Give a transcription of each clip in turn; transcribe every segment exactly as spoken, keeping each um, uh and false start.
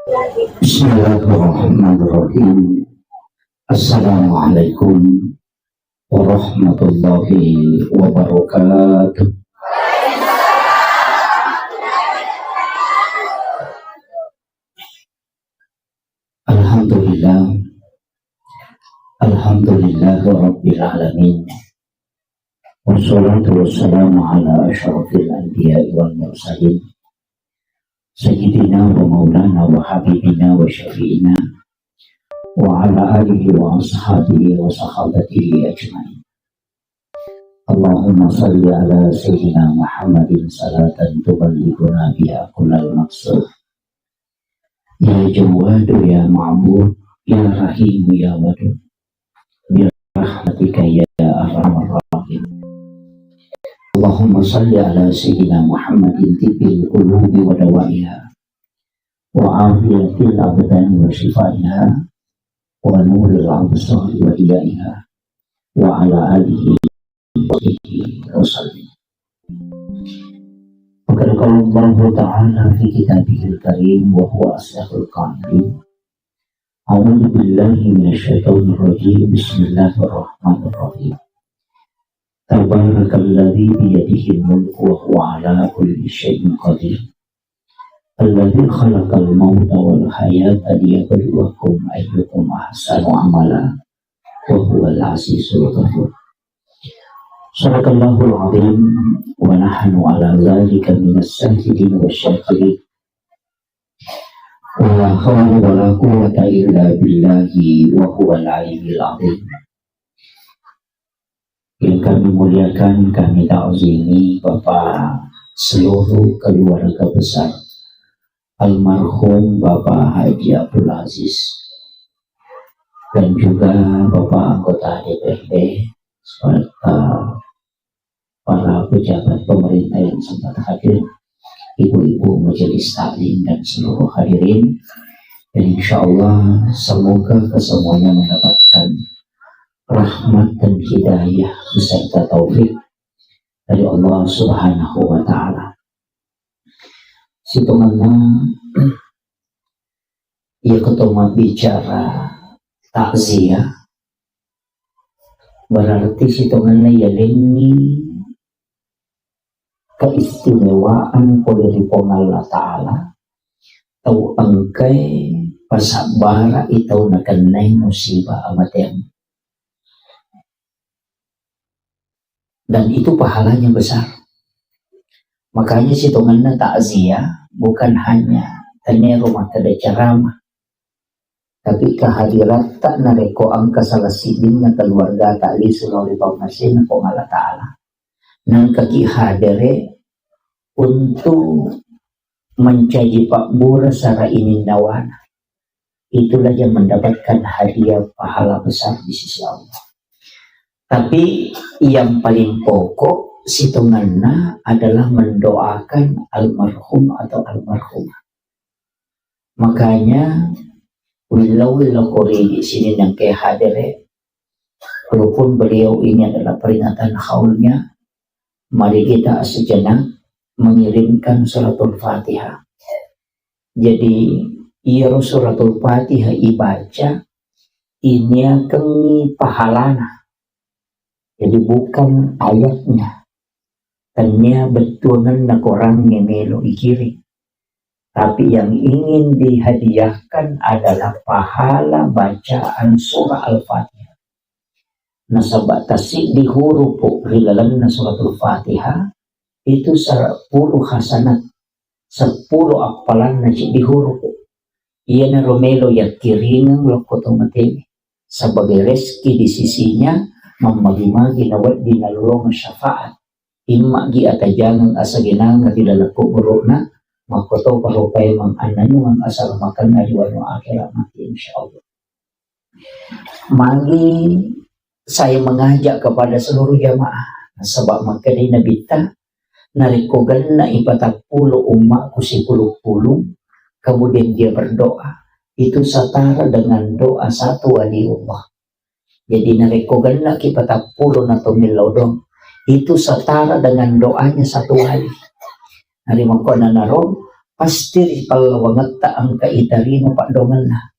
Bismillahirrahmanirrahim. Assalamualaikum warahmatullahi wabarakatuh. Alhamdulillah. Alhamdulillahirabbil alamin. Wassalatu wassalamu ala asyrafil anbiya'i wal mursalin. Sayyidina wa maulana wa habibina wa syafi'ina wa ala alihi wa ashabihi wa sahabatihi ajma'in. Allahumma salli ala Sayyidina Muhammadin salatan tuballighuna biha kullal maqsud. Ya Jawwadu ya Ma'bud, ya Rahimu ya Wadud, bi rahmatika ya arhamar rahim. Allahumma salli ala Sayyidina Muhammadin tibbil qulubi wa dawaiha, wa afiyatil abdani wa shifaiha, wa nuril absari wa diyaiha, wa ala alihi wa sahbihi wa sallim. Wa qad qala Allahu ta'ala fi kitabihil karim wa huwa asdaqul qailin. A'udzu billahi minasy syaithanir rajim. Bismillahirrahmanirrahim. Tabarakalladzi biyadihil mulku wa huwa ala kulli syai'in qadir. Alladzi khalaqal mauta wal hayata liyabluwakum ayyukum ahsanu amala wa huwal azizul ghafur. Sadaqallahul azim wa nahnu ala dzalika minas syahidin wasy syakirin. Wa la haula wa la quwwata illa billahi wa huwal aliyyil azim. Yang kami muliakan, kami ta'zimi Bapak seluruh keluarga besar almarhum Bapak Haji Abdul Aziz dan juga Bapak anggota D P R D serta para pejabat pemerintah yang sempat hadir, ibu-ibu majelis taklim dan seluruh hadirin. Dan insya Allah semoga kesemuanya mendapatkan rahmat dan hidayah beserta taufik dari Allah Subhanahu wa Ta'ala. Sitongenna iya keto mabbicara takziah, berarti sitongenna yalengngi keistimewaan pole ri Puang Allah Ta'ala, tau engkae pasabbara'i tau nakennai musibah amateang. Dan itu pahalanya besar. Makanya sitongenna takziah bukan hanya tenero makkeda ceramah, tapi kehadiratta narekko engka salah siddinna keluargata lisu lao ri pammasena Puang Allah Ta'ala, nengkaki hadere untuk mencaji pabbura sara ininnawana, itulah yang mendapatkan hadiah pahala besar di sisi Allah. Tapi yang paling pokok sitongenna adalah mendoakan almarhum atau almarhumah. Makanya, willau-willau korigi sini nengke hadere, walaupun beliau ini adalah peringatan haulnya, mari kita sejenak mengirimkan suratul Fatihah. Jadi, iyaro suratul Fatihah ibaca, iniakengngi pahalana. Jadi, bukan ayatnya. Tennia bettuangenna korangnge melo ikiring. Tapi yang ingin dihadiahkan adalah pahala bacaan surah Al-Fatihah. Nasaba tasiddi hurupu ri lalenna suratul Fatihah itu sepuluh hasanat, sepuluh appalanna siddi hurupu. Iyanaro melo yakkiringeng lokko to matewe sebagai rezeki di sisinya, mammagi-magi nawedding nalolongeng syafaat. Imma'gi atajangeng asagenangeng ri laleng kuburu'na, makkotoparo paimeng annannuang asalamakenna ri wanua akhirat mati, insyaallah. Magi saya mengajak kepada seluruh jamaah, nasaba makkedai Nabitta, narekko genna'i patappulo ummakku sipulung-pulung, kemudian dia berdoa, itu setara dengan doa satu waliullah. Jadi narekko gennaki patappulo na tomillau dong, itu setara dengan doanya satu wali. Nari makkonanaro pasti ri pallawangetta engka itarima paddoangenna.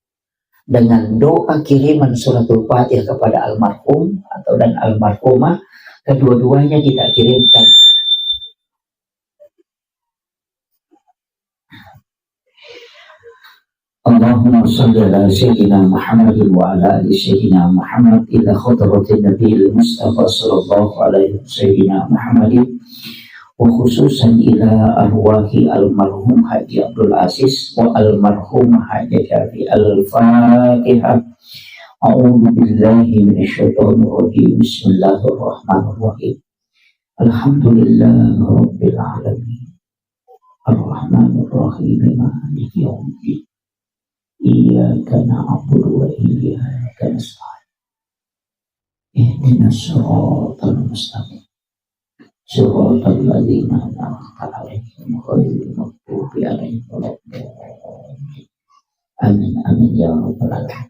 Dengan doa kiriman suratul Fatihah kepada almarhum atau dan almarhumah, kedua-duanya kita kirimkan. اللهم صل على سيدنا محمد وعلى آل سيدنا محمد إلى حضرة النبي المصطفى صلى الله عليه وسلم سيدنا محمد، وخصوصا إلى أرواح المرحوم حاج عبد العزيز والمرحوم حاج شافي. الفاتحة. أعوذ بالله من الشيطان الرجيم. بسم الله الرحمن الرحيم. الحمد لله رب العالمين. الرحمن الرحيم. مالك يوم الدين. إياك نعبد وإياك نستعين. اهدنا الصراط المستقيم. صراط الذين أنعمت عليهم غير المغضوب عليهم ولا الضالين. Amin, amin, ya rabbal alamin.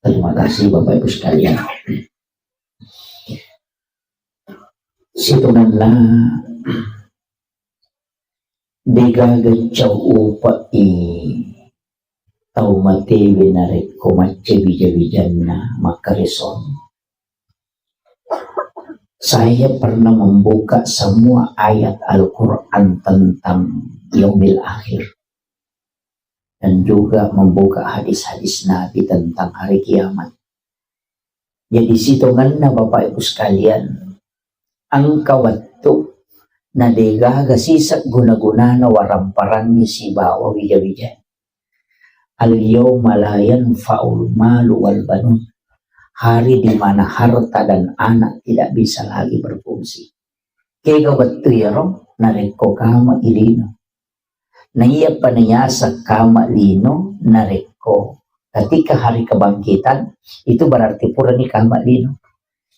Terima kasih, Bapak Ibu sekalian. Sitongenna degaga cau upe'i tau matewe narekko macca wija-wijanna makkaresong. Saya pernah membuka semua ayat Al-Quran tentang yaumil akhir dan juga membuka hadis-hadis Nabi tentang hari kiamat. Jadi, sitongenna, Bapak Ibu sekalian, engka wettu na degaga siseng guna-gunana waramparangngi sibawa wija-wija. Al-yauma la yanfa'ul malu wal banun. Hari di mana harta dan anak tidak bisa lagi berfungsi. Kega wettu iyaro narekko kama ilino. Na iyapa nayaseng kama lino narekko ketika hari kebangkitan, itu berarti purani kama lino.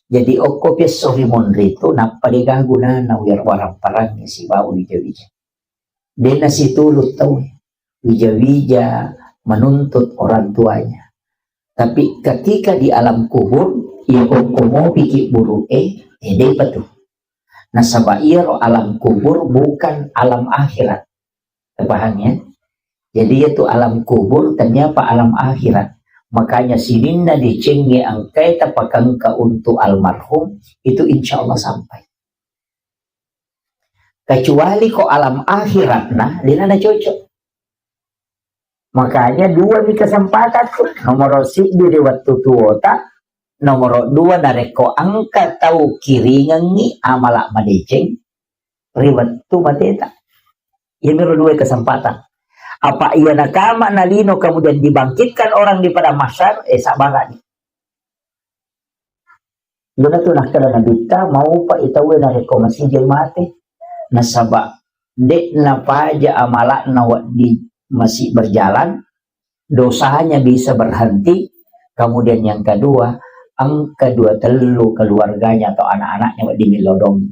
Jadi okko piesso ri monri tu nappa degaga gunana waramparangngi sibawa wija-wija. Dena situlu tau wija-wija menuntut orang tuanya. Tapi ketika di alam kubur, iya okko mobiki buru'e, eh, depa tu. Nasaba iyaro alam kubur bukan alam akhirat. Terpahami, ya? Jadi, itu alam kubur, ternyata alam akhirat. Makanya, sininna decengnge engkae tapakengka untuk almarhum, itu insya Allah sampai. Kecuali ko alam akhirat, nah, dena na cocok. Makanya, dua mi kesempatan tu. Nomoro siddi ri wettu tuota, nomoro dua narekko engka tau kiringengngi amala madeceng ri wettu mateta. Iyamiro dua kesempatan. Apa iya nakama nalino kemudian dibangkitkan orang di padang mahsyar, eh, sabarani. Iyana tu nakkeda Nabitta, maupa i tauwe narekko masijai mate. Nasaba de'na paja amala'na wedding masih berjalan, dosanya bisa berhenti. Kemudian yang kedua, engka dua tellu keluarganya atau anak-anaknya wedding millau doang.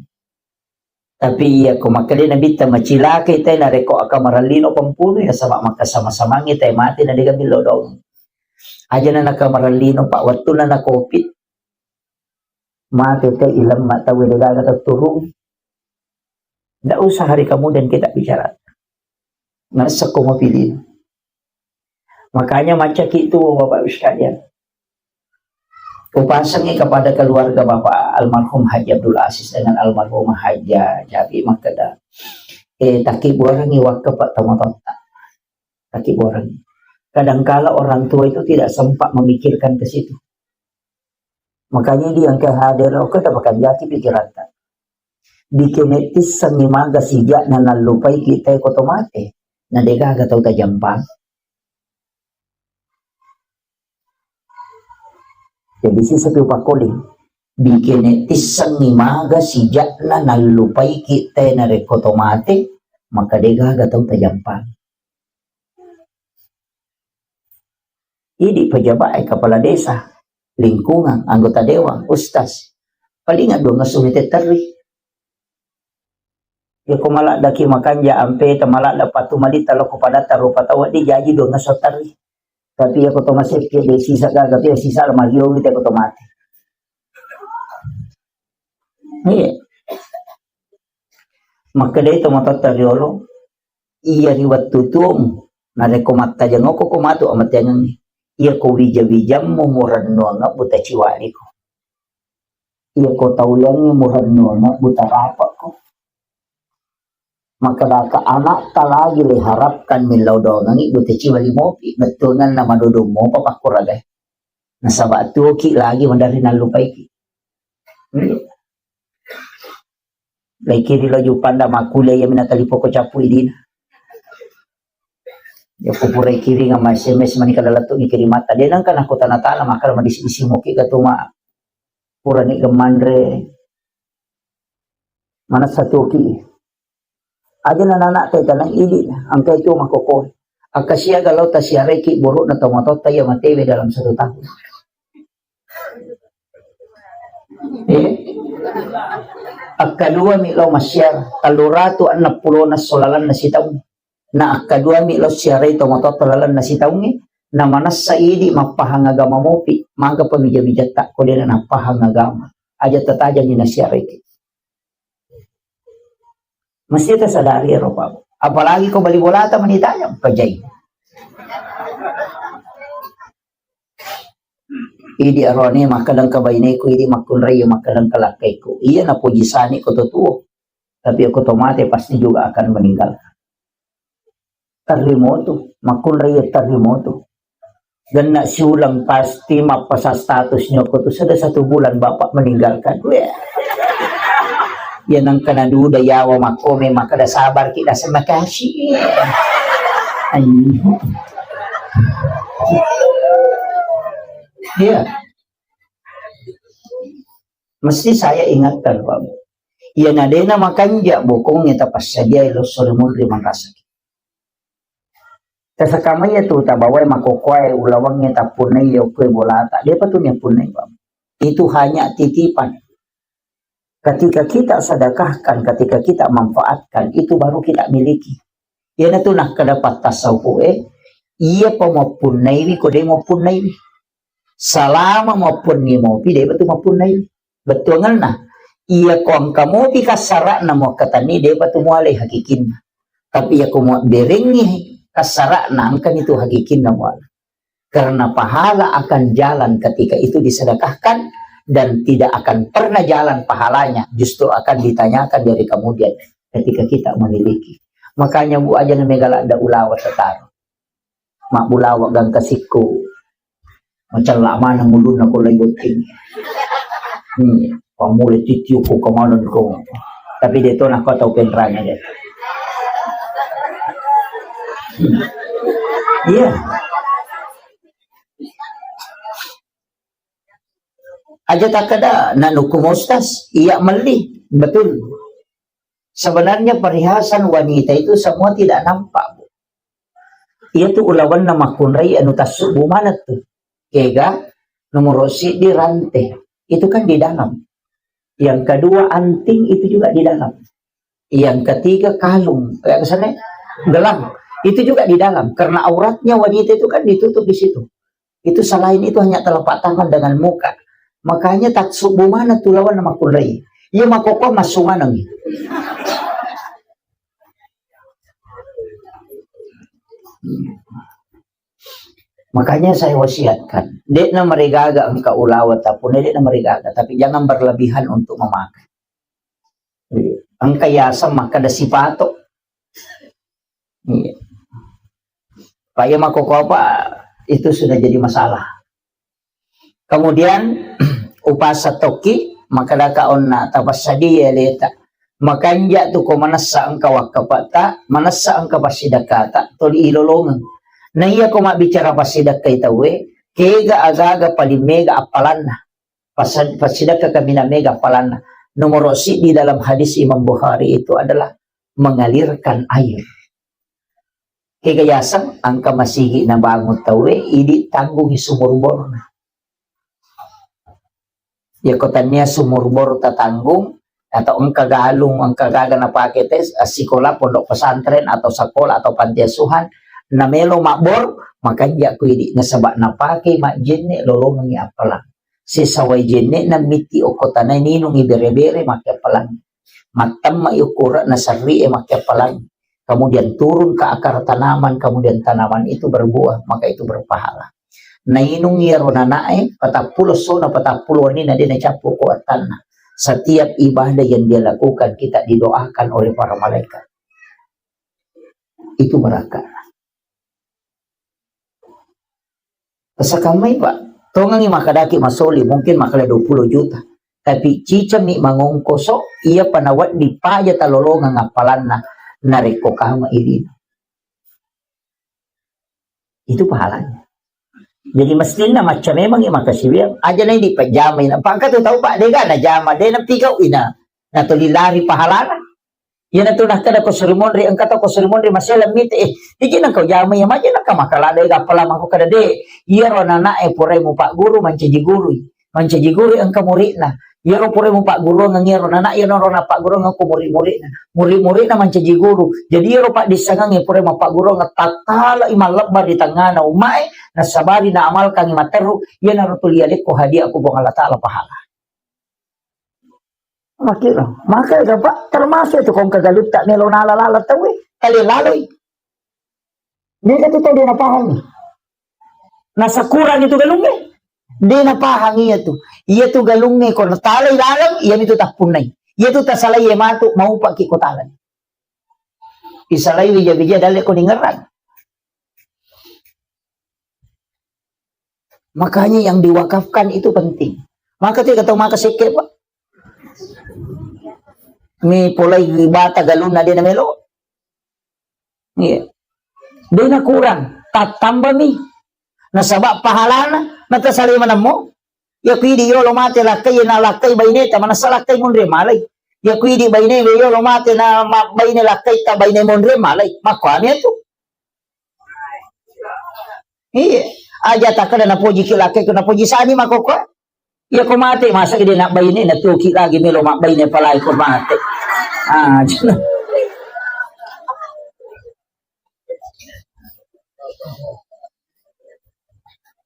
Tapi iya ko makkeda Nabitta, macilakai tae narekko akamarellino pempunu, nasaba makkasama-samangngi tae mate na dega millau doang. Aja na nakamarellino, Pak, wettunna na covid, mate tae ilemma tauwe degaga tetturung. Ndak usah hari kemudian kita bicara. Nasekko mapilih. Makanya macaki itu, Bapak Ibu sekalian. Kupasangi kepada keluarga Bapak almarhum Haji Abdul Aziz dengan almarhumah Haja Jabi makkeda, eh, takkibuarangi wakka, Pak, tomatoatta. Takkibuarangi. Kadangkala orang tua itu tidak sempat memikirkan ke situ. Makanya dia yang ke hadir, oke, tak bakal jati pikiran tak. Dikene tissengi maga sijak na nallupai kita ko tomate. Na degaga tau tajampang. Jadi sisa tu pakoling. Bikene tissengi maga sijakna nallupaiki te narekko to mate, maka degaga tau tajampang. Idi pejabat e, kepala desa, lingkungan, anggota dewan, ustaz. Palinga dua ngesso mete terri. Yako maladdaki makanja ampe ta maladda patu malitta loko padatta rupa tau, wedding jaji dua ngesso terri. Tapi yako to masekke de sisa gaga tu, sisa lemari ogi te ko to mate. Iya. Makkedai to matotta riolo, Iya ri wettu tuomu, narekko mattajeng okko ko matu amateangengngi. Iya ko wija-wijammu murennuang ebbu taciwaliko. Iya ko tauliangngi murennuang ebbu tarapekko. Makkedaka anakta lagi le harapkan millau dongengngi bute ciwa limopi, bettuanganna madodong mopa pakkuragai. Nasaba tuoki lagi maderri nallupaiki. Hmm. Laikiri lo Jupanda makkuliah iya mina talipoko cappu idina. Ya kupura kiring ama S M S mani kada lettu ni kirimata. Denang kana kota natana makala madisi-disi moki gatuma. Purani gemanre. Mana satuki. Aja na nana te tanang idi, angka itu makoko. Akasiaga lao tasiareki burukna tomatotta iya matewe dalam satu tahun. Eh? Akkaduami lao massiara, telluratu enneng pulona solalanna sitaung. Na akkaduami lao siarai tomatotta lalanna sitaungnge, na manessa idi mappahang agama mopi, maga pamija-mijatta ko dena nappahang agama. Aja tatajangi nasiareki. Mesti tasadari ero, Pak. Apalagi ko bali bolata mani tajang, pajai. Idi arone makkadang ka baineku, idi makkunrai makkadang ka lakkaiku. Iya napoji sani ko to tuo. Tapi ko to mate pasti juga akan meninggalkan. Terremoto, makkunrai terremoto. Genna siulang pasti mappasang statusnya ko tu sudah satu bulan bapak meninggalkan. Weh. Ya nang kena duda yawa makome makada sabar kita semakasih. Anjing. Iya. Mesti saya ingatkan, Pak. Iya nadena makanja bokong tapassadia lo sore munri manrasaki. Tasakamai tu tabawai makokoai ulawangnge tapunnai okkoe bolata. Dia pa tu niapunnai, Pak. Itu hanya titipan. Ketika kita sedekahkan, ketika kita manfaatkan, itu baru kita miliki. Iyanatu nakkeda pattasawufu'e, iya pa mappunnaiwi ko de mappunnaiwi. Salama mappunni mopi de batu mappunnaiwi. Bettuangenna, iya ko engka mopi kassara'na muakkatenni de batu mualai hakikinna. Tapi iya ko muabberengngi kassara'na engkani tu hakikinna muala. Karena pahala akan jalan ketika itu disedekahkan dan tidak akan pernah jalan pahalanya, justru akan ditanyakan dari kemudian ketika kita memiliki. Makanya bu aja na mega ladda ulawa tetaro. Mak bulawa gangka sikku. Macella mana mulunna ko lai botting. Hmm, pamule titiuku kemanan ko. Tapi dia tu nak kau tahu penranya dia. Hmm. Iya. Aja takkeda, nak nuku mustas, iya melli. Betul. Sebenarnya perhiasan wanita itu semua tidak nampak, Bu. Iya tu ulawanna makkunrai anu tassubu maneng tu. Kega, nomor sidi rante. Itu kan di dalam. Yang kedua anting itu juga di dalam. Yang ketiga kalung, eh, apa sana? Gelang. Itu juga di dalam. Karena auratnya wanita itu kan ditutup di situ. Itu selain itu hanya telapak tangan dengan muka. Makanya tak subuh mana tu lawan nama kunrai. Iya makoko masuk mana nih? Makanya saya wasiatkan, dekna marigaga engka ulawa tapune dekna marigaga, tapi jangan berlebihan untuk memakai. Engka yaseng makkeda sipato. Iya. Pak ya makoko apa itu sudah jadi masalah. Kemudian upasa tokki, makkedaka onna tapassadia aleta. Makanja tu ko manessa engka wakkapata, manessa engka passidakkata, toli ilolongeng. Na iya ko mabbicara passidakkai tauwe, kega aga-aga paling mega appalanna. Pas-, passidakka kaminang mega appalanna. Nomor sidi dalam hadis Imam Bukhari itu adalah mengalirkan air. Kega yaseng engka masigi nabangun tauwe, idi tanggungi sumur borna. Yako tania sumur bor tatanggung atau engka galung, engka gaga napake te sikola pondok pesantren atau sekolah atau panti asuhan, namelo mabbor, makanja ku idi nasaba napake majjenne lolongengi appalang. Sesawai jenne na mitti okko tanai ninungi bere-bere make appalang. Mattemma i ukkura'na sarri'e makkeappalangngi. kemudian turun ke akar tanaman, kemudian tanaman itu berbuah, maka itu berpahala. Nainung iyaro nanae, patappulo essona, patappulo wenninna, de' nacappu ko wattanna. Setiap ibadah yang dia lakukan, kita didoakan oleh para malaikat. Itu barakah. Pasakammai, Pak. Tongengi makkadaki masoli, mungkin makkeda dua puluh juta. Tapi cicami mangongkoso, iya pa nawedding paja talolongeng appalanna, narekko kama ilina. Itu pahalanya. Jadi mestinna macca memangi makasiwiang, aja nai dipajamai. Pangka tu tau, Pak, dega najama, de napigau ina. Natuli lari pahalana. Iyanatu nakkeda ko suri monri, engka to ko suri monri masela mite, eh, iji nengka ujama iya maje nengka makkalada ega appalang mako kada de. Iyaro nanae purai mupagguru mancaji gurui. Mancaji gurui engka muridna. Iyaro purai mupagguruang iyaro nana, iyaro napagguruang ko murid-muridna. Murid-muridna mancaji guru. Jadi iyaro paddissengengnge purai mapagguruang tattalai mallebba ri tengngana ummae, nasabari naamalkangi matteru, iyanaro tuli alekko hadiah ku Puang Allah Taala pahala. Makkiro. Maka ega, Pak, termasuk itu kong kegalutta melo nala-lala tauwe. Kali laloi. Dega tu tau de napahangi. Nasakurang itu galungnge. De napahangi iya tu. Iya tu galungnge ko natalai laleng, iya itu tappunnai. Iya tu tasalai iya matu, maupaki ko talai. Isalai wija-wija dalle ko ningerang. Makanya yang diwakafkan itu penting. Maka tu kata maka sekke, Pak. Mi polai bata galunna de namelo. Iya. De nakurang, tattambami. Nasaba pahalana, natasalai manemmo. Iya ku idi yolo mate lakkai, na lakkai baineta, manessa lakkai monri malai. Iya ku idi baine yolo mate na ma-, baine lakkai ta baine monri malai. Makkuami tu. Iya. Aja takkeda napojiki lakkai, ku napoji sani makokko. Iya ko mate, masa ide nak baine na tuki lagi melo mak baine palai ko mate. Ah,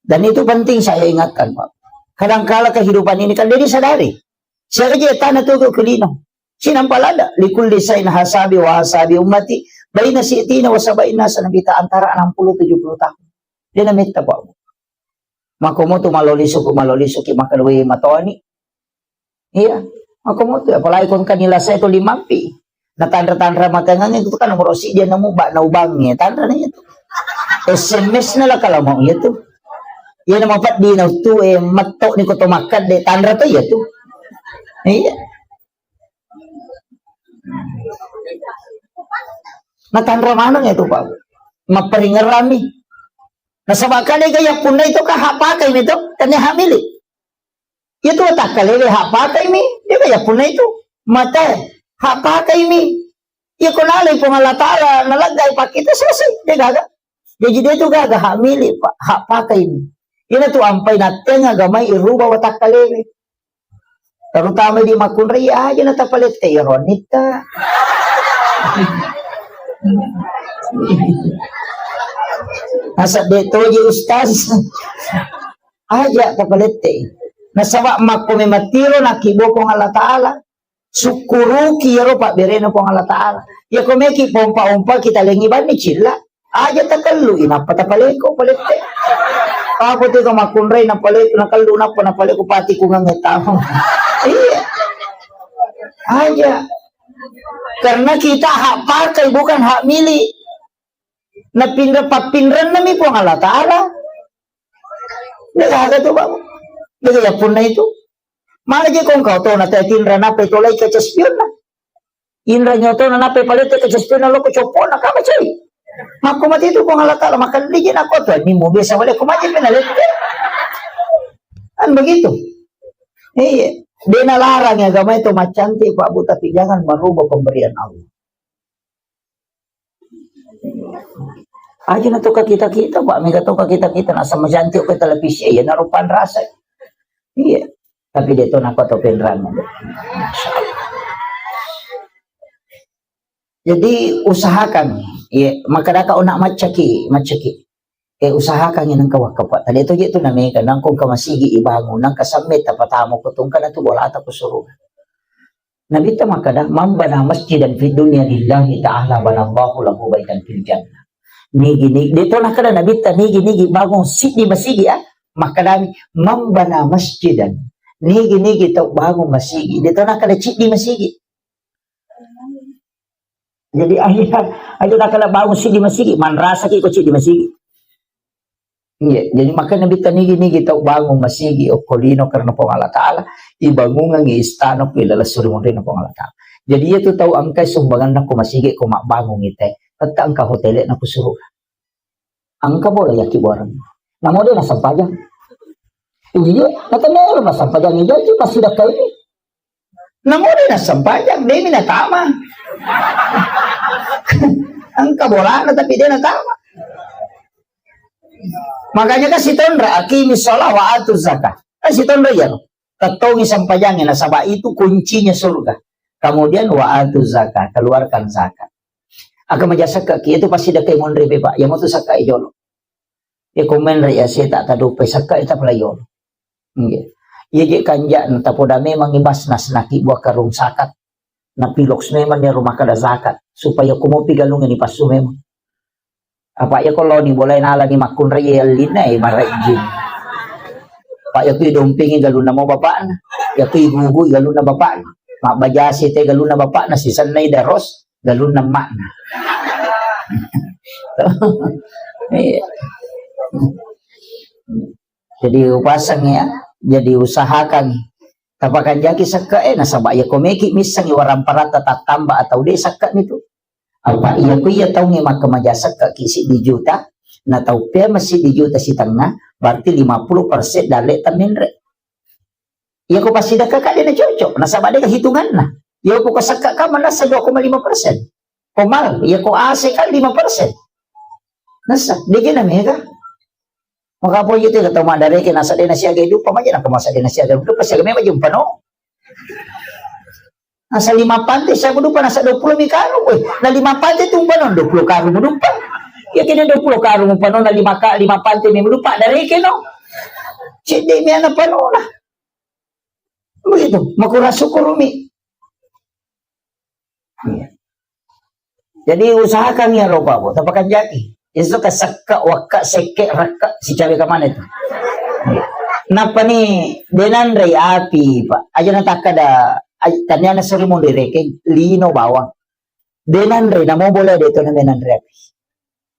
dan itu penting saya ingatkan, Pak. Kadangkala kehidupan ini kan dia disadari. Siaga je tana tu ke kulino. Sinampa lada, likulli sain hasabi wa hasabi ummati, baina si'tina wa sabaina sanabita, antara enam puluh tujuh puluh tahun. Dia nametta, Pak. Makkomotu malolisu ku, malolisu ki, maka dua matoni. Iya. Makkomotu, apalagi kon kan nilai saya tu limampi. Na tanra-tanra matengang itu kan nomor si dia nemu bak na ubangnge, tanra na itu. S M S na lah kalau mau itu. Iya nama pat di na tu, eh, metok ni koto makan de tanra tu iya tu. Iya. Natanra maneng itu, Pak. Mapparingerrami. Nasaba kale ga yappunna itu ka hak pakai mi to, kan hak milik. Itu takkalewe hak pakai mi, dia ga yappunna itu. Mate, hak pakai mi. Iya ko nalai Puang Allah Taala, nalaggai pakai itu selesai, dia gaga. Jadi dia itu gaga hak milik, Pak, hak pakai mi. Ina tu ampai natteng agamai iruba watakkalewe. Terutama di makkunrai aja na tapalette iyaro nitta. Nasaba de toji ustaz. Aja tapalette. Nasaba makko mematiro nakibokong Allah Ta'ala. Sukkuruki iyaro pabberena Puang Allah Ta'ala. Iya ko meki pompa-ompa kita lengi banni cilla. Aja takellu, inappa tapaleko, palette. Apa tu ka makkunrai napaleko, nakellu, nappa napaleko, pati kungang tahu. Iya. Aja. Karena kita hak pakai, bukan hak milik. Napinra, pappinrennami Puang Allah Ta'ala. Dia ada tu, Pak. Dia punna itu. Mana je kong kau tona te tinra nape tolai kaca spionna. Inra nyotona nape palete kaca spionna loko copona kama cai. Makko mati tu Puang Allah Ta'ala, maka liji nako tu ni mu biasa wale ko maje pena lete. Kan begitu. Iya. Dia nalarang agama itu macantik Pak Bu, tapi jangan merubah pemberian Allah. Aja na toka kita-kita, Pak. Mega toka kita-kita. Nasa majanti ke televisi, ya, narupan rasa. Iya. Tapi dia tu nako to penrang. Jadi, usahakan. Iya, maka daka onak macaki, macaki. Eh, usahakan yang engkau wakapa. Tadi tu je tu nameka, nangkong ke masigi ibangun, nangka sampai tapatamu kutungka tu bolata kusuruh. Nabitta makkeda, "Man bana masjidan fid dunya lillahi ta'ala banallahu lahu baitan fil jannah." Nigi-nigi, de to nakkeda Nabitta nigi-nigi bangung siddi masigi, ah. Makkedami, "Man bana masjidan." Nigi-nigi tau bangung masigi, de to nakkeda ciddi masigi. Jadi, akhirnya, aja nakkeda bangung siddi masigi, manrasaki ko ciddi masigi. Iya, jadi makanya Nabitta nigi-nigi tau bangung masigi, okko lino karena Puang Allah Ta'ala, ibangungangi istana ku ilaleng suri munrinna Puang Allah Ta'ala. Jadi, iya tu tau engkai sumbanganna ko masigi, ko mabbangung ite, tette engka hotele na ku suruh. Engka bola yaki borang. Namo de nasampajang. Iya, natemelo nasampajang, iya, iya, pasti dah kau ini. Namo de nasampajang, de mi natama. Engka bolana tapi de natama. Makanya kan sitonra, "Aqimi sholah wa atu zakah." Kan sitonra iya, no? Tettongi sampajangi, nasaba itu kuncinya surga. Kemudian, "Wa atu zakah," keluarkan zakat. Aga maja sekka ki, itu pasti dekai monri, Pak. Ya mau tu sekka jolo. Ya komen re ya, saya tak tadupai sekka, itu pala jolo. Nggih. Iya je kanja, na tapoda memang ibas nas naki buah karung zakat. Na piloks memang ya rumah kada zakat. Supaya kumopi galung ini pasu memang. Apa ya kalau ni boleh nala ni makkunrai ya lina, eh, marajin. Pak ya kui dompingi galunna mau bapakna. Ya kui gugu galunna bapakna. Mak bajasi te galunna bapakna, si sennai daros galunna makna. Iya. Jadi upasang ya, jadi usahakan. Tapakanjaki sekka, eh, nasaba iya komeki missangi waramparatta tattamba atau de sekka nitu. Apa iya ku iya taunge makkamaja sekka ki siddi juta, na tau pea massiddi juta sitengnga, berarti lima puluh persen dalle temmenre. Iya ko passidekka ka de na cocok, nasaba de hitunganna. Iya ko sekka ka manassa dua koma lima persen. Komal, iya ko ase kan lima persen. Nasa, de kena mega. Maka apa itu kata madareke nasa de nasiaga hidup, apa aja nak masa de nasiaga hidup, pasti kami aja umpano. Nasa lima pante saya hidup, nasa dua puluh mi karung, weh. Nah, lima pante tu umpano, dua puluh karung umpano. Ya kena dua puluh karung umpano, na lima ka, lima pante mi hidup, dareke no. Cedde mi anak pano lah. Begitu, makura syukur mi. Iya. Jadi usahakan ya roba, Bu, tapakanjaki. Itu ka sekka, wakka, sekke, rakka, sicawe ka mana itu? Iya. Napa ni denanre api, Pak? Aja natakka da, aj-, tania na suri mo direkeng, lino bawang. Denanre, namo boleh de to na menanre api.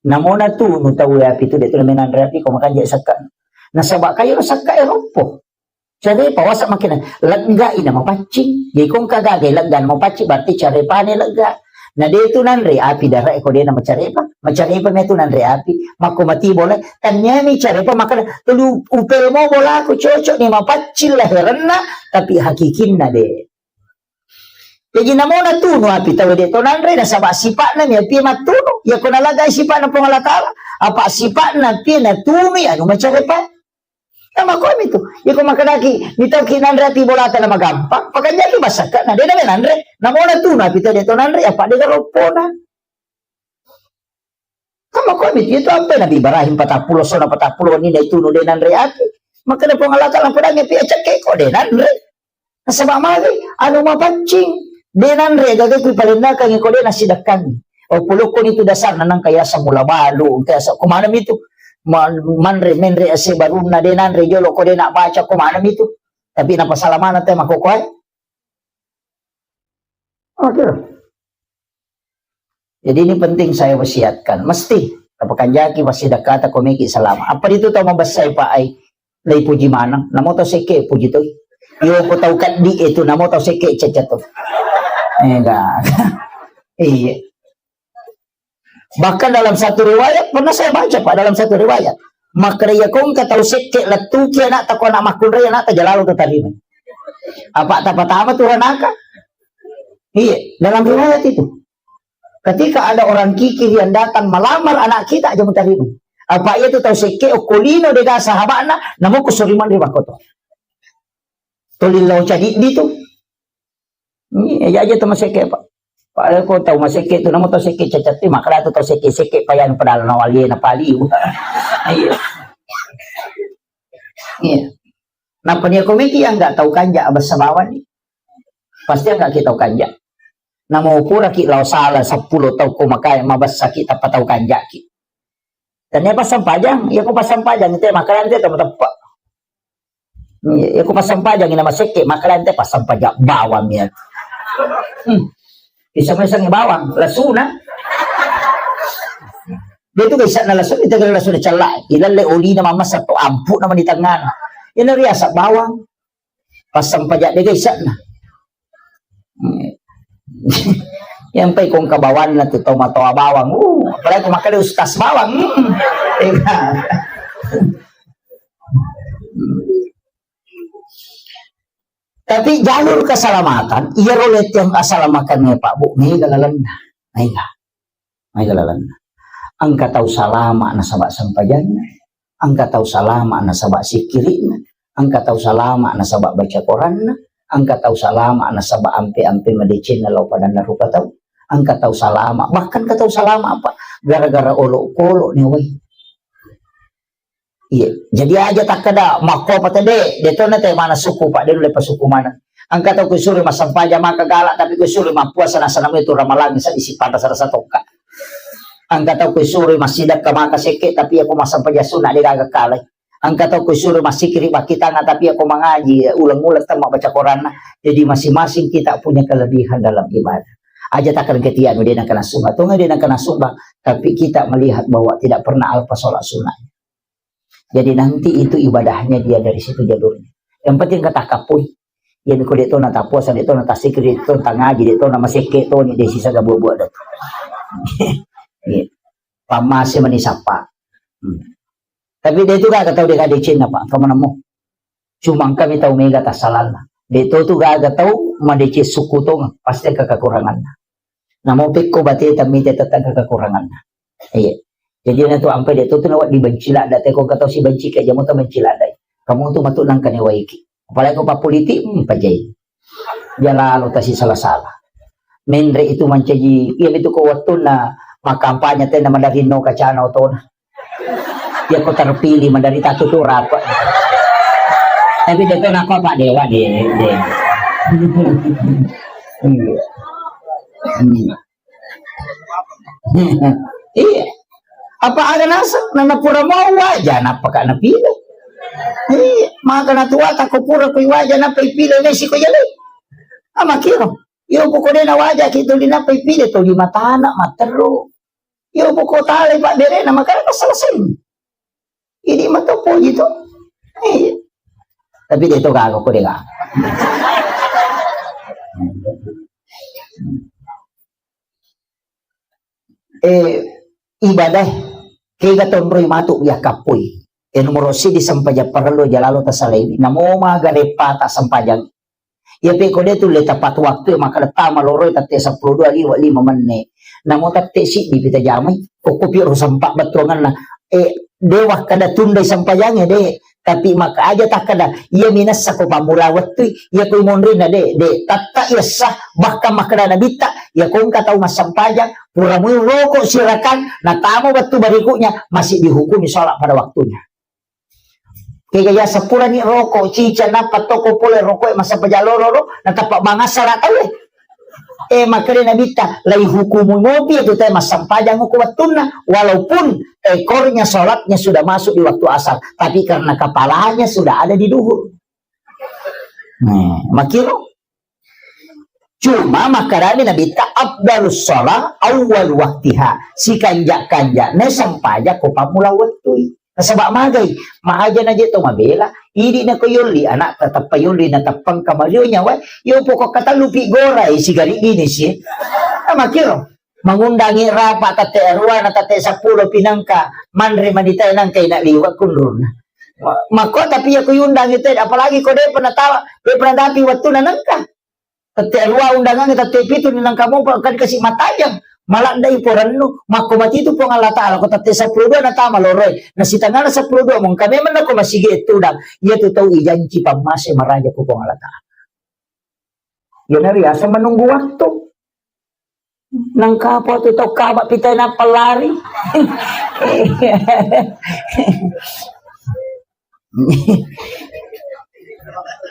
Namo na tu, nu tau api tu de to na menanre api, ko makanja sekka. Nasaba kayu sekka e roppo. Carepa wasa makkeda, leggai na mapaccing. Jadi ko engka gaga legga na mapaccing, berarti carepane legga. Na de tu nanre api dara e ko de na macarepa. Macarepa me tu nanre api. Makko mati bola. Tanyami carepa makkeda, telu upel mo bolaku cocok ni mapaccing laherenna, tapi hakikinna de. Jadi namona tunu api tau de to nanre, nasaba sipatna mi api mattunu. Ya ko nalagai sipatna Puang Allah Ta'ala, apa sipatna api natunu anu macarepa. Nama komi tu. Iko makkedaki, mitauki nanre api bolata na magampang, pakanjaki basakka, na dena nanre. Namona tu napi tadi to nanre, apa dega loppona. Kama komi tu, itu apa Nabi Ibrahim patappulo, sona patappulo, ni na itu nu de nanre api. Maka na Puang Allah Ta'ala, padangi api acekke ko de nanre. Nasaba magi, anu mapaccing, de nanre gaga kui palennakangi ko de nasidakkangi. O pulokko ni tu dasarna nangka yasa mula balu, nangka yasa ko maneng mi tu. Ma-, manre, menre ase barunna de nanre jolo ko de na baca ko maneng mi tu. Tapi napasala mana te makokoe? Oke. Jadi ini penting saya wasiatkan. Mesti tapakanjaki, pasti dakata komiki selama. Apa itu tau mabessai Pak ai? Lei puji maneng. Namo tau sekke puji tu. Yo ko tau kaddi itu namo tau sekke caca tu. Enggak. Iya. Bahkan dalam satu riwayat, pernah saya baca, Pak, dalam satu riwayat. Makkeda iya ko engka tau sekke lettuki anakta ko anak makkunrai anakta jalalo tu tarima. Apa tapa-tama tu ranaka? Iya, dalam riwayat itu. Ketika ada orang kikir yang datang melamar anak kita, aja mutarima. Apa iya tu tau sekke okko lino dega sahabatna, namo ko soriman ri bakkoto. Tolillau cadiddi tu. Iya, aja, aja tu masekke, Pak. Pak, ko tau masekke tu, namo tau sekke cacat tu, makkeda tu tau sekke-sekke payang padahal nawalie na paliu. Iya. Iya. Napa ni aku miki yang nggak tahu kanja abas sabawan ni. Pasti enggak kita kanja. Namo puraki lao sala seppulo tau ko makai mabessaki tappa tau kanjaki. Tania passempajang, iya ko passempajang te makkeda te tau mateppe. Iya ko passempajang ina masekke makkeda te passempajang bawang ya. Hmm. Bisa mesang bawang, lasuna. Dia tu bisa na lasu, kita kira lasu cella. Ilalle olina mamasa to ampu nama di tengah. Ina riasa bawang. Passempajang de gaisakna. Yang pai kong kabawanna tu tau matoa bawang. Uh, apalagi ko makkeda ustaz bawang. Hmm. Iya. Tapi jalur keselamatan, iya rolet yang asalamakkan Pak Bu, mega lalenna. Mega. Mega lalenna. Engka tau salama nasaba sempajanna, engka tau salama nasaba sikkiri'na, engka tau salama nasaba baca Quranna, engka tau salama nasaba ampe-ampe madecenna lao padanna rupa tau, engka tau salama, bahkan engka tau salama apa gara-gara olok-kolok ni wai. Iya, jadi aja takkeda makko apa tede, detona te mana suku Pak, de nulle pasuku mana. Engka tau kusuri massempajang maka galak, tapi kusuri mappuasa nasana itu ramalang sa isi pada sarasa tokka. Engka tau kusuri massidakka maka sekke, tapi aku massempajang sunna de gaga kalai. Engka tau kusuri massikiri bakkitanga, tapi aku mangaji ulang-ulang temma baca Quranna. Jadi masing-masing kita punya kelebihan dalam ibadah. Aja takkeda ketia nu de nangkana sumba, tonga de nangkana sumba, tapi kita melihat bahwa tidak pernah alpa sholat sunnah. Jadi nanti itu ibadahnya dia dari situ jalurnya. Yang penting kata kapui. Jadi ko de to na tapuasa, de to na tasikir, de to na tangaji, de to na masekke to ni de sisa gabuat-buat de. Iya. Pammase mani sapa. Hmm. Tapi de tu gaga tau de gadecenna Pak, kamu nemu. Cuma kami tau mega tasalanna. De to tu gaga tau madece suku to pasti kekuranganna. Namo pekko bate tamite tetangga kekuranganna. Iya. Jadi na tu ampe de to tu nawa dibenci ladda te ko katau si benci ke jamu ta benci ladda. Kamu tu matu nangka ne waiki. Apalagi ko papolitik, hmm, pajai. Dia lalu tasi salah-salah. Menre itu mancaji, iya itu ko wattunna makampanye tena madari no kacana otona. Iya ko terpilih madari tatu tu rapat. Tapi de to nako Pak Dewa de. De. Iya. Hmm. Iya. Apa aga naseng, nana pura mau waja, napa ka napile? Iya, maka natua tako pura kui waja, napa ipile, nesi ko jale. Ama kiro. Yo poko de na waja ki tuli napa ipile, tuli matana, materu. Yo poko tale Pak Bere, na makana selesai. Ini matopo gitu. Iya. Tapi de to gaga ko de gaga. Eh, ibadah, kega tonroi matu ya kapui. Eh, nomor sidi sempajang parellu jalalo tasalaiwi. Namo maga reppa ta sempajang. Iya pe ko de tulle tepat waktu, maka tama loroi tette seppulo dua liwa lima menne. Namo tette siddi pita jamai. Kokko piro sempa bettuanganna. Eh, de wakkada tundai sempajangnge de. Tapi maka aja takkada, iya minessa ko pammula wettui, iya ko monrinna de, de, tatta iya sah, bahkan makkada nabitta, iya ko engka tau massempajang, pura mui roko sirakang, natama wettu berikutnya, masih dihukumi sholat pada waktunya. Kega ya sepurani roko, cica nappa toko pole roko e massempajang loro ro, natappa mangassara tau e. Eh, makkeda Nabitta, lai hukumu mopi itu teh massempajang ko wettunna, walaupun ekornya sholatnya sudah masuk di waktu asar, tapi karena kepalanya sudah ada di duhur. Nah, makiro. Cuma makkedami Nabitta, afdalus shalah awwal waktiha. Sikanja-kanja ne sempajang ko pammula wettui. Nasaba magai, maaja naje to mabela, idi nako yolli anak tetappa yolli nateppang kamalio nyawa, yo pokok katallu pi gorai sigari dini si. Nah, makiro. Mangundangi rapa tette arua na tette seppulo pinangka, manre manita nangka ina liwa kunrunna. Mako tapi ya kuyundangi te, apalagi ko de pernah tawa, de pernah dapi waktu na nangka. Tette arua undangangnge tette pitu ni nangka mopa engka dikasi matajang. Maladde i porennu, makko matitu Puang Allah Ta'ala, ko tette seppulo dua natama loroi. Na sitengana seppulo dua mongka memang nako masigi tudang. Iya tu tau ijanci pammase maraja ko Puang Allah Ta'ala. Iya nari asa menunggu waktu. Nangka apa tu tau kaba pitai nappa lari.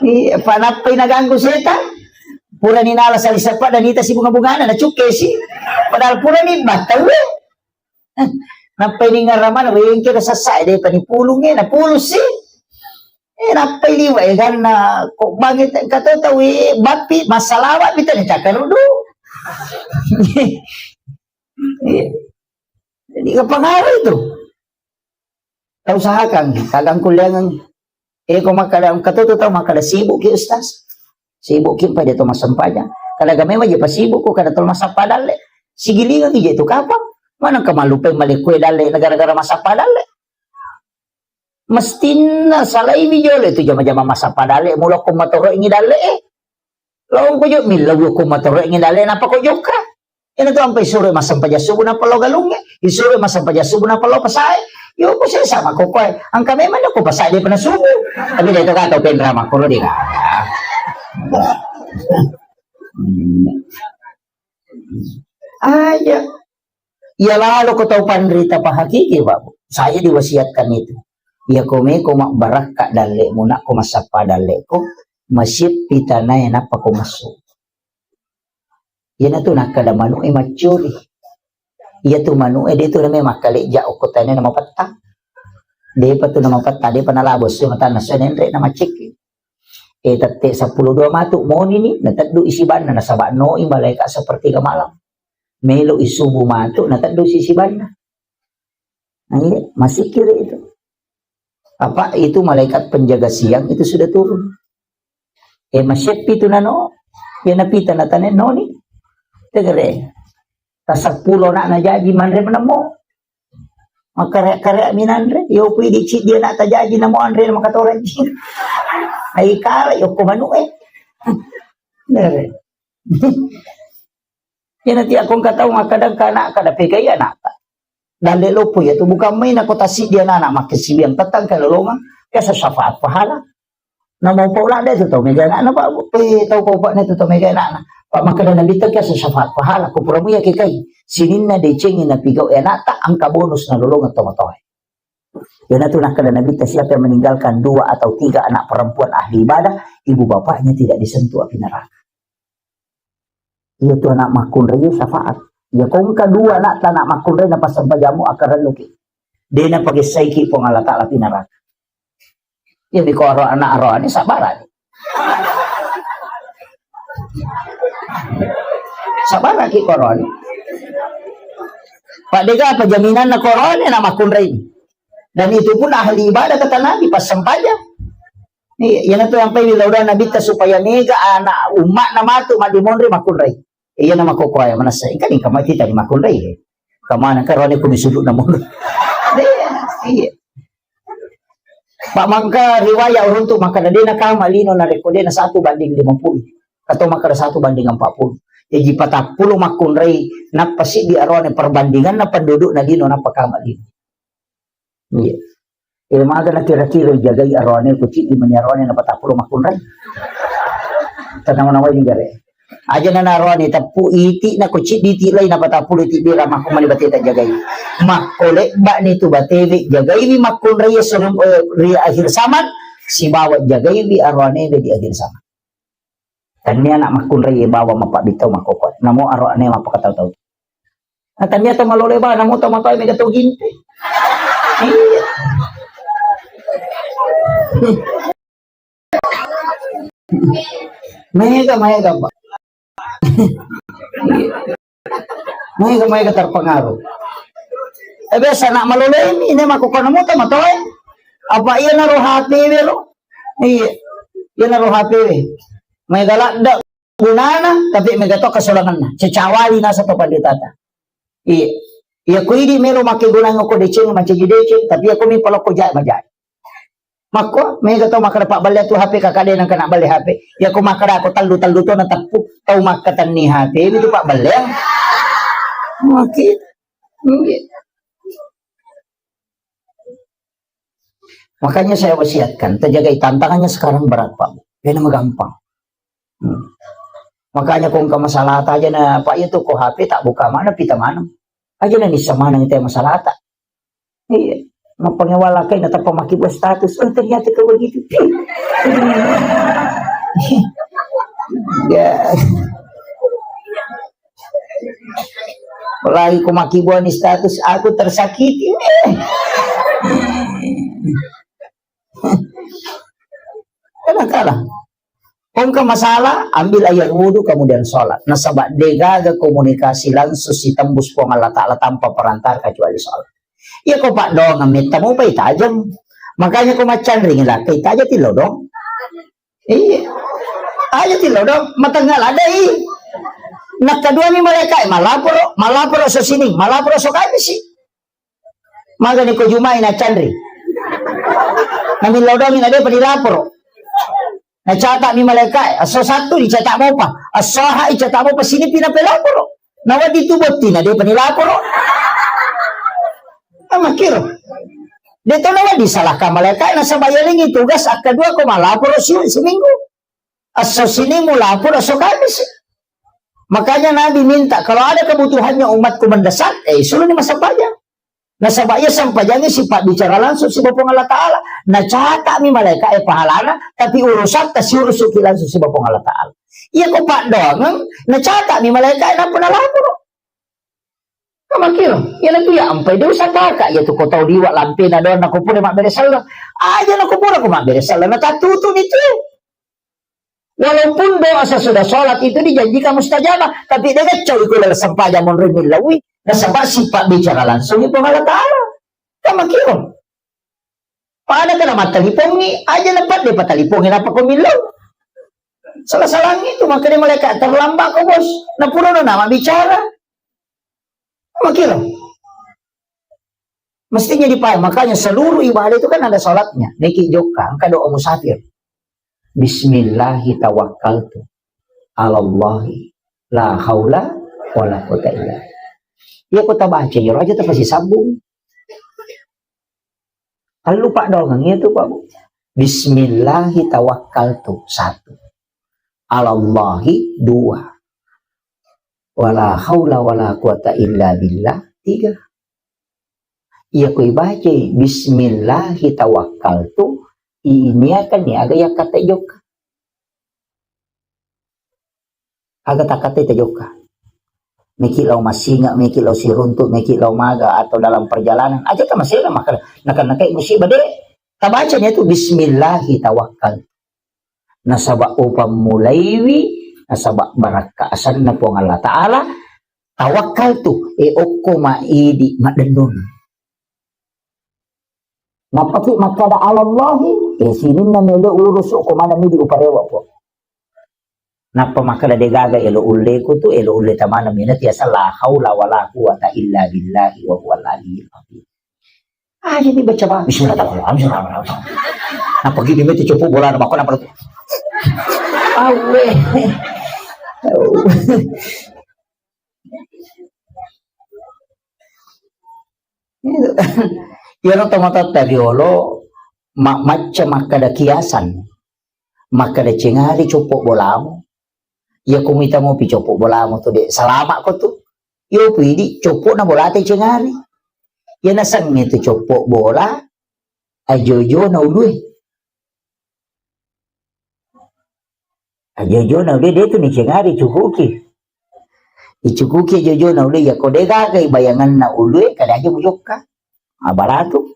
Iya, panappai naganggu setan. Purani nala sali sappa dan ita si bunga-bungana na cukke si. Padahal purani battau. Nappai ningarramana wengke da sassae de pani pulunge na pulung si. Eh, nappai liwa e ganna ko bangi te kato tawi bappi massalawa bita ni cakarudu. Jadi kepengaruh itu. Tau usahakan, kadang kuliangan. Eh, ko makkada, engka to tau makkada, "Sibuk ki, Ustaz." Sibuk ki, pai de to massempajang. Kada gamai waje pa sibuk ko kada to massappa dalle. Sigilingan ije tu kapang. Mana engka mallupai malekkue dalle na gara-gara massappa dalle. Mestinna salaiwi jolo tu jama-jama massappa dalle, mula ko matoroingi dalle, eh. Longko jo millau ko matoroingi dalle, napa ko jokka? Ina tu ampai suro massempajang subuh napa lo galungnge, isuro massempajang subuh napa lo pasae. Yo ko sesa mako koe, angka memang ko pasae de pernah subuh. Tapi de to kata penra makoro de. Aja. Iya lalo ko tau panrita pahakiki, Pak. Saya diwasiatkan itu. Iya ko meko mabbarakka dalle muna ko massappa dalle ko, masippi tanae nappa ko massu. Iyanatu nakkeda manu'e maccuri. Iyatu manu'e de tu namai makkalejja okko tane na mapettang. Depa tu na mapettang, depa nalabo esso matanna esso nenre na maccekki. E tette seppulo dua matu monini, nateddu isi banna, nasaba noi malaikat sepertiga malam. Melo isubu matu, nateddu isi banna. Nah, iya, masih kira itu. Apa itu malaikat penjaga siang itu sudah turun. Eh, maseppi tu nano, ya napita natane noni. Tegere. Tasappulo nak najaji manre menemo. Makare-kare minanre, yo pui dicik dia nak tajaji namo anre makatoraji. Ai kala yo ko manu eh. Dere. Iyana tiya ko engka tau makkadang ka anak kada pegai anak ta. Dalle loppo iya tu bukan main ko tasik dia anak makkasiwiang tettang kalolongang biasa syafaat pahala. Namo pau ladde tu tau mega anak na pak eh tau kau pak tu tau mega anak na pak makkada nabi tak biasa syafaat pahala ko pura muya kekai sininna deceng na pigau anak ta angka bonus na lolongang tau matoe. Iyana tu nakkada nabi ta siapa yang meninggalkan dua atau tiga anak perempuan ahli ibadah ibu bapaknya tidak disentuh api neraka. Iya tu anak makkunrai syafaat. Iya ko engka dua anak ta anak makkunrai na passempajamu akkarelluki. De na pagessaiki Puang Allah Taala pi neraka. Iya mi ko aro anak aroane sabbarani. Sabbaraki ko aroane. Pak dega apa jaminanna ko aroane anak makkunrai. Dan itu pun ahli ibadah kata Nabi pas sempajang. Iya, iyana tu yang pai wilaudang Nabi ta supaya mega anak umat na matu madimonri makkunrai. Iya nama koko aya manassa. Engka ni kamati tadi makkunrai. Kamana karone kumi sudut na monro. Iya, iya. Pak mangka riwayat uruntu makkada de na kama lino na rekko de na satu banding lima puluh. Atau makkada satu banding empat puluh. Jadi patappulo makkunrai nappa siddi arone perbandingan na penduduk na lino nappa kama lino. Iya. Eh, maga na kira-kira jagai arone, ku ciddi meni arone na patappulo makkunrai. Tanawa-nawai ni gare. Aja na narone teppu iti na ku ciddi ti lai na patappulo iti bira makku mani bate ta jagai. Makko lebba ni tu batewe jagai wi makkunrai ya sebelum, eh, ri akhir zaman sibawa jagai wi arone di akhir zaman. Tannia anak makkunrai bawa mapabbitau makkoko. Namo arone mappakatau-tau. Nah, tannia to malole ba, namo to matoe mega to gimpe. Iya. Mega, mega, Pak. Mega, mega terpengaruh. Eh, biasa anak malole mi, ini makkoko namo to matoe. Apa iya naro H P we lo? Iya. Iya naro H P we. Mega ladda gunana, tapi mega to kesolanganna. Cecawali nasa to panditata. Iya. Iya ko idi melo make gunang ko deceng, mancaji deceng, tapi iya ko mi palokko jae majae. Makko, mega to makkada pabballe tu H P kakak de nang kena balle H P. Iya ko makkada ko tallu-tallu to na teppu, tau makkatenni H P, itu pabballe. Maki. Iya. Makanya saya wasiatkan, terjaga tantangannya sekarang berat, Pak. Ini mah gampang. Hmm. Makanya ko engka masalah ta aja na, Pak, itu ko H P tak buka mana, pita mana. Aja na nissa mana kita masalah ta. Iya. Mapangewala kai na tappa maki buat status. Oh, ternyata kau begitu. Ya. Apalagi ko makkibuani status, "Aku tersakiti." Eh. Kadang-kadang. Ko engka masalah, ambil air wudhu, kemudian sholat. Nasaba degaga komunikasi langsung sitembus Puang Allah Ta'ala tanpa perantara kecuali sholat. Iya ko paddoangeng metta mopa itajeng. Makanya ko maccanring lakka itaja tillo dong. Iya. Aja tillo dong, matengnga ladai. Nakkaduami malaika e, malaporo, malaporo so Sining, malaporo so Kamisi. Magani ko Jumai na canri. Namillau dongi na depa dilaporo. Nacata'mi malaika e, esso Sattu dicata' mopa, esso Aha' dicata' mopa, Sining pi napelaporo. Nawedding tu bottina depa nilaporo. Amakkiro. De to nawedding salahkan malaika e, nasaba yalengngi tugas akkadua ko malaporo si-, siminggu. Esso Sining mulaporo, esso Kamisi. Makanya Nabi minta, "Kalau ada kebutuhannya umatku mendesak, eh, suruhni massempajang." Nasaba iya sempajangnge sipabbicara langsung siba Puang Allah Ta'ala. Nacata'mi malaika e pahalana, tapi urusatta siurusuki langsung siba Puang Allah Ta'ala. Iya ko paddoangeng, nacata'mi malaika e nappa nalaporo. Kamakiro, iya natu ya ampai de usapaka, iya tu ko tau liwa lampena doang nako pura mabbere selleng. Aja nako pura ko mabbere selleng, natattutu ni tu. Walaupun doa sesudah sholat itu dijanjikan mustajabah, tapi de gaccau iko dalam sempajang monroi millaui, nasaba sipabbicara langsung Puang Allah Ta'ala. Kamakiro. Pada kena mattalipongi, aja na padde patalipongi nappa ko millau. Salah-salangi tu, makanya malaikat terlambat ko bos. Napurano nama bicara. Makiro. Mestinya dipahami. Makanya seluruh ibadah itu kan ada sholatnya. Niki jokka, engka doa musafir. Bismillahi tawakkaltu alallahi la haula wala quwata illa billah. Iya ko tabaca, iya aja tapasi sambung. Tellu paddoangeng iya tu, Pak, Bu. Bismillahi tawakkaltu, satu. Alallahi, dua. Wala haula wala quwata illa billah, tiga. Iya ko ibacai bismillahi tawakkaltu, iniakan ni aga yakkatta jokka. Aga takkatai tajokka. Meki lao massinga, meki lao siruntu, meki lao maga atau dalam perjalanan. Aja tamasela maka naka-, nakai musibah de. Tabaca ni tu bismillahi tawakkal. Nasaba upammulaiwi, nasaba barakka asanna Puang Allah Ta'ala. Tawakkal tu, e okko ma idi maddennun. Nappaki makkada alallahi, e sininna melo urusu ko mana midi uparewa po. Nappa makkeda, "De gaga elo ulleku tu, elo ulle tamana mena tiasa la haula wala quwata illa billahi wa huwal aliyyil azim." Ah, jadi baca ba-, bismillahirrahmanirrahim, bismillahirrahmanirrahim. Nappa gini meti copo bola, nappa nappa. Awe. Iyaro tomatoatta riolo ma-, macca makkeda kiasan. Makkeda, "Cengari coppo bolamu." Iya ko mita mopi coppo bolamu tu, de salama ko tu. Iyo pi idi coppo na bolata cengari. Iya nasengnge tu coppo bola ajojo na ulue. Ajojo na ulue de tu ni cengari, cukuki. Icukuki ajojo na ulue, iya ko de gaga ibayanganna ulue, kada aja mujokka. Abaratu.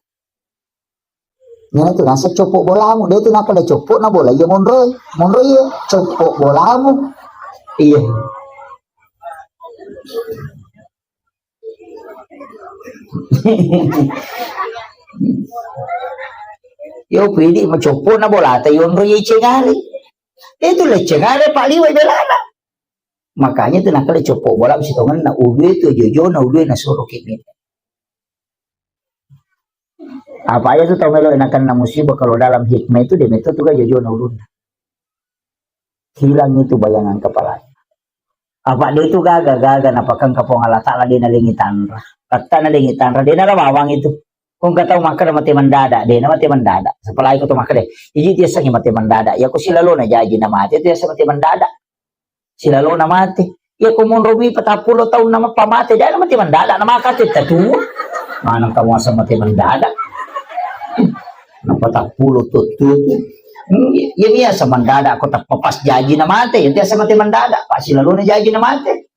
Iyana tu naseng coppo bolamu, de tu nakkeda coppo na bola iya monroe, monroe iya coppo bolamu. Iya. Yo pidi ma coppo na bolata yonro ye cengari. De tu le cengari pa liwa belana. Makanya tu nakkeda coppo bola sitongenna ulue tu jojona ulue nasuro kimi. Apa aja tu tau melo nakenna musibah, kalau dalam hikmah itu dia metto tu ga jojona ulunna. Hilang itu bayangan kepalanya. Apa dia itu gaga-gaga napakengka Puang Allah Ta'ala dia nalengi tanra. Kata nalengi tanra, dia nara bawang itu. Kong kata makkeda mate mendadak, dia na mate mendadak. Apalagi ko tu makkeda, iji tiasangi mate mendadak. Ya ko silalona jaji na mate, tiasa mate mendadak. Silalona mate. Iya ko monromi patappulo taunna mappa mate, de na mate mendadak, na maka tetta tu. Maneng kamu asal mate mendadak. Na patappulo tu tu. Hmm, iya, iya, biasa mendadak ko tappa pas jaji na mate, iya biasa mate mendadak, pas silalona jaji na mate.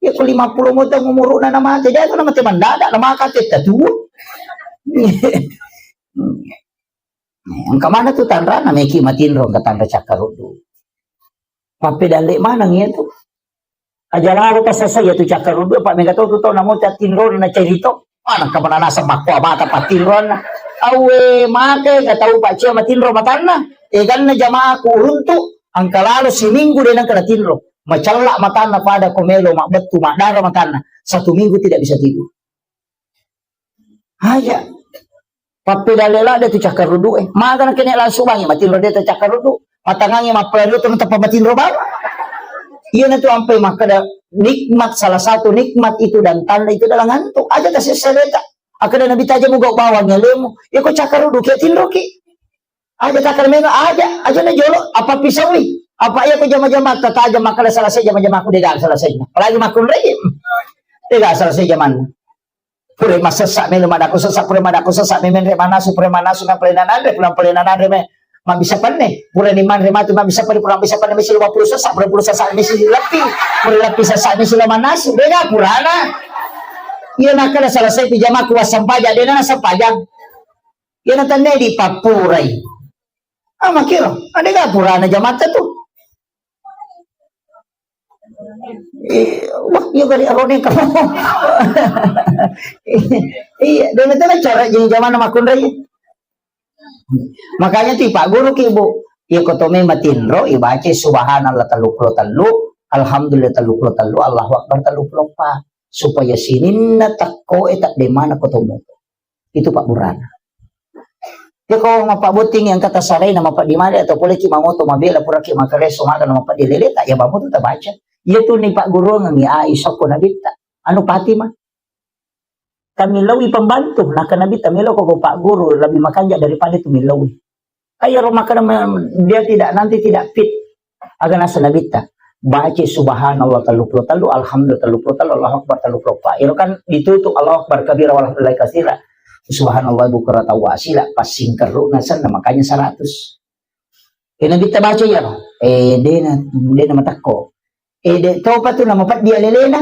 Iya ko lima puluh mo taung umuru'na na mate, dia ko na mate mendadak, na maka tetta tu. Engka mana tu tanrana meki matinro, engka tanra cakkaruddu. Pappedalle maneng iya tu. Aja lalo tasessa iya tu cakkaruddu, apa mega to tu tau namo tattinro na cerito. Mana kamanana sabakko abata pattinronna. Awe, make ga tau pacia matinro matanna. Eganna jamaaku uruntu, engka lalo siminggu de nengka natinro. Macella matanna pada ko melo mabbettu, maddara matanna. Satu minggu tidak bisa tidur. Aja. Pappedalle ladde tu cakkaruddu e. Maga na kene langsung bangi matinro de tu cakkaruddu. Matangangi mappalari tu teppa matinro bawang. Iya na tu ampai makkeda nikmat, salah satu nikmat itu dan tanda itu adalah ngantuk. Aja tasessa deta. Akkeda Nabi taja mugau bawang alemu. Iya ko cakkaruddu ki tinro ki. Aja takkeda melo aja, aja na jolo apa pisaui. Apa iya ko jama-jama tatajam makkeda selesai jama-jamaku de ga selesai. Apalagi makkunrai. De ga selesai jamanna. Pura massessa melo madakko sessa, pura madakko sessa memenre manasu, pura manasu na pura nananre, pura pura nananre me mabissa penne, pura ni manre matu mabissa penne, pura mabissa penne misi lima puluh sessa, pura puluh sessa misi lebbi, pura lebbi sessa misi lima manasu, de ga purana. Iya nakkeda selesai pijamaku wassampajang, de na sampajang. Iya na tenne di pappurai. Ah, makkiro, de ga purana jamatta tu. Eh, wah, iya gari arone kamu. Iya, dulu itu cara jadi zaman makkunrai. Makanya ti Pak Guru ki, Bu, iya ko to me matinro, ibaca subhanallah tellu puluh tellu, alhamdulillah tellu puluh tellu, Allahu Akbar tellu puluh empat. Supaya sininna tekko e tak de mana ko to muto. Itu Pak Burana. Ya ko mappabbotting yang kata sarai na mappaddi male atau pole ki mamoto mabela pura ki makareso maga na mappaddi lele tak ya bamu tu tabaca. Iya tu ni Pak Guru ngi ai sokko nabitta. Anu Fatimah. Kami laui pembantu, naka nabitta melo ko Pak Guru lebih makanja daripada itu milaui. Iyaro makkeda me-, dia tidak, nanti tidak fit. Aga naseng nabitta, baca subhanallah tellu puluh tellu, alhamdulillah tellu puluh tellu, Allahu Akbar tellu puluh empat. Iro kan ditutup Allahu Akbar kabira walhamdulillah katsira. Subhanallah bukratan wa asila, pas singkerru nasenna makanya seratus. Eh, nabitta baca iyaro. Eh, dena, dena matakko. Eh, de topa tu nama peddi alelena.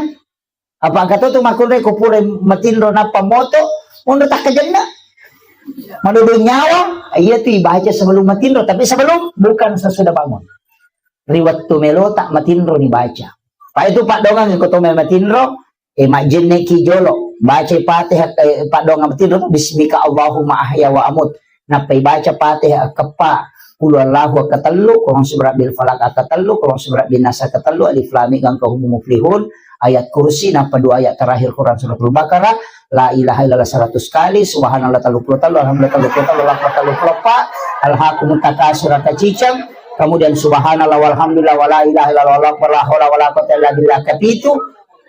Apa engka to tu makkunrai ko pura matinro nappa moto, monro takkajenna. Madodo nyawa, iya tu ibaca sebelum matinro, tapi sebelum, bukan sesudah bangun. Ri wettu melota matinro dibaca. Pa itu paddongang ko to me matinro, eh, majjenneki jolo, baca Fatihah, eh, paddongang matinro, bismika Allahumma ahya wa amut. Nappa ibaca Fatihah akeppa, Qul huwallahu akatellu, Qul a'udzu birabbil falaq akatellu, Qul a'udzu birabbin nas akatellu, Alif Lam Mim gangka humum muflihun, ayat kursi, nappa dua ayat terakhir Quran Suratul Baqarah, La ilaha illallah seratus kali, Subhanallah tellu puluh tellu, Alhamdulillah tellu puluh tellu, Allahu Akbar tellu puluh empat, Alhaakumut Takatsur kaciceng, kemudian Subhanallah walhamdulillah wala ilaha illallah wallahu akbar, la haula wala quwwata illa billah kapitu,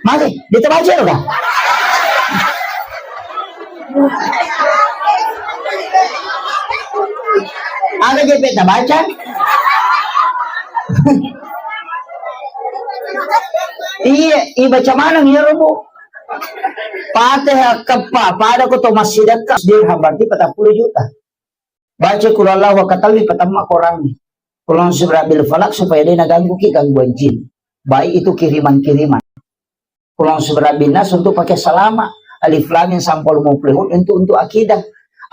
Magi, de tabaca ro, Kak? Aga jeppe tabaca? Iya, ibaca maneng iyaro, Bu. Fatihah keppa, pada ko to massidekka dirham, berarti patappulo juta. Baca Qul huwallahu akatellu, patemma korangnge. Qul a'udzu birabbil falaq, supaya de nagangguki gangguan jin. Baik itu kiriman-kiriman. Qul a'udzu birabbin nas untuk pakai salama. Alif Lam Mim sampul muflihun untuk, untuk akidah.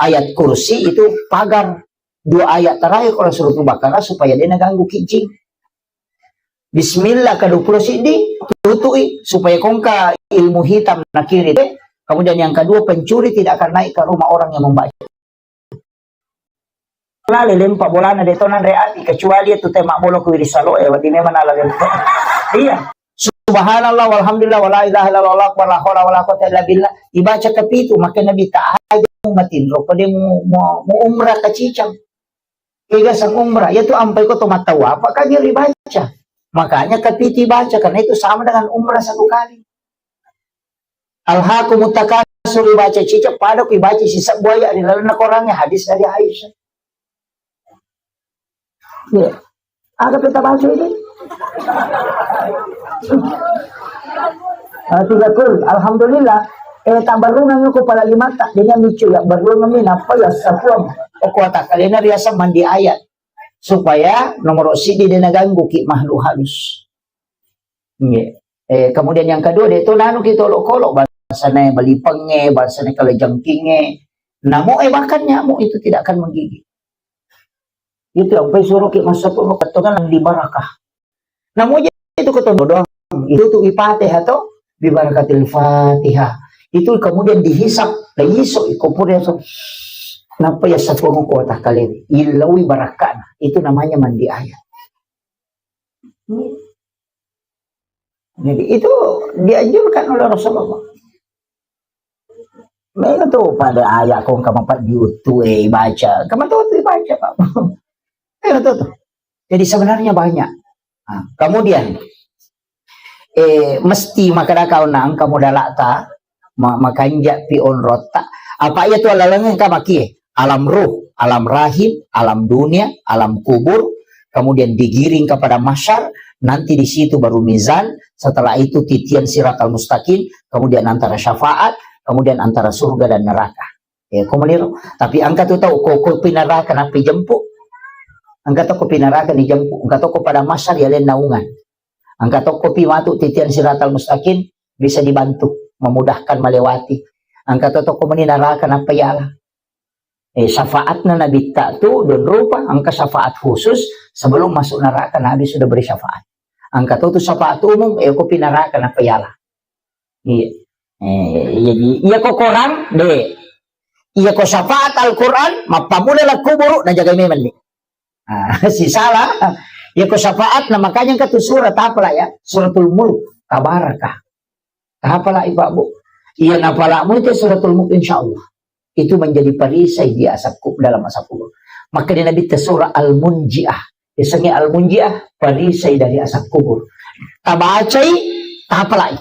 Ayat kursi itu pagar. Dua ayat terakhir Quran Suratul Baqarah supaya de nagangguki jin. Bismillah kedua puluh siddi, tutui supaya ko engka ilmu hitam nakiri. Kemudian yang kedua, pencuri tidak akan naik ke rumah orang yang membaca. Lale lempa bolana de to nanre api, kecuali itu tema bolo ku wiri salo e, wadi memang ala lempa. Iya. Subhanallah walhamdulillah wala ilaha illallah wallahu akbar la haula wala quwwata illa billah. Ibaca kapitu, maka Nabi ta aja mu matinro, pada mu, mu, mu umrah kacicang. Kega sang umrah, ya tu ampai ko to matawa, apa kan dibaca. Makanya kapitu baca, karena itu sama dengan umrah satu kali. Alhaakumut takatsur, baca cicak pada ku baca sisebbu ayat ri lalenna korangnge, hadis dari Aisyah. Iya. Aga peta baca ini? Ah, tiga kul. Alhamdulillah. Eh, tak berungang aku pala lima tak. Dia micu ya berungang ni apa ya sapuang. Aku tak kalena riasa mandi ayat. supaya nomoro siddi de naganggu ki makhluk halus. Nggih. Eh, kemudian yang kedua, de to nanu ki tolok-kolok, bangsane balipengnge, bangsane kalajengkingnge. Namo, eh, bahkan nyamuk itu tidak akan menggigit. Itu yang suruh ki masa pun ketongan di barakah. Namo je itu keton doang. Itu tu ipate atau bi barakatil Fatihah. Itu kemudian dihisap, dihisap ikopure so. Napa ya sapung kota kalewi? Ilawi barakana. Itu namanya mandi ayat. Jadi itu dianjurkan oleh Rasulullah. Mega tu pada ayat kong kama pat diutu, eh, baca. Kama tu tu baca, Pak. Mega tu tu. Jadi sebenarnya banyak. Nah, kemudian, eh, mesti makada kau nang kamu dalakta, ma-, makanja pi onrotta. Apa iya tu alaleng ka makie? Alam ruh, alam rahim, alam dunia, alam kubur, kemudian digiring kepada mahsyar, nanti di situ baru mizan, setelah itu titian siratal mustaqim, kemudian antara syafaat, kemudian antara surga dan neraka. Eh, ko meniro. Tapi engka tu tau, ko, ko pinaraka napi jempu. Engka to ko pinaraka ni jempu. Engka to ko pada mahsyar ya lain naungan. Engka to ko pi matu titian siratal mustaqim bisa dibantu, memudahkan melewati. Engka to, to ko meni naraka napa yala. Eh, syafaatna Nabitta tu don rupa, engka syafaat khusus sebelum masuk neraka Nabi sudah beri syafaat. Engka to tu syafaat umum, eh, ko pinaraka napa yala. Iya. Eh, iya, iya, iya ko korang, de. Iya ko syafaat Al-Quran, mappamula la kuburu, najaga memang ni. Ah, si salah. Iya ko syafaat, nah makanya engka tu surah, tapala ya, Suratul Mulk, tabarakah. Tapala Ibu. Iya napala mu itu Suratul Mulk, insya Allah. Itu menjadi perisai di asap ku-, dalam asap kubur. Maka di Nabi ta surah Al-Munjiah. Biasanya Al-Munjiah, perisai dari asap kubur. Tabacai, tapalai.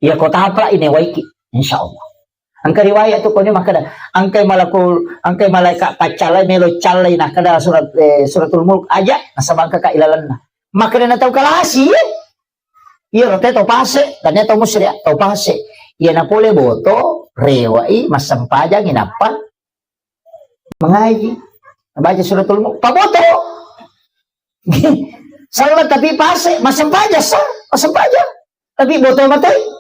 Iya ko tapalai newaiki, insya Allah. Engka riwayat tu kone makkada, engkai malakul, engkai malaikat paccallai melo callai nakkada surat, eh, Suratul Mulk aja, nasaba engka ka ilalenna. Makkada na tau kalasi, eh. Iya, rote tau pase, tania tau musri, tau pase. Iya na pole boto, rewai, massempajang, inappa mengaji. Baca Suratul Mulk, paboto. Salat tapi pase, massempajang, sa, massempajang. Tapi boto matai.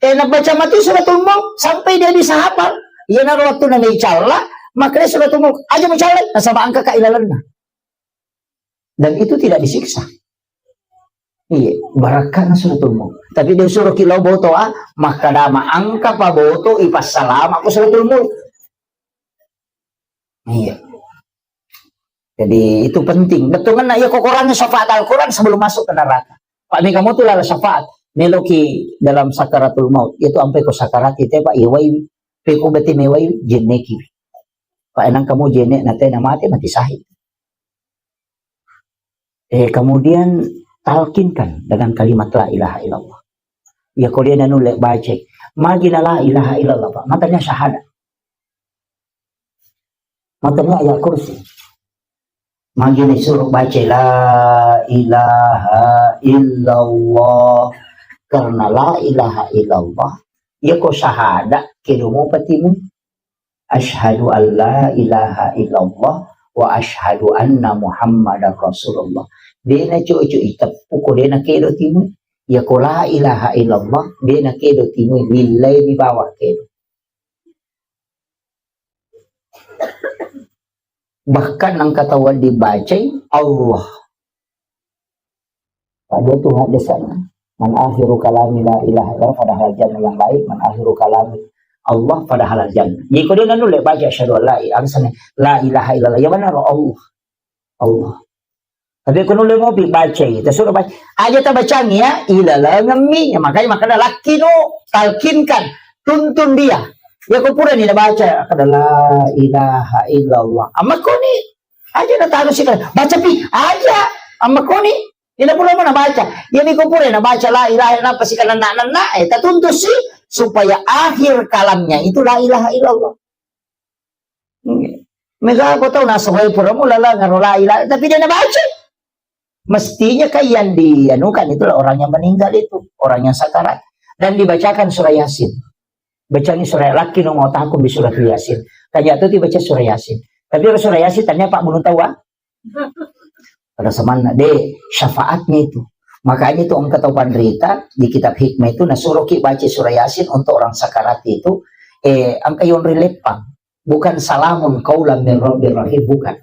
Eh, nabaca mati Suratul Mulk sampai dia bisa hafal. Iya na waktu na calla, makanya Suratul Mulk aja mencalla, nasaba engka ka ilalenna. Dan itu tidak disiksa. Iya, barakana Suratul Mulk. Tapi dia suruh ki lao boto, ah, makkada ma engka pa boto ipassalama ko Suratul Mulk. Iya. Jadi itu penting. Betul kan, iya ko korang syafaat Al-Quran sebelum masuk ke neraka. Pak, mega mo tu lala syafaat. Meloki dalam sakaratul maut. Itu ampe ko sakarat itu, Pak, iya waiwi. Pe ko bete me waiwi, jenneki. Pak, enang kamu jenek nate na mate, mati syahid. Eh, kemudian talkinkan dengan kalimat la ilaha illallah. Ya, ko dia nanu le baca. Magi na la ilaha illallah, Pak. Matanya syahadat. Matanya ayat kursi. Magi na suruh baca la ilaha illallah. Karena la ilaha illallah. Ya, ko syahadat, kedo mo patimu. Asyhadu an la ilaha illallah wa asyhadu anna Muhammadar Rasulullah. Dena cocok iteppu ko dena kedo timu. Ya ko la ilaha illallah, dena kedo timu, millai di bawah kedo. Bahkan engka tau dibacai Allah. Pada tu hadisnya. Man akhiru kalami la ilaha illallah, padahal jannah yang lain, man akhiru kalami Allah, padahal jannah. Jadi ko dia nanu le baca asyhadu an la ilaha, alasannya la ilaha illallah. Ya mana roh Allah. Allah. Tapi ko nulle mopi baca, kita suruh baca. Aja ta bacang ya, ilalengemmi. Ya, makanya, makanya laki nu talkinkan, tuntun dia. Ya ko pura ni baca, kada la ilaha illallah. Amma ko ni, aja na taruh sih, baca pi, aja. Amma ko ni, ina pura mana baca. Ya ni ko pura na baca la ilaha illallah, pasti kan nana, nana, eh, ta tuntun sih, supaya akhir kalamnya itu la ilaha illallah. Mega ko tau nasaba pura mu lala ngaro la ilaha, tapi dia na baca. Mestinya kan yang dianukan itulah orang yang meninggal itu, orang yang sakarat. Dan dibacakan surah Yasin. Bacangi surah, laki no mau takut di surah Yasin. Tanya tu dibaca surah Yasin. Tapi surah Yasin tanya Pak Gunung tahu, ah? Pada semanna deh, syafaatnya itu. Makanya itu engka tau panrita di kitab hikmah itu nasuroki baca surah Yasin untuk orang sakarat itu, eh, engka yonri leppang. Bukan salamun qaulan min rabbir rahim, bukan.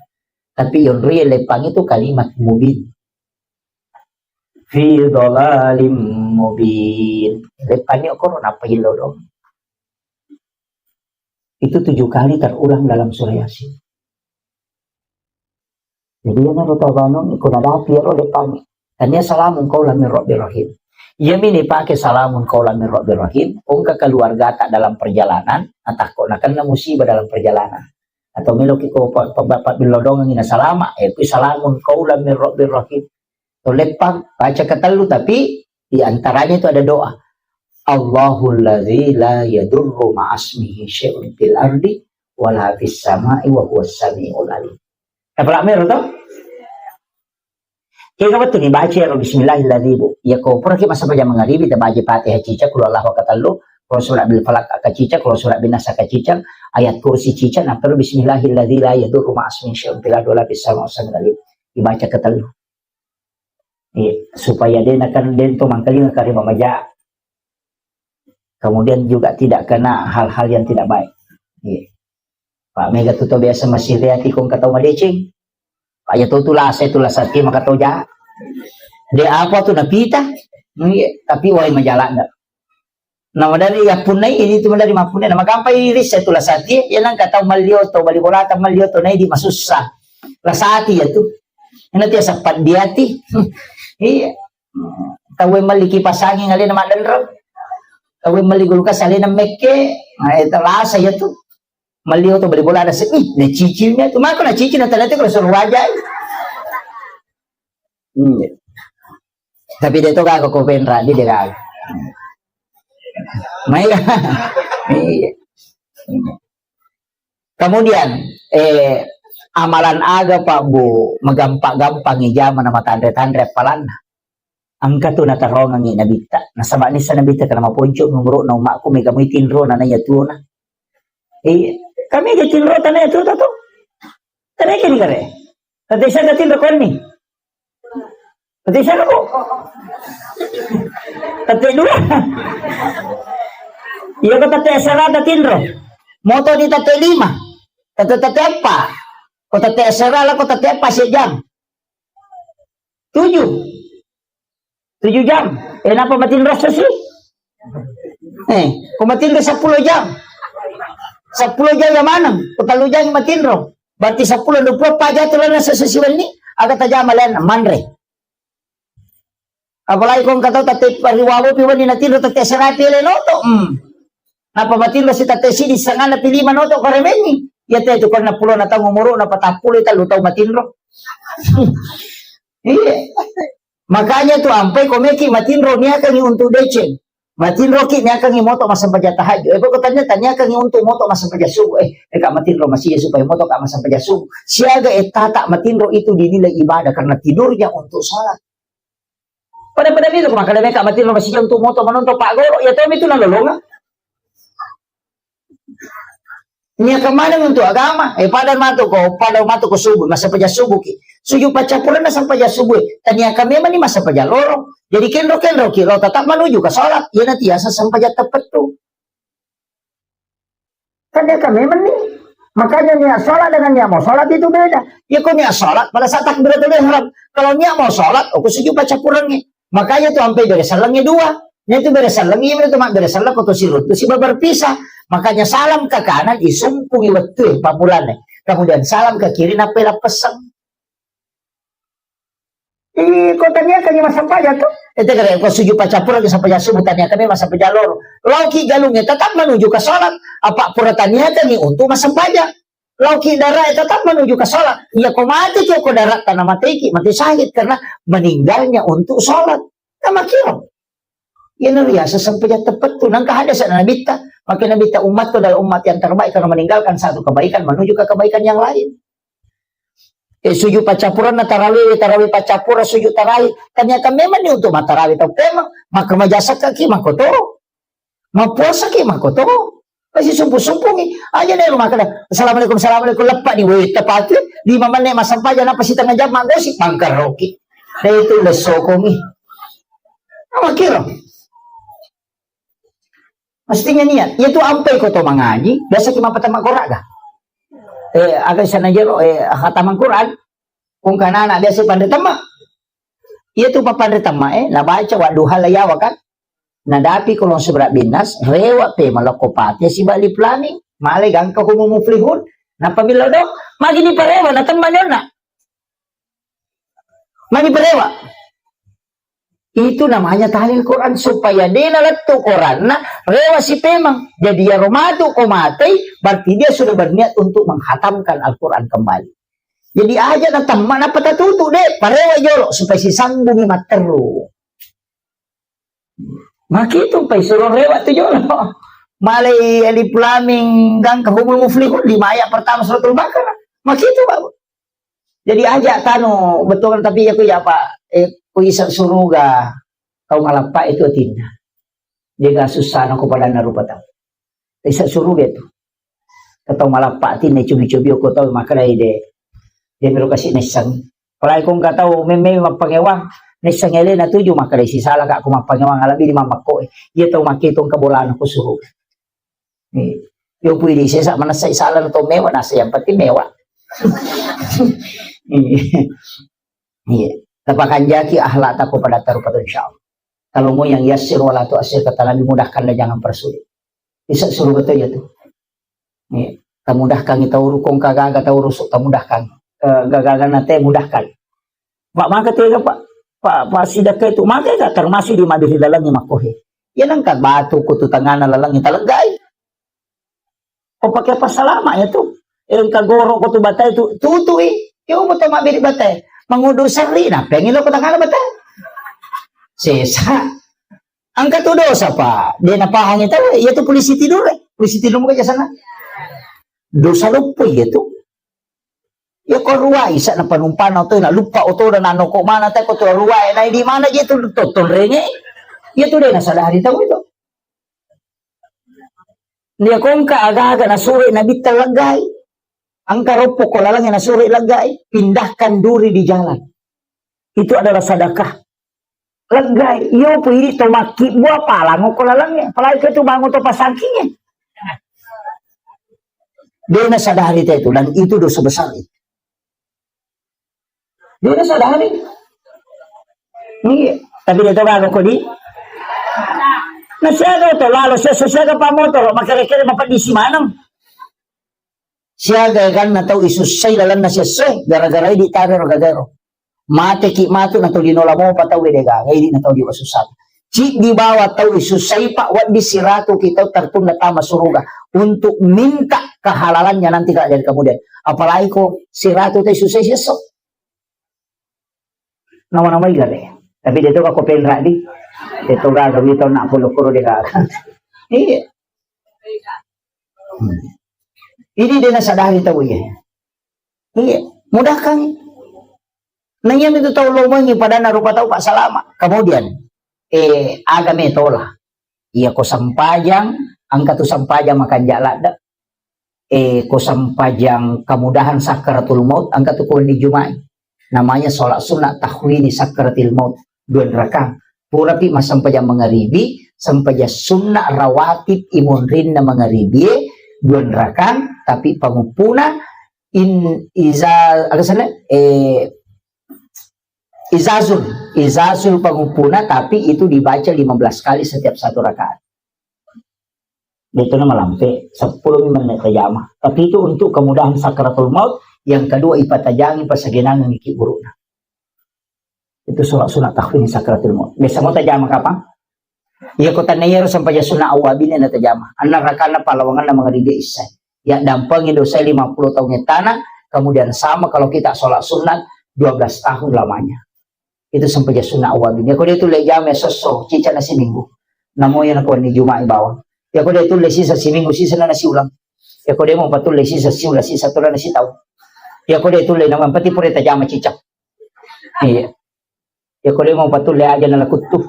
Tapi yonri leppang itu kalimat mubin. Fi dhalalim mubin. Leppang ni okoro napa yillo dong. Itu tujuh kali terulang dalam surah Yasin. Jadi, iyana ro tau banung, iko nadapi ro leppang. Tania salamun qaulan min rabbir rahim. Iya mini pake salamun qaulan min rabbir rahim, engka keluargata dalam perjalanan, atakko nakenna musibah dalam perjalanan. Atau melo ki ko pa-, pa-, pa-, pabillodongengi na salama, eh, kui salamun qaulan min rabbir rahim. To leppang, baca ketellu, tapi di antaranya itu ada doa. Allahul ladzi la yadurru ma'asmihi syai'un fil ardi wala fis sama'i wa huwas sami'ul alim. Tapala mero to? Kega wettu ni baca ro bismillahilladzi bu. Ya ko pura ki masa baca mangaribi ta baca Fatihah cica, qul huwallahu ketellu, qul surah bil falaq ka cica, qul surah bin nas ka cica, ayat kursi cica, na perlu bismillahilladzi la yadurru ma'asmihi syai'un fil ardi wala fis sama'i wa huwas sami'ul alim. Dibaca ketellu. Iya, supaya de nakan dento mangkalinga kareba maja. Kemudian juga tidak kena hal-hal yang tidak baik. Iya. Pak mega tu to biasa masih lihat ikon kata madeceng. Pak ya tu tu lasa tu lasa ti maka to ja. De apa tu napita? Iya, tapi wai majalan dah. Na madari yappunnai, ini tu madari mappunnai, na magampai rissa tu lasati, ya nangka tau malli oto, bali bolata malli oto, na idi masussa. Lasati ya tu. Ina tiasa paddiati. Iya. Tau malli kipas angin alena maddenreng. Tau malli kulkas alena mekke. Nah, itu lasa ya tu. Malli oto bali bola ada sedih. Na cicilnya tu. Mako na cicil na tadi tu kalau suruh wajah. Iya. Tapi de to gaga ko penra, de gaga. Mai. Iya. Kemudian, eh, amalan aga Pak Bu, magampa-gampangi jama na matanre-tanre appalanna. Engka tu natarongengi nabitta. Nasaba nissa nabitta kana maponco umuruna ummakku mega mui tinro na naya tuona. Iya, kami ga tinro tanaya tuota tu. Tare kini kare. Tante siaga tinro konni? Tante siaga ko? Tante dua. Iya ko tante asera tinro. Moto di tante lima. Tante tante apa? Ko tante asera lah ko tante apa sejam. Tujuh. Tujuh jam. Eh, napa matinro sesi? Eh, ko matinro sepuluh jam. Sepuluh jam yang mana? Ko tellu jam matinro. Berarti sepuluh dua puluh empat jam tu lana sesi wenni. Aga tajama lain manre. Apalagi ko engka tau tette riwawo pi wenni natinro tette serapi le noto. Hmm. Napa matinro si tette sidi sangana pi lima noto ko remenni. Iya te tu ko enam puluh na taung umuru na patappulo tellu tau matinro. Iya. Makanya tu ampai ko meki matinro niakangi untuk deceng. Matinro ki niakangi moto massempajang tahajud. Eh, pokok tanya, taniakangi untuk moto massempajang subuh. Eh, eh, ka matinro masih supaya moto ka massempajang subuh. Siaga eh tata matinro itu dinilai ibadah karena tidurnya untuk sholat. Pada-pada milo ko makkeda meka matinro masih untuk moto menonton Pak Golo, ya to mitu nalolonga. Niaka maneng untuk agama, eh, pada matu ko, pada matu ko subuh, massempajang subuh ki. Sujud paccappurenna sempajang subuh, taniaka memang ni massempajang loro. Jadi kenro-kenro ki, lo tetap menuju ke sholat, iya nanti asa sempajang tepettu. Taniaka memang ni. Makanya niat sholat dengan niat mau sholat itu beda. Ya ko niat sholat pada saat takbiratul ihram. Kalau niat mau sholat, aku sujud paccappurengnge. Makanya tu ampe bere sellengnge dua. Nya tu bere selleng, iya tu mak bere selleng ko to siruntu siba berpisah. Makanya salam ke kanan isumpungi wettu pammulane. Kemudian salam ke kiri nappai lappesseng. Ih, ko taniakangi massempajang tu. Ete kare ko sujud paccappurengnge sempajang subuh taniakangi massempajang loro. Lauki galungnge tetap menuju ke sholat. Apa pura taniakangi untuk massempajang. Lauki darat tetap menuju ke sholat. Iya ko mati ki ko darat tanah mateki, mati syahid karena meninggalnya untuk sholat. Nama kiro. Iya na riasa sempajang tepettu. Nangka hadis nabitta. Maka nabitta umatku adalah umat yang terbaik karena meninggalkan satu kebaikan menuju ke kebaikan yang lain. Eh, sujud paccappurenna tarawih, tarawih paccappureng sujud tarawih. Taniaka memang ni untuk mattarawih tau pemang. Maka majasakka ki mako to. Mapuasa ki mako to. Pasti sumpung-sumpungi. Aja nih rumah kada. Assalamualaikum, assalamualaikum. Lepak ni weh tepati. Lima menit massempajang, nappa sitengah jam maggosi, mangkaroki. Deh, itu lesokomi. Apa kira? Mestinya niat. Iya tu ampai ko to mangaji, biasa ki mapatama koraga. Eh, aga sana jero, eh, hataman Quran. Kung kanana biasa panre temma. Iya tu papanre temma, eh, nabaca wadduha la yawa kan. Nadapi kolong seberat binas, rewa pe malokko pate si bali planning. Male gangka humul muflihun. Napa milo do? Magi ni parewa, na temma nyonna. Magi parewa. Itu namanya tahlil Quran, supaya dena lettu Quranna, rewa si pemang. Jadi, iyaro matu ko matei, berarti dia sudah berniat untuk menghatamkan Al-Quran kembali. Jadi, aja na temma, nappa tatutu, deh, parewa jolo, supaya sisambungi matteru. Makitu, pai suruh rewa tu jolo. Malai alif lam mim gangka humul muflihun, lima ayat pertama suratul Baqarah. Makitu, Pak. Jadi aja tanu betul, tapi ya ku ya, Pak, eh, ku isa suruga kau malappa itu atinna. Dia gak susah no kepada rupa tau. Isa suruga itu. Kau malappa atinna, cobi-cobi ko tau makkedai de. Dia melo kasi nessang. Apalagi kong kau tau meme mappangewang, nessang elena tuju makkedai sisala kak ku mappangewang, alabi di mamakko. Iya tau makitung kebolana ku suruga. Iya. Yo pui di sesa manessai sala to mewa, nasa yang penting mewa. Iya. Iya. Tapakanjaki akhlak tako pada tarupa tu, insyaallah. Kalau mau yang yassir wala tu'assir, kata Nabi, mudahkanlah, jangan persulit. Bisa suruh betul ya tu. Iya. Tamudahkan tau rukung kagaga tau rusuk, tamudahkan. Eh, gagaga nate mudahkan. Pak, maka tega, Pak? Pak, Pak, sidakka itu, maka gak termasuk di madiri dalamnya makohe. Ya, nangka batu kutu tengana laleng taleggai. Ko pakai apa selama ya tu? Engka goro ko tu batai tu, tutui. Ya, upo to mabbiri batai. Mengudur seri, nah, pengen lo ko tengana batai. Sesa. Engka tu dosa, Pak. Dia napahangi tau, ya tu polisi tidur, eh. Polisi tidur muka jasana. Dosa lupa ya tu. Ya ko ruai sa na panumpang oto na lupa oto na nano ko mana te ko tu ruai na di mana je tu to tonrenge. Ya tu de na sadari tau itu. Dia kongka aga-aga na sore na bitta leggai. Angka roppo ko lalangnya na sore leggai, pindahkan duri di jalan. Itu adalah sedekah. Leggai, iyo pu idi to makkibbu apa lango ko lalangnge, apalagi ke tu bangun to pasangkingnge. Dia na sadari te itu, dan itu dosa besar itu. Dia na sadari. Iya, tapi dia to gaga ko di. Na siaga to lalo, siaga, siaga pa motor, makere-kere mapadisi maneng. Siaga eganna tau isussai lalenna siesso e, gara-gara idi taro gagaero. Mateki matu na tau dinola mopa tau e degaga, idi na tau diwasussata. Ciddi bawa tau isussai pa, waddi siratu ki tau tertunda tama suruga untuk minta kehalalannya nanti kalau jadi kemudian. Apalagi ko siratu tau isussai siesso. Nama-namai gare. Tapi dia tu kako penra di. Dia tu gaga, mi tau nak polo kuro dia gaga. Iya. Hmm. Ini dia nasadari tau ya. Iya, mudahkan. Nah, yang itu tau lomengi pada na rupa tau Pak salama. Kemudian, eh, agame tola. Iya ko sampajang, angka tu sampajang makanja ladde. Eh, ko sampajang kemudahan sakaratul maut, angka tu ko wenni Juma'i. Namanya sholat sunnah tahwini sakaratil maut. Dua rakang. Purapi massempajang mangaribi, sempajang sunnah rawatib imonrinna mangaribi, dua rakang, tapi panguppuna in iza, aga sana? Eh, izazul, izazul panguppuna, tapi itu dibaca lima belas kali setiap satu rakaat. Itu nama lampe, sepuluh menit tajama. Tapi itu untuk kemudahan sakaratul maut. Yang kedua, ipatajangi pasagenangan iki burukna. Itu sholat sunat takhfif sakaratul maut. Biasa mau tajama kapang? Iya, ko tanna iyaro sempajang sunat awwabin na tajama. Anna rakana palawanganna mangaribi isya. Ya dampengi dosa lima puluh tahun etana, kemudian sama kalau kita sholat sunat dua belas tahun lamanya. Itu sempajang sunat awwabin. Ya, ko dia tulle jama sosso, cica na siminggu. Namo ya na ko ni Juma'i bawang. Ya, ko dia tulle sisa siminggu, sisa na nasi ulang. Ya, ko dia mau patulle sisa siulang, sisa tulang nasi tahu. Ya, ko dia tulle nama pati pura tajama cicak. Iya. Ya, ko dia mau patulle aja na lakuttu.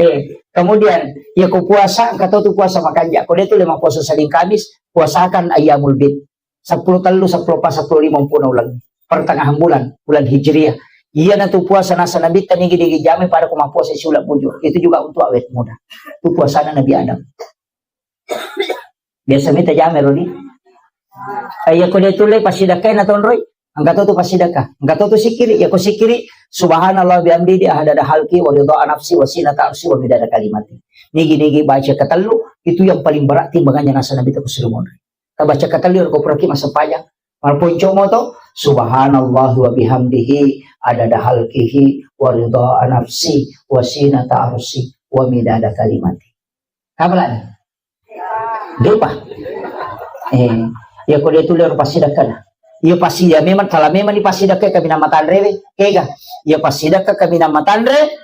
Eh, kemudian, ya, ko puasa, engka tau tu puasa makanja. Ko dia tulle mau puasa Senin Kamis, puasakan ayyamul bid. seppulo tellu, seppulo empat, seppulo lima umpuna uleng. Pertengahan bulan, bulan Hijriah. Iyanatu puasa naseng Nabitta nigi-nigi jame pada ko mappuasa siuleng bujur. Itu juga untuk awet muda. Itu puasana Nabi Adam. Biasa mita jame roni. Eh, iya ko de tulle passidakkai na tonroi. Engka to tu passidakka. Engka to tu sikiri. Iya ko sikiri, subhanallah bihamdi, di ahadada halki, wa ridha nafsi, wa sinata arsi, wa midada kalimati. Nigi-nigi baca ketellu, itu yang paling berat timbangannya naseng Nabitta ko suruh monri. Tabaca ketellu ko puraki masempajang. Malponco moto, subhanallah wa bihamdihi, adada halkihi, wa ridha nafsi, wa sinata arsi, wa midada kalimati. Apa lagi? Depa. Eh, iya ko de tulle ro passidakka na. Iya pasti ya memang, kalau memang ni passidakka kami nama tanrewe, kega. Iya passidakka kami nama tanre,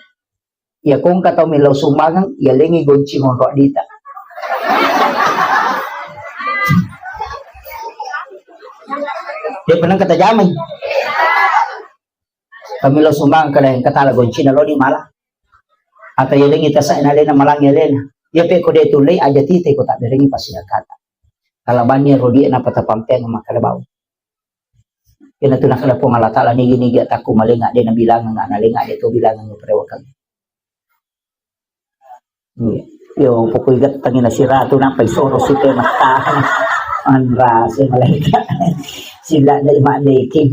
iya kongka tau millau sumbangan, iya lengi gonci monro dita. Dia pernah kata jamai. Kami lo sumbangan ke lain, ketala goncina lo di malah. Atau iya lengi tasa na lena malang iya lena. Iya pe ko de tulle aja tite ko tak berengi pasti kata. Kalau bani rodi na pata pampeng makkada bau. Ina tu nakkada Puang Allah Taala nigi-nigi atakku malenga de nabilangang, nalenga de to bilangang perewakang. Iya. Yo pokoi gettangi nasiratu nampai soro site mattahang. Anrase malaika. Sila dari madeki.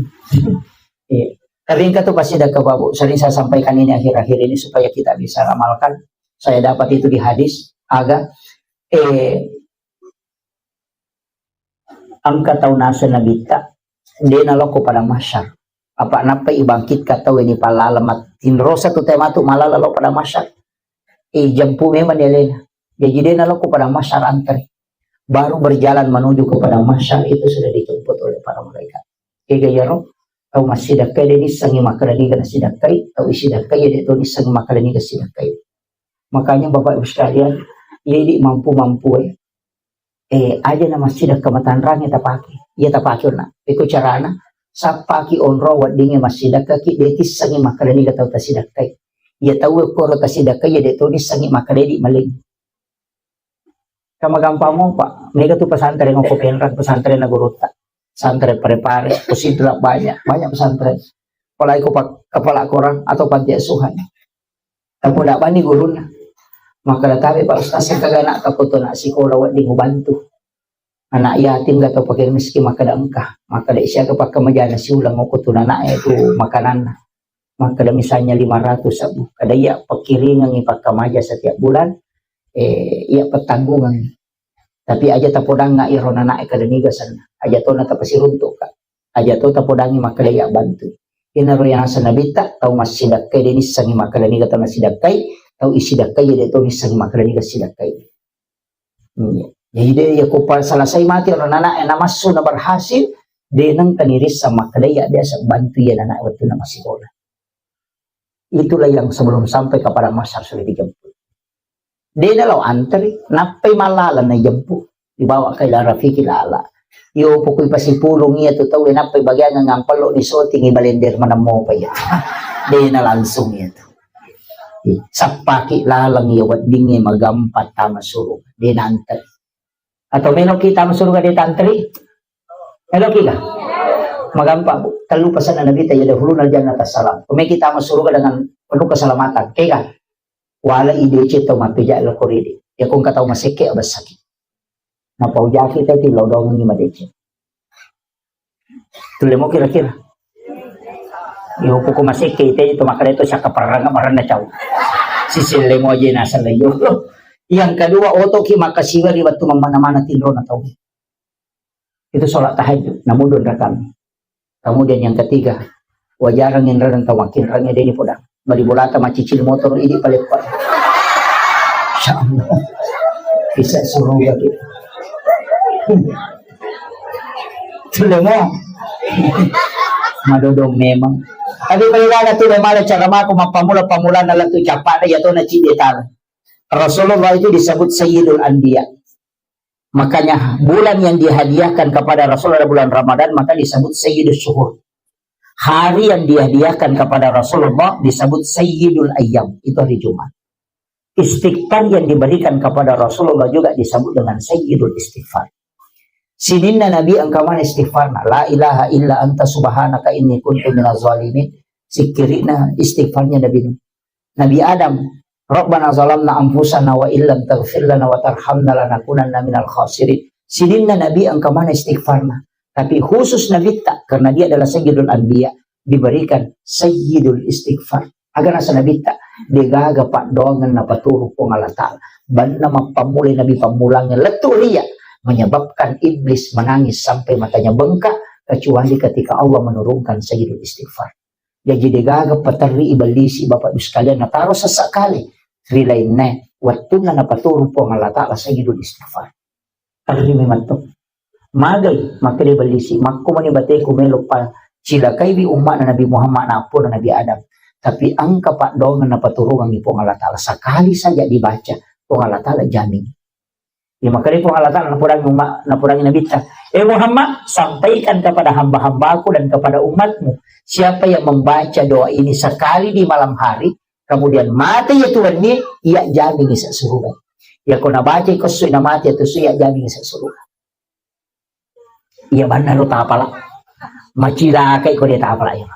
Iya. Tapi engka tu passidakka, Bapak, sering saya sampaikan ini akhir-akhir ini supaya kita bisa amalkan. Saya dapat itu di hadis, aga, eh, engka tau naseng Nabitta, de nalokko pada mahsyar. Apa nappa ibangkitka tau ini pallala mat-, tinrosa tu tau matu malala lo pada mahsyar. Eh, jempu memang ni alena. Jadi de nalokko pada mahsyar antri. Baru berjalan menuju ke padang mahsyar itu sudah dijemput oleh para malaikat. Kega iyaro, tau massidakkai de nissengi makkada niga nasidakkai, tau isidakkai de to nissengi makkada niga sidakkai. Makanya Bapak Ibu sekalian, iya idi mampu-mampu eh, eh, aja na massidakka matanrange tapake. Iya tapake na. Iko carana, sappaki onro weddinge massidakkaki de tissengi makkada niga tau tasidakkai. Iya tau koro tasidakkai iya de to nissengi makkada idi maling. Kama gampang mopa, mega tu pesantren okko Penrang, pesantren na gurutta. Pesantren Pare-Pare, Kusidra banyak, banyak pesantren. Apalagi ko pak-, kepala korang atau panti asuhan. Tapoda bani gurunna. Makkada tabe Pak Ustaz, engka ga anak takko to nak sikola wedding ubantu. Anak yatim ga tau pakkeda miskin makkada engka. Makkada siaga pakkamajana siuleng okko tu anak e tu makananna. Makkada misalnya lima ratus sebbu. Kada iya pakkiringengi pakkamaja setiap bulan, eh, iya pettanggungengi. Tapi aja tapodangnga iro nanae kada niga senna. Aja tona tapasiruntukka. Aja to tapodangngi makkada iya bantu. Inaro yang asa nabitta, tau massidakkai de nissengi makkada niga tau nasidakkai, tau isidakkai de to nissengi makkada niga sidakkai. Hmm. Jadi de ya ko pa selesai mati iro nanae namassu na berhasil, de nengka nirisseng makkada iya biasa bantu iya nanae wettunna massikola. Itulah yang sebelum sampai kepada mahsyar sudah dijemput. De nalo antri, nappai malala na jemput. Dibawa ke ila rafiqil a'la. Yo pokoi pasipulung iya tu tau nappai bagian ngampello di soting i balender manemmo pa iya. De na langsung iya tu. Sappaki laleng iya weddingnge magampa tama suruga. De na antri. Atau meloki tama suruga de tantri? Meloki ga? Magampa, Bu. Tellu pesanna Nabi ta, yadkhulunal jannata salam. Pemeki tama suruga dengan penuh keselamatan. Kega? Wala idece tau mappeja lo koridi. Ya kong katau masekke abessaki. Napaujaki tau ti lodong ni madece. Tulle mo kira-kira. Yo poko masekke ite to makkada to siakka parrang maranna cau. Sisille mo aja naseng leyo. Yang kedua, otoki makkasiwa ri wettu mammana-mana tinrona tau. Itu sholat tahajud, namudun rakami. Kemudian yang ketiga, wajarang inrareng tau makkinrang deni podang. Bali bolata macicil motor idi paleppa. Insya Allah. Bisa suruh ya gitu. Tulle mo. Madodong memang. Tapi pada tu mala cara mako mappamula-pamulana lettu cappa ya tona cide tala. Rasulullah itu disebut Sayyidul Anbiya. Makanya bulan yang dihadiahkan kepada Rasulullah bulan Ramadan maka disebut Sayyidus Syuhur. Hari yang dihadiahkan kepada Rasulullah disebut Sayyidul Ayyam, itu hari Jumat. Istighfar yang diberikan kepada Rasulullah juga disebut dengan Sayyidul Istighfar. Sininna Nabi engka maneng istighfarna, "La ilaha illa anta subhanaka inni kuntu minaz zalimin." Sikkiri'na istighfarnya Nabi Nuh. Nabi Adam, "Rabbana zalamna anfusana wa illam taghfir lana wa tarhamna lanakunanna minal khasirin." Sininna Nabi engka maneng istighfarna. Tapi khusus Nabitta, karena dia adalah sayyidul anbiya, diberikan sayyidul istighfar. Aga naseng Nabitta, degaga paddoangeng napaturu Puang Allah Ta'ala. Banna mappammulai Nabi pammulangnge lettu ria, menyebabkan iblis menangis sampai matanya bengkak, kecuali ketika Allah menurunkan sayyidul istighfar. Jaji degaga paterri ibellisi, Bapak Ibu sekalian, nataro sesak kali ri lainna wettunna napaturu Puang Allah Ta'ala sayyidul istighfar. Terri memang tu. Magai, makkeda ibellisi, makko mani bateku melo pa cilakaiwi umma'na Nabi Muhammad, nappona Nabi Adam. Tapi engka paddoangeng napaturungengngi Puang Allah Ta'ala. Sekali saja dibaca, Puang Allah Ta'ala jamin. Ya, makanya Puang Allah Ta'ala napurangi umma-, napurangi Nabitta, "Eh Muhammad, sampaikan kepada hamba-hambaku dan kepada umatmu, siapa yang membaca doa ini sekali di malam hari, kemudian mate ya Tuhan ini, ia jamin isa surga." Ya, ko nabaca ko sui namate itu sui, ia jamin isa surga. Iya, banna lo tapala. Macilakai ko dia tapala ya.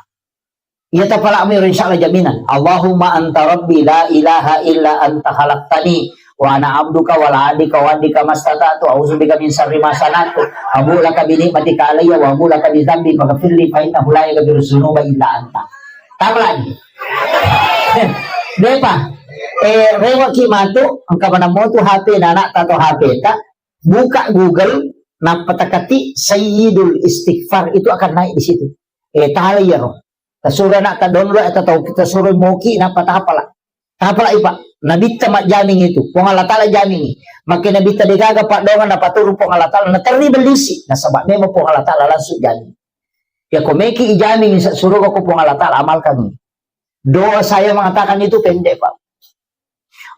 Iya, tapala'mu ero, insyaallah jaminan. "Allahumma anta rabbi la ilaha illa anta khalaqtani wa ana abduka wa la adika wa andika mastata'tu a'udzubika min syarri ma sana'tu abu laka bi ni'matika alayya wa abu laka bi dzambi faghfirli fa innahu la yaghfiru dzunuba illa anta." Tapala'ni. Depa. Eh, rewaki matu, engka maneng motu H P na anakta atau H P ta, buka Google, nappa takati Sayyidul Istighfar, itu akan naik di situ. Eh, tala iyaro. Tasuro anakta download atau tau tasuro moki, nappa tapala. Tapala ipa. Nabitta majjaming itu. Puang Allah Ta'ala jamingi. Makke Nabitta degaga paddoangeng napaturu Puang Allah Ta'ala. Naterri bellisi. Nasaba memang Puang Allah Ta'ala langsung jamingi. Ya, ko meki ijaming isa suruga ko Puang Allah Ta'ala, amalkan ini. Doa saya mengatakan itu pendek, Pak.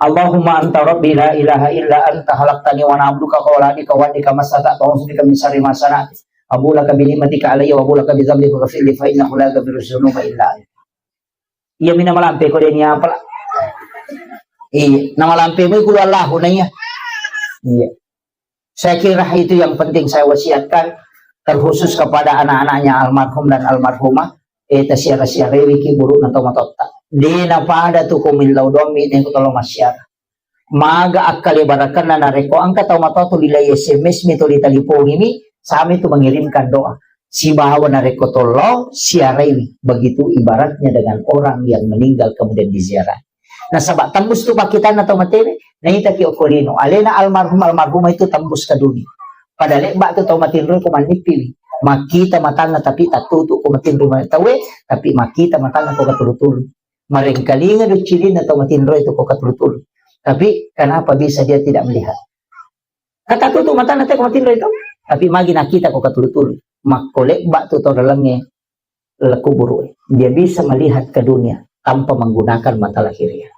"Allahumma anta rabbi la ilaha illa anta khalaqtani wa ana abduka wa ana abdika wa andika mastata'tu a'udzubika min syarri ma sana'tu abu laka bi ni'matika alayya wa abu laka bi dzambi faghfirli fa innahu la yaghfiru dzunuba illa anta." Iya, mina malampe ko deni apa lah. Iya, nama lampe mu kulu Allahu na iya. Iya. Saya kira itu yang penting saya wasiatkan, terkhusus kepada anak-anaknya almarhum dan almarhumah. Eh, tasiara-siarewi ki burukna tomatoatta. De napada tu ko millau doang mi ne ko tolong massiara. Maga akkalebarakenna narekko engka tomatoa tu lilai S M S mi tu, litalipongi mi, sami tu mengirimkan doa. Sibawa narekko tolong siarewi. Begitu ibaratnya dengan orang yang meninggal kemudian diziarahi. Nasaba tembus tu pakkitanna tau matewe, naitaki okko lino. Alena almarhum almarhumah itu tembus ke dunia. Pada lebba tu tau matinro ko mannippiwi. Makkita matanna tapi tattutu ko matinro tauwe, tapi makkita matanna ko katulu-tulu. Marengkalinga doccilinna tau matinro itu ko katulu-tulu. Tapi kenapa bisa dia tidak melihat? Katatutu matanna te ko matinro itu. Tapi magi nakkita ko katulu-tulu. Makko lebba tu tau dalengnge le kuburu. Dia bisa melihat ke dunia tanpa menggunakan mata lahirnya.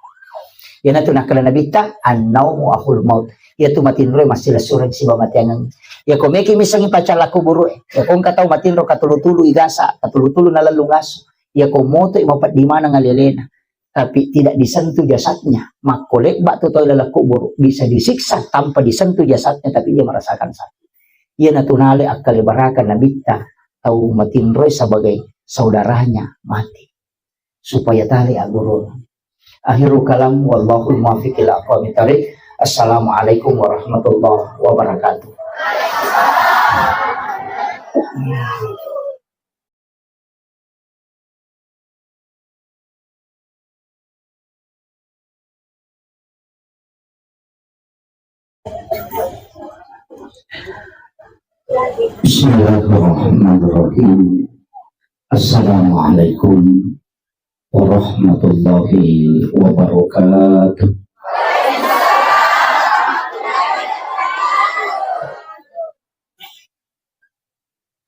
Iyanatu nakkeda Nabitta, "An-naumu akhul maut." Iyatu matinroe massilessureng sibawa mateangeng. Iya ko meki misengngi pacalla kuburu e. Iya ko engka tau matinro katulu-tulu igasa, katulu-tulu nalellung asu. Iya ko moto i mapeddi maneng alelena. Tapi tidak disentuh jasadnya. Makko lebba tu tau laleng kuburu. Bisa disiksa tanpa disentuh jasadnya, tapi dia merasakan sakit. Iyanatu nale akkalebarakan Nabitta tau matinroe sebagai saudaranya mati. Supaya tali aggurung. Akhirul kalam, wallahul muwaffiq ila aqwamit thariq. Assalamualaikum warahmatullahi wabarakatuh. Bismillahirrahmanirrahim. Assalamualaikum warahmatullahi wabarakatuh.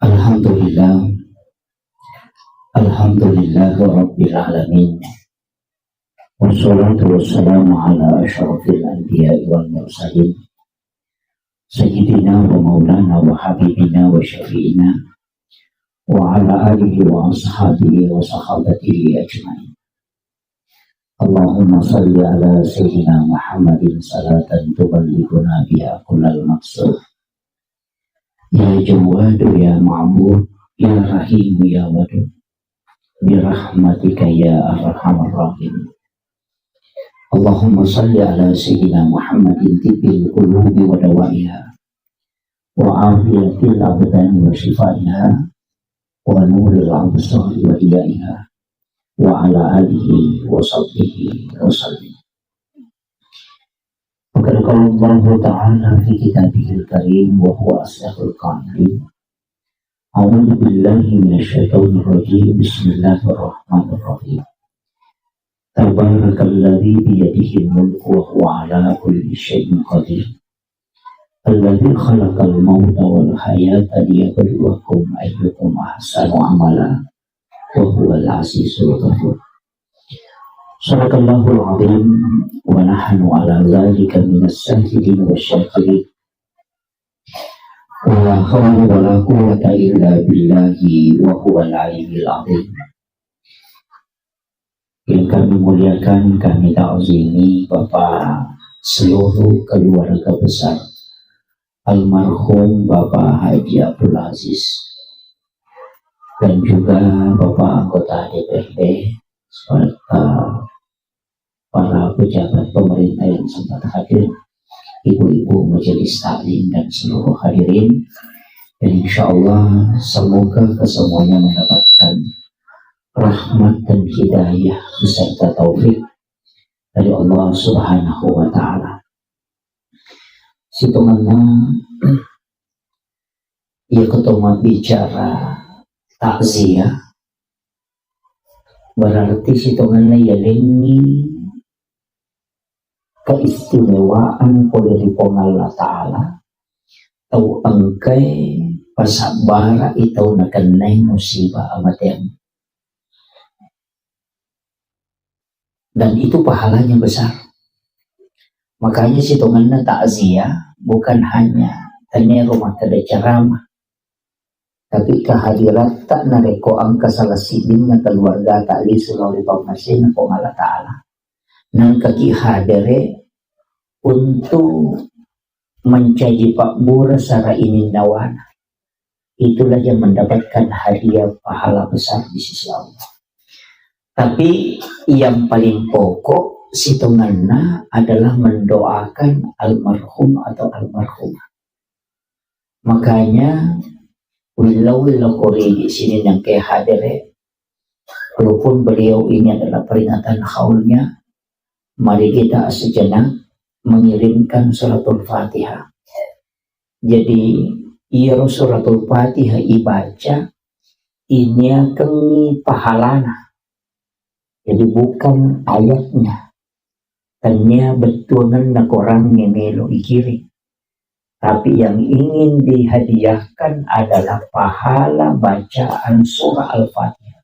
Alhamdulillah. Alhamdulillahirabbil alamin. Wassalatu wassalamu ala asyrafil anbiya'i wal mursalin. Sayyidina wa maulana wa habibina wa syafi'ina wa ala alihi wa ashabihi wa sahabatihi ajma'in. Allahumma salli ala Sayyidina Muhammadin salatan tuballighuna biha kullal maqsud. يا جواد يا معبود، يا رحيم يا ودود، برحمتك يا أرحم الراحمين. اللهم صل على سيدنا محمد طب القلوب ودوائها، وعافية الأبدان وشفائها، ونور الأبصار وضيائها، وعلى آله وصحبه وسلم. وقد قال الله تعالى في كتابه الكريم وهو أصدق القائلين: أعوذ بالله من الشيطان الرجيم. بسم الله الرحمن الرحيم. تبارك الذي بيده الملك وهو على كل شيء قدير. الذي خلق الموت والحياة ليبلوكم أيكم أحسن عملا وهو العزيز الغفور. صدق الله العظيم، ونحن على ذلك من الشاهدين والشاكرين. ولا حول ولا قوة إلا بالله وهو العلي العظيم. Yang kami muliakan, kami ta'zimi Bapak, seluruh keluarga besar almarhum Bapak Haji Abdul Aziz, dan juga Bapak anggota D P R D, serta para pejabat pemerintah yang sempat hadir, ibu-ibu majelis taklim, dan seluruh hadirin. Dan insya Allah, semoga kesemuanya mendapatkan rahmat dan hidayah beserta taufik dari Allah Subhanahu wa Ta'ala. Sitongenna, iya, keto mabbicara takziah, berarti sitongenna yalengngi keistimewaan pole ri Puang Allah Ta'ala, tau engkae pasabbara'i tau nakennai musibah amateang. Dan itu pahalanya besar. Makanya sitongenna takziah bukan hanya tennia ro makkeda ceramah, tapi kehadiratta narekko engka salah siddinna keluargata lisu lao ri pammasena Puang Allah Ta'ala, naengkaki hadere untuk mencaji pabbura sara ininnawana, itulah yang mendapatkan hadiah pahala besar di sisi Allah. Tapi yang paling pokok sitongenna adalah mendoakan almarhum atau almarhumah. Makanya, willau-willau korigi sini nangke hadere, walaupun beliau ini adalah peringatan haulnya, mari kita sejenak mengirimkan suratul Fatihah. Jadi, iyaro suratul Fatihah ibaca, iniakengngi pahalana. Jadi, bukan ayatnya. Tennia bettuangenna korangnge melo ikiring. Tapi yang ingin dihadiahkan adalah pahala bacaan surah Al-Fatihah.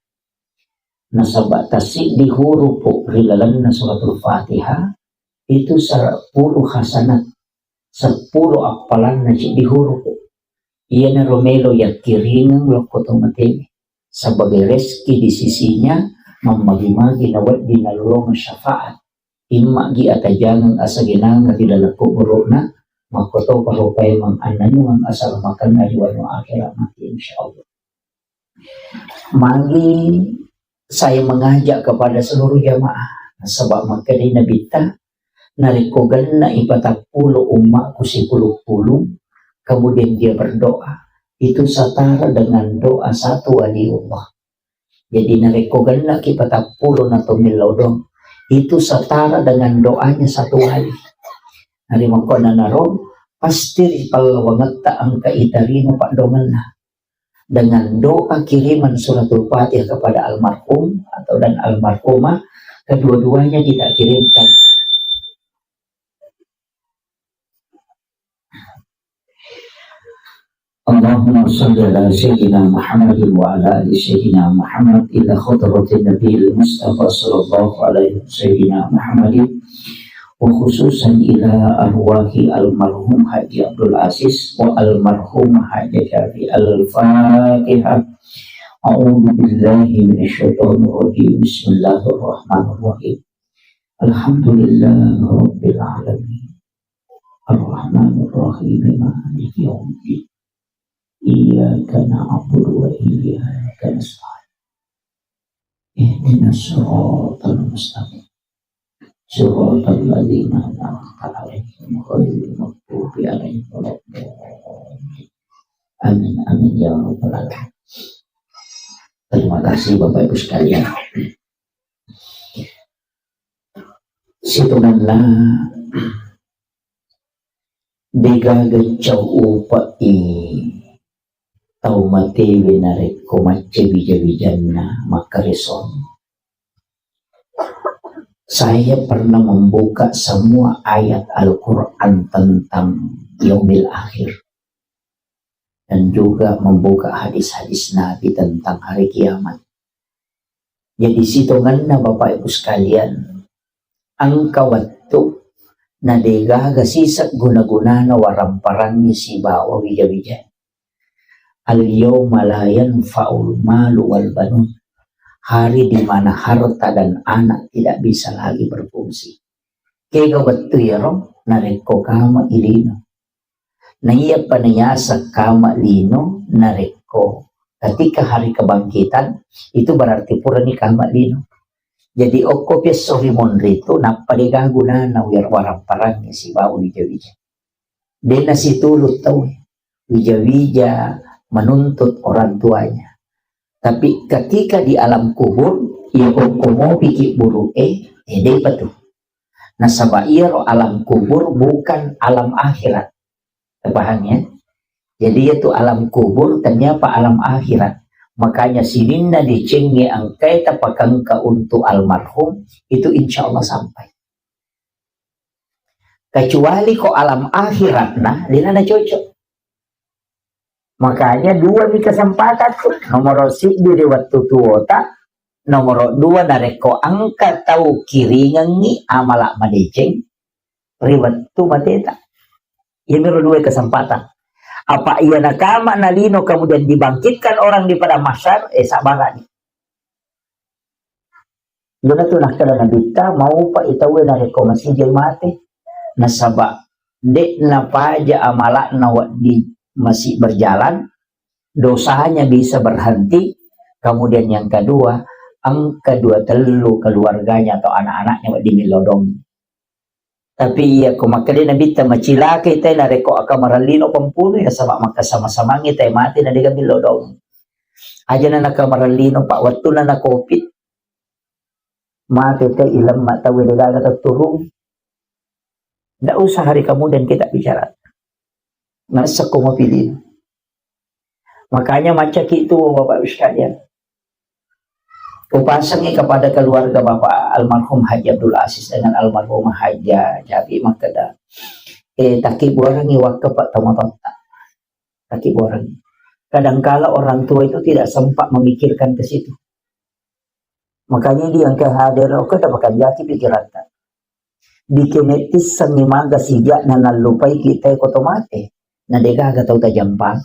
Nasaba tasiddi hurupu ri lalenna suratul Fatihah itu sepuluh hasanat, sepuluh appalanna siddi hurupu. Iyanaro melo yakkiringeng lokko to matewe sebagai rezeki di sisinya, mammagi-magi nawedding nalolongeng syafaat. Immagi atajangeng asagenangeng ri laleng kuburu'na, makkotoparo paimeng annanuang asalamakenna ri wanua akhirat matti, insyaallah. Magi saya mengajak kepada seluruh jamaah, nasaba makkedai Nabitta, narekko genna'i patappulo ummaku sipulung-pulung, kemudian dia berdoa, itu setara dengan doa satu waliullah. Jadi, narekko gennaki patappulo na tomillau doang, itu setara dengan doanya satu wali. Narimakkuannanaro, pasti ri pallawangetta engka itarima paddoangenna. Dengan doa kiriman suratul Fatihah kepada almarhum atau dan almarhumah, kedua-duanya kita kirimkan. اللهم صل على سيدنا محمد وعلى آل سيدنا محمد إلى حضرة النبي المصطفى صلى الله عليه وسلم سيدنا محمد، وخصوصا إلى أرواح المرحوم حاج عبد العزيز والمرحوم حاج شافي. الفاتحة. أعوذ بالله من الشيطان الرجيم. بسم الله الرحمن الرحيم. الحمد لله رب العالمين. الرحمن الرحيم. مالك يوم الدين. Iyyaka na'budu wa iyyaka nasta'in. Ihdinas siratal mustaqim. Siratal ladzina an'amta 'alaihim ghairil maghdubi 'alaihim waladdallin. Amin, amin, ya rabbal alamin. Terima kasih, Bapak Ibu sekalian. Sitongenna de'gaga cau upa'i tau matewe narekko macca wija-wijanna makkaresong. Saya pernah membuka semua ayat Al-Quran tentang yaumil akhir dan juga membuka hadis-hadis Nabi tentang hari kiamat. Jadi sitongenna Bapak Ibu sekalian, engka wettu na de'gaga siseng guna-gunana waramparangngi sibawa wija-wija. Al-yauma la yanfa'ul malu wal banun. Hari di mana harta dan anak tidak bisa lagi berfungsi. Kega wettu iyaro narekko kama ilino. Na iya pa nayaseng kama lino narekko ketika hari kebangkitan, itu berarti purani kama lino. Jadi okko piesso ri monri tu nappa de'gaga gunana waramparangngi sibawa wija-wija. De'na situlu tau wija-wija menuntut orang tuanya. Tapi ketika di alam kubur, iya okko mopiki buru'e, eh, de'pa tu. Nasaba iyaro alam kubur bukan alam akhirat. Paham ya? Jadi itu alam kubur ternyata alam akhirat. Makanya sininna decengnge engkae tapakengka untuk almarhum, itu insya Allah sampai. Kecuali ko alam akhirat, nah, de'na cocok. Makanya dua mi kesempatan tu. Nomor siddi ri wettu tuota, nomor dua narekko engka tau kiringengngi amala madeceng ri wettu mateta. Iyamiro dua kesempatan. Apa iya nakama nalino kemudian dibangkitkan orang di padang mahsyar, eh, sabarani. Iyana tu nakkeda Nabitta, maupa i tauwe narekko masijai mate. Nasaba de'na paja amala'na wedding masih berjalan, dosanya bisa berhenti. Kemudian yang kedua, engka dua tellu keluarganya atau anak-anaknya wedding millau doang. Tapi iya ko makkeda Nabitta, macilakai tae narekko akamarellino pampunu, nasaba makkasama-samangngi tae mate na de'ga millau doang. Ajana nakamarellino, Pak, wettunna na covid, mate tae ilemma tauwe de'gaga tetturung. Ndak usah hari kemudian kita bicara. Nasekko mapilih. Makanya macaki itu, Bapak Ibu sekalian. Kupasangi kepada keluarga Bapak almarhum Haji Abdul Aziz dengan almarhumah Haja Jabi makkeda, eh, takkibuarangi wakka Pak tomatoatta. Takkibuarangi. Kadangkala orang tua itu tidak sempat memikirkan ke situ. Makanya di engka hadir, oke, tapakanjaki pikiratta. Bikene tissengngi maga sija'na nallupai kita ko to mate. Na de'gaga tau tajampang.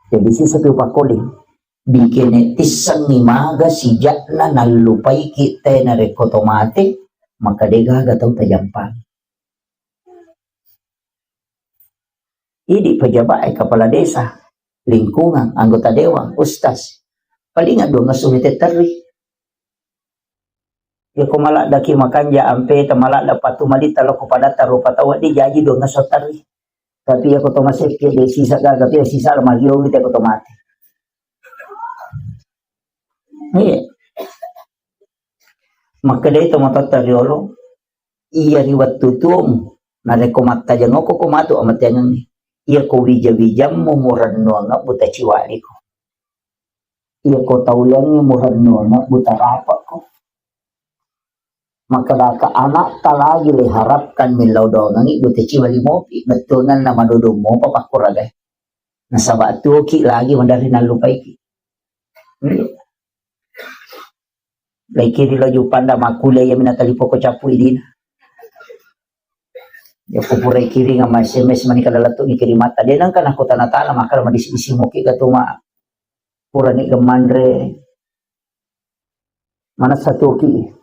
Jadi sisa tu pakoling. Bikene tissengngi maga sija'na nallupai kita narekko to mate, maka de'gaga tau tajampang. Idi pejabat, eh, kepala desa, lingkungan, anggota dewan, ustaz. Paling dua ngesu mite terri. Ya ko maladaki makanja ampe ta malada patu malita loko padatta rupa tau di jaji dua ngesu terri. Tapi ya ko to masekke de sisa gaga tu ya sisa almagio mite ko to mate. Iya. Makkedai tomatoatta riolo, iya ri wettu tuomu, narekko mattajengoko ko matu amateangengngi. Iya ko wija-wijammu murennuangeng buta ciwaliko. Iya ko tauliangngi murennuangeng buta rapekko. Makkedaka anakta lagi le harapkan millau doangengngi buta ciwali mopi, bettuangenna madodong mopa pakkuragai. Nasaba tuoki lagi maderri nallupaiki. Iya. Laikiri lo Jupanda makkuliah iya mina talipoko cappu idina. Ya ko purai kiring ama S M S manika lalettu ni kirimatta. De nengka nako tana-tana maka madisi-disi moki ga tu ma purani gemanre. Mana satuki.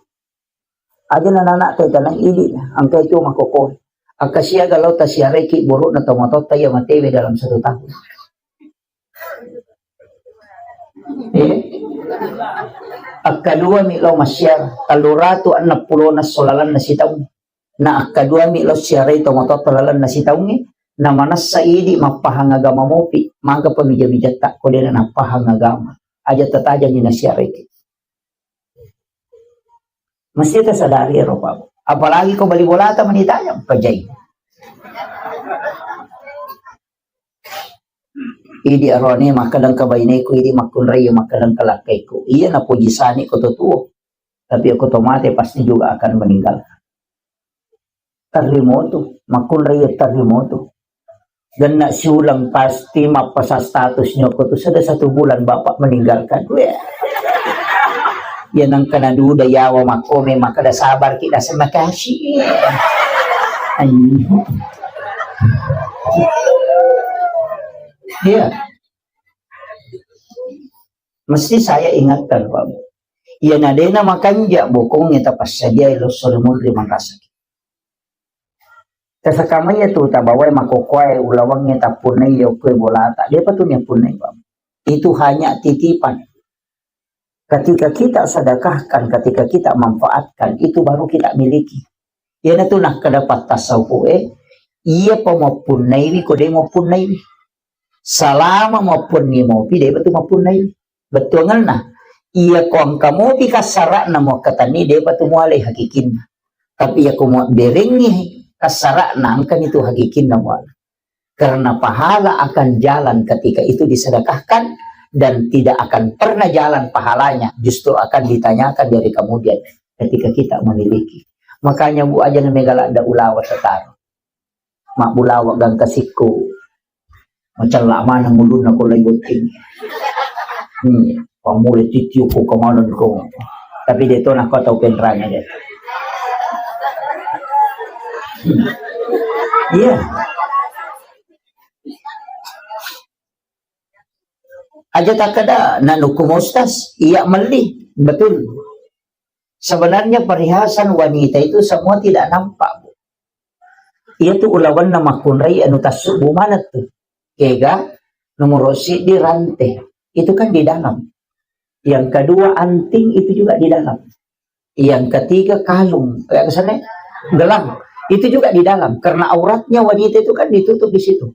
Aja na nana te tanang idi angka itu makoko. Akkasiaga lao tasiaraiki burukna tomatoatta iya matewe dalam satu tahun. Eh? Akkaduami lao massiara, telluratu enneng pulona esso lalenna sitaung. Na akkaduami lao siarai tomatoatta lalenna sitaungnge, na manessa idi mappahang agama mopi, maka pamija-mijatta ko dena nappahang agama. Aja tatajangi nasiaraiki. Mesti tasadari ero, Pak. Apalagi ko bali bolata mani tajang, pajai. Idi arone makkadang ka baineku, idi makkunrai makkadang ka lakkaiku. Iya napoji sani ko to tuo. Tapi aku to mate pasti juga akan meninggalkan. Terremoto, makkunrai terremoto. Genna siulang pasti mappasang status nyoko tu sudah satu bulan bapak meninggalkan. Weh. Ya nang kena duda yawa makome makkada sabar kita semakasih. Anjing. Iya. Mesti saya ingatkan, Pak. Iya nadena makanja bokongnya tapassadiai lo sore munri manrasaki. Tasakamai tu tabawai makokoai ulawangnge tapunnai yokkoe bolata. Dia patu punnai, Pak. Itu hanya titipan. Ketika kita sedekahkan, ketika kita manfaatkan, itu baru kita miliki. Iyanatu nakkeda pattassaupu'e, iya pa mappunnaiwi ko de mappunnaiwi. Salama mappunni mopi, de batu mappunnaiwi. Bettuangelna, iya ko engka mopi kassara'na muakkatenni, de batu mualai hakikinna. Tapi iya ko muabberengngi kassara'na, engkani tu hakikinna muala. Karena pahala akan jalan ketika itu disedekahkan dan tidak akan pernah jalan pahalanya, justru akan ditanyakan dari kemudian ketika kita memiliki. Makanya bu aja na mega ladda ulawa setaro. Mabbulawa gangka sikku. Macella mana mulunna ko lai botting. Hmm. Pamule titio ko kemana ko. Tapi de to nakko tau penrangnya de. Hmm. Iya. Aja takkeda, na nuku mustas, iya melli. Betul. Sebenarnya perhiasan wanita itu semua tidak nampak, Bu. Iya tu ulawanna makkunrai anu tassubu maneng tu. Kega, nomor siddi rante. Itu kan di dalam. Yang kedua anting itu juga di dalam. Yang ketiga kalung, eh, apa sana? Gelang. Itu juga di dalam. Karena auratnya wanita itu kan ditutup di situ.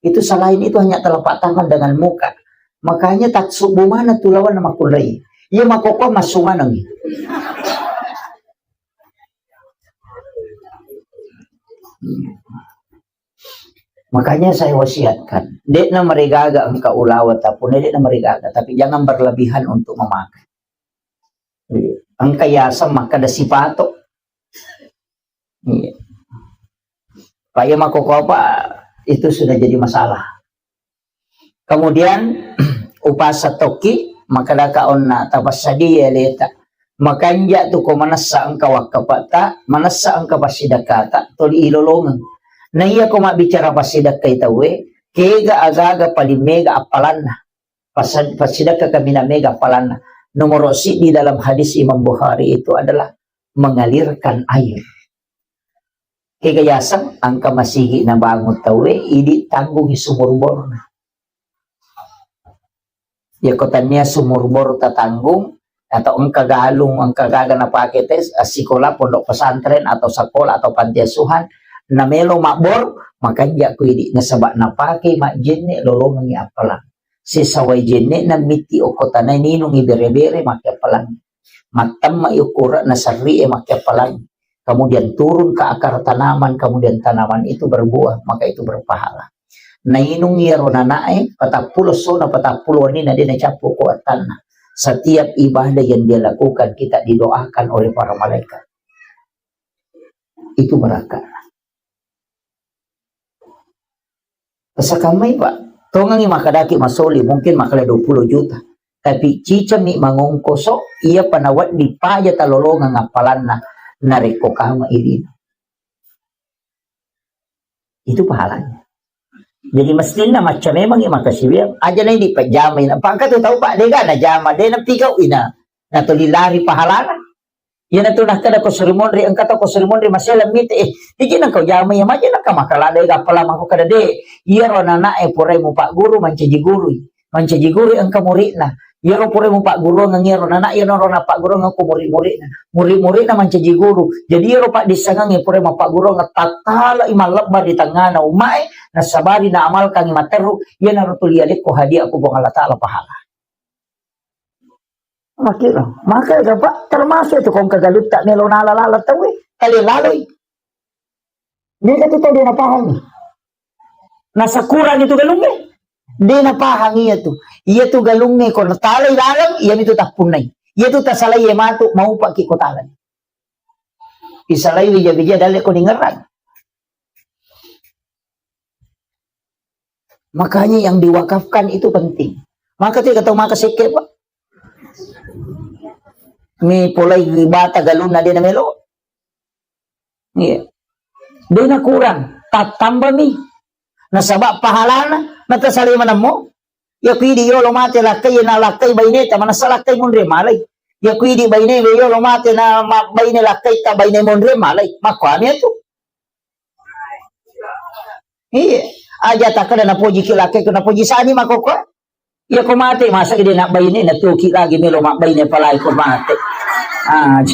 Itu selain itu hanya telapak tangan dengan muka. Makanya tassubu maneng tu lawan makkunrai. Iya makoko massu maneng. Makanya saya wasiatkan, de'na marigaga engka ulawa tapune, de'na marigaga, tapi jangan berlebihan untuk memakai. Iya. Engka yaseng makkeda sipato. Iya. Pak, iya makkoko apa, itu sudah jadi masalah. Kemudian, upasa tokki, makkedaka onna tapassadia aleta. Makanja tu ko manessa engka wakkapata, manessa engka passidakkata, toli ilolongeng. Na iya ko mabbicara passidakkai tauwe, kega aga-aga paling mega appalanna. Pasa-, passidakka kaminang mega appalanna. Nomor siddi dalam hadis Imam Bukhari itu adalah mengalirkan air. Kega yaseng engka masigi nabangun tauwe, idi tanggungi sumur borna. Yako tania sumur bor tatanggung, atau engka galung, engka gaga napake te, sikola, pondok pesantren, atau sekolah, atau panti asuhan, namelo mabbor, makanja ku idi, nasaba napake majjenne lolongengi appalang. Sesawai jenne na mitti okko tanai ninungi bere-bere make appalang. Mattemma ukura na serri e make appalang. Kemudian turun ke akar tanaman, kemudian tanaman itu berbuah, maka itu berpahala. Nainung iyaro nanae, patappulo essona, patappulo wenni na de nacappu ko attanna. Setiap ibadah yang dia lakukan, kita didoakan oleh para malaikat. Itu berkah. Pasakammai, Pak. Tongengi makkedaki masoli, mungkin makkeda dua puluh juta. Tapi cicami mangongkoso, iya pa nawedding paja talolongeng appalanna, narekko kama ilina. Itu pahalanya. Jadi mestinna macca memangi makasiwiang, aja nai dipajamai na. Pangka tu tau, Pak, dega najama, de napigau ina. Natoli lari pahalana. Iyana tu nakkeda ko suri monri, engka to ko suri monri masela mite, eh, iji nangka jama iya maja nangka makala de gappala mako kada de. Iyaro nana e purai mupagguru mancaji gurui. Mancaji guru engka muridna. Iyaro pura mupagguruang iyaro nana, iyaro ro napagguruang ko murid-muridna. Murid-muridna mancaji guru. Jadi iyaro paddissengang pura mapagguruang tattala i mallebba ri tengngana ummae, nasabari naamalkan i matteru, iyanaro tuli alekko hadiah ku Puang Allah Taala pahala. Makkiro, maka apa? Termasuk itu kong kegalutta melo nala-lala tawe, kali laloi. Dia kata tadi napahangi. Nasakurang itu galungnge. De napahang iya tu. Iya tu galungnge ko natalai laleng, iya mitu tappunnai. Iya tu tasalai iya matu, maupaki ko talai. Isalai wija-wija dalle ko ningerang. Makanya yang diwakafkan itu penting. Maka tu kata maka sekke, Pak. Mi polai bata galunna de namelo. Iya. De nakurang, tattambami. Nasaba pahalana, natasalai manammo. Iya kuidi yolo mate lakkai, na lakkai baineta, manassa lakkai monre malai. Iya kuidi baine yolo mate na ma-, baine lakkai ta baine monre malai. Makkuami tu. Iya. Aja takkeda napoji ki lakkai, ko napoji sani makoko. Iya ko mate, masa ide nak baine, na tuki lagi melo mak baine palai ko mate. Ah,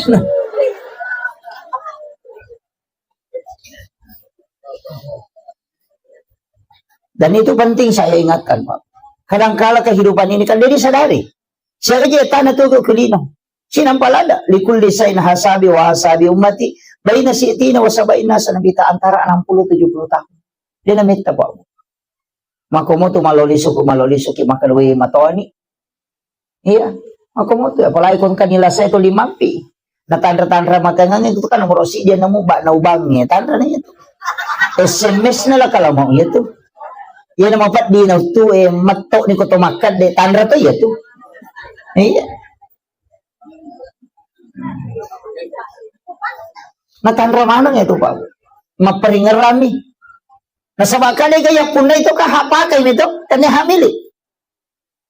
dan itu penting saya ingatkan, Pak. Kadangkala kehidupan ini kan dia disadari. Saya aja tanah tuh ke lino. Sinampa lada, likulli sain hasabi wa hasabi ummati, baina si'tina wa sabaina sanabita, antara enam puluh tujuh puluh tahun. Dia nametta, Pak. Makomotu maloli suku, maloli suki, makalui matoni. Iya, makomotu, apalagi kon kanila saya tu limampi. Na tanra-tanra makangang itu kan nomor si dia nemu bak na ubangi, tanra ni itu. S M S na lah kalau mau itu. Iya nama pat di na utu, eh, metto ni koto makan de tanra tu iya tu. Iya. Natanra maneng itu, Pak. Mapparingerrami. Nasaba kale ga yappunna itu ka hak pakai mi to, tania hak milik.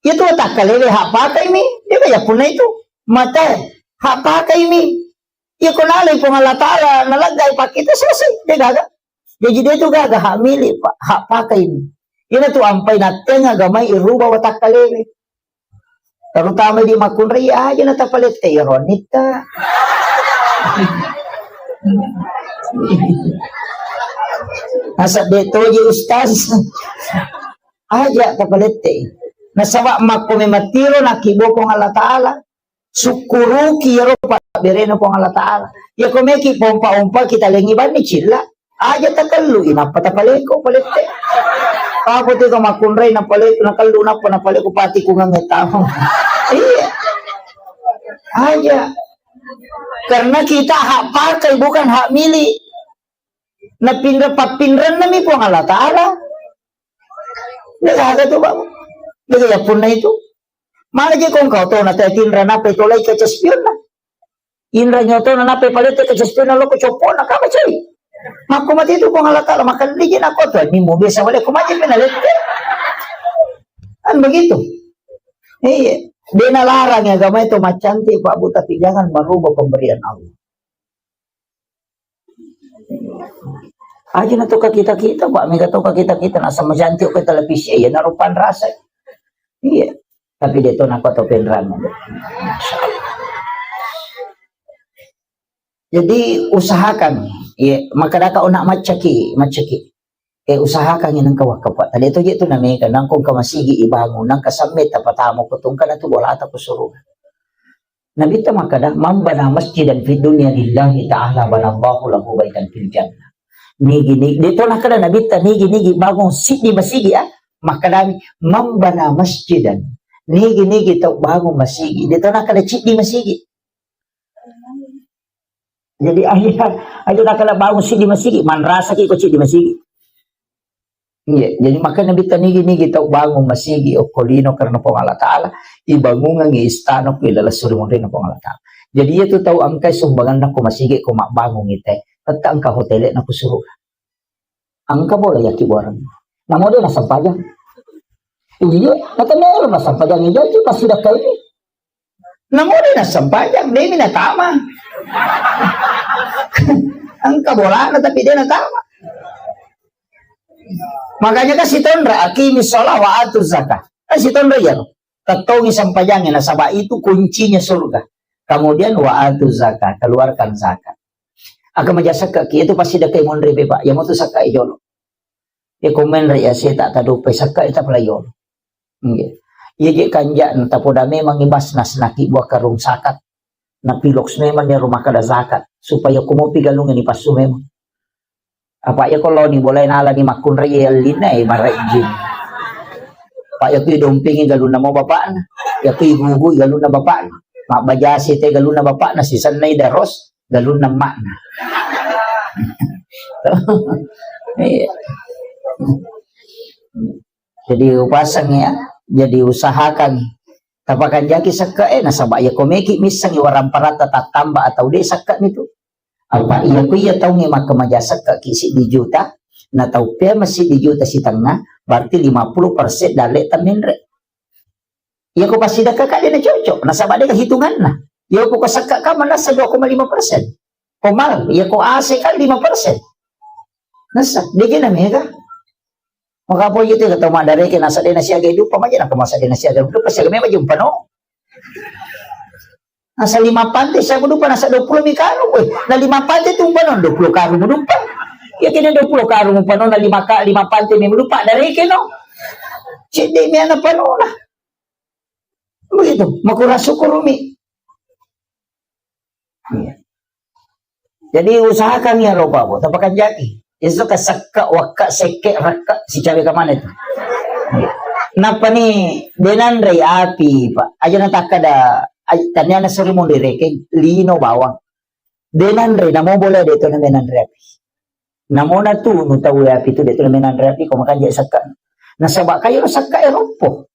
Itu takkalewe hak pakai mi, dia ga yappunna itu. Mate, hak pakai mi. Iya ko nalai Puang Allah Taala, naleggai pakkita selesai, de gaga. Jaji de tu gaga hak milik, Pak, hak pakai mi. Ina tu ampai natteng agamai iruba watakkalewe. Terutama di makkunrai aja na tapalette iyaro nitta. Nasabbe toji ustaz. Aja tapalette. Nasaba makko mematiro nakibokong Allah Taala. Sukkuruki iyaro pabberena Puang Allah Taala. Iya ko meki pompa-ompa kita lengi banni cilla. Aja takellu, inappa tapaleko palette. Apa tu ka makkunrai napaleko, nakellu nappa napaleko pati kungang tamu. Iya. Aja. Karena kita hak pakai, bukan hak milik. Napinra pappinrenna mi Puang Allah Taala. Degaga tu, Pak. Dega yappunna itu. Mala je kong kau to na teh tinra napa itu lai kaca spion na. Inra nyoto na napa palete kaca spion na loko copona kama cai. Makko mati itu Puang Allah Taala makan liji na koto ni mo biasa wale ko maje pena lete. Kan begitu. Iya. Dia nalarang agama itu macantik Pak Bu, tapi jangan merubah pemberian Allah. Aja na toka kita-kita, Pak, mega toka kita-kita, na sama cantik ke televisi, ya, narupan rasa. Iya. Tapi dia tuh nako to penrang. Jadi, usahakan, ya, maka daka onak macaki, macaki. Eh, usahakan yang nengka wakka, Pak. Tadi itu je tu namanya, nangkong ke masigi ibangun, nangka sampai tapatamu, kutungkana tu bola tak kusuruh. Nabitta makkeda, "Man bana masjidan fid dunya lillahi ta'ala banallahu lahu baitan fil jannah." Nigi, nigi, de to nakkeda Nabitta, nigi, nigi bangun siddi masigi, ah. Makkedami, "Man bana masjidan." Nigi, nigi tau bangun masigi. De to nakkeda ciddi masigi. Jadi aja, aja nakkeda bangun siddi masigi, manrasaki ko ciddi masigi. Iya, jadi makanya Nabitta nigi-nigi tau bangun masigi okko lino karena Puang Allah Taala, ibangungengi istana ku ilaleng suri monrina Puang Allah Taala. Jadi iya tu tau engkai sumbanganna ko masigi ko mabbangung ite, tette engka hotele na ku suruga. Engka bola yaki boreng. Namo de nasempajang. Iya, kata melo nasempajang iya tu pasti dakka ini. Namo de nasempajang, de mi natama. Engka bolana tapi de' natama. Makanya kan sitonra, "Aqimis shalah wa atuz zakah." Kan sitonra iya. Tettongi sempajangnge, nasaba itu kuncinya surga. Kemudian wa atuz zakah, keluarkan zakat. Aga maja sekka ki, itu pasti dekai monri, Pak. Ya mau tu sekka jolo. Ya komen ya, saya tak tahu pe sekka itu pala jolo. Nggih. Iya je kanja' na tapoda memang i Basnas naki buah karung zakat. Na piloks memang ya rumah kada zakat. Supaya ko mopi galung ini pasu memang. Apa ya kalau ni boleh nala ni makunrai ya lina ya marajin. Pak ya kui dompingi galunna mau bapakna. Ya kui gugu galunna bapakna. Mak bajasi te galunna bapakna si sennai daros galunna makna. Iya. Jadi upasang ya, jadi usahakan. Tapakanjaki sekka e, nasaba iya ko meki missengi waramparatta tattamba atau de' sekka mitu. Apa iya ko iya taungnge makkamaja sekka ki siddi juta, na tau pea ma siddi juta sitengnga, berarti lima puluh persen dalle tammenre. Iya ko passidekka ka de' na cocok, nasaba de' hitunganna. Iya ko sekka ka manassa dua koma lima persen. Ko mal, iya ko ase ka lima persen. Nassa, de' na mega. Maka apa iya tu kata maddareke nasa de' na siaga dupa maja, naka masa de' na siaga dupa, siaga memang jumpa no. Nasa lima pante siaga dupa, nasa dua puluh mi karung, weh. Na lima pante tu umpa no, dua puluh karung dupa. Ya kena dua puluh karung umpa no, na lima ka, lima pante mi dupa, dareke no. Cedde mi ana panona. Begitu, makura syukur umi. Iya. Jadi usahakan ya roba, Bu. Tapakanjaki. Itu ke sekka, wakka, sekke, rakka, si cabe ke mana itu? Iya. Napa ni denanre api, Pak? Aja na takkada, aj-, taniana suri mun direkeng, lino bawang. Denanre, namo boleh de' tu namenanre api. Namo na tu nu tau api tu de' tu namenanre api, ko makanja sekka. Nasaba kayo sekka e roppo.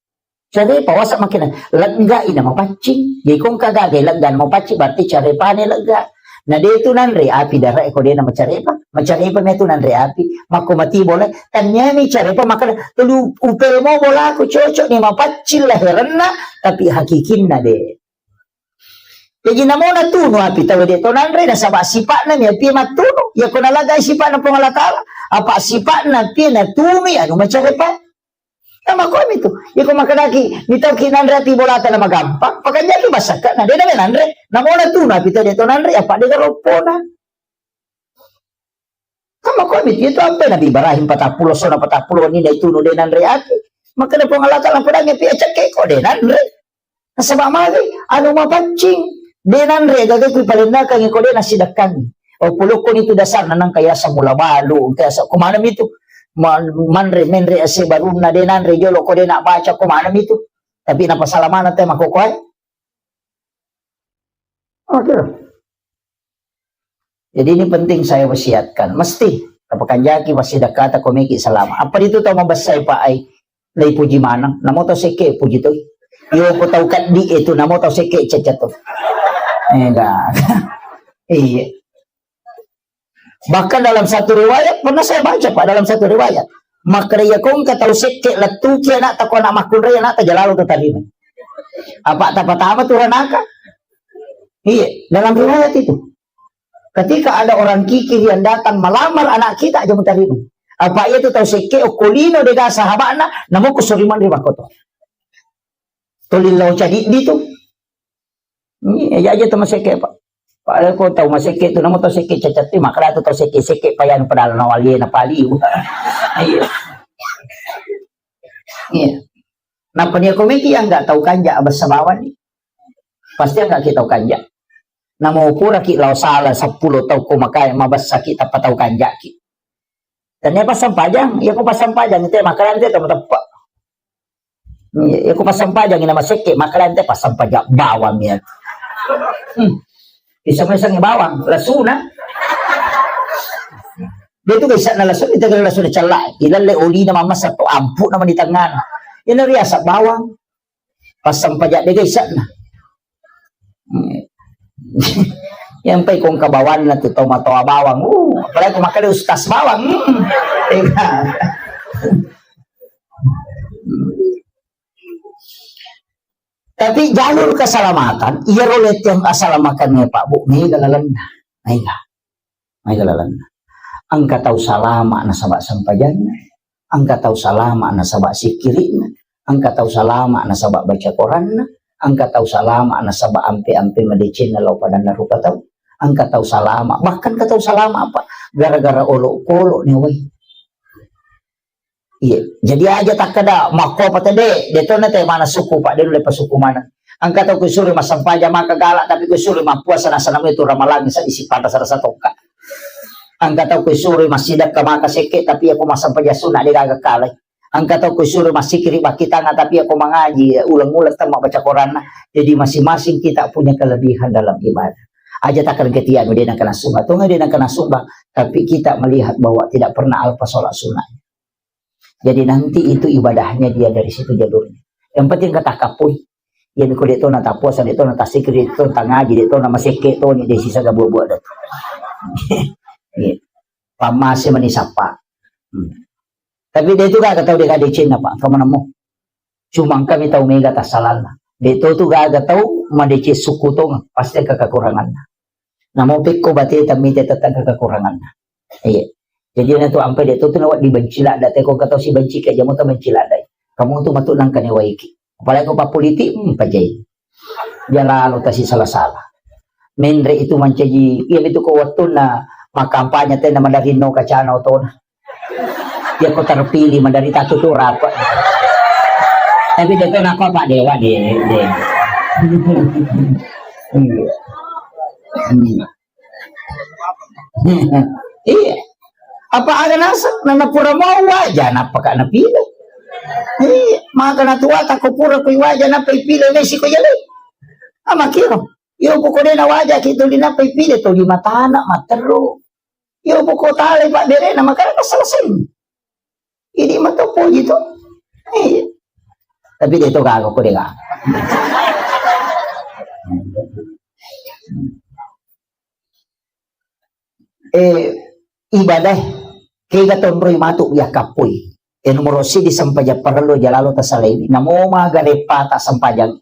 Carepa wasa makkeda, legga ina mapaccing. Jadi ko engka gaga legga mapaccing, berarti carepane legga. Na de' tu nanre api dara e ko de' na macarepa. Macarepa me tu nanre api. Makko mati bola, tanyami carepa makkeda, telu upel mo bolaku cocok ni mapaccing laherenna, tapi hakikinna de'. Jadi namona tunu api tau de' to nanre, nasaba sipa'na mi api mattunu. Iya ko nalagai sipa'na Puang Allah Taala. Apa sipa'na api natunu ya anu macarepa. Sama komi tu. Iko makkedaki, mitauki nanre ati bolata na magampang, pakanjaki basakka na de' na nanre. Namona tu napi tau de' to nanre, apa de' garoppona. Sama komi tu, itu ampe Nabi Ibrahim patappulo, sona patappulo, ni na itu nu de' nanre ati. Makkeda Puang Allah Taala, podangi api acekke ko de' nanre. Nasaba magi, anu mapaccing. De' nanre gaga ku palennakangi ko de' nasidakkangi. Oh, pulokko ni tu dasarna nangka yasa mula balu, engka yasa ko maneng mi tu. Ma-, manre, menre ase barunna de' nanre jolo ko de' na baca ko maneng mi tu. Tapi napasala maneng te makokoe. Oke. Jadi ini penting saya wasiatkan. Mesti tapakanjaki wasidakkata ko meki selama. Apa itu tau mabessai Pak ai? Lei puji maneng. Namo tau sekke puji tu. Yo ko tau kaddi itu namo tau sekke caca tu. Enggak. Iya. Bahkan dalam satu riwayat, pernah saya baca, Pak, dalam satu riwayat. Makkeda iya ko engka tau sekke lettuki anakta ko anak makkunrai anakta jalalo tu tarima. Apa tapatama tu ranaka? Iya, dalam riwayat itu. Ketika ada orang kikir yang datang melamar anak kita, aja mutarima. Apa iya tu tau sekke, okko lino de' ga sahabatna, namo ko soriman ri bakkoto. Tolillau cadiddi tu. Iya, aja, aja tu masekke, Pak. Padahal ko tau masekke tu, namo tau sekke cacat tu, makkeda tu tau sekke-sekke payang padahal nawalie na paliu. Iya. Iya. Nappa nia ko meki yang nggak tau kanja abessa bawang ni. Pasti yang nggak kita tau kanja. Namo pura ki lao sala seppulo tau ko makai mabessa ki tappa tau kanja ki. Tania passampajang, iya ko passampajang te makkeda te tau mateppe. Iya, iya ko passampajang ina masekke, makkeda te passampajang bawang ya. Hmm. Bisa mesengi bawang, lasuna. Dia tu bisa na lasuna, kita kira lasuna cella. Ilalle oli na mama satu ampu nama di tangan. Ini riasa bawang. Passampajang dega isa'na. Yang pai kong kabawanna tu tau matoa bawang. Uh, apalagi ko makkeda ustaz bawang. Hmm. Iya. Tapi jalur keselamatan, iyaro lettiang asalamakannya Pak Bu, mega lalenna. Mega. Mega lalenna. Engka tau salama nasaba sempajanna, engka tau salama nasaba sikiri'na, engka tau salama nasaba baca Quranna, engka tau salama nasaba ampe-ampe madecenna lao padanna rupa tau, engka tau salama, bahkan engka tau salama apa? Gara-gara olok-olok ni wai. Iya, jadi aja takkeda makko apa tede, de tona te mana suku Pak, de nulle pasuku mana. Engka tau kusuri massempajang maka galak, tapi kusuri mappuasa nasana itu ramalang sa isi pada salah satu ka. Engka tau kusuri massidekka maka sekke, tapi aku massempajang sunna de gaga kalai. Engka tau kusuri massikiri bakkitanga, tapi aku mangaji, ulang-ulang temma baca Quranna. Jadi masing-masing kita punya kelebihan dalam ibadah. Aja takkeda ketianu de nangkana sumbang, tona de nangkana sumbang, tapi kita melihat bahwa tidak pernah alpa sholat sunnah. Jadi nanti itu ibadahnya dia dari situ jalurnya. Yang penting kata kapui. Jadi ko de tona tapuasa, de tona tasikiri, de tona tangaji, de tona masekke toni, de sisa gabua-bua de. Iya. Pammase mani sapa. Hmm. Tapi de tu gaga tau de gadecenna Pak, kamu nemu. Cuma kami tau mega tasalanna. De to tu gaga tau madeceng suku tona, pasti ke kekuranganna. Namo pekko bate tamite tette ke kekuranganna. Iya. Jadi na tu ampe de to tu nawa dibenci ladda te ko engka tau sibenci ke jamo ta benci ladda. Kamu tu matu nangka ne waiki. Apalagi ko papolitik, hmm, pajai. Jalalo tasi salah-salah. Menre itu mancaji, iya itu ko wattunna makampanye tena madarino kacana otona. Iya ko terpilih madari tatu tu rapa. Tapi de to nako Pak Dewa de, de. Iya. Hmm. Iya. Apa aga naseng, nana pura mau waja, napa ka napile? Iya, maka natua tako pura kui waja, napa ipile mesi ko jale. Ama kiro. Yo poko de na waja ki tuli napa ipile tuli matana, materu. Yo poko tale Pak Bere na makana selesai. Ini mah to poji to. Iya. Tapi de to gaga ko de gaga. Eh, ibadah kega tonroi matu ya kapui. Eh, nomor sidi sempajang parellu jalalo tasalaiwi. Namo maga repata sempajang.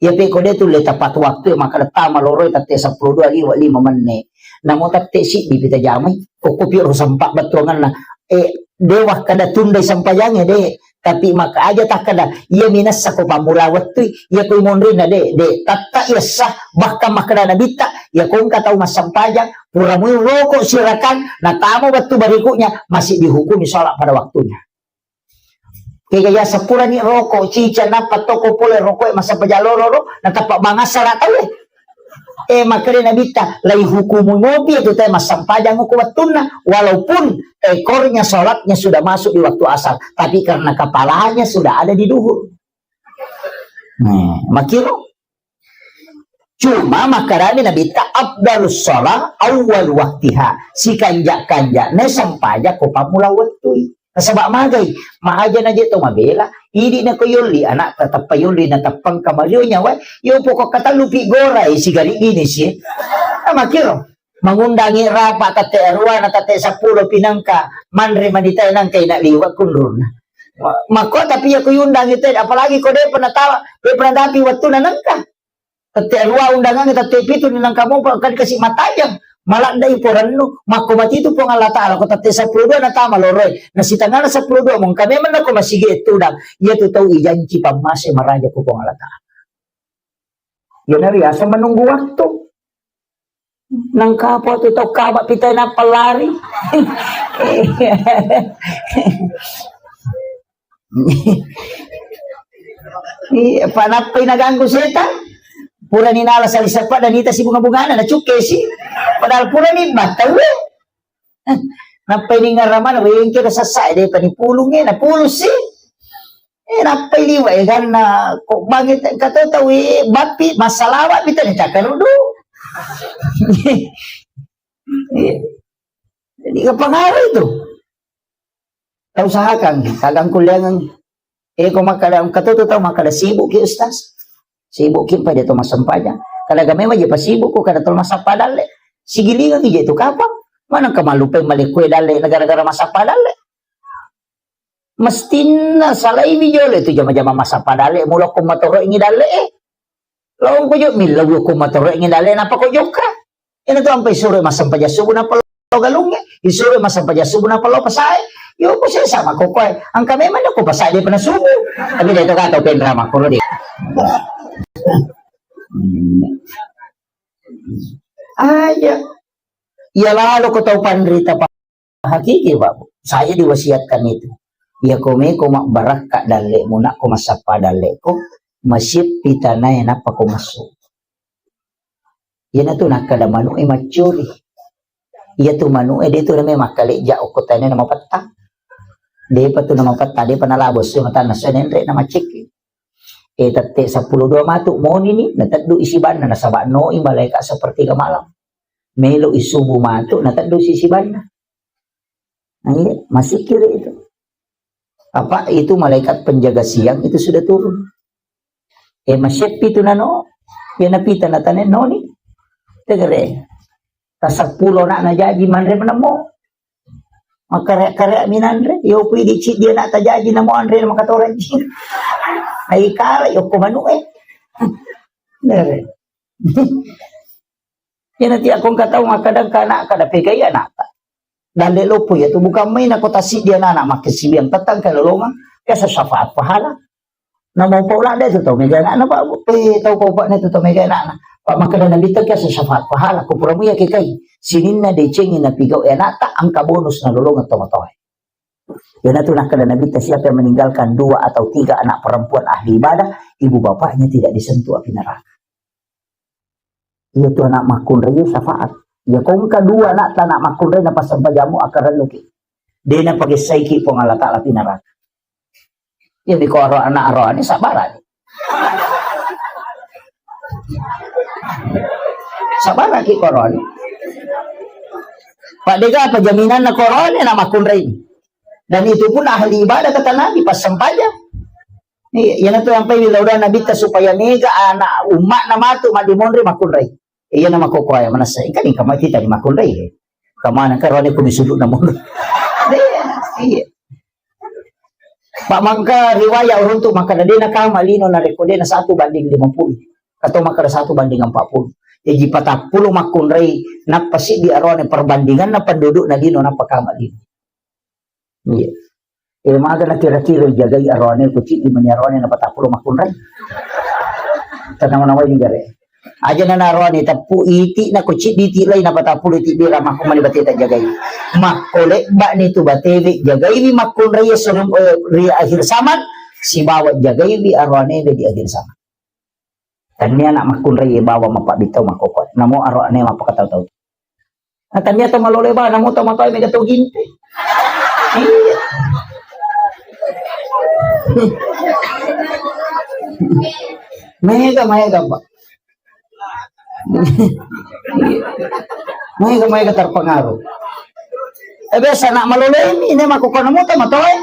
Iya pe ko de tulle tepat waktu, maka tama loroi tette seppulo dua liwa lima menne. Namo tette siddi pita jamai, kokko piro sempa bettuanganna. Eh, dewa kada tundai sempajangnge de. Tapi maka aja takkeda, iya minessa ko pammula wettui, iya ko monrinna de, de, tatta iyessa, bahkan makkeda nabitta, iya ko engka tau massempajang, pura mui roko sirakang, natama wettu berikutnya, masih dihukumi sholat pada waktunya. Kega ya sepurani roko, cica nappa toko pole roko e massempajang loro, natappa bangasa ra tau e. Eh, makkeda nabitta, lai hukumu mopi itu te massempajang ko wettunna, walaupun ekornya sholatnya sudah masuk di waktu asar, tapi karena kepalanya sudah ada di duhur. Nah, makiro. Cuma makkedani nabitta, afdalus sholat awal waktiha, sikanja-kanja ne sempajang ko pammula wettui. Nasaba magai, maaja naje to mabela, idi nako yolli anak tetappa yolli nateppang kamario nyawa, yo pokok katallu pi gorai sigari gini si. Nah, makiro. Mangundangi rapa tette arua na tette seppulo pinangka manre manita nangka ina liwa kunrunna. Ma-, makko tapi ya kuyundangi te, apalagi ko de pernah tawa, de pernah dapi waktu na nangka. Tette arua undangan tette pitu ni nangka mo kan kasi matajang. Maladda i porennu, makko matitu Puang Allah Ta'ala, ko tette seppulo dua natama loroi, na sitangana seppulo dua mongka memang nako masigi tudang, iya tu tau ijanci pammase maraja ko Puang Allah Ta'ala. Iya nariaseng menunggu waktu. Nangka apa tu tau kaba pitai nappa lari. Iya, pa nappai naganggu setan. Pura ni nala sali seppa dan ita si bunga-bungana na cukke si. Padahal pura ni battau. Nappai ningaramana wengke da sassa de pani pulung e na pulung si. Eh, nappai liwa e ganna ko bangi kato tau e bappi masalawa pita ni cakarudu. Iya. Jadi kepengaruh itu. Tau usahakan, tagang kuliangan. Eh, ko makkada engka to tau makkada sibuk ki ustaz. Sibuk ki pada to massempajang. Kada game waje pasibuk ko kada to massappa dalle. Sigilingan ije tu kapang. Mana kemalupe malekue dalle negara-gara massappa dalle. Mestinna salaiwi jolo tu jama-jama massappa dalle, mula ko matoro ini dalle eh. Lao ko jo millau ko matoro'e ngedale napa ko jokka. Ina tu ampai suro massempajang subuh napa lo galungnge, isuro massempajang subuh napa lo pasae. Yo ko sesa makokoe. Angka memang ko pasae de pernah subuh. Tapi de to kata penra makoro de. Aja. Iya lalo ko tau panrita pa-, hakiki, Pak. Saya diwasiatkan itu. Iya ko meko mabbarakka dalle'mu, nak ko massappa dalle'ko, masippi tanae nappa ko massu. Iyanatu nakkeda manu'e maccuri. Iyatu manu'e de tu name makkalejja okko tanae na mapetta. Depa tu na mapetta, depa nalabo sio matanna sio nenre na maccekki. E, tette seppulo dua matu monini, nateddu isi banna, nasaba noi malaikat sepertiga malam. Melo isubu matu, nateddu isi banna. Nah, iya, masih kira itu. Apa itu malaikat penjaga siang itu sudah turun. E, maseppi tu nano, ya napita natane noni. Tegere. Taseppulo nak najaji manre menemo. Makkare-kare minanre, yo pui dicik dia nak tajaji namo anre makatoreng. Ai kare yo ko manu e. Nere. Iyana ti akko engka tau makkadang kana kada pegai anakta. Dalle loppo iya tu bukan main ko tasik dia anak makkasiwiang tettang ke lolongang biasa syafaat pahala. Namo pau ladde tu tau mega anakna Pak. Eh, tau pau Pak ne tu tau mega anakna. Pak makkada Nabi ta biasa syafaat pahala ko pura muya ke kai. Sininna decengi napigau anakta angka bonus na lolongang tomatoe. Iyana tu nakkada Nabi ta siapa yang meninggalkan dua atau tiga anak perempuan ahli ibadah, ibu bapaknya tidak disentuh api neraka. Iya tu anak makkunrai syafaat. Ya ko engka dua anak ta anak makkunrai na passempajamu akarennuki. De na pagessaiki Puang Allah Taala pi neraka. Ya di ko aro anak aroane sabarani. Sabaraki koroni. Pak dega apa jaminanna koroni anak makkunrai. Dan itu pun ahli ibadah kata Nabi pas sempajang. Iya, iyana tu yang paling laudan Nabi ta supaya mega anak umat na matu madimonri makkunrai. Iya nama koko aya manessa. Ikan ikan mati tadi makkunrai. Kamana karone kumi sudut namun. Iya, iya. Pak mangka riwayat uruntu maka dena kama lino na rekko dena satu banding lima puluh. Atau maka satu banding empat puluh. Jadi patappulo makkunrai nappa siddi arone perbandingan na penduduk na lino nappa kama lino. Iya. Eh, maga na kira-kira jagai arone, ku ciddi meni arone na patappulo makkunrai. Tanama-namai ni gare. Aja na arone teppu iti na ku ciddi ti lai na patappulo iti bira makku mani bateta jagai. Makko lebba ni tu batewe jagai wi makkunrai sebelum, eh, ri akhir zaman sibawa jagai wi arone di akhir zaman. Tannia anak makkunrai bawa mapabbitau makkoko. Namo arone mapakatau-tau. Nah, tania to malole ba, namo to matoe mega to ginte. Iya. Mega, mega, Pak. Mega, mega terpengaruh. Eh, biasa nak malole mi, ini mah kok namo to matoe.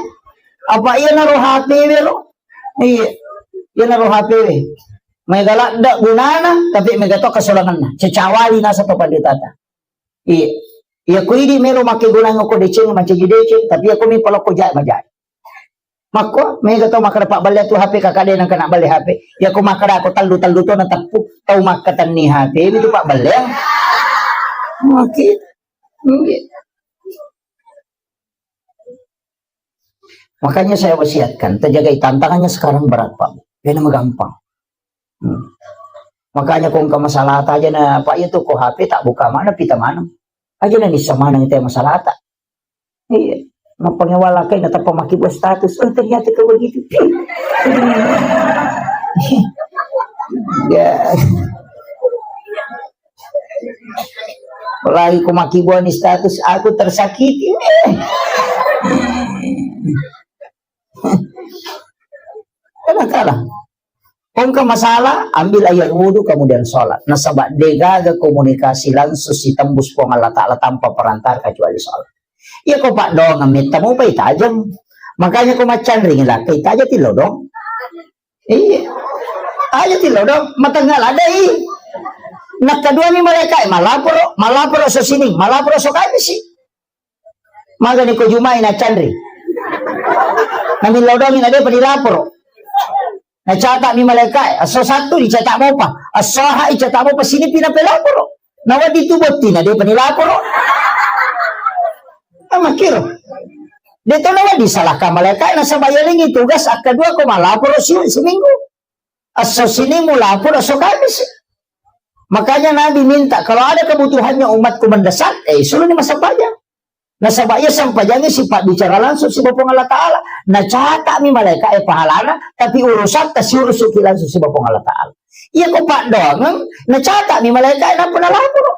Apa iya naro H P we lo? Iya. Iya naro H P we. Mega ladda gunana, tapi mega to kesolanganna. Cecawali nasa to panditata. Iya. Iya, ko idi melo makkegunang ko deceng, mancaji deceng, tapi iya ko mi palokko jae majae. Makko, mega tau makkeda pabballe tu H P kakak de nang kena balle H P. Iya ko makkeda ko tallu-tallu to na teppu, tau makkatenni H P, itu pabballe. Maki. Iya. Makanya saya wasiatkan, terjagai tantangannya sekarang berat, Pak. Bena gampang. Hmm. Makanya ko engka masalah ta aja na, Pak, iya tu ko H P tak buka mana, pita mana. Aja na nissa mana itu masalah ta. Iya. Mapangewala kai na tappa maki buat status. Oh, ternyata kau begitu. Ya. Apalagi ko maki buat ni status, aku tersakiti. Kadang-kadang. Ko engka masalah, ambil air wudhu, kemudian sholat. Nasaba degaga komunikasi langsung sitembus Puang Allah Ta'ala tanpa perantara kecuali sholat. Iya ko paddoangeng metta mupai tajeng. Makanya ko maccanring lakkai taja tilodong. Iya. Aja tilodong, matengnga ladai. Nakkaduani malaika, malaporo, malaporo so sining, malaporo so kamisi. Magani ko jumai na canri. Nami lodongi na depa dilaporo. Nacata'mi malaika'e, esso Sattu dicata' mopa, esso Ahad dicata' mopa, sinipi napelaporo. Nawedding tu bottina, de'pa nilaporo. Amakkiro. De' to nawedding salahkan malaika'e, nasaba' yalengngi tugas akkadua ko malaporo si-, siminggu. Esso Senin mulaporo, esso Kamis. Makanya Nabi minta, kalau ada kebutuhannya umatku mendesak, eh, suruhni massempajang. Nasaba' iya sempajangnge sipabbicara langsung siba Puang Allah Ta'ala. Nacata'mi malaika'e pahalana, tapi urusatta siurusu'ki langsung siba Puang Allah Ta'ala. Iya ko paddoangeng, nacata'mi malaika'e nappa nalaporo.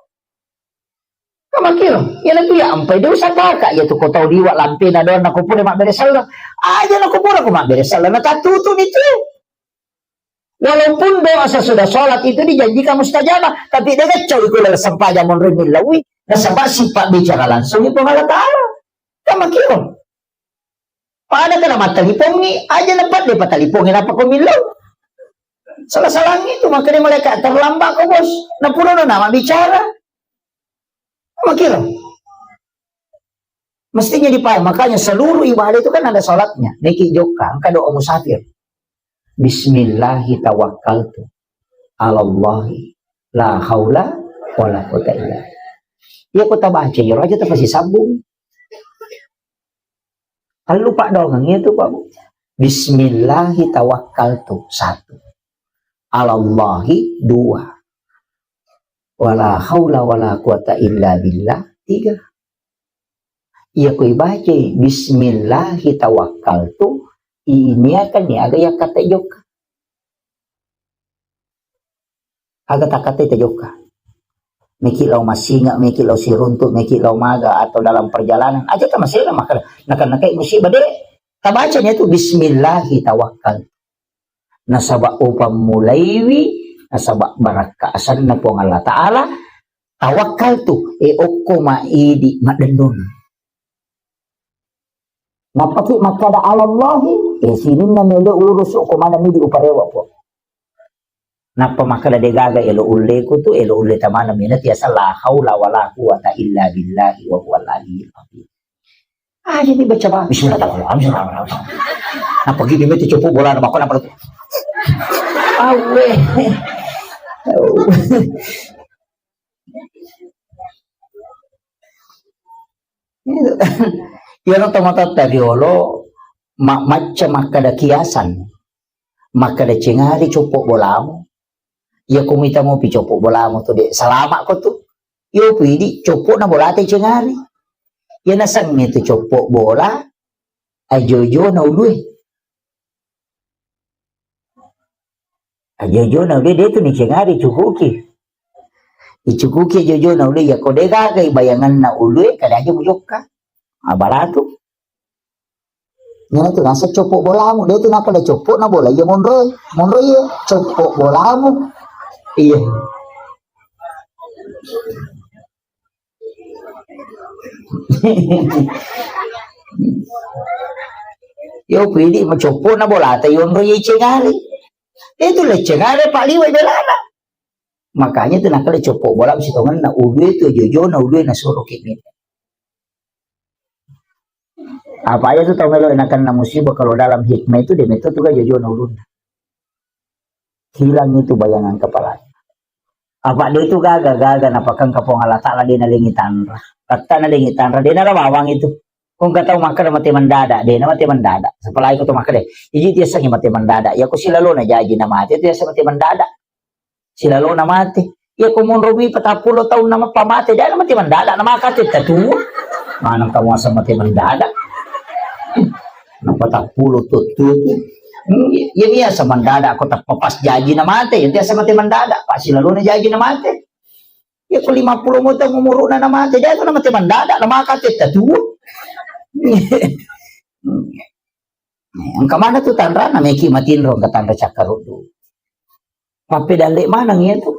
Kamakkiro, iyanatu ya ampai de' usah kaka, iya tu ko tau liwa' lampena doang nako pura mabbere selleng. Aja nako pura ko mabbere selleng, natattutu'ni tu. Walaupun doa sesudah sholat itu dijanjikan mustajabah, tapi de' gaccau iko laleng sempajang monro millauwi, nasaba' sipabbicara langsung i Puang Allah Ta'ala. Kamakkiro. Pada kana mattalipongngi, aja na padde patalipongngi nappa ko millau. Salah-salangngi tu, makanya malaikat terlambat ko, Bos. Napurono nama bicara. Kamakkiro. Mestinya dipahami. Makanya seluruh ibadah itu kan ada salatnya. Niki jokka, engka doa musafir. Bismillahi tawakkaltu alallahi la haula wala quwwata illa billah. Iya, ko tabaca, iya, aja tapasi sambung. Tellu paddoangeng iya tu, Pak, Bu. Bismillahi tawakkaltu, satu. Alallahi, dua. Wala haula wala quwata illa billah, tiga. Iya ko ibacai bismillahi tawakkaltu, iniakan ni aga yakkatai jokka. Aga takkatai tajokka. Meki lao massinga, meki lao siruntu, meki lao maga atau dalam perjalanan. Aja tamasena maka nakan-nakai musibah de'. Tabaca ni tu bismillahi tawakkaltu. Nasaba' upammulaiwi, nasaba' barakka asenna Puang Allah Ta'ala, tawakkaltu, e okko ma idi' maddennun. Nappaki makkada alallahi, e sininna melo urusu' ko maneng idi' uparewa po. Nappa makkada de' gaga elo ulleku tu, elo ulle tamana mena tiasa la haula wala quwata illa billahi wa huwal aliyyil azim. Ah, jadi baca, Pak. Bismillahirrahmanirrahim. Bismillahirrahmanirrahim. Nah, pergi di meja copo bola, nama kau nampak tu? Awe. Iyaro tomatoatta riolo, ma-, macca makkada kiasan. Makkada cengari coppo bolamu. Iya ko mita mopi coppo bolamu tu de' salama' ko tu. Iyo pi idi' coppo na bolata cengari. Iya nasengnge tu coppo bola ajo-jo na ulue. Ajo-jo na ulue de' tu ni cengari cukuki. Icukuki ajo-jo na ulue iya ko de' gaga i bayanganna ulue kada aja mujokka. Abalatu. Iyana tu naseng coppo bolamu, de' tu nakkeda coppo na bola iya monroe. Monro iya coppo bolamu. Iya. Iyo pi idi' macoppo na bolata yonro iya cengari. De' tu le cengari pa liwa' belana. Makanya tu nakkeda coppo bola sitongenna ulue tu ajo-jo na ulue nasuro ki mita. Apa aja tu tau melo nakenna musibah kalau dalam hikmah itu dia metto tu ajo-jo na ulunna. Hilang itu bayangan kepala. Apa dia itu gaga-gaga napakang kapong Allah Ta'ala dia nalengi tanra. Kata nalengi tanra dia nara bawang itu. Kong kata makkeda mate mendadak dia, na mate mendadak. Sepalai ko tu makkeda. Jadi dia sengi mate mendadak. Ya ko silalona jaji na mate itu ya mate mendadak. Silalona mate. Iya ko monromi patappulo taunna mappa mate, de' na mate mendadak, na maka tetta tu. Maneng kamu asa mate mendadak. Na patappulo tu tu. Iya biasa mendadak ko tappa pas jaji na mate, iya biasa mate mendadak, pas silalona jaji na mate. Iya ko lima puluh mo taung umuruna na mate, de' na mate mendadak, na maka tetta tu. Engka mana tu tanra na meki matinro engka tanra cakkaruddu. Mappedalle' maneng iya tu.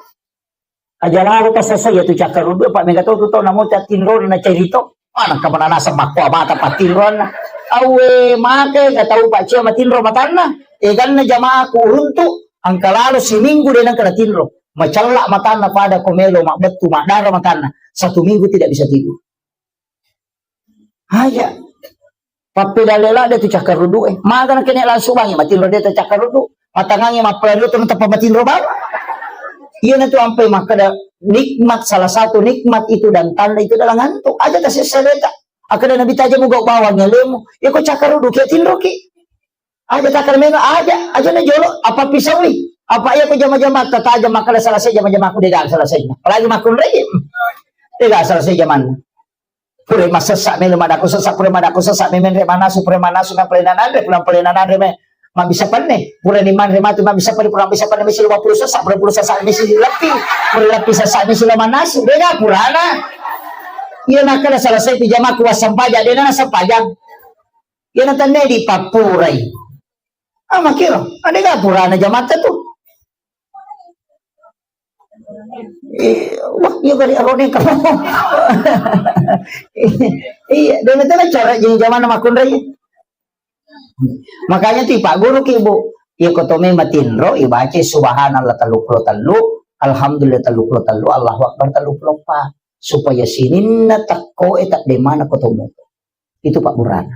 Aja lalo ka sesa iya tu cakkaruddu, apa mega to tu tau namo tattinro na carito. Maneng ka mananasa makko abata pattinronna. Awe make ka tau paccia matinro matanna. Eganna jamaaku uruntu, engka lalo siminggu de' nengka natinro. Macella matanna pada ko melo mabbettu, maddara matanna. Satu minggu tidak bisa tidur. Aja. Pappedalle' ladde tu cakkaruddu e. Maga na kene langsung bangi matinro de' tu cakkaruddu. Matangangnge mappalari oto, nateppa matinro bawang. Iyanatu ampai makkeda, nikmat, salah satu nikmat itu dan tanda itu adalah ngantuk. Aja tasessa aleta. Akkeda Nabi, "Taja mugau bawang alemu. Iko cakkarudu ki, tinroki." Aja takkeda mega, aja, aja na jolo, apa pisaui. Apa iya ko jama-jama tatajang makkeda selesai jama-jamaku, dega selesai. Apalagi makkunrai. Dega selesai jamanna. Pura massessa melo madakko sessa, pura madakko sessa, memenre manasu, pura manasu, na pura nananre, pura pura nananre me. Mabisa penne, pura ni manre matu, mabisa penne, pura bisa penne, misi lima puluh sessa, pura puluh sessa, misi leppi, pura leppi sessa, misi lima manasu, dega purana. Iya nakkeda selesai pijamaku, wassampaja, dena nasampajang. Iya natanne di pappurai. Ah, makiro, dega purana jamatta tu. Eh, wah, iya gari arone kamu. Iya, dan itu cara jadi zaman makkunrai. Makanya ti Pak Guru ki, Bu. Iya ko to me matinro, ibaca subhanallah tellu puluh tellu, alhamdulillah tellu puluh tellu, Allahu Akbar tellu puluh empat. Supaya sininna tekko e tak demana ko to muto. Itu pabburana.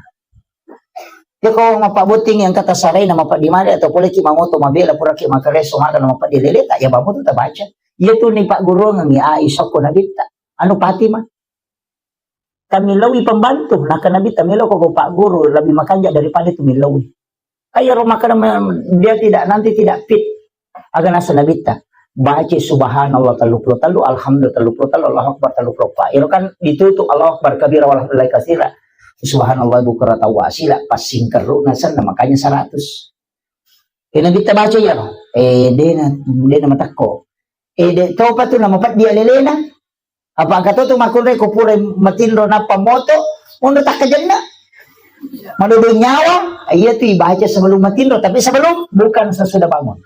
Yako mappabotting yang kata sarai na mapeddi male atau pole ki mamoto mabela pura ki makareso maga na mapeddi lele tak ya bamu tu tabaca. Iya tu ni pagguruangngi ai sokko nabitta. Anu Fatimah. Kami lawi pembantu, naka nabitta melo ko Pak Guru lebih makanja daripada tu milawi. Ayo ro makkeda me-, dia tidak, nanti tidak fit. Aga nasa nabitta. Baca subhanallah tellu puluh tellu, alhamdulillah tellu puluh tellu, Allahu Akbar tellu puluh empat. Iro kan ditutup Allahu Akbar kabira walhamdulillah kasira. Subhanallah bukratan wa asila, pas singkerru nasenna makanya seratus. Eh, nabitta baca ya, eh, dena, dena matakko. Eh, de topa tu nama peddi alelena. Apa engka to tu makkunrai ko pura matinro nappa moto, monro takkajenna. Madodo nyawa, iya tu ibaca sebelum matinro, tapi sebelum, bukan sesudah bangun.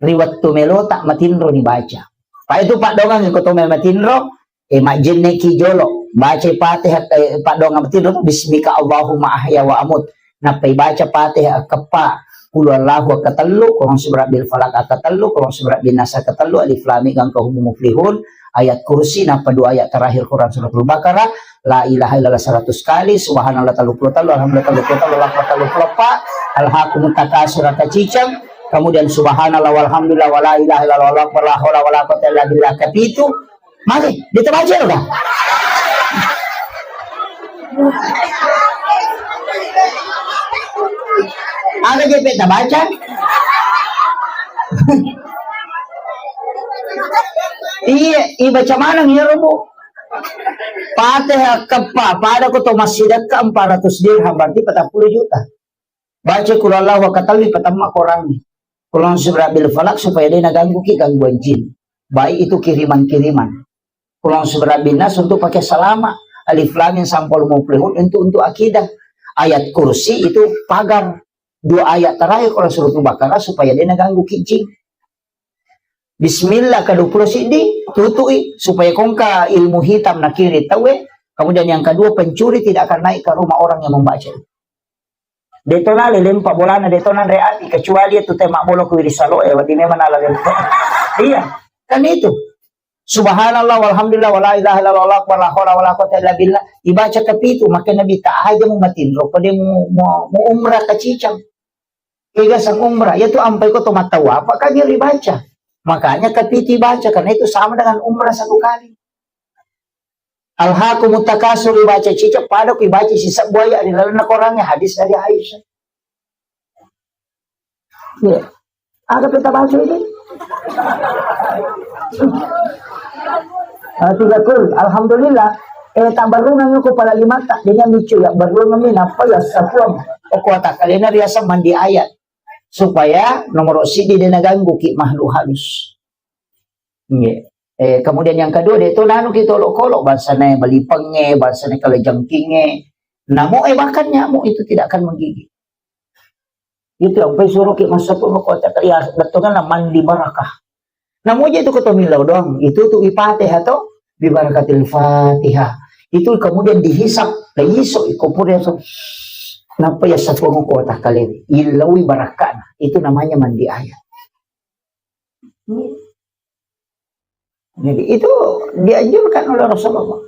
Ri wettu melota matinro dibaca. Pa itu paddoangang ko to me matinro, eh, majjenneki jolo, baca Fatihah, eh, paddoangang matinro, bismika Allahumma ahya wa amut. Nappa ibaca Fatihah akkeppa, Qul huwallahu akkatellu, Qul a'udzu birabbil falaq akkatellu, Qul a'udzu birabbin nas akkatellu, Alif Lam Mim Ghairil Maghdubi 'alaihim waladdallin, Ayat Kursi, nappa dua ayat terakhir Quran Suratul Baqarah, La ilaha illallah seratus kali, Subhanallah tellu puluh tellu, Alhamdulillah tellu puluh tellu, Allahu Akbar tellu puluh empat, Alhaakumut Takatsur, kaciceng, kemudian Subhanallah walhamdulillah wala ilaha illallah wallahu akbar, la haula wala quwwata illa billah, kapitu, Magi, ditabaca lo, Kak? Aga jeppe tabaca? Iya, ibaca maneng iya, Bu. Fatihah keppa, pada ko to massidekka empat ratus dirham, berarti empat puluh juta. Baca Qul Huwallahu Ahad, patamma korangnge. Qul A'udzu Birabbil Falaq supaya de' naganggu ki gangguan jin. Baik itu kiriman-kiriman. Qul A'udzu Birabbin Nas untuk pakai salama. Alif Lam Mim Sampul Muflihun untuk, untuk akidah. Ayat Kursi itu pagar. Dua ayat terakhir Quran Suratul Baqarah supaya de' naganggu ki jin. Bismillah kedua puluh siddi, tutui supaya kongka ilmu hitam nakiri tauwe. Kemudian yang kedua, pencuri tidak akan naik ke rumah orang yang membaca itu. De' to nale lempa bolana, de' to nanre api, kecuali itu tema bolo ku wiri salo e, wadi memang nala lempa. Iya, kan itu. Subhanallah, walhamdulillah, wala ilaha illallah, wallahu akbar, la haula wala quwwata illa billah. Ibaca kapitu, maka Nabi ta aja mu matinro, pada mu, mu, mu umrah kacicang. Ega sang umrah, ya tu ampai ko to matawa, apa kan yang dibaca? Makanya kapitu baca, karena itu sama dengan umrah satu kali. Alhaakumut Takatsur ibaca cicak, pada ku ibaca sisebbu ayat di dalam Qurannya, hadis dari Aisyah. Iya. Ada kita baca ini. Ah, tiga kul. Alhamdulillah. Eh, tak berunang aku pala lima tak dengan lucu ya. Berunang ini apa ya? Sapuan. Aku tak kalian riasa mandi ayat. Supaya nomor sidi de' naganggu ki makhluk halus. Nggih. Eh, kemudian yang kedua, de' to nanu ki tolo-kolo, bangsane balipengnge, bangsane kalajengkingnge. Namo e bahkan nyamuk itu tidak akan menggigit. Itu yang pai suruh ki masuk ke kota, ya, betul kan, mandi barakah. Namo je itu ketomilo doang, itu tu ipateh atau bi barakatil Fatihah. Itu kemudian dihisap, iso ikopur ya so. Napa ya sapu kota kalian? Ilawi barakana. Itu namanya mandi ayat. Jadi itu dianjurkan oleh Rasulullah.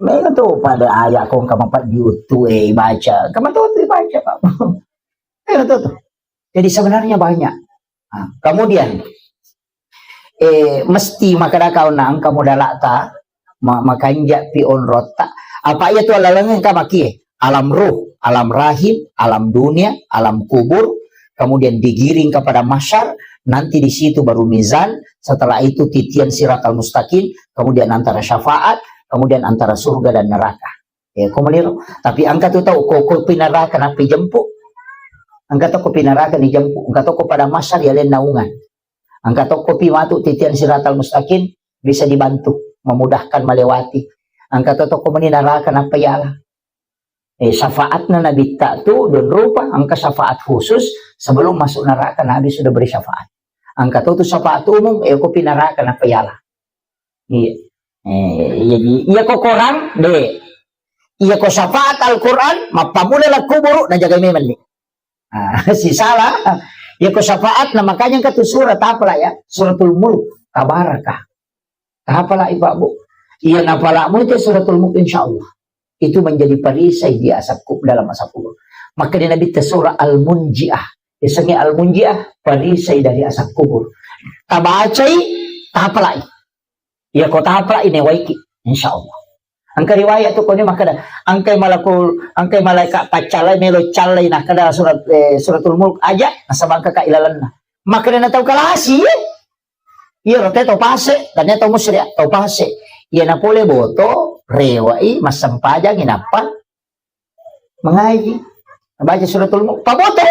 Mega tu pada ayat kong kama pat diutu e baca. Kama tu tu baca, Pak. Mega tu tu. Jadi sebenarnya banyak. Nah, kemudian, eh, mesti makkeda kau na engka modala'ta, ma-, makanja pi onrotta. Apa iya tu alaleng engka makie? Alam ruh, alam rahim, alam dunia, alam kubur, kemudian digiring kepada mahsyar, nanti di situ baru mizan, setelah itu titian siratal mustaqim, kemudian antara syafaat, kemudian antara surga dan neraka. Ya, ko meliro. Tapi engka tu tau, ko, ko pinaraka nappi jempu. Engka to ko pinaraka ni jempu. Engka to ko pada mahsyar ya lain naungan. Engka to ko pi matu titian siratal mustaqim bisa dibantu, memudahkan melewati. Engka to, to ko meni naraka nappa yala. Eh, syafaatna Nabitta tu don rupa, engka syafaat khusus sebelum masuk neraka Nabi sudah beri syafaat. Engka to tu syafaat umum, eh, ko pi naraka nappa yala. Iya. Eh, iya, iya, iya ko Quran, de. Iya ko syafaat Al-Quran, mappamula la kuburu, najagai memang ni. Ah, sisala. Iya ko syafaat, nah makanya engka tu surat apa lah ya? Suratul Mulk, Tabaraka. Apa lah Ibu? Iya napalamu itu Suratul Mulk, insya Allah. Itu menjadi perisai di asap kubur, dalam asap kubur. Maka di Nabi surah Al-Munjiah. Biasanya Al-Munjiah, perisai dari asap kubur. Tabacai, tapalai. Iya ko tapalai ne waiki, insya Allah. Engka riwayat tu kone makkeda, engkai malakul, engkai malaikat paccallai melo callai nakkeda surat, eh, Suratul Mulk aja, nasaba engka ka ilalenna. Makkeda na tau kalasi, eh. Iya, rote tau pase, dan tau musri, tau pase. Iya na pole boto, rewai, massempajangi nappa mengaji. Baca Suratul Mulk, paboto.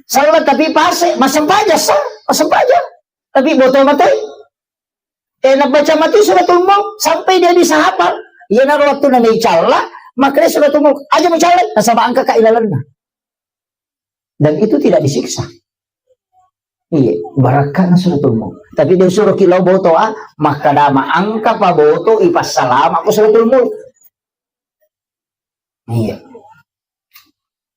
Salat tapi pase, massempaja sa, massempaja. Tapi boto mate. Eh, nabaca mate Suratul Mulk sampai dia bisa hafal. Iya na waktu na naicalla, makanya Suratul Mulk aja mencalla, nasaba engka ka ilalenna. Dan itu tidak disiksa. Iya, barakkana Suratul Mulk. Tapi dia suruh kilau boto, ah, maka dama angka pa boto, ipassalama ko Suratul Mulk. Iya.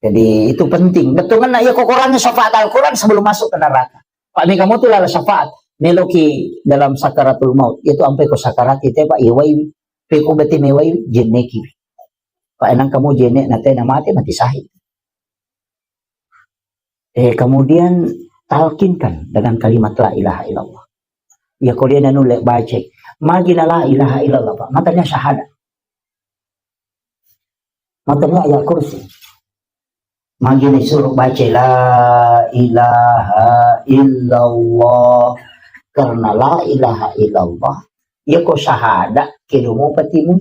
Jadi itu penting. Bettuanna iya ko Quran, syafaat Al-Quran sebelum masuk ke neraka. Pak, mega mo tu lala syafaat. Meloki dalam sakaratul maut. Itu ampe ko sakarat itu, Pak, iwai. Peko bete mewai, jenneki. Pak, enang kamu jenek, nate na mate, mati syahid. Eh, kemudian talkinkan dengan kalimat la ilaha illallah. Ya, ko dia nanulle baca. Magi na la ilaha illallah, Pak. Makanya syahadat. Makanya ayat kursi. Magi disuruh baca la ilaha illallah. Karena la ilaha illallah, ya ko syahadat, kedo mo patimu.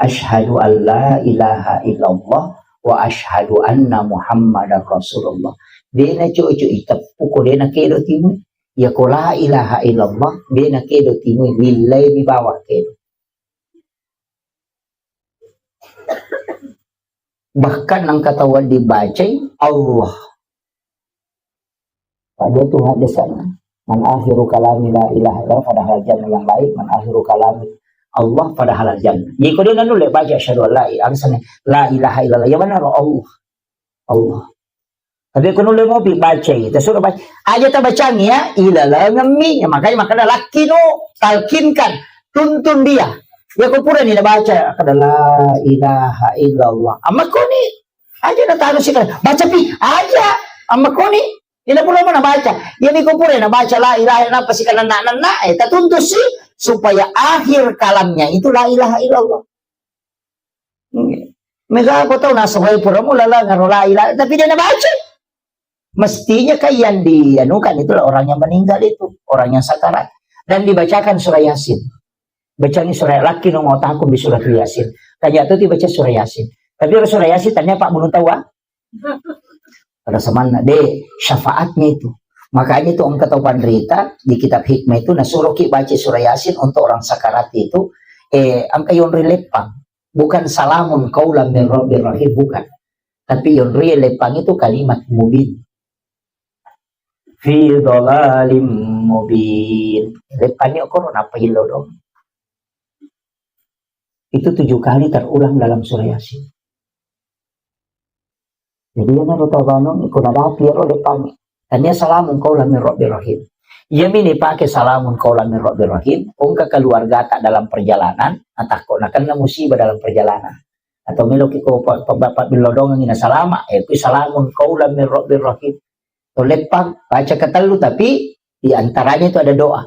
Asyhadu an la ilaha illallah wa asyhadu anna Muhammadar Rasulullah. Dena cocok iteppu ko dena kedo timu. Ya ko la ilaha illallah, dena kedo timu, millai mi bawa kedo. Bahkan nang ketahuan dibacai Allah. Pada Tuhan di sana. Man akhiru kalami la ilaha illallah, padahal jannah yang lain, man akhiru kalami Allah, padahal jannah. Jadi kalau dia nulis baca asyhadu an la ilaha, alasannya la ilaha illallah. Ya benar Allah. Allah. Tapi ko nulle mopi bacai, tasuruh baca. Aja tabacangi ya, ilalengemmi. Ya, makanya, makanya lakino, talkinkan, tuntun dia. Ya ko purani nabaca, kada la ilaha illallah. Amma koni, aja na taruh sih, baca pi, aja. Amma koni, ina pura mana baca. Ya ni ko pura na baca la ilaha illallah, pasti kana nak, nak, eh, tatuntun sih supaya akhir kalamnya itu la ilaha illallah. Mega ko tau nasawai pura mula la ngaro la ilaha, tapi dia nabaca. Mestinya kan yang dianukan itulah orang yang meninggal itu, orang yang sakarat. Dan dibacakan surah Yasin. Bacangi surah, laki no mau takut di surah Yasin. Tanya tu dibaca surah Yasin. Tapi surah Yasin tanya Pak belum tahu, ah? Pada semanna, deh, syafaatnya itu. Makanya itu engka tau panrita di kitab hikmah itu, nasuruh ki baca surah Yasin untuk orang sakarat itu, eh, engka yonri leppang. Bukan salamun qaulan min rabbir rahim, bukan. Tapi yonri leppang itu kalimat mubin. Fi dhalalim mubin. Leppang ni okoro napa illo dong. Itu tujuh kali terulang dalam surah Yasin. Jadi, iya naro tabanung, iko nadapi ero depangi. Tania salamun qaulan min rabbir rahim. Iya mini pake salamun qaulan min rabbir rahim, engka keluarga tak dalam perjalanan, atakko nakenna musibah dalam perjalanan. Atau meloki ko pa-, pa-, pa-, pabillodongengi na salama, eh, kui salamun qaulan min rabbir rahim. To leppang, baca ketellu, tapi di antaranya itu ada doa.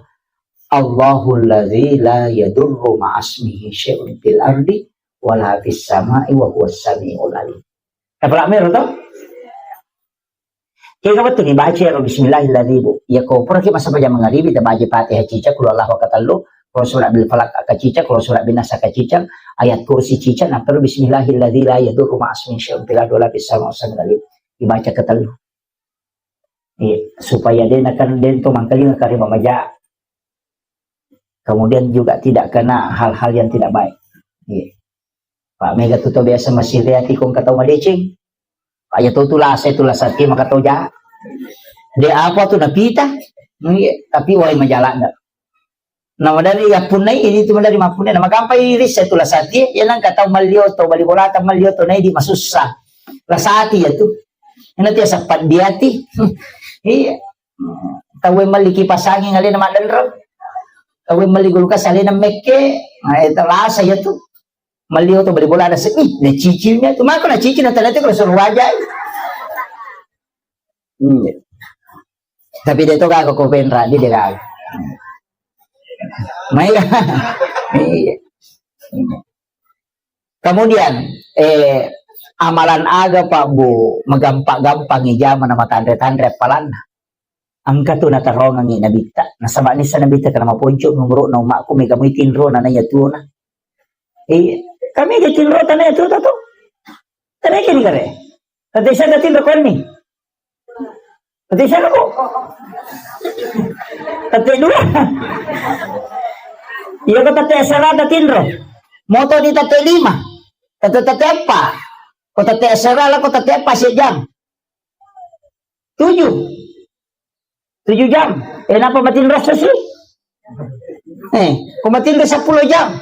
Allahul ladzi la yadurru ma'asmihi syai'un fil ardi wala fis sama'i wa huwas sami'ul alim. Tapalak mero to? Kega wettu ni baca ero bismillahilladzi bu. Ya ko pura ki masa baca mangaribi ta baca Fatihah cica, qul huwallahu katellu, qul surah bil falaq ka cica, qul surah bin nas ka cica, ayat kursi cica, nappa ero bismillahilladzi la yadurru ma'asmihi syai'un fil ardi wala fis sama'i wa huwas sami'ul alim. Dibaca ketellu. Iya, supaya de nakan dento mangkalinga karima maja. Kemudian juga tidak kena hal-hal yang tidak baik. Iya. Pak mega tu to biasa masih reati kong katau madeceng. Pak ya to tu lasa, tu lasa ti maka to ja. De apa tu napita? Iya, tapi wai majalan dah. Na madari ya punai ini tu madari mapunai na magampai risa tu lasa ti ya nang katau malio to bali bolata malio to nai di masussa. Lasati ya tu. Ina tiasa paddiati. Iya. Tauwe melli kipas angin alena maddenreng. Tauwe melli kulkas alena mekke. Nah, itu rasa ya tu. Melli oto beli bola ada se-, ih, na cicilnya tu. Mako na cicil na tadi tu kalau suruh wajah. Hmm. Tapi dia tu kagak kau penra, dia, dia kagak. Mai. Iya. Kemudian, eh, amalan aga, Pak, Bu, magampa-gampang ijama na matanre-tanre appalanna. Engka tu natarongengi nabitta. Nasaba nissa nabitta kana maponco umuru'na ummakku mega mui tinro na naiya tuona. Iya, kami ga tinro tanai tuota tu. Tanai kini kare. Tante siaga tinro konni? Tante siaga ko? Tante dua. Iya ko tante asera ta tinro. Moto di tante lima. Tante tante apa? Ko tante asera la ko tante apa sejam. Tujuh. Tujuh jam. Eh, napa matinro sesi? Eh, ko matinro sepuluh jam.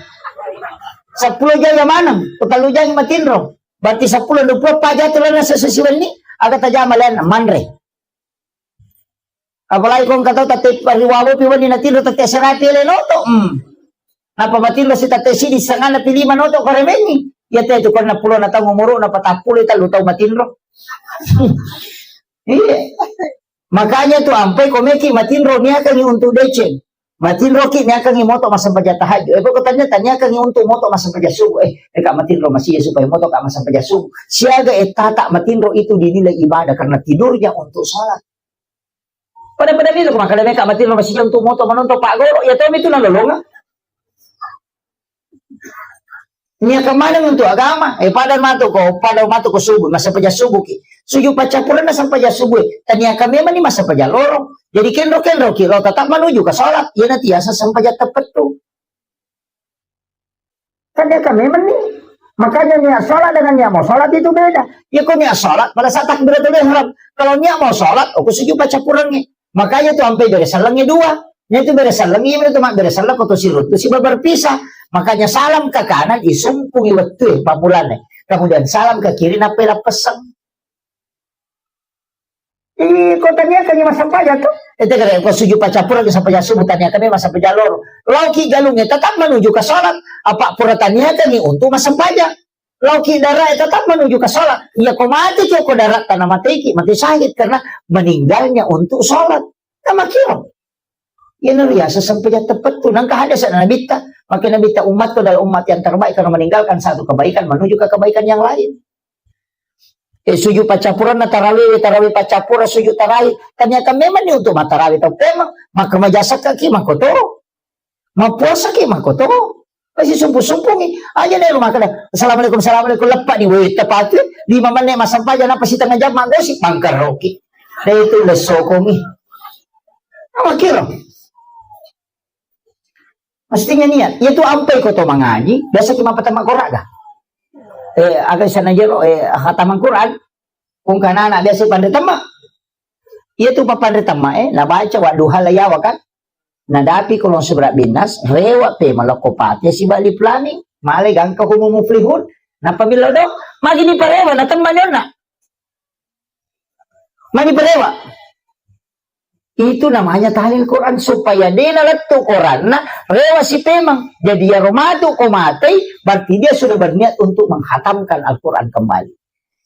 Sepuluh jam ya maneng. Ko tellu jam matinro. Berarti sepuluh dua puluh empat jam tu lana sesi wenni. Aga tajama lana manre. Apalagi ko engka tau tette riwawo pi wenni natinro tette serapi le noto. Hmm. Napa matinro si tette sidi sangana pi lima noto ko remengi. Ya te tu konna pulona tau umuru na patappulo tellu tau matinro. Iya. Makanya tu ampai komeki matinro niakangi untuk deceng. Matinroki niakangi moto massempajang tahajud. Eh, pokoknya taniakangi untuk moto massempajang subuh. Eh, eh, kak matinro masih ya supaya moto kak massempajang subuh. Siaga eh tata matinro itu dinilai ibadah karena tidurnya untuk sholat. Pada-pada milo maka meka matinro masih untuk moto menonton pak goro. Ya tahu itu nalolonga. Niaka maneng untuk agama, eh, pada matu ko, pada matu ko subuh, massempajang subuh ki. Sujud paccappureng na sempajang subuh, eh. Taniaka memang ni massempajang loro. Jadi kenro-kenro ki, lo tetap menuju ke sholat. Iya nanti asa sempajang tepat tu. Taniaka memang ni. Makanya niat sholat dengan niat mau sholat itu beda. Ya kok niat sholat pada saat takbiratul ihram. Kalau niat mau sholat, aku sujud paccappureng ni. Makanya tu ampe bere sellengnge dua. Nya tu bere selleng, iya tu mak bere selleng ko to siruntu siba berpisah. Makanya salam ke kanan, isumpungi wettu e pammulane. Kemudian salam ke kiri, nappai lappesseng. Ih, ko taniakangi massempajang tu. Ete kare ko sujud paccappureng ke sempajang subuh taniakangi massempajang loro. Lauki galungnge tetap menuju ke sholat. Apa pura taniakangi untuk massempajang. Lauki darat tetap menuju ke sholat. Iya ko mati ki ko darat tanah mati ki, mati syahid karena meninggalnya untuk sholat. Nama kira. Iya nariasa sempajang tepat tu. Nangka hadis nabitta. Maka nabitta umatku adalah umat yang terbaik karena meninggalkan satu kebaikan menuju ke kebaikan yang lain. Eh, sujud paccappureng na tarawih, tarawih paccappureng, sujud tarawih. Taniaka memang ni untuk matarawih tau pemang. Maka majasa kaki mako to. Mappuasaki makkoto. Pasti sumpu-sumpungi. Aja deh rumah kada. Assalamualaikum, assalamualaikum. Leppa di weta patu. Lima menit massempajang, napa setengah jam maggosip, bangkaroki. Deh itu lesokongi. Apa kira? Mestinya niat. Itu ampai ko to mangaji, biasa ki mapatama korak ga? Eh, aga sana jero, eh, hataman Quran. Kung kana anak biasa pandai tema. Iya tu papanre temma e, nabaca wadduha la yawa kan. Nadapi qul a'udzu birabbin nas, rewa pe malokko Fatihah siba alif lam mim, male gangka humul muflihun. Nappa millau do, magi ni parewa na temma nyonna. Magi parewa. Itu namanya tahlil Quran, supaya de' nalettu Quranna, rewa sipemeng. Jadi, iyaro matu ko matei, berarti dia sudah berniat untuk menghatamkan Al-Quran kembali.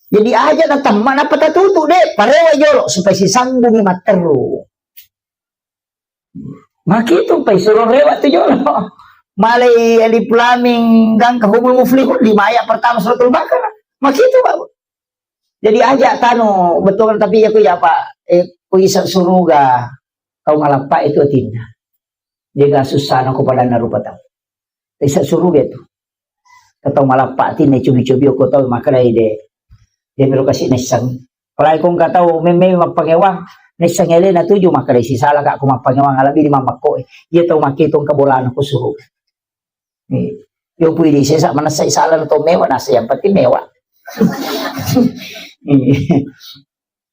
Jadi, aja natemma, nappa tatutu de', parewa jolo, supaya sisambungi matteru. Makitu pai suro rewa tu jolo. Malai alif lam mim gangka humul muflihun, lima ayat pertama suratul Baqarah. Makitu, Pak. Jadi aja tanu betul, tapi ya ku ya, Pak, eh, ku isa suruga kau malappa itu atinna. Dia gak susah nako padanna rupa tau. Isa suruga itu. Katau malappa atinna cobi-cobi ko tau makalai de. Dia melo kasi nessang. Palai kong katau meme mappangewang, nessang elena tuju makalai sisala ka ku mappangewang alabi di mamakko. Iya tau makitu engka bolana ku suruga. Iya. Yo pui di sesa manessa sala to mewa nasa yang penting mewa. Iya.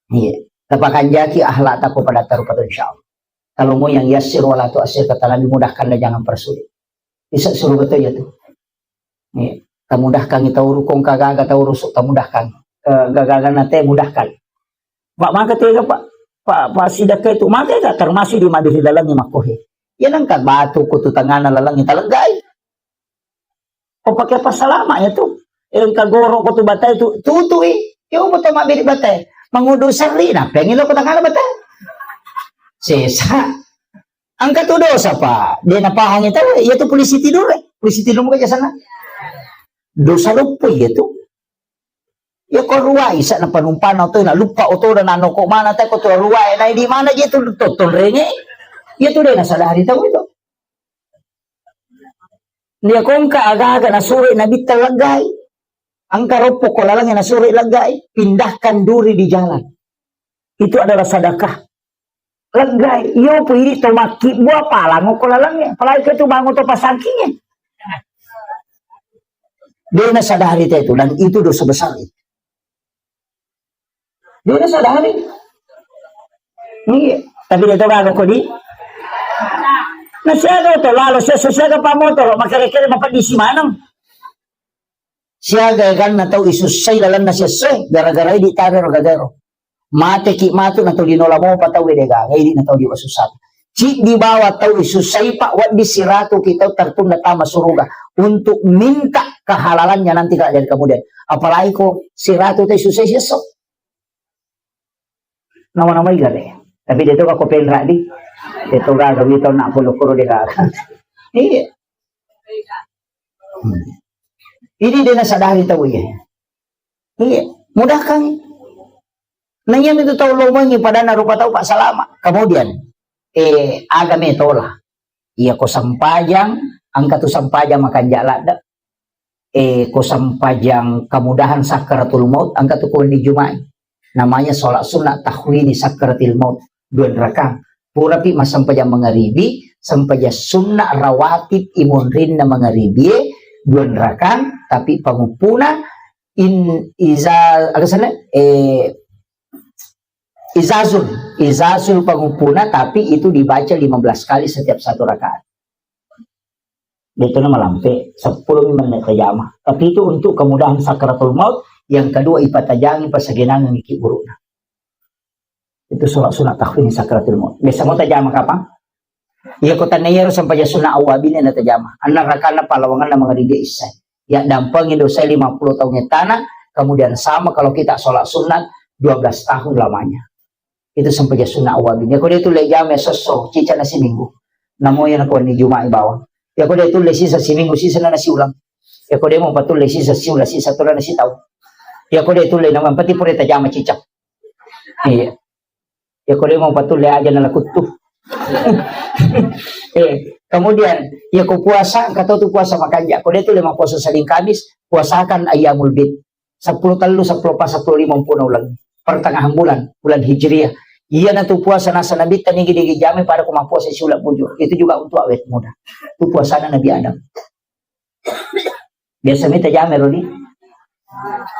Iya. Tapakanjaki akhlak tako pada tarupa tu, insyaallah. Kalau mau yang yassir wala tu'assir, kata Nabi, mudahkan dan jangan persulit. Bisa suruh betul ya tuh. Iya. Tamudahkan tau rukung kagaga tau rusuk, tamudahkan. Eh, gagaga nate mudahkan. Pak, maka tega, Pak? Pak, Pak, sidakka itu, maka gak termasuk di mabiri lalangi makkohe. Ya nangka batu kutu tangana lalangi taleggai. Ko pakai apa salama ya tuh? Engka goro ko tu batai tu, tutui. Ya ubo to mabiri batai. Mangudu serri, nah pengen lo ko tangana batai. Sesa. Angka tu dosa, Pak. Dia napahangi tahu, ya tuh polisi tidur, eh. Polisi tidur muka jasana. Dosa lupa ya tuh. Ya ko ruai sa na panumpana oto na lupa oto na nano ko mana ta ko to ruai na di mana je tu to tonrenge. Ya tu de na sadari tau itu. Dia kongka aga-aga na sore na bitta laggai. Angka roppo ko lalang na sore laggai, pindahkan duri di jalan. Itu adalah sedekah. Leggai, iyo pu idi to makkibbu apalango ko lalangnge, apalagi ke tu bangun to pasangkingnge. Dia na sadari te tu, dan itu dosa besar itu. Dia na sadari. Iya, tapi dia to gaga ko di. Na siaga to lalo, siaga, siaga pa motor, makere-kere mapadisi maneng. Siaga eganna tau isussai lalenna siessoe, gara-gara idi tare ro gagaero. Mateki matu na tolino lamo pa tau de gaga, idi na tau diwasussata. Ciddi bawa tau isussai, Pak, wedding siratu ki tau tertunda tama suruga untuk minta kehalalannya nanti kelak dari kemudian. Apalagi ko siratu tau isussai siesso. Nama-nama iga de. Tapi de to ko penra di. De to gaga, wito nak polo koro de gaga. Iya. Hmm. Ini dia na sadari tau iya. Iya, mudahkan. Nah, iya itu tau lomengi padana rupa tau, Pak, salama. Kemudian, eh, agame tola. Iya ko sempajang, angka tu sempajang makanja ladde. Eh, ko sempajang kemudahan sakaratul maut, angka tu ko wenni Juma'i. Namanya sholat sunnah tahwini sakaratil maut, dua rakang. Purapi massempajang mangaribi, sempajang sunnah rawatib imonrinna mangaribi, dua rakang, tapi panguppuna in iza, aga sana? Eh, izazul, izazul panguppuna, tapi itu dibaca lima belas kali setiap satu rakaat. Itu nama lampe, sepuluh menit tajama. Tapi itu untuk kemudahan sakaratul maut, yang kedua ipatajangi pasagenangan iki burukna. Itu sholat sunat tahwin sakaratul maut. Biasa mau tajama kapang? Iya, ko tanna iyaro sempajang sunat awwabin na tajama. Anna rakana palawanganna mangaribi isya. Ya dampengi dosa lima puluh tahun etana, kemudian sama kalau kita sholat sunat dua belas tahun lamanya. Itu sempajang sunat awwabin. Ya ko de tulle jama sosso, cica na siminggu. Namo ya na ko ni Juma'i bawang. Ya ko de tulle sisa siminggu, sisa na siulang. Ya ko de mo patulle sisa siulang, sisa tola na sitau. Ya ko de tulle nama pati pure tajama cica. Iya. Ya ko de mo patulle aja na lakuttu. Eh, kemudian ya ko puasa, kata tu puasa makanja. Ko de tulle ma puasa Senin Kamis, puasakan ayyamul bid. Sepuluh tellu, sepuluh empat, sepuluh lima mpuna uleng. Pertengahan bulan, bulan Hijriah. Iya na tu puasa nasa Nabi ta nigi-nigi jame pada ko ma puasa siulang bujur. Itu juga untuk awet muda. Tu puasana Nabi Adam. Biasa mita jame rodi.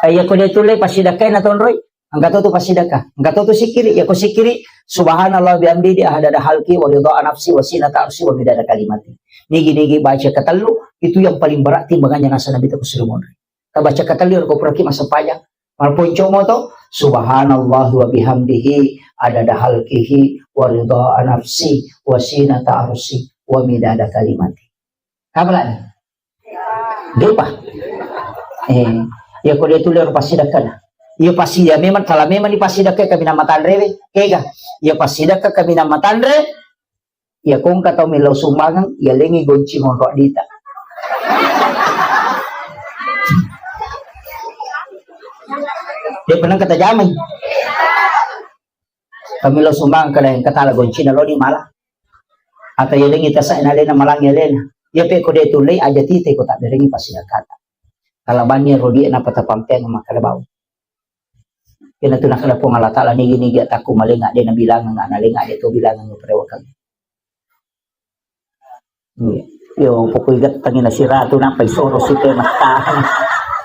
Iya ko de tulle pasidakkai na tonroi. Angka to tu pasidakka. Angka to tu sikiri. Ya ko sikiri, subhanallah bihamdi, di ahadada halki, wa ridha nafsi, wa sinata arsi, wa midada kalimati. Nigi-nigi baca ketellu, itu yang paling berat timbangannya nasa Nabi ta ko suruh monri. Tabaca ketellu ko puraki masa pajang. Malponcomo to, subhanallah wa bihamdihi, adada halkihi, wa ridha nafsi, wa sinata arsi, wa midada kalimati. Apa lagi? Depa. Eh, ya ko de tulle ro passidakkana. Ya pasti ya memang, kalau memang di passidakka kaminang matanre we, kega. Ya passidakka kaminang matanre, ya kongka tau millau sumbangan, ya lengi gonci monro dita. Dia pernah kata jamai. Kami lo sumbang kada yang ketala goncina lo di mala. Atau ya lengi tasa ina lena malang ya lena. Ya pe ko de tulle aja tite ko tak berengi pasti kata. Kalau bannya rodi na pata pampeang maka ada bau. Kena tu nakala Puang Allah Taala nigi nigi takku malenga de na bilang nggak na lenga de tu bilang nggak perewakan. Iya. Yo pokok igattangi nasiratu nappa isoro sute mattahang.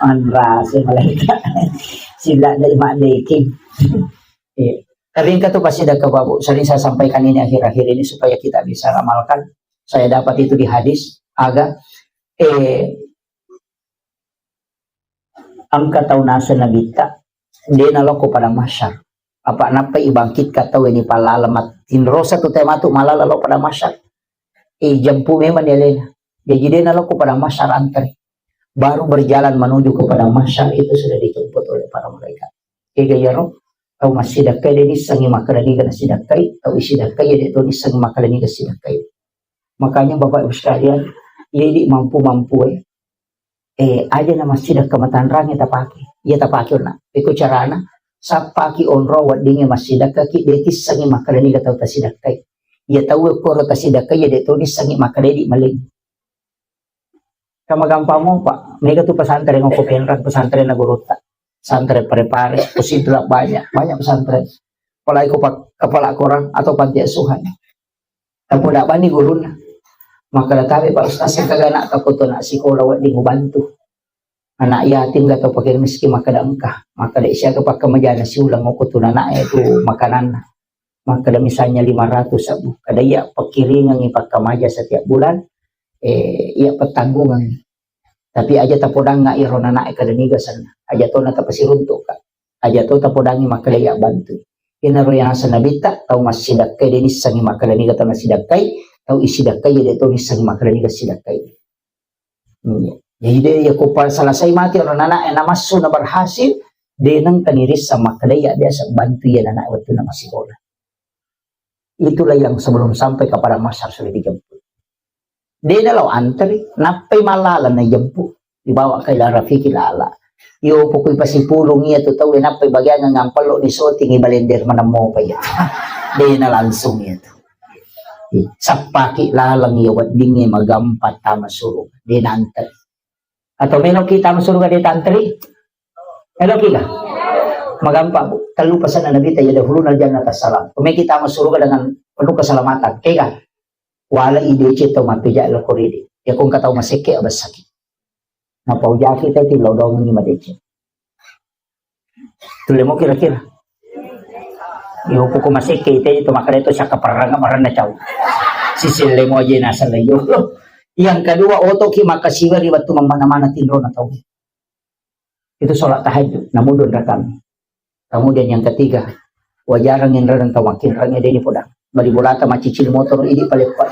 Anrase malaika. Sila dari madeki. Iya. Tapi engka tu pasti ada kebabu. Sering saya sampaikan ini akhir-akhir ini supaya kita bisa amalkan. Saya dapat itu di hadis. Aga, eh, engka tau naseng nabitta, de nalokko padang mahsyar. Apa nappa ibangkitka tau ini palala mat-, tinrosa tu tau matu malala lo padang mahsyar. Eh, jampu memang dia lena. Jadi de nalokko padang mahsyar antri. Baru berjalan menuju ke padang mahsyar itu sudah dijemput oleh para malaikat. Kega iyaro, tau massidakkai de nissengi makkeda niga nassidakkai, tau issidakkai de to nissengi makkeda niga sidakkai. Makanya Bapak Ibu sekalian, jadi mampu-mampu eh, eh, aja na massidakka matanrangnge tapake. Iya tapake onna. Iko carana, sappaki onro weddingnge massidakkaki, de tissengi makkeda niga tau tasidakkai. Iya tau koro tasidakkai, iya de to nissengi makkeda di maling. Kama gampang mo, Pak. Mega tu pesantren ngoko penrang, pesantren na gurutta. Pesantren Pare-Pare, pesantren banyak, banyak pesantren. Apalagi ko pak-, kepala korang atau panti asuhan. Tapoda bani gurunna. Makkeda tabe Pak Ustaz, engka ga anak takoto anak sikola wedding ubantu. Anak yatim ga tau fakir miskin makkeda engka. Makkeda siaga pakkamajana siulang okko tu anak e tu makananna. Makkeda misalnya lima ratus abu. Kada iya pakkiringengi pakkamaja setiap bulan, eh, iya petanggungan. Tapi aja tapodangnga iro anak e kada niga senna. Aja tona tapasiruntuk ka. Aja to tapodangngi makkeda iya bantu. Inaro yang asa nabitta, tau massidakkai de nissengi makkeda niga tau nasidakkai, tau isidakkai de to nissengi makkeda niga sidakkai. Iya. Jadi de ya ko pa selesai mati iro anak e namassu na berhasil, de nengka nirissa makkeda iya biasa bantu iya anak wettu na masikola. Itulah yang sebelum sampai kepada mahsyar sudah dijemput. De nalo antri, nappai malala na jemput. Dibawa ke ila rafiqil a'la. Yo pokoi pasipulung iya tu tau nappai bagian ngampello ni soting i balender maneng mopa iya. De na langsung iya tu. Sappaki laleng iya weddingnge magampa tama suruga. De na antri. Atau meloki tama suruga de tantri? Meloki ga? Magampa, Bu. Tellu pesanna Nabi ta, yadkhulunal jannata salam. Pemeki tama suruga dengan penuh keselamatan. Kega? Wala idece tau mappeja lo koridi. Ya kong katau masekke abessaki. Napaujaki tau ti lodongi madece. Tulle mo kira-kira. Yo poko masekke ite itu makkeda itu saka perrang maranna cau. Sisille mo aja naseng yo. Yang kedua, otoki makkasiwa ri wettu mammana-mana tinrona tau. Itu sholat tahajud, namun dua rakaat. Kemudian yang ketiga, wajarang inrarang tau makinrang ya deni podang. Bali bolata macicil motor idi paleppa.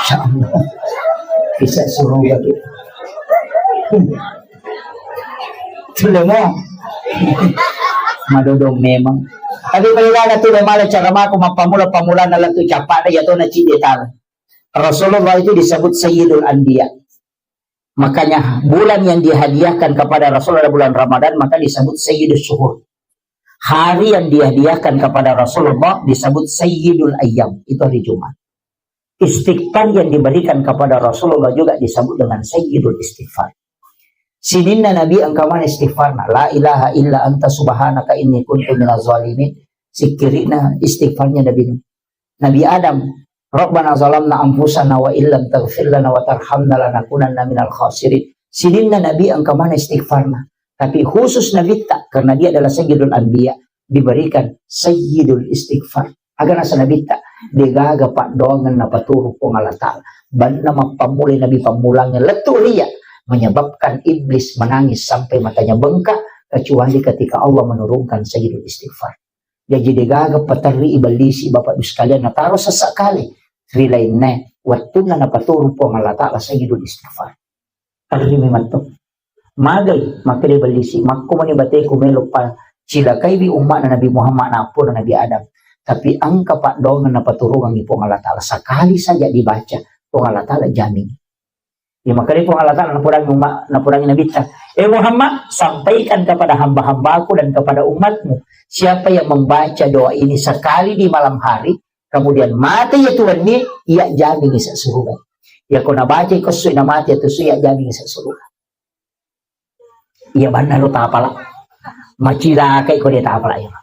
Insya Allah. Bisa suruga gitu. Tulemo. Madodong memang. Tapi bali lana tu mala cara mako mappamula-pamulana latu capana ya tona cide tala. Rasulullah itu disebut Sayyidul Anbiya. Makanya bulan yang dihadiahkan kepada Rasulullah bulan Ramadan maka disebut Sayyidus Syuhur. Hari yang dihadiahkan kepada Rasulullah disebut Sayyidul Ayyam. Itu hari Jumat. Istighfar yang diberikan kepada Rasulullah juga disebut dengan Sayyidul Istighfar. Sininna Nabi engka mana istighfarna, la ilaha illa anta subhanaka inni kuntu minaz zalimin. Sikkirina istighfarnya Nabi Nuh. Nabi Adam, Rabbana zalamna anfusana wa illam taghfir lana wa tarhamna lanakunanna minal khasirin. Sininna Nabi engka mana istighfarna. Tapi khusus Nabi tak, karena dia adalah Sayyidul Anbiya, diberikan Sayyidul Istighfar. Aga nasa Nabi tak, degaga paddoangan napaturu Puang Allah Ta'ala. Banna mappammulai Nabi pammulangnge lettu ria, menyebabkan iblis menangis sampai matanya bengkak, kecuali ketika Allah menurunkan Sayyidul Istighfar. Jaji degaga paterri ibellisi, Bapak Ibu sekalian, nataro sesekali ri lainna wettunna napaturu Puang Allah Ta'ala Sayyidul Istighfar. Terri memang to. Magai, makkeda ibellisi, makko mani bateku melo pa cilakaiwi umma'na Nabi Muhammad, nappona Nabi Adam. Tapi engka paddoangeng napaturungangngi Puang Allah Ta'ala. Sekali saja dibaca, Puang Allah Ta'ala jamin. Ya, makanya Puang Allah Ta'ala napodangi umma-, napodangi Nabitta, "Eh Muhammad, sampaikan kepada hamba-hambaku dan kepada umatmu, siapa yang membaca doa ini sekali di malam hari, kemudian mate iya tuanni, iya jamin isa suruga." Ya, ko nabaca ko sui namate itu sui, iya jamin isa suruga. Iya banna lo tapala. Macilakai ko dia tapala ya.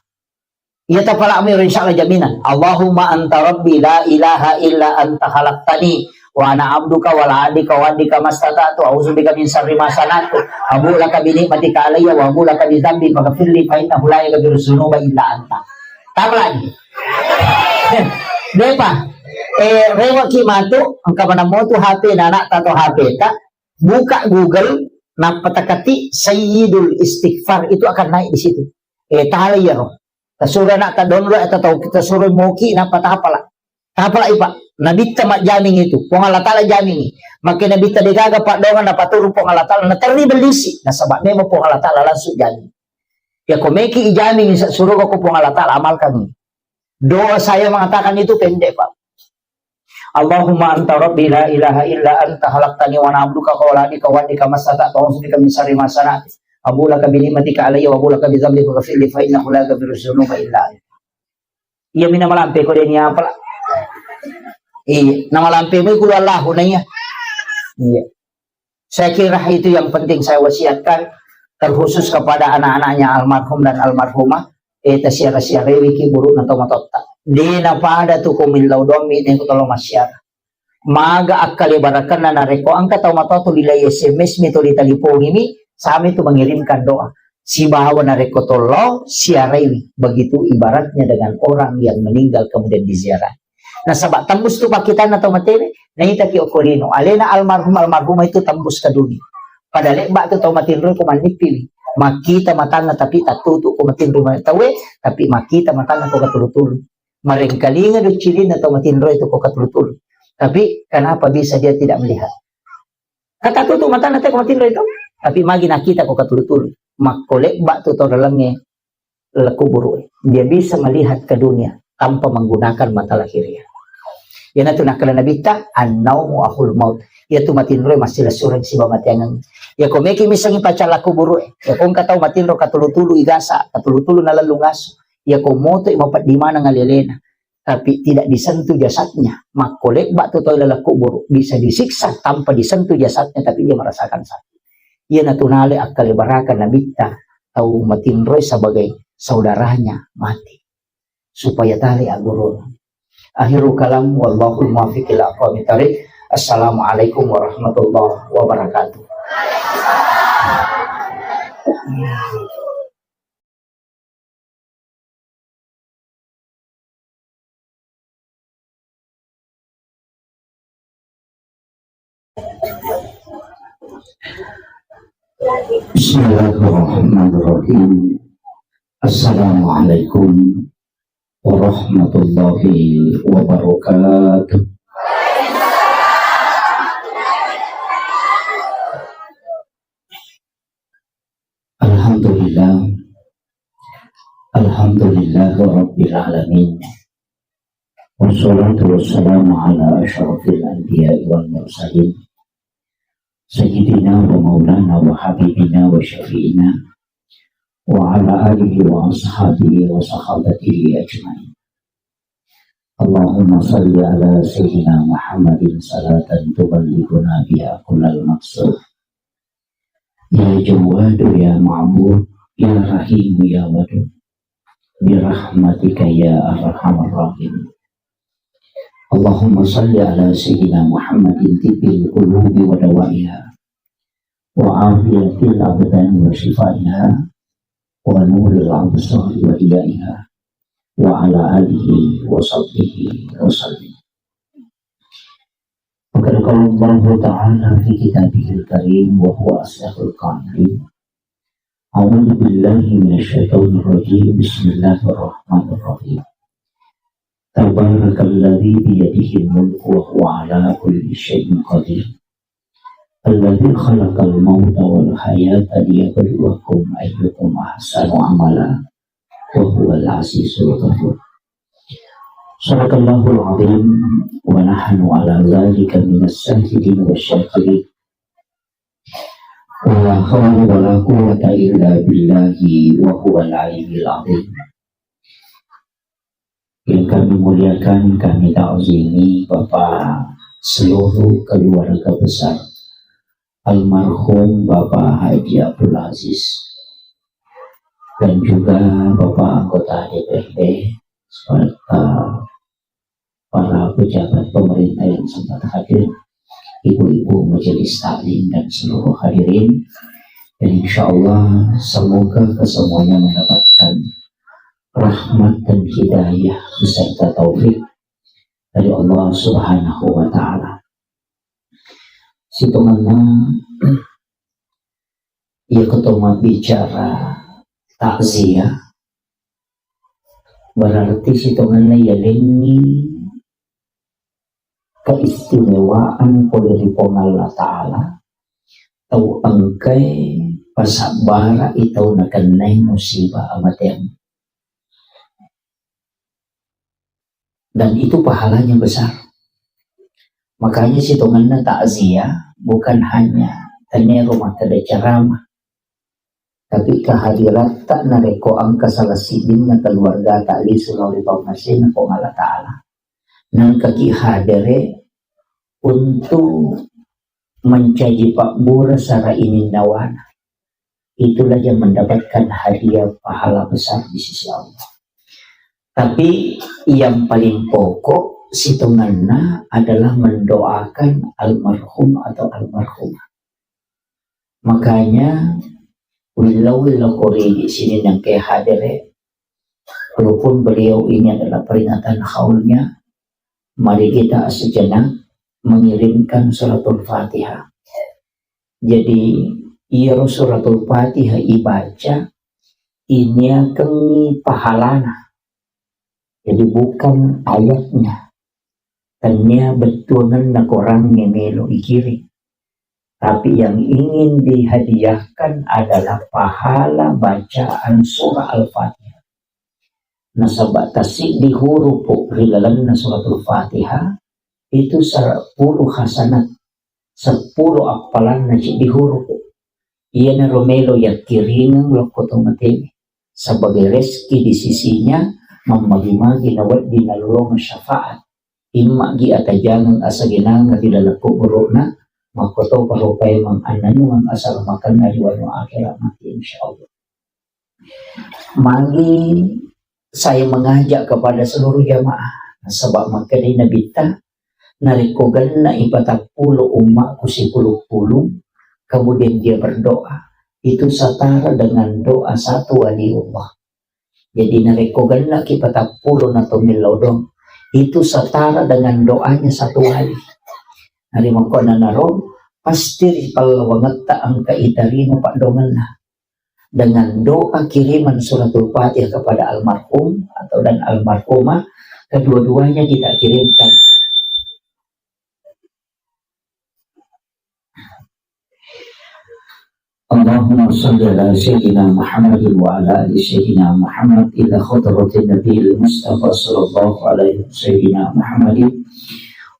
Iya tapala mi, insya Allah jaminan. Allahumma anta rabbi la ilaha illa anta khalaqtani wa ana abduka wa la adika wa adika mastata'tu a'udzu bika min syarri ma sana'tu abu laka bi ni'matika alayya wa abu laka bi dzambi faghfirli fa innahu la yaghfiru dzunuba illa anta. Tapala ni. Depa. Eh, rewaki matu, engka manammo tu H P na anak tato H P ta, buka Google, nappa takati Sayyidul Istighfar, itu akan naik di situ. Eh, tala iyaro. Tasuro anak ta download atau tau tasuro moki, nappa tapala. Tapala ipa. Nabitta majjamingi itu. Puang Allah Ta'ala jamingi. Makke Nabitta degaga paddoangeng napaturu Puang Allah Ta'ala. Naterri bellisi. Nasaba memang Puang Allah Ta'ala langsung jamingi. Ya ko meki ijamingi sa-, suruga ko Puang Allah Ta'ala, amalkan. Doa saya mengatakan itu pendek, Pak. Allahumma anta rabbi la ilaha illa anta khalaqtani wa ana abduka wa ana abdika mastata'tu a'udzu bika min syarri ma sana'tu abu laka bi ni'matika alayya wa abu laka bi dzambi faghfirli fa innahu la yaghfiru dzunuba illa anta. Iya mina malampe ko deni apa? Iya, nama lampe mu kulu Allahu na iya. Iya. Saya kira itu yang penting saya wasiatkan, terkhusus kepada anak-anaknya almarhum dan almarhumah. Eh, tasiara-siarewi ki buru na tomatotta. De na pada tu ko millau doang mi ne ko tolong masyarakat. Maga akkalebarakenna narekko engka tau matoa tu lilai S M S mi, tu litalipongimi, sami tu mengirimkan doa. Sibawa narekko tollo siaraiwi, begitu ibaratnya dengan orang yang meninggal kemudian diziarahi. Nasaba tembus tu pakkitanna tau matewe, naitaki okko lino. Alena almarhum almarhumah itu tembus ke dunia. Pada lebba tu tau matinro ko mannippiwi. Makkita matanna tapi tattutu ko matinro tawe, tapi makkita matanna ko katulu-tulu. Marengkalinga doccilinna tau matinro itu ko katulu-tulu. Tapi kenapa bisa dia tidak melihat? Kata tutu matana te ko matinro itu. Tapi magi nakita ko katulu-tulu. Makko lebba tu tau dalangnge lekuburu. Dia bisa melihat ke dunia tanpa menggunakan mata lahirnya. Iyanatu nakkeda Nabitta, "An-naumu akhul maut." Iyatu matinro massilessureng siba mateangeng. Ya ko meki misengi paccalla kuburu. Ya ko engka tau matinro katulu-tulu igasa, katulu-tulu nalellung asu. Ya ko moto mapeddi maneng alelena. Tapi tidak disentuh jasadnya, makko lebba tu tau laleng kuburu, bisa disiksa tanpa disentuh jasadnya, tapi dia merasakan sakit. Iyanatu nale akkalebarakan Nabitta tau matinroi sebagai saudaranya mati, supaya tale aggurung. Akhirul kalam, wallahul muwaffiq ila aqwamit thariq. Assalamualaikum warahmatullahi wabarakatuh. Bismillahirrahmanirrahim. Assalamualaikum warahmatullahi wabarakatuh. Alhamdulillah. Alhamdulillah Rabbil Alamin. Wassalatu wassalamu ala asyrafil anbiya'i wal mursalin. Sayyidina wa maulana wa habibina wa syafi'ina. Wa ala alihi wa ashabihi wa sahabatihi ajma'in. Allahumma salli ala Sayyidina Muhammadin salatan tuballighuna biha kullal maqsud. Ya Jawwadu ya Ma'bud, ya Rahimu ya Wadud. Birahmatika ya arhamar rahimin. Allahumma salli ala Sayyidina Muhammadin tibbil qulubi wa dawaiha, wa afiyatil abdani wa shifaiha, wa nuril absari wa diyaiha, wa ala alihi wa sahbihi wa sallim. Wa qad qala Allahu ta'ala fi kitabihil karim wa huwa asdaqul qailin. أعوذ بالله من الشيطان الرجيم. بسم الله الرحمن الرحيم. تبارك الذي بيده الملك وهو على كل شيء قدير. الذي خلق الموت والحياة ليبلوكم أيكم أحسن عملا وهو العزيز الغفور. صدق الله العظيم ونحن على ذلك من الشاهدين والشاكرين. ولا حول ولا قوة إلا بالله وهو العلي العظيم. Yang kami muliakan, kami ta'zimi Bapak seluruh keluarga besar almarhum Bapak Haji Abdul Aziz dan juga Bapak anggota D P R D serta para pejabat pemerintah yang sempat hadir, ibu-ibu majelis taklim dan seluruh hadirin. Dan insya Allah semoga kesemuanya mendapatkan rahmat dan hidayah beserta taufik dari Allah Subhanahu wa Ta'ala. Sitongenna, iya keto mabbicara takziah, berarti sitongenna yalengngi keistimewaan pole ri Puang Allah Ta'ala, tau engkae pasabbara'i tau nakennai musibah amateang. Dan itu pahalanya besar. Makanya sitongenna takziah bukan hanya tenero makkeda ceramah, tapi kehadiratta narekko engka salah siddinna keluargata lisu lao ri pammasena Puang Allah Ta'ala, nengkaki hadere untuk mencaji pabbura sara ininnawana, itulah yang mendapatkan hadiah pahala besar di sisi Allah. Tapi yang paling pokok sitongenna adalah mendoakan almarhum atau almarhumah. Makanya, willau-willau korigi sini nengke hadere, walaupun beliau ini adalah peringatan haulnya, mari kita sejenak mengirimkan suratul Fatihah. Jadi, iyaro suratul Fatihah ibaca, iniakengngi pahalana. Jadi, bukan ayatnya. Tennia bettuangenna korangnge melo ikiring. Tapi yang ingin dihadiahkan adalah pahala bacaan surah Al-Fatihah. Nasaba tasiddi hurupu ri lalenna suratul Fatihah itu sepuluh hasanat, sepuluh appalanna siddi hurupu. Iyanaro melo yakkiringeng lokko to matewe sebagai rezeki di sisinya, mammagi-magi nawedding nalolongeng syafaat. Immagi atajangeng asagenangeng ri laleng kuburu'na, makkotoparo paimeng annannuang asalamakenna ri wanua akhera mati, insyaallah. Magi saya mengajak kepada seluruh jamaah, nasaba makkedai Nabitta, narekko genna'i patappulo ummaku sipulung-pulung, kemudian dia berdoa, itu setara dengan doa satu waliullah. Jadi narekko gennaki patappulo na to millau doang, itu setara dengan doanya satu wali. Narimakkuannanaro, pasti ri pallawangetta engka itarima paddoangenna. Dengan doa kiriman suratul Fatihah kepada almarhum atau dan almarhumah, kedua-duanya kita kirimkan. اللهم صل على سيدنا محمد وعلى آل سيدنا محمد إلى حضرة النبي المصطفى صلى الله عليه وسلم سيدنا محمد،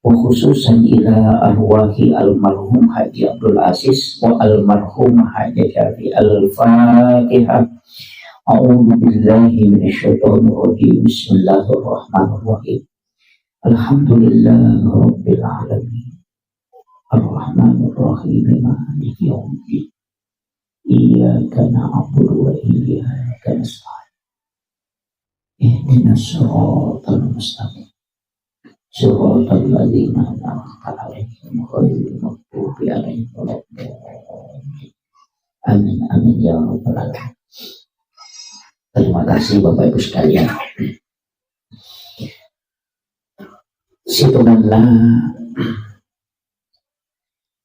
وخصوصا إلى أرواح المرحوم حاج عبد العزيز والمرحومة حاجة شافي. الفاتحة. أعوذ بالله من الشيطان الرجيم. بسم الله الرحمن الرحيم. الحمد لله رب العالمين. الرحمن الرحيم. مالك يوم الدين. إياك نعبد وإياك نستعين. اهدنا الصراط المستقيم. صراط الذين أنعمت عليهم غير المغضوب عليهم ولا الضالين. Amin, amin, ya rabbal alamin. Terima kasih, Bapak Ibu sekalian. Sitongenna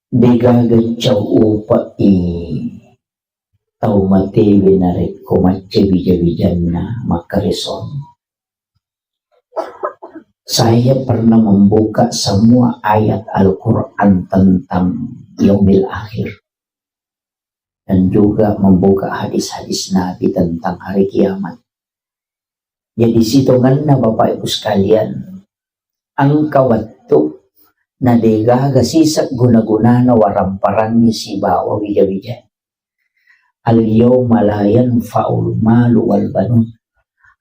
degaga cau upe'i Tau matewe narekko macca wija-wijanna makkaresong. Saya pernah membuka semua ayat Al-Quran tentang yaumil akhir dan juga membuka hadis-hadis Nabi tentang hari kiamat. Jadi, sitongenna, Bapak Ibu sekalian, engka wettu na degaga siseng guna-gunana waramparangngi sibawa wija-wija. Al-yauma la yanfa'ul malu wal banun.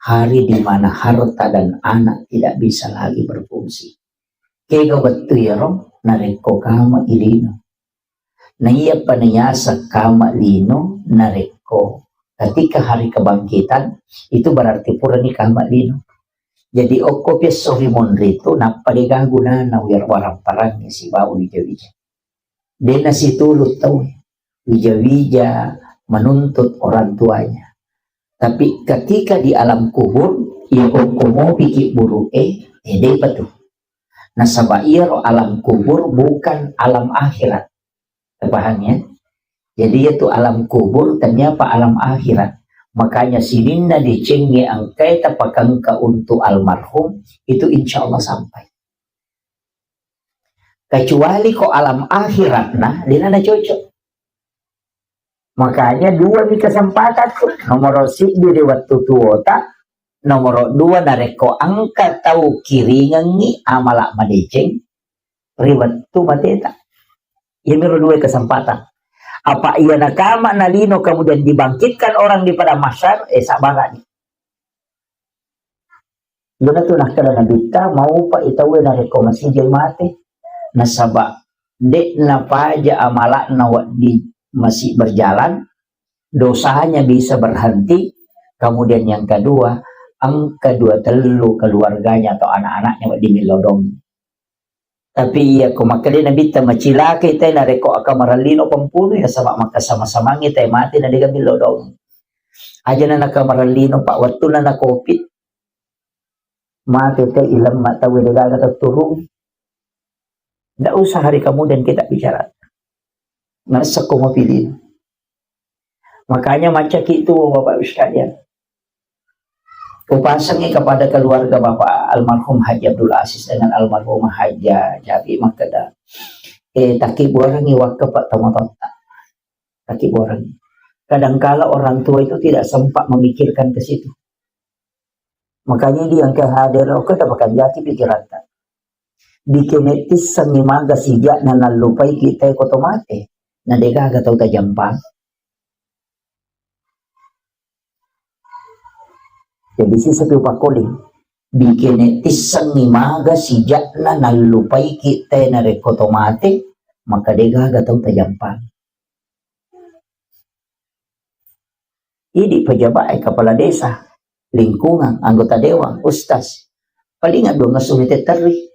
Hari di mana harta dan anak tidak bisa lagi berfungsi. Kega wettu iyaro? Narekko kama ilino. Na iyapa nayaseng kama lino, narekko ketika hari kebangkitan, itu berarti purani kama lino. Jadi, okko piesso ri monri tu, nappa dega gunana waramparangngi sibawa wija-wija. Dena situlu tau wija-wija menuntut orang tuanya. Tapi ketika di alam kubur, iya okko mopiki buru'e, eh, depa tu. Nasaba iyaro alam kubur bukan alam akhirat. Paham ya? Jadi, itu alam kubur, ternyata alam akhirat. Makanya, sininna decengnge engkae tapakengka untuk almarhum, itu insya Allah sampai. Kecuali ko alam akhirat, nah, dena na cocok. Makanya, dua mi kesempatan tu. Nomor siddi ri wettu tuota, nomor dua narekko engka tau kiringengngi amala madeceng ri wettu mateta. Iyamiro dua kesempatan. Apa iya nakama nalino kemudian dibangkitkan orang di padang mahsyar, eh, sabarani. Dona tu nakkeda Nabitta, maupa i tauwe narekko masijai mate. Nasaba de'na paja amala'na wedding masih berjalan, dosanya bisa berhenti. Kemudian yang kedua, engka dua tellu keluarganya atau anak-anaknya wedding millau doang. Tapi iya ko makkeda Nabitta, macilakai tae narekko akamarellino pempunuh, ya, saba maka sama-samangi tae mate na dega millau doang. Aja na nakamarellino, Pak, wettunna na covid. Mate te ilemma tau de gaga tetturung. Ndak usah hari kemudian kita bicara. Ngerasa ko mapilih. Makanya macaki itu, Bapak Ibu sekalian. Kupasangi kepada keluarga Bapak almarhum Haji Abdul Aziz dengan almarhumah Haja Jabi makkeda, eh, takkibuarangi wakka Pak tomatotta. Takkibuarangi. Kadangkala orang tua itu tidak sempat memikirkan ke situ. Makanya di engka hadir, oke, tapakanjaki pikiratta. Dikene tissengi maga sija'na nallupai kita ko tomate. Na degaga tau tajampang. Jadi sisa tu pakoling. Dikene tissengi maga sija'na nallupai kita narekko tomate, maka degaga tau tajampang. Idi pejabat, eh, kepala desa, lingkungan, anggota dewan, ustaz. Paling dua ngesso mite terri.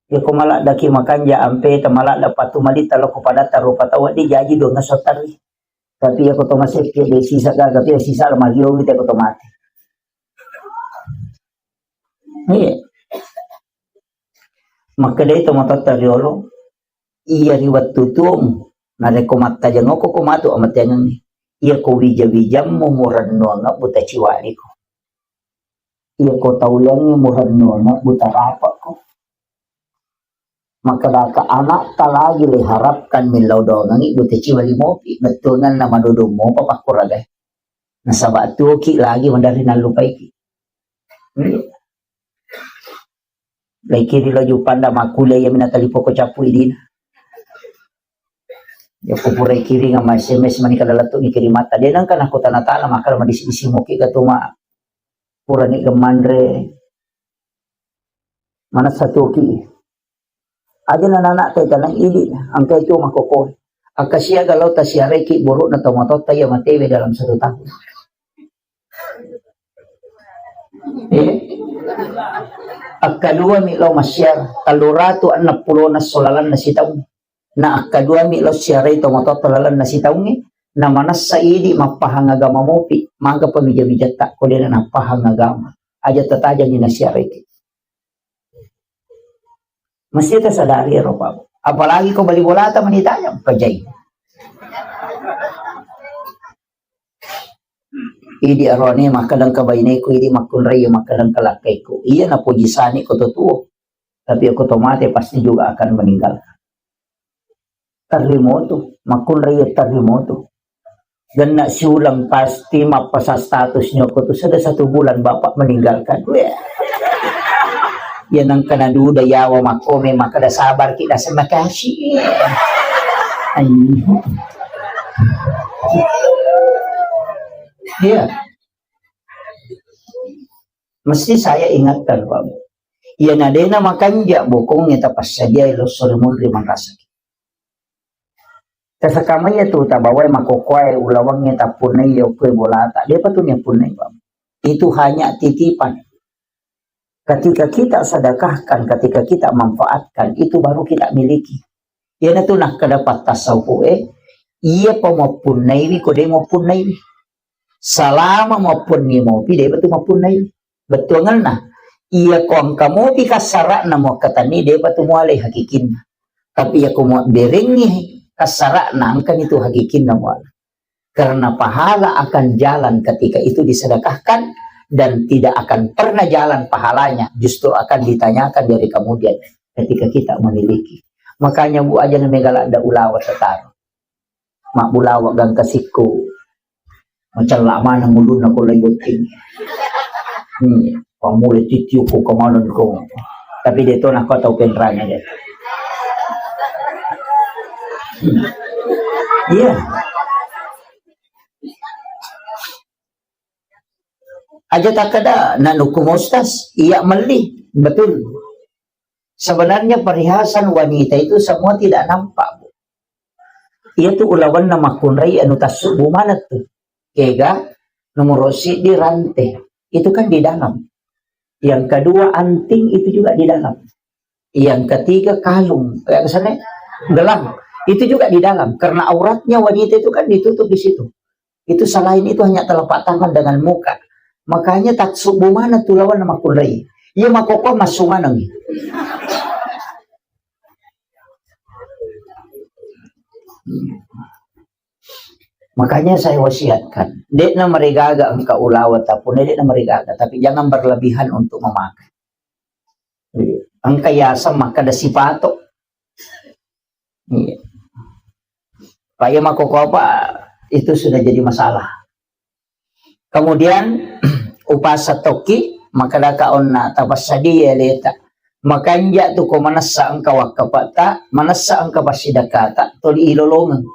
Ya ko maladda ki makanja ampe ta maladda patu malita lo ko padatta rupa tau di jaji dua ngesso terri. Tapi ya ko to masih ke de sisa gaga tu ya sisa lama rio gitu ya ko to mati. Iya. Makkedai tomatoatta riolo, iya ri wettu tuomu, narekko mattajengoko ko matu amateangengngi. Iya ko wija-wijammu murennuanga buta ciwaliko. Iya ko tauliangngi murennuanga buta rapakko. Makkedaka anakta lagi le harapkan millau dongengngi buta ciwali mopi, bettuanganna madodong mopa pakkuragai. Nasaba tuoki lagi maderri nallupaiki. Iya. Laikiri lo Jupanda makkuliah iya minatali poko cappu idina. Ya ko pura ikiring ama S M S mani kada lettu ni kirimatta. De nengka nako tana-tana maka madisi-disi moki ga tu ma pura ni gemanre. Mana satu ki. Aja na anak te tanang idi angka itu makoko. Akasiaga lo tasiareki buruk na tomatotta iya matewe dalam satu tahun. Eh? Akkadua mi lao massiara, telluratu enneng pulona esso lalenna sitaung. Na akkadua mi lao siarai tomatoatta lalenna sitaungnge, na manessa idi mappahang agama mopi, maga pamija-mijatta ko dena nappahang agama. Aja tatajangi nasiaraiki. Mesti tasadari ero, Pak. Apalagi ko bali bolata mani tajang, pajai. Idi arone makkadang ka baineku, idi makkunrai makkadang ka lakkaiku. Iya napoji sani ko to tuo. Tapi ko to mate pasti juga akan meninggalkan. Tarrimotu, makkunrai tarrimotu. Genna siulang pasti mappasa statusnya ko tu sudah satu bulan bapak meninggalkan. Weh. Ya nang kena duda yawa makome makkada sabar kita semakasih. Anjing. Iya. Mesti saya ingatkan, Pak. Iya nadena makanja bokongnya tapassadiai lo sore munri manrasaki. Tasakamai tu tabawai makokoai ulawangnge tappunnai okkoe bolata. Depa tu niappunnai, Pak. Itu hanya titipan. Ketika kita sedekahkan, ketika kita manfaatkan, itu baru kita miliki. Iyanatu nakkeda pattasawufu e, iya pa mappunnaiwi ko de mappunnaiwi. Salama mappunni mopi, depa tu mappunnaiwi. Bettuangenna, iya ko engka mopi kassara'na muakkatenni, depa tu mualai hakikinna. Tapi iya ko muabberengngi kassara'na, engkani tu hakikinna muala. Karena pahala akan jalan ketika itu disedekahkan dan tidak akan pernah jalan pahalanya, justru akan ditanyakan dari kemudian ketika kita memiliki. Makanya bu aja na mega ladda ulawa setaro. Mabbulawa gangka sikku. Macella maneng ulunna ko lai botting. Hmm, pamule titiuku kemana ko. Tapi de to nako tau penranya de. Hmm. Iya. Aja takkeda, na nukku mustas, iya melli. Betul. Sebenarnya perhiasan wanita itu semua tidak nampak, Bu. Iya tu ulawanna makkunrai anu tassubbu maneng tu. Kega, nomor siddi rante. Itu kan di dalam. Yang kedua anting itu juga di dalam. Yang ketiga kalung, eh, apa sana? Gelang. Itu juga di dalam. Karena auratnya wanita itu kan ditutup di situ. Itu selain itu hanya telapak tangan dengan muka. Makanya tassubbu maneng tu lawan makkunrai. Iya makoko massu maneng. Makanya saya wasiatkan, dekna marigaga engka ulawa tapune, dekna marigaga, tapi jangan berlebihan untuk memakai. Iya. Engka yaseng makkeda sipato. Iya. Pak, iya makkoko apa, itu sudah jadi masalah. Kemudian, upasa tokki, makkedaka onna tapassadia aleta. Makanja tu ko manessa engka wakkapata, manessa engka passidekkata, toli ilolongeng.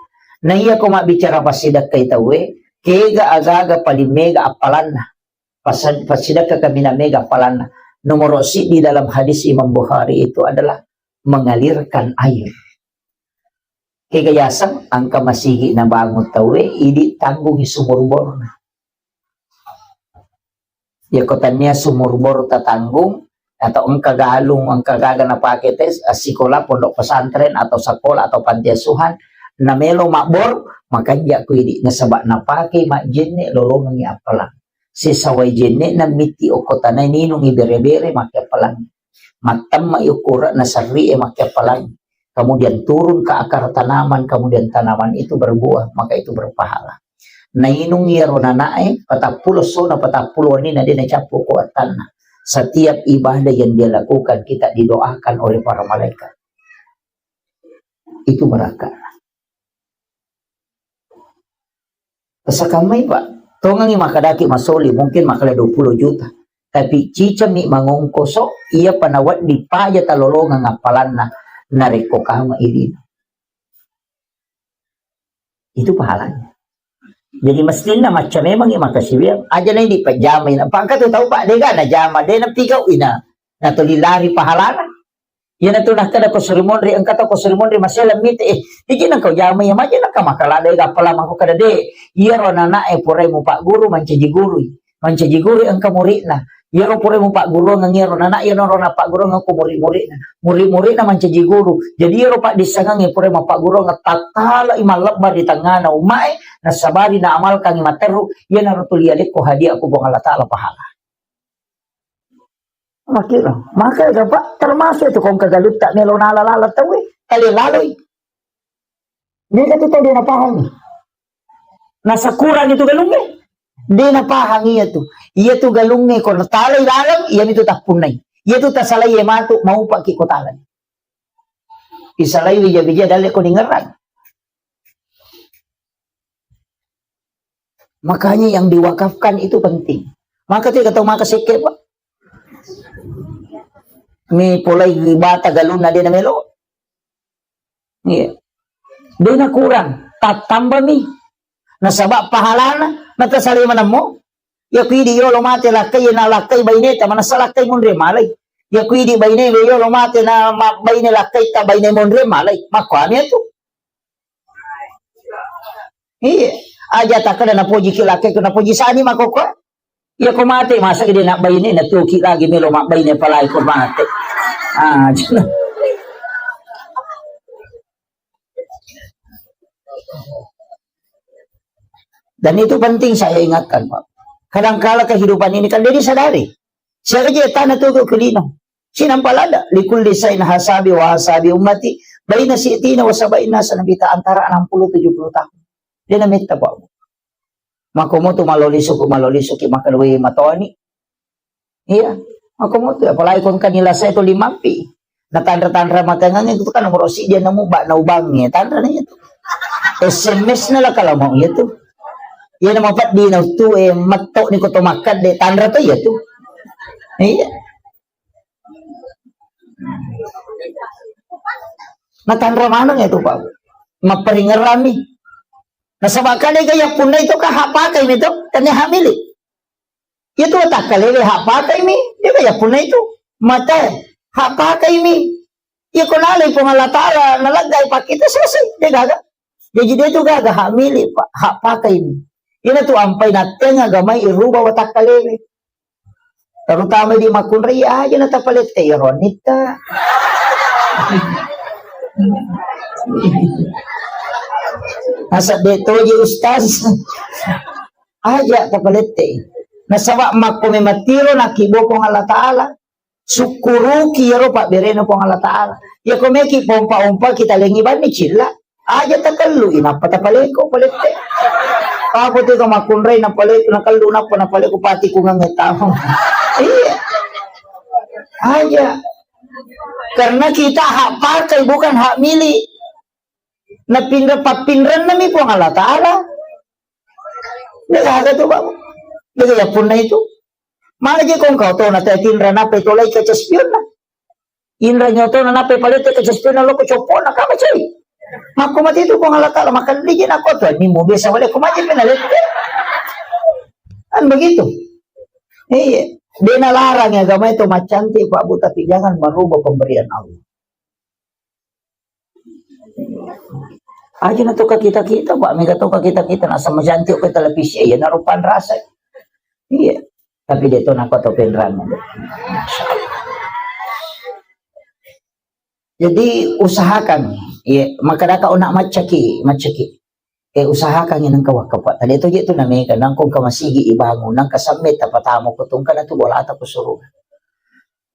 Na iya ko mabbicara passidekkai tauwe, kega agaga paling mega appalanna. Pasa-, passidekka kaminang mega appalanna. Nomor siddi dalam hadis Imam Bukhari itu adalah mengalirkan air. Kega yaseng engka masigi nabangun tauwe, idi tanggungi sumur borna. Yako tania sumur bor tatanggung, atau engka galung, engka gaga napake tes, eh, sikola, pondok pesantren, atau sekolah, atau panti asuhan, namelo mabbor, makanja ku idi, nasaba napake majjenne lolongengi appalang. Sisawai jenne na mitti okko tanai ninungi bere-bere make appalang. Mattemma i ukkura'na serri e makke appalang. Kemudian turun ke akar tanaman, kemudian tanaman itu berbuah, maka itu berpahala. Nainung iyaro nanae, patappulo sona, patappulo wenni na de nacappu ko attanna. Setiap ibadah yang dia lakukan, kita didoakan oleh para malaikat. Itu berkah. Pesakammai, Pak. Tongengi makkadaki masoli, mungkin makkada dua puluh juta. Tapi cicami mangongkoso, iya pa nawedding paja talolongeng appalanna, narekko kama ilino. Itu pahalanya. Jadi mestinna macca memangi makkasiwiang, aja nai dipajamai. Napangka tu tau, Pak, dega najama, de napigau ina. Natoli lari pahalana. Iyanatu nakkeda ko suri monri, engka tau ko suri monri masela mite, eh, iji nengka ujama iya, maja nengka makkalada ega appalang mako kada de. Iyaro anana'e purai mupagguru mancaji gurui, mancaji gurui engka muridna. Iyaro purai mupagguruang iyaro anana, iyanaro napagguruang ko murid-muridna. Murid-muridna mancaji guru. Jadi iyaro paddissengengnge purai mapagguruang tattala i mallebba ri tengngana umma'e, nasabari naamalkangi matteru, iyanaro tuli alekko hadiah ko Puang Allah Taala pahala. Makkiro, maka ega, Pak, termasuk itu kong kegalutta melo nala-lala tauwe, kali laloi. Dia kata tau dia napahami. Nasakurang itu galungnge. De' napahang iya tu. Iya tu galungnge ko natalai laleng, iya mitu tappunnai. Iya tu tasalai matu, maupaki ko talai. Isalai wija-wija dalle ko ningerang. Makanya yang diwakafkan itu penting. Maka tu kata maka sekke, Pak. Mi polai bata galunna de' namelo. Iya. De' nakurang, tattambami. Nasaba pahalana, natasali manammo. Iya ku idi yolo mate lakkai, na lakkai baineta, manassa lakkai monre malai. Iya ku idi baine yolo mate, na ma-, baine lakkai ta baine monre malai. Makkuami tu. Iya. Aja takkeda napoji ki lakkai, ko napoji sani makokko. Iya ko mate, masa ide nak baine, na tuki lagi melo mak baine palai ko mate. Ah, dan itu penting saya ingatkan, Pak. Kadangkala kehidupan ini kan dia disadari. Siaga je tana tu ke lino. Sinampa lada, likulli sain hasabi wa hasabi ummati, baina si'tina wa sabaina sanabita, antara enam puluh tujuh puluh tahun. Dia nametta, Pak. Makomo tu maloli suku, maloli suki, makan we matoni. Iya, makomo tu, apalagi kon kan nila saya tu limampi. Na tanra-tanra matengang itu kan nomor si dia nemu bak na ubang ya, tanra na itu. S M S na lah kalau mau ya tu. Iya nama pat di na tu, eh, metok ni koto makan de tanra tu ya tu. Iya. Natanra maneng ya tu, Pak. Mapparingerrami. Nasaba kale ga yappunna itu ka hak pakai mi tu, kan ya hak milik. Iya tu takkalewe hak pakai mi, iya ga yappunna itu. Mate, hak pakai mi. Iya ko nalai Puang Allah Ta'ala, nalaggai pakai itu selesai, dia gaga. Jadi dia tu gaga hak milik, Pak, hak pakai mi. Ina tu ampai natteng agamai iruba watakkalewe. Terutama di makkunrai aja na tapalette ya ronitta. Nasab de toji ustaz. Aja tapalette. Nasaba makko mematiro nakibokong Allah Ta'ala. Sukkuruki iyaro pabberena Puang Allah Ta'ala. Iya ko meki pompa-ompa kita lengi banni cilla. Aja takellu, inappa tapaleko, palette. Apa tu ka makkunrai napaleko, nakellu, nappa napaleko, pati kungang tamu. Iya. Aja. Karena kita hak pakai, bukan hak milik. Napinra, pappinrennami Puang Allah Ta'ala. Degaga tu, Pak. Dega ya punna itu. Mala je kong kau tona te tinra napa itu lai kaca spionna. Inra nyotona napa palette kaca spionna loko coppona kama cai. Makko mati itu Puang Allah Ta'ala, makan liji nako tu, ni mau biasa balik ko maji pina lette. Kan begitu. Iya. Dia nalarang ya agama itu macantik, Pak Bu, tapi jangan merubah pemberian Allah. Aja na toka kita-kita, Pak, mega toka kita-kita, nasa majanti ke televisi, ya, narupan rasa. Iya. Tapi dia tuh nako to penrang. Jadi, usahakan, ya, maka daka unak macaki, macaki. Eh, usahakan yang engka wakka, Pak. Tadi itu je tu namanya, nangkong ke masigi ibangun, nangka sampai tapatamu, kutungkana tu bola atau kusuruh.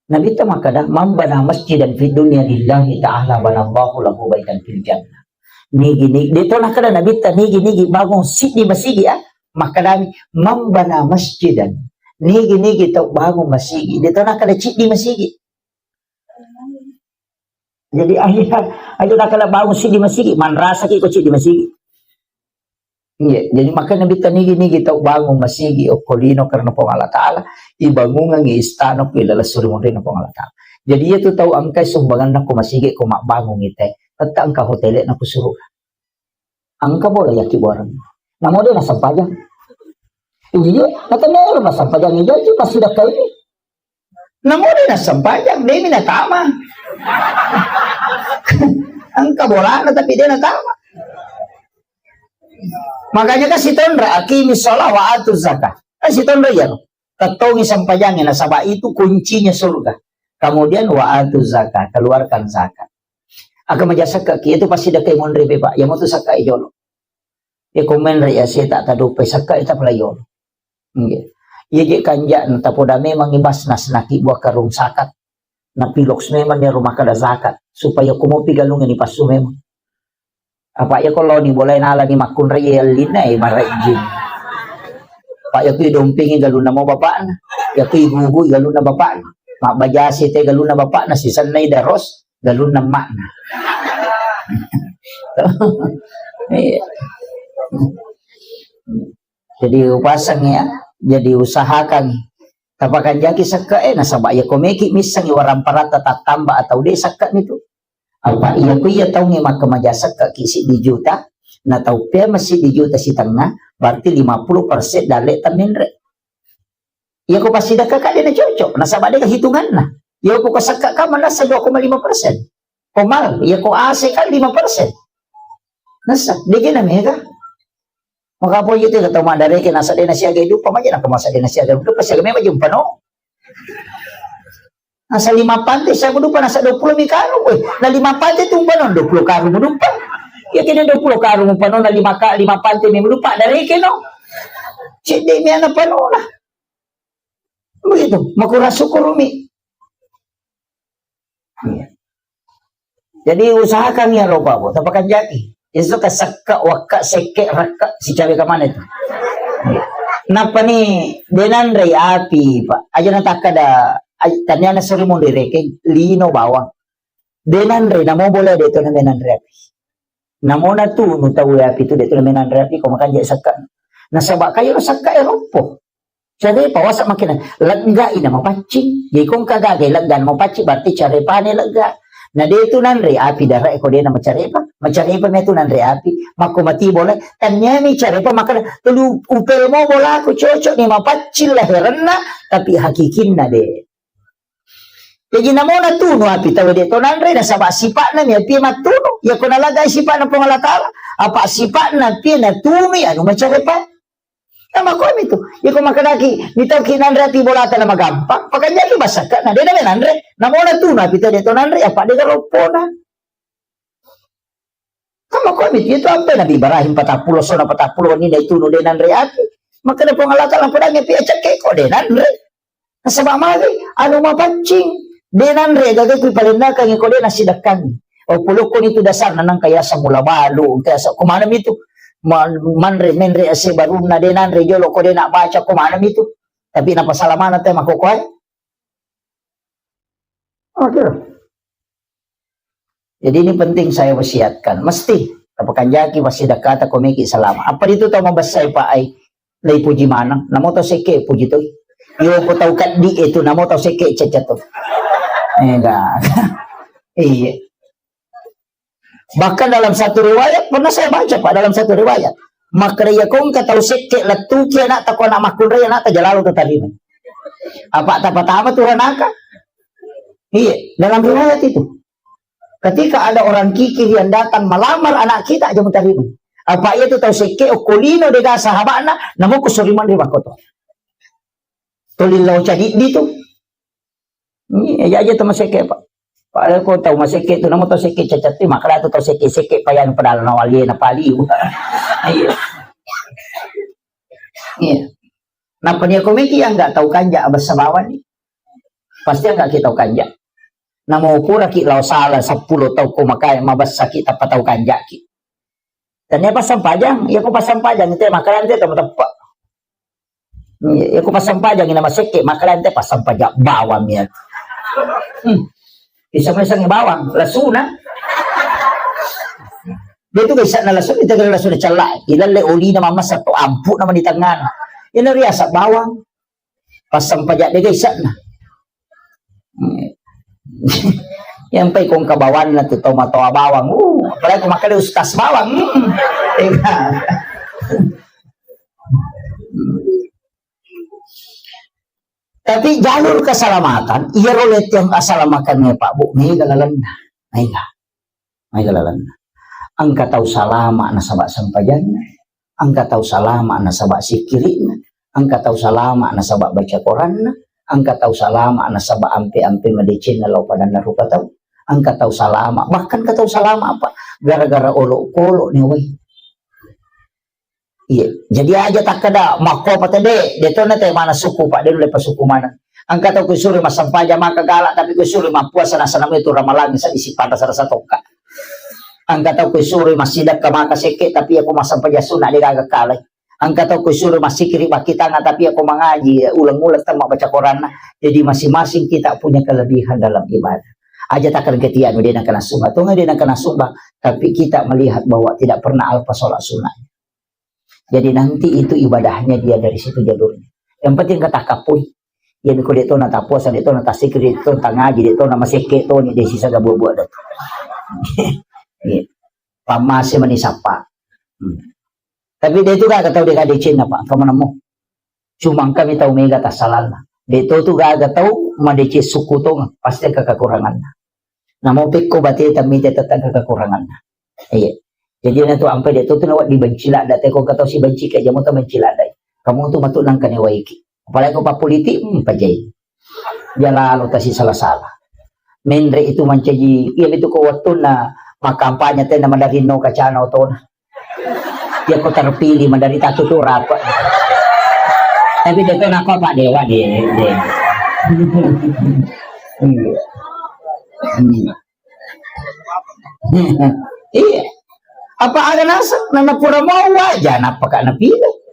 Nabitta makkeda, "Man bana masjidan fid dunya lillahi ta'ala banallahu lahu baitan fil jannah." Nigi-nigi, de to nakkeda Nabitta nigi-nigi bangun siddi masigi, ah. Makkedami, "Man bana masjidan." Nigi-nigi tau bangun masigi. De to nakkeda ciddi masigi. Jadi aja, aja nakkeda bangun siddi masigi, manrasaki ko ciddi masigi. Iya, jadi makanya Nabitta nigi-nigi tau bangun masigi okko lino karena Puang Allah Ta'ala, ibangungangi istana ku ilaleng suri munrinna Puang Allah Ta'ala. Jadi iya tu tau engkai sumbanganna ko masigi ko mabbangungi te, tetta engka hotele na ku suruga. Engka bola yaki boreng. Namo de nasempajang. Iya, natemelo nasempajang iya tu pasti dakkai. Namo de nasempajang, de mi natama. Engka bolana tapi de natama. Makanya kan sitonra, "Aqimi sholah wa atu zakah." Kan sitonra iya. Tettongi sempajangi, nasaba itu kuncinya surga. Kemudian wa atu zakah, keluarkan zakat. Aga maja sakka ki, itu pasti dekai monri beba, ya mau tu sakka jolo. Ya komen ya seta tadupai sakka ita pelayo. Nggih. Iya je kanja'na tapoda memang i Basnas naki buah karung zakat. Napiloks memang ya rumah kada zakat supaya ko mopi galungan ni passu memang. Apa ya kalau ni boleh nala ni makkunrai ya lina ya marajin. Pak, ya kui dompengi galunna mo bapakna. Ya kui gugu galunna bapakna. Mabbajasi te galunna bapakna, sisennai daros galunna makna. Iya. Jadi upasang ya, jadi usahakan tapakanjaki sekka e, nasaba ya komeki missengi waramparatta tattamba atau de sekka itu. Apa iya ku iya taungnge makkamaja sekka ki siddi juta, na tau pea massiddi juta sitengnga, berarti lima puluh persen dalle tammenre. Iya ko passidekka ka de na cocok, nasaba de hitunganna. Iya ko sekka ka manassa dua koma lima persen. Komal, iya ko ase ka lima persen. Nassa, de na mega. Maka apa iya tu kata madare ke nasa de na siaga dupa maja na kemasa de na siaga dupa siaga memang jumpa no. Nasa lima pante, saya mudupa nasa dua puluh mi karung, weh. Na lima pante tu umpano dua puluh karung mudupa. Ya kena dua puluh karung umpano na lima ka-, lima pante mi mudupa dari keno. Cedde mi ana panona. Begitu, makura syukur mi. Iya. Jadi usahakan ya roba, Bu, tapakanjaki. Itu ka sekka, wakka, sekke, rakka, sicawe ka mana itu. Napa ni denanre api, Pak? Aja na takkada, aj-, taniana suri mundi rekeng, lino bawang. Denanre, namo boleh de to na menanre api. Namo na tu nu tau api tu de to na menanre api, ko makanja sekka. Nasaba kayo sekka e roppo. Carepa wasa makkeda, legga ina mapaccing. Jadi ko engka gaga legga mapaccing, berarti carepane legga. Na de tu nanre api dara e ko de na macarepa, macarepa me tu nanre api. Makko mati bola, tanyami carepa makkeda, telu upel mo bolaku cocok ni mapaccing laherenna, tapi hakikinna de. Jadi namona tunu api tau de to nanre, nasaba sipatna mi api mattunu. Ya ko nalagai sipatna Puang Allah Taala, apa sipatna api natunu ya anu macarepa. Nama komi tu. Iko makkedaki, mitauki nanre api bolata na magampang, pakanjaki basakka na dena nanre. Namona tu napi tede to nanre, apa dega loppona. Kama komi tu, itu ampe Nabi Ibrahim patappulo sona patappulo ni na itu nu de nanre api. Makkeda Puang Allah Taala, podangi api acekke ko de nanre. Nasaba magi, anu mapaccing, de nanre gaga kui palennakangi ko de nasidakkangi. O pulukko ni tu dasarna nangka yasa mula balu, engka yasa ko maneng mi tu. Ma-, manre, menre ase barunna de nanre jolo ko de na baca ko maneng mi tu. Tapi napasala mana te makokoe. Oke. Jadi ini penting saya wasiatkan. Mesti tapakanjaki wasidakkata ko meki salama. Apa itu tau mabessai Pak ai? Lei puji maneng. Namo tau sekke puji tu. Yo ko tau kaddi itu namo tau sekke caca tu. Enggak. Iya. Bahkan dalam satu riwayat, pernah saya baca, Pak, dalam satu riwayat. Makkeda iya ko engka tau sekke lettuki anak ta ko anak makkunrai anak ta jalalo tatarima. Apa tapatama tu ranaka? Iya, dalam riwayat itu. Ketika ada orang kikir yang datang melamar anak kita, aja mutarima. Apa iya tu tau sekke okkolino dega sahabatna, namo ko soriman ri bakoto. Tolillau cadiddi tu. Iya, aja, aja tau masekke, Pak. Padahal ko tau masekke tu, namo tau sekke cacat tu, makkeda tu tau sekke-sekke payang padahal nawalie na paliu. Iya. Iya. Nappa ni ko meki yang nggak tau kanja abessa bawang ni. Pasti nggak kita tau kanja. Namo pura ki lao sala seppulo tau ko makai mabessa ki tappa tau kanja ki. Tania passampajang, iya ko passampajang te makkeda te tau mateppe. Iya, iya ko passampajang ina masekke, makkeda te passampajang bawang ya. Hmm. Bisa mesengi bawang, lasuna. Dia tu bisa na lasu, kita kira lasu cella. Ilalle oli na mama satu ampu nama di tangan. Ini riasa bawang. Passampajang dega isa'na. Yang pai kong kabawanna tu tau matoa bawang. Uh, apalagi makkeda ustaz bawang. Hmm. Iya. Tapi jalur keselamatan, iya ro lettiang asalamakannya Pak Bu, mega lalenna. Mega. Maega lalenna. Engka tau salama nasaba sempajanna, engka tau salama nasaba sikkiri'na, engka tau salama nasaba baca koranna, engka tau salama nasaba ampe-ampe madecenna lao padanna rupa tau, engka tau salama, bahkan engka tau salama apa gara-gara olokolo nyawai. Iya, jadi aja takkeda makko apa tede, de tona te mana suku Pak, de nulle pasuku mana. Engka tau kusuru massempajang maka galak, tapi kusuru mappuasa nasana itu ramalang sa isi pada sarasa tokka. Engka tau kusuru massidakka maka sekke, tapi aku massempajang sunna de gaga kalai. Engka tau ko suruh massikiri pakkitana, tapi ako mangaji, uleng-uleng temma baca Quranna. Jadi masing-masing kita punya kelebihan dalam ibadah. Aja takkeda engka tianu de' nengka nasumba. Tongeng de' nengka nasumba, tapi kita melihat bahwa tidak pernah alpa sholat sunnahnya. Jadi nanti itu ibadahnya dia dari situ jalurnya. Yang penting kata kapui. Jadi ko de' to na tapuasa, de' to na tassikiri, de' to na tangaji, de' to na masekke to ni, de' sisa gabuat-buat de'. Iya. Pammase mani sappa. Hmm. Tapi de' tu gaga tau de' gaga decenna, Pak, engka maneng mo. Cuma engka mi tau mega tassalanna. De' to tu gaga tau madeceng sukku tongeng, pasti engka kekuranganna. Namo pekko bate tamite tette' engka kekuranganna. Iya. Jadi na tu ampe de' to tu nawa dibenci ladda te, ko engka tau sibenci ke jamo ta benci ladda. Kamu tu matu nangka newaiki. Apalagi ko pappolitik, hmm, pajai. Jalalo tasi salah-salah. Menre itu mancaji, iya itu ko wattunna makampanye tenna maderri no kacana otona. Iya ko terpilih maderri tatu tu rapa. Tapi de' to nako Pak Dewa de', de'. Iya. Iya. Iya. Apa aga naseng, nana pura mau waja, nappa ka napile.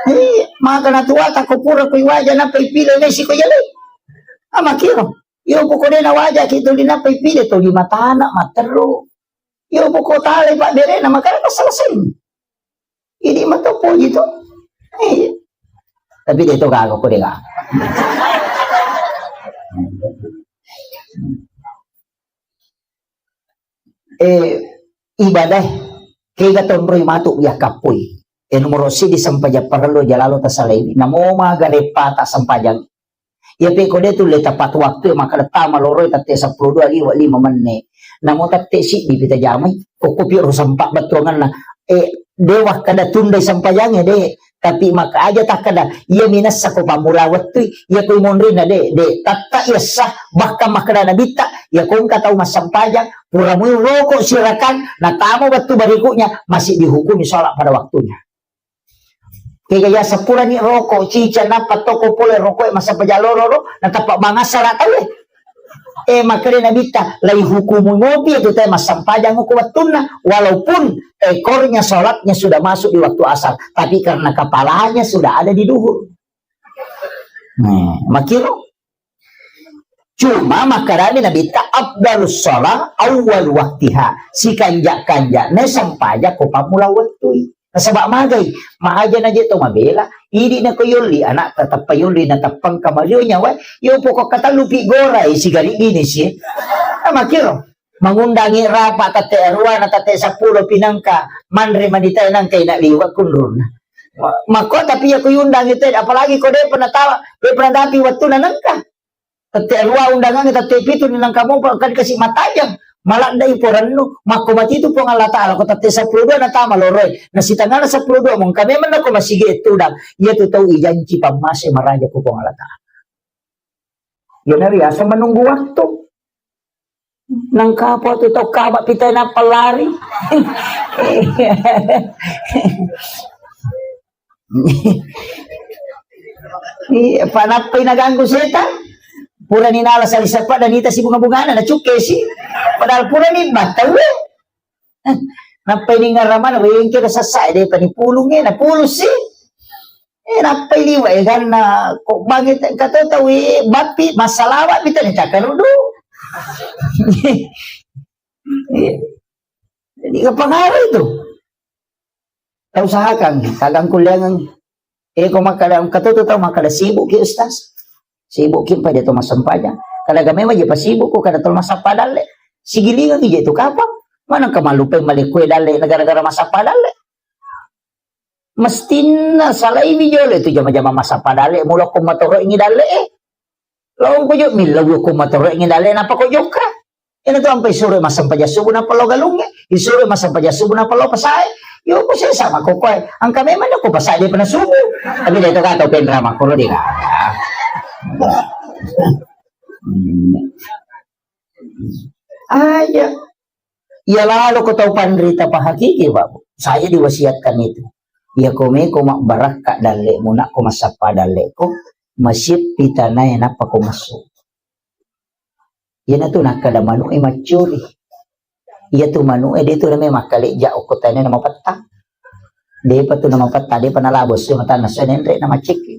Iya, maka natuata ko pura kui waja, nappa ipile, nesi ko jale. Ama kiro. Iyo, poko de' na waja ki tuli, nappa ipile, tuli matana, matteru. Iyo, poko tale, Pak, berena, makanya selesai. Ini mata poji to. Iya. Tapi de' to gaga ko de' gaga. Eh, ibadah, kega tonroi matu yakkappoi. Eh, nomoro siddi sempajang parellu jalalo tasalaiwi. Namo maga reppa ta sempajang. Iya pe ko de' tulle tepat waktu, maka tama loroi tette' seppulo dua liwa' lima menne. Namo tette' siddi pi tajamai, kokko pi ro sempa' bettuanganna. Eh, de' wakkada tundai sempajangnge, de'. Tapi maka aja takkada, iya minessa ko pammula wettui, iya ko monrinna, de', de'. Tette' iyessa, bahkan makkada nabitta, iya ko engka tau massempajang, pura mui roko' sirakang, natama wettu berikutnya, masih dihukumi sholat pada waktunya. Kega ya sepurani roko', cica, nappa toko pole roko' e massempajang loro ro, natappa mangassara tau e. Eh, makkeda nabitta, lai hukumi mopi itu te massempajang ko wettunna, walaupun ekornya sholatnya sudah masuk di waktu asar, tapi karena kepalanya sudah ada di duhur. Nah, makiro. Cuma makkedami nabitta, afdalus shalah awwal waktiha, sikanja'-kanja'na sempajang ko pammula wettui. Nasaba' magai, maaja naje to mabela, idi' nako yolli ana'ta, tappa yolli, natappa engka mario nyawa, yo poko' katallu pi gorai sigari' bini si. Nah, makiro. Mangundangi rapa' tette' arua na tette' seppulo pi nangka manre manita nangka ina liwa' kunrunna. Ma-, makko tapi ya kuyundangi te, apalagi ko de' pernah tawa, de' pernah dapi wettuna nangka. Tette' arua undangangnge, tette' pitu ni nangka mopa kan kasi' matajang. Maladde'i porennu, makko matitu Puang Allah Ta'ala, ko tette' seppulo dua natama loroi. Na sitengngana seppulo dua mongka memang nako masigi tudang. Iya tu tau ijanci pammase maraja ko Puang Allah Ta'ala. Iya na riaseng menunggu waktu. Nangka apa tu tau kaba' pitai nappa lari. Iya, pa nappai naganggu setan. Purani nala sali seppa dan ita si bunga-bungana, na cukke si. Padahal purani battau, eh. Nappai ningaramana, wengke da sassa, de' pani pulung, eh, na pulung si. Eh, nappai liwa', eh, ganna ko bangi te-, kato tau, eh, bappi, massalawa' pi tane cakarudu. Iya. Jadi, kepengaruh itu. Tau usahakan, kadang kuliangan. Eh, ko makkada, engka to tau makkada, "Sibuk ki, Ustaz." Sibuk ki, pada to massempajang. Kada game waje pasibuk ko, kada to massappa dalle. Sigilingan ki je tu kapang. Mana engka mallupai malekkue dalle na gara-gara massappa dalle. Mestinna salaiwi jolo tu jama-jama massappa dalle, mula ko matoro'ngi dalle, eh. Laong ko jo, millau ko matoro'ngi dalle, napa ko jokka. Ina tu ampai suro massempajang subuh nappa lao galungnge, isuro massempajang subuh nappa lao pasae. Yo, ko sesa mako koe. Engka memang ko pasae de' pernah subuh. Tapi de' to ka tau penra makkoro de' ka. Aja. Iya lalo ko tau panrita pahakiki, Pak. Saya diwasiatkan itu. Iya ko meko mabbarakka dalle'mu, nak ko massappa dalle'ko, masippi tanae nappa ko massu. Iyanatu nakkeda manu'e maccuri. Iyatu manu'e de' tu name makkalejja okko tanae na mapettang. Depa tu namapetta, depa nalabo sio matanna sio nenre na macekki.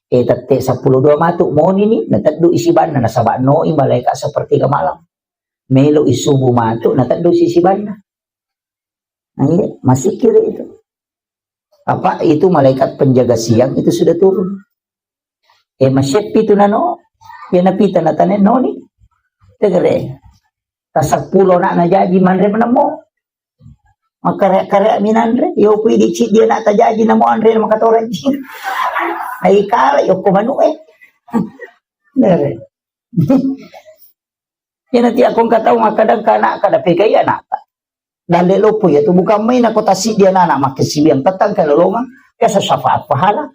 E tette seppulo dua matu moni ni, nateddu i sibanna, nasaba noi malaika sepertiga malam. Melo i subuh matu, nateddu si sibanna. Nah, iya, masih kira itu. Apa itu malaikat penjaga siang itu sudah turun. E maseppi tu nano, ya napita natane noni. Tegere. Taseppulo nak najaji manre menemmo. Makkare-kare minanre, yo pui di cik dia nak tajaji namo anre makatoreng. Ai kare yo ko manu e. Nere. Iyana ti akong katau makkadang kana kada pegai anakta. Dalle loppo ya tu bukan main aku tasik dia anak makkesiwiang tetang kalolongang biasa syafaat pahala.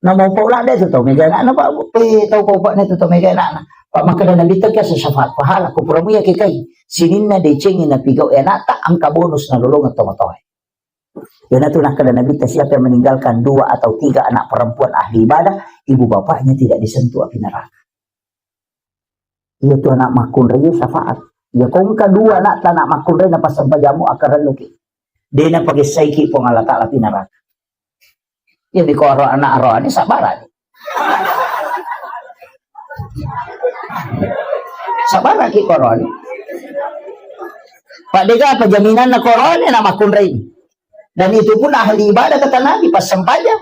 Namo paula de tu tau mega anakna pak pe tau pau pak tu tau mega anakna. Pak makkada nabi tak biasa syafaat pahala ku puramu ya kekai. Sininna decengi napigau anakta angka bonus nalolongang tau matoe. Iyana tu nakkada nabi ta siapa yang meninggalkan dua atau tiga anak perempuan ahli ibadah, ibu bapaknya tidak disentuh api neraka. Iya tu anak makkunrai syafaat. Ya kongka dua anak anak makkunrai na pasang pajamu akarelluki. Dena pagessaiki Puang Allah Taala pi neraka. Ya miko aro anak aroane sabarani. Sabaraki korone. Pak dega apa jaminanna korone na makkunrai. Dan itu pun ahli ibadah kata Nabi pas sempajang.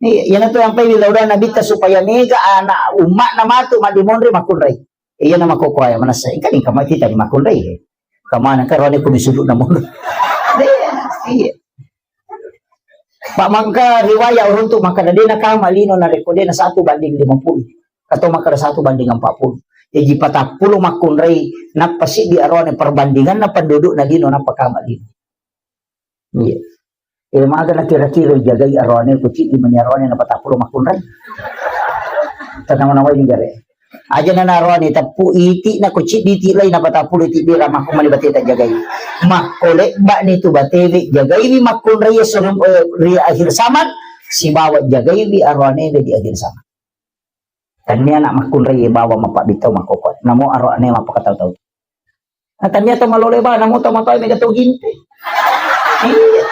Iya, iyana tu yang pai wilaudang Nabi ta supaya mega anak umat na matu mandi monri makkunrai. Iya nama koko aya manassa. Engka ni kama kita di makkunrai. Kamana karone kumi sudut namun. Iya, iya. Pak mangka riwayat uruntu maka dena kama lino na rekko dena satu banding lima puluh. Atau maka satu banding empat puluh. Jadi patappulo makkunrai nappa siddi arone perbandingan na penduduk na lino nappa kama lino. Iya. Eh, maga na kira-kira jagai arone ku ciddi meni arone na patappulo makkunrai. Tanama-namai ni gare. Aja na narone teppu iti na ku ciddi ti lai na patappulo iti bira makku mani bateta jagai. Makko lebba ni tu batewe jagai wi makkunrai ya surum, eh, ri akhir zaman sibawa jagai wi arone di akhir zaman. Tania anak makkunrai bawa mapabbitau makkoko. Namo arone mapakatau-tau. Nah, tania to malole ba, namo to matoi mega to ginte. Iya.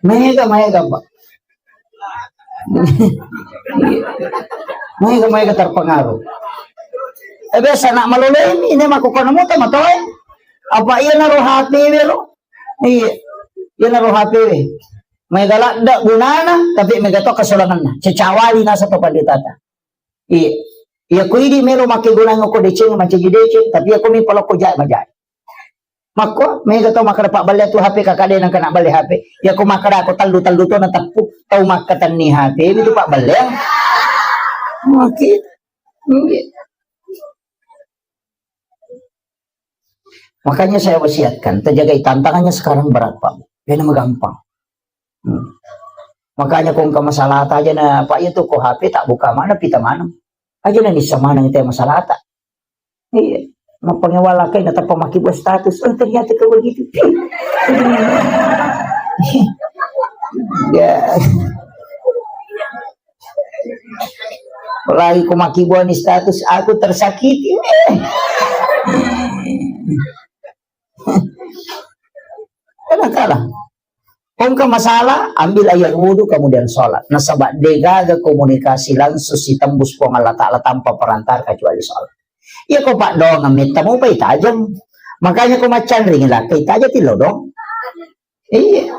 Mega, mega, Pak. Mega, mega terpengaruh. Eh, biasa nak malole ini, ini mah kok namo to matoi. Apa iya naro H P we lo? Iya. Iya naro H P we. Mega ladda gunana, tapi mega to kesolanganna. Cecawali nasa to panditata. Iya. Iya, ku idi melo makkegunang ko deceng, mancaji deceng, tapi aku mi palokko jai majai. Makko, mega tau makkada pabballe tu H P kakak de nang kena balle H P. Ya ko makkada ko tallu-tallu to na teppu, tau makkatenni H P itu pabballe. Oke. Iya. Makanya saya wasiatkan, terjagai tantangannya sekarang berat, Pak. Ini mah gampang. Hmm. Makanya kong ke masalah aja na, Pak, itu ko H P tak buka mana, pita mana. Aja na nisa mana itu masalah tak. Iya. Mapangewala kai na tapa maki buat status. Oh, ternyata kau begitu. Ya. Apalagi ku makkibuani status, "Aku tersakiti." Kadang-kadang. Engka masalah, ambil air wudhu, kemudian sholat. Nasaba degaga komunikasi langsung sitembus Puang Allah Ta'ala tanpa perantara kecuali sholat. Iya ko pak doang, metta mau pai tajang. Makanya ko maccanring lah, kai tajang tilo dong. Iya.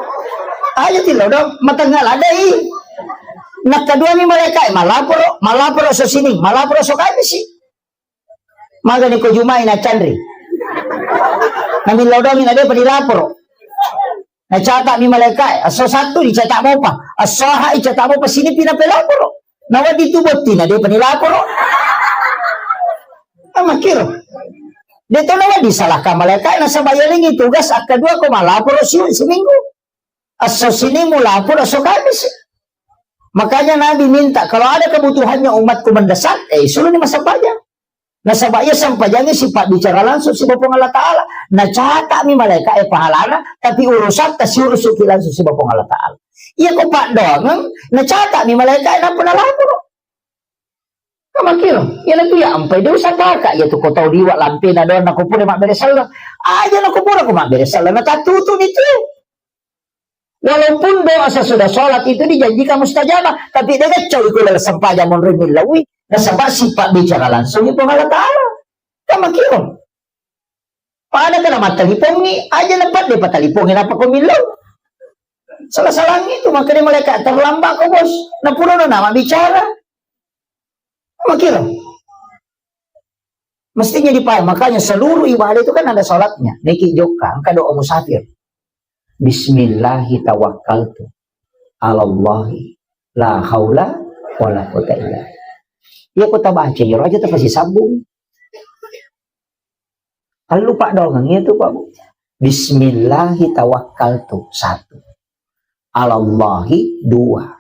Aja tilo dong, matengah ladai. Nakkaduami malaika, malaporo, malaporo so sining, malaporo so kamisi. Magani ko jumai na canri. Namillau dongi na depa dilaporo. Na cata mi malaika, aso satu dicata mopa, aso ha dicata mopa sini pina pelaporo. Na wadi tu botti na depa dilaporo. Amakiro. Deto na wadi salahkan malaika, nasaba yalingi tugas akkadua ko malaporo si seminggu. Aso Senin mulapor, aso Kamis. Makanya Nabi minta, kalau ada kebutuhannya umatku mendesak, eh, suruh ni massempajang. Nasaba iya sempajangnya sifat bicara langsung si Puang Allah Ta'ala. Nacata mi malaika, eh, pahalana, tapi urusan tasiurusuki langsung si Puang Allah Ta'ala. Iya ko pak doangeng, nacata mi malaika, eh, nappa nalaporo. Makkiro, iyanatu ya ampai de usah kakak, ya tu ko tau liwa lampe na doang na ko pura mabbere sallo. Aja na ko pura ko mabbere sallo, na tattutu ni tu. Walaupun doa sesudah sholat itu dijanjikan mustajabah, tapi de gaccau iko dalam sempajang monro millaui, nasaba sifat bicara langsung itu Allah Ta'ala. Kan makkiro. Pada kena mattalipongi, aja na padde patalipongi, napa ko millau? Salah-salah itu, makanya malaikat terlambat ko, Bos. Na pulo na nama bicara. Makkiro. Mestinya dipahami. Makanya seluruh ibadah itu kan ada sholatnya. Niki jokka, engka doa musafir. Bismillahi tawakkaltu alallahi la haula wala quwata illa billah. Iya, ko tabaca, iya, aja tapasi sambung. Tellu paddoangeng iya tu, Pak, Bu. Bismillahi tawakkaltu, satu. Alallahi, dua.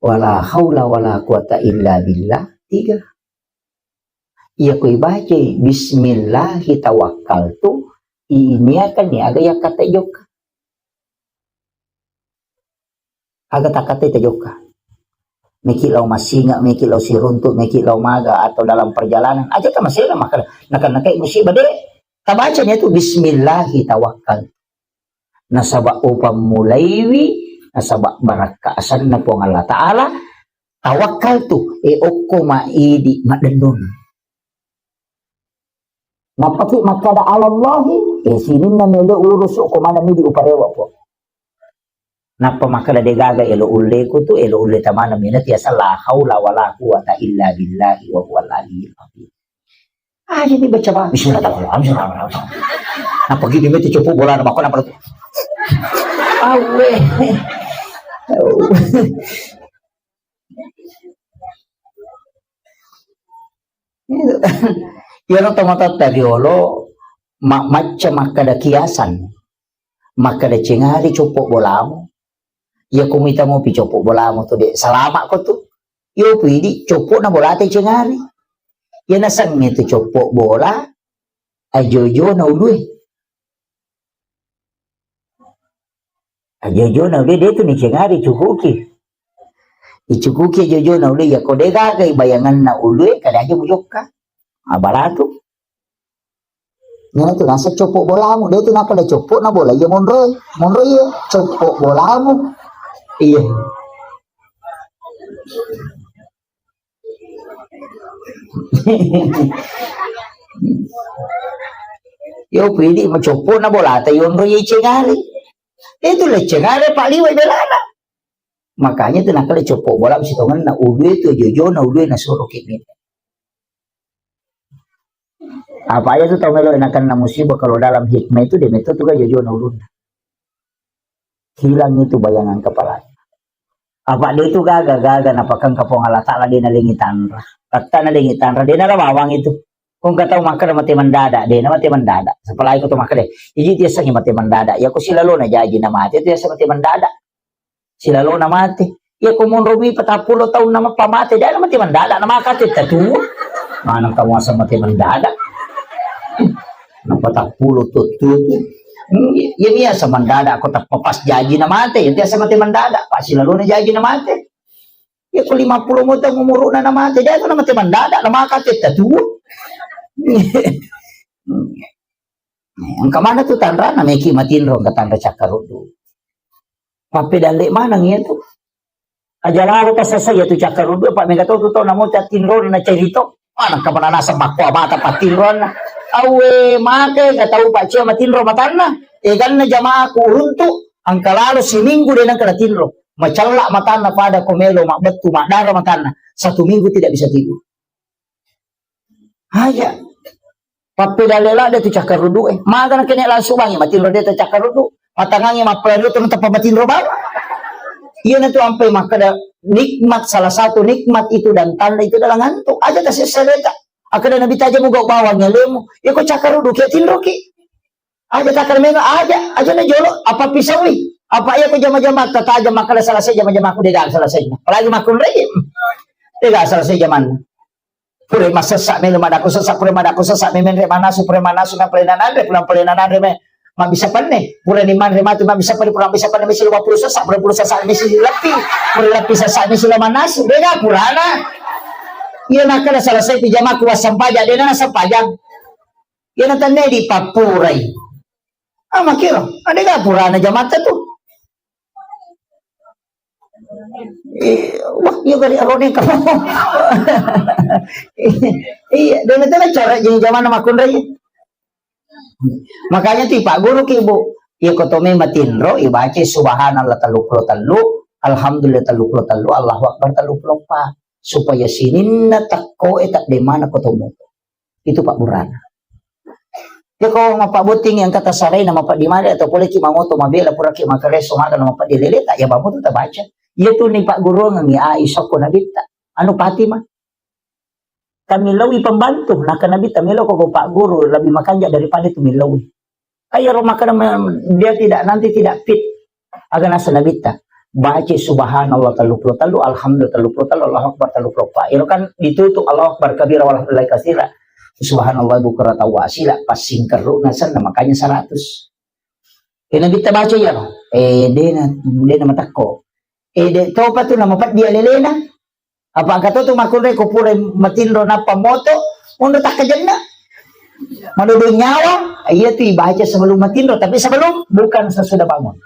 Wala haula wala quwata illa billah, tiga. Iya ko ibacai bismillahi tawakkaltu, iniakan ni aga yakkatta jokka. Aga takkatai tajokka. Meki lao massinga, meki lao siruntu, meki lao maga atau dalam perjalanan. Aja ta masela maka nakan-nakai musibah de. Tabaca ni tu bismillahi tawakkal. Nasaba upammulaiwi, nasaba barakka asanna Puang Allah Ta'ala, tawakkal tu, e okko ma idi maddennun. Nappaki makkada alallahi, e sininna melo urusu ko mana midi uparewa po. Nappa makkada degaga elo ulleku tu, elo ulle tamana mena tiasa la haula wala quwata illa billahi wa huwal aliyyil azim. Ah, jadi baca ba-, bismillahirrahmanirrahim, bismillahirrahmanirrahim. Nappa gini meti cupu bola na makko nappa tu. Awe. Iyaro tomatoatta riolo ma-, macca makkada kiasan, makkada cengari coppo bolamu. Iya ko mita mopi coppo bolamu tu de salama ko tu. Iyo pidi coppo na bolata cengari. Iya nasengnge tu coppo bola ajojo na ulue. Ajojo na ulue de tu ni cengari cukuki. Icukuki ajojo na ulue, iya ko de gaga bayanganna ulue kada aja mujokka. Abalatu. Iya tu nasa coppo bolamu, de tu napa de coppo na bola iya monro. Monro iya coppo bolamu. Iya. Yo pidi macoppo na bolata yonro ye cengari. Itu le cengari pak liwai belana. Makanya tu nakale coppo bola sitongenna ulue tu jojona ulue nasuro kini. Apa aja tu tau melo enakan na musibah kalau dalam hikmah itu dia metto tu kan jojona ulunna. Hilang itu bayangan kepalanya. Apa dia itu gaga-gaga napakang kapong Allah Ta'ala dia nalengi tanra. Kata nalengi tanra dia nara bawang itu. Kong kata makan mati mendadak dia mati mendadak. Sepalai ko tu makan deh. Iji dia sangi mati mendadak. Ya ko silalo na jaji na mati itu ya mati mendadak. Silalona mate. Iya ko monromi patappulo taunna mappa mate, de na mate mendadak na maka tetta tu. Maneng kamu asa mate mendadak. Na patappulo tuttu. Iya biasa mendadak ko tappa pas jaji na mate, iya biasa mate mendadak, pas silalona jaji na mate. Iya ko lima puluh mo taung umuruna na mate, de na mate mendadak na maka tetta tu. Engka mana tu tanrana meki matinro engka tanra cakkaruddu. Pappedalle maneng iya tu. Aja lalo tasasa iya tu cakkaruddu, apa mega tau tu tau namo tattinro na cerito. Mana kamana naseng makko abata pattinronna. Awe make ga tau pacia matinro matanna. Eganna jamaaku uruntu engka lalo siminggu de nengka natinro. Macella matanna pada ko melo mabbettu maddara matanna. Satu minggu tidak bisa tidur. Aja. Pappedalle ladde tu cakkaruddu e. Maga na kene langsung bangi matinro de tu cakkaruddu. Matangangi mappalari tu tappa matinro bawang. Iya na tu ampai makkada nikmat, salah satu nikmat itu dan tanda itu adalah ngantuk. Aja tasessa deta. Akkada Nabi taja mugau bawang alemu. Iya ko cakkaruddu ki tinro ki. Aja takar mega aja, aja na jolo apa pisaui. Apa iya ko jama-jama tatajam makkada selesai jama-jama aku dega selesai. Apalagi makunrai. Dega selesai jaman. Pura massessa melo madakko sessa, pura madakko sessa, memenre manasu, pura manasu na pale nananre, pura pale nananre me mabisa penne, pura ni manre matu mabisa penne, pura mabisa penne misi lima puluh sessa, pura puluh sessa misi leppi, pura leppi sessa misi lima manasu, dega purana. Iya, nakkeda selesai pi jamaku wassampajang, de' na nassempajang. Iya, na tenne di pappurai. Ah, makkiro, adega purana jamatta tu. Eh, wah, iya kali arone kamu. Iya, de' na tena cara jadi jamanna makkunrai. Makanya tu ipagguru ki, Bu. Iya, ko to me matinro, ibaca subhanallah telluppulo tellu, alhamdulillah telluppulo tellu, Allahu Akbar telluppulo eppa. Supaya sininna tekko e tadde mana ko to moto. Itu pabburana. Ya, ko mappabotting yang kata sarai na mapeddi male atau pole ki mangoto mabela pura ki makareso maga na mapeddi lele tak ya bamu tu tabaca. Iya tu ni pagguruangngi Aisyah ko Nabitta. Anu Fatimah. Tamillau i pembantu, naka Nabitta, "Melo ko, ko pagguru, lebih makanja daripada itu millau i." Ayo ro makkeda me-, dia tidak, nanti tidak fit. Aga nasa Nabitta, baca subhanallah telluppulo tellu, alhamdulillah telluppulo tellu, Allahu Akbar telluppulo eppa. Iro kan ditutup Allahu Akbar kabira walhamdulillah katsira. Subhanallah bukratan wa asila, pas singkerru nasenna makanya seratus. Eh, Nabitta baca ya, eh, dena, dena matakko. Eh, de topa tu nama peddi alelena. Apa engka to tu makkunrai ko pura matinro nappa moto, monro takkajenna. Madodo nyawa, iya tu ibaca sebelum matinro, tapi sebelum, bukan sesudah bangun.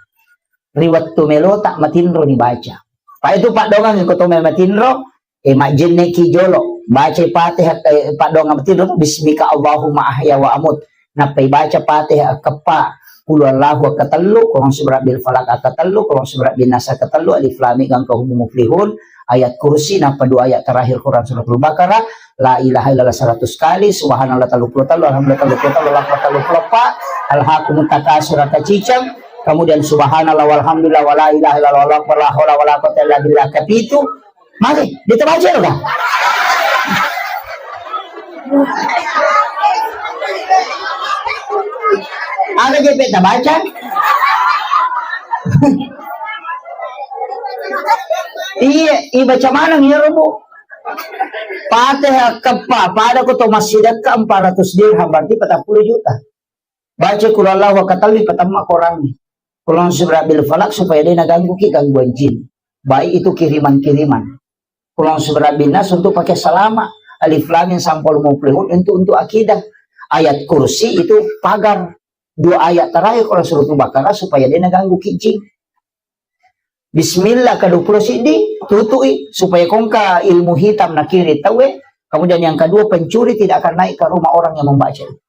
Ri wettu melo tak matinro ni baca. Pa itu paddoangngi ko to me matinro, eh, majjenneki jolo, baca Fatihah, eh, paddoangngi matinro, bismika Allahumma ahya wa amut. Nappa ibaca Fatihah akkeppa, Qul huwallahu akkatellu, Qul a'udzu birabbil falaq akkatellu, Qul a'udzu birabbin nas akkatellu, Alif Lam Mim Ghain Kha Ha Ya Ayyuhal Muflihun, ayat kursi, nappa dua ayat terakhir Quran suratul Baqarah, La ilaha illallah seratus kali, subhanallah telluppulo tellu, alhamdulillah telluppulo tellu, Allahu Akbar telluppulo eppa, Alhaakumut Takatsur, kaciceng, kemudian subhanallah walhamdulillah wala ilaha illallah wallahu akbar la haula wala quwwata illa billah kapitu, Magi, dita baca lo, Kak? Aga je peta baca? Iya, ibaca maneng iya, Bu. Fatihah keppa, pada ko to massidekka empat ratus dirham, berarti empat puluh juta. Baca Qul Huwallahu Ahad, katellu patamma Quran. Qul A'udzu Birabbil Falaq supaya de' naganggu ki gangguan jin. Baik itu kiriman-kiriman. Qul A'udzu Birabbin Nas untuk pakai salama. Alif Lam Mim Ghain Kha Ha Ya Ayyuhal Muflihun untuk, untuk akidah. Ayat Kursi itu pagar. Dua ayat terakhir Quran Suratul Baqarah supaya de' naganggu ki jin. Bismillah kedua puluh siddi, tutui supaya ko engka ilmu hitam nakiri tauwe. Kemudian yang kedua, pencuri tidak akan naik ke rumah orang yang membaca itu.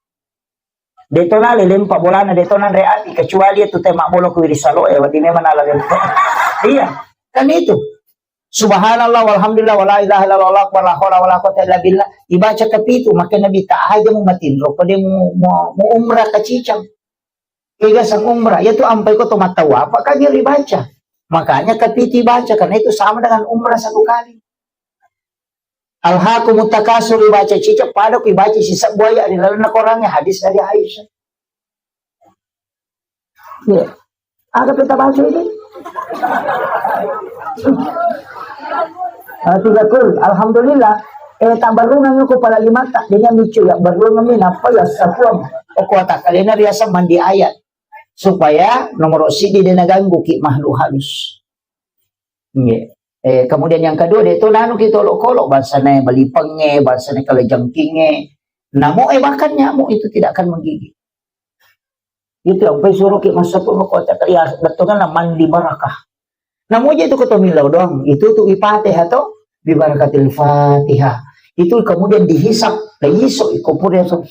De' to nala lempa bolana, de' to nanre api, kecuali itu tema bolo ku wiri salo e, wadi memang nala lempa. Iya, kan itu. Subhanallah, walhamdulillah, wala ilaha illallah, wallahu akbar, la haula wala quwwata illa billah. Ibaca kapitu, maka Nabi ta aja mu matinro, ko de' mu, mu, mu umrah kaciceng. Kega sang umrah, ya tu ampai ko to matawa, apa kan yang dibaca? Makanya kapitu baca, karena itu sama dengan umrah satu kali. Alhaakumut Takatsur ibaca ciceng, pada ku ibaca sisebbu ayat ri lalenna Qurannya, hadis dari Aisyah. Iya. Aga peta baca ini? Ah, tiga kul. Alhamdulillah. Eh, tak berungang aku pala lima tak. Dia micu ya berungang ini apa ya sapuang. Pokok tak kalian riasa mandi ayat. Supaya nomor sidi de' naganggu ki makhluk halus. Nggih. Eh, kemudian yang kedua, de' to nanu ki to olokolo, bangsana balipengnge, bangsana kalajengkingnge. Nyamuk, eh, bahkan nyamuk itu tidak akan menggigit. Itu yang pai suruh ki masuk ke kota, ya, betul kan, mandi barakah. Namu aja itu ko to millau doang, itu tu ipateh atau bi barakatil Fatihah. Itu kemudian dihisap, lah iso iko pura so.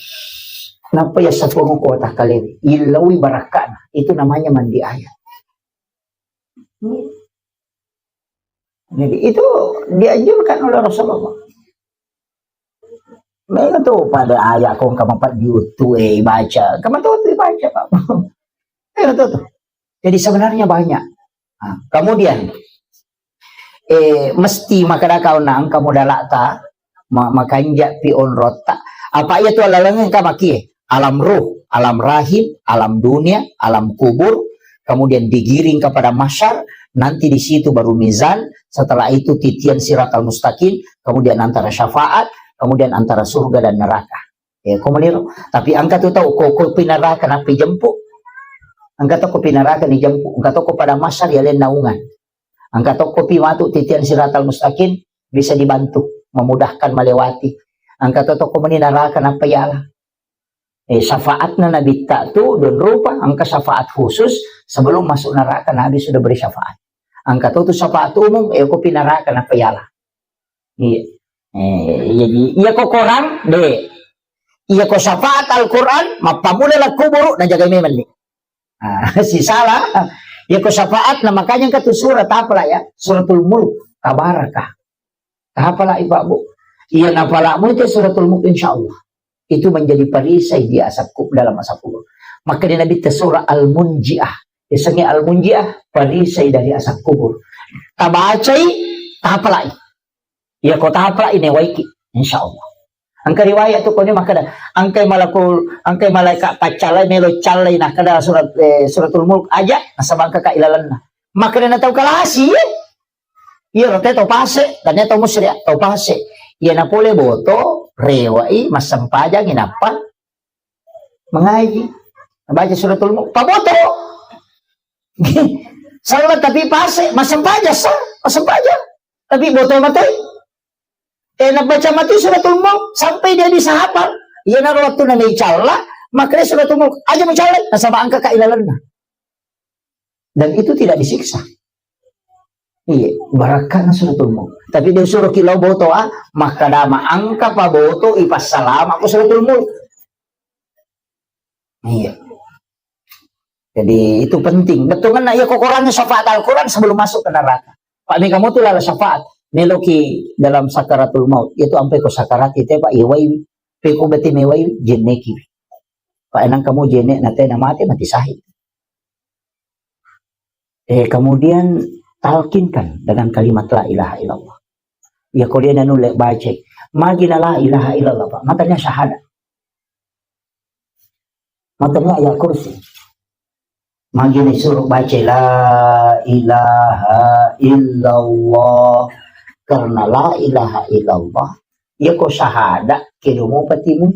Napa ya sapu kota kalian? Ilaui barakana. Itu namanya mandi ayat. Jadi itu dianjurkan oleh Rasulullah. Mega tu pada ayat kong kama pat diutu, eh, baca. Kama tu, tu baca, Pak. Mega tu, tu. Jadi sebenarnya banyak. Nah, kemudian, eh, mesti makkeda kau nang kamu dalakta, ma-, makanja pi onrotta. Apa iya tu alaleng engka maki, alam ruh, alam rahim, alam dunia, alam kubur, kemudian digiring kepada mahsyar, nanti di situ baru mizan, setelah itu titian siratal mustaqim, kemudian antara syafaat, kemudian antara surga dan neraka. Ya, ko meniro. Tapi engka tu tau, ko, ko pinaraka napi jempu. Engka to ko pinaraka ni jempu. Engka to ko pada mahsyar ya lain naungan. Engka to ko pi matu titian siratal mustaqim bisa dibantu. memudahkan melewati. Engka to toko meni naraka nappa yala. Eh, syafaatna Nabitta tu don rupa, engka syafaat khusus sebelum masuk neraka Nabi sudah beri syafaat. Engka to tu syafaat umum, eh, ko pi naraka nappa yala. Iya. Eh, iya, iya ko Quran, de. Iya ko syafaat Al-Quran, mappamula la kuburu, najagai memang ni. Ah, si salah. Iya ko syafaat, nah makanya engka tu surat apa lah ya? Suratul Mulk, Tabarakah. Tapalai, Pak, Bu. Iya, napalakmu itu suratul Mulk, insya Allah. Itu menjadi perisai di asap kub-, dalam asap kubur. Maka di Nabi te surah Al-Munjiah. Biasanya Al-Munjiah, perisai dari asap kubur. Tabacai, tapalai. Iya, ko tapalai, newaiki. Insya Allah. Engka riwayat tu koni makkeda, engkai malakul, engkai malaikat paccallai, melo callai, nakkeda surat, eh, suratul Mulk aja, nasaba engka ka ilalenna. Makkeda na tau kalasi, eh. Iya, rata tau pase, dan tau musri, tau pase. Iya, na pole boto, rewai, massempajang, inappa mengaji. Baca suratul Mulk, paboto. Salat tapi pase, massempajang, sa, massempajang. Tapi boto matoi. Eh, nabaca mati suratul Mulk sampai dia bisa hafal. Iya, naro waktu nami calla, makanya suratul Mulk aja mencalla, nasaba engka ka ilalenna. Dan itu tidak disiksa. Iya, barakkana suratul Mulk. Tapi dia suruh kilau boto, ah, maka dama angka pa boto, ipassalama ko suratul Mulk. Iya. Jadi itu penting. Bettuanna iya ko Quran, syafaat Al-Quran sebelum masuk ke neraka. Pak, mega motu lala syafaat. Meloki dalam sakaratul maut. Itu ampe ko sakarat itu, Pak, iwai. Peko bete mewai, jenneki. Pak, enang kamu jenek, nate na mate, mati syahid. Eh, kemudian talkinkan dengan kalimat la ilaha illallah. Ya, ko dia nanu lek baca. Magi na la ilaha illallah, Pak. Matanya syahadat. Matanya ayat kursi. Magi ni suruh baca la ilaha illallah. Karena la ilaha illallah. Ya, ko syahadat, kedo mo patimu.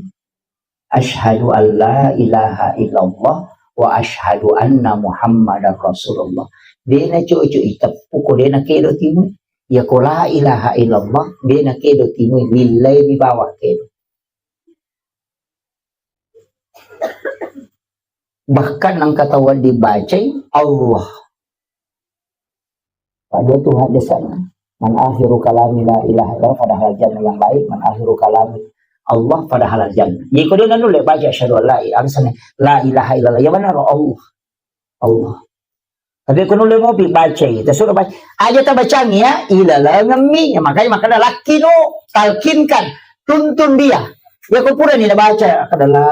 Asyhadu an la ilaha illallah wa asyhadu anna Muhammadar Rasulullah. Dena coco iteppu ko dena kedo timu. Ya, ko la ilaha illallah, dena kedo timu, lillai di bawah kedo. Bahkan engka tau wedding bacai Allah. Pada Tuhan desana. Man akhiru kalami la ilaha illallah, padahal jannah yang lain, man akhiru kalami Allah, padahal jannah. Jadi, ko dia nanu lek baca asyhadu an la ilaha, angsana la ilaha illallah. Ya, mana roh Allah. Allah. Tapi ko nulle mopi baca, kita suruh baca. Aja tabacangi ya, ilalengemmi. Ya, makanya, makanya lakkinu, talkinkan, tuntun dia. Ya, ko pura ni baca, kada la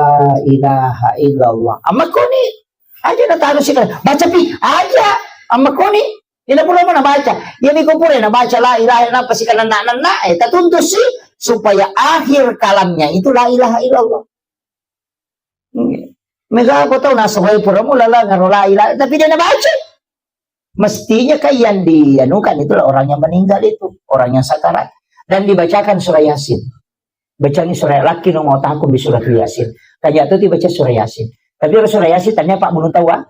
ilaha illallah. Amma koni, aja na taruh sih, baca pi, aja. Amma koni, ina pura mana baca. Ya, ni ko pura na baca la ilaha illallah, pasti kan anak-anak, eh, tatuntusi supaya akhir kalamnya itu la ilaha illallah. Mega apa tau nasawai pura mula la ngaro la ilaha, tapi dia na baca. Mestinya kan yang dianukan itulah orang yang meninggal itu, orang yang sakarat. Dan dibacakan surah Yasin. Bacangi surah, lakkinu mau takum di surah Yasin. Tanya tu dibaca surah Yasin. Tapi surah Yasin tanya Pak Gunung tahu, ah?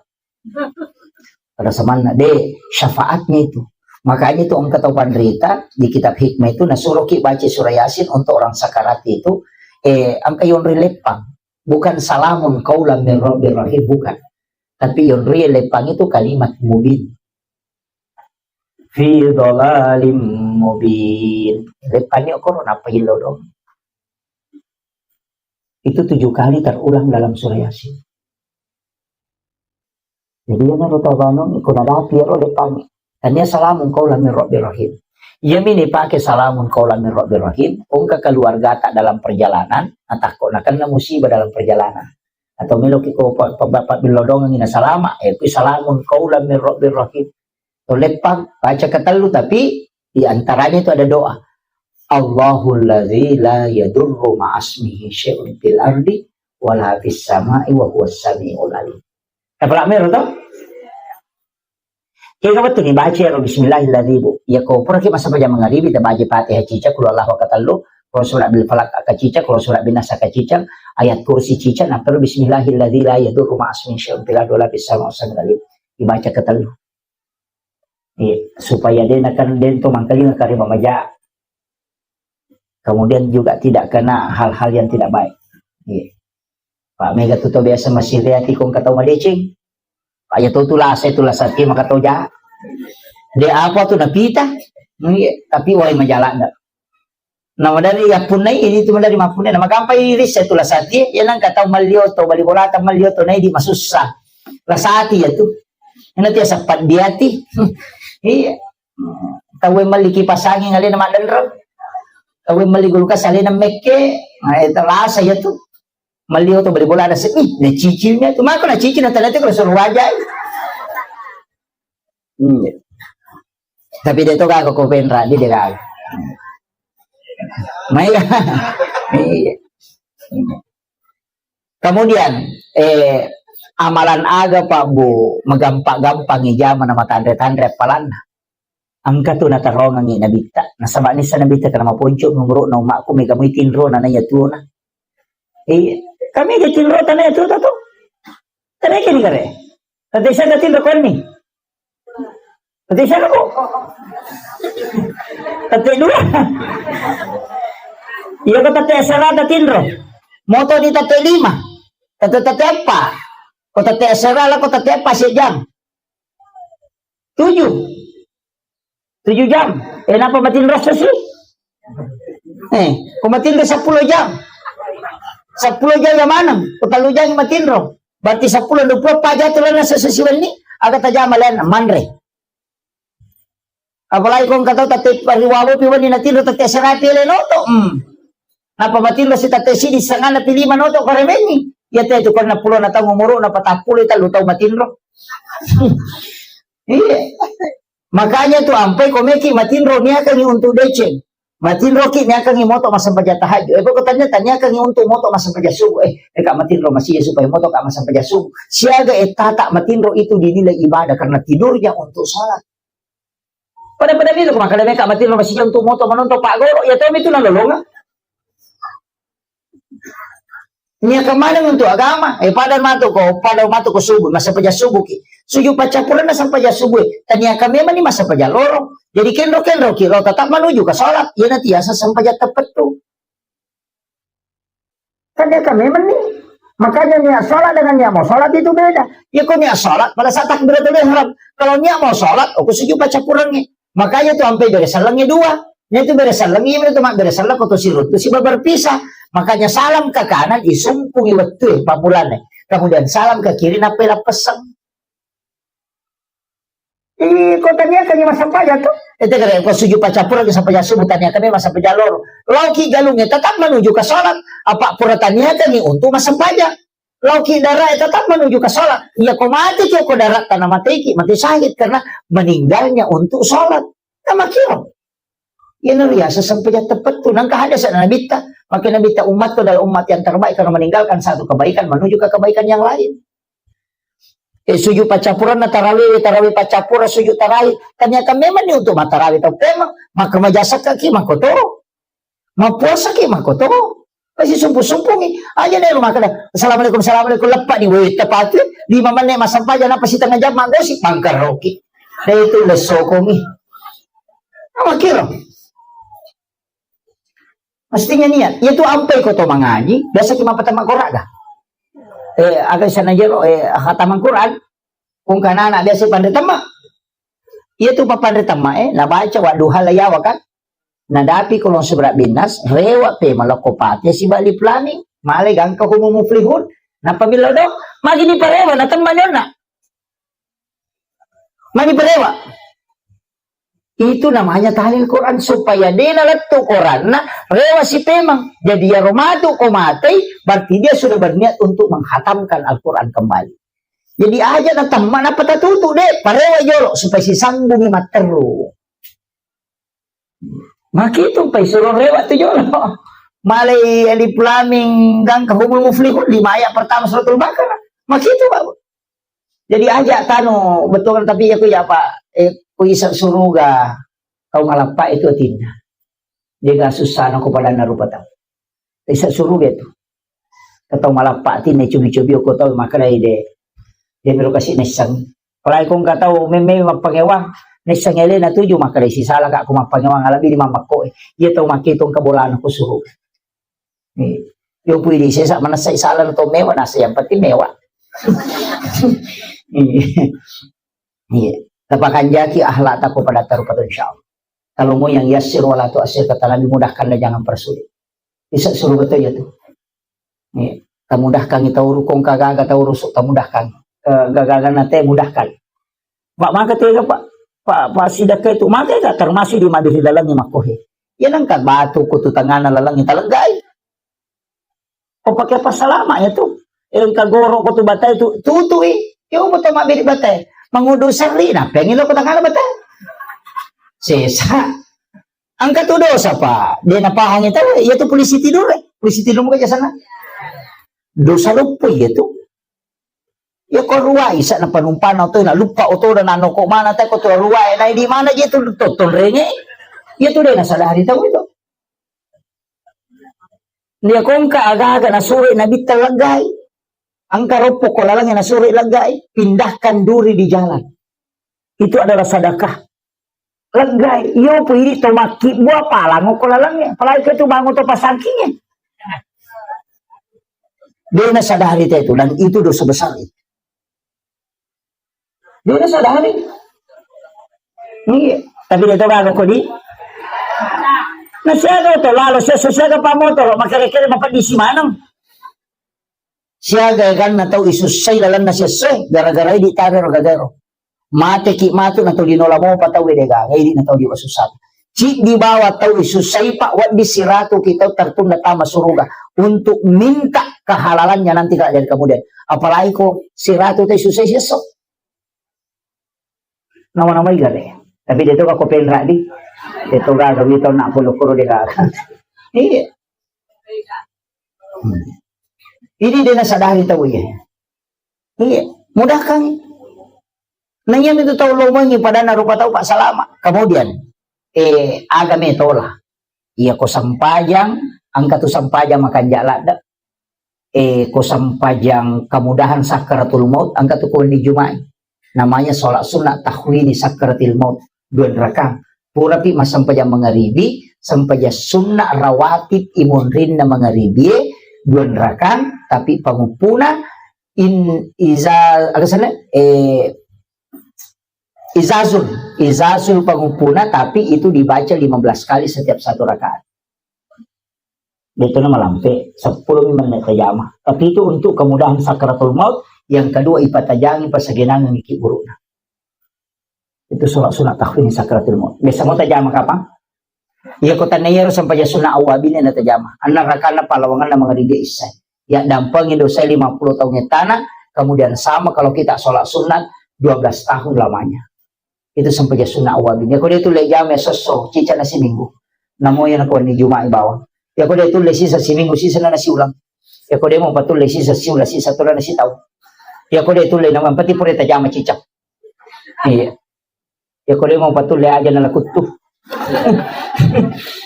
Pada semanna, de, syafaatnya itu. Makanya itu engka tau panrita di kitab hikmah itu, nasuruh ki baca surah Yasin untuk orang sakarat itu, eh, engka yonri leppang. Bukan salamun qaulan min rabbir rahim, bukan. Tapi yonri leppang itu kalimat mubin. Fi dhalalim mubin. Leppang yoko ro nappa illo dong. Itu tujuh kali terulang dalam surah Yasin. Jadi, iyanaro tau banung, iko nadapi ero leppang. Tania salamun qaulan min rabbir rahim. Iyami ni pake salamun qaulan min rabbir rahim, engka keluargata dalam perjalanan, atakko nakenna musibah dalam perjalanan. Atau meloki ko pa-, pa-, pa-, pabillodongengi na salama, eh, kui salamun qaulan min rabbir rahim. To leppang, baca ketellu, tapi di antaranya itu ada doa. Allahul ladzi la yadurru ma'asmihi syai'un fil ardi wala fis sama'i wa huwas sami'ul alim. Tapalak mero to? Kega wettu ni baca ero bismillahilladzi bu. Ya ko pura ki masa baca mangaribi ta baca Fatihah cica, qul huwallahu katellu, qul surah bil falaq ka cica, qul surah bin nas ka cica, ayat kursi cica, na perlu bismillahilladzi la yadurru ma'asmihi syai'un fil ardi wala fis sama'i wa huwas sami'ul alim. Dibaca ketellu. Iya, supaya de nakan dento mangkalinga kareba maja. Kemudian juga tidak kena hal-hal yang tidak baik. Iya. Pak, mega tu to biasa masih reati kong katau madeceng. Pak, ya to tu lasa, tu lasa ti maka to ja. De apa tu napita? Iya, tapi wai majalan dah. Nah, madari ya punai ini tu madari mapunai. Nah, magampai iris ya tu lasa ti, ya nang katau malio to bali bola ta malio to nai di masussa. Lasati ya tu. Ina ti sapat diati. Iya. Tau e melli kipas angin alena maddenro. Tau e melli kulkas alena mekke. Nah, itu lasa ya tu. Melli oto beli bola ada sedih. Nah, cicilnya tu. Maka na cicil na tadi kalau suruh aja. Hmm. Tapi dia tu kagak kau penra, dia dia kagak. Mai. Iya. Kemudian, eh, amalan aga, Pak, Bu, magampa-gampangi jama na matanre-tanre appalanna? Engka tu natarongengi Nabitta. Nasaba nissa Nabitta kana maponco umuruna ummakku, mega mui tinro na naiya tuona. Iya, kami ga tinro tanaiya tuota tu. Tanaiya kini kare. Tante siaga tinro konni? Tante siaga ko? Tante dua. Iya ko tante asera tinro. Moto di tante lima. Tante tante apa? Ko tante asera lah ko tante apa sejam. Tujuh. Tujuh jam. Eh, napa matinro sesi? Eh, ko matinro sepuluh jam. Sepuluh jam ya maneng. Ko tellu jam matinro. Berarti sepuluh dua puluh empat jam tu lana sesi wenni. Aga tajama lana manre. Apalagi kong katau tette pariwawo pi wenni natinro tette serapi le noto. Hmm. Napa matinro si tette sidi sangana pi lima noto ko remenni. Ya te tu konna pulo na tau umuru na patappulo tellu tau matinro. Iya. Makanya tu ampai komeki matinro niakangi untuk deceng. Matinroki niakangi moto massempajang tahajud. Eh, pokoknya taniakangi untuk moto massempajang subuh. Eh, eh, kak matinro masih supaya moto kak massempajang subuh. Siaga eh tata matinro itu dinilai ibadah karena tidurnya untuk sholat. Pada-pada milo maka meka matinro masih untuk moto menonton pak goro. Ya tahu itu nalolonga. Niakan maneng untuk agama. Eh, pada matu ko, pada matu ko subuh, massempajang subuh ki. Sujud paccappurenna sempajang subuh. Taniakan memang ni massempajang loro. Jadi kenro-kenro ki, lo tetap menuju ke sholat. Iya nanti asa sempajang tepat tu. Taniakan memang ni. Makanya niat sholat dengan niat mau sholat itu beda. Ya kok niat sholat pada saat takbiratul ihram. Kalau niat mau sholat, aku sujud paccappurenna. Makanya tu ampe bere sellengnge dua. Nya tu bere selleng, iya tu mak bere selleng ko to siruntu siba berpisah. Makanya salam ke kanan, isumpungi wettu e pamulane. Kemudian salam ke kiri, nappai lappesseng. Ih, ko taniakangi massempajang tu. Ete kare ko sujud paccappurenna sempajang subuh taniakangi massempajang loro. Lauki galungnge tetap menuju ke sholat. Apa pura taniakangi untuk massempajang. Lauki darat tetap menuju ke sholat. Iya ko mati ki ko darat tanah mati ki, mati syahid karena meninggalnya untuk sholat. Nama kira. Iya nariasa sempajang tepat tu. Nangka hadis Nabitta. Maka Nabitta umat tu adalah umat yang terbaik karena meninggalkan satu kebaikan menuju ke kebaikan yang lain. Eh, sujud paccappurenna tarawih, tarawih paccappureng sujud tarawih. Taniakan memang ni untuk matarawih tau pemang. Maka majasakka ki mangkoto. Mappuasa ki mangkoto. Pasti sumpu-sumpungi. Aja nih rumah kada. Assalamualaikum, assalamualaikum. Lepak ni, weh, tepat tu. Lima menit massempajang, apa setengah jam magosip, mangkaroki. Deh itu lesokomi. Apa kira? Mestinya niat. Iya tu ampai ko to mangaji, biasa ki mapatama Quran ga? Eh, aga sana jero, eh, khataman Quran. Kung kana anak biasa panre temma. Iya tu papanre temma, eh, nabaca wadduha la yawa kan? Nadapi kulung surat binnas, rewa pe malokko pate siba alif lam mim, male gangka humul muflihun. Napa milo do? Magi ni parewa na temma nyonna. Magi parewa. Itu namanya tahlil Quran, supaya dena lettu Quranna, rewa si pemang. Jadi, iyaro matu ko matei, berarti dia sudah berniat untuk menghatamkan Al-Quran kembali. Jadi, aja na temma, napa tatutu, de, parewa jolo, supaya sisambungi matteru. Makitu, pai suruh rewa tu jolo. Malai alif lam mim gangka humul muflihun, lima ayat pertama suratul Baqarah. Makitu, Pak. Jadi aja tanu betul, tapi ya ku ya apa, eh, ku isa suruga kau malappa itu atinna. Dia gak susah no kepada narupa tau. Isa suruga itu. Kau malappa atinna cobi-cobi ko tau maka dai de. Dia melo kasih nesang. Apalagi kau nggak tahu meme mappangewang. Naisseng elena tuju, maka dai sisala ka ko mappangewang, alabbi di mamakko e. Iya tau makke tongka bolana ko suruga. Iya. Yo pui di sesa manessai sala na to mewa, nasa yang penting mewa. Iya. Iya. Tapakanjaki akhlak tako pada tarupa to, insyaallah. Kalau mau yang yassir wala tu'assir, kata Nabi, mudahkanlah, jangan persulit. Bisa suruh betul ya tuh. Iya. Tamudahkan tau rukung kagaga tau rusuk, tamudahkan. Eh, gagaga nate mudahkan. Pak maka tega Pak, Pak, Pak sidakka itu maka gak termasuk di madiri dalamnya makohe. Ya nangka batu kutu tengana laleng taleggai. Ko pakai apa selama ya tuh? Engka goro ko tu batai tu, tutui. Ya upo to mabbiri batai. Mangudu serri, na pengi lo ko tangana batai. Sesa. Engka tu dosa, Pak. Dia napahangi tahu, ya tu polisi tidur, eh. Polisi tidur muka jasana. Dosa lupa ya tu. Ya ko ruai sa na panumpana oto na lupa oto dan nano ko mana teh ko tu ruai na di mana je tu totol renge. Ya tu dia na sadari tahu itu. Dia kongka aga-aga na sore na bitta leggai. Angka roppo ko lalangnya na sore leggai, pindahkan duri di jalan. Itu adalah sedekah. Leggai, iyo pu idi to makkibbu apa lango ko lalangnya. Apalagi ke tu bangun to pasangkingnya. Dia na sadari teh itu, dan itu dosa besar itu. Dia na sadari. Iya, tapi dia to gaga ko di. Na siaga to lalo, siaga, siaga pa motor, makere-kere mapadisi maneng. Siaga eganna tau isussai lalenna siessoe, gara-gara idi tare ro gagaero. Mateki matu na tau dinola mopa tau de gaga, idi na tau diwasussa. Ciddi bawa tau isussai, Pak, wedding siratu ki tau tertunda tama suruga untuk minta kehalalannya nanti kalau jadi kemudian. Apalagi ko siratu tau isussai siesso. Nama-nama igare. Tapi dia tu kako penra di. Dia tu gaga wito nak polo koro dia gaga. Iya. Hmm. Ini dia na sadari tau ya. Iya, mudahkan. Nah, iya itu tau lomengi padana rupa tau Pak salama. Kemudian, eh, aga metola. Iya ko sampajang, angka tu sampajang makanja ladde. Eh, ko sampajang kemudahan sakaratul maut, angka tu ko wenni Juma'i. Namanya sholat sunnah tahwini sakaratil maut. Dua rakang. Purapi massempajang mangaribi, sempajang sunnah rawatib imonrinna mangaribi, dua rakang, tapi panguppuna in iza, aga sana? Eh, izazul, izazul panguppuna, tapi itu dibaca lima belas kali setiap satu rakaat. Itu nama lampe, sepuluh menit tajama. Tapi itu untuk kemudahan sakaratul maut, yang kedua ipatajangi pasagenangan iki burukna. Itu sholat sunat tahwini sakaratul maut. Biasa mau tajama kapang? Iya, ko tanna iyaro sempajang sunat awwabin na tajama. Anna rakana palawanganna mangaribi isya. Ya dampengi dosa lima puluh tahun etana, kemudian sama kalau kita sholat sunat dua belas tahun lamanya. Itu sempajang sunat awwabin. Ya ko dia tu le jama sosso, cica na siminggu. Namo ya na ko ni Juma'i bawang. Ya ko dia tu le sisa siminggu, sisa na nasi ulang. Ya ko dia mau patul le sisa siulang, sisa tola nasi tau. Ya ko dia tu le nama pati pure tajama cica. Iya. Ya ko de mau patulle aja nala kuttu.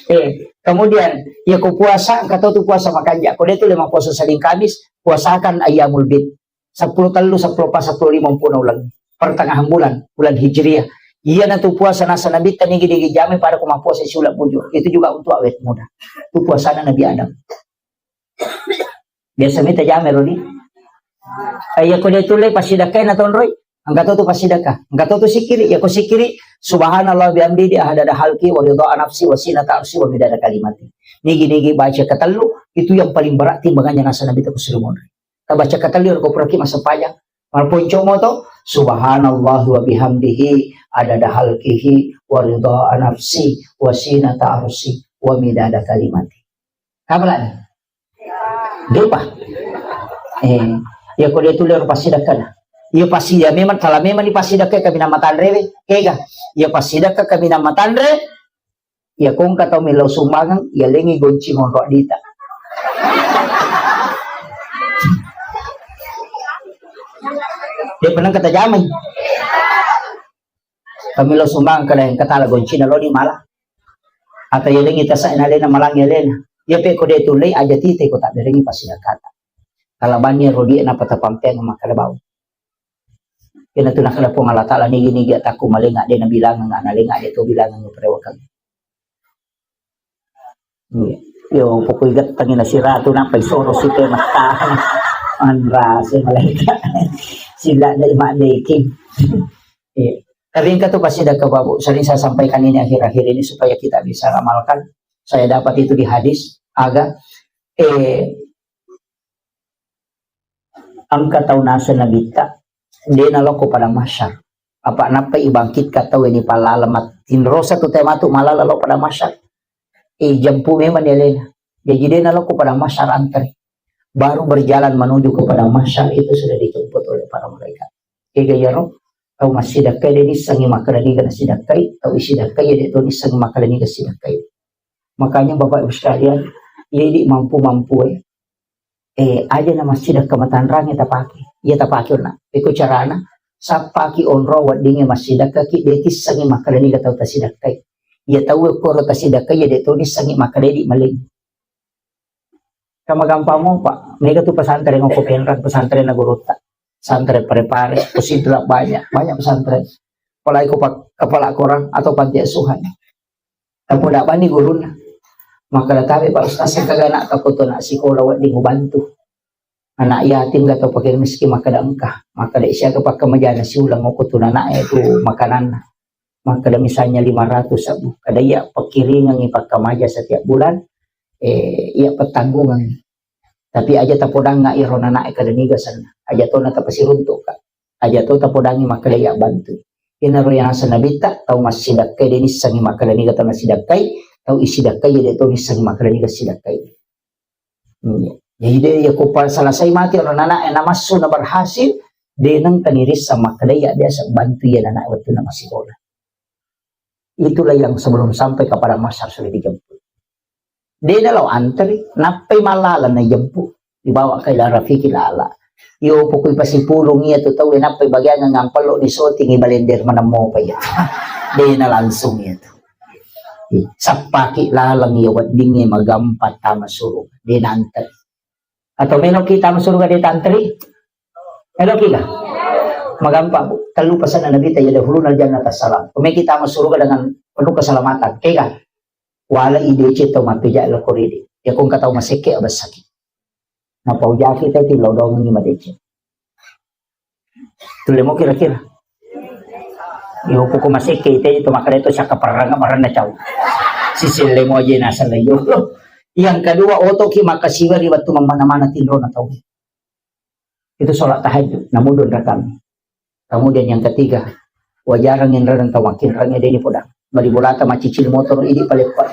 Eh, kemudian, ya ko puasa, engka tau tu puasa makanja. Ko de tu le mau puasa Senin Kamis, puasakan ayyamul bid. Sepuluh tellu, sepuluh pas, sepuluh lima pun ulang. Pertengahan bulan, bulan Hijriah. Iya na tu puasa nasa nabitta nigi-nigi jami pada ko mau puasa siulak bujur. Itu juga untuk awet muda. Tu puasana Nabi Adam. Biasa mita jame roni. Eh, iya ko de tulle pasidakkai na tonroi. Engka to tu pasidakka. Engka to tu sikiri. Iya ko sikiri, subhanallah bihamdi, di ahadada halki, wa ridha nafsi, wa sinata arsi, wa midada kalimati. Nigi-nigi baca ketellu, itu yang paling berat timbangannya nasa nabi ta kusuru monri. Ta baca ketellu ko puraki masa pajang. Malponco moto, subhanallah wa bihamdihi, adada halkihi, wa ridha nafsi, wa sinata arsi, wa midada kalimati. Kapalani? Depa. Eh, iya ko de tulle ro pasidakka na. Iya pasti ya memang, kalau memang ni pasidakka kami nama tanrewe, kega. Iya pasidakka kami nama tanre, iya kongka tau melo sumbangan, iya lengi gonci monro dita. Dia pernah kata jamai. Kami lo sumbangan ke lain, ketala gonci na lo di malah. Atau iya lengi tasa na lena malang iya lena. Iya pe ko de tulle aja tite ko tak berengi pasti kata. Kalau bani rodi na pata pampeng makkada bau. Iyanatu nakkeda Puang Allah Ta'ala, nigi-nigi atakku malenga de nabilangeng, nalenga de to bilangeng perewakeng. Iya. Yo, pokoknya gettangi nasiratu, nappa isoro sipe mattahang. Anrase malaikat. Sila dari madeki. Iya. Tapi engka tu pasti ada kebabu. Sering saya sampaikan ini akhir-akhir ini supaya kita bisa amalkan. Saya dapat itu di hadis. Aga, eh, engka tau naseng nabitta, de nalokko padang mahsyar. Apa nappa ibangkitkan tau ini palala mat-, tinrosa tu tematu malala lo padang mahsyar. Eh, jampu memang ni alena. Jadi de nalokko padang mahsyar antri. Baru berjalan menuju ke padang mahsyar itu sudah dijemput oleh para malaikat. Kega iyaro, tau massidakkai de nissengi makkeda niga nasidakkai, tau isidakkai de to nissengi makkeda niga sidakkai. Makanya Bapak Ibu sekalian, jadi mampu-mampu eh, eh, aja na massidakka matanrange tapake. Iya tapake onna. Iko carana, sappaki onro weddingnge massidakkaki, de tissengi makkeda niga tau tasidakkai. Iya tau koro tasidakkai, iya de to nissengi makkeda di maling. Kama gampang mo, Pak. Mega tu pesantren ko Penrang, pesantren na gurutta. Pesantren Pare-Pare, Kusidra banyak, banyak pesantren. Apalagi ko pak-, kepala korang atau panti asuhan. Tapoda bani gurunna. Makkeda tabe Pak Ustaz, engka ga anak takoto anak sikola wedding ubantu. Anak yatim ga tau fakir miskin, makkeda engka. Makkeda siaga pakkamajana siuleng okko tu anak e tu makananna. Makkeda misalnya lima ratus sebbu. Kada iya pekkiringengi pakkamaja setiap bulan, eh, iya petanggungengi. Tapi aja tapodangnga iro nanae kada niga senna. Aja tona tapasiruntukka. Aja to tapodangi makkeda iya bantu. Inaro yang asa nabitta, tau massidakkai de nissengi makkeda niga tau nasidakkai, tau isidakkai de to nissengi makkeda niga sidakkai. Hmm. Jadi de ya ko pa selesai mati iro nanae namassu na berhasil, de nengka nirissa makkeda iya biasa bantu iya nanae wettunna masikola. Itulah yang sebelum sampai kepada mahsyar sudah dijemput. De nalo antri, nappai malala najemput, dibawa ke ila rafiqil a'la. Yo pokoi pasipulung iya tu tau, nappai bagian ngampello di soting i balender manemmo pa iya. De na langsung iya tu. Sappaki laleng iya weddingnge magampa tama suruga. De na antri. Atau meloki tama suruga de tantri? Meloki ga? Magampang, Bu. Tellu pesanna Nabi ta, "Yadkhulunal jannata salam." Kumeki tama suruga dengan penuh keselamatan. Kega? Wala idece tau mappeja lo koridi. Ya kong katau masekke abessaki. Napaujaki tau ti lodong ni madece. Tulle mo kira-kira. Yo poko masekke ite itu makare to siakka perrang maranna cau. Sisille mo aja naseng yo. Yang kedua, otoki makasiwa ri wettu mammana-mana tinrona tau. Itu sholat tahajud, namudun rakami. Kemudian yang ketiga, wajarang yang renang tau makin rame deni podang. Bali bolata macicil motor ini paleppa.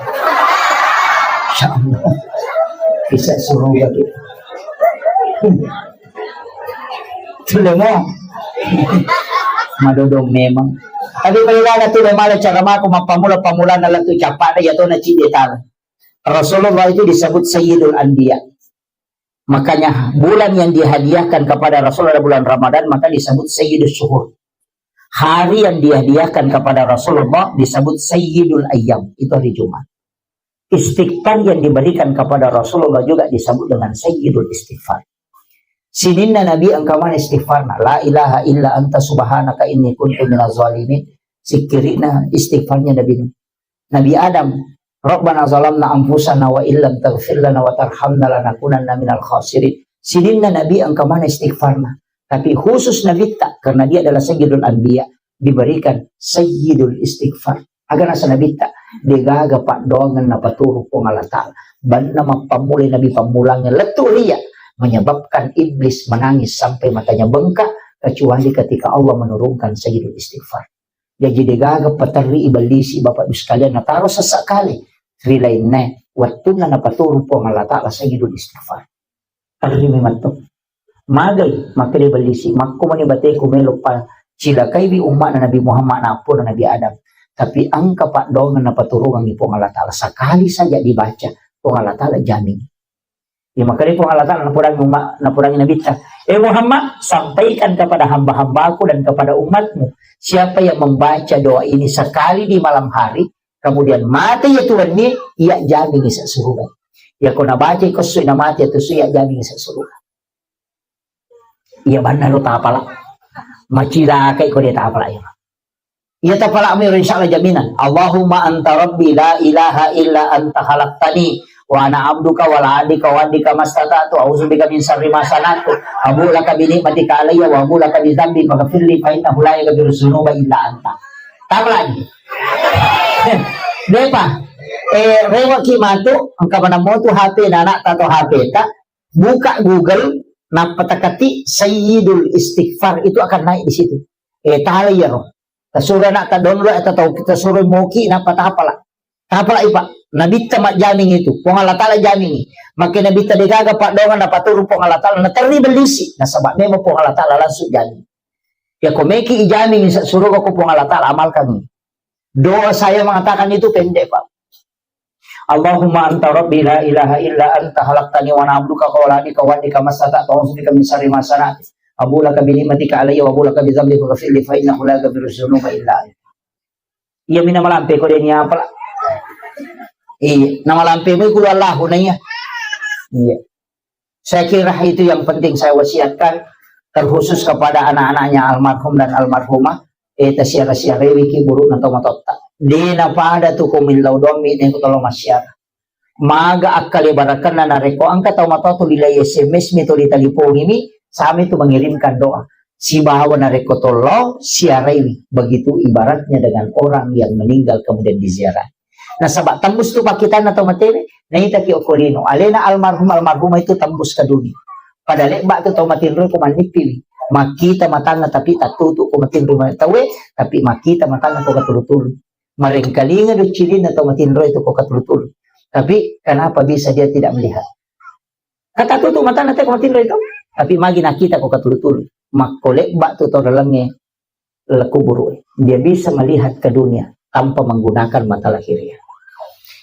Insya Allah. Bisa suruh lagi. Tulle mo. Madodong memang. Tapi kalau ada tulle male cara mako mappamula-pamulana lettu cappada ya tona cide tala. Rasulullah itu disebut Sayyidul Anbiya. Makanya bulan yang dihadiahkan kepada Rasulullah bulan Ramadan maka disebut Sayyidus Syuhur. Hari yang dihadiahkan kepada Rasulullah disebut Sayyidul Ayyam, itu hari Jumat. Istighfar yang diberikan kepada Rasulullah juga disebut dengan Sayyidul Istighfar. Sininna Nabi engka mana istighfarna, "La ilaha illa anta subhanaka inni kuntu minaz zalimin." Sikkirina istighfarnya Nabi Nuh. Nabi Adam, "Rabbana zalamna anfusana wa illam taghfir lana wa tarhamna lanakunanna minal khasirin." Sininna Nabi engka mana istighfarna. Tapi khusus Nabi tak, karena dia adalah Sayyidul Anbiya, diberikan Sayyidul Istighfar. Aga nasa Nabi tak, degaga paddoangeng napaturu Puang Allah Ta'ala. Banna mappammulai Nabi pammulangnge lettu ria, menyebabkan iblis menangis sampai matanya bengkak, kecuali ketika Allah menurunkan Sayyidul Istighfar. Jaji degaga paterri iballisi Bapak Ibu sekalian nataro sesakali ri lainna wettunna napaturu Puang Allah Ta'ala Sayyidul Istighfar. Terri memang tu. Magai, makkeda ballisi, makko mani bateku melo pa cilakaiwi umma'na Nabi Muhammad nappona Nabi Adam. Tapi engka paddoangeng napaturungengi Puang Allah Ta'ala. Sekali saja dibaca, Puang Allah Ta'ala jamin. Ya, makanya Puang Allah Ta'ala napurangi umma-, napurangi Nabi ta, "Eh Muhammad, sampaikan kepada hamba-hambaku dan kepada umatmu, siapa yang membaca doa ini sekali di malam hari, kemudian mati ya Tuhan ini, ia jamin isa surga." Ya, kau nabaca kau sui namati ya tu sui, ia jamin isa surga. Iya banna lo tapala. Macilakai ko de tapalai. Iya tapalai mi, insya Allah jaminan. Allahumma anta rabbi la ilaha illa anta khalaqtani wa ana abduka wa la abdika wa abdika mastata'tu a'udzubika min syarri ma sana'tu abu laka bi ni'matika alayya wa abu laka bi dzambi faghfirli fa innahu la yaghfiru dzunuba illa anta. Tapalai. Depa. Eh, rewaki matu, engka manammo tu H P na anak atau H P ta, buka Google, nappa takati Sayyidul Istighfar, itu akan naik di situ. Eh, tala iyaro. Tasuro anak ta download atau tau tasuro moki, nappa tapala. Tapala ipa. Nabitta majjamingi itu. Puang Allah Ta'ala jamingi. Makke Nabitta degaga paddoangeng napaturu Puang Allah Ta'ala. Naterri bellisi. Nasaba memang Puang Allah Ta'ala langsung jamingi. Ya ko meki ijamingi sa-, suruga ko Puang Allah Ta'ala amalkangi. Doa saya mengatakan itu pendek, Pak. Allahumma anta rabbi la ilaha illa anta khalaqtani wa ana abduka wa la abdika wa abdika mastata'tu a'udzubika min syarri ma sana'tu. Abu laka bi ni'matika alayya wa abu laka bi dzambi faghfirli fa innahu la yaghfiru dzunuba illa anta. Iya mina malampe ko deni apa lah. Iya, nama lampe mu kulu Allahu na iya. Iya. Saya kira itu yang penting saya wasiatkan, terkhusus kepada anak-anaknya almarhum dan almarhumah. Eh, tasiara-siarewi ki burukna tomatoatta. Dena pada tu ko millau doang mi neko tolo massiara. Maga akkalebarakenna narekko engka tomatoa tu lilai S M S mi, tu litalipongi mi, sami tu mengirimkan doa. Sibawa narekko tollo siarewi. Begitu ibaratnya dengan orang yang meninggal kemudian diziarahi. Nasaba tembus tu pakkitanna tau matewe, naitaki okko lino. Alena almarhum almarhumah itu tembus ke dunia. Pada lebba tu tau matinro ko mannippiwi. Makkita matanna tapi tattutu ko matinro tauwe, tapi makkita matanna ko katulu-tulu. Marengkalinga doccilinna tau matinro itu ko katulu-tulu. Tapi kenapa bisa dia tidak melihat? Katatutu matanna te ko matinro itu. Tapi magi nakkita ko katulu-tulu. Makko lebba tu tau lalengnge le kuburu. Dia bisa melihat ke dunia tanpa menggunakan mata lahirnya.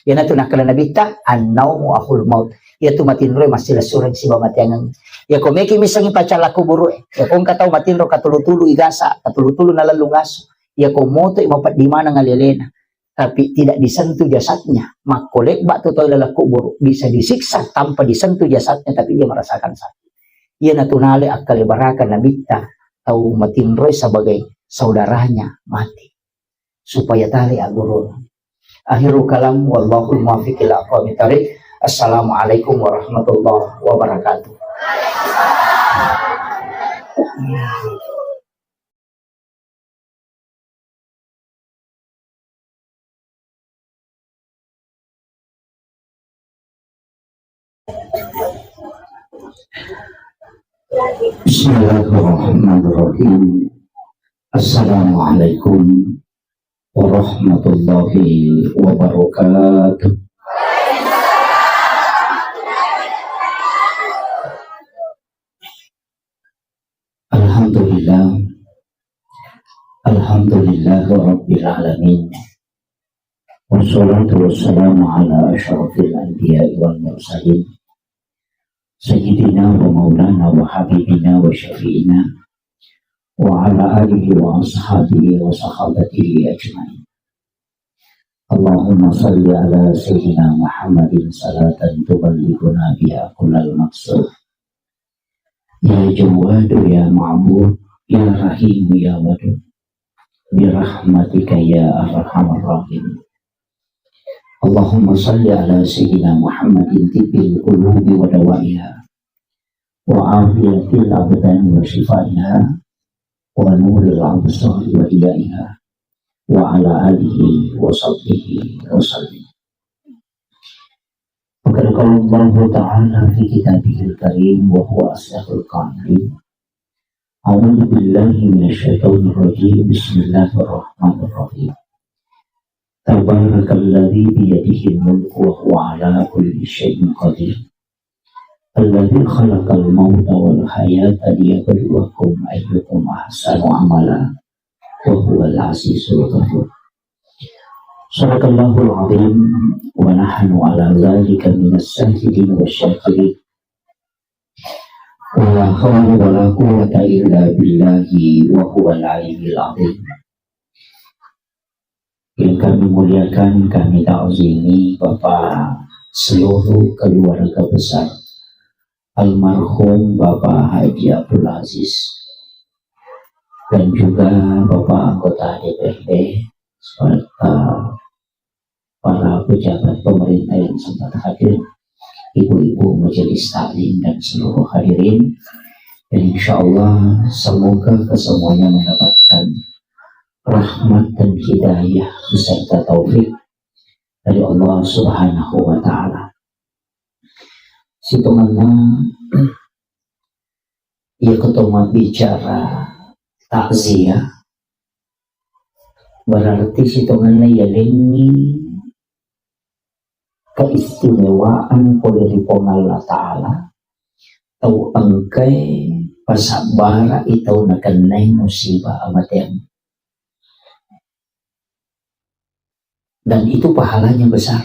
Iyanatu nakkeda Nabitta, "An-naumu akhul maut." Iyatu matinroe massilessureng siba mateangeng. Iyako meki misengngi pacalla kuburu e. Iyako engka tau matinro katulu-tulu igasa, katulu-tulu nalellung asu. Iyako moto i mapeddi maneng alelena. Tapi tidak disentuh jasadnya. Makko lebba tu tau laleng kuburu, bisa disiksa tanpa disentuh jasadnya, tapi dia merasakan sakit. Iyanatu nale akkalebaraka Nabitta tau matinroe sebagai saudaranya mati, supaya tali aggurung. Akhirul kalam, wallahul muwaffiq ila aqwamit thariq. Assalamualaikum warahmatullahi wabarakatuh. Bismillahirrahmanirrahim. Assalamualaikum warahmatullahi wabarakatuh. Alhamdulillah. Alhamdulillah rabbil alamin. Wassalatu wassalamu ala asyrafil anbiya'i wal mursalin. Sayyidina wa maulana wa habibina wa syafi'ina wa ala alihi wa ashabihi wa sahabatihi ajma'in. Allahumma salli ala Sayyidina Muhammadin salatan tuballighuna biha kullal maqsud. Ya Jawadu ya Ma'bud, ya Rahimu ya Wadud. Birahmatika ya arhamar rahimin. Allahumma salli ala Sayyidina Muhammadin tibbil qulubi wa dawaiha, wa afiyatil abdani wa shifaiha, wa nuril absari wa diyaiha, wa ala alihi wa sahbihi wa sallim. Wa qad qala Allahu ta'ala fi kitabihil karim wa huwa asdaqul qailin. A'udzu billahi minasy syaithanir rajim. Bismillahirrahmanirrahim. Tabarakalladzi biyadihil mulku wa huwa ala kulli syai'in qadir. Alladzi khalaqal mauta wal hayata liyabluwakum ayyukum ahsanu amala wa huwal azizul ghafur. Sadaqallahul azim wa nahnu ala dzalika minas syahidin wasyakirin. Wa la haula wa la quwwata illa billahi wa huwal aliyyil azim. Yang kami muliakan, kami takzimi Bapak seluruh keluarga besar almarhum Bapak Haji Abdul Aziz. dan juga Bapak anggota D P R D, serta para pejabat pemerintah yang sempat hadir, ibu-ibu majelis taklim dan seluruh hadirin. Dan insya Allah semoga kesemuanya mendapatkan rahmat dan hidayah beserta taufik dari Allah Subhanahu wa Ta'ala. Sitongenna, iya, keto mabbicara takziah, berarti sitongenna yalengngi keistimewaan pole ri Puang Allah Ta'ala, tau engkae pasabbara'i tau nakennai musibah amateang. Dan itu pahalanya besar.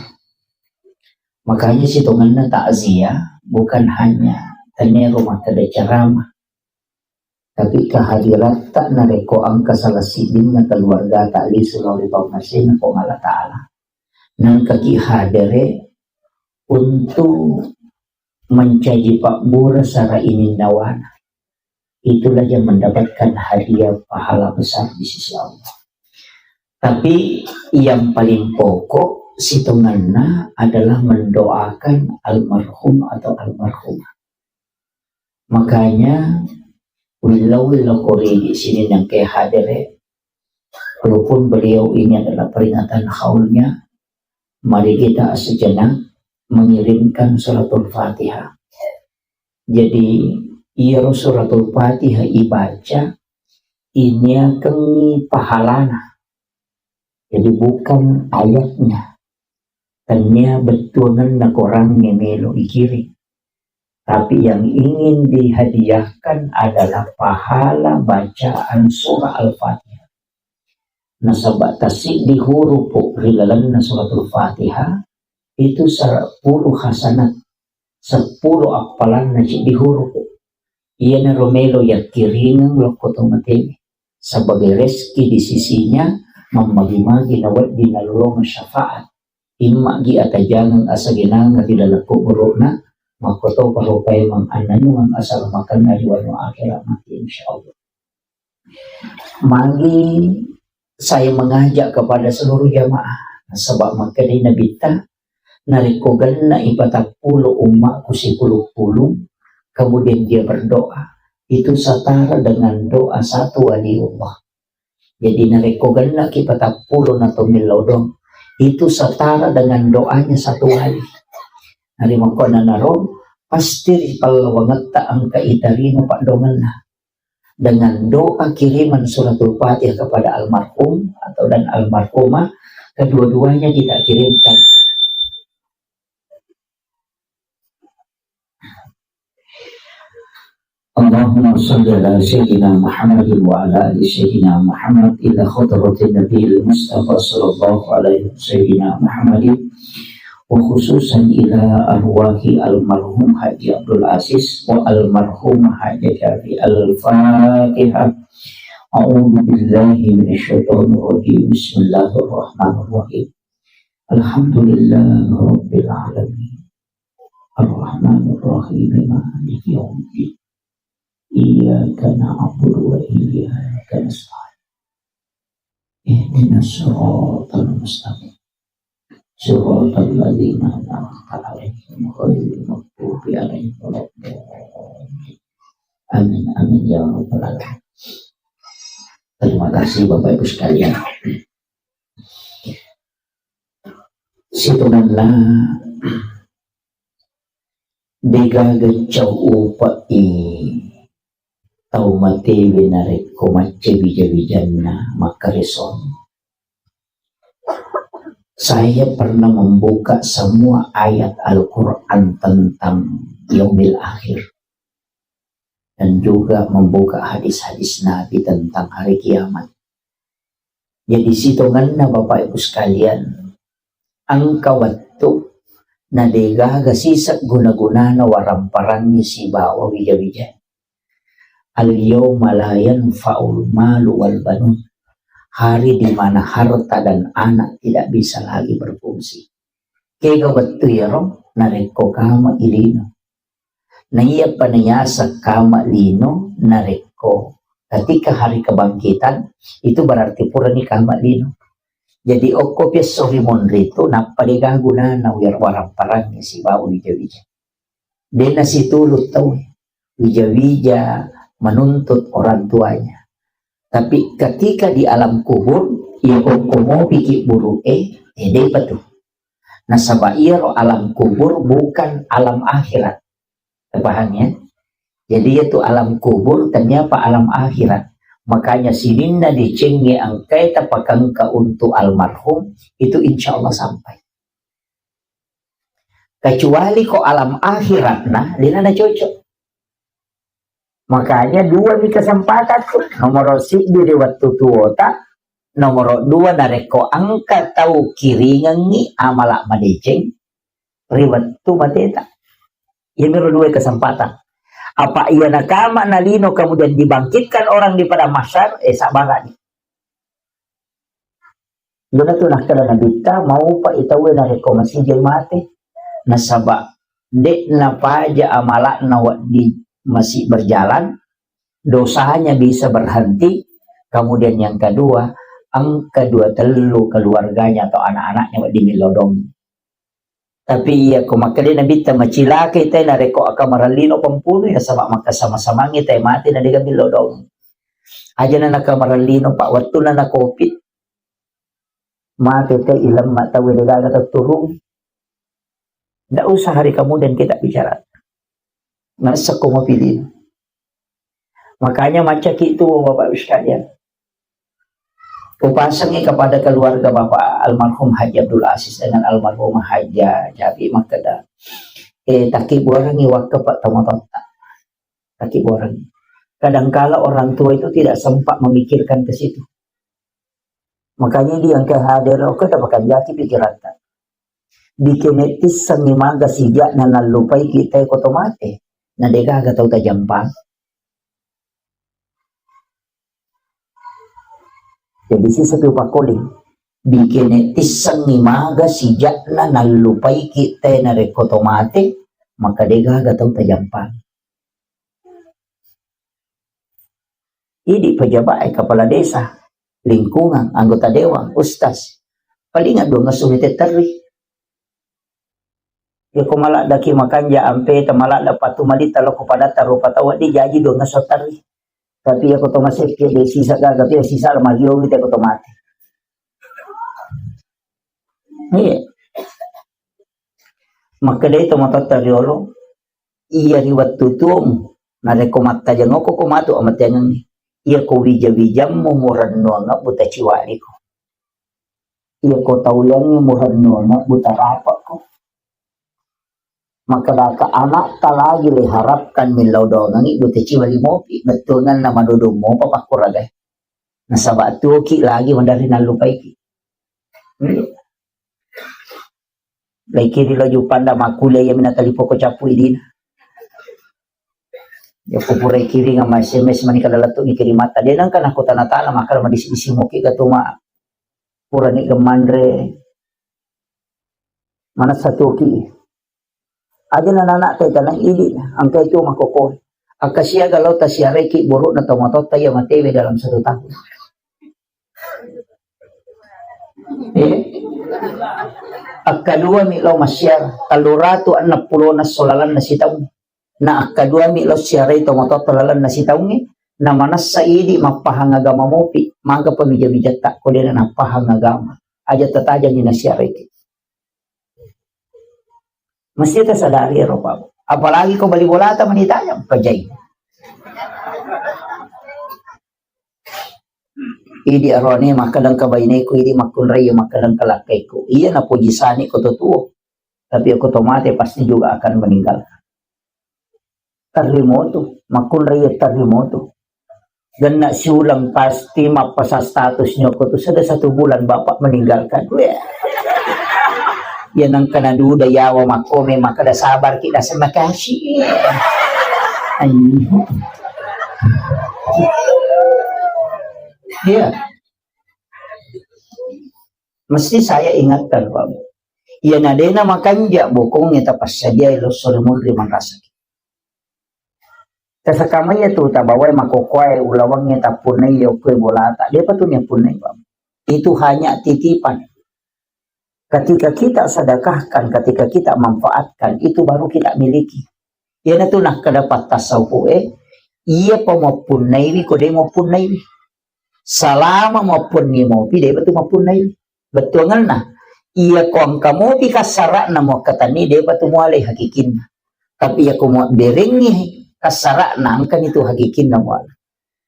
Makanya sitongenna takziah bukan hanya tenero makkeda ceramah, tapi kehadiratta narekko engka salah siddinna keluargata lisu lao ri pammasena Puang Allah Ta'ala, naengkaki hadere untuk mencaji pabbura sara ininnawana, itulah yang mendapatkan hadiah pahala besar di sisi Allah. Tapi yang paling pokok sitongenna adalah mendoakan almarhum atau almarhumah. Makanya willau-willau korigi sini yang ke hadere, walaupun beliau ini adalah peringatan haulnya, mari kita sejenak mengirimkan suratul Fatihah. Jadi, iyaro suratul Fatihah ibaca, iniakengngi pahalana. Jadi, bukan ayatnya. Tennia bettuangenna korangnge melo ikiring. Tapi yang ingin dihadiahkan adalah pahala bacaan surah Al-Fatihah. Nasaba tassiddi hurupu ri lalenna suratul Fatihah itu sepuluh hasanat, sepuluh appalanna ciddi hurupu. Iyanaro melo yakkiringeng lokko to matewe sebagai rezeki di sisinya, mammagi-magi nawedding nalolongeng syafaat. Immagi atajangeng asagenangeng ri laleng kuburu'na, makkotoparo paimeng annanuang asalamakenna ri wanu akhirat matti, insyaallah. Magi saya mengajak kepada seluruh jamaah, nasaba makkedai Nabitta, narekko genna'i patappulo ummaku sipulung-pulung, kemudian dia berdoa, itu setara dengan doa satu waliullah. Jadi narekko gennaki patappulo na tomillau doang, itu setara dengan doanya satu wali. Narimakkuannanaro pasti ri pallawangetta engka itarima paddoangenna. Dengan doa kiriman suratul Fatihah kepada almarhum atau dan almarhumah, kedua-duanya kita kirimkan. اللهم صل على سيدنا محمد وعلى آل سيدنا محمد إلى حضرة النبي المصطفى صلى الله عليه وسلم سيدنا محمد، وخصوصا إلى أرواح المرحوم حاج عبد العزيز والمرحومة حاجة شافي. الفاتحة. أعوذ بالله من الشيطان الرجيم. بسم الله الرحمن الرحيم. الحمد لله رب العالمين. الرحمن الرحيم. مالك يوم الدين. إياك نعبد وإياك نستعين. اهدنا الصراط المستقيم. صراط الذين أنعمت عليهم غير المغضوب عليهم ولا الضالين. Amin, amin, ya rabbal alamin. Terima kasih, Bapak Ibu sekalian. Sitongenna, degaga cau upe'i tau matewe narekko macca wija-wijanna makkaresong. Saya pernah membuka semua ayat Al-Quran tentang yaumil akhir dan juga membuka hadis-hadis Nabi tentang hari kiamat. Jadi sitongenna, Bapak Ibu sekalian, engka wettu na degaga siseng guna-gunana waramparangngi sibawa wija-wija. Al-yauma la yanfa'ul malu wal banun. Hari di mana harta dan anak tidak bisa lagi berfungsi. Kega wettu iyaro? Narekko kama ilino. Na iyapa nayaseng kama lino narekko Ketika hari kebangkitan, itu berarti purani kama lino. Jadi okko pi esso ri munri tu, nappa de gaga gunana waramparangnge sibawa wija-wija. De nasitulu tau wija-wija menuntut orang tuanya. Tapi ketika di alam kubur, iya okko mopiki buru'e, eh, depa tu. Nasaba iyaro alam kubur bukan alam akhirat. Paham ya? Jadi itu alam kubur ternyata alam akhirat. Makanya sininna decengnge engkae tapakengka untuk almarhum, itu insya Allah sampai. Kecuali ko alam akhirat, nah, de nana cocok. Makanya dua mi kesempatan tu. Nomor siddi ri wettu tuota, nomor dua narekko engka tau kiringengngi amala madeceng ri wettu mateta. Iyamiro dua kesempatan. Apa iya nakama nalino kemudian dibangkitkan orang di padang mahsyar, eh, sabarani. Dona tu nakkeda Nabitta, maupa i tauwe narekko masijai mate. Nasaba de napaja amalakna wedding masih berjalan, dosanya bisa berhenti. Kemudian yang kedua, engka dua tellu keluarganya atau anak-anaknya wedding millau doang. Tapi iya ko makkeda Nabitta, macilakai tae narekko akamarallino pampunu, nasaba makkasama-samangngi tae mate na dega millau doang. Aja na nakamarallino, Pak, wettunna na covid, mate tae ilemma tauwe de gaga tetturung. Ndak usah hari kemudian kita bicara. Nasekko mapilih. Makanya macaki itu, Bapak Ibu sekalian. Kupasangi kepada keluarga Bapak almarhum Haji Abdul Aziz dengan almarhumah Haja Jabi makkeda, eh, takkibuarangi wakka Pak tomatotta. Takkibuarangi. Kadangkala orang tua itu tidak sempat memikirkan ke situ. Makanya dia yang ke hadir, oke, tak bakal jaki pikiratta. Dikene tissengngi maga sija'na nallupaiki tae ko to mate. Na de gaga tau tajampang. Jadi sisa tu pakoling. Dikene tissengngi maga sija'na nallupaiki tae narekko to mate, maka de gaga tau tajampang. Idi pejabat, eh, kepala desa, lingkungan, anggota dewan, ustaz. Paling dua ngesso mete terri. Ya ko maladdaki makanja ampe ta maladda patu malita lo ko padatta rupa tau di jaji dua ngesso terri. Tapi ya ko to masekke de sisa gaga tu ya sisa lamario mite ko to mate. Iya. Makkedai tomatoatta riolo, iya ri wettu tuomu, narekko mattajengoko ko matu amateangengngi. Iya ko wija-wijammu murennuangeng buta ciwaliko. Iya ko tauliangngi murennuangeng buta rapekko. Makkedaka anakta lagi riharapkan millau dongengngi buta ciwa limopi, bettuangenna madodong mopa pakkuragai. Nasaba tuoki lagi maderri nallupaiki. Hmm. Laikiri lo Jupanda makkuliah iya mina talipoko cappu idina. Ya ko pura ikiring ama S M S mani kada lettu ni kirimatta. De nengka nako tana-tana maka madisi-disi moki gatuma pura ni gemanre. Mana satuki. Aja na anak teh tanang idi, angka itu makoko. Akkasia galau tasiareki buruk na tomatotta iya matewe dalam satu tahun. Eh? Akkadua mi lao massiara, telluratu enneng pulo na solalanna sitaung. Na akkadua mi lao siarai tomatotta lalenna sitaungnge, na manessa idi mappahang agama mopi, maga pemija-mijatta ko dena nappahang agama. Aja tatajangi nasiareki. Mesti tasadari ero, Pak. Apalagi ko bali bolata mani tajang, pajai. Idi arone makkadang ka baineku, idi makkunrai makkadang ka lakkaiku. Iya napoji sani ko to tuo. Tapi ko to mate pasti juga akan meninggalkan. Terremoto, makkunrai terremoto. Genna siuleng pasti mappasang status nyoko tu sudah satu bulan bapak meninggalkan. Weh. Ya nangka naduda yawa makkome makkada sabar ki dasa makasih. Anjing. Iya. Mesti saya ingatkan, Pak. Iya nadena makanja bokong tapassadia lo sore munri manrasaki. Tasakamai tu tabawai makokoae ulawangnge tappunnai yokkue bolata. Depa tu niappunnai, Pak. Itu hanya titipan. Ketika kita sedekahkan, ketika kita manfaatkan, itu baru kita miliki. Iyanatu nakkeda pattasawufu e, iya pa mappunnaiwi, ko de mappunnaiwi. Salama mappunni mopi, depa tu mappunnaiwi. Bettuangenna, iya ko engka mopi kassara'na muakkatenni, depa tu mualai hakikinna. Tapi iya ko muabberengngi kassara'na, engkani tu hakikinna muala.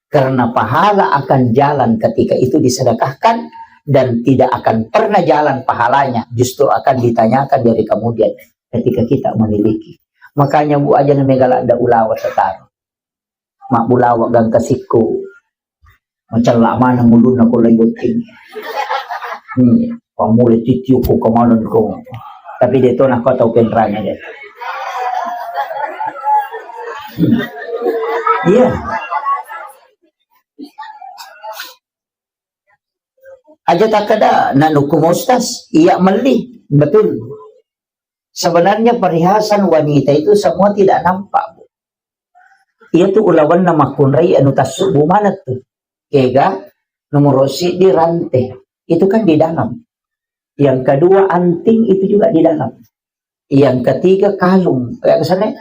Karena pahala akan jalan ketika itu disedekahkan dan tidak akan pernah jalan pahalanya, justru akan ditanyakan dari kemudian ketika kita memiliki. Makanya, Bu, aja na mega ladda ulawa setaro. Mabbulawa gangka sikku. Macella maneng ulunna ko lai botting. Hmm, pamule titiup ko kemana ko. Tapi de to nako tau penranya de. Hmm. Iya. Aja takkeda, na nuku Ustaz, iya melli. Betul. Sebenarnya perhiasan wanita itu semua tidak nampak, Bu. Iya tu ulawanna makkunrai anu tassubbu maneng tu. Kega, nomor siddi rante. Itu kan di dalam. Yang kedua anting itu juga di dalam. Yang ketiga kalung, eh, apa sana?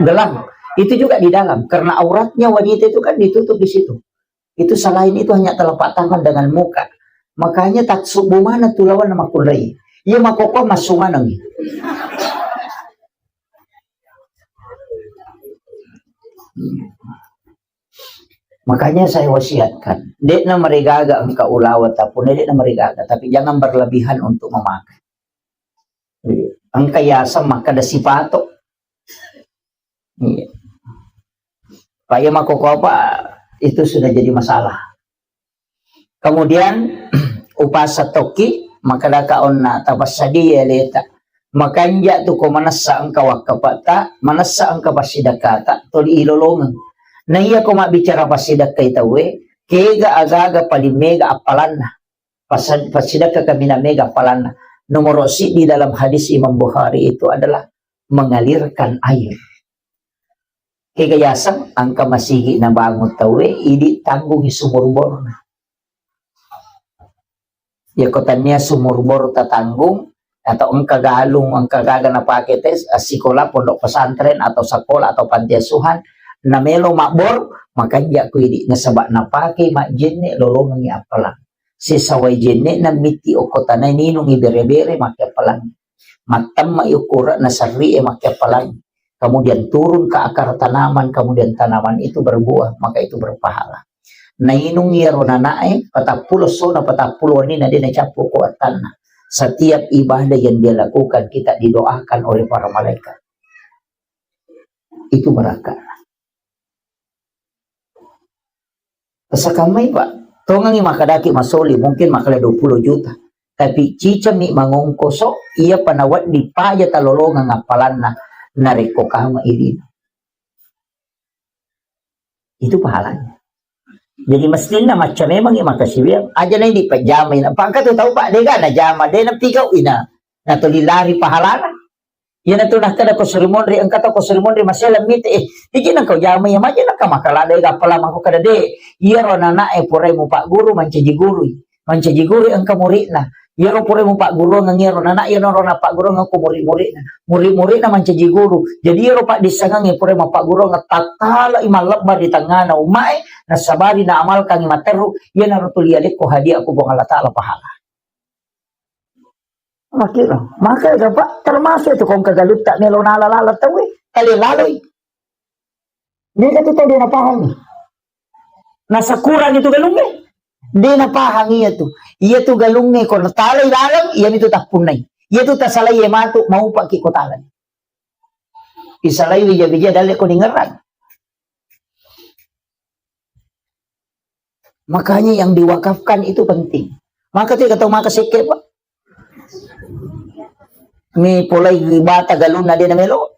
Gelang. Itu juga di dalam. Karena auratnya wanita itu kan ditutup di situ. Itu selain itu hanya telapak tangan dengan muka. Makanya tassubbu maneng tu lawan makkunrai. Iya makoko massu maneng. Makanya saya wasiatkan, dekna marigaga engka ulawa tapune, dekna marigaga, tapi jangan berlebihan untuk memakai. Iya. Engka yaseng makkeda sipato. Iya. Pak, iya makkoko apa, itu sudah jadi masalah. Kemudian, upasa tokki, makkedaka onna tapassadia aleta. Makanja tu ko manessa engka wakkapata, manessa engka passidakkata, toli ilolongeng. Na iya ko mabbicara passidakkai tauwe, kega aga-aga paling mega appalanna. Pas-, passidakka kaminang mega appalanna. Nomor siddi dalam hadis Imam Bukhari itu adalah mengalirkan air. Kega yaseng engka masigi nabangun tauwe, idi tanggungi sumur borna. Yako tania sumur bor tatanggung, atau engka galung, engka gaga napake te, sikola, pondok pesantren, atau sekolah, atau panti asuhan, namelo mabbor, makanja ku idi, nasaba napake majjenne lolongengi appalang. Sesa wai jenne'na mitti okko tanae ninungi bere-bere makkeappalangngi. Mattemma'i ukkura'na serri'e makkeappalangngi. Kemudian turun ke akar tanaman, kemudian tanaman itu berbuah, maka itu berpahala. Nainung iyaro nana'e, patappulo essona, patappulo wenninna de nacappu ko attanna. Setiap ibadah yang dia lakukan, kita didoakan oleh para malaikat. Itu barakah. Pesakammai, Pak. Tongengi makkadaki masoli, mungkin makkeda dua puluh juta. Tapi cicami mangongkoso, iya pa nawedding paja talolongeng appalanna, narekko kama ilina. Itu pahalanya. Jadi, mestinna macca memangi makasiwiang, aja na idi pajamai na. Pangka tu tau, Pak, dega najama, de napigau ina. Natoli lari pahalana. Iyanatu nakkeda ko suri monri, engka to ko suri monri masela mite, eh, iji nengka jama iya maja nengka makkalada ega appalang ko kada de. Iyaro nana'e purai mupagguru mancaji gurui. Mancaji gurui engka muridna. Iyaro purai mupagguruang iyaro nana, iyaro napagguruang ko murid-muridna. Murid-muridna mancaji guru. Jadi iyaro paddissengang purai mapagguruang tattala i mallebba ri tengngana ummae, nasabari naamalkangi matteru, iyanaro tuli alekko hadiah ko Puang Allah Taala pahala. Makkiro, maka ega, Pak, termasuk itu kong kegalutta melo nala-lala tauwe, tali laloi. Dia kan tu tau dia napahangi. Nasakurang itu galungnge. Dia napahangi itu. Iya tu galungnge ko natalai laleng, iya itu tappunnai. Iya tu tasalai iya matu, mau paki ko talai. Isalai wija-wija dalle ko ningerang. Makanya yang diwakafkan itu penting. Maka tu kata maka sekke, Pak. Mi polai bata galunna de namelo.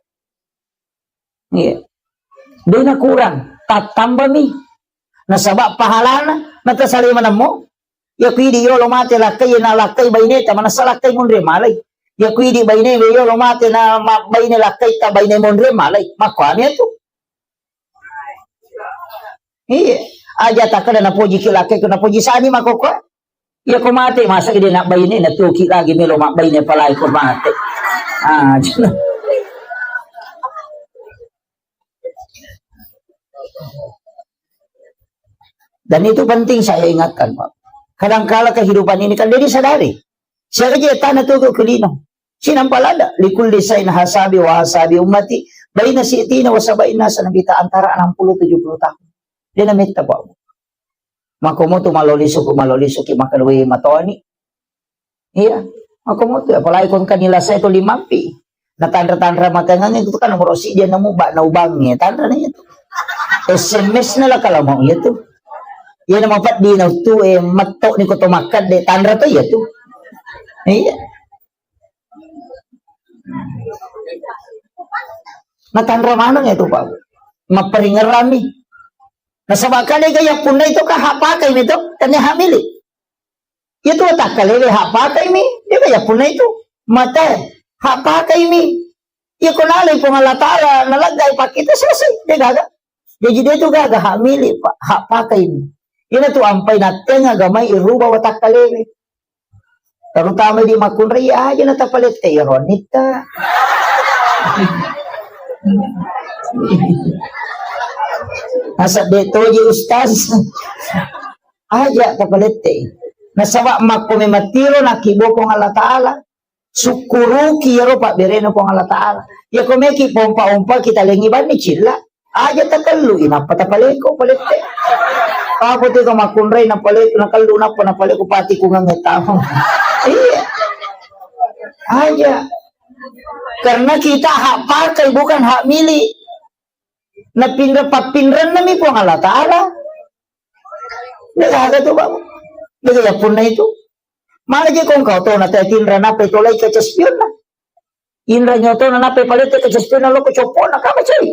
Iya. De nakurang, tattambami. Nasaba pahalana, natasalai manemmo. Ya kuidi yolo mate lakkai, na lakkai baineta, manessa lakkai monre malai. Ya kuidi baine yolo mate na ma-, baine lakkai ta baine monre malai. Makkuami tu. Iya. Aja takkeda napoji ki lakkaiko, napoji sani makkokkoe. Iya ko mate, masa ide nabbaine, natuoki lagi melo mabbaine, apalagi ko mate. Ah, dan itu penting saya ingatkan, Pak. Kadangkala kehidupan ini kan dia disadari. Saya aja tanah tuh ke lino. Sinampa lada, likulli sain hasabi wa hasabi ummati, baina sitina wa sabaina sanabita, antara enam puluh tujuh puluh tahun. Dia nametta, Pak. Makkomotu maloli suku, maloli suki, makalui matoni. Iya, makkomotu, apalagi kon kanila saya to limampi. Na tanra-tanra makangang itu kan nomor si dia nemu bak na ubangi, tanra na itu. S M S na lah kalau mau itu. Iya nama pat di na tu, eh, metto ni koto makan de tanra to iya tu. Iya. Na tanra maneng itu, Pak. Maperingerami. Nasaba kale ga yappunna itu ka hak pakai mi to, tania hak milik. Itu takkalewe hak pakai mi, dia ga yappunna itu. Mate, hak pakai mi. Iya ko nalai Puang Allah Ta'ala, nalaggai pakkita selesai, dia gaga. Jadi dia itu gaga hak milik, Pak, hak pakai mi. Ina tu ampai natteng agamai iruba watakkalewe. Terutama di makkunrai aja na tapalette iyaro nitta. Nasab de toji ustaz. Aja tapalette. Nasaba makko mematiro nakibokong Allah Ta'ala. Sukkuruki iyaro pabberena Puang Allah Ta'ala. Iya ko meki pompa-ompa kita lengi banni cilla. Aja takellu, inappa tapaleko, palette. Apa tu ka makkunrai napaleko, nakellu nappa napaleko pati kungang tamu. Iya. Aja. Karena kita hak pakai, bukan hak milik. Napinra pappinrennami Puang Allah Ta'ala. Dia gaga tu, Pak. Dia gaga punna itu. Maga je kong kau tona te tinra nape tolai kaca spionna. Inra nyotona nape palette kaca spionna loko copona kama cai.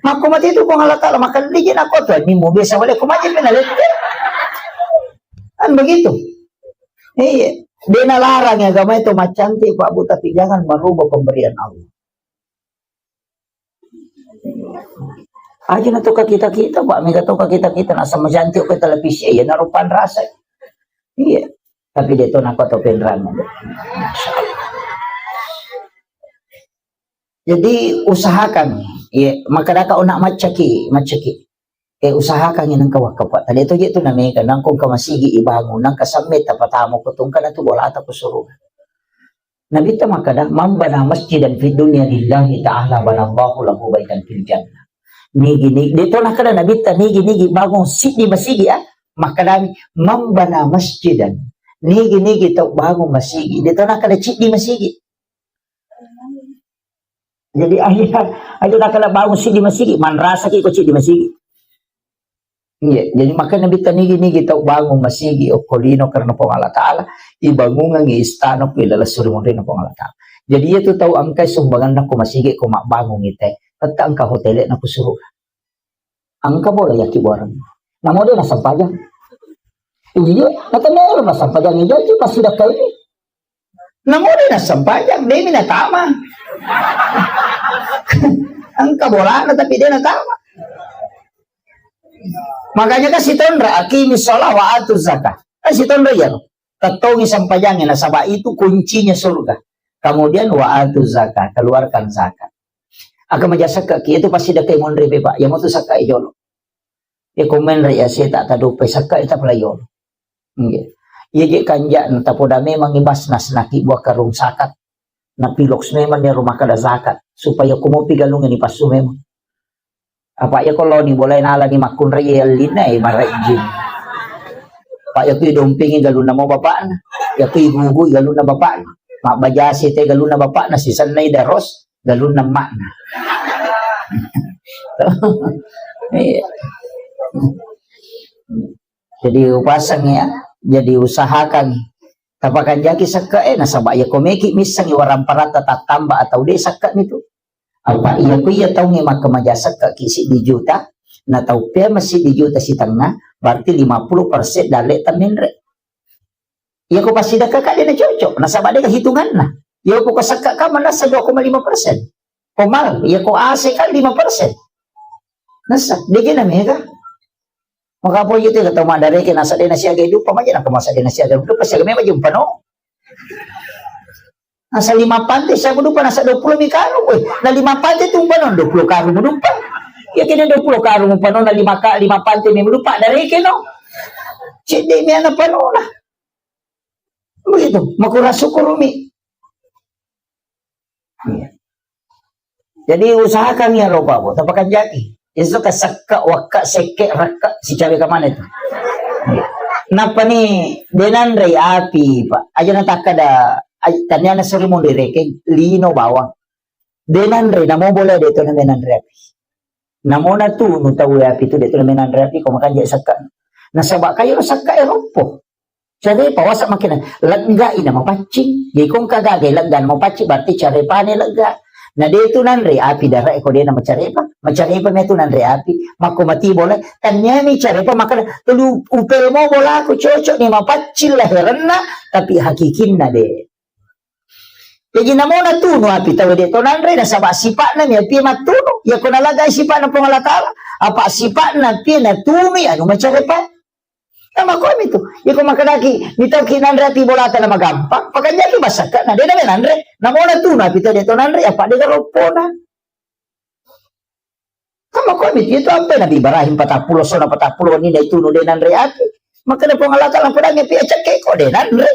Makko mati itu Puang Allah Ta'ala makan liji nakko tu ni mu biasa wale ko maje pina lette. Kan begitu. Iya. Dia nalarang agama itu macantik Pak Bu, tapi jangan merubah pemberian Allah. Aja na toka kita-kita, Pak. Mega toka kita-kita. Nah, sama cantik ke televisi, ya, narupan rasa. Iya. Tapi dia tuh nako to penrang. Jadi, usahakan, ya, maka daka onak macaki, macaki. Eh, usahakan yang kawak, Pak. Tadi itu je tu namanya, nangkong ke masigi ibangun, nangka sampai tapatamu kutungkana tu bola tak kusuruh. Nabitta makkeda, "Man bana masjidan fid dunya lillahi ta'ala banallahu lahu baitan fil jannah." Nigi, nigi, de to nakkeda Nabitta, nigi, nigi bangun siddi masigi, ah. Makkedami, "Man bana masjidan." Nigi, nigi tau bangun masigi. De to nakkeda ciddi masigi. Jadi, aja, aja nakkeda bangun siddi masigi, manrasaki ko ciddi masigi. Iya, jadi makanya Nabitta nigi-nigi tau bangun masigi okko lino karena Puang Allah Ta'ala, ibangungangi istana ko ilalang suri monrina Puang Allah Ta'ala. Jadi iya tu tau engka sumbanganna ko masigi ko mabbangungi te, tette engka hotele na ko suruh. Engka bola yaki buareng. Namo de nasempajang. Iya, natemelo nasempajang iya tu pasti dakkai. Namo de nasempajang, de mi natama. Engka bolana tapi de natama. Makanya kan sitonra, "Aqimi shalah wa atu zakah." Kan sitonra iya. Tettongi sempajangi, nasaba itu kuncinya surga. Kemudian wa atu zakah, keluarkan zakat. Aga maja sekka ki, itu pasti dekai monri be, Pak. Ya mau tu sekka jolo. Ya komen re ya saya tak tahu pe sekka ita pelayon. Nggih. Iya je kanja na tapoda memang ibas nas naki buah karung zakat. Na piloks memang ya rumah kada zakat supaya kumopi galung ini pasu memang. Apa ya kalau ni boleh nala ni makun re ya lina ya marajin. Pak ya kui dompingi galunna mau bapakna. Ya kui gugu galunna bapakna. Mak bajasi te galunna bapakna si sanai daros galunna makna. Iya. Jadi upasang ya, jadi usahakan. Tapakanjaki sekka e, nasaba iya komeki missangi waramparatta tattamba atau de sekka nitu. Apa iya ku iya taunge makkamaja sekka ki siddi juta, na tau pea massiddi juta sitengnga, berarti lima puluh persen dalle temmenre. Iya ko pasidakka ka de na cocok, nasaba de hitunganna. Iya ko sekka ka manassa dua koma lima persen. Komal, iya ko A C kan lima persen. Nasa, de gena mega. Maka apa itu kata maddareke nasa de nasiaga dupa maja, naka masa de nasiaga dupa, siaga memang jumpa no. Nasa lima pante, siaga dupa nasa dua puluh mi karung. Weh, na lima pante tu umpa no, dua puluh karung dupa. Ya kena dua puluh karung umpa no, na lima ka, lima pante mi dupa, dareke no. Cedde mi ana panona. Begitu, makura syukur mi. Iya. Jadi usahakan ya roba, Bu, tapakanjaki. Itu ka sekka, wakka, sekke, rakka, sicawe ke mana itu? Iya. Napa ni denanre api, Pak? Aja natakka da, aj-, tanya na suri mo direkeng, lino bawang. Denanre, namo boleh de to na menanre api. Namo na tu nu tau api tu de to na menanre api, ko makanja sekka. Nasaba kayu sekka e roppo. Carepa wasa makkeda, legga ina mapaccing. Jadi ko engka gaga legga mapaccing, berarti carepane legga. Na de tu nanre api dara e ko de na macarepa, macarepa me tu nanre api. Makko mati bola, tanyani carepa makkeda, telu upel mo bola aku cocok ni mapaccing laherenna, tapi hakikinna de. Jadi namona tunu api tau de to nanre, nasaba sipa'na mi api mattunu. Ya ko nalagai sipa'na Puang Allah Taala, apa sipa'na api natunu ya anu macarepa. Nama komi tu. Iko makkedaki, mitauki nanre api bolata na magampang, pakanjaki basakka, na dena nanre. Namona tu napi tau de to nanre, apa de garoppona. Nama komi tu, itu apa Nabi Ibrahim patappulo, sona patappulo, ni na itu nu de nanre api. Maka na Puang Allah Taala padangi api acekke ko de nanre.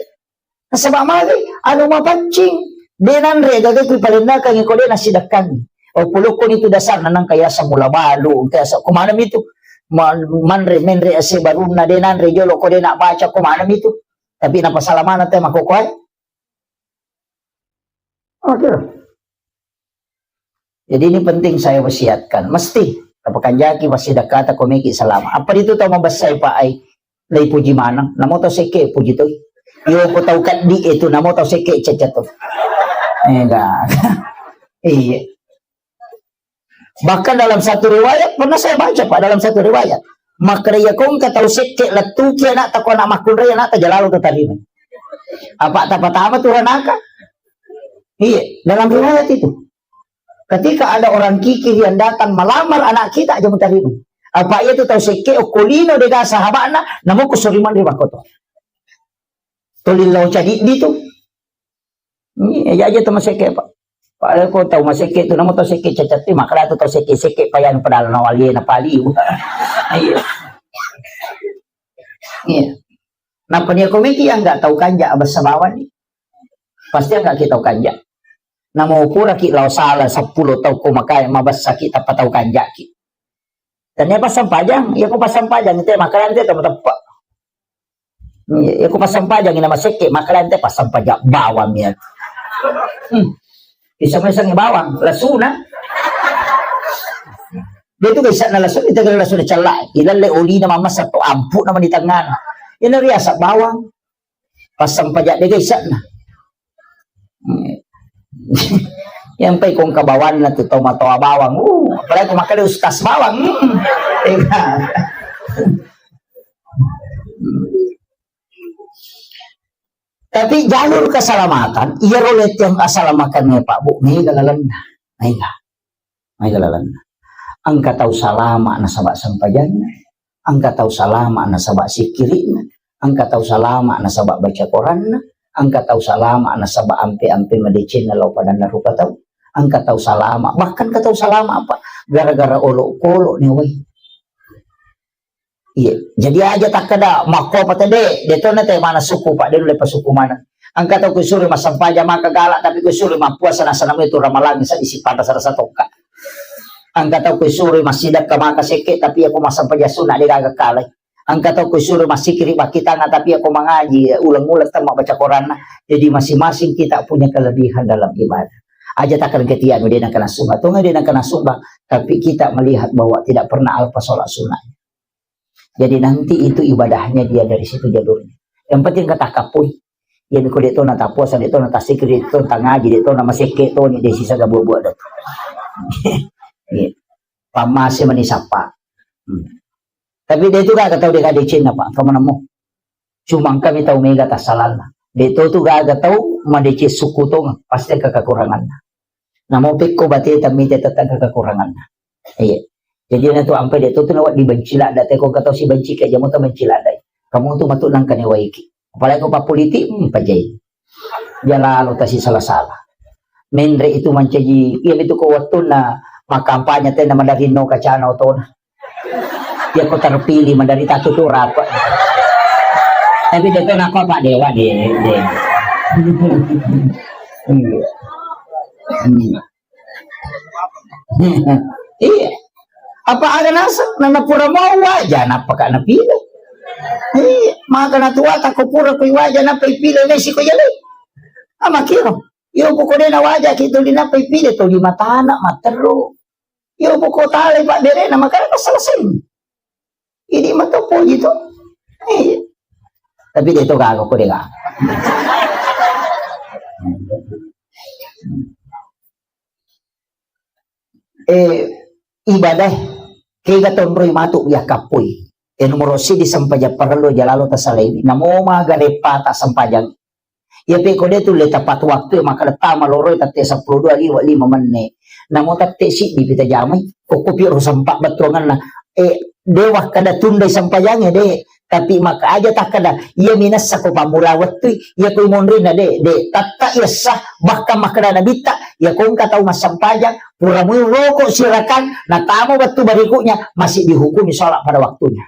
Nasaba magi, anu mapaccing. De nanre gaga ku palennakangi ko de nasidakkangi. Oh, pulokko ni tu dasarna nangka yasa mula balu, engka yasa ko maneng itu. Ma-, manre, menre ase barunna de nanre jolo ko de nak baca ko maneng itu. Tapi napasala mana te makokoe. Oke. Jadi ini penting saya wasiatkan. Mesti tapakanjaki, pasti dakata komeki selama. Apa itu tau mabessai Pak ai? Lei puji maneng. Namo tau sekke puji tu. Yo ko tau kaddi itu namo tau sekke cacat tu. Enggak. Iya. Bahkan dalam satu riwayat, pernah saya baca, Pak, dalam satu riwayat. Makkeda iya ko engka tau sekke lettuki anak ta ko anak makkunrai anak ta jalalo tu tarima. Apa ta patama tu ranaka? Iya, dalam riwayat itu. Ketika ada orang kikir yang datang melamar anak kita, aja mutarima. Apa iya tu tau sekke okkolino dega sahabatna, namo ko soriman ri makoto. Tolillau cadi di tu. Iya, aja tu masekke, Pak. Pak, ko tau masekke tu, namo tau sekke cacat tu, makkeda tu tau sekke-sekke payanu padahal nawali na pali. Iya. Iya. Napa ni ko meki yang nggak tahu kanja abah sabawan ni. Pasti nggak kita tahu kanja. Namo pura ki lao sala seppulo tau ko makai mabessa ki tappa tau kanja ki. Tania passampajang, iya ko passampajang te makkeda te tau mateppe. Iya, iya ko passampajang ina masekke, makkeda te passampajang bawang ya. Hmm. Bisa mesang bawang, lasuna. Dia tu bisa na lasuna, kita kira lasuna cella. Ilalle oli na mamasa to ampu nama di tengah. Ina riasa bawang. Passampajang de gaisakna. Yang pai kong kabawanna tu tau matoa bawang. Uh, apalagi ko makkeda ustaz bawang. Hmm. Iya. Tapi jalur keselamatan, iya role tiang asalamakkan Pak Bu, mega lalenna. Mega. Maega lalenna. Engka tau salama nasaba sampajanna, engka tau salama nasaba sikkiri'na, engka tau salama nasaba baca Koranna, engka tau salama nasaba ampe-ampe madecenna lao padanna rupa tau, engka tau salama, bahkan engka tau salama apa gara-gara olokolo ni wai. Iya, jadi aja takkeda makko apa tede, de tona te mana suku Pak, de nulle pasuku mana. Engka tau kusuru massempajang maka galak, tapi kusuru mappuasa nasana itu ramalang sa isi pada sarasa tokka. Engka tau kusuru massidakka maka sekke, tapi aku massempajang sunna de gaga kalai. Engka tau kusuru massikiri bakitanga, tapi aku mangaji ulang-ulang temma baca Koranna. Jadi masing-masing kita punya kelebihan dalam ibadah. Aja takkeda ketia anu de nakana sumba, tonga de nakana sumba, tapi kita melihat bahwa tidak pernah alpa sholat sunnah. Jadi nanti itu ibadahnya dia dari situ jalurnya. Yang penting kata kapui. Ya ko de tona tapuasa, de tona tasikir, de tona tangaji, de tona masekke toni de sisa gabua-bua de. Iya. Pamase mani sapa. Hmm. Tapi de tu gaga tau de gadecenna Pak, kamu nemu. Cuma kami tau mega tasalalna. De to tu gaga tau madece suku tong pasti ke kekuranganna. Namo pekko bate tamite tetangga kekuranganna. Iya. Jadi, na tu ampai de' tu, tu nawa dibenci ladda, te ko engka tau sibenci ke, jamo ta benci ladda. Kamu tu matu nangka ne waiki. Apalagi ko pappolitik, hmm, pajai. Dia lalo tasi salah-salah. Menre itu mancaji, iya itu ko wattunna makampanye tena madarino kacana otona. Iya ko terpilih madarita tu tu rapat. Tapi dia tu nako Pak Dewa, dia, dia. Iya. Hmm. Iya. Apa aga naseng, nana pura mau waja, napa ka napile? Iya, maka natuata ko pura kui waja, napa ipile nesi ko jale? Ama kiro. Iyo, pokoknya na waja ki tuli napa ipile, tuli matana, materu. Iyo, pokok tale, Pak, bere, na makanya pas selesai. Ini matopo gitu. Iya. Tapi dia itu kagak, kok dia kagak. Eh, ibadah, kega tonroi matu ya kapui. Eh, nomor sidi sempajang parellu aja lalo tasalaiwi. Namo maga repata sempajang. Ya pe ko de tu le tepat waktu, maka tama loroi tette seppulo dua liwa lima menne. Namo tette siddi pita jamai. Koko piro sempat bettuanganna. Eh, dewa kada tundai sempajang ya de. Tapi maka aja takkada, iya minessa ko pammula wettui, iya ko imonrinna de, de, tatta iya sah, bahkan makkada nabitta, iya ko engka tau massempajang, pura mui roko sirakang, natamo wettu berikutnya, masih dihukumi sholat pada waktunya.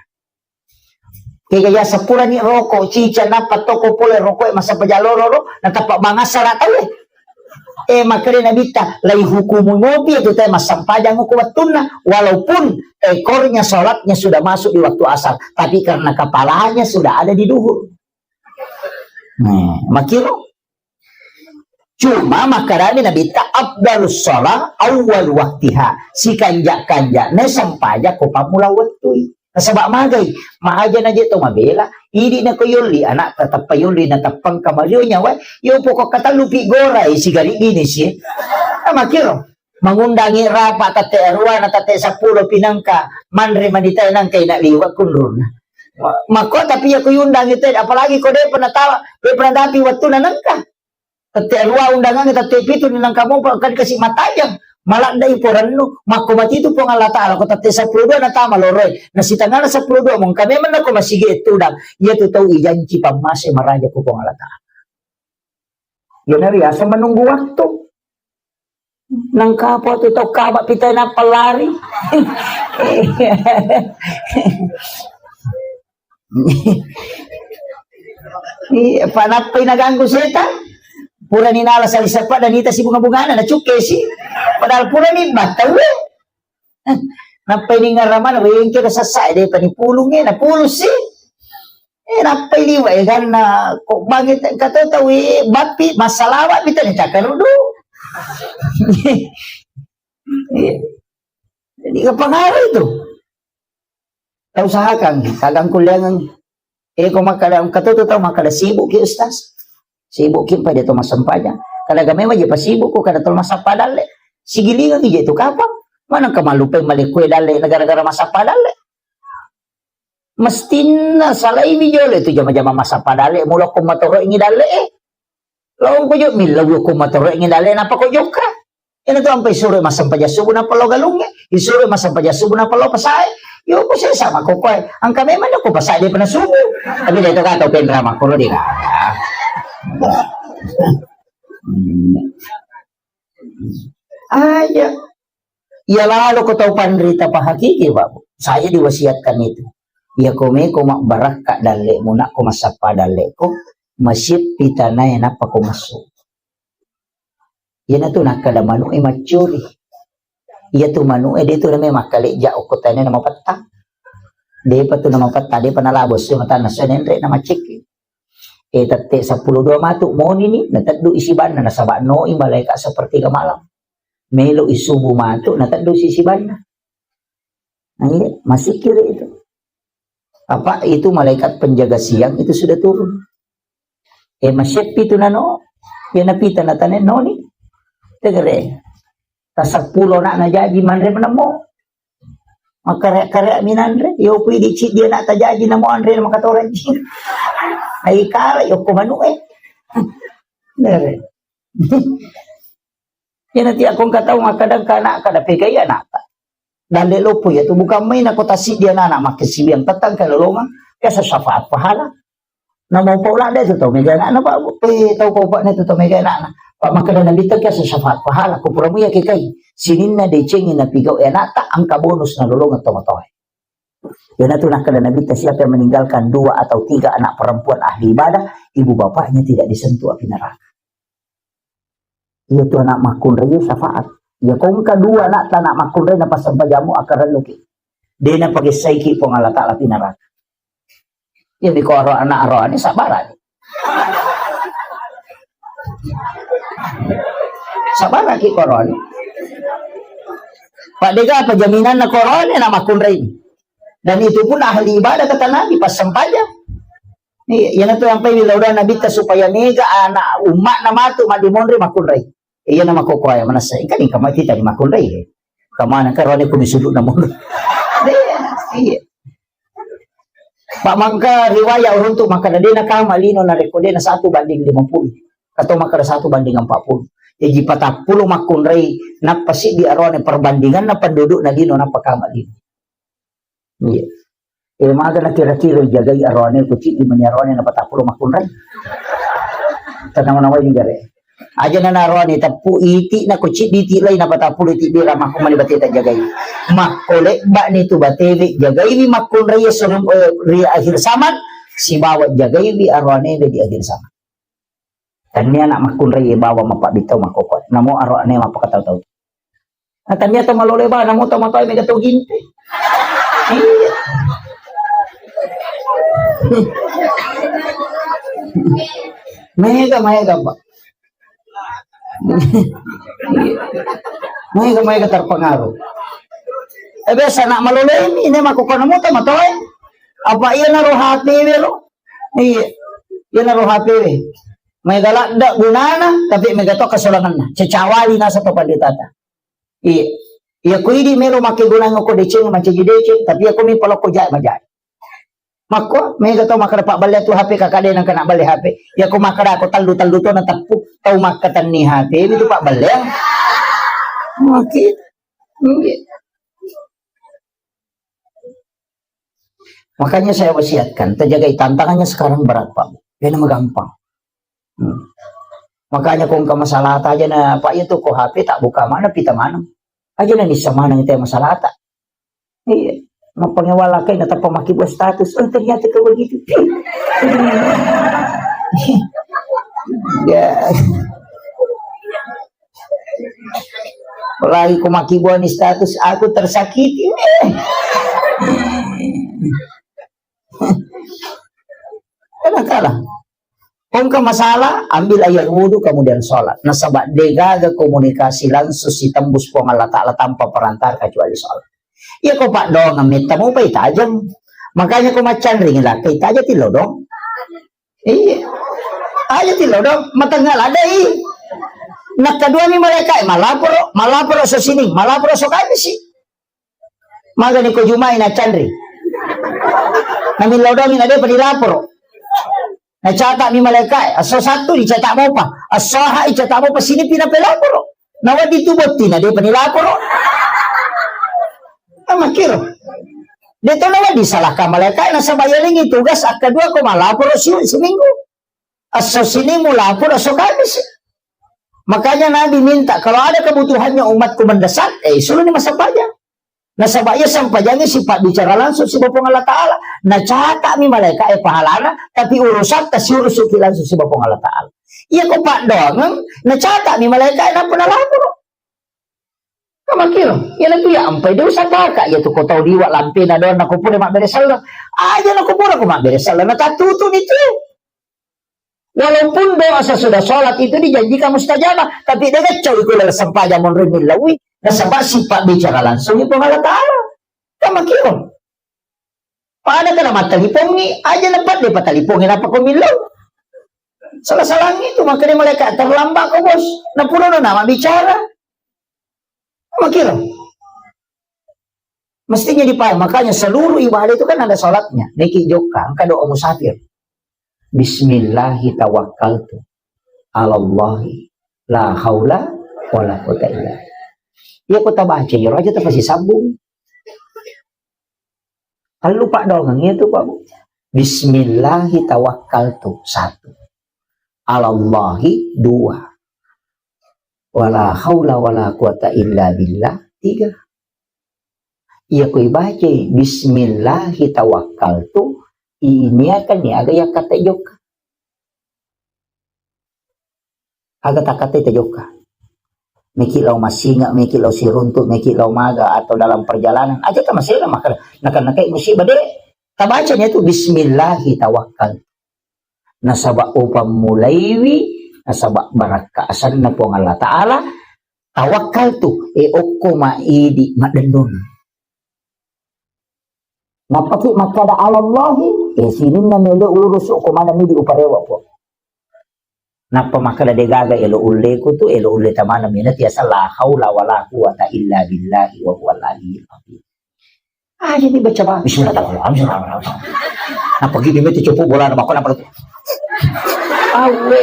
Kega ya sepurani roko, cica nappa toko pole roko e massempajang loro, natappa bangasa ra tau e. Eh, makkeda Nabitta, "Lai hukumu mopi itu teh massempajang ko wettunna, walaupun ekornya sholatnya sudah masuk di waktu asar, tapi karena kepalanya sudah ada di duhur." Nah, makiro. Cuma makkedami Nabitta, "Afdalus sholat awal waktiha." Sikanja-kanjana sempajang ko pammula wettui. Nasaba magai, maaja na je to mabela, idi na ko yolli anak, tatappa yolli na tappang kamario nyawa, yo pokok katallu pi gorai sigari gini si. Nah, makiro, mangundangi rapa tette arua na tette seppulo pinangka, manre manita nangka ina liwa kunruna. Mako tapi ya ko yundangi te, apalagi ko de pernah tawa, de pernah tapi waktu na nangka. Tette arua undangangnge, tette pitu ni nangka mopa, kan kasi matajang. Maladde i porennu, makko matitu Puang Allah Ta'ala, ko tette seppulo dua natama loroi. Na sitengana seppulo dua mongka memang nako masigi tudang. Iya tu tau ijanci pammase maraja ko Puang Allah Ta'ala. Iya na riaseng menunggu waktu. Nangka apa tu tau kaba pita nappa lari. Iya, panappai naganggu setan. Purani nala sali seppa dan ita si bunga-bungana, na cukke si. Padahal purani battau. Nappai ningaramana, wengke da sasa, de pani pulung e, na pulung si. Eh, nappai liwa e, karena kok bangi te-, kato tau e, bappi, massalawa, pita ni cakarudu. Iya. Jadi, kepengaruh itu. Tausahakan, kadang kuliangan. Eh, ko makkada, engka to tau makkada, "Sibuk ki, Ustaz." Sibuk ki, pada to massempajang. Kada game waje pasibuk ko, kada to massappa dalle. Sigilingan ije tu kapang. Mana engka mallupai malekkue dalle, gara-gara massappa dalle. Mestinna salaiwi jolo tu jama-jama massappa dalle, mula ko matoroingi dalle, eh. Longko jo millau ko matoroingi dalle, napa ko jokka? Ina tu ampai suro massempajang subuh nappa lao galungnge, isuro massempajang subuh nappa lao pasae. Yo, ko sesa mako koe. Engka memang ko pasae de pernah subuh. Tapi de to kata penra makoro de kata. Aja. Iya lalo ko tau panrita pahakiki, Pak. Saya diwasiatkan itu. Iya ko meko mabbarakka dalle'mu, nak ko massappa dalle'ko, masippi tanae nappa ko massu. Iyanatu nakkeda manu'e maccuri. Iyatu manu'e de tu name makkalejja okko tanae na mapetta. Depa tu na mapetta, depa nalabo sio matanna sio nenre na maccekki. E, tette seppulo dua matu monini, nateddu isi banna, nasaba noi malaikat sepertiga malam. Melo isubu matu, nateddu isi banna. Nah, iya, masih kira itu. Apa itu malaikat penjaga siang itu sudah turun. E, maseppi tu nano, ya napita natane noni. Tegere. Taseppulo nak najaji manre menemo. Makare-kare minanre, yo pui dicik dia nak tajaji namo anre makatoreng. Ai kare yo ko manu e. Nere. Iya, nanti aku engka tau makkeda engka anak, kada pegai anak. Dalle loppo ya tu bukan main, ko tasik dia anak makkasiwiang tettang ke lolongan, biasa syafaat pahala. Namo pau ladde tu tau mega anakna, Pak. Eh, tau pau, Pak, ne tu tau mega anakna. Pak, makkeda Nabitta, "Kiasa syafaat pahala, ko pura muya ke kai. Sininna decengi napigau e anakta, engka bonus nalolongeng tomatoae." Iyanatu nakkeda Nabitta, siapa yang meninggalkan dua atau tiga anak perempuan ahli ibadah, ibu bapaknya tidak disentuh api neraka. Iya tu anak makkunrai syafaat. Ya ko engka dua anakta anak makkunrai napassempajammu, akkarennuki. De napagessaiki Puang Allah Ta'ala api neraka. Iya, mi ko aro anak aroane sabbarani. Sabbaraki ko aroane. Pak, dega apa jaminanna ko aroane na makkunrai. Dan itu pun ahli ibadah kata Nabi, pas sempajang. Iya, iyanatu yang paling laudan Nabitta supaya mega anak umatna matu maddimonri makkunrai. Iya nama koko aya manassa. Ikan ikan mati tadi makkunrai. Kamana karone kumi sudut namun. Iya, iya. Pak, mangka riwayat uruntu makkeda de nakama lino narekko de na satu banding lima puluh. Atau makkeda satu banding empat puluh. Jaji patappulo makkunrai, nappa siddi arone perbandinganna pendudukna lino, nappa kama lino. Iya. Eh, maga na kira-kira jagai arone, ku ciddi meni arone na patappulo makkunrai. Tenang-nawai ni jare. Aja na narone teppu iti na ko ciddi ti lai na patappulo iti bira makko mani bateta jagai. Makko lebba ni tu batewe jagai wi makkunrai sebelum, eh, ri akhir zaman, sibawa jagai wi arone di akhir zaman. Tannia anak makkunrai bawa mapabbitau makkoko. Namo arone mapakatau-tau. Nah, tannia to malole ba, namo to matoe mega to ginte. Iya. Mega, mega, Pak. Mega, mega terpengaruh. Eh, biasa nak malole mi, ini mah kokona muta matoe. Apa iya naro H P we lo? Iya. Iya naro H P we. Mega ladda gunana, tapi mega to kesolanganna. Cecawali nasa to panditata. Iya. Iya, ko idi melo make gunang ko deceng, mancaji deceng, tapi iya ko mi palokko jae majae. Makko, mega tau makkeda pabballe tu H P kakak de nang kena balle H P. Iya ko makkeda ko tallu-tallu to na teppu, tau makkatenni H P itu pabballe. Maki. Iya. Makanya saya wasiatkan, terjagai tantangannya sekarang berat, Pak. Bena magampang. Hmm. Makanya ko engka masalah aja na, Pak, itu ko H P tak buka mana, pita mana. Aja na nissa mana itu masalah tak. Iya. Mapangewala kai na tappa maki buat status. Oh, ternyata kau begitu. Ya. Apalagi ko maki buat ni status, aku tersakiti. Kadang-kadang. Ko engka masalah, ambil air wudhu, kemudian sholat. Nasaba degaga komunikasi langsung sitembus Puang Allah Ta'ala tanpa perantara kecuali sholat. Iya ko paddoangeng metta mopai tajeng. Makanya ko maccanring lakkai taja tilodong. Iya. Aja tilodong, matengnga ladai. Nakkaduami malaika, malaporo, malaporo so sining, malaporo so kamisi. Magani ko Jumai na canri. Namillodongi na depa dilaporo. Nacata'mi malaikae, esso Sattu dicata' mopa, esso Ahai cata' mopa, sinipi napelaporo. Nawedding tu botting na depa nilaporo. Amakkiro. Deto nawedding salahkan malaikae, nasaba yalengngi tugas akkadua ko malaporo si-, seminggu. Esso Senin mulaporo, esso Kamis. Makanya Nabi minta, kalau ada kebutuhannya umatku mendesak, eh, suruhni massempajang. Nasaba iya sempajangnge sipabbicara langsung siba Puang Allah Ta'ala. Nacata'mi malaika'e pahalana, tapi urusatta siurusuki langsung siba Puang Allah Ta'ala. Iya ko paddoangeng, nacata'mi malaika'e nappa nalaporo. Kamakiro, iyanatu ya ampai de usakaka, iya tu ko tau liwa lampena doang nako pura mabbere selleng. Aja nako pura ko mabbere selleng, natattutu ni tu. Walaupun doa sesudah sholat itu dijanjikan mustajabah, tapi de gaccau iko laleng sempajang monro millaui, nasaba sipabbicara langsung ni Puang Allah Ta'ala. Kamakiro. Pada kena mattalipongi, aja na padde patalipongi nappa ko millau. Salah-salangi tu, makanya malaikat terlambat ko bos. Napura no nama bicara. Makiro. Mestinya dipahami. Makanya seluruh ibadah itu kan ada sholatnya. Niki jokka, engka doa musafir. Bismillahi tawakkaltu alallahi la haula wala quwwata illa billah. Iya ko tabaca, iya aja tapasi sambung. Tellu paddoangeng iya tu, Pak Bu. Bismillahi tawakkaltu, satu. Alallahi, dua. Wala haula wala quwata illa billah, tiga. Iya ko ibacai bismillahi tawakkaltu, iniakan ni aga yakkatta jokka. Aga takkatai tajokka. Meki lao massinga, meki lao siruntu, meki lao maga atau dalam perjalanan. Aja ta masela maka nakan-nakai musibah de. Tabaca ni tu bismillahi tawakkal. Nasaba upammulaiwi, nasaba barakka asanna Puang Allah Ta'ala, tawakkal tu, e okko ma idi madennun. Nappaki makkada alallahi, e sininna melo urusu ko mana midi uparewa po. Nappa makkada degaga elo ulleku tu, elo ulle tamana mina tiasa la haula wala quwata illa billahi wa huwal aliyyil azim. Ah, jadi baca ba-, bismillahirrahmanirrahim. Nappa gini meti copo bola na makko nappa. Awe.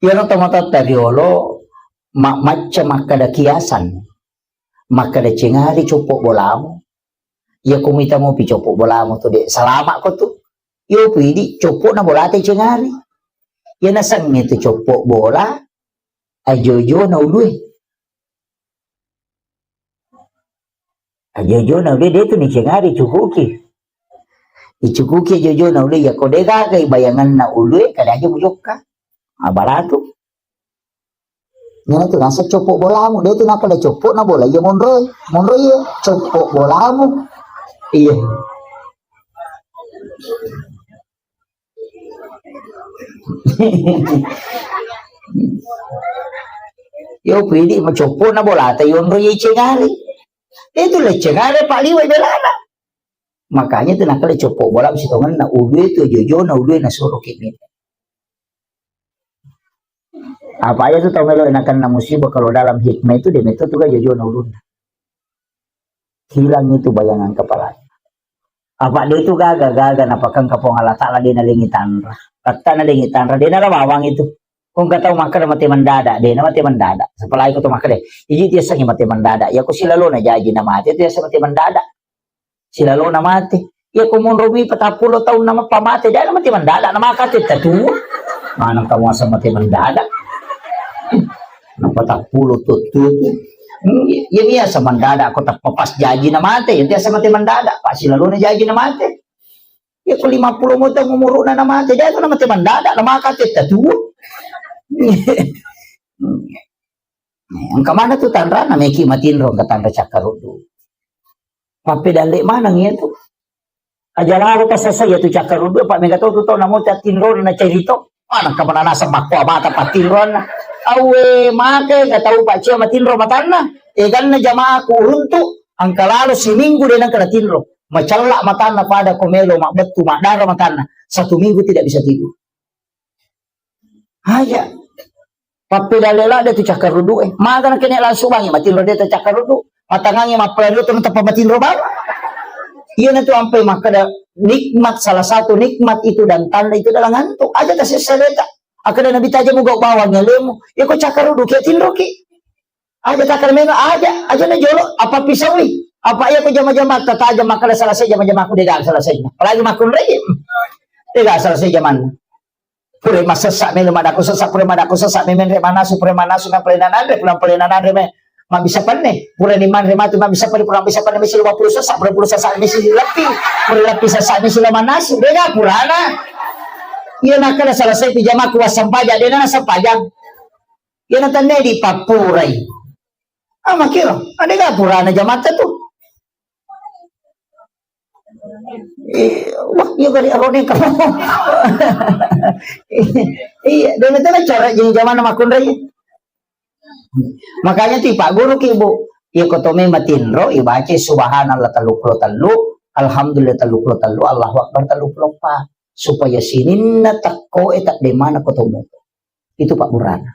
Iyaro tomatoatta riolo ma-, macca makkada kiasan, makkada cengari coppo bolamu. Iya kumita mopi coppo bolamu tu de salama ko tu. Iyo pidi coppo na bolata cengari. Iya nasengnge tu coppo bola ajojo na ulue. Ajojo na ulue de tu ni cengari cukuki. Icukuki ajojo na ulue, iya ko de gaga bayanganna ulue kada aja mujokka. Abalatu. Nana tu nasa coppo bolamu, de tu napa le coppo na bola iya monro, monro iya coppo bolamu. Iya. Yo pidi ma coppo na bolata yonro ye cengari. Itu le cengari pak liwa belana. Makanya tu nakale coppo bola sitongenna ulue tu jojo na ulue na soro kemit. Apa aja tu tau melo nakenna musibah kalau dalam hikmah itu dia metto tu kan jojo na ulunna. Hilang itu bayangan kepalanya. Apa dia itu gaga-gaga napakang kapong Allah Ta'ala dia nalengi tanra. Kata nalengi tanra dia nara bawang itu. Kong kata makkada mate mendadak dia na mate mendadak. Sepalai ko to makkada. Iji dia sangi mate mendadak. Ya ko silalo na jaji na mate itu ya mate mendadak. Silalona mate. Iya ko monromi patappulo taunna mappa mate, de na mate mendadak, na maka tetta tu. Maneng kamu asa mate mendadak. Na patappulo tu tu. Iya biasa mendadak ko tappa pas jaji na mate, iya biasa mate mendadak, pas silalona jaji na mate. Iya ko lima puluh mo taung umuruna na mate, de na mate mendadak, na maka tetta tu. Engka mana tu tanra na meki matinro engka tanra cakkaruddu. Pappedalle maneng iya tu. Aja lalo ka sasa iya tu cakkaruddu, apa mega tau tu tau namo tattinro na cerito. Mana ka mana naseng makko abata pattinronna. Awe make ka tau paccia matinro matanna. Eganna jamaahku uruntu angka lalo siminggu de nengka natinro. Macella matanna pada ko melo mabbettu maddara matanna. Satu minggu tidak bisa tidur. Aja. Pappedalle ladde tu cakkaruddu e. Maga na kene langsung bangi matinro de tu cakkaruddu. Matangangi mappalari tu teppa matinro bawang. Iya na tu ampai makkada nikmat, salah satu nikmat itu dan tanda itu adalah ngantuk. Aja ta sessa deta. Akkada Nabi taja muga bawang alemu. Iya ko cakkaruddu ki tinro ki. Aja takkada mega aja, aja na jolo apa pisaui. Apa iya ko jama-jama tatajam makkada selesai jama-jamaku de ga selesai. Apalagi makkunrai. De ga selesai jamanna. Pura massessa melo madakko sessa, pura madakko sessa memenre manasu, pura manasu na pura nananre, pura pura nananre me mabisa penne, pura ni manre matu mabisa penne, pura mabisa penne misi lima puluh sessa, pura puluh sessa misi leppi, pura leppi sessa misi lima manasu, de ga purana. Iya nakkada selesai pijamaku wassampajang, de na nasampajang. Iya na tenne di pappurai. Ah, makiro, de ga purana jamatta tu. Eh, wah, iya gari arone kamu. Iya, de na tenne cara jing jamanna makkunrai. Makanya ti Pak Guru ki, Bu, iya ko to me matinro, ibaca subhanallah tellu puluh tellu, alhamdulillah tellu puluh tellu, Allahu Akbar tellu puluh empat, supaya sininna tekko e tak de mana ko to muto. Itu Pak Burana.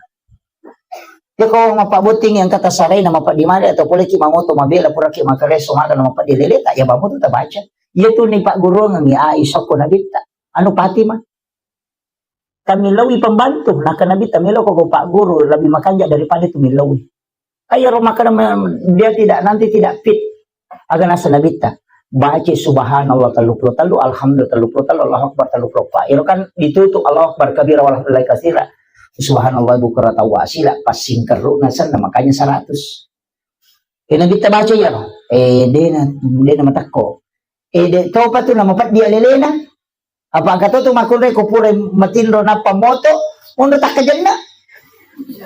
Ya ko mappabbotting yang kata sarai na mappaddimade atau pole ki mamoto mabela pura ki makareso maga na mappaddilele tak ya mamoto tabaca. Iya tu ni Pak Guru ngi ai sokko nabitta. Anu Fatimah. Tamillau i pembantu, naka Nabitta, "Melo ko pagguru, lebih makanja daripada itu millau i." Ayo ro makkeda me-, dia tidak, nanti tidak fit. Aga nasa Nabitta, baca subhanallah telluppulo tellu, alhamdulillah telluppulo tellu, Allahu Akbar telluppulo eppa. Iro kan ditutup Allahu Akbar kabira walhamdulillahi katsira. Subhanallah bukratan wa asila, pas singkerru nasenna makanya seratus. E, Nabitta baca iyaro. E, dena, dena matakko. E, de topa tu nama peddi alelena. Apa engka to tu makkunrai ko pura matinro nappa moto, monro takkajenna.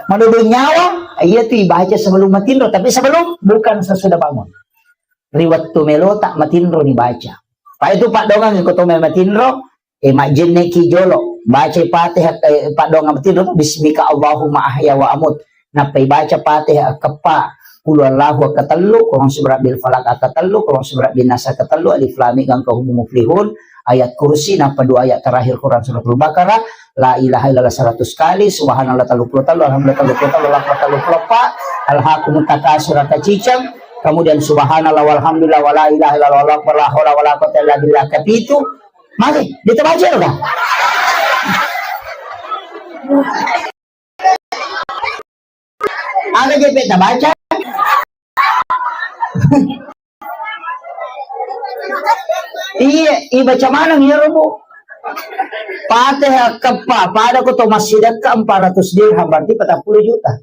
Madodo nyawa, iya tu ibaca sebelum matinro, tapi sebelum, bukan sesudah bangun. Ri wettu melota matinro ni baca. Pa itu paddongang ko to me matinro, e majjenneki jolo, baca Fatihah, e, paddongang matinro, bismika Allahumma ahya wa amut. Nappa ibaca Fatihah akkeppa, Qul huwallahu akkatellu, Qul a'udzu birabbil falaq akkatellu, Qul a'udzu birabbin nas akkatellu, Alif Lam Mim gangka humul muflihun, ayat kursi, nappa dua ayat terakhir Quran Suratul Baqarah, La ilaha illallah seratus kali, Subhanallah telluppulo tellu, Alhamdulillah telluppulo tellu, Allahu Akbar telluppulo eppa, Alhaakumut Takatsur, kaciceng, kemudian Subhanallah walhamdulillah wala ilaha illallah wallahu akbar, la haula wala quwwata illa billah, kapitu, magi, ditabaca lo, Kak? Aga jepe tabaca? Iya, ibaca maneng iyaro, Bu. Fatihah keppa, pada ko to massidekka empat ratus dirham, berarti patappulo juta.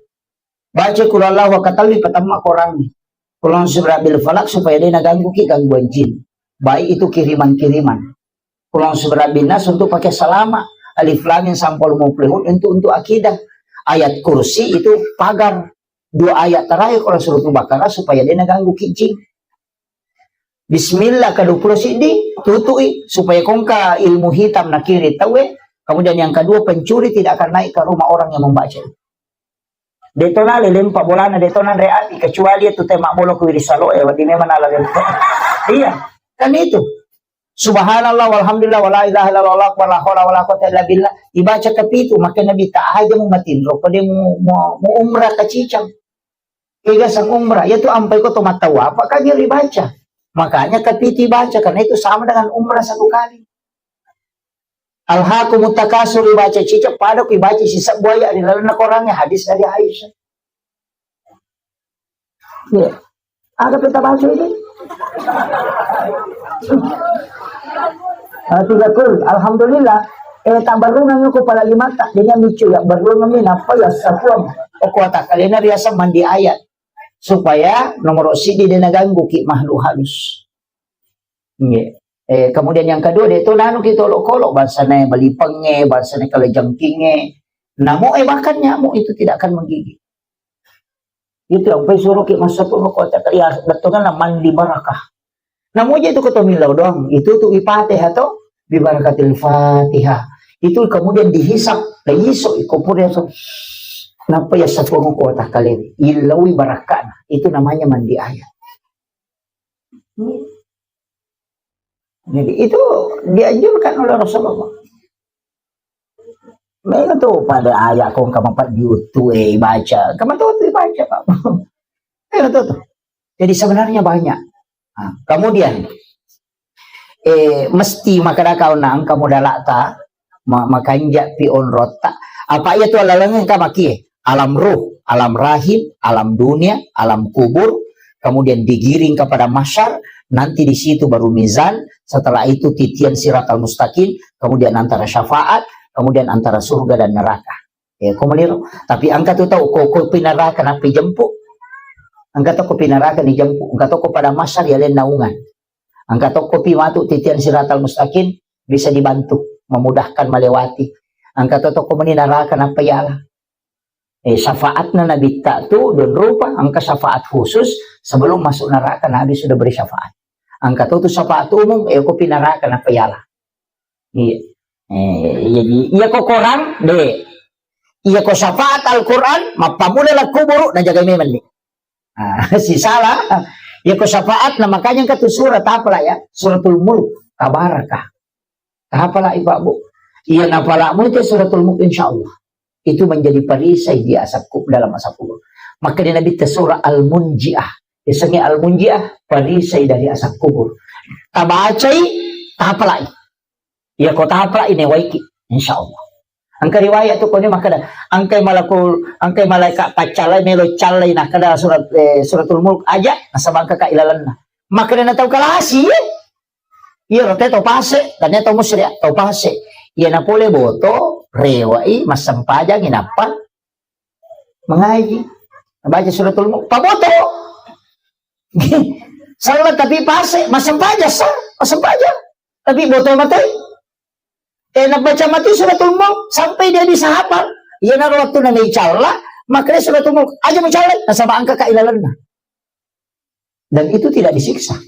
Baca Qul huwallahu akkatellu, patamma korangnge. Qul a'udzu birabbil falaq, supaya de nagangguki gangguan jin. Baik itu kiriman-kiriman. Qul a'udzu birabbin nas untuk pakai salama. Alif Lam Mim sampul muflihun untuk, untuk akidah. Ayat kursi itu pagar. Dua ayat terakhir Quran Suratul Baqarah supaya de nagangguki jin. Bismillah kedua puluh siddi, tutui supaya kongka ilmu hitam nakiri tawe. Kemudian yang kedua, pencuri tidak akan naik ke rumah orang yang membaca itu. De to nale lempa bolana, de to nanre api, kecuali itu tema bolo ku wiri salo e, wadi memang nala lempa. Iya, kan itu. Subhanallah, walhamdulillah, wala ilaha illallah, wala akbar, la haula wala quwwata illa billah. Ibaca kapitu, maka Nabi tak aja mu matinro, pada mu, mu, mu umrah kacicang. Kega sang umrah, ya tu ampai ko to matawa, apa kan dia dibaca. Makanya kapitu baca, karena itu sama dengan umrah satu kali. Alhaakumut Takatsur ibaca cicak, pada ku ibaca sisebbu ayat di dalam Qurannya, hadis dari Aisyah. Iya. Ada kita baca ini. Ah, tiga kul. Alhamdulillah. Eh, tak berunang aku pala lima tak. Dia micu ya, berunang ini apa ya, sapuan. Aku tak kalian riasa mandi ayat. Supaya nomor sidi dia ganggu ki makhluk halus. Nggih. Eh, kemudian yang kedua, de to nanu ki olokolo, bangsana balipengnge, bangsana kalajengkingnge. Namo, eh, bahkan nyamuk itu tidak akan menggigit. Itu yang pai suruh ki masa pun kota, ya, betul kan, mandi barakah. Namo je itu kota milau doang, itu tu ipateh atau bi barakatil Fatihah. Itu kemudian dihisap, dihisap ikopur ya so. Napa ya sapung kota kalian? Ilawi barakana. Itu namanya mandi ayat. Jadi itu dianjurkan oleh Rasulullah. Mega tu pada ayat kong kama pat diutu, eh, baca. Kama tu, tu baca, Pak. Mega tu, tu. Jadi sebenarnya banyak. Nah, kemudian, eh, mesti makada kau nang kamu dalata, ma-, makanja pi onrotta. Apa iya tu alaleng ka maki? Alam ruh, alam rahim, alam dunia, alam kubur, kemudian digiring kepada mahsyar, nanti di situ baru mizan, setelah itu titian siratal mustaqim, kemudian antara syafaat, kemudian antara surga dan neraka. Ya, ko meliro. Tapi engka tu tau, ko, ko pinaraka napi jempu. Engka to ko pinaraka ni jempu. Engka to ko pada mahsyar ya lain naungan. Engka to ko pi matu titian siratal mustaqim, bisa dibantu, memudahkan melewati. Engka to, to ko meni naraka napa yala. Eh, syafaatna Nabitta tu don rupa, engka syafaat khusus sebelum masuk neraka Nabi sudah beri syafaat. Engka to tu syafaat umum, eh, ko pinaraka napa yala. Iya. Eh, jadi, iya ko Quran, de. Iya ko syafaat Al-Quran, mappamula la kuburu, najagai memang ni. Ah, si salah. Iya ko syafaat, na makanya engka tu surat apa lah ya? Suratul Mulk, Tabarakah. Apa lah, Ibu, Bu? Iya, napa lah, mu itu Suratul Mulk, insya Allah. Itu menjadi perisai di asap ku-, dalam asap kubur. Maka di Nabi ta surah Al-Munjiah. Biasanya Al-Munjiah, perisai dari asap kubur. Tabacai, tapalai. Ya, ko tapalai ne waiki, insya Allah. Engka riwayat tu kone makkeda, engkai malakul, engkai malaikat paccallai melo callai nakkeda surat, eh, Suratul Mulk aja, nasaba engka ka ilalenna. Makkeda na tau kalasi, eh. Iya, rote tau pase, dan tau musri, tau pase. Iya na pole boto, rewai, massempajang, inappa mengaji. Baca Suratul Mulk, paboto. Salat tapi pase, massempajang, sa, massempajang. Tapi boto matai. Eh, nabaca mati Suratul Mulk sampai dia bisa hafal. Iyanaro waktu na naicalla, makanya Suratul Mulk aja mucalla, nasaba engka ka ilalenna. Dan itu tidak disiksa.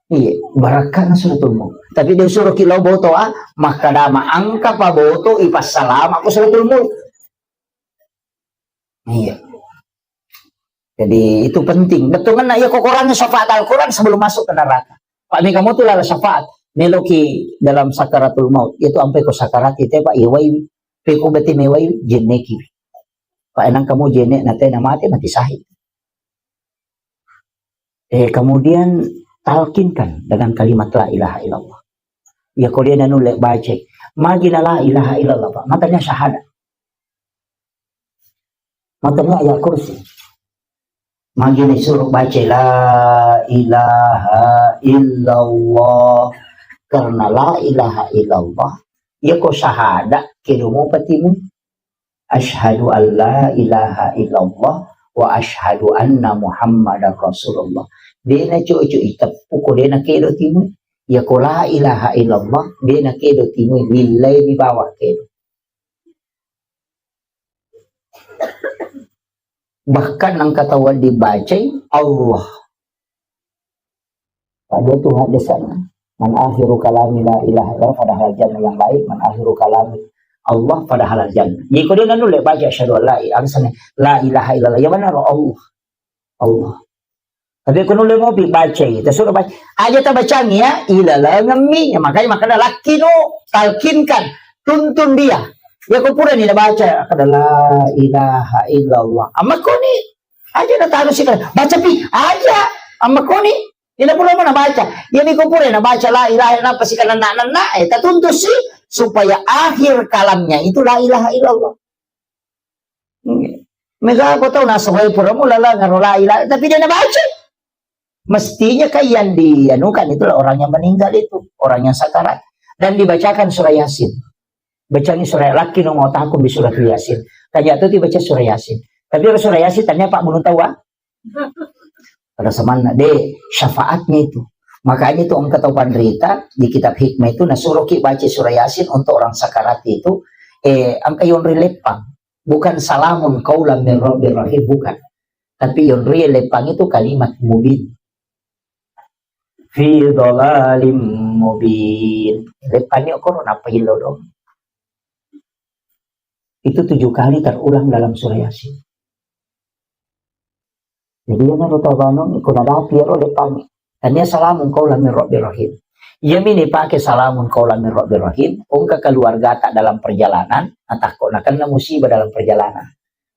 Iya, barakkana Suratul Mulk. Tapi dia suruh kilau boto, ah, makkadama engka pa boto ipassalama ko Suratul Mulk. Iya. Jadi itu penting. Bettuanna iya ko Quran, syafaat Al-Quran sebelum masuk ke neraka. Pak, mega mo tu lala syafaat. Meloki dalam sakaratul maut. Itu ampe ko sakarat itu, Pak, iwai. Peko bete mewai, jenneki. Pak, enang kamu jenek nate na mate, mati syahid. Eh, kemudian talkinkan dengan kalimat la ilaha illallah. Ya, ko dia nanu le baca. Magi na la ilaha illallah, Pak. Makanya syahadat. Makanya ayat kursi. Magi na suruh baca la ilaha illallah. Karena la ilaha illallah. Ya, ko syahadat, kedo mo patimu. Asyhadu an la ilaha illallah wa asyhadu anna Muhammadar Rasulullah. Dena cocok iteppu ko dena kedo timu. Ya, ko la ilaha illallah, dena kedo timu, millai mi bawa kedo. Bahkan nang kata wedding bacai Allah. Pada tu hadisnya. Man akhiru kalami la ilaha illallah, padahal jannah yang lain, man akhiru kalami Allah, padahal jannah. Jadi ko dia nanu le baca asyhadu an la ilaha, alasannya la ilaha illallah. Yang mana roh Allah? Allah. Tapi ko nulle mopi bacai, ta suruh baca. Aja ta bacangi ya, ilalengemmi. Ya, makanya, makanya lakkinu, talkinkan, tuntun dia. Ya, ko purani na baca, kada la ilaha illallah. Amma koni, aja na taruh sih, baca pi, aja. Amma koni, ina pura mana baca. Ya, ni ko pura na baca la ilaha illallah, pasti kana nak, nak, eh, ta tuntun sih, supaya akhir kalamnya itu la ilaha illallah. Mega ko tau nasawai pura mula la ngaro la ilaha, tapi dia na baca. Mestinya kan yang dianukan itulah orang yang meninggal itu, orang yang sakarat. Dan dibacakan surah Yasin. Bacangi surah, laki no mau takut di surah Yasin. Tanya tu dibaca surah Yasin. Tapi surah Yasin tanya Pak belum tahu, ah? Pada semanna, deh, syafaatnya itu. Makanya itu engka tau panrita di kitab hikmah itu, nasuruh ki baca surah Yasin untuk orang sakarat itu, eh, engka yonri leppang. Bukan salamun qaulan min rabbir rahim, bukan. Tapi yonri leppang itu kalimat mubin. Fi dhalalim mubin. Leppang ni okoro napa illo dong. Itu tujuh kali terulang dalam surah Yasin. Jadi, iyanaro tabanung, iko nadapi ero depangi. Tania salamun qaulan min rabbir rahim. Iya mini pake salamun qaulan min rabbir rahim, engka keluargata dalam perjalanan, atakko nakenna musibah dalam perjalanan.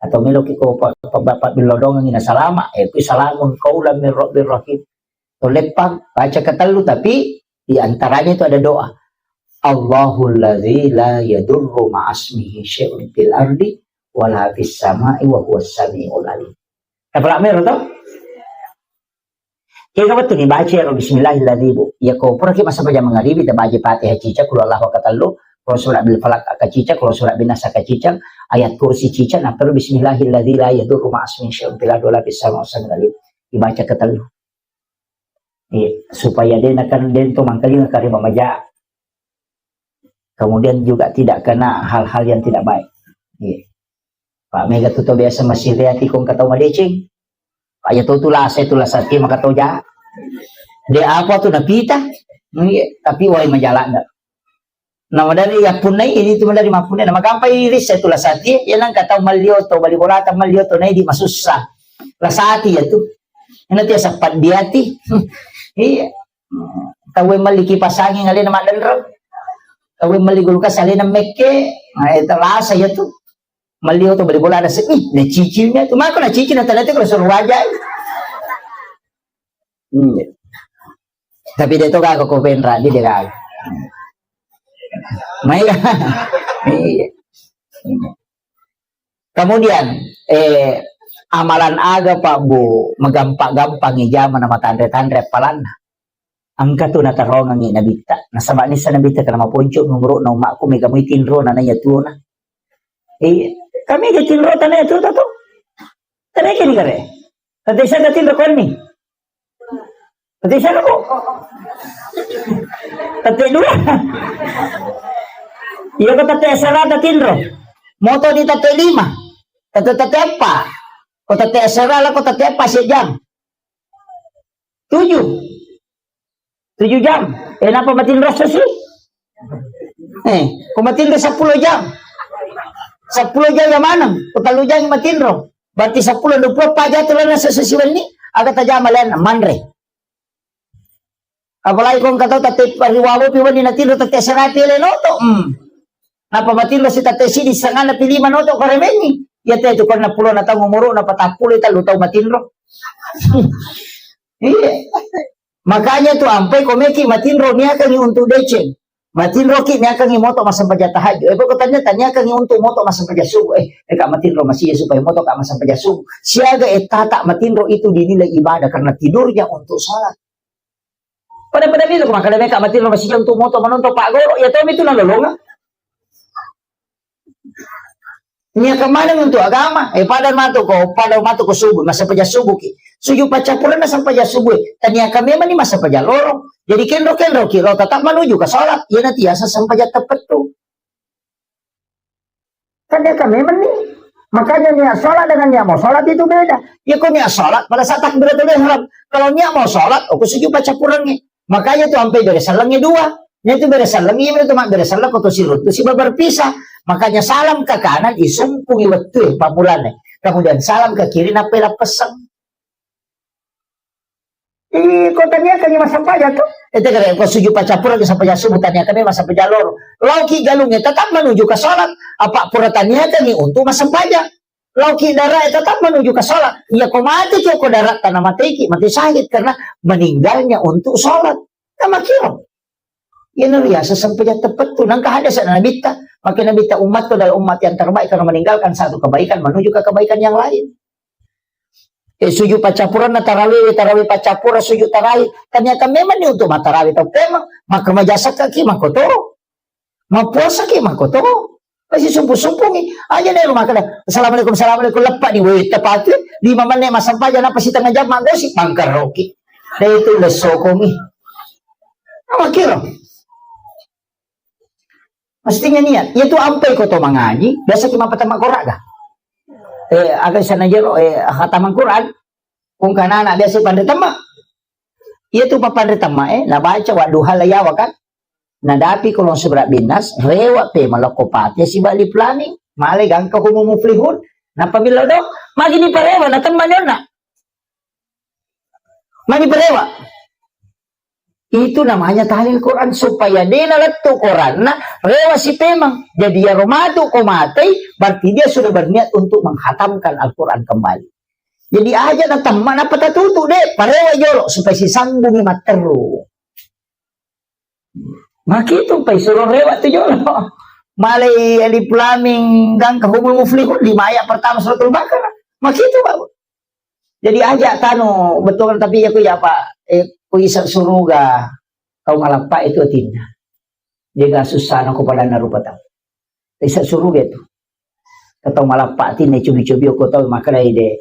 Atau melo ki ko pa-, pa-, pa-, pabillodongengi na salama, eh, kui salamun qaulan min rabbir rahim. To leppang, baca ketellu, tapi di antaranya itu ada doa. Allahul ladzi la yadurru ma'asmihi syai'un fil ardi wala fis sama'i wa huwas sami'ul alim. Tapalak mero to? Kega wettu ni baca ero bismillahilladzi, Bu. Iya ko pura ki masa baca mangaribi, ta baca Fatihah cica, kul huwallahu katellu, kul surat bil falak ka cica, kul surat bin nas ka cica, ayat kursi cica, na perlu bismillahilladzi la yadurru ma'asmihi syai'un fil ardi wala fis sama'i wa huwas sami'ul alim. Dibaca ketellu. Iya, supaya dia nakan dento mangkalinga kari mamaja. Kemudian juga tidak kena hal-hal yang tidak baik. Iya. Pak mega tu to biasa masih reati kong katau madeceng. Pak ya tu tu lasa, tu lasa ti maka to ja. De apa tu napita? Iya, tapi wai majalan dah. Nah, madari ya punai ini tu madari mapune, nama gampai iris ya tu lasati, ya nang katau malio to, bali bolata malio to, nai di masussa. Lasati ya tu. Ina tiasa paddiati. Iya. Tau mali kipas angin alena maddenreng. Tau mali kulkas alena mekke. Nah, itu lasa ya tu. Malio to bali bola ada se-, ih, na cicilnya tu. Mako na cicil na tadi tu kalau suruh wajah. Hmm. Tapi dia tu kagak ko penra, dia, dia kagak. Mai. Iya. Kemudian, eh, amalan aga, Pak, Bu, megampang-gampang ijama na matanre-tanre appalanna. Engka tu natarongengi Nabitta. Nasaba nissa Nabitta kana maponco umuru'na ummakku, mega mui tinrona naiya tuona. Iya, kami ga tinrota naiya tuota tu. Tadi kini kare. Tadi saya tinro koni. Tette siaga, Bu? Tette dua. Iya, ko tette asera tatinro. Moto di tette lima. Tette, tette eppa. Ko tette asera la ko tette eppa sejam. Tujuh. Tujuh jam. Eh, napa matinro sesi? Eh, ko matinro sepuluh jam. Sepuluh jam ya maneng. Ko tellu jam matinro. Berarti sepuluh, dua puluh empat jam tu lana sesi wenni. Aga tajama lena manre. Apalagi ko engka tau tette riwawo pi wenni natinro tette asera pi leno to. Hmm. Napa matinro si tette sidi sangana pi lima noto ko remengi. Iya te tu ko enam puluh na taung umuru na patappulo tellu tau matinro. Iya. Makanya tu ampai ko meki matinro niakangi untuk deceng. Matinro ki niakangi moto massempajang tahajud. Eh, pokok tanya taniakangi untuk moto massempajang subuh. Eh, eh, ka matinro masih supaya moto ka massempajang subuh. Siaga eh tata matinro itu dinilai ibadah karena tidurnya untuk sholat. Pada-pada bilang, "Maka lebih kak mati rumah sijang tu moto menonton Pak Goro." Ya, tahu itu nalolonga. Niakan maneng untuk agama. Eh, pada matu ko, pada matu ko subuh, massempajang subuh ki. Sujud paccapuranna sempajang subuh. Taniakan memang ni massempajang loro. Jadi kenro-kenro ki, lo tetap menuju ke sholat. Iya nanti asa sempajang tepettu. Kan dia kan memang nih. Makanya niat sholat dengan niat mau sholat itu beda. Ya, kok niat sholat pada saat takbiratul ihram. Kalau niat mau sholat, aku sujud baca Quran nih. Makanya tuh sampai bere salangnya dua. Nya itu bere salang, iya, itu mak bere salang, kau tuh si runtu, si babar pisah. Makanya salam ke kanan, isumpungi waktu ya, pamulane. Kemudian salam ke kiri, nape lapesang. Ih, ko taniakangi massempajang tu. Ete kare, ko sujud paccapurangi sempajang subuh, taniakangi massempajang loro. Laoki galungnge tetap menuju ke sholat. Apa pura taniakangi untuk massempajang. Laoki darat tetap menuju ke sholat. Iya, ko mati ki, ko darat tanah mati ki, mati syahid karena meninggalnya untuk sholat. Nama kira? Iya, nariasa sempajang tepettu. Nangka hadis Nabitta. Maka Nabitta, "Umatku adalah umat yang terbaik karena meninggalkan satu kebaikan menuju ke kebaikan yang lain." Eh, sujud paccapuranna tarawih, tarawih paccapuran, sujud tarawih. Ternyata memang ni untuk matarawih tau pemang. Maka majasakka ki makotoro. Mapuasa ki makotoro. Pasti sumpu-sumpungi. Aja nih rumah kada. "Assalamualaikum, assalamualaikum." Lepak di weta patu. Lima menit massempajang, napa setengah jam magosip, bangkaroki. Deh itu lesokongi. Apa kira? Mestinya niat. Iya tu ampai ko to mangaji, biasa ki mappatemma Quran ga? Eh, aga sana jero, eh, khataman Quran. Kong kana anak biasa panre temma. Iya tu papanre temma, eh, nabaca wadduha la yawa kan. Nadapi kolong seberat binas, rewa pe malokko pati si bali planning. Male gangka humul muflihun. Napa milo do? Magi ni parewa na temma nyonna. Magi parewa. Itu namanya tahlil Quran, supaya dena lettu Quranna, rewa si pemang. Jadi, iyaro matu ko matei, berarti dia sudah berniat untuk menghatamkan Al-Quran kembali. Jadi, aja na temma napa tatutu, de, parewa jolo, supaya sisambungi matteru. Makitu, pai suruh rewa tu jolo. Malai alif lam mim gangka humul muflihun, lima ayat pertama suratul Baqarah. Makitu, Pak. Jadi aja tanu betul, tapi ya ku ya Pak, eh, ku isa suruga kau ngalappa itu tinda. Dia gak susah no kepada rupa tau. Isa suruga itu. Kau malappa tinda cobi-cobi ko tau makalai de.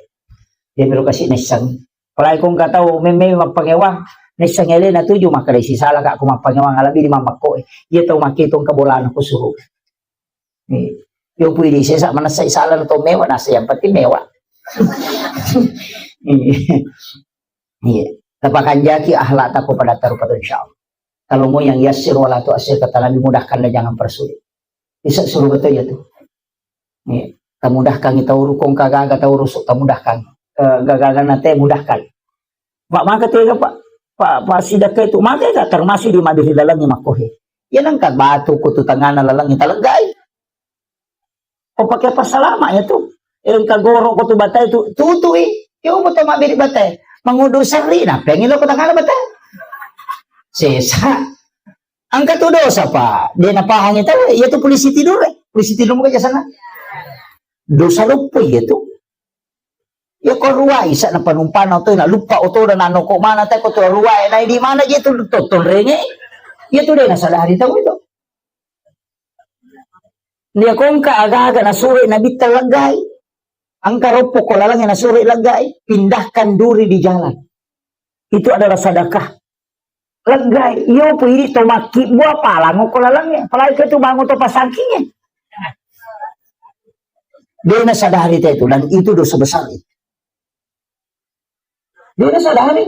Dia baru kasih nesang. Apalagi kong kau tau meme mappangewang, nesang elena tuju makalai si salah kak ku mappangewang alabi di mamakko. Dia tau maketong kabolana ku suruga. Iya. Yo pui di sesa manessa isala to mewa nasa yang penting mewa. Iya. Iya. Tapakanjaki akhlak ta kepada tarupa tu, insyaallah. Kalau mau yang yasir wala tu'assir, kata Nabi, mudahkan dan jangan persulit. Bisa suruh betul ya tu. Iya. Tamudahkan kita urukong kagaga tau rusuk tamudahkan. Eh, gagaga nate mudahkan. Pak, maka tu ya, Pak. Pak, Pak, sidakka itu, maka itu termasuk di mabiri dalamnya makohe. Ya, nangka batu ko tu tangana lalangi taleggai. Ko pakai apa salama ya tu? Engka goro ko tu batai tu, tutui. Ya, umu to mabiri batai. Mangudu serri, na pengi lo ko tangana batai. Sesa. Angka tu dosa, Pak. Dia napahangi tau, ya tu polisi tidur. Polisi tilu muka jasana. Dosa loppo iya tu. Ya ko ruai sa na panumpana oto na lupa oto na nano ko mana te ko to ruai na di mana je tu to tonrenge. Ya tu de na sadari tau itu. Dia kongka aga-aga na sore na bitta laggai. Angka roppo ko lalang na sore laggai, pindahkan duri di jalan. Itu adalah sedekah. Leggai, iyo pu idi to makkibbu apalango ko lalangnge, apalagi ke tu bangun to pasangkingnge. Dia na sadari te itu, dan itu dosa besar itu. Dia na sadari.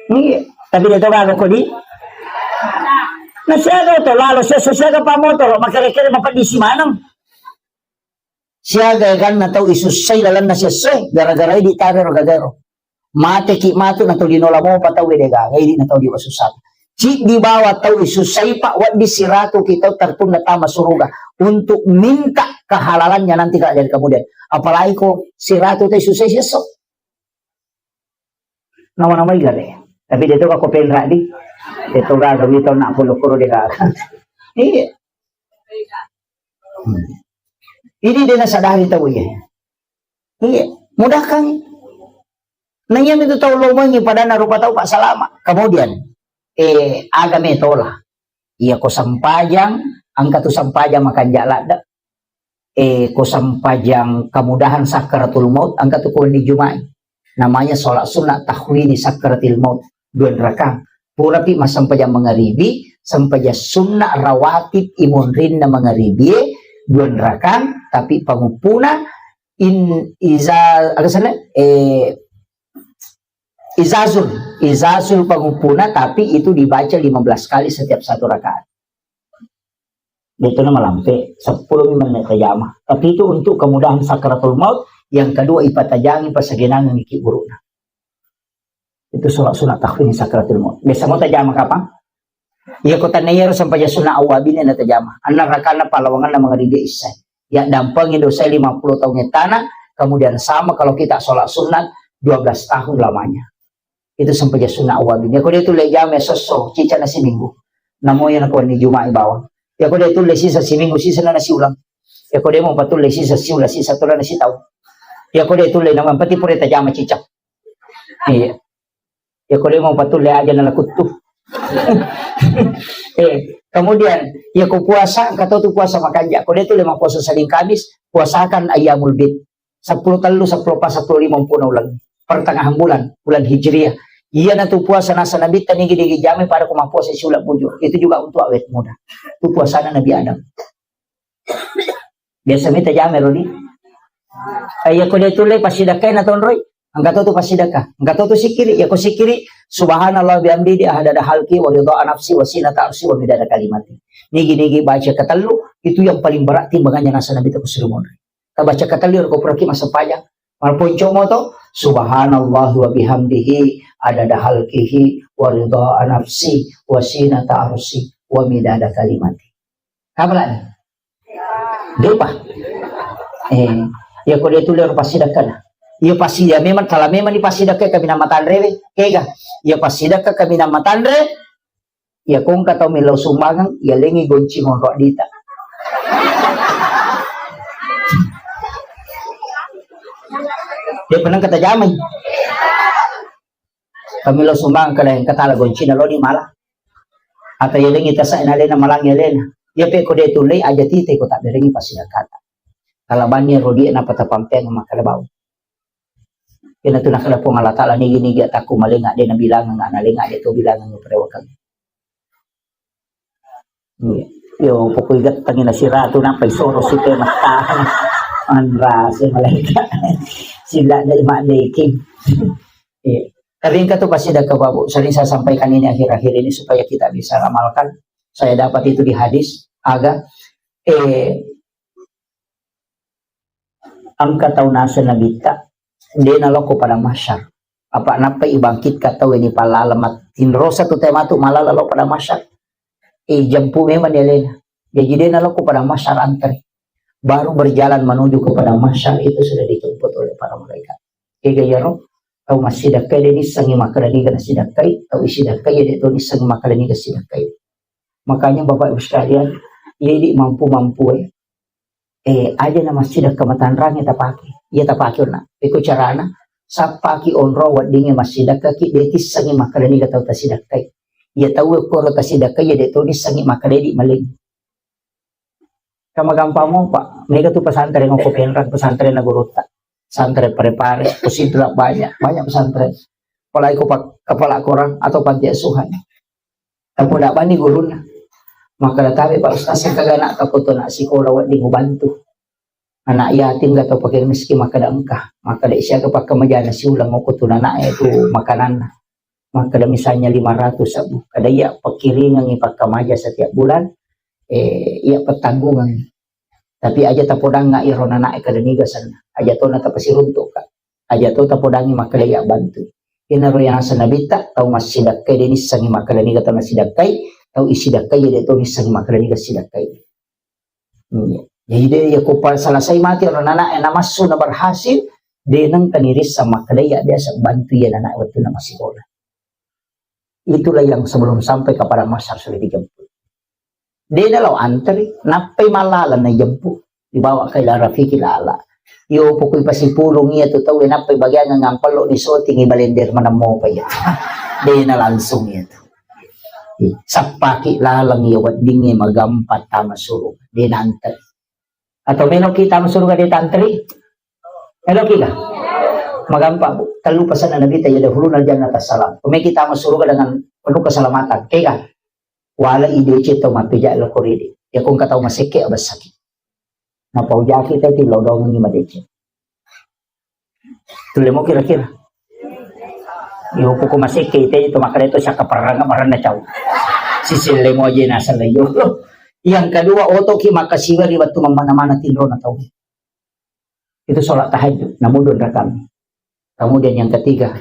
Iya, tapi dia to gaga ko di. Na siaga to lalo, siaga, siaga pamoto lo, makere-kere mapadisi maneng. Siaga eganna tau isussai lalenna siesso e, gara-gara idi tare ro gagaero. Mateki matu na tau dinola mopa tau de gaga, idi na tau diwasussai. Ciddi bawa tau isussai pa, waddi siratu ki tau tertunda tama suruga untuk minta kehalalannya nanti kalau dari kemudian. Apalagi ko siratu tau isussai siesso. Nama-nama igare. Tapi dia tu ko penra di. Dia tu gaga, mi tau nak puluh kuro dia gaga. Iya. Hmm. Ini dia na sadari tau iya. Iya, mudahkan. Nah, iya itu tau lomengi padana rupa tau pak salama. Kemudian, eh, aga metola. Iya ko sempajang, angka tu sempajang makan jalak dah. Eh, ko sempajang kemudahan sakaratul maut, angka tu ko di Jumat. Namanya sholat sunnah tahwini sakaratil maut. Dua rakang. Purapi massempajang mangaribi, sempajang sunnah rawatib imonrinna mangaribi, dua rakang, tapi panguppuna in iza, aga sana? Eh, izazul, izazul panguppuna, tapi itu dibaca lima belas kali setiap satu rakaat. Itu nama lampe, sepuluh menit tajama. Tapi itu untuk kemudahan sakaratul maut, yang kedua ipatajangi pasagenangan iki burukna. Itu sholat sunat takhfif sakaratul maut. Biasa mau tajama kapan? Iya kota neyaro sampai sunat awabin yang tajama. Anak rakana palawangan nama ngeribe isai. Ya dampengi dosa lima puluh tahun etana, kemudian sama kalau kita sholat sunat dua belas tahun lamanya. Itu sempajang sunna awabin. Ya ko de tulle jama sosso, cica na siminggu. Namo ya na ko ni Juma'i bawang. Ya ko de tulle sisa siminggu, sisa na siulang. Ya ko de mo patulle sisa siulang, sisa tola na sitau. Ya ko de tulle nama pati pure tajama cica. Iya. Ya ko de mo patulle aja na lakuttu. Eh, kemudian ya ko puasa, engka to tu puasa makanja. Ko de tulle ma puasa Senin Kamis, puasakan ayyamul bid. Seppulo tellu, seppulo pa, seppulo lima, umpuna uleng. Pertengahan bulan, bulan Hijriah. Iya na tu puasa nasa Nabitta nigi-nigi jame pada ko mappuasa siuleng bujur. Itu juga untuk awet muda. Tu puasana Nabi Adam. Biasa mita jame rodi. Eh, iya ko de tulle pasidakkai na tonroi. Engka to tu pasidakka. Engka to tu sikiri. Ya ko sikiri, subhanallah bihamdi, adada halki, wa ridha nafsi, wa sinata arsi, wa midada kalimati. Nigi-nigi baca ketellu, itu yang paling berat timbangannya nasa Nabitta ko sudah monri. Tabaca katelli ro ko puraki massempajang. Malponco moto, subhanallah wa bihamdihi, adada halkihi, wa ridha nafsi, wa sinata arsi, wa midada kalimati. Apa lagi? Depa. Eh, ya ko de tulle ro pasidakka na. Ya pasti ya memang, kalau memang di pasidakka kami nama tanrewe, kega. Ya pasidakka kami nama tanre, Iya kongka tau millau sumbangan, iya lengi gonci monro dita. Dia pernah kata jamai. Kami lo sumbangan ke lain kata la gonci na lo di mala. Atau iya lengi tasak na lena malang iya lena. Iya pe ko de tulle aja tite ko tak berengi pasti kata. Kalau bani rodi na pata pampeng makkada bau. Iyana tu nakkeda Puang Allah Taala, nigi-nigi atakku malenga, de nabilangang, nalenga de to bilangang perewakang. Iya. Yo, pokoknya gettangi nasiratu, nampai soro site mattahang. Anrase malaika. Sila dari mak deking. Iya. Tapi engka tu pasti ada ke babu. Sering saya sampaikan ini akhir-akhir ini supaya kita bisa amalkan. Saya dapat itu di hadis. Aga. Eh, Engka tau naseng Nabitta, de nalokko padang mahsyar. Apa nappa ibangkitka tau ini pallaleng mat-, tinrosa tu tau matu malala lo padang mahsyar. Eh, jempu memang dia lena. Jadi de nalokko padang mahsyar antri. Baru berjalan menuju ke padang mahsyar itu sudah dijemput oleh para malaikat. Ega iyaro, tau massidakkai de nissengi makkeda niga nasidakkai, tau isidakkai de to nissengi makkeda niga sidakkai. Makanya Bapak Ibu sekalian, Iya idi mampu-mampu e. Eh, aja na massidakka matanrangnge tapake. Iya tapake onna. Iko carana, sappaki onro weddingnge massidakkaki, de tissengngi makkeda niga tau tasidakkai. Iya tau e koro tasidakkai, iya de to nissengngi makkeda idi maling. Ka magampang mopa, mega tu pesantren okko Penrang, pesantren na gurutta. Pesantren Pare-Pare, Posidra banyak, banyak pesantren. Apalagi ko pak-, kepala korang atau panti asuhan. Tapoda bani gurunna. Makkeda tabe Pak Ustaz, engka ga anak tapotu anak sikola wedding ubantu. Anak yatim ga tau fakir miskin, makkeda engka. Makkeda siaga pakkamajana siulang okko tu anak e tu makananna. Makkeda misalnya lima ratus sebbu. Kada iya pakkiringengi pakkamaja setiap bulan, eh, iya pettanggungengi. Tapi aja tapodangnga iro nanae kada niga senna. Aja to na tapasiruntukka. Aja to tapodangngi makkeda iya bantu. Inaro yang asa nabitta, tau massidakkai de nissengi makkeda niga tau nasidakkai, tau isidakkai de to nissengi makkeda niga sidakkai. Iya. Jadi de ya ko pa selesai mati iro nanae namassu na berhasil, de nengka nirissa makkeda iya biasa bantu iya nanae wettu na masikola. Itulah yang sebelum sampai kepada mahsyar sudah dijemput. De na lao antri, nappai malala na jemput, dibawa ke ila rafiqil a'la. Yo pokoi pasipulung iya tu tau nappai bagian ngampello di soting i balender maneng mopa iya. De na langsung iya tu. Sappaki laleng iya weddingnge magampang tama suruga. De na antri. Atau meloki tama suruga de tantri? Meloki ga? Magampang, Bu. Tellu pesanna Nabitta, yadkhulunal jannata salam. Ko meloki tama suruga dengan penuh keselamatan. Kega? Wala ideceng tau mappeja lao ko ridi. Ya ko engka tau masekke abessaki. Napaujaki tau ti lao dongengi madeceng. Tulle mo kira-kira. Yo poko masekke ite itu makkeda itu saka perrang maranna cau. Sisille mo aja naseng yo. Yang kedua, otoki makkasiwa ri wettu mammana-mana tinrona tau. Itu sholat tahajud, namu dua rakaat. Kemudian yang ketiga,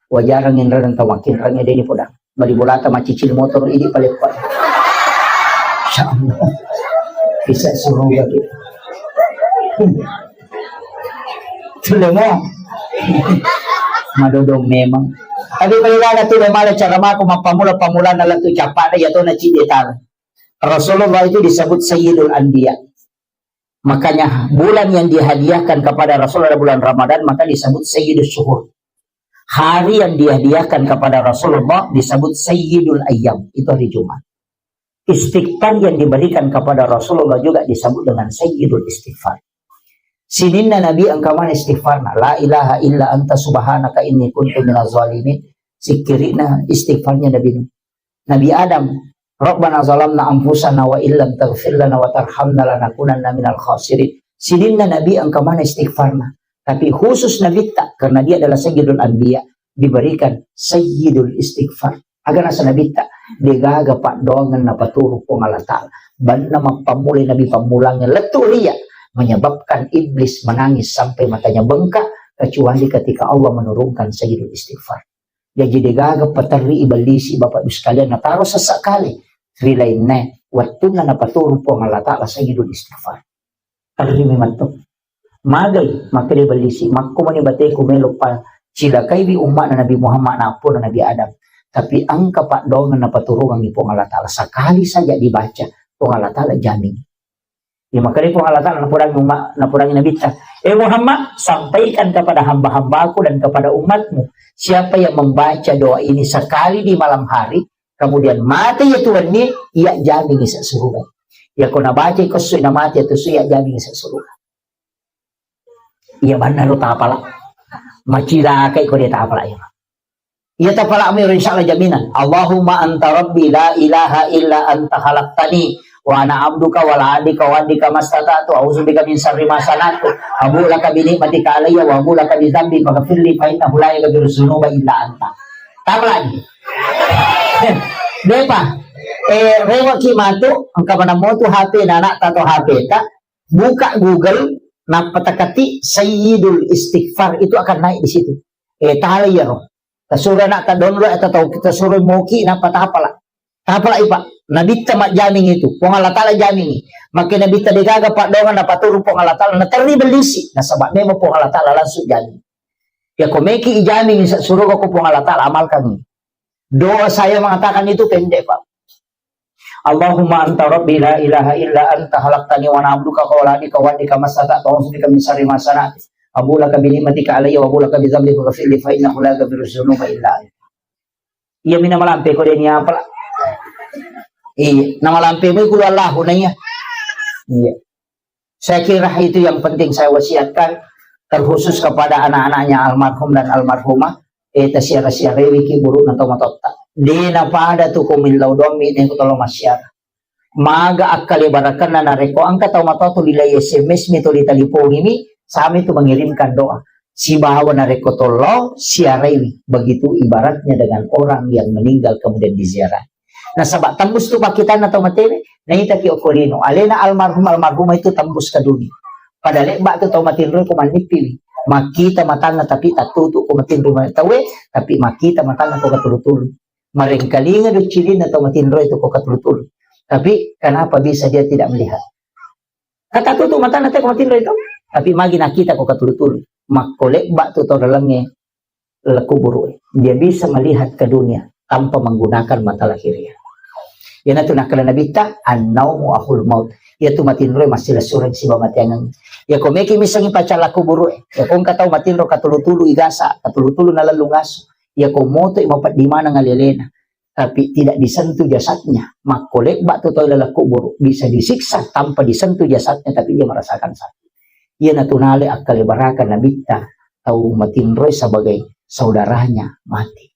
wajarang inrareng tau makinrang deni podang. Bali bolata macicil motor idi paleppa. Insya Allah. Bisa suruga gitu. Tulle mo. Madodong memang. Tapi bali lana tulle male cara mako mappamula-pamulana lettu capana ya tona cide tala. Rasulullah itu disebut Sayyidul Anbiya. Makanya bulan yang dihadiahkan kepada Rasulullah bulan Ramadan maka disebut Sayyidus Syuhur. Hari yang dihadiahkan kepada Rasulullah disebut Sayyidul Ayyam, itu hari Jumat. Istighfar yang diberikan kepada Rasulullah juga disebut dengan Sayyidul Istighfar. Sininna Nabi engka mana istighfarna, la ilaha illa anta subhanaka inni kuntu minaz zalimin. Sikkirina istighfarnya Nabi Nuh. Nabi Adam, Rabbana zalamna anfusana wa illam taghfir lana wa tarhamna lanakunanna minal khasirin. Sininna Nabi engka mana istighfarna. Tapi khusus Nabitta, karena dia adalah Sayyidul Anbiya, diberikan Sayyidul Istighfar. Aga nasa Nabitta, degaga paddoangeng napaturu Puang Allah Ta'ala. Banna mappammulai Nabi pammulangnge lettu ria, menyebabkan iblis menangis sampai matanya bengkak, kecuali ketika Allah menurunkan Sayyidul Istighfar. Jaji degaga paterri ibellisi Bapak Ibu sekalian nataro sesak kali. Ri lainna wettunna napaturu Puang Allah Ta'ala Sayyidul Istighfar. Terri memang tu. Magai, makkeda ibellisi, makko mani bateku melo pa cilakaiwi umma'na Nabi Muhammad na appona Nabi Adam. Tapi engka paddoangeng napaturungangi Puang Allah Ta'ala. Sekali saja dibaca, Puang Allah Ta'ala jamin. Ya, makanya Puang Allah Ta'ala napodangi umat, napodangi Nabitta. Eh Muhammad, sampaikan kepada hamba-hambaku dan kepada umatmu. Siapa yang membaca doa ini sekali di malam hari, kemudian mati ya Tuhan ini, ia jamin isa surga. Ya kau nak baca kau sui nak mati ya tu sui ia jamin isa surga. Iya banna ro tapala. Macilaka iko de tapala iya. Iya tapala mi ro insyaallah jaminan. Allahumma anta rabbi la ilaha illa anta khalaqtani wa ana abduka wa la adika wa adika mastata'tu a'udzubika min syarri ma sana'tu. Abu laka bi ni'matika alayya wa abu laka bi dzambi faghfirli fa innahu la yaghfiru dzunuba illa anta. Tapala ni. Depa. Eh, rewaki matu, engka mana motu H P na anak tato H P ta, buka Google, nappa takati Sayyidul Istighfar, itu akan naik di situ. Eh, tala iyaro. Tasuro anak ta download atau tau tasuro moki nappa tapala. Tapala ipa. Nabitta majjaming itu. Puang Allah Ta'ala jamingi. Makke Nabitta degaga paddoangeng napaturu Puang Allah Ta'ala. Naterri bellisi. Nasaba memang Puang Allah Ta'ala langsung jamin. Ya ko meki ijaming isa suruga ko Puang Allah Ta'ala amalkan. Doa saya mengatakan itu pendek, Pak. Allahumma anta rabbi la ilaha illa anta khalaqtani wa ana abduka wa ana ala ahdika wa wa'dika mastata'tu a'udzu bika min syarri ma sana'tu abu'u laka bi ni'matika alayya wa abu'u laka bi dzambi faghfirli fa innahu la yaghfiru dzunuba illa anta. Iya mina malampe ko deni apa? Iya, nama lampe mu kulu Allahu na iya. Iya. Saya kira itu yang penting saya wasiatkan, terkhusus kepada anak-anaknya almarhum dan almarhumah. Eh, tasiara-siarewi ki burukna tomatoatta. Dena pada tu ko millau doang mi ne ko tolong massiara. Maga akkalebarakenna narekko engka tau matoa tu lilai S M S mi tu litalipongi mi, sami tu mengirimkan doa. Sibawa narekko tollo siarewi. Begitu ibaratnya dengan orang yang meninggal kemudian diziarahi. Nasaba tembus tu pakkitanna tau matewe, naitaki okko lino. Alena almarhum almarhumah itu tembus ke dunia. Pada lebba tu tau matinro ko mannippiwi. Makkita matanna tapi tattutu ko matinro tauwe, tapi makkita matanna ko katulu-tulu. Marengkalinga doccilinna tau matinro itu ko katulu-tulu. Tapi kenapa bisa dia tidak melihat? Kata tutu matana te ko matinro itu. Tapi magi nakita ko katulu-tulu. Makko lebba tu tau dalengnge laleng kuburu. Dia bisa melihat ke dunia tanpa menggunakan mata lahirnya. Iyanatu nakkeda Nabitta, "An-naumu akhul maut." Iyatu matinroe massilessureng sibawa mateangeng. Iyako meki misengngi pacalla kuburue. Iyako engka tau matinro katulu-tulu igasa, katulu-tulu nalellung asu. Iyako motoi mapeddi maneng alelena. Tapi tidak disentuh jasadnya. Makko lebba tu tau laleng kuburu. Bisa disiksa tanpa disentuh jasadnya, tapi dia merasakan sakit. Iyanatu nale akkalebaraka Nabitta tau matinroe sebagai saudaranya mati.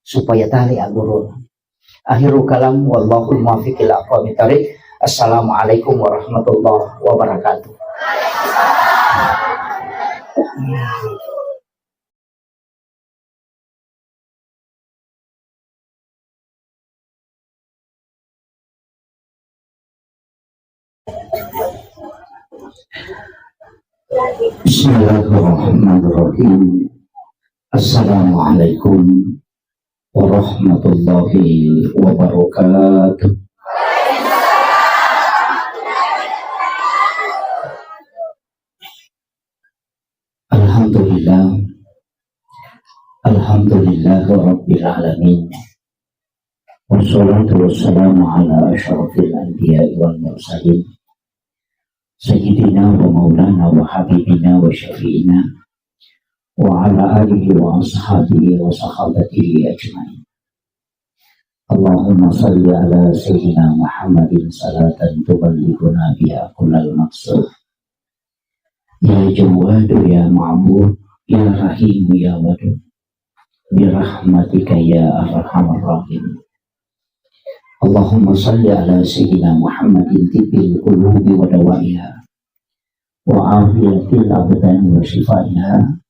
Supaya tali aggurung. Akhirul kalam, wallahul muwaffiq ila aqwamit thariq. Assalamualaikum warahmatullahi wabarakatuh. Bismillahirrahmanirrahim. Assalamualaikum warahmatullahi wabarakatuh. Alhamdulillah. Alhamdulillah Rabbil Alamin. Wassalatu wassalamu ala asyrafil anbiya'i wal mursalin. Sayyidina wa maulana wa habibina wa syafi'ina wa ala alihi wa ashabihi wa sahabatihi ajma'in. Allahumma salli ala Sayyidina Muhammadin salatan tuballighuna biha kullal maqsud. Ya Jawwadu ya Ma'bud, ya Rahimu ya Wadud. Birahmatika ya arhamar rahimin. Allahumma salli ala Sayyidina Muhammadin tibbil qulubi wa dawaiha, wa afiyatil abdani wa shifaiha,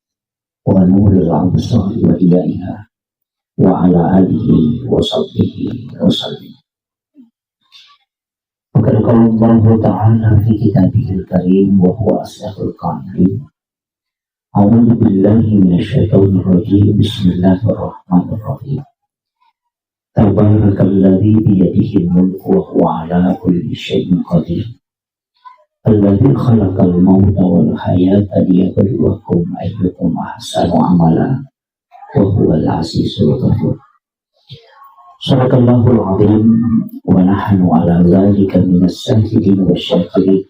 wa nuril absari wa diyaiha, wa ala alihi wa sahbihi wa sallim. Wa qad qala Allahu ta'ala fi kitabihil karim wa huwa asdaqul qailin. A'udzu billahi minasy syaithanir rajim. Bismillahirrahmanirrahim. Tabarakalladzi biyadihil mulku wa huwa ala kulli syai'in qadir. Alladzi khalaqal mauta wal hayata liyabluwakum ayyukum ahsanu amala wa huwal azizul ghafur. Sadaqallahul azim wa nahnu ala dzalika minas syahidin wasy syakirin.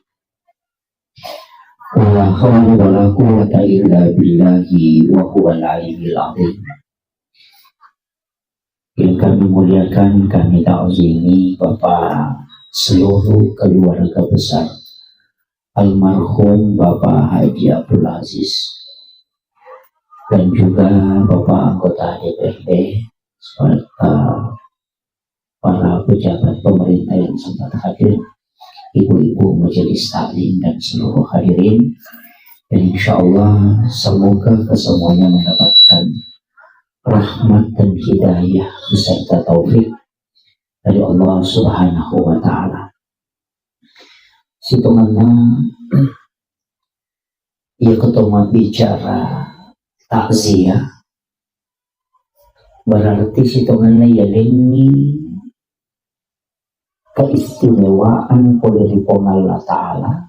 Wa la haula wa la quwwata illa billahi wa huwal aliyyil azim. Yang kami muliakan, kami ta'zimi Bapak seluruh keluarga besar almarhum Bapak Haji Abdul Aziz dan juga Bapak anggota D P R D serta para pejabat pemerintah yang sempat hadir, ibu-ibu majelis taklim dan seluruh hadirin. Dan insya Allah semoga kesemuanya mendapatkan rahmat dan hidayah beserta taufik dari Allah Subhanahu wa Ta'ala. Sitongenna, iya keto mabbicara takziah, berarti sitongenna yalengngi keistimewaan pole ri Puang Allah Ta'ala,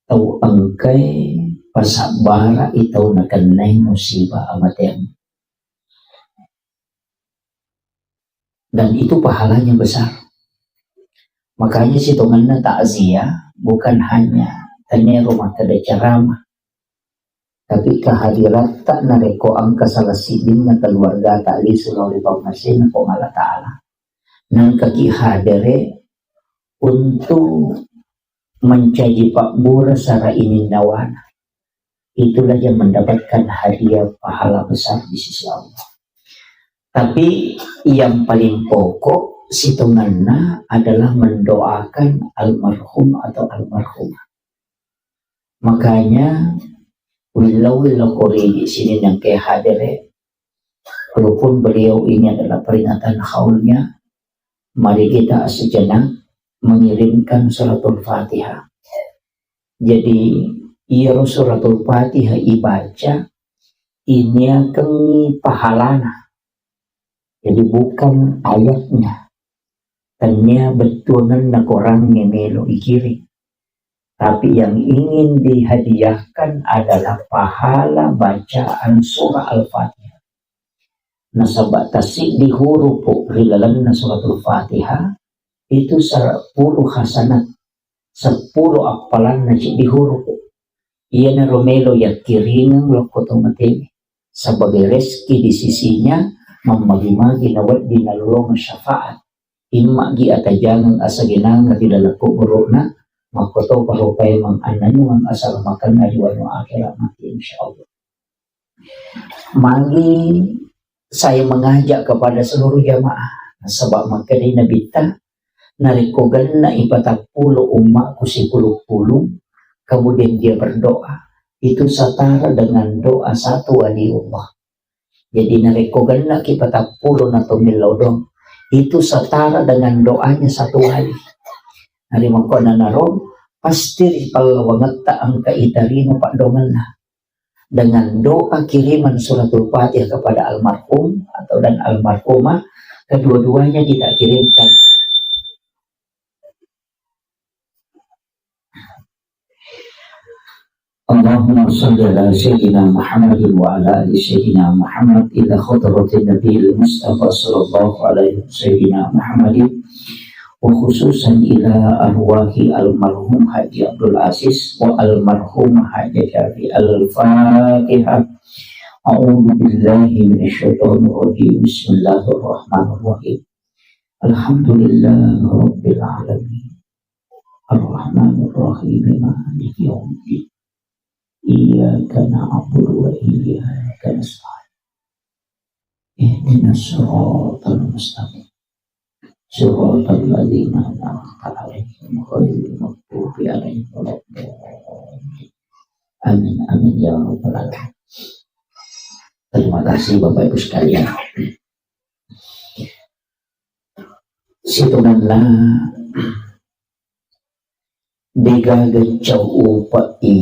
tau engkae pasabbara'i tau nakennai musibah amateang. Dan itu pahalanya besar. Makanya sitongenna takziah bukan hanya tennia rumah tangga ceramah, tapi kehadiratta narekko engka salah siddinna keluarga tak lisu lao ri pammasena Puang Allah Ta'ala, nengkaki hadere untuk mencaji pabbura sara ininnawana, itulah yang mendapatkan hadiah pahala besar di sisi Allah. Tapi yang paling pokok sitongenna adalah mendoakan almarhum atau almarhumah. Makanya, willau-willau korigi sini yang ke hadere, walaupun beliau ini adalah peringatan haulnya, mari kita sejenak mengirimkan suratul Fatihah. Jadi, iyaro suratul Fatihah ibaca, iniakengngi pahalana. Jadi, bukan ayatnya. Tennia bettuangenna korangnge melo ikiring. Tapi yang ingin dihadiahkan adalah pahala bacaan surah Al-Fatihah. Nasaba tasiddi hurupu ri lalenna suratul Fatihah itu sepuluh hasanat, sepuluh appalanna siddi hurupu. Iyanaro melo yakkiringeng lokko to matewe. Sebagai rezeki di sisinya, mammagi-magi nawedding nalolongeng syafaat. Immagi atajangeng asagenangeng ri laleng kuburu'na, makkotopa rupae mangannannuang asalamakenna ri wanua akhirat mati, insyaallah. Magi saya mengajak kepada seluruh jamaah, nasaba makkedai Nabitta, narekko genna'i patappulo ummaku sipulung-pulung, kemudian dia berdoa, itu setara dengan doa satu waliullah. Jadi narekko gennaki patappulo na to millau doang, itu setara dengan doanya satu wali. Narimakkuannanaro, pasti ri pallawangetta engka itarima paddoangenna. Dengan doa kiriman suratul Fatihah kepada almarhum atau dan almarhumah, kedua-duanya kita kirimkan. اللهم صل على سيدنا محمد وعلى آل سيدنا محمد إلى حضرة النبي المصطفى صلى الله عليه وسلم سيدنا محمد، وخصوصا إلى أرواح المرحوم حاج عبد العزيز والمرحومة حاجة شافي. الفاتحة. أعوذ بالله من الشيطان الرجيم. بسم الله الرحمن الرحيم. الحمد لله رب العالمين. الرحمن الرحيم. مالك يوم الدين. إياك نعبد وإياك نستعين. اهدنا الصراط المستقيم. صراط الذين أنعمت عليهم غير المغضوب عليهم ولا الضالين. Amin, amin, ya rabbal alamin. Terima kasih, Bapak Ibu sekalian. Sitongenna, degaga cau upe'i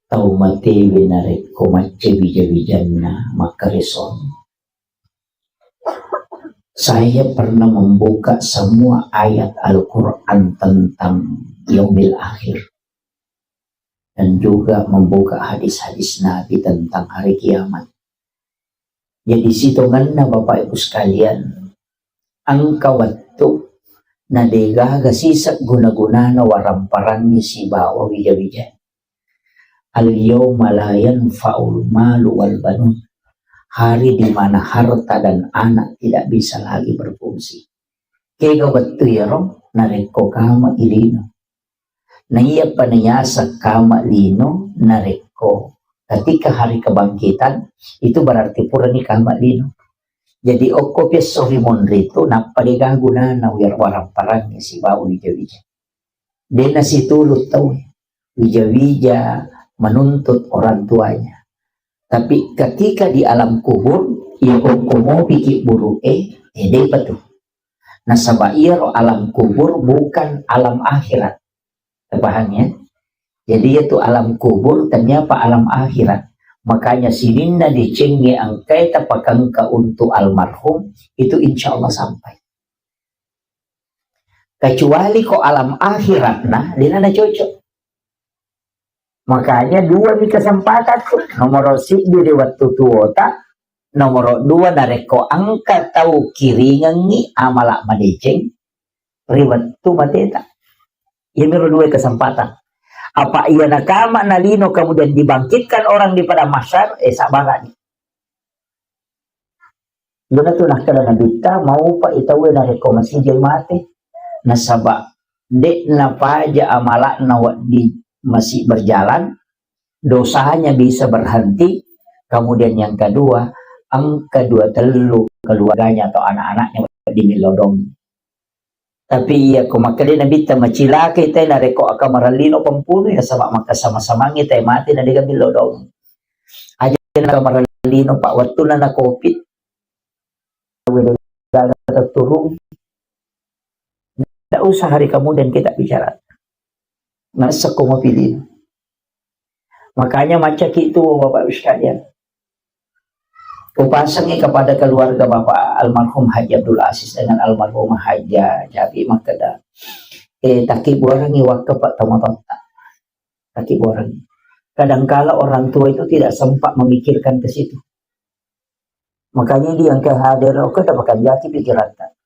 tau matewe narekko macca wija-wijanna makkaresong. Saya pernah membuka semua ayat Al-Quran tentang yaumil akhir dan juga membuka hadis-hadis Nabi tentang hari kiamat. Jadi sitongenna, Bapak Ibu sekalian, engka wettu na degaga siseng guna-gunana waramparangngi sibawa wija-wija. Al-yauma la yanfa'ul malu wal banun. Hari di mana harta dan anak tidak bisa lagi berfungsi. Kega wettu iyaro? Narekko kama ilino. Naiya pa naiaseng kama lino, narekko ketika hari kebangkitan, itu berarti purani kama lino. Jadi okko piesso ri monri tu, nappa dega gunana waramparangngi sibawa wija-wija. Dena situlu tau wija-wija menuntut orang tuanya. Tapi ketika di alam kubur, iya okko mopiki buru'e, eh, depa tu. Nasaba iyaro alam kubur bukan alam akhirat. Terpaham ya? Jadi itu alam kubur ternyata alam akhirat. Makanya sininna decengnge engkae tapakengka untuk almarhum, itu insya Allah sampai. Kecuali ko alam akhirat, nah, dena na cocok. Makanya dua mi kesempatan tu. Nomoro siddi di wettu tuota, nomoro dua narekko engka tau kiringengngi amala madeceng, ri wettu mateta. Iyamiro dua kesempatan. Apa iya nakama nalino kemudian dibangkitkan orang di padang mahsyar, eh, sabarani. Dona tu nakkeda Nabitta, maupa itaue narekko masijai mate. Nasaba de'na paja amala'na wedding masih berjalan, dosanya bisa berhenti. Kemudian yang kedua, engka dua tellu keluarganya atau anak-anaknya wedding millodong. Tapi iya ko makkeda Nabitta, macilakai tae narekko akamarallino pampunu, nasaba makkasama-samangngi tae mate na dega millodong. Aja nakamarallino, Pak, wettunna na covid. Tidak usah hari kemudian kita bicara. Ngerasa ko mapilih. Makanya macaki itu, Bapak Ibu sekalian. Kupasangi kepada keluarga Bapak almarhum Haji Abdul Aziz dengan almarhumah Haja Jabi makkeda, eh, takkibuarangi wakka Pak tomatotta. Takkibuarangi. Kadangkala orang tua itu tidak sempat memikirkan ke situ. Makanya dia yang ke hadir, oke, tak bakal jati pikiran tak.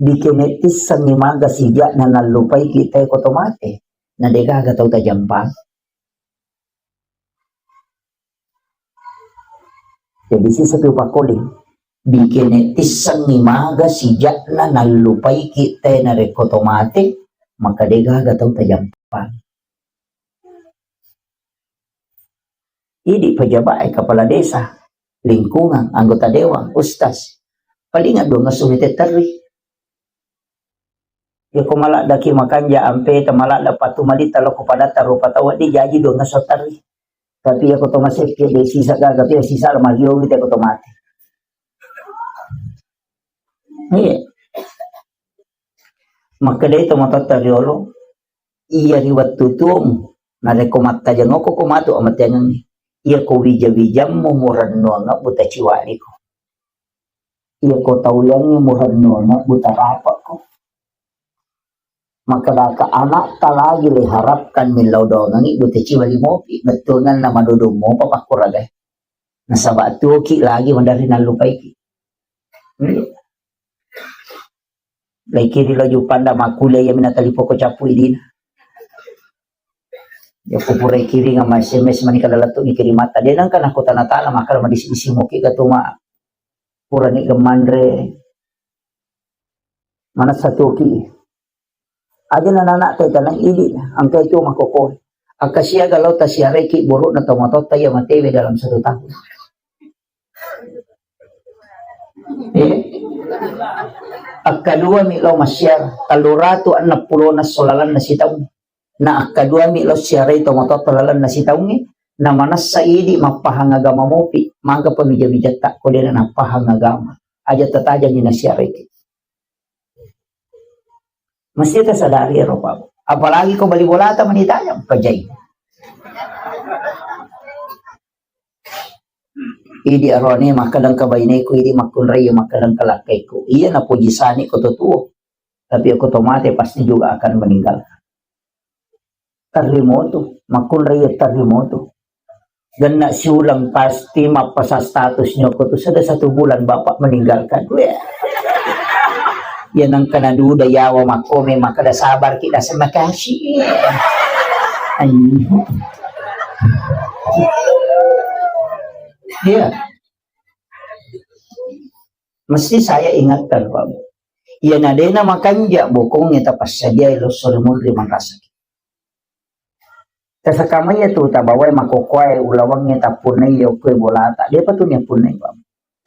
Bikin tissengi maga sijak na nallupai kita ko tomate. Na degaga tau tajampang. Jadi sisa tu pakoling. Bikin tissengi maga sijakna nallupai kita narekko tomate, maka degaga tau tajampang. Idi pejabat, eh, kepala desa, lingkungan, anggota dewan, ustaz. Paling dua ngesu mite terri. Ya ko maladda ki makanja ampe ta maladda patu malita lo ko padatta rupa tau di jaji dua ngeso tari. Tapi ya ko to masekke de sisa gaga tu ya sisa la mario gitu ya ko to mati. Iya. Maka dai to matotta riolo, iya ri wettu tuomu, narekko mattajeng oko ko matu amateangengngi. Iya ko wija-wijammu murennuang buta ciwaliko. Iya ko tauliangnge murennuang buta rapakko. Makkedaka anakta lagi le harapkan millau dongangi buta ciwa limopi, bettuanganna madodong mopa pakkuragai. Nasaba tuoki lagi maderri nallupaiki. Hmm. Laikiri lo jupanda makkuliah iya mina talipoko cappu idina. Ya kupura ikiring ama S M S mani kada lettu ni kirimatta. Dia nangka nako tana-tana maka madisi-disi moki gatuma. Purani gemanre. Mana satu ki. Aja na anak teh tanang idi, angka itu makoko. Akasia galau tasiareki buruk na tomatotta ya matewe dalam satu tahun. Eh? Akkadua mi lo massiara, tellu ratu enneng pulo na solalanna sitaung. Na akkadua mi lo siarai tomatotta lalenna sitaungnge, na manessa idi mappahang agama mopi, maga pamija-mijatta ko dena nappahang agama. Aja tatajangi nasiareki. Mesti tasadari ero, Pak. Apalagi ko bali bolata mani tajang, pajai. Idi arone makkadang ka baineku, idi makkunrai makkadang ka lakkaiku. Iya napoji sani ko to tuo. Tapi aku to mate pasti juga akan meninggalkan. Terremoto, makkunrai terremoto. Genna siulang pasti mappasa status nyoko tu sudah satu bulan bapak meninggalkan. Weh. Ya nangka naduda yawa makkome makkada sabar ki, rasa makasih. Anjing. Iya. Mesti saya ingatkan, Pak. Iya nadena makanja bokongnya tapassadiai lo sore munri manrasaki. Tasakamai tu tabawai makokoai ulawangnge tappunnai okkoe bolata. Depa tu niappunnai, Pak.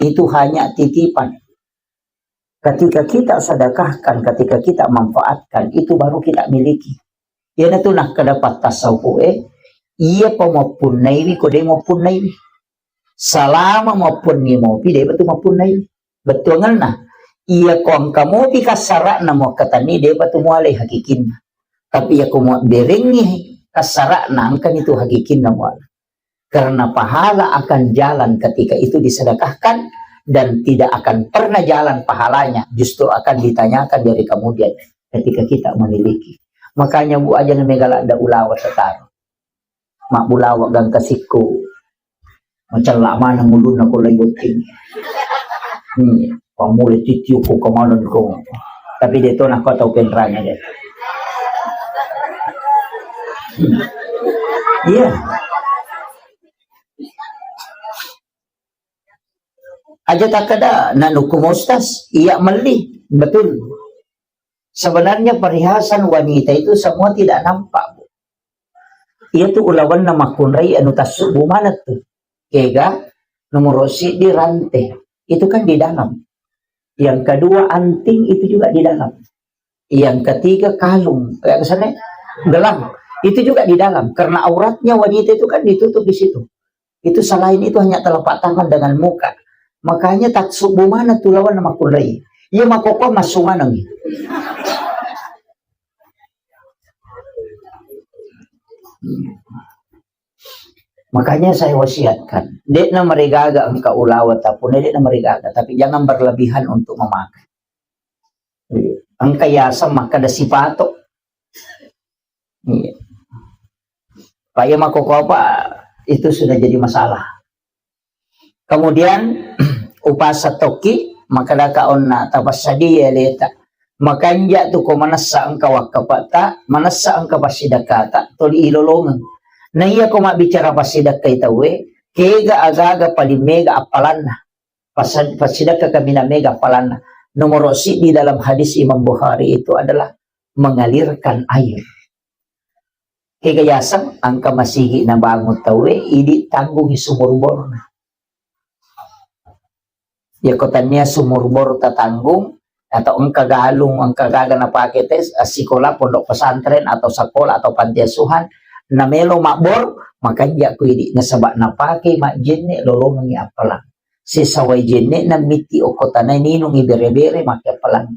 Itu hanya titipan. Ketika kita sedekahkan, ketika kita manfaatkan, itu baru kita miliki. Iyanatu nakkeda pattasawufu e, iya pa mappunnaiwi ko de mappunnaiwi. Salama mappunni mopi, de batu mappunnaiwi. Bettuangenna, iya ko engka mopi kassara'na muakkatanni, de batu mualai hakikinna. Tapi iya ko muabberengngi kassara'na, engkani tu hakikinna muala. Karena pahala akan jalan ketika itu disedekahkan dan tidak akan pernah jalan pahalanya, justru akan ditanyakan dari kemudian ketika kita memiliki. Makanya bu aja na mega ladda ulawa tetaro. Mabbulawa gangka sikku. Macella maneng ulunna ko lai botting. Hmm. Pamule tittiu ko kamanan ko. Tapi de' to nakko tau penrang de'. Iya. Aja takkeda, nak nuku mustas, iya melli. Betul. Sebenarnya perhiasan wanita itu semua tidak nampak, Bu. Iya tu ulawanna makkunrai anu tassubbu maneng tu. Kega, nomor siddi rante. Itu kan di dalam. Yang kedua anting itu juga di dalam. Yang ketiga kalung, eh, apa sana? Gelang. Itu juga di dalam. Karena auratnya wanita itu kan ditutup di situ. Itu selain itu hanya telapak tangan dengan muka. Makanya tassubbu maneng tu lawan makkunrai. Iya makkokko massu maneng. Makanya saya wasiatkan, de'na marigaga engka ulawa tapun, de'na marigaga, tapi jangan berlebihan untuk memakai. Iya. Engka yaseng makkeda sipato. Iya. Pak, iya makkokko apa, itu sudah jadi masalah. Kemudian, upasa tokki, makkedaka onna tapassadia aleta. Makanja tu ko manessa engka wakkapata, manessa engka passidakkata, toli ilolongeng. Na iya ko mabbicara passidakkai tauwe, kega aga-aga paling mega appalanna. Pasa-, passidakka kaminang mega appalanna. Nomor siddi dalam hadis Imam Bukhari itu adalah mengalirkan air. Kega yaseng engka masigi nabangun tauwe, idi tanggungi sumur borna. Yako tania sumur bor tatanggung, atau engka galung, engka gaga napake tes, eh, sikola, pondok pesantren, atau sekolah, atau panti asuhan, namelo mabbor, makanja ku idi, nasaba napake majjenne lolongengi appalang. Sesawai jenne na miti okko tanai ninungi bere-bere make appalang.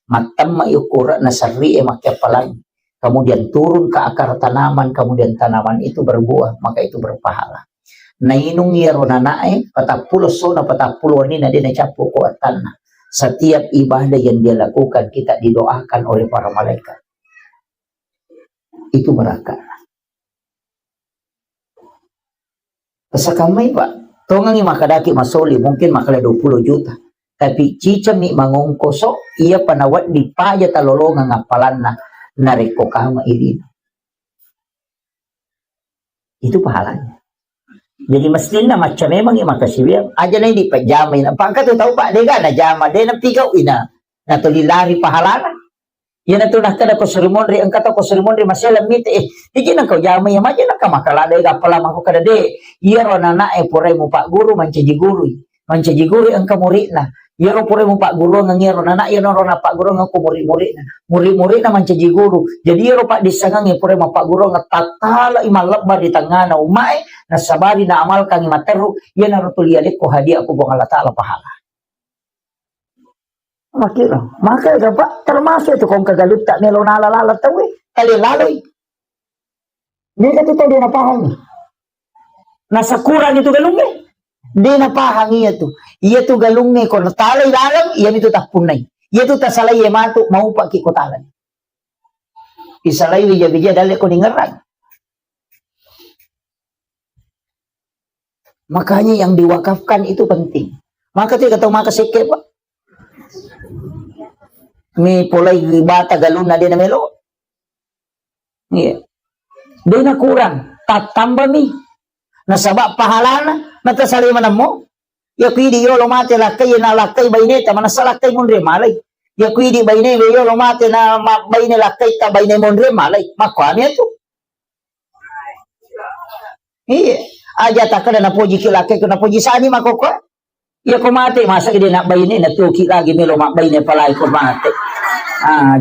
Mattemma ukura naserri e make appalang. Kemudian turun ke akar tanaman, kemudian tanaman itu berbuah, maka itu berpahala. Nainung iyaro nanae, patappulo sona, patappulo wenni na de nacappu ko attanna. Setiap ibadah yang dia lakukan, kita didoakan oleh para malaikat. Itu berkah. Pesakammai, Pak. Tongengi makkedaki masoli, mungkin makkeda dua puluh juta. Tapi cicami mangongkoso, iya pa nawedding paja talolongeng appalanna, narekko kama ilina. Itu pahalanya. Jadi mestinna macca memangi makasiwiang. Aja na idi pajamai na. Pangka tu tau, Pak, dega najama, de napigau ina. Natoli lari pahalana. Iyanatu nakkeda ko suri monri, engka tau ko suri monri masela mite, eh, iji nengka ujama iya maja nengka makala de gappala mako kada de. Iyaro nanae purai mupagguru mancaji gurui. Mancaji gurui engka muridna. Iyaro purai mupagguruang iyaro nana, iyaro napagguruang ko murid-muridna. Murid-muridna mancaji guru. Jadi iyaro paddissengengnge purai mapagguruang tattalai mallebba ri tengngana ummae, nasabari naamalkangi matteru, iyanaro tuli adekko hadiah ko Puang Allah Taala pahala. Makkiro. Maka ega, Pak, termasuk itu kong kegalutta melo nala-lala tauwe. Tale laloi. Dia kata tau dia napahangi. Nasa kurang itu galungnge. Dia napahangi iya tu. Iya tu galungnge ko natalai laleng, iya itu tapunnai. Iya tu tasalai iya matu, mau paki ko talai. Isalai bija-bija dalle ko ningerang. Makanya yang diwakafkan itu penting. Maka tu kata maka sekke, Pak. Mi polai bata galunna de namelo. Iya. De nakurang, tattambami. Nasaba pahalana, natasalai manammo. Ya kuidi yolo mate lakkai, na lakkai baineta, manassa lakkai munri malai. Ya kuidi baine yolo mate na ma-, baine lakkai ta baine munri malai. Makkuami tu. Iya. Aja takkeda napojiki lakkai, ko napoji sani makkokkoe. Iya ko mate, masa ide nak baine, na tuki lagi melo mak baine palai ko mate. Ah,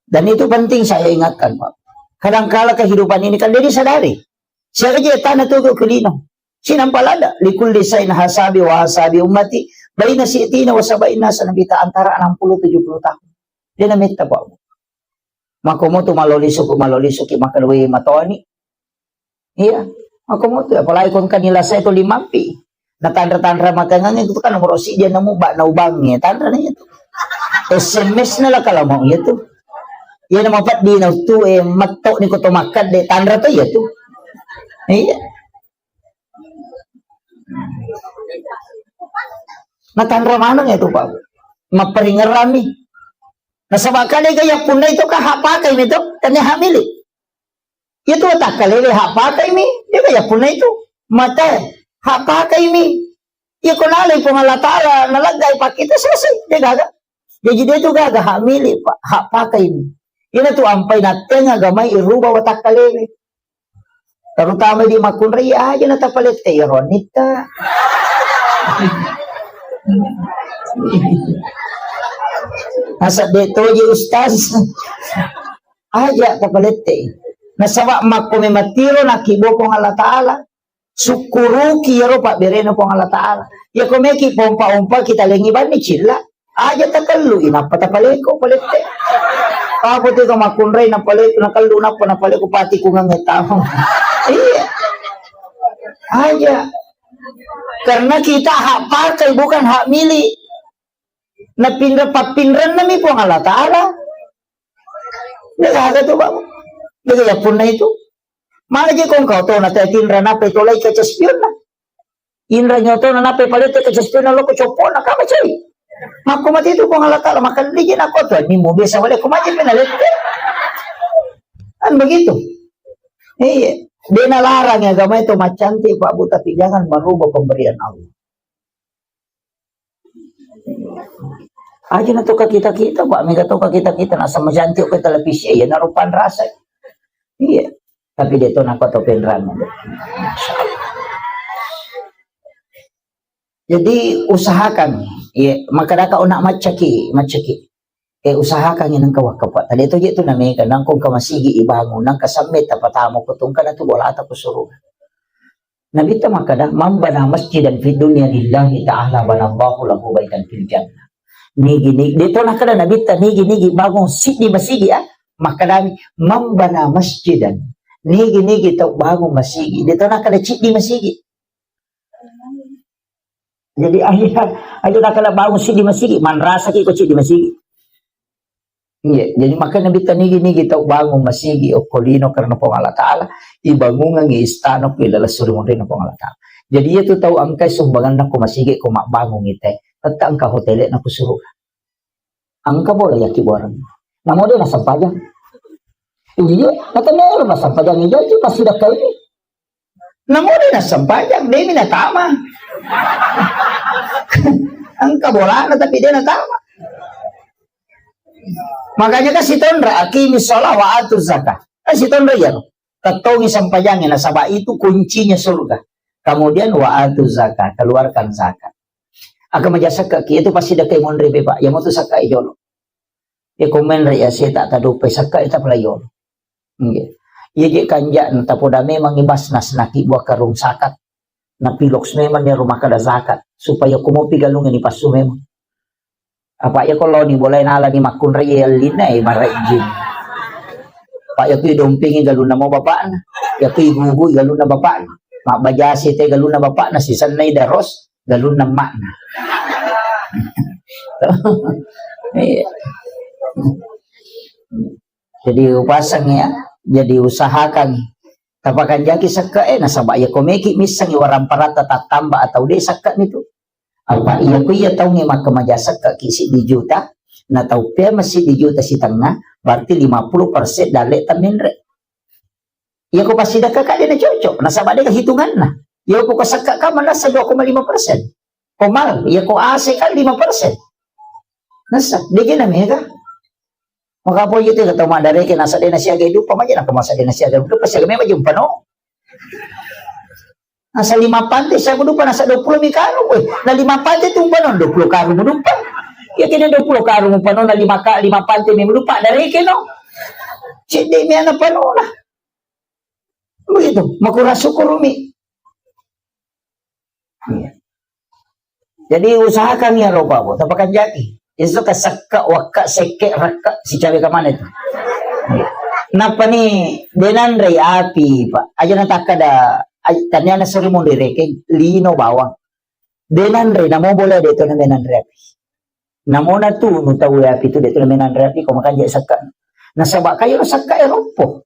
dan itu penting saya ingatkan, Pak. Kadangkala kehidupan ini kan dia disadari. Siaga je tana tu ke lino. Sinampa lada, likulli sain hasabi wa hasabi ummati, baina sitina wa sabaina sanabita, antara enam puluh tujuh puluh tahun. Dia nametta, Pak. Makomo tu maloli suku, maloli suki makan we matoni. Iya. Makomo tu, apalagi kon kan nila saya tu limampi. Na tanra-tanra makangan itu kan nomor si dia nemu bak na ubangnge, tanra na itu. S M S na lah kalau mau itu. Iya nama pat di na tu, eh, metok ni koto makan de tanra tu iya tu. Iya. Natanra maneng itu, Pak. Mapparingerrami. Nasaba' kan dega yappunnai tu ka hak pakai mi tu, kan hak milik. Iya tu watakkalewe hak pakai mi, dega yappunnai tu. Mate, hak pakai mi. Iya ko nalai Puang Allah Ta'ala, naleggai pakai itu selesai, dega gaga. Jaji de' tu gaga hak milik, Pak, hak pakai ni. Ina tu ampai nattengnga agamai iruba watakkalewe. Terutama di makkunrai aja na tapalette iyaro nitta. Asa de' toje ustaz. Aja tapalette. Nasaba' makko mematiro nakibokong Allah Ta'ala. Sukkuruki iyaro pabberena Puang Allah Ta'ala. Iya ko meki pompa-ompa kita lengi banni cilla. Aja takellu inappa tapaleko palette. Apa tu to makkunrai napaleko nakellu nappa napaleko pati kungang tamu. Iya. Aja. Karena kita hak pakai bukan hak milik. Napinra pappinrennami Puang Allah Ta'ala. Dega gaga tu, Pak. Dega yappunna itu. Mala je kong kau tona te tinra nape tolai kaca spionna. Inra nyotona nape palete kaca spionna loko copona kama cai. Makko mati itu Puang Allah Ta'ala, makalli je nako tu, ni mau biasa wale ko maje pena lete. Kan begitu. Iya. De' nalarang agama itu macantik, Pak Bu, tapi jangan merubah pemberian Allah. Aja na toka kita-kita, Pak, mega toka kita-kita, nasa majanti ke televisi, iya, narupan rasa. Iya. Tapi de' to nako to penrang. Jadi usahakan, iya, maka daka ona maccaki, maccaki. Eh, usahakan nengka wakka, Pak. Tadi to je tu namega, nangko engka masigi ibangun, nangka samme tapatamo ko tungkana tu bolata ko suruga. Nabitta makkada, "Man bana masjidan fid dunya lillahi ta'ala banallahu lahu baitan fil jannah." Nigi-nigi, de' to nakkada Nabitta, "Nigi-nigi bangun siddi masigi," ah. Makkadami, "Man bana masjidan." Nigi-nigi tau bangun masigi. De' to nakkada ciddi masigi. Jadi, aja, aja nakkada bangun siddi masigi, manrasaki ko ciddi masigi. Iya, jadi makanya Nabitta nigi-nigi tau bangun masigi okko lino karena Puang Allah Ta'ala, ibangungangi istana ku ilalang suri munrinna Puang Allah Ta'ala. Jadi, iya tu tau engkai sumbanganna ko masigi ko mabbangungi te, tetta engka hotele'na ku suruga. Engka bola yaki borang. Namo de' nasampajang. Iya, natanero nasampajang iya tu pasti dakka ini. Namo de' nassempajang, de' mi natama. Engka bolana tapi de' natama. Makanya kan sitonra, "Aqimi sholah wa atu zakah." Kan sitonra iya. Tettongi sempajangnge, nasaba itu kuncinya surga. Kemudian wa atu zakah, keluarkan zakat. Aga maja sakka ki, itu pasti dekai monri be, Pak. Iya motu sakka i jolo. Iya ko menre iya seta tadupai sakka ita pala yolo. Nggih. Iya je kanja na tapoda memang i Basnas naki buah karung zakat. Na piloks memang iya rumah kada zakat supaya ko mopi galung ini passu memang. Apa iya ko lo ni boleh nala ni makkunrai iya lina i marajin. Pak iya kui dompingi galunna mo bapakna. Iya kui gugu galunna bapakna. Mak bajasi te galunna bapakna sisanna i daros. Galunna makna. Iya. Jadi upasang ya, jadi usahakan. Tapakanjaki sekka e, nasaba iya komeki missangi waramparatta tattamba atau de sekka nitu. Apa iya ku iya taunge makkamaja sekka ki siddi juta, na tau pea massiddi juta sitengnga, berarti lima puluh persen dalle tammenre. Iya ko passidekka ka de na cocok, nasaba de hitunganna. Iya ko sekka ka manassa dua koma lima persen. Komal, iya ko ase ka lima persen. Nassa, de na mega. Maka apa iya te tau maddareke nasa de na siaga dupa maja na ko masa de na siaga dupa siaga memang jumpa no. Nasa lima pante siaga dupa nasa dua puluh mi karung. Weh, na lima pante tu umpa no dua puluh karung dupa. Iya kene dua puluh karung umpa no na lima ka lima pante mi dupa dareke no. Cedde mi ana panona. Begitu, makura syukur umi. Iya. Jadi usahakan ya roba bo, tapakanjaki. Itu ka sekka, wakka, sekke, rakka, sicawe ka mana itu. Iya. Nappa ni denanre api, Pak. Aja na takkada, aj-, tania na suri mo direkeng, lino bawang. Denanre, namo boleh de to na denanre api. Namo na tu nu tau api tu de to na denanre api, ko makanja sekka. Nasaba kayo sekka e roppo.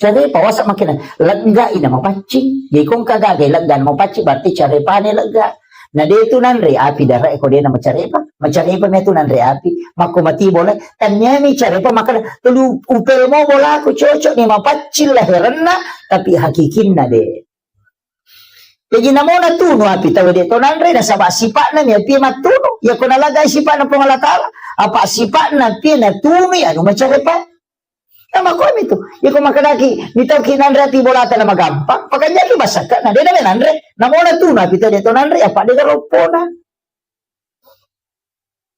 Care pawasa makkeda, legga ina mapaccing. Jadi ko engka gaga legga mapaccing, berarti care pane legga. Na de' tu nanre api dara' e ko de' na macarepa. Macarepa me tu nanre api. Makko mati bola, tania mi carepa makkeda, "Tuli upel mo bolaku, cocok ni mapaccing laherenna, tapi hakikinna de'." Jaji namo natunu api tau de' to nanre, nasaba' sipa'na mi api mattunu. Iya ko nalagai sipa'na Puang Allah Taala, apa sipa'na api natunu anu macarepa. Nah, makkomi tu. Iya ko makkedaki, mitauki nanre api bolata na magampang, pakanjaki basakka, na de' na nanre. Namo natunu api tau de' to nanre, apa de' garoppona.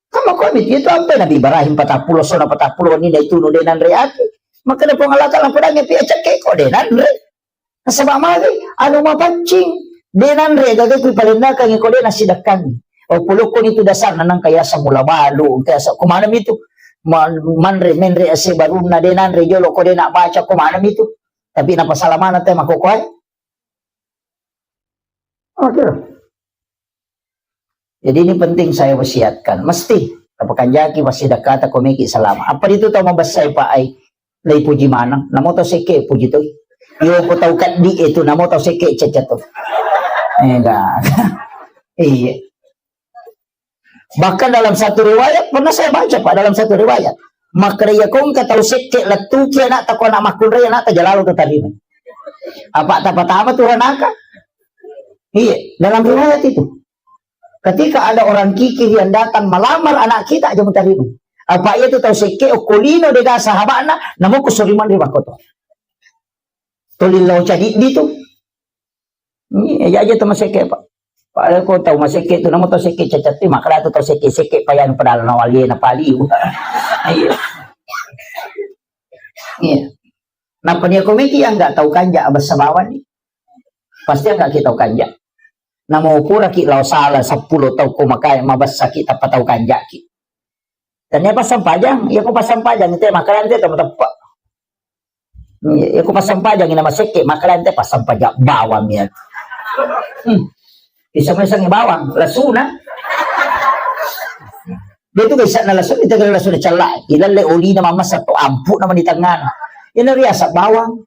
Kan makkomi tu, itu ampe Nabi Ibrahim patappulo, sona patappulo wenni naitunu de' nanre api. Makkeda Puang Allah Taala, "Podangngi api, acekke ko de' nanre." Nasaba' magi, anu mapaccing, de' nanre gaga ku palennakangngi ko de' nasidakkangngi. Oh, polokkoni tu dasarna nangka yaseng mula balu, engka yaseng ko maneng mi tu. Ma-, manre, menre ase barunna de' nanre jolo ko de' nabaca ko maneng mi tu. Tapi napasala maneng te makkokkoe. Oke. Jadi ini penting saya wasiatkan. Mesti tapakanjaki, pasti dakata komeki salama. Apa itu tau mabessai, Pak, ai? Lei puji maneng. Namo tau sekke puji toi. Iyo ko tau keddi itu, namo tau sekke cacat tu. Enggak. Iya. Bahkan dalam satu riwayat, pernah saya baca, Pak, dalam satu riwayat. Makkeda iya ko engka tau sekke lettuki anakta ko anak makkunrai anakta jalalo tu tarima. Apa tapatama tu ranaka? Iya, dalam riwayat itu. Ketika ada orang kikir yang datang melamar anak kita, aja mutarima. Apa iya tu tau sekke okko lino de' gaga sahaba'na, namo ko soriman ri bakkoto. Tolillau cadiddi tu. Iya, aja, aja tu masekke, Pak. Padahal ko tau masekke tu, namo tau sekke cacat tu, makkeda tu tau sekke-sekke payang padahal nawaliena paliu. Iya. Iya. Nappa nia komeki yang nggak tau kanja' abessa bawang ni. Pasti yang nggak kita kanja'. Namo puraki lao sala seppulo tau ko makai mabessaki tappa tau kanja'ki. Tania passempajang, iya ko passempajang te makkeda te tau mateppe'. Iya, iya ko passempajang ina masekke, makkeda te passempajang bawang ya. Hmm. Bisa mesengi bawang, lasuna. De' tu gaga isa'na lasuna, itu gaga lasuna cella'. Ilalle olina mamassa to, ampu'na mani tengngana. Ina riasa bawang.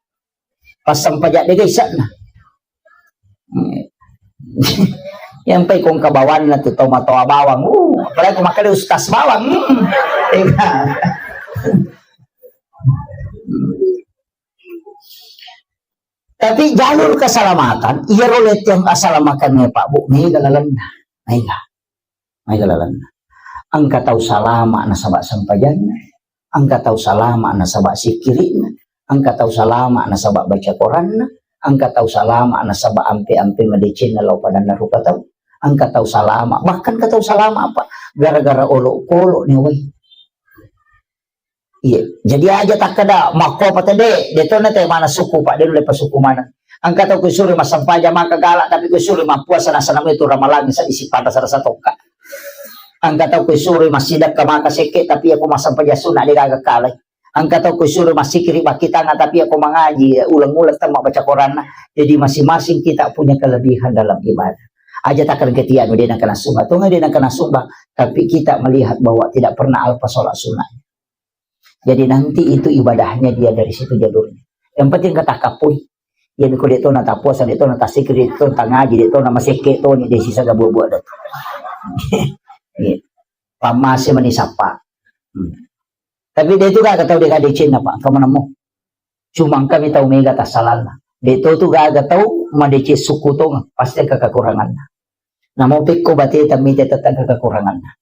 Passempajang de' gaga isa'na. Hmm. Yang pai kong kabawanna tu tau matoa bawang. Uh, apalagi ko makkeda ustaz bawang. Hmm. Iya. Tapi jalur keselamatan, iyaro lettiang asalamakanna Pak Bu, mega lalenna. Mega. Mega lalenna. Engka tau salama nasaba sempajanna. Engka tau salama nasaba sikkiri'na. Engka tau salama nasaba baca Koranna. Engka tau salama nasaba ampe-ampe madecenna lao padanna rupa tau. Engka tau salama, bahkan engka tau salama apa? Gara-gara olokolo ni wai. Iya, jadi aja takkeda makkopa tede, de' tona te mana suku, Pak, de' nulle pasuku mana. Engka tau kusuro massempajang maka galak, tapi kusuro mappuasa nasana itu ramalang sa isi pada sarasa tokka. Engka tau kusuro massidakka maka sekke, tapi aku massempajang sunna de' gaga kalai. Engka tau kusuro massikiri bakkitanga, tapi aku mangaji, uleng-uleng temma baca Koranna. Jadi masing-masing kita punya kelebihan dalam ibadah. Aja takkeda ketia anu de' nakena sumba, tong de' nakena sumba, tapi kita melihat bahwa tidak pernah alpa sholat sunnah. Jadi nanti itu ibadahnya dia dari situ jalurnya. Yang penting kata kapui. Iya, ko de' tona tapuasa, de' tona tasikir, de' tona tangaji, de' tona masekke toni, de' sisa gabuak-buak de'. Iya. Pammase mani sappa. Hmm. Tapi de' tu gaga tau de' gaga decenna, Pak. Engka maneng mo. Cuma engka mi tau mega tassalanna. De' to tu gaga tau madeceng sukku tong, pasti engka kekuranganna. Namo pekko bateta mita tette' engka kekuranganna.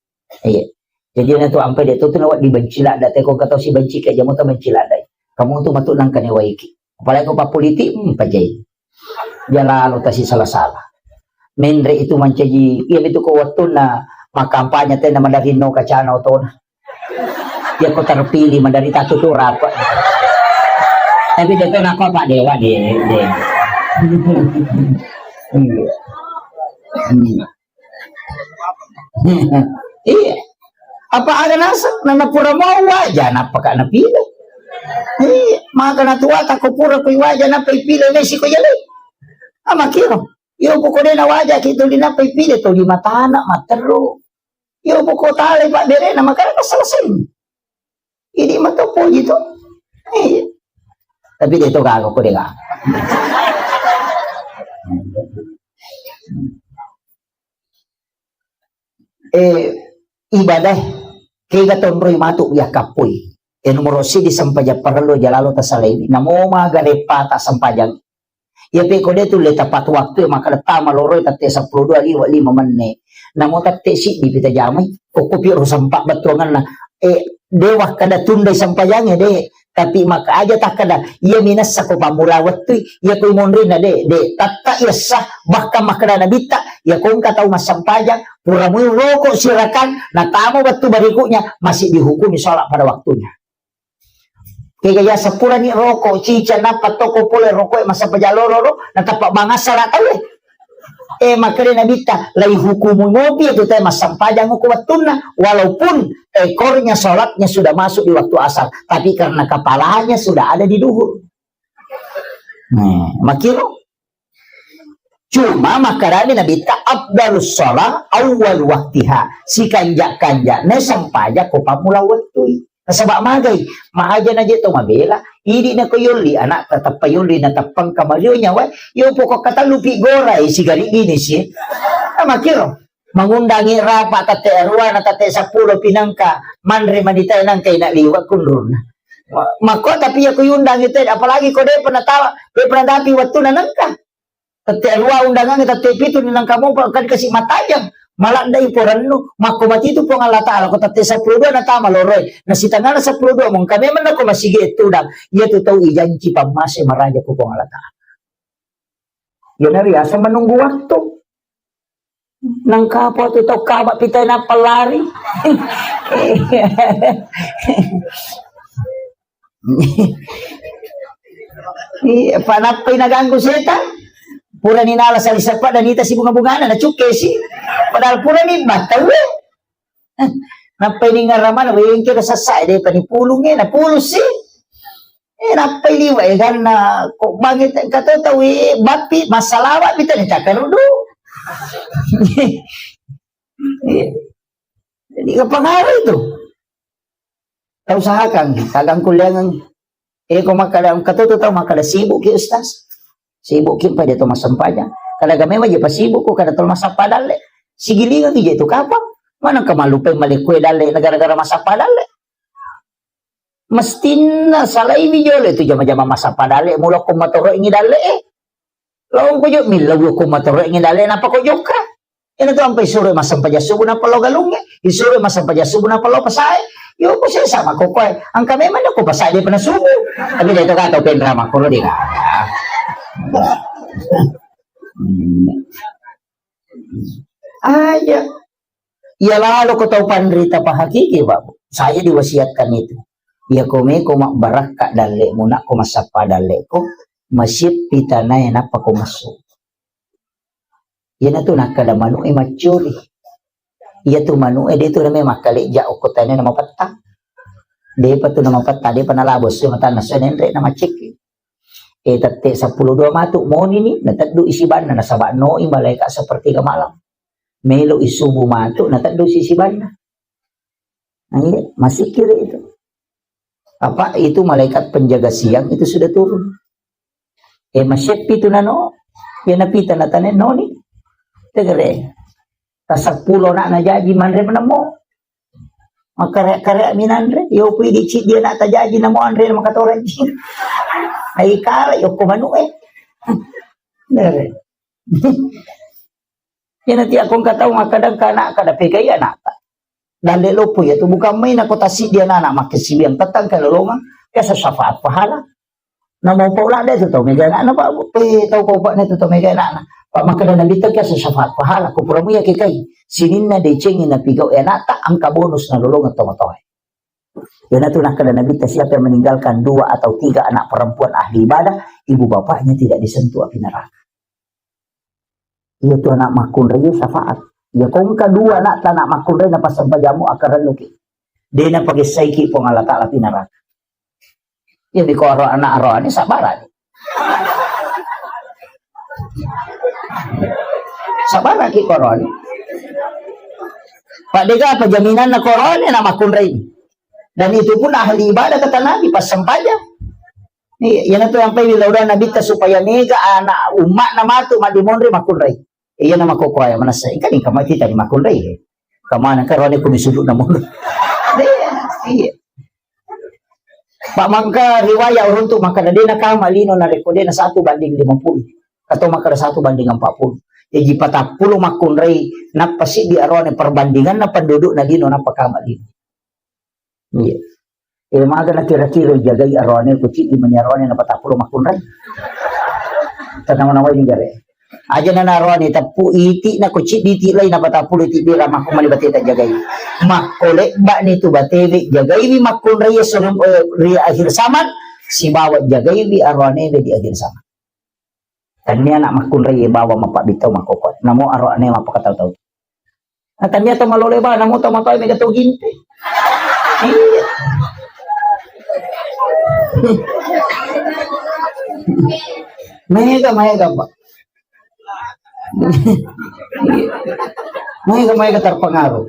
Iya. Jadi na tu ampai de' to tu nawa dibenci ladda te ko engka tau sibenci ke jamo ta benci ladda. Kamu tu matu nangka newaiki. Apalagi ko pappolitik, hmm, pajai. Jalalo tasi sala-sala. Menre itu mancaji, iya itu ko wettunna makampanye tena madarinno kacana otona. Iya ko terpilih madari tatu tu rapa. Tapi de' to nako Pak Dewa de', de'. Iya. Hmm. Iya. Apa aga naseng, na pura mau waja, nappa ka napile. Iya, maka natuata ko pura kui waja, nappa ipile mesi ko jale. Ama kiro. Iyo, poko de' na waja ki tuli nappa ipile, tuli matana, matteru. Iyo, poko tale pa bere na makana selesai. Idi mato poji to. Iya. Tapi de' to gaga ko de' gaga. eh, ibadah, kega tonroi matu yakkappoi. Eh, nomoro sidi sempajang parellu aja lalo tasalaiwi. Namo maga reppata sempajang. Iya pe ko de tulle tepat waktu, maka tama loroi tette seppulo dua liwa lima menne. Namo tette siddi pita jamai. Koko piro sempa bettuanganna. Eh, dewa kada tundai sempajangnge de. Tapi maka aja takkada, iya minessa ko pammula wettui, iya ko monrina de, de, tatta iya sah, bahkan makkada nabitta, iya ko engka tau massempajang, pura mui roko sirakang, natama wettu berikutnya, masih dihukumi sholat pada waktunya. Kega ya sepurani roko, cica nappa toko pole roko e massempajang loro ro, natappa mangassara tau e. Eh, makkeda Nabitta, "Lai hukumu mopi itu teh massempajang ko wettunna, walaupun ekornya sholatnya sudah masuk di waktu asar, tapi karena kepalanya sudah ada di duhur." Nah, makiro. Cuma makkedami Nabitta, "Afdalus sholat awal waktiha." Sikanja-kanjana sempajang ko pammula wettui. Nasaba magai, maaja naje to mabela, idi nako yolli anak, tetappa yolli, nateppang kamalio nyawa, yo pokok katallu pi gorai sigari gini si. Ah, makiro. Mangundangi rapa tette arua na tette seppulo pinangka, manre manita nangka ina liwa kunrunna. Mako tapi ya kuyundangi te, apalagi ko de pernah tawa, de pernah tapi waktu nangka. Tette arua undangan, tette pitu ni nangka mopa, kan kasi matajang. Maladde i porennu, makko matitu Puang Allah Ta'ala, ko tette seppulo dua natama loroi. Na sitangana seppulo dua, mongka memang nako masigi tudang. Iya tu tau ijanci pammase maraja ko Puang Allah Ta'ala. Iya nari asa menunggu waktu. Nangka apa tu tau kaba pitai nappa lari. Iya, panappai naganggu setan. Purani nala sali seppa dan ita si bunga-bungana, na cukke si. Padahal purani battau, eh. Nappai ningaramana, wengke da sassa, eh, de pani pulung, eh, na pulung si. Eh, nappai liwa, eh, ganna, ko bangi te-, kato tau, eh, bappi, massalawa, bita ni cakarudu. Iya. Jadi, kepengaruh itu. Tau usahakan, kadang kuliangan. Eh, ko makkada, engka to tau makkada, "Sibuk ki, Ustaz." Sibuk ki, pada to massempajang. Kada game waje pasibuk ko, kada to massappa dalle. Sigilingan ki je tu kapang. Mana engka mallupai malekko dalle, gara-gara massappa dalle. Mestinna salaiwi jolo tu jama-jama massappa dalle, mula ko matoroingi dalle, eh. Lo ko jo, millau ko matoroingi dalle, napa ko jokka? Ina tu ampai suro massempajang subuh nappa lo galungnge, isuro massempajang subuh nappa lo pasae. Yo, ko sesa mako koe. Engka memang ko pasae de pernah subuh. Tapi de to kata penra makoro de. Aja. Iya lalo ko tau panrita pahakiki, Pak. Saya diwasiatkan itu. Iya ko meko mabbarakka dalle muna ko massappa dalle ko, masippi tanae nappa ko massu. Iyanatu nakkada manu'e maccuri. Iyatu manu'e de tu name makkalejja okko tane na mapetta. Depa tu na mapetta, depa nalabo sio matanna sio nenre na maccekki. E tette seppulo dua matu moni ni, nateddu isi banna nasaba noi malaikat sepertiga malam. Melo isubu matu nateddu isi banna. Nah, iya, masih kira itu. Apa itu malaikat penjaga siang itu sudah turun. Eh, maseppi tu nano, ya napita natane noni. Tegere. Taseppulo na najaji manre menemo. Makare-kare minanre, yo kui di cik dia nak tajaji namo anre maka toraji. Ai kala yo ko manu eh. Nere. Ya nanti aku engka tau makkadang kana kada pegai anakta. Dalle loppo ya tu bukan main aku tasik dia anak makkasiwiang petang kalau lomang ya syafaat pahala. Namo pau ladde tu tau mega anakna, Pak. Eh, tau kau Pak ne tu tau mega anakna. Pak makkada Nabitta ke syafaat pahala, ko pura muya ke kai. Sininna decengi napigau e anakta, engka bonus nalolongeng tomatoae. Iyanatu nakkada Nabitta, siapa yang meninggalkan dua atau tiga anak perempuan ahli ibadah, ibu bapaknya tidak disentuh api neraka. Iya tu anak makkunrai syafaat. Ya ko engka dua anakta anak makkunrai napassempajamu akkarennuki. De napagessaiki Puang Allah Ta'ala api neraka. Jadi ko aro anak rohani sabara. Sabara ki koroni. Pak dega apa jaminanna koroni anak makkunrai. Dan itu pun ahli ibadah kata Nabi pas sempajang. Iya, iyanatu yang pai lauda Nabitta supaya mega anak umatna matu maddimonri makkunrai. Iya nama kokoe manessa. Engka ni kamati tadi makkunrai. Tamana ka rone ko mi sudu na mono. Iya, iya. Pak mangka riwayat uruntu maka de na kama lino na reko de na satu banding lima puluh. Atau maka satu banding empat puluh. Jadi patappulo makkunrai nappa siddi arone perbandingan na penduduk na lino nappa kama lino. Iya. Eh, maga na kira-kira jagai arone ku ciddi mani arone na patappulo makkunrai. Tanang-tanang ini jare. Aja na narone teppu iti na ku ciddi iti lai na patappulo iti bira makku mani bateta jagai. Makko lebba ni tu batewe jagai wi makkunrai ya surum, eh, ri akhir zaman sibawa jagai wi arone di akhir zaman. Tania anak makkunrai bawa mapabbitau makkoko. Namo arone mapakatau-tau. Nah, tania to malole ba, namo to matoe mega to ginte. Iya. Mega, mega, Pak. Mega, mega terpengaruh.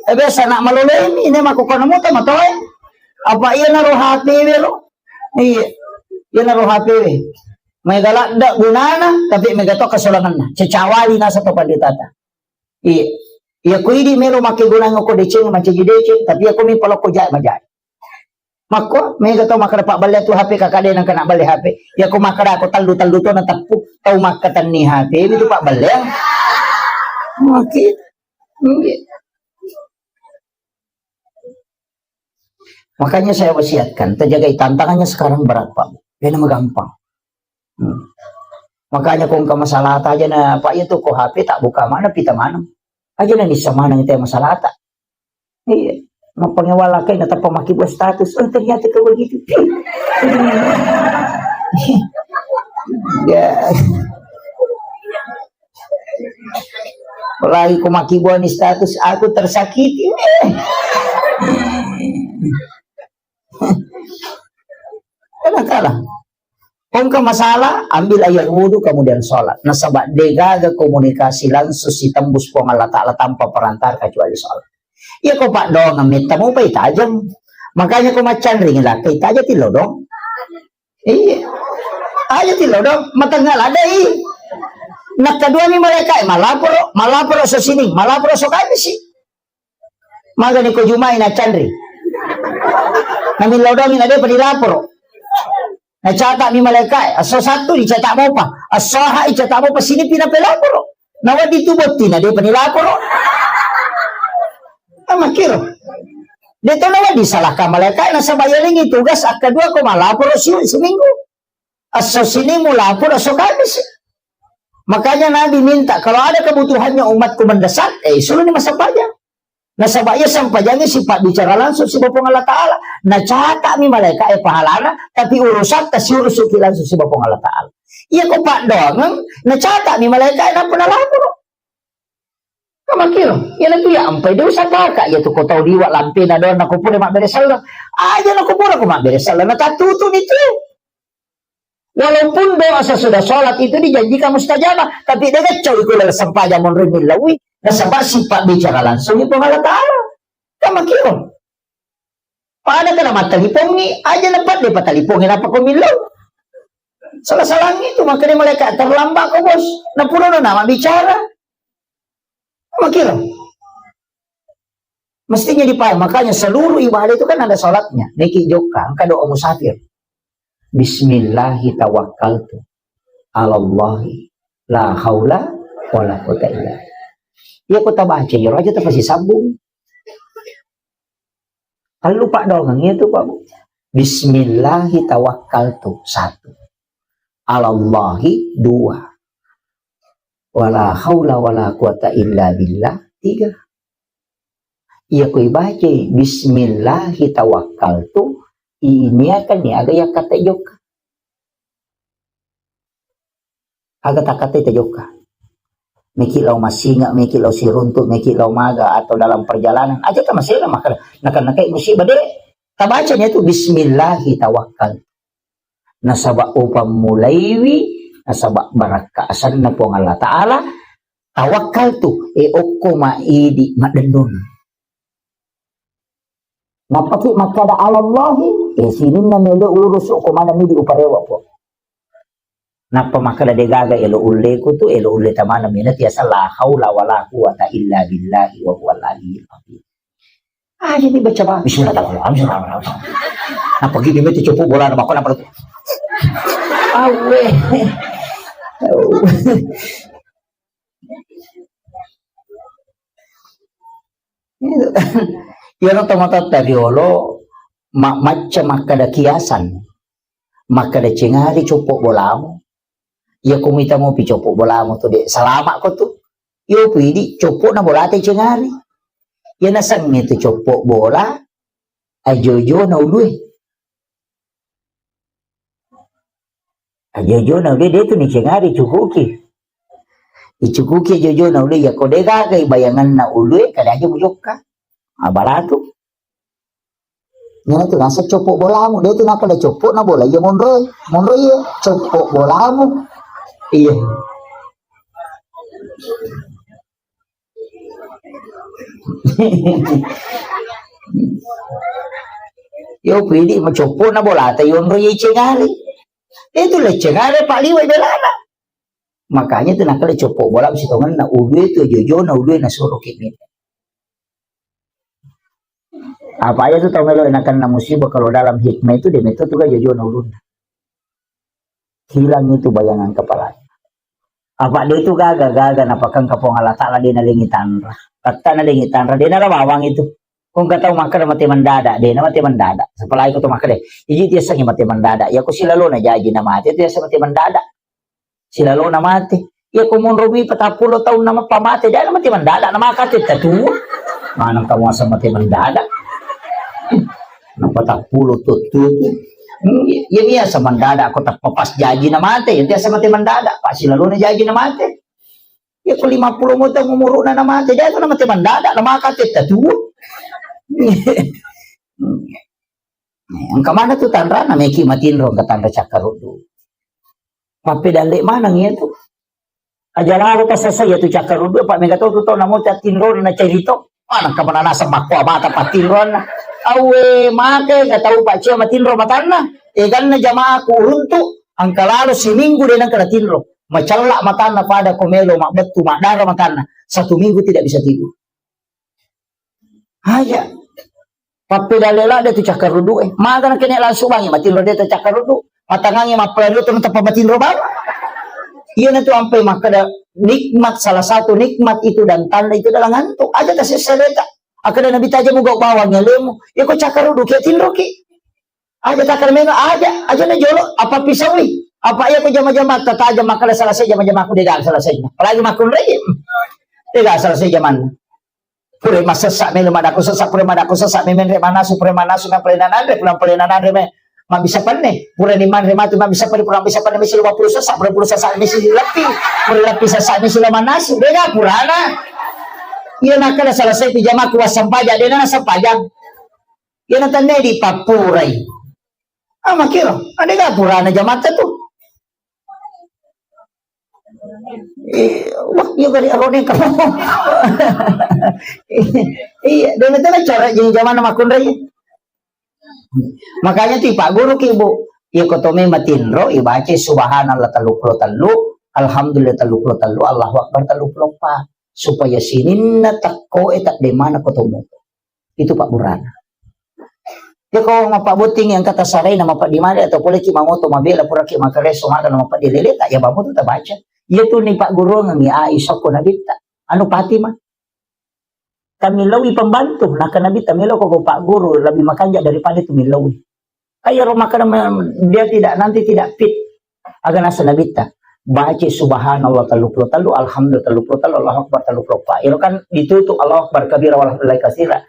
Eh, biasa nak malole ini, ini mako kono moto matoe. Apa iya naro H P we lo? Iya. Iya naro H P we. Mega ladda gunana, tapi mega to kesolanganna. Cecawali nasa to panditata. Iya. Iya, ku idi melo make gunang ko deceng, mancaji deceng, tapi aku mi palo ko jai majai. Makko, mega tau makkeda pabballe tu H P kakak de nang kena balle H P. Iya, ko makkeda ko tallu-tallu to na teppu, tau makkatenni H P itu pabballe. Maki. Iya. Makanya saya wasiatkan, terjaga tantangannya sekarang berat, Pak. Ini mah gampang. Hmm. Makanya ko engka masalah aja na, Pak, itu ko H P tak buka mana, pita mana. Aja na nissa mana itu masalah tak. Iya. Mapangewala kai na tappa maki buat status. Oh, ternyata kau begitu. Ya. Apalagi ko maki buat ni status, aku tersakiti. Eh. Kadang-kadang. Ko engka masalah, ambil air wudhu, kemudian sholat. Nasaba degaga komunikasi langsung sitembus Puang Allah Ta'ala tanpa perantara kecuali sholat. Iya ko paddoangeng metta mopa itajeng. Makanya ko maccanring lakka itaja tillo dong. Iya. Aja tillo dong, matengnga ladai. Nakkaduami malaika, malaporo, malaporo so sining, malaporo so kamisi. Magani ko Jumai na canri. Namillau doangi na depa dilaporo. Na cata mi malaikae, asso Sattu dicata mopa, asso Aha icata mopa, sini pina pelaporo. Na wadi tu botti na depa nilaporo. Amakiro. Deto na wadi salahkan malaikae, nasaba yalengi tugas akkadua ko malaporo si seminggu. Asso sini mulaporo, asso Kamis. Makanya Nabi minta, kalau ada kebutuhannya umatku mendesak, eh, suruh ni massempajang. Nasaba iya sempajangnya sifat bicara langsung siba Puang Allah Ta'ala. Nacatami malaika e pahalana, tapi urusan tasiurusuki langsung siba Puang Allah Ta'ala. Iya ko paddoangeng, nacatami malaika e nappa nalaporo. Kamakiro, iya natu ya ampai de usah kakak, iya tu ko tau liwa lampe na doang nako pura mabbere sallo. Aja nako pura ko mabbere sallo, na tatutu ni tu. Walaupun doa sesudah sholat itu dijanjikan mustajabah, tapi de gacco iku dalam sempajang monri millaui, nasaba sifat bicara langsung itu Allah Ta'ala. Kamakiro. Pada kena mattalipongi, aja na padde patalipongi napa ko millau. Salah-salangi itu, makanya malaikat terlambat ko bos. Na pura na nama bicara. Makiro. Mestinya dipahami. Makanya seluruh ibadah itu kan ada salatnya. Niki jokka, engka doa musafir. Bismillahi tawakkaltu alallahi la haula wala quwata illa billah. Iya ko tabaca, iya aja tapasi sambung. Kalau lupa doang itu, Pak Bu. Bismillahi tawakkaltu, satu. Alallahi, dua. Wala haula wala quwata illa billah, tiga. Iya ko ibacai bismillahi tawakkaltu, iniakan ni aga yakkatai jokka. Aga takkatai tajokka. Meki lao massinga, meki lao siruntu, meki lao maga atau dalam perjalanan. Aja tamasena maka nakan-nakai musibah de. Tabaca ni itu bismillahi tawakkaltu. Nasaba upammulaiwi, nasaba barakka asanna Puang Allah Ta'ala, tawakkaltu, e okko ma idi maddennun. Nappaki makkada alallahi, e sininna melo urusu ko mana midi uparewa po. Nappa makkeda, "De' gaga elo ulleku tu, elo ulle tamana mena tiasa la haula wala quwata illa billahi wa huwal aliyyil azim." Ah, jadi baca ba-, bismillahirrahmanirrahim. Nappa gini meti coppo bola, nappa, nappa. Awe. Iyaro tomatoatta riolo ma-, macca makkeda kiasan. Makkeda, "Cengari coppo bolamu." Iya ko mita mopi coppo bolamu tu, de' salama ko tu. Iyo pi idi coppo na bolata cengari. Iya nasengnge tu coppo bola, ajojo na ulue. Ajojo na ulue de' tu ni cengari, cukuki. Icukuki ajojo na ulue, iya ko de' gaga i bayanganna ulue, kada aja mujokka. Abalatu. Iyana tu naseng coppo bolamu, de' tu nakkeda coppo na bola iya monro, monro iya coppo bolamu. Iya. Iyo pi idi ma coppo na bolata yonro iya cengari. De' tu le cengari pa liwa i belana. Makanya tu nakkeda coppo bola sitongenna ulue tu, jojona ulue nasuro ki mita. Apa aja tu tau melo nakenna musibah, kalau dalam hikmah itu dia metto tu kan jojona ulunna. Hilang itu bayangan kepalanya. Apa de' tu gaga-gaga napakengka Puang Allah Taala, de' nalengi tanra. Tatta nalengi tanra, de' nala bawang itu. Ko engka tau makkeda mate mendadak, de' na mate mendadak. Apalagi ko to makkeda, iji tiasangi mate mendadak. Ya ko silalona jaji na mate, tiasa mate mendadak. Silalona mate. Iya ko monromi patappulo taunna mappa mate, de' na mate mendadak, na maka tetta tu. Maneng kamu asa mate mendadak. Na patappulo tu, tu, tu. Hmm, iya, iya, biasa mendadak ko tappa pas jaji na mate, iya biasa mate mendadak, pas silalona jaji na mate. Iya ko lima puluh mo taung umuruna na mate, de' na mate mendadak, na maka tetta tu. Engka mana tu tanrana meki matinro, engka tanra cakkaruddu. Mappedalle maneng iya tu. Aja lalo tasasa iya tu cakkaruddu, apa mega tau tu tau namo tattinro na cerita. Mana engka mana naseng makko mata pattinronna. Awe, maka ga tau pacia matinro matanna. Eganna jamaaku uruntu, engka lalo siminggu de' nengka natinro. Macella matanna pada ko melo mabbettu, maddara matanna. Satu minggu tidak bisa tidur. Aja. Pappedalle ladde tu cakkaruddu e. Maga na kene langsung bangi matinro de' tu cakkaruddu. Matangangi mappalari tu teppa matinro bawang. Iya na tu ampai makkeda nikmat, salah satu nikmat itu dan tanda itu adalah ngantuk. Aja tasessa deta. Akkeda Nabi, "Taja mugau bawang alemu." Iya ko cakkaruddu ki tinro ki. Aja takkeda mega, aja, aja na jolo, apa pisaui. Apa iya ko jama-jama tatajang makkeda selesai jama-jamaku, de' gaga selesai. Apalagi makkunrai. De' gaga selesai jamanna. Pura massessa melo madakko sessa, pura madakko sessa memenre manasu, pura manasu na pale nananre, pura pale nananre me mabbissa penne, pura ni manre matu mabbissa penne, pura mabbissa penne mesi lima puluh sessa, pura puluh sessa mesi leppi, pura leppi sessa mesi lima manasu, de' gaga purana. Iya nakkeda selesai pi jamaku wassampajang, de' na nassempajang. Iya na tenne dipappurai. Ah, makkiro, de' gaga purana jamatta tu. Eh, wah, iya kali arone kamu. Iya, de' na tena cara jadi jamanna makkunrai. Makanya tu ipagguru ki, Bu. Iya ko tome matinro, ibaca subhanallah telluppulo tellu, alhamdulillah telluppulo tellu, Allahu Akbar telluppulo eppa. Supaya sininna tekko e tadde mana ko tomo. Itu pabburana. Iya ko mappabotting engka tassarai na mapeddi male atau pole ki mangoto mabela pura ki makkareso mata na mapeddi lele ta iya bamoto tabaca. Iya tu ni pagguruangengngi Aisyah ko Nabitta. Anu Fatimah. Tamillau i pembantu, nakkeda Nabitta, "Melo ko pagguru lebih makanja daripada itu millau i." Kayak ro makkeda me-, dia tidak, nanti tidak fit. Aga naseng Nabitta, baca subhanallah telluppulo tellu, alhamdulillah telluppulo tellu, Allahu Akbar telluppulo eppa. Iro kan ditutup Allahu Akbar kabira walhamdulillah katsira.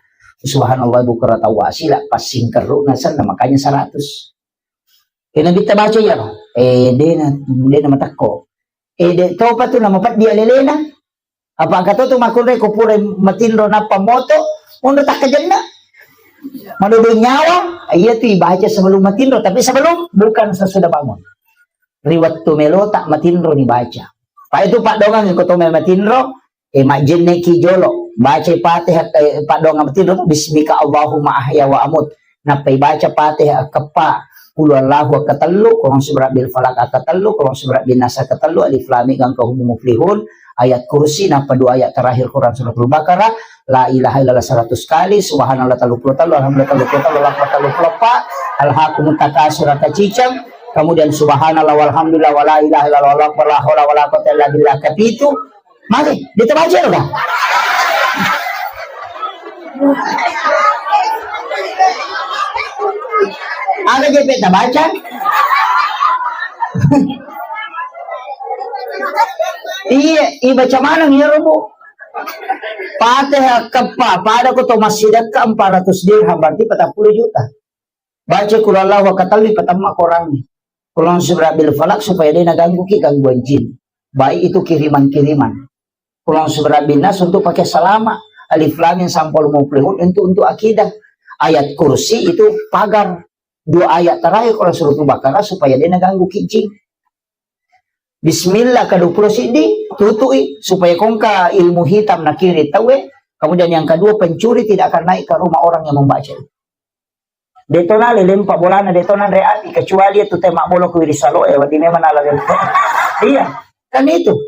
Subhanallah bukratan wa asila, pas singkerru nasenna makanya seratus. Eh, Nabitta baca iya ro. Eh, de' na, de' na matekko. Eh, de' topa tu na mapeddi alelena. Apa engka to tu makkunrai ko pura matinro nappa moto, monro takkajenna. Madodo nyawa, iya tu ibaca sebelum matinro, tapi sebelum, bukan sesudah bangun. Ri wettu melota matinro ni baca. Pa itu paddoangeng ko to me matinro, eh, majjenneki jolo, baca Fatihah, eh, paddoangeng matinro, "Bismika Allahumma ahya wa amut." Nappa ibaca Fatihah keppa, Qul huwallahu akatellu, Qul a'udzu birabbil falaq akatellu, Qul a'udzu birabbin nas akatellu, Alif Lam Mim Ghain Qaf Humul Muflihun, ayat kursi, nappa dua ayat terakhir Quran Suratul Baqarah, La ilaha illallah seratus kali, Subhanallah tellu puluh tellu, Alhamdulillah tellu puluh tellu, Allahu Akbar tellu puluh empat, Alhaakumut Takatsur, angka ciceng, kemudian Subhanallah walhamdulillah wala ilaha illallah wallahu akbar, la haula wala quwwata illa billah, kapitu, Magi, de' tabaca ro, Kak? Aga je' pe tabaca? Iya, ibaca maneng iyaro, Bu. Fatihah keppa, pada ko to massidekka empat ratus dirham, berarti patappulo juta. Baca Qul Huwallahu akatellu, patamma Qurangnge. Qul a'udzu birabbil falaq, supaya de' naganggu ki gangguan jin. Baik itu kiriman-kiriman. Qul a'udzu birabbin nas untuk pakai salama. Alif Lam Mim Ghain Qaf Humul Muflihun untuk, untuk akidah. Ayat kursi itu pagar. Dua ayat terakhir Quran Suratul Baqarah supaya de' naganggu ki jin. Bismillah kedua puluh siddi, tutui supaya ko engka ilmu hitam nakiri tauwe. Kemudian yang kedua, pencuri tidak akan naik ke rumah orang yang membaca itu. De' to nala lempa bolana, de' to nanre api, kecuali itu tema bolo ku wiri salo e, wadi memang nala lempa. Iya, kan itu.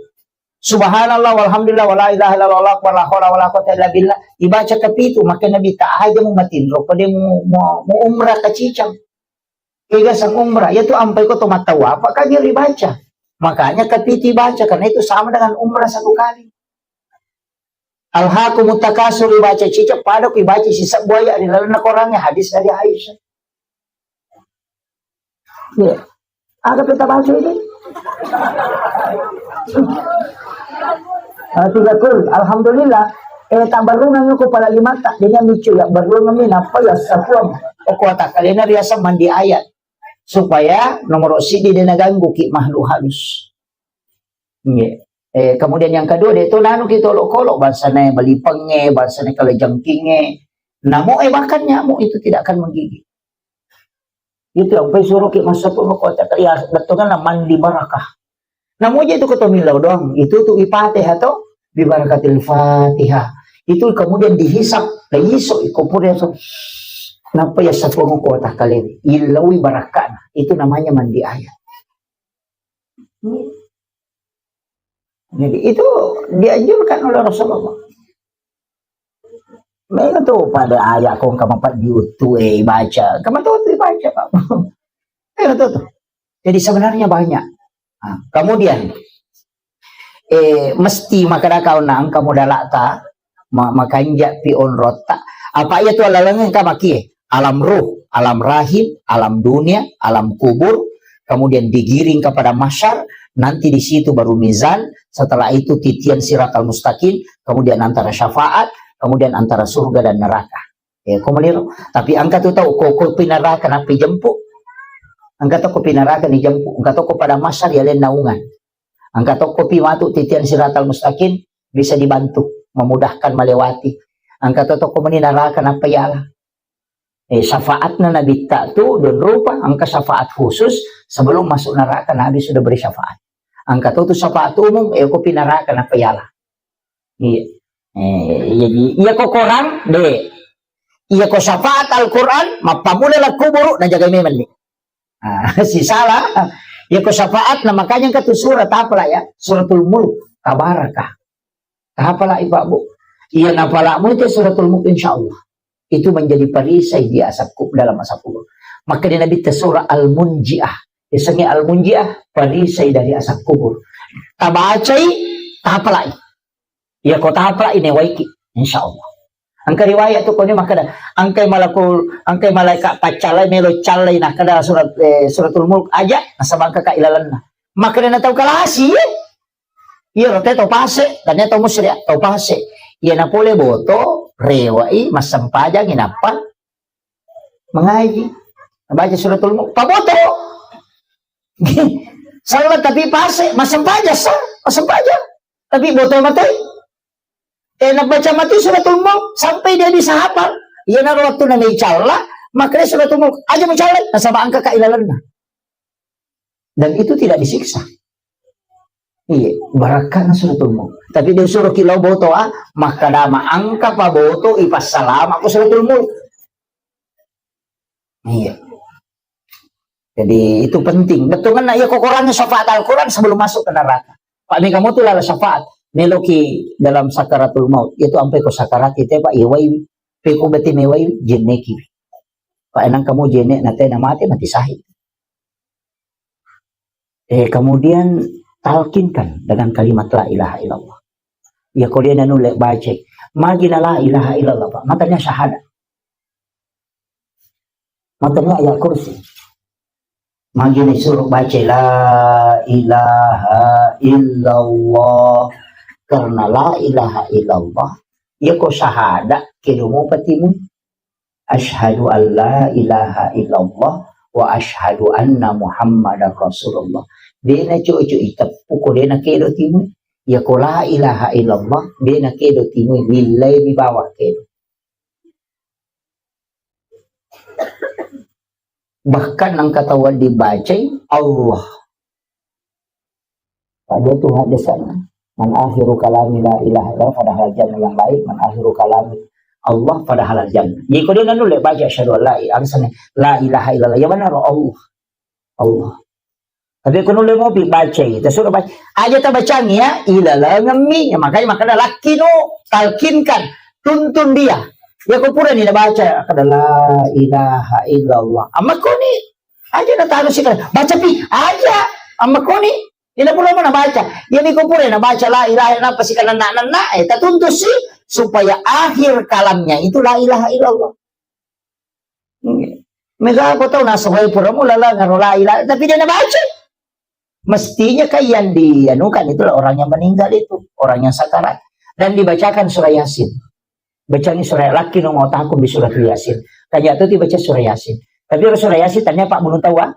Subhanallah, walhamdulillah, wala ilaha illallah, wala haula wala quwwata illa billah. Ibaca kapitu, maka Nabi ta aja mu matinro, pada mu, mu, mu umrah kacicang. Kega sang umrah, ya tu ampai ko to matawa, apa kan dia dibaca. Makanya kapitu baca, karena itu sama dengan umrah satu kali. Alhaakumut Takatsur ibaca cicek, pada ku ibaca sisebbu ayat ri lalenna Qurangnge, hadis dari Aisyah. Iya. Aga pe tabaca ini? Ah, tiga kul. Alhamdulillah. Eh, tabarrungan ko pala limata. Dia micu ya barrungan mi napa ya sapuang. Oko atakkalena riaseng mandi ayat. Supaya nomor siddi de' naganggu ki makhluk halus. Iya. Eh, kemudian yang kedua, de' to nanu ki tolo kolo, bangsana balipengnge, bangsana kalajengkingnge. Namo e bahkan nyamuk itu tidak akan menggigit. Itu yang pai suruh ki masa pun kota ya, betul kan mandi barakah. Namo je itu kota milau doang, itu tu ipatih atau bi barakatil Fatihah. Itu kemudian dihisap, dihisap ikopur ya so. Napa ya sapung kota kalian? Ilawi barakana. Itu namanya mandi ayat. Jadi itu dianjurkan oleh Rasulullah. Mega tu pada ayat ko engka mapaddi uttu e baca. Engka matu tu baca, Pak. Mega tu tu. Jadi sebenarnya banyak. Nah, kemudian eh, mesti makkeda kau na engka modalata, ma-, makanja pi onrotta. Apa iya tu alaleng engka makie? Alam ruh, alam rahim, alam dunia, alam kubur, kemudian digiring kepada mahsyar, nanti di situ baru mizan, setelah itu titian siratal mustaqim, kemudian antara syafaat, kemudian antara surga dan neraka. Ya, ko meliro. Tapi engka tu tau, ko, ko pinaraka napi jempu. Engka to ko pinaraka ni jempu. Engka to ko pada mahsyar ya lain naungan. Engka tokko pi matu titian siratal mustaqim, bisa dibantu, memudahkan melewati. Engka to tokko meni naraka nappa yala. Eh, syafaatna Nabitta tu don rupa, engka syafaat khusus sebelum masuk neraka Nabi sudah beri syafaat. Engka to tu syafaat umum, eh, ko pi naraka nappa yala. Iya. Eh, jadi iya ko Quran, de. Iya ko syafaat Al-Quran, mappamula la kuburu, najagai memang ni. Ah, sisala. Ya ko syafaat, na makanya engka tu surat apa lah ya? Suratul Mulk, Tabarakah. Apa lah Ibu? Iya na pala mu itu Suratul Mulk, insya Allah. Itu menjadi perisai di asap kubur, dalam asap kubur. Maka di Nabi surah Al-Munjiah. Isengi Al-Munjiah, perisai dari asap kubur. Tabacai, tapalai. Iya ko tapalai ne waiki, insya Allah. Engka riwayat tu koni makkeda, engkai malakul, engkai malaikat paccallai melo callai nakkeda surat, eh, Suratul Mulk aja, nasaba engka ka ilalenna. Makkeda na tau kalasi, eh? Iya, rata tau pase, dan tau musri, tau pase. Iya na pole boto, rewai, massempajang, inappa mengaji. Baca Suratul Mulk, paboto. Salat tapi pase, massempajang, sa, massempajang. Tapi boto matai. Eh, nabaca mati Suratul Mulk sampai dia bisa hafal. Iya, na waktu na calla, makanya Suratul Mulk aja mencalla, nasaba engka ka ilalenna. Dan itu tidak disiksa. Iya, barakana Suratul Mulk. Tapi dia suruh kilau boto, ah, maka dama angka pa boto ipassalama ko Suratul Mulk. Iya. Jadi itu penting. Bettuanna iya ko Quran, syafaat Al-Quran sebelum masuk ke neraka. Pak, mega mo tu lala syafaat. Meloki dalam sakaratul maut. Itu ampe ko sakarat itu, Pak, iwai. Peko beti mewai, jenneki. Pak, enang kamu jenek, nate na mate, mati syahid. Eh, kemudian talkinkan dengan kalimat la ilaha illallah. Ya, ko dia nanu le baca. Magi na la ilaha illallah, Pak. Matanya syahadat. Matanya ayat kursi. Magi na suruh baca la ilaha illallah. Karena la ilaha illallah, ya ko syahadat, kedo mo patimu. Asyhadu an la ilaha illallah wa asyhadu anna Muhammadar Rasulullah. Dena cocok iteppu ko dena kedo timu. Ya ko la ilaha illallah, dena kedo timu, millai mi bawang kedo. Bahkan nang ketahuan dibacai Allah. Pada tu hadisnya. Man akhiru kalami la ilaha illallah, padahal jannah yang lain, man akhiru kalami Allah, padahal jannah. Jadi ko dia nanu le baca asyhadu an la ilaha, alasannya la ilaha illallah. Ya benar Allah. Allah. Tapi ko nulle mopi bacai, ta suruh baca. Aja ta bacang ya, ilalangemmi. Ya, makanya, makanya lakkinu, talkinkan, tuntun dia. Ya ko pura ni baca, kada la ilaha illallah. Amma koni, aja na taruh sih, baca pi, aja. Amma koni, ina pura mana baca. Ya ni ko pura na baca la ilaha illallah, pasti kana nak, nak, eh, ta tuntun sih, supaya akhir kalamnya itu la ilaha illallah. Mega ko tau nasohoi pura mula la ngaro la ilaha, tapi dia nabaca. Mestinya kan yang dianukan itulah orang yang meninggal itu, orang yang sakarat. Dan dibacakan surah Yasin. Bacangi surah, laki no mau takut di surah Yasin. Tanya tu dibaca surah Yasin. Tapi surah Yasin tanya Pak belum tahu, ah?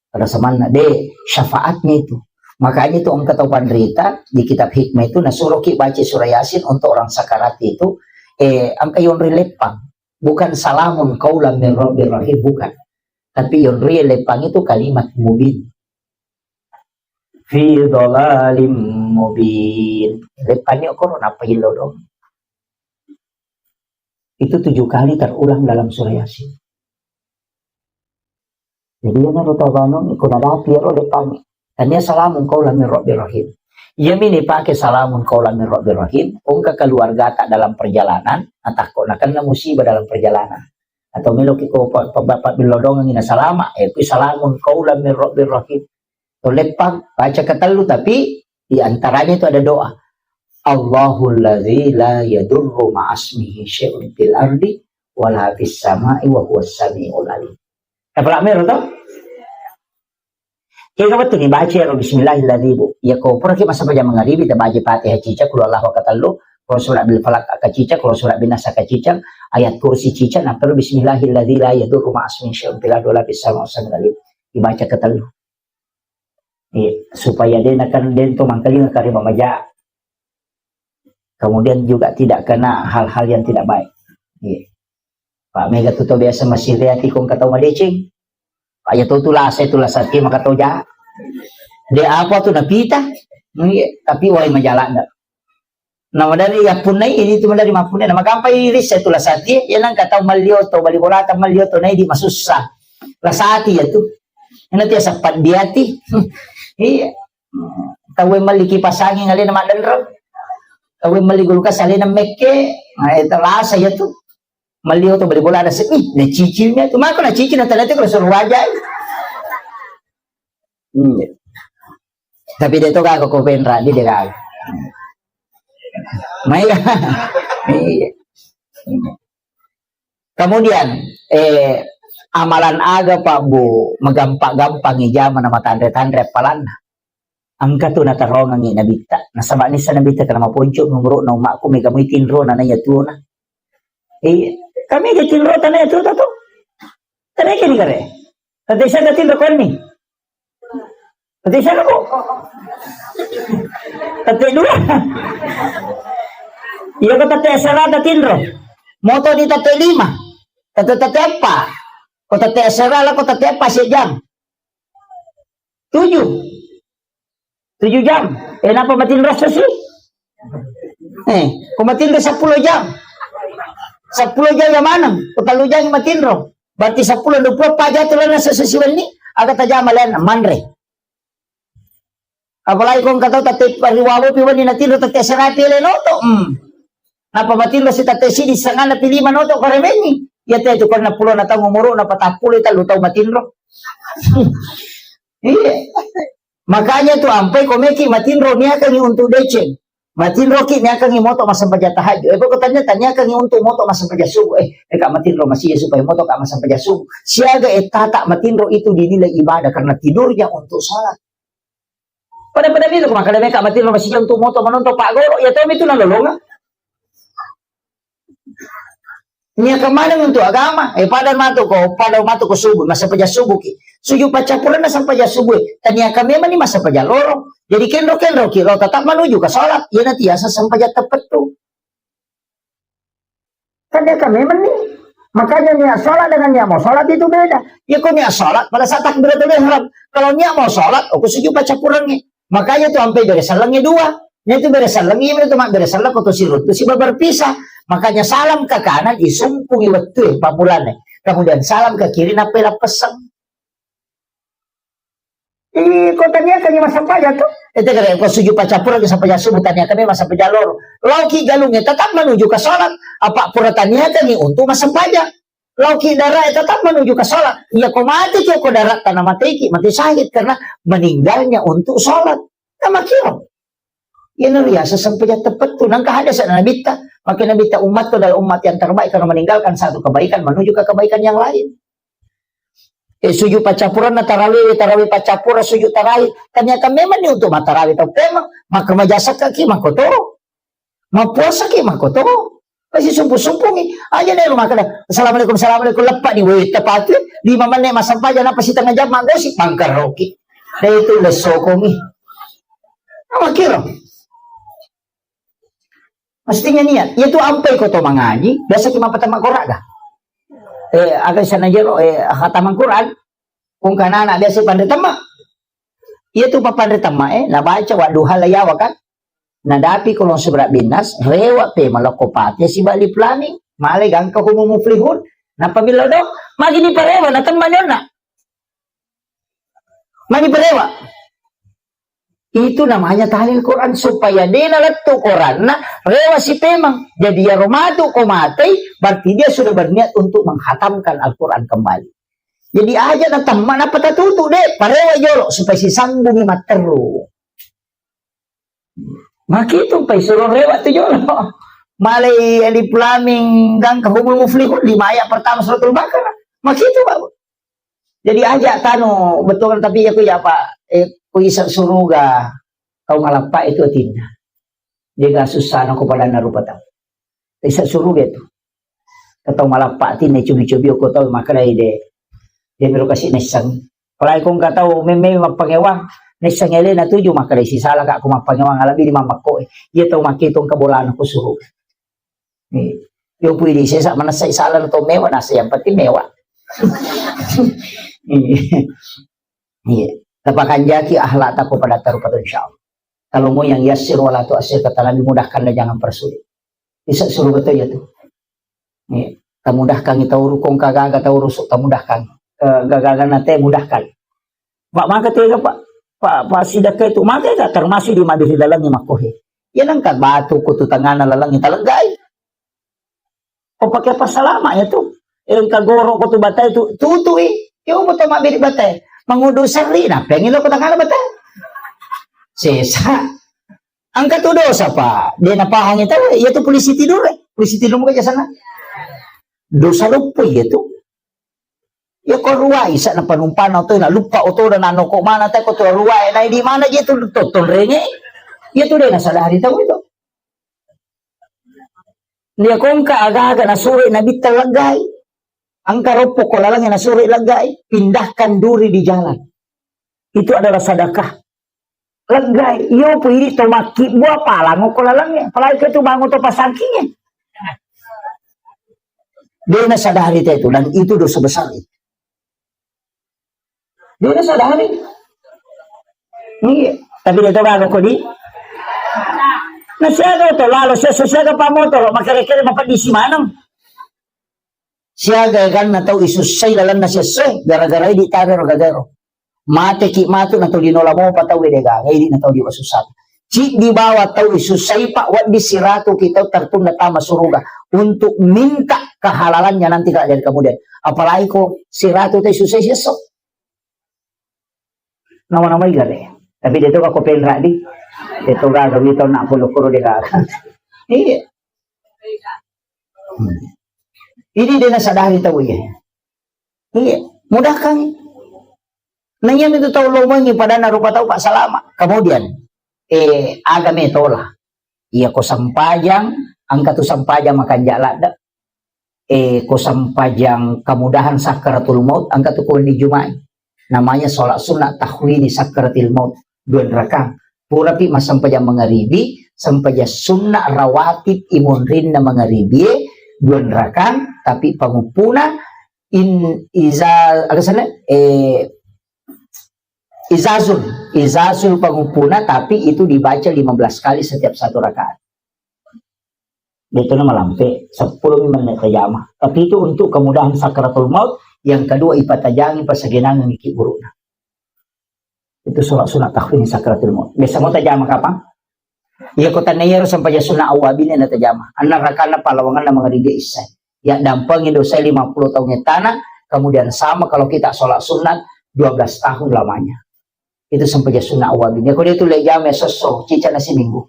Pada semanna, deh, syafaatnya itu. Makanya itu engka tau panrita di kitab hikmah itu, nasuruh ki baca surah Yasin untuk orang sakarat itu, eh, engka yonri leppang. Bukan salamun qaulan min rabbir rahim, bukan. Tapi yonri leppang itu kalimat mubin. Fi dhalalim mubin. Leppang ni okoro napa illo dong. Itu tujuh kali terulang dalam surah Yasin. Jadi, iyana ro tau bano, iko nadapi ro depangi. Tania salamun qaulan min rabbir rahim. Iya mi ni pake salamun qaulan min rabbir rahim, engka keluargata dalam perjalanan, atakko nakenna musibah dalam perjalanan. Atau melo ki ko pa-, pa-, pa-, pabillodongengi na salama, eh, kui salamun qaulan min rabbir rahim. To leppang, baca ketellu, tapi di antaranya itu ada doa. Allahul ladzi la yadurru ma'asmihi syai'un fil ardi wala fis sama'i wa huwas sami'ul alim. Apa lak mero to? Kega wettu ni baca ro bismillahilladzi bu. Ya ko pura ki masa baca mangaribi ta baca Fatihah cica, qul huwallahu katellu, qul surah bil falaq ka cica, qul surah bin nas ka cica, ayat kursi cica, na perlu bismillahilladzi la yadurru ma'asmihi syai'un fil ardi wala fis sama'i wa huwas sami'ul alim. Dibaca ketellu. Iya, supaya de nakan dento mangkalinga kareba maja. Kemudian juga tidak kena hal-hal yang tidak baik. Iya. Pak mega tu to biasa masih reati kong katau madeceng. Pak ya tu tu lasa tu lasa ti maka tau ja. De apa tu napita? Iya, tapi wai majalan dah. Na madari yappunnai, ini tu madari mappunnai, na magampai rissa tu lasati, ya nang katau mallio to, bali bolata mallio to, nai di masussa. Lasati ya tu. Ina tiasa paddiati. Iya. Tau malli kipas angin alena maddenro. Tau malli kulkas alena mekke. Nah, itu lasa ya tu. Mallio to bali bola ada se-, ih, na cicilnya tu. Mako na cicil na tadi tu kalau suruh wajah. Hmm. Tapi de to gaga ko penra, de, de gaga. Mai. Iya. Kemudian, eh, amalan aga, Pak, Bu, magampa-gampang ijama na matanre-tanre appalanna. Engka tu natarongengi nabitta. Nasaba nissa nabitta kana maponco umuruna ummakku, mega mui tinro na naiya tuona. Iya, kami ga tinro tanaiya tuota tu. Tanaiya kini kare. Tette siaga tinro konni? Tette siaga, Bu? Tette dua. Iya, ko tette asera tinro. Moto di tette lima. Tette, tette eppa. Ko tette asera la ko tette eppa sejam. Tujuh. Tujuh jam. Eh, napa matinro sesi? Eh, ko matinro sepuluh jam. Sepuluh jam ya maneng. Ko tellu jam matinro. Berarti seppulo dua puluh empat jatu lana sesuai wenni, aga tajama lana manre. Apalagi kong katau tette riwawo pi wenni natinro tette serapi le noto. Hmm. Napa matinro si tette sidi sangana pi lima noto ko remengi. Ya te tu konna pulo na tau umuru na patappulo tellu tau matinro. Iya. Makanya tu ampai komeki matinro niakangi untuk deceng. Matinroki niakangi moto massempajang tahajud. Eh, pokok tanya, tanyakangi untuk moto massempajang subuh. Eh, eh, kak matinro masih supaya moto kak massempajang subuh. Siaga eh tata matinro itu dinilai ibadah karena tidurnya untuk sholat. Pada-pada bilang maka lebih kak matinro masih untuk moto menonton pak goro. Ya tahu itu nalolonga. Niaka maneng untuk agama, eh, pada matu ko, pada matu ko subuh, massempajang subuh ki. Sujud paccappurenna sempajang subuh, taniaka memang ni massempajang loro. Jadi kenro-kenro ki, lo tetap menuju ke sholat, iya nanti asa sempajang tepettu. Taniaka memang ni. Makanya niat sholat dengan niat mau sholat itu beda. Ya kok niat sholat pada saat takbiratul ihram. Kalau niat mau sholat, aku sujud paccappurenna. Makanya tu ampe bere sellengnge dua. Nah, itu bere selleng, iya, itu mak bere selleng, ko to siruntu, siba berpisah. Makanya salam ke kanan, isumpungi wettu, eh, pamulane. Kemudian salam ke kiri, nappa lapeseng. Ih, ko taniakangi massempajang tu. Itu kira ko sujud paccappurenna sempajang subuh, taniakangi massempajang loro. Lauki galungnya tetap menuju ke sholat. Apa pura taniakangi untuk massempajang. Lauki darah tetap menuju ke sholat. Iya ko mati ki ko darah tanah mati ki, mati syahid karena meninggalnya untuk sholat. Nama kira. Iya nariasa sempajang tepettu. Nangka hadis ada nabitta. Maka nabitta umat tu adalah umat yang terbaik karena meninggalkan satu kebaikan menuju ke kebaikan yang lain. Eh, sujud paccappurenna tarawih, tarawih paccappureng, sujud tarawih. Ternyata memang ni untuk matarawih tau pemang. Maka majasakka ki mangkotoro. Mappuasaki makkotoro. Pasti sumpu-sumpungi. Aja deh rumah kada. Assalamualaikum, assalamualaikum. Leppa ni, weh, tepatu. Lima menit massempajang, napa setengah jam maggosi, mangkaroki. Deh itu lesokongi. Apa kira? Mestinya niat. Itu ampai ko to mangaji, biasa ki mapatama koraga. Eh, aga sana jero, eh, hataman Quran. Kung kana anak biasa pandai tema. Iya tu papanre temmae, nabaca wadduha la yawa kan? Nadapi kolong sebelah binas, rewa pe malokko pate siba alif lam mim, male gangka humul muflihun. Napa millau do? Magi ni parewa, na temma nyonna. Magi parewa. Itu namanya tahlil Quran, supaya dena lettu Quranna, rewa si pemang. Jadi yaro matu ko matei, berarti dia sudah berniat untuk menghatamkan Al-Quran kembali. Jadi aja na temma napa tatutu de, parewa jolo supaya sisambungi matteru. Makitu pai suro rewa tu jolo. Malai alif lam mim gangka humul muflihun, lima ayat pertama suratul Baqarah. Makitu, Pak. Jadi aja tanu betul tapi ya ku ya Pak, eh, ku isa suruga kau ngalapa itu tinda. Jaga susah na ko padanna rupa tau. Isa suruga itu. Katau malappa tinne cobi-cobi ko tau makkedai de. De melo kasi nessang. Apalagi ko engka tau memme mappangewang, nessang elena tuju makkedai sisala ka ko mappangewang alabbi di mamakko. Iya tau makke tong kabolana ko suruh. Nih, yo pui di sesa manessa sala to mewa nasa yang penting mewa. Iya. Iya. Tapakanjaki akhlak tako pada tarupa insyaallah. Kalau mau yang yasir wala tu'assir, kata Nabi, mudahkan dan jangan persulit. Bisa suruh betul ya tuh. Iya. Tamudahkan kita urukong kagaga tau rusuk tamudahkan. Eh, gagaga nate mudahkan. Pak maka tega Pak Pak Pak sidakka itu maka tak termasuk di madiri dalamnya makohe. Ya nangka batu kutu tangana lalangi taleggai. Ko pake apa salama ya tu? Engka goro ko tu batai tu, tutui. Yo betul mabbiri batai. Mangudu serri na pengi lo ko tangana batai. Sesa. Engka tu dosa Pak. Dia napahangi tahu ya tu polisi tidur eh. Polisi tidur muka jasana. Dosa lupa ya tu. Ya ko ruai sa na panumpana oto na lupa oto na nano ko mana ta ko to ruai na di mana je tu to tonrenge. Ya tu de na sadari tau itu. Dia kongka aga-aga na sore na bitta leggai. Angka roppo ko lalang na sore leggai, pindahkan duri di jalan. Itu adalah sedekah. Leggai, iyo pu idi to makkibbu apalango ko lalangnge, apalagi ke tu bangun to pasangkingnge. Dia na sadari te tu, dan itu dosa besar itu. Dia na sadari. Iya, tapi dia to gaga ko di. Na siaga to lalo, siaga, siaga pamoto, makere-kere mapedisi maneng. Siaga eganna tau isussai lalenna siesso e, gara-gara idi tare ro gagaero. Mateki matu na tau dinola mopa tau e degaga, idi na tau diwasussa. Ciddi bawa tau isussai, Pak, wedding siratu ki tau tertunda tama suruga untuk minta kehalalannya nanti kalau dari kemudian. Apalagi ko siratu tau isussai siesso. Nama-nama igare. Tapi dia tu ko penra di. Dia tu gaga mito nak puluh kuro dia gaga. Iya. Hmm. Ini dia nasadari tau ya. Iya, mudahkan. Nah, iya itu tau lomengi padana rupa tau Pak salama. Kemudian, eh, agame tola. Iya ko sempajang, engka tu sempajang makanja ladde. Eh, ko sempajang kemudahan sakaratul maut, engka tu ko wenni Juma'i. Namanya sholat sunnah tahwini sakaratil maut, dua rakang. Purapi massempajang mangaribi, sempajang sunnah rawatib imonrinna mangaribi, dua rakang, tapi panguppuna in iza, aga sana? Eh, izazul, izazul panguppuna, tapi itu dibaca lima belas kali setiap satu rakaat. Dia itu nama lampe, sepuluh menit tajama. Tapi itu untuk kemudahan sakaratul maut, yang kedua ipatajangi pasagenangan iki burukna. Itu sholat sunat takhfif sakaratul maut. Biasa mau tajama kapang? Iya, ko tanna iyaro sempajang sunat awabin na tajama. Anna rakana palawanganna mangaribi isya. Ya dampengi dosa lima puluh tahun etana, kemudian sama kalau kita sholat sunat dua belas tahun lamanya. Itu sempajang sunat awabin. Ya ko dia tu le jama sosso, cica na siminggu.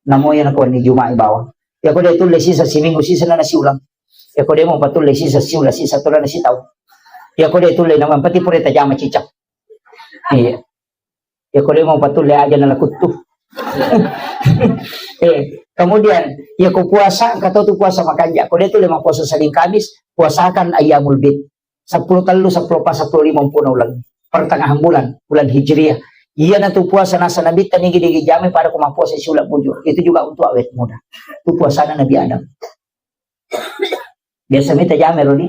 Namo ya na ko ni Juma'i bawang. Ya ko dia tu le sisa siminggu, sisa na siulang. Ya ko dia mau patul le sisa siulang, sisa tu na sitau. Ya ko dia tu le nama pati pure tajama cica. Iya. Ya ko dia mau patul le aja na lakuttu. Eh, kemudian ya ko puasa, kata tu puasa makanja. Ko dia tu le mau puasa Senin Kamis, puasakan ayyamul bid. Sepuluh tellu, sepuluh pas, sepuluh lima pun ulang. Pertengahan bulan, bulan Hijriah. Iya na tu puasa nasa Nabi ta nigi-nigi jame pada ko mau puasa siulang bujur. Itu juga untuk awet muda. Tu puasana Nabi Adam. Biasa mita jame rodi.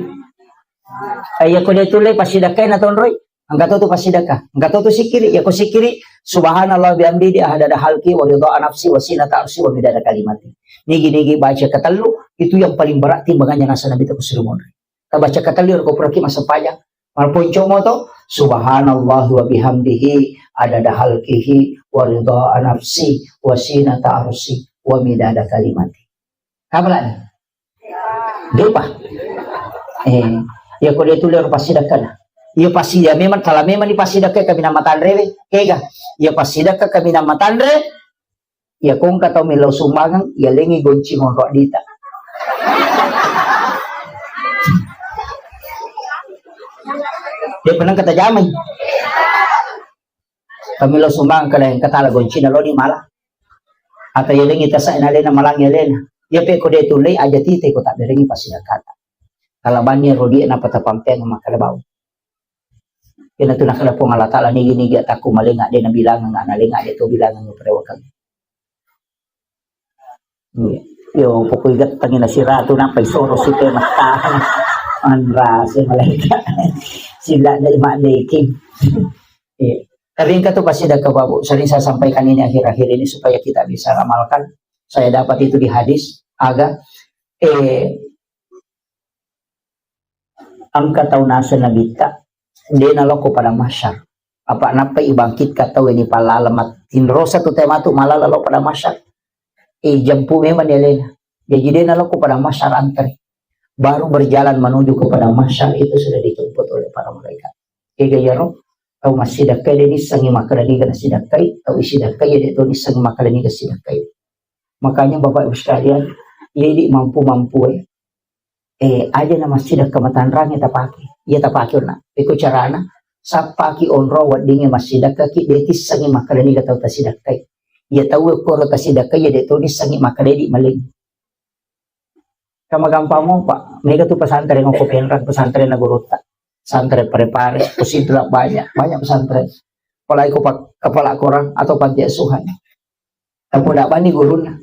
Eh, iya ko dia tu le pasidakkai na tonroi. Engka to tu pasidakka. Engka to tu sikiri. Ya ko sikiri, subhanallah bihamdi, adada halki, wa ridha nafsi, wa sinata arsi, wa midada kalimati. Nigi-nigi baca ketellu, itu yang paling berat timbangannya nasa Nabi ta ko suruh monri. Tabaca ketellu ko puraki masa pajang. Malponco moto, subhanallah wa bihamdihi, adada halkihi, wa ridha nafsi, wa sinata arsi, wa midada kalimati. Apa lagi? Depa. Eh, ya ko dia tulis pasti dakana. Ya pasti ya memang, kalau memang di pasti dakka kami nama tanre we, kega. Ya pasti dakka kami nama tanre. Ya kongka tau melo sumbangan, ya lengi gonci monro dita. Dia pernah kata jamai. Kami lo sumbang ke lain kata la goncina lo di mala. Atau ya lengi tasak na lena malang ya lena. Ya pe ko de tulei aja tite ko tak berengi pasti kata. Kalau banyak rodi na patapang peng makkada bau. Kena tu nakkada Puang Allah Taala nigi-nigi takku malenga de na bilang na lenga de to bilang perewakang. Iya. Yo, pokoknya gattang na siratu, nampai soro supe mattahang. Anrase malaikat. Sila dari mak deking. Iya. Tapi engka tu pasti ada ke babu. Sering saya sampaikan ini akhir-akhir ini supaya kita bisa ramalkan. Saya dapat itu di hadis. Aga, eh, engka tau naseng nabitta, de nalokko padang mahsyar. Apa nappa ibangkitkan tau ini palala mat-, tinrosa tu tematu malala lo padang mahsyar. Eh, jampu memang dia lena. Jadi de nalokko padang mahsyar antre. Baru berjalan menuju ke padang mahsyar itu sudah dijemput oleh para malaikat. Ega yaro, tau massidakkai de nissengi makkada niga nassidakkai, tau isidakkai ya de to nissengi makkada niga sidakkai. Makanya Bapak Ibu sekalian, jadi mampu-mampu eh, eh, aja na massidakka matanrange tapake. Iya tapake onna. Iko carana, sappaki onro weddingnge massidakkaki, de tissengi makkada niga tau tasidakkai. Iya tau koro tasidakkai, ya de to nissengi makkada di maling. Kama gampang mo, Pak. Mega tu pesantren ko Penrang, pesantren na gurutta. Pesantren Pare-Pare, pesantren banyak, banyak pesantren. Apalagi ko pak-, kepala korang atau panti asuhan. Tapoda bani gurunna.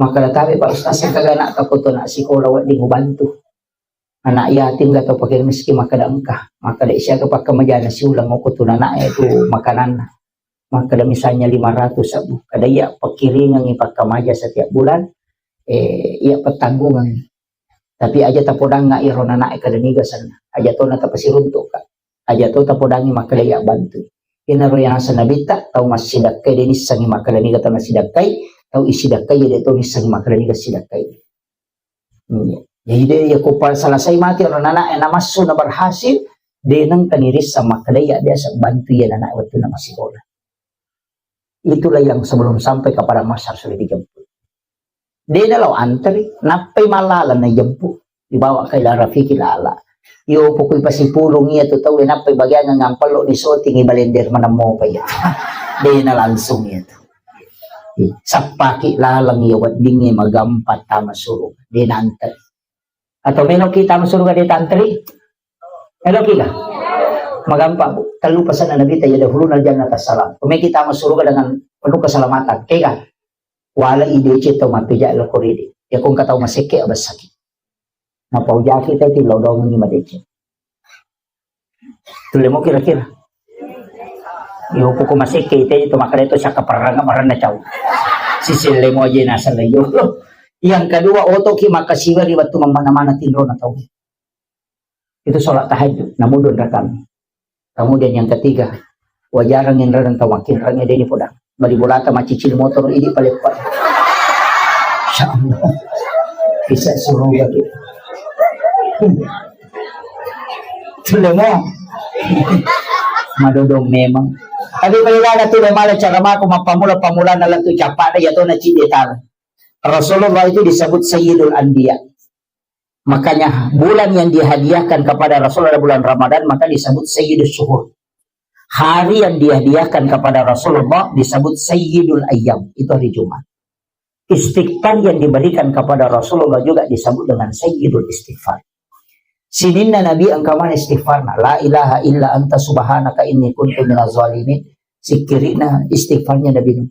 Makkada tabe Pak Ustaz, engka anak takoto nak sikola wedding ubantu. Anak yatim atau fakir miskin makkada engka. Makkada siaga pakkamajana siulang okko tu anak e tu makananna. Makkada misalnya lima ratus sabu. Kada iya pakiringangi pakkamaja setiap bulan, eh, iya petanggungangi. Tapi aja tapodangnga iro nanae kada niga senna. Aja tona tapasiruntukka. Aja to tapodangngi makkeda iya bantu. Inaro yang asa nabitta, tau massidakkai de nissengi makkeda niga tau nasidakkai, tau isidakkai de to nissengi makkeda niga sidakkai. Iya. Jadi de ya ko pa selesai mati iro nanae namassu na berhasil, de nengka nirissa makkeda iya biasa bantu iya nanae wettu na masikola. Itulah yang sebelum sampai kepada mahsyar sudah dijemput. De nalo antri, nappai malala na jemput, dibawa ke ila rafiqil a'la. Yo pokoi pasipulung iya tu tau nappai bagian ngampello di soting i balender manammo pa iya. De na langsung iya tu. Sappaki laleng iya weddingnge magampa tama suruga. De na antri. Atau melo kita tama suruga de tantri? Melo kita? Magampang, Bu. Tellu pesan Nabi ta, yadkhulunal jannata salam. Pemeki tama suruga dengan penuh keselamatan. Kega? Wala idece tau mappeja lo koridi. Ya kong katau masekke abasaki. Napaujaki tadi lo dong ni madece. Tulle mo kira-kira. Yo poko masekke ite itu makanya itu saka perang maranna cau. Sisille mo aja nasal yo. Yang kedua, otoki makasiwa di waktu mana-mana tinro na tau. Itu sholat tahajud, namun dua rakaat. Kemudian yang ketiga, wajarang yang rarang tawakin rangnya dia podang. Bali bolata macicil motor ini paleppa. Insya Allah. Bisa suruh lagi. Tulle mo. Madodong memang. Tapi paling ada tu memang cara mako mappamula-pamula na latu capa ada ya to na cide tala. Rasulullah itu disebut Sayyidul Anbiya. Makanya bulan yang dihadiahkan kepada Rasulullah bulan Ramadan maka disebut Sayyidus Syuhur. Hari yang dihadiahkan kepada Rasulullah disebut Sayyidul Ayyam, itu hari Jumat. Istighfar yang diberikan kepada Rasulullah juga disebut dengan Sayyidul Istighfar. Sininna Nabi engka mana istighfarna, la ilaha illa anta subhanaka inni kuntu minaz zalimin. Sikkirina istighfarnya Nabi Nuh.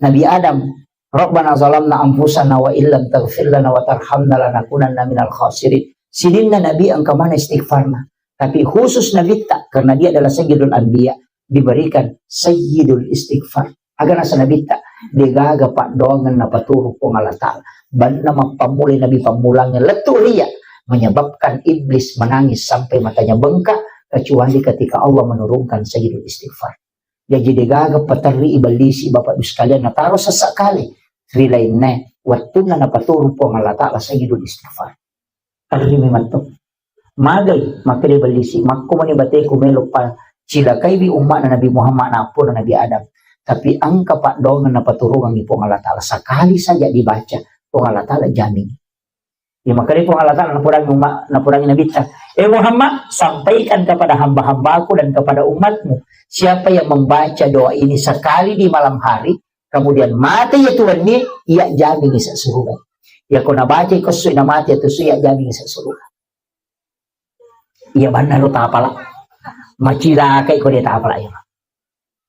Nabi Adam, Rabbana zalamna anfusana wa illam taghfir lana wa tarhamna lanakunanna minal khasirin. Sininna Nabi engka mana istighfarna. Tapi khusus Nabitta, karena dia adalah Sayyidul Anbiya, diberikan Sayyidul Istighfar. Aga nasa Nabitta, degaga paddoangeng napaturu Puang Allah Ta'ala. Banna mappammulai Nabi pammulangnge lettu ria, menyebabkan iblis menangis sampai matanya bengkak, kecuali ketika Allah menurunkan Sayyidul Istighfar. Jaji degaga paterri iballisi Bapak Ibu sekalian nataro sesak kali ri lainna wettunna napaturu Puang Allah Ta'ala Sayyidul Istighfar. Terri memang tu. Magai, makkeda ballisi, makko mani bateku melo pa cilakaiwi umma'na Nabi Muhammad na appona Nabi Adam. Tapi engka paddoangeng napaturungangi Puang Allah Ta'ala. Sekali saja dibaca, Puang Allah Ta'ala jamin. Ya, makanya Puang Allah Ta'ala napurangi umat, napurangi Nabi ta, "Eh Muhammad, sampaikan kepada hamba-hambaku dan kepada umatmu, siapa yang membaca doa ini sekali di malam hari, kemudian mati ya Tuhan ini, ia jamin isa surga." Ya, ko nabaca ko sui na mati ya tu sui, ia jamin isa surga. Iya banna lo tapala. Macilaka ko de tapala iya.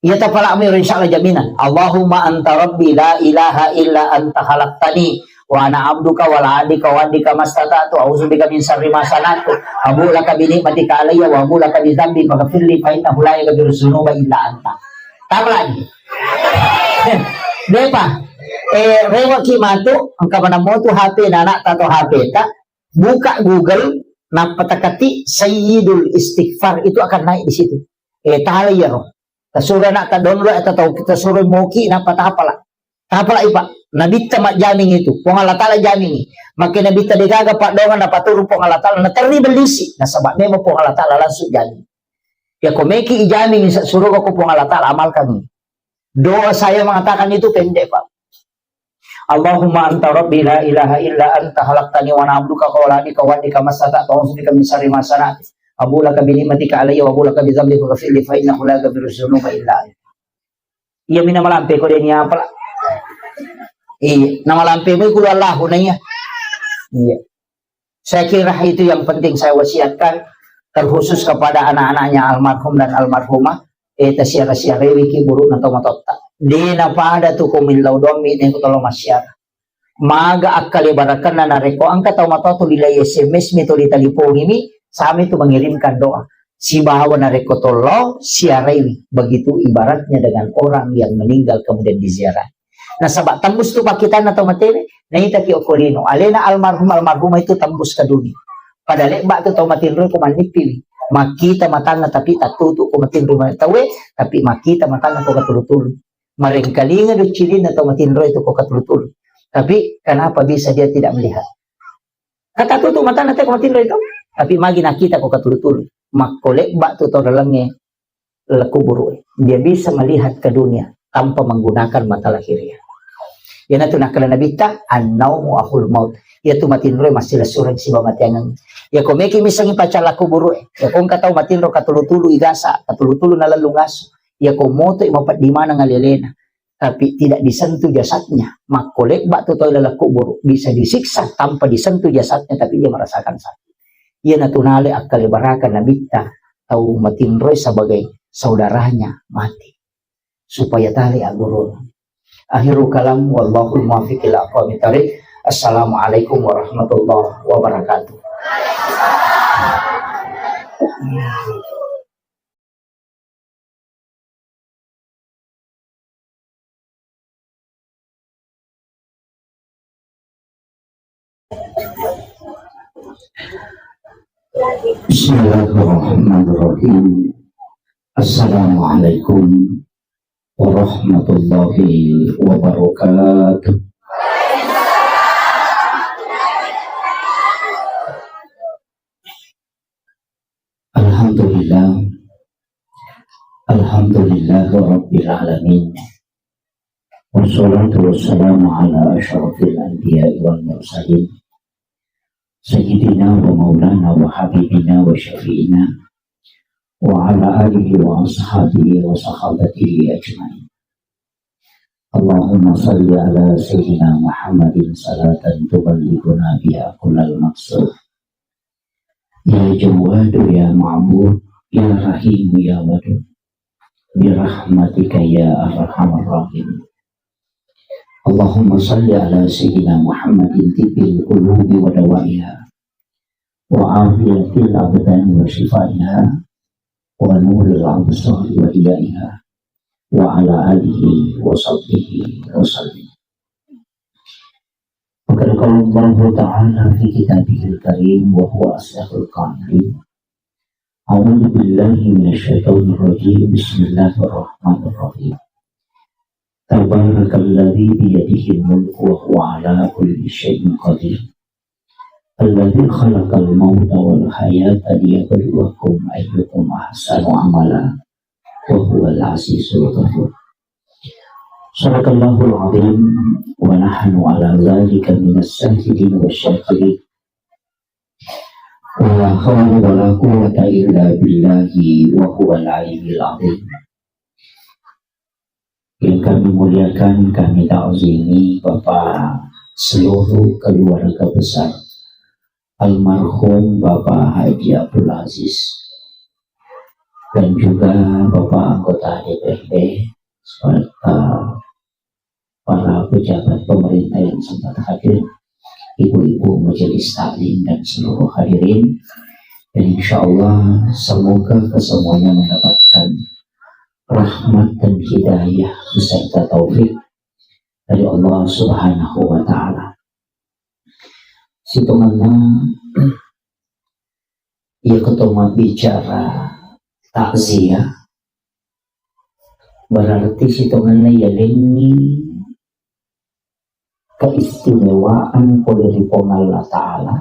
Iya tapala mi insya Allah jaminan. Allahumma anta rabbi la ilaha illa anta khalaqtani wa ana abduka wa la adika wa adika mastata'tu a'udzu bika min syarri ma sana'tu abu laka bi ni'matika alayya wa abu laka bi dzambi faghfirli fa innahu la yaghfiru dzunuba illa anta. Tapala ni. Depa. Eh, rewaki matu, engka mana motu H P na anak tato H P ta, buka Google, nappa takati Sayyidul Istighfar, itu akan naik di situ. Eh, tala iyaro. Tasuro nak ta download atau tau tasuro moki, nappa tapala. Tapala ipa. Nabitta majjaming itu. Puang Allah Ta'ala jamingi. Makke Nabitta degaga paddoangan napaturu Puang Allah Ta'ala, naterri bellisi. Nasaba memang Puang Allah Ta'ala langsung jamin. Ya ko meki ijaming isa suruga ko Puang Allah Ta'ala amalkan. Doa saya mengatakan itu pendek, Pak. Allahumma anta rabbi la ilaha illa anta khalaqtani wa ana abduka wa ana abdika wa ana abdika mastata'tu a'udzu bika min syarri ma sana'tu. Abu laka bi ni'matika alayya wa abu laka bi dzambi faghfirli fa innahu la yaghfiru dzunuba illa anta. Iya mina malampe ko deni apa lah. Iya, nama lampe mu kulu Allahu na iya. Iya. Saya kira itu yang penting saya wasiatkan, terkhusus kepada anak-anaknya almarhum dan almarhumah. Eh, tasiara-siarewi ki buruk na tomatotta. Dena pada tu ko millau doang mi ne ko tolong masyarakat. Maga akkale barakanna narekko engka tau matoa tu lilai S M S mi tu ditalipongimi, sami tu mengirimkan doa. Sibawa narekko tollo siaraiwi, begitu ibaratnya dengan orang yang meninggal kemudian diziarahi. Nasaba tembus tu pakkitanna tau matewe, naitaki okko lino. Alena almarhum, almarhumah itu tembus ke dunia. Pada lebba tu tau matinroe ko mannippiwi. Makkita matanna tapi tattutu ko matinro ma-, tauwe, tapi makkita matanna ko katulu-tulu. Marengkalinga doccilinna tau matinroe tu ko katulu-tulu. Tapi kenapa bisa dia tidak melihat? Kata tutu matanna te ko matinroe tu. Tapi magi nakkita ko katulu-tulu. Makko lebba tu tau lalengnge laleng kuburu'e. Dia bisa melihat ke dunia tanpa menggunakan mata lahirnya. Iyanatu nakkeda Nabitta, "An-naumu akhul maut." Iyatu matinroe massilessureng sibawa mateangeng. Iyako meki misengngi pacalla kuburu'e. Iyako engka tau matinro katulu-tulu igasa, katulu-tulu nalellung asu. Iyako motoi mapeddi maneng alelena. Tapi tidak disentuh jasadnya. Makko lebba tu tau laleng kuburu, bisa disiksa tanpa disentuh jasadnya, tapi dia merasakan sakit. Iyanatu nale akkalebaraka Nabitta tau matinroe sebagai saudaranya mati. Supaya tale aggurung. Akhirul kalam, wallahul muwaffiq ila aqwamit thariq. Assalamualaikum warahmatullahi wabarakatuh. Bismillahirrahmanirrahim. Assalamualaikum warahmatullahi wabarakatuh. Alhamdulillah. Alhamdulillah Rabbil Alamin. Wassalatu wassalamu ala asyrafil anbiya'i wal mursalin. Sayyidina wa maulana wa habibina wa syafi'ina wa ala alihi wa ashabihi wa sahabatihi ajma'in. Allahumma salli ala Sayyidina Muhammadin salatan tuballighuna biha kullal maqsud. Ya Jawwadu ya Ma'bud, ya Rahimu ya Wadud. Birahmatika ya arhamar rahimin. Allahumma salli ala Sayyidina Muhammadin tibbil qulubi wa dawaiha, wa afiyatil abdani wa shifaiha, wa nuril absari wa diyaiha, wa ala alihi wa sahbihi wa sallim. Wa qad qala Allahu ta'ala fi kitabihil karim wa huwa asdaqul qailin. A'udzu billahi minasy syaithanir rajim. Bismillahirrahmanirrahim. Tabarakalladzi biyadihil mulku wa huwa ala kulli syai'in qadir. Alladzi khalaqal mauta wal hayata liyabluwakum ayyukum ahsanu amala wa huwal azizul ghafur. Sadaqallahul azim wa nahnu ala dzalika minas syahidin wasy syakirin. Wa la haula wa la quwwata illa billahi wa huwal aliyyil azim. Yang kami muliakan, kami ta'zimi Bapak seluruh keluarga besar almarhum Bapak Haji Abdul Aziz dan juga Bapak anggota D P R D serta para pejabat pemerintah yang sempat hadir, ibu-ibu majelis taklim dan seluruh hadirin. Dan insya Allah semoga kesemuanya mendapatkan rahmat dan hidayah beserta taufik dari Allah Subhanahu wa Ta'ala. Sitongenna iya keto mabbicara takziah, berarti sitongenna yalengngi keistimewaan pole ri Puang Allah Ta'ala,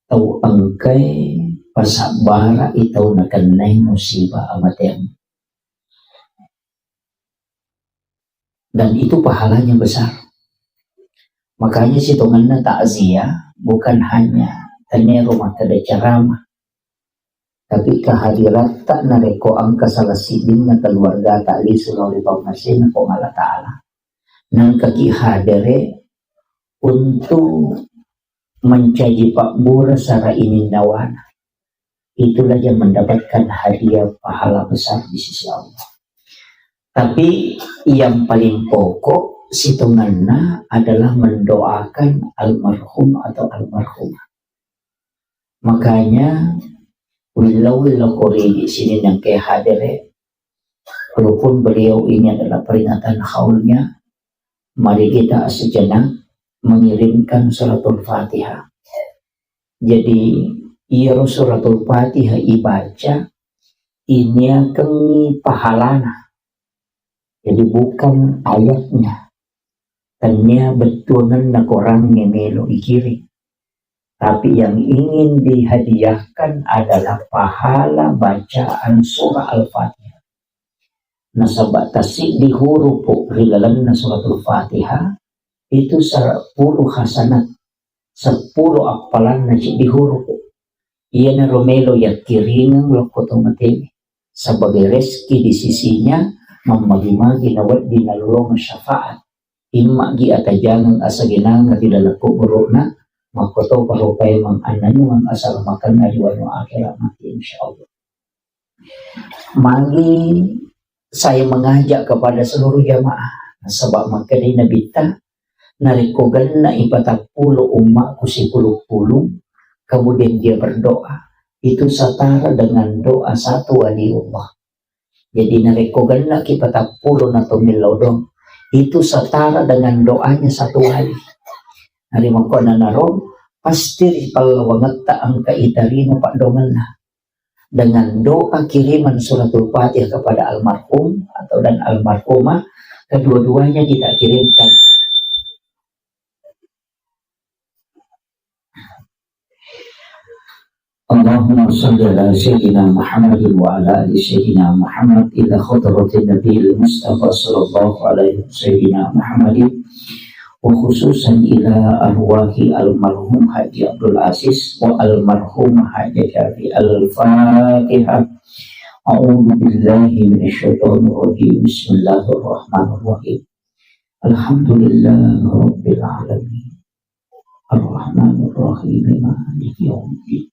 tau engkai pasabbara i tau nakennai musibah amateang. Dan itu pahalanya besar. Makanya sitongenna takziah bukan hanya tania rumah kada ceramah, tapi kehadiratta narekko engka salah siddinna keluargata lisu lao ri pammasena Puang Allah Ta'ala, nengkaki hadere untuk mencaji pabbura sara ininnawana, itulah yang mendapatkan hadiah pahala besar di sisi Allah. Tapi yang paling pokok sitongenna adalah mendoakan almarhum atau almarhumah. Makanya, willau-willau korigi sini yang ke hadere, walaupun beliau ini adalah peringatan haulnya, Mari kita sejenak mengirimkan suratul Fatihah. Jadi, iyaro suratul Fatihah ibaca, iniakengngi pahalana. Jadi, bukan ayatnya. Tennia bettuangenna korangnge melo ikiring. Tapi yang ingin dihadiahkan adalah pahala bacaan surah Al-Fatihah. Nasaba tasiddi hurupu ri lalenna suratul Fatihah, itu sepuluh hasanat, sepuluh appalanna siddi hurupu. Iyanaro melo yakkiringeng lokko to matewe, sebagai rezeki di sisinya, mammagi-magi nawedding nalolongeng syafaat. Immagi atajangeng asagenangeng ri laleng kuburu'na, makkotoparo paimeng annanuang asalamakenna ri wanua akhirat mati, insyaallah. Magi saya mengajak kepada seluruh jamaah, nasaba makkedai Nabitta, narekko genna'i patappulo ummaku sipulung-pulung, kemudian dia berdoa, itu setara dengan doa satu waliullah. Jadi, narekko gennaki patappulo na to millau doang, itu setara dengan doanya satu wali. Narimakkuannanaro, pasti ripallawangetta engka itarima paddoangenna. Dengan doa kiriman suratul Fatihah kepada almarhum atau dan almarhumah, kedua-duanya kita kirimkan. اللهم صل على سيدنا محمد وعلى آل سيدنا محمد إلى حضرة النبي المصطفى صلى الله عليه وسلم سيدنا محمد، وخصوصا إلى أرواح المرحوم حاج عبد العزيز والمرحوم حاج شافي. الفاتحة. أعوذ بالله من الشيطان الرجيم. بسم الله الرحمن الرحيم. الحمد لله رب العالمين. الرحمن الرحيم. مالك يوم الدين.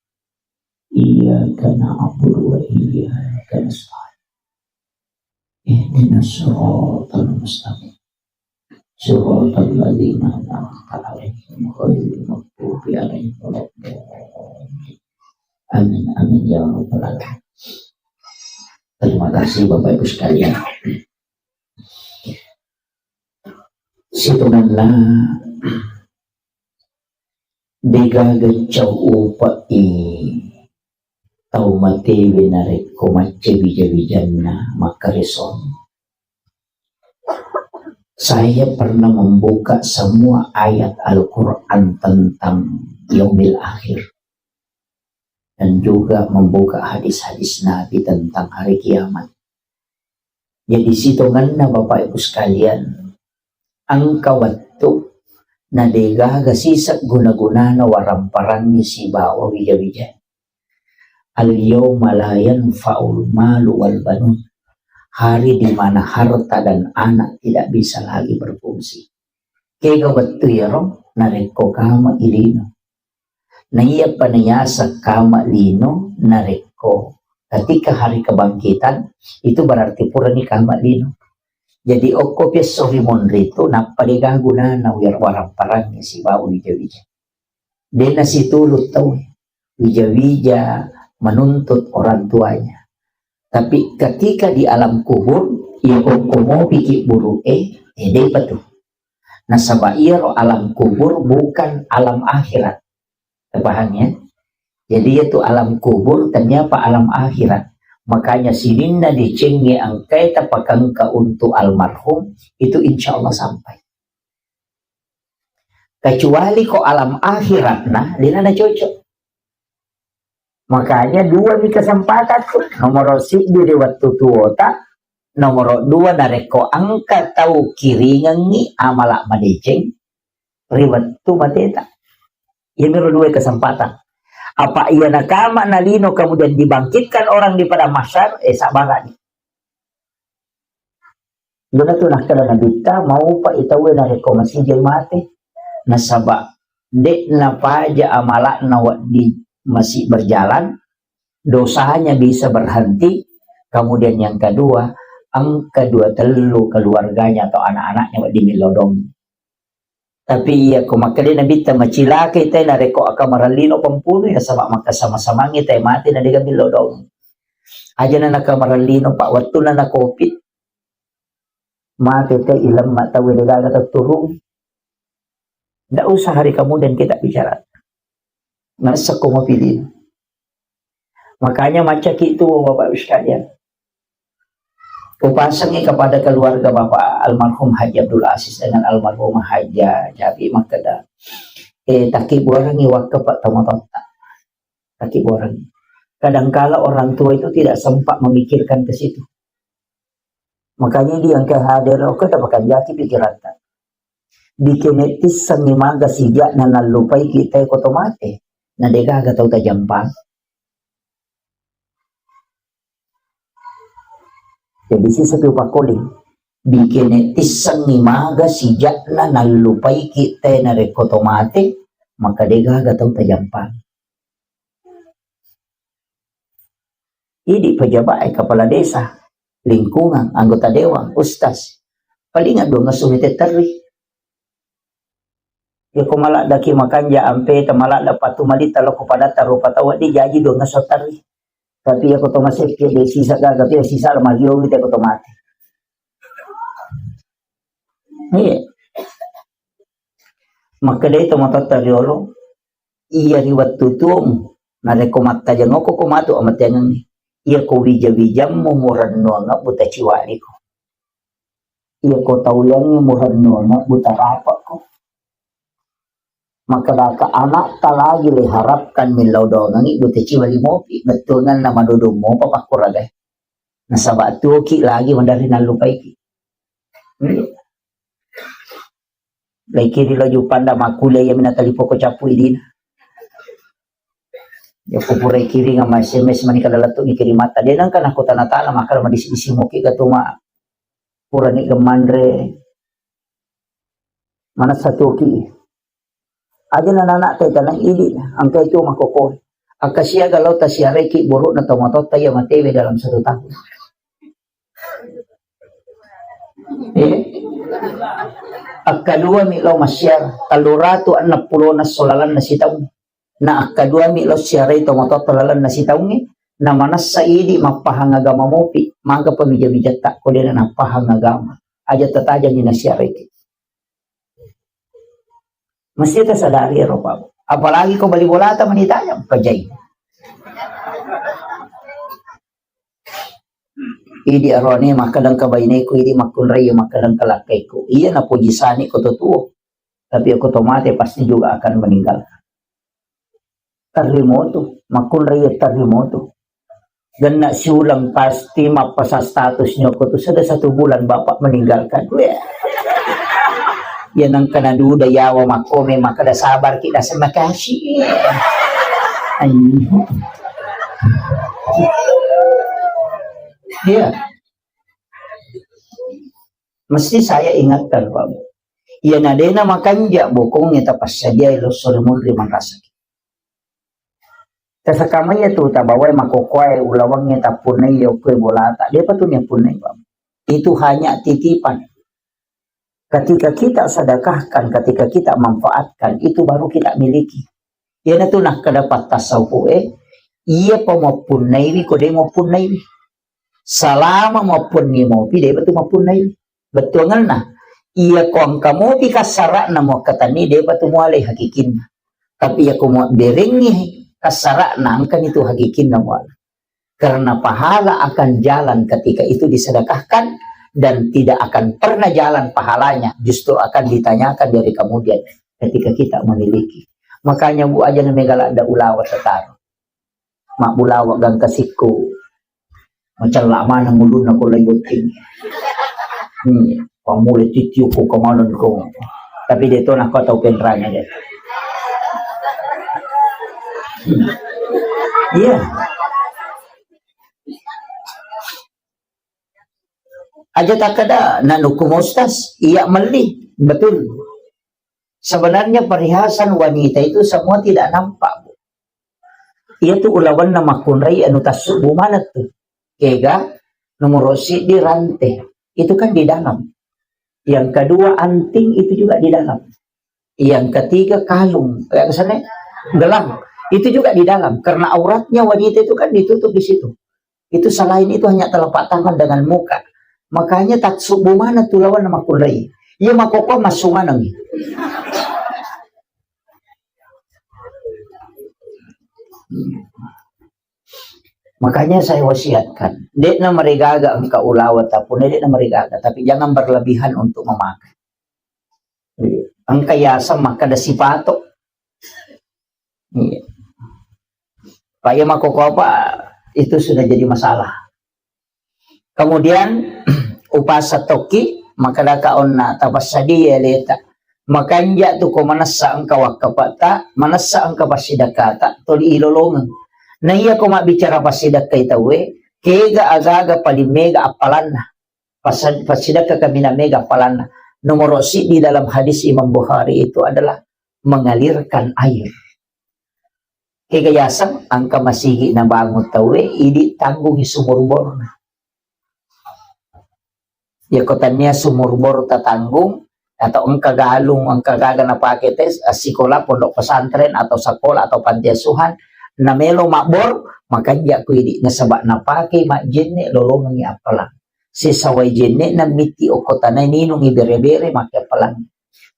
إياك نعبد وإياك نستعين. اهدنا الصراط المستقيم. صراط الذين أنعمت عليهم غير المغضوب عليهم ولا الضالين. Amin, amin, ya rabbal alamin. Terima kasih, Bapak Ibu sekalian. Sitongenna degaga cau upe'i tau matewe narekko macca wija-wijanna makkaresong. Saya pernah membuka semua ayat Al-Quran tentang yaumil akhir dan juga membuka hadis-hadis Nabi tentang hari kiamat. Jadi, sitongenna, Bapak Ibu sekalian, engka wettu na degaga siseng guna-gunana waramparangngi sibawa wija-wija. Al-yauma la yanfa'ul malu wal banun. Hari di mana harta dan anak tidak bisa lagi berfungsi. Kega wettu iyaro narekko kama ilino. Na iyapa nayaseng kama lino narekko ketika hari kebangkitan, itu berarti purani kama lino. Jadi okko piesso ri monri tu nappa dega gunana waramparangngi sibawa wija-wija. Dena situlu tau wija-wija menuntut orang tuanya. Tapi ketika di alam kubur, iya okko mobiki buru'e, eh, depa tu. Nasaba iyaro alam kubur bukan alam akhirat. Terpaham ya? Jadi itu alam kubur, ternyata alam akhirat. Makanya sininna decengnge engkae tapakengka untuk almarhum, itu insya Allah sampai. Kecuali ko alam akhirat, nah, dena na cocok. Makanya dua mi kesempatan tu. Nomor siddi di wettu tuota, nomor dua narekko engka tau kiringengngi amala madeceng ri wettu mateta. Iyamiro dua kesempatan. Apa iya nakama nalino kemudian dibangkitkan orang di padang mahsyar, eh, sabarani. Dena tu nakkeda Nabitta, maupa i tauwe narekko masijai mate. Nasaba de'na paja amala'na wedding masih berjalan, dosanya bisa berhenti. Kemudian yang kedua, engka dua tellu keluarganya atau anak-anaknya wedding millau doang. Tapi iya ko makkeda Nabitta, macilakai te narekko akamarellino pempunu, ya, saba makkasama-samangi te mate na dega millau doang. Aja na nakamarellino, Pak, wettunna na covid. Mate te ilemma tau de gaga tetturung. Ndak usah hari kemudian kita bicara. Ngesek ko mau pilih. Makanya macaki itu Bapak Ibu sekalian. Kupasangi kepada keluarga Bapak almarhum Haji Abdul Aziz dengan almarhumah Haja Jabi makkeda, eh, takkibuarangi wakka Pak tomatotta. Takkibuarangi. Kadangkala orang tua itu tidak sempat memikirkan ke situ. Makanya dia yang ke hadir, oke, tak pakai jati pikiran tak. Bikin tissengi maga sijak na nallupai kita ko tomate. Na degaga tau tajampang. Jadi sisa piu pakkoling. Bikene tissengi maga sijakna nallupai kitte narekko to mate, maka degaga tau tajampang. Idi pejabat e, kepala desa, lingkungan, anggota dewan, ustaz. Paling dua ngesso mite terri. Yako maladdaki makanja ampeta, maladda patu malitta loko padatta rupa tau, wedding jaji dua ngesso terri. Tapi yako to maseppi de sisa gaga tu, ya sisa la marioli te ko to mate. Iya. Makkedai to matotta riolo, iya ri wettu tuomu, narekko mattajengoko ko matu amateangengngi. Iya ko wija-wijammu murennuang buta ciwaliko. Iya ko tauliangngi murennuang buta rapakko. Makkedaka anakta lagi le harapkan millau dongengngi buta ciwa limopi, bettuanganna madodong mopa pakkuragai. Nasaba tuoki lagi maderri nallupaiki. Hmm. Laikiri lo Jupanda makkuliah, iya mina talipoko cappu idina. Ya kupura kiring ama S M S mani kada lettu ni kirimatta. De nengka nako tana-tana maka madisi-disi moki gatuma. Purani gemanre. Mana satuki. Aja na nana te tanang idi, angka itu makoko. Akka siaga lo tasiareki burukna tomatotta iya matewe dalam satu tahun. Eh? Akkadua mi lo massiara, telluratu enneng pulo na solalanna sitaung. Na akkadua mi lo siarai tomatotta lalenna sitaungnge, na manessa idi mappahang agama mopi, maka pemija-mijatta ko dena nappahang agama. Aja tatajangi nasiareki. Mesti tasadari ero, Pak. Apalagi ko bali bolata mani tajang, pajai. Idi arone makkadang ka baineku, idi makkunrai makkadang ka lakkaiku. Iya napuji sani ko to tuo. Tapi ko to mate pasti juga akan meninggalkan. Terrimotu, makkunrai terrimotu. Genna siulang pasti mappasang status nyoko tu sudah satu bulan bapak meninggalkan. Weh. Ya nang kena duda yawa makome makkada sabar kita semakasih. Anjing. Iya. Mesti saya ingatkan, Pak Bu. Iya nadena makanja bokongnge tapassadiai lo sore munri manrasaki. Tasakamai tu tabawai makokoae ulawangnge tapunnai yokkue bolata. Depa tu niappunnai, Pak Bu. Itu hanya titipan. Ketika kita sedekahkan, ketika kita manfaatkan, itu baru kita miliki. Iyanatu nakkeda pattasawufu e, iyapa mappunnaiwi ko de mappunnaiwi. Salama mappunni mopi, de batu mappunnaiwi. Bettuangenna, iya ko engka mopi kassara'na muakkatenni, de batu mualai hakikinna. Tapi iya ko muabberengngi kassara'na, engkani tu hakikinna muala. Karena pahala akan jalan ketika itu disedekahkan dan tidak akan pernah jalan pahalanya, justru akan ditanyakan dari kemudian ketika kita memiliki. Makanya bu aja na mega ladda ulawa setaro. Mabbulawa gangka sikku. Macella maneng ulunna ko lai botting. Hmm. Pamule titio ko kamanan ko. Tapi de to nako tau penranya de. Hmm. Iya. Aja takkeda, na nukku mostas, iya melli. Betul. Sebenarnya perhiasan wanita itu semua tidak nampak, Bu. Iya tu ulawanna makkunrai anu tassubu mana tu. Kega, nomor sidi rante. Itu kan di dalam. Yang kedua anting itu juga di dalam. Yang ketiga kalung, ya, kesannya gelang. Itu juga di dalam. Karena auratnya wanita itu kan ditutup di situ. Itu selain itu hanya telapak tangan dengan muka. Makanya taksubbu maneng tu lawan makkunrai. Iya makkokkoe massu maneng. Makanya saya wasiatkan, de'na marigaga engka ulawa tapune, de'na marigaga, tapi jangan berlebihan untuk memakai. Engka yaseng makkeda sipato. Iya. Pak, iya makkokkoe, Pak, itu sudah jadi masalah. Kemudian, upasa tokki, makkedaka onna tapassadia aleta. Makanja tu ko manessa engka wakkapata, manessa engka passidakkata, toli ilolongeng. Na iya ko mabbicara passidakkai tauwe, kega aga-aga paling mega appalanna. Pasa-, passidakka kaminang mega appalanna. Nomoro siddi dalam hadis Imam Bukhari itu adalah mengalirkan air. Kega yaseng engka masigi nabangun tauwe, idi tanggungi sumur borna. Yako tania sumur bor tatanggung, atau engka galung, engka gaga napake te, eh, sikola, pondok pesantren, atau sekolah, atau panti asuhan, namelo mabbor, makanja ku idi, nasaba napake majjenne lolongengi appalang. Sesawai jenne na miti okko tanai ninungi bere-bere make appalang.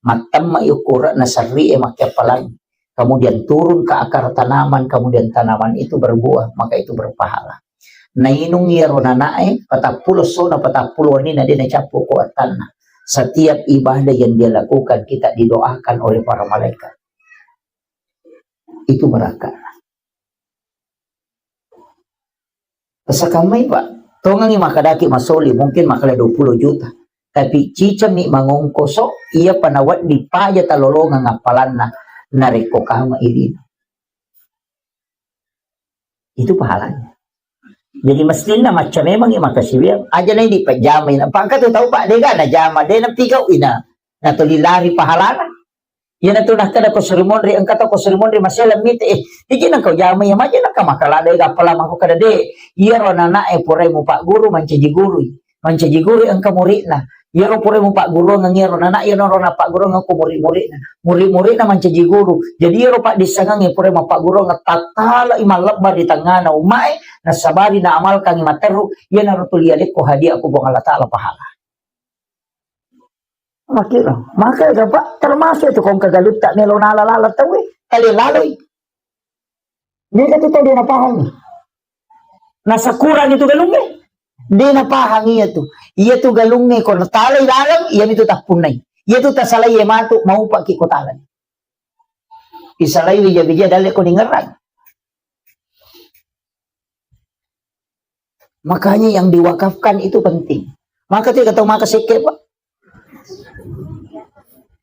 Mattemma ukura na serri e make appalang. Kemudian turun ke akar tanaman, kemudian tanaman itu berbuah, maka itu berpahala. Nainung iyaro nanae, patappulo sona, patappulo wenni na de nacappu ko attanna. Setiap ibadah yang dia lakukan, kita didoakan oleh para malaikat. Itu berkah. Pasakammai, Pak. Tongengi makkedaki masoli, mungkin makkeda dua puluh juta. Tapi cicami mangongkoso, iya pa nawedding paja talolongeng appalanna, narekko kama ilina. Itu pahalanya. Jadi mestinna macca memangi makasiwiang, aja nai dipajamai. Pangka tu tau, Pak, dega najama, de napigau ina. Natoli lari pahalana. Iyanatu nakkeda ko suri monri, engka to ko suri monri masela mite, eh, iji nengka ujama iya maja nengka makkeda de gappala mako kada de. Iyaro nanae purai mupagguru mancaji gurui. Mancaji gurui engka muridna. Iyaro purai mupagguruang iyaro nana, iyaro napagguruang ko murid-muridna. Murid-muridna mancaji guru. Jadi iyaro paddissengengnge purai mapagguruang tattala i mallebba ri tengngana ummae, nasabari naamalkangi materru, iyanaro tuli alekko hadiah ko Puang Allah Taala pahala. Makkiro, maka ega, Pak, termasuk itu kong kegalutta melo nala-lala tauwe, kale laloi. Dega tu tau de napahangi. Nasakurang itu galungnge. De napahangi iya tu. Iya tu galungnge ko natalai laleng, iya mitu tappunnai. Iya tu tasalai iya matu, maupaki ko talai. Isalai wija-wija dalle ko ningerang. Makanya yang diwakafkan itu penting. Maka tu kata maka sekke, Pak.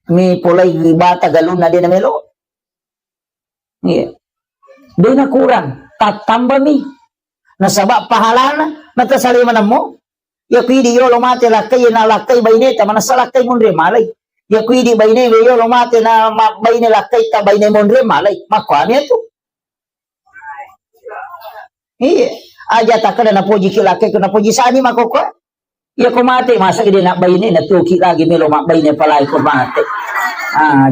Mi polai bata galunna de namelo. Iya. De nakurang, tattambami. Nasaba pahalana, natasale manemmo. Ya kuidi yolo mate lakkai, na lakkai baineta, manassa lakkai munre malai. Ya kuidi baine yolo mate na ma-, baine lakkai ta baine munre malai. Makkuami tu. Iya. Aja takkeda napojiki lakkai, ko napoji sani makkokkoe. Iya ko mate, masa ide nak baine, natuki lagi melo mak baine palai ko mate. Ah,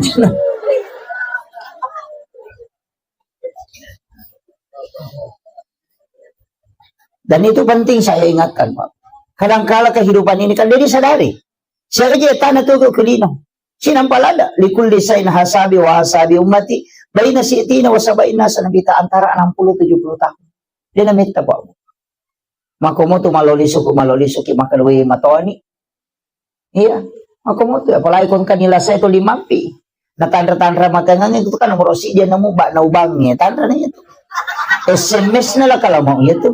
dan itu penting saya ingatkan, Pak. Kadangkala kehidupan ini kan dia disadari. Siaga je tana tu ke kulino. Sinampa lada, likulli sain hasabi wa hasabi ummati, baina sitina wa sabaina sanabita, antara enam puluh tujuh puluh tahun. Dia nametta, Pak. Makomo tu maloli suku, maloli suki makalui matoni. Iya, makomo tu, apalagi kon kanila saya tu limampi. Na tanra-tanra makangang itu kan nomor si dia nemu bak na ubangnge, tanra na itu. S M S na lah kalau mau iya tu.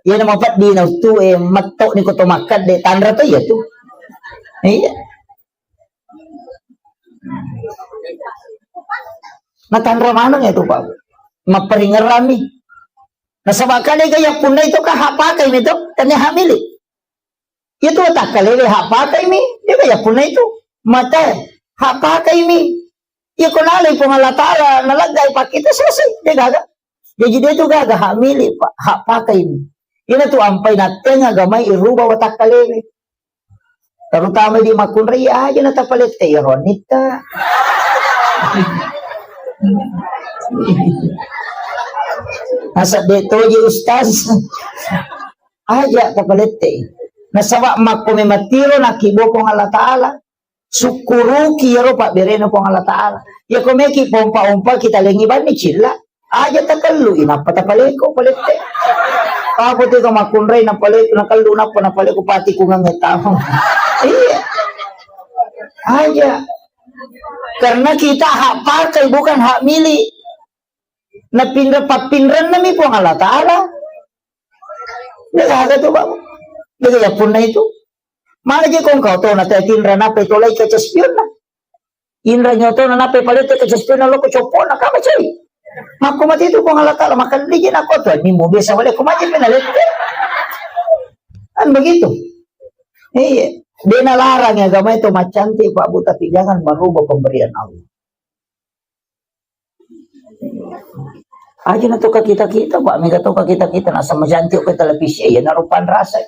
Iya nama pat di na tu, eh, metok ni koto makan de tanra tu iya tu. Iya. Na tanra maneng itu, Pak. Maperingerami. Nasaba kale ga yappunna itu ka hak pakai mi to, kan ya hak milik. Iya tu takkalele hak pakai mi, iya ga yappunna itu. Mate, hak pakai mi. Iya ko nalai Puang Allah Taala, naleggai pakai itu selesai, de gaga. Jadi de tu gaga hak milik, Pak, hak pakai mi. Ina tu ampai natteng agamai iruba watakkalele. Terutama di makkunrai aja na tapalette ya ronitta. Asa de toji ustaz. Aja tapalette. Nasaba makko memettiro nakkibo Puang Allah Ta'ala. Sukkuruki iyaro pabberena Puang Allah Ta'ala. Iyako meki pompa-ompa kita lengi banni cilla. Aja takellu, inappa tapaleko, palette. Apa tu ka makkunrai napaleko, nakellu nappa napaleko pati kungang tamu. Iya. Aja. Karena kita hak pakai, bukan hak milik. Napinra pappinrennami Puang Allah Ta'ala. Degaga tu, Pak. Dega ya punna itu. Mana je kong kau tona teh tinra nape tolai kaca spionna. Inra nyotona nape palete kaca spionna loko copona kama cai. Makko mati tu Puang Allah Ta'ala, maka dije nako tu, ni mau biasa balik ko maje pena lete. Kan begitu. Iya. Dia nalarang agama itu macantik, Pak Bu, tapi jangan merubah pemberian Allah. Aja na toka kita-kita, Pak, mega toka kita-kita, nasa macantik ke televisi, ya narupan rasa.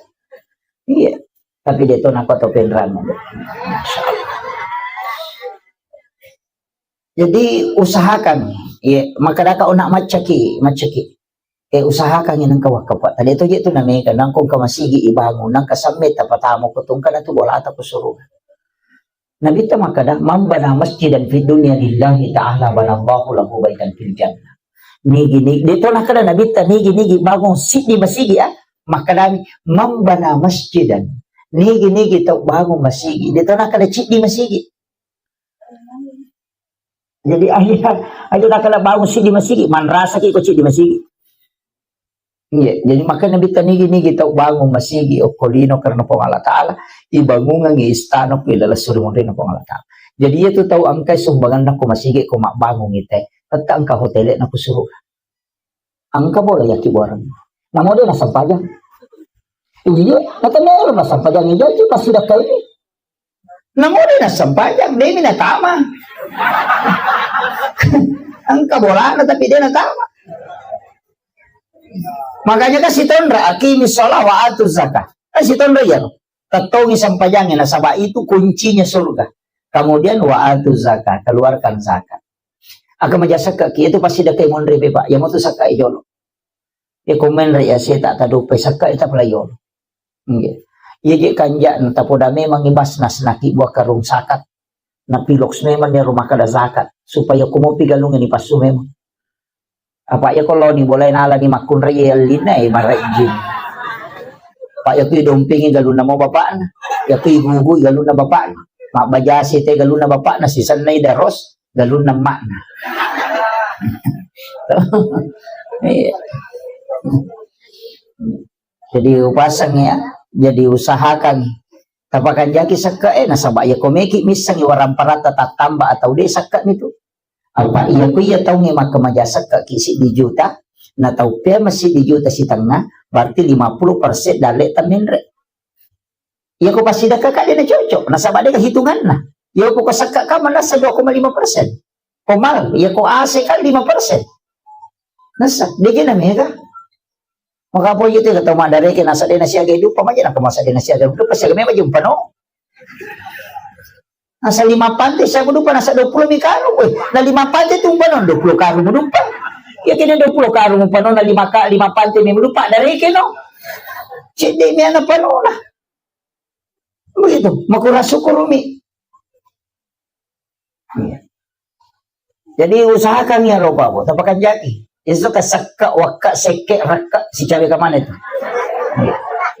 Iya. Tapi dia tu nako to penrang. Jadi usahakan, ya, maka daka onak macaki, macaki. Eh, usahakan yang nengka wakka, Pak. Tadi tu je tu nameka, nangkong ke masigi ibangun, nangka samme tapatamu ko tungka na tu bolata ko suruh. Nabitta makkada, "Man bana masjidan fid dunya lillahi ta'ala banallahu lahu baitan fil jannah." Nigi-nigi, de to nakkada Nabitta, "Nigi-nigi bangung siddi masigi, ah." Makkadami, "Man bana masjidan." Nigi-nigi tau bangung masigi. De to nakkada ciddi masigi. Jadi, aja, aja nakkada bangung siddi masigi, manrasaki ko ciddi masigi. Iya, jadi makanya Nabitta nigi-nigi tau bangung masigi okko lino karena Puang Allah Ta'ala, ibangungangi istana ku ilalang suri munrinna Puang Allah Ta'ala. Jadi iya tu tau engkai sumbanganna ko masigi ko mabbangung ite, tetta engka hotele na ku suruh. Engka bola yaki boreng. Namo de nasampajang. Iya, natemelo nasampajang iya tu pasti dakka ini. Namo de nassempajang, de mi natama. Engka bolana tapi de natama. Makanya kan sitonra, "Aqimi sholah wa atu zakah." Kan sitonra iya. Tettongi sempajangi, nasaba itu kuncinya surga. Kemudian wa atu zakah, keluarkan zakat. Aga maja sakka ki itu pasti dekai monri, Pak. Ya mau tu sakka jolo. Ya komen re ya saya tak tadu pe sakka itu pelayon. Nggih. Iya je kanja na tapoda memang i Basnas naki buah karung zakat. Na piloks memang ya rumah kada zakat supaya kumopi galung ini pasu memang. Apa ya kalau ni boleh nala ni makkunrai ya lina eh marajin. Pak ya kui dompingi galunna mau bapakna. Ya kui gugu galunna bapakna. Mak bajasi te galunna bapakna sisannai daros galunna makna. Iya. Jadi upasang ya, jadi usahakan tapakanjaki sakka e, nasaba iya komeki missangi warang paratta tattamba atau de sakka nitu. Apa iya ku iya taunge makkamaja sakka ki siddi juta, na tau pea massiddi juta sitengnga, berarti lima puluh persen dalle tammenre. Iya ko passidakka ka de na cocok, nasaba de hitunganna. Iya ko kasakka ka manassa dua koma lima persen. Komal, iya ko ase ka lima persen. Nasa, de na mega. Maka apa itu kata madareke nasa de na siaga dupa maja na masa de na siaga dupa siaga memang jumpa no. Nasa lima pante siaga dupa nasa dua puluh mi karung. Weh, na lima pante tu umpano dua puluh karung dupa. Ya kena dua puluh karung umpano na lima ka lima pante mi dupa dareke no. Cedde mi ana panona. Begitu, makura syukurumi. Iya. Jadi usahakan ya roba bu, tapakanjaki. Itu kasakka wakka sekke rakka sicawe kamane tu. Iya.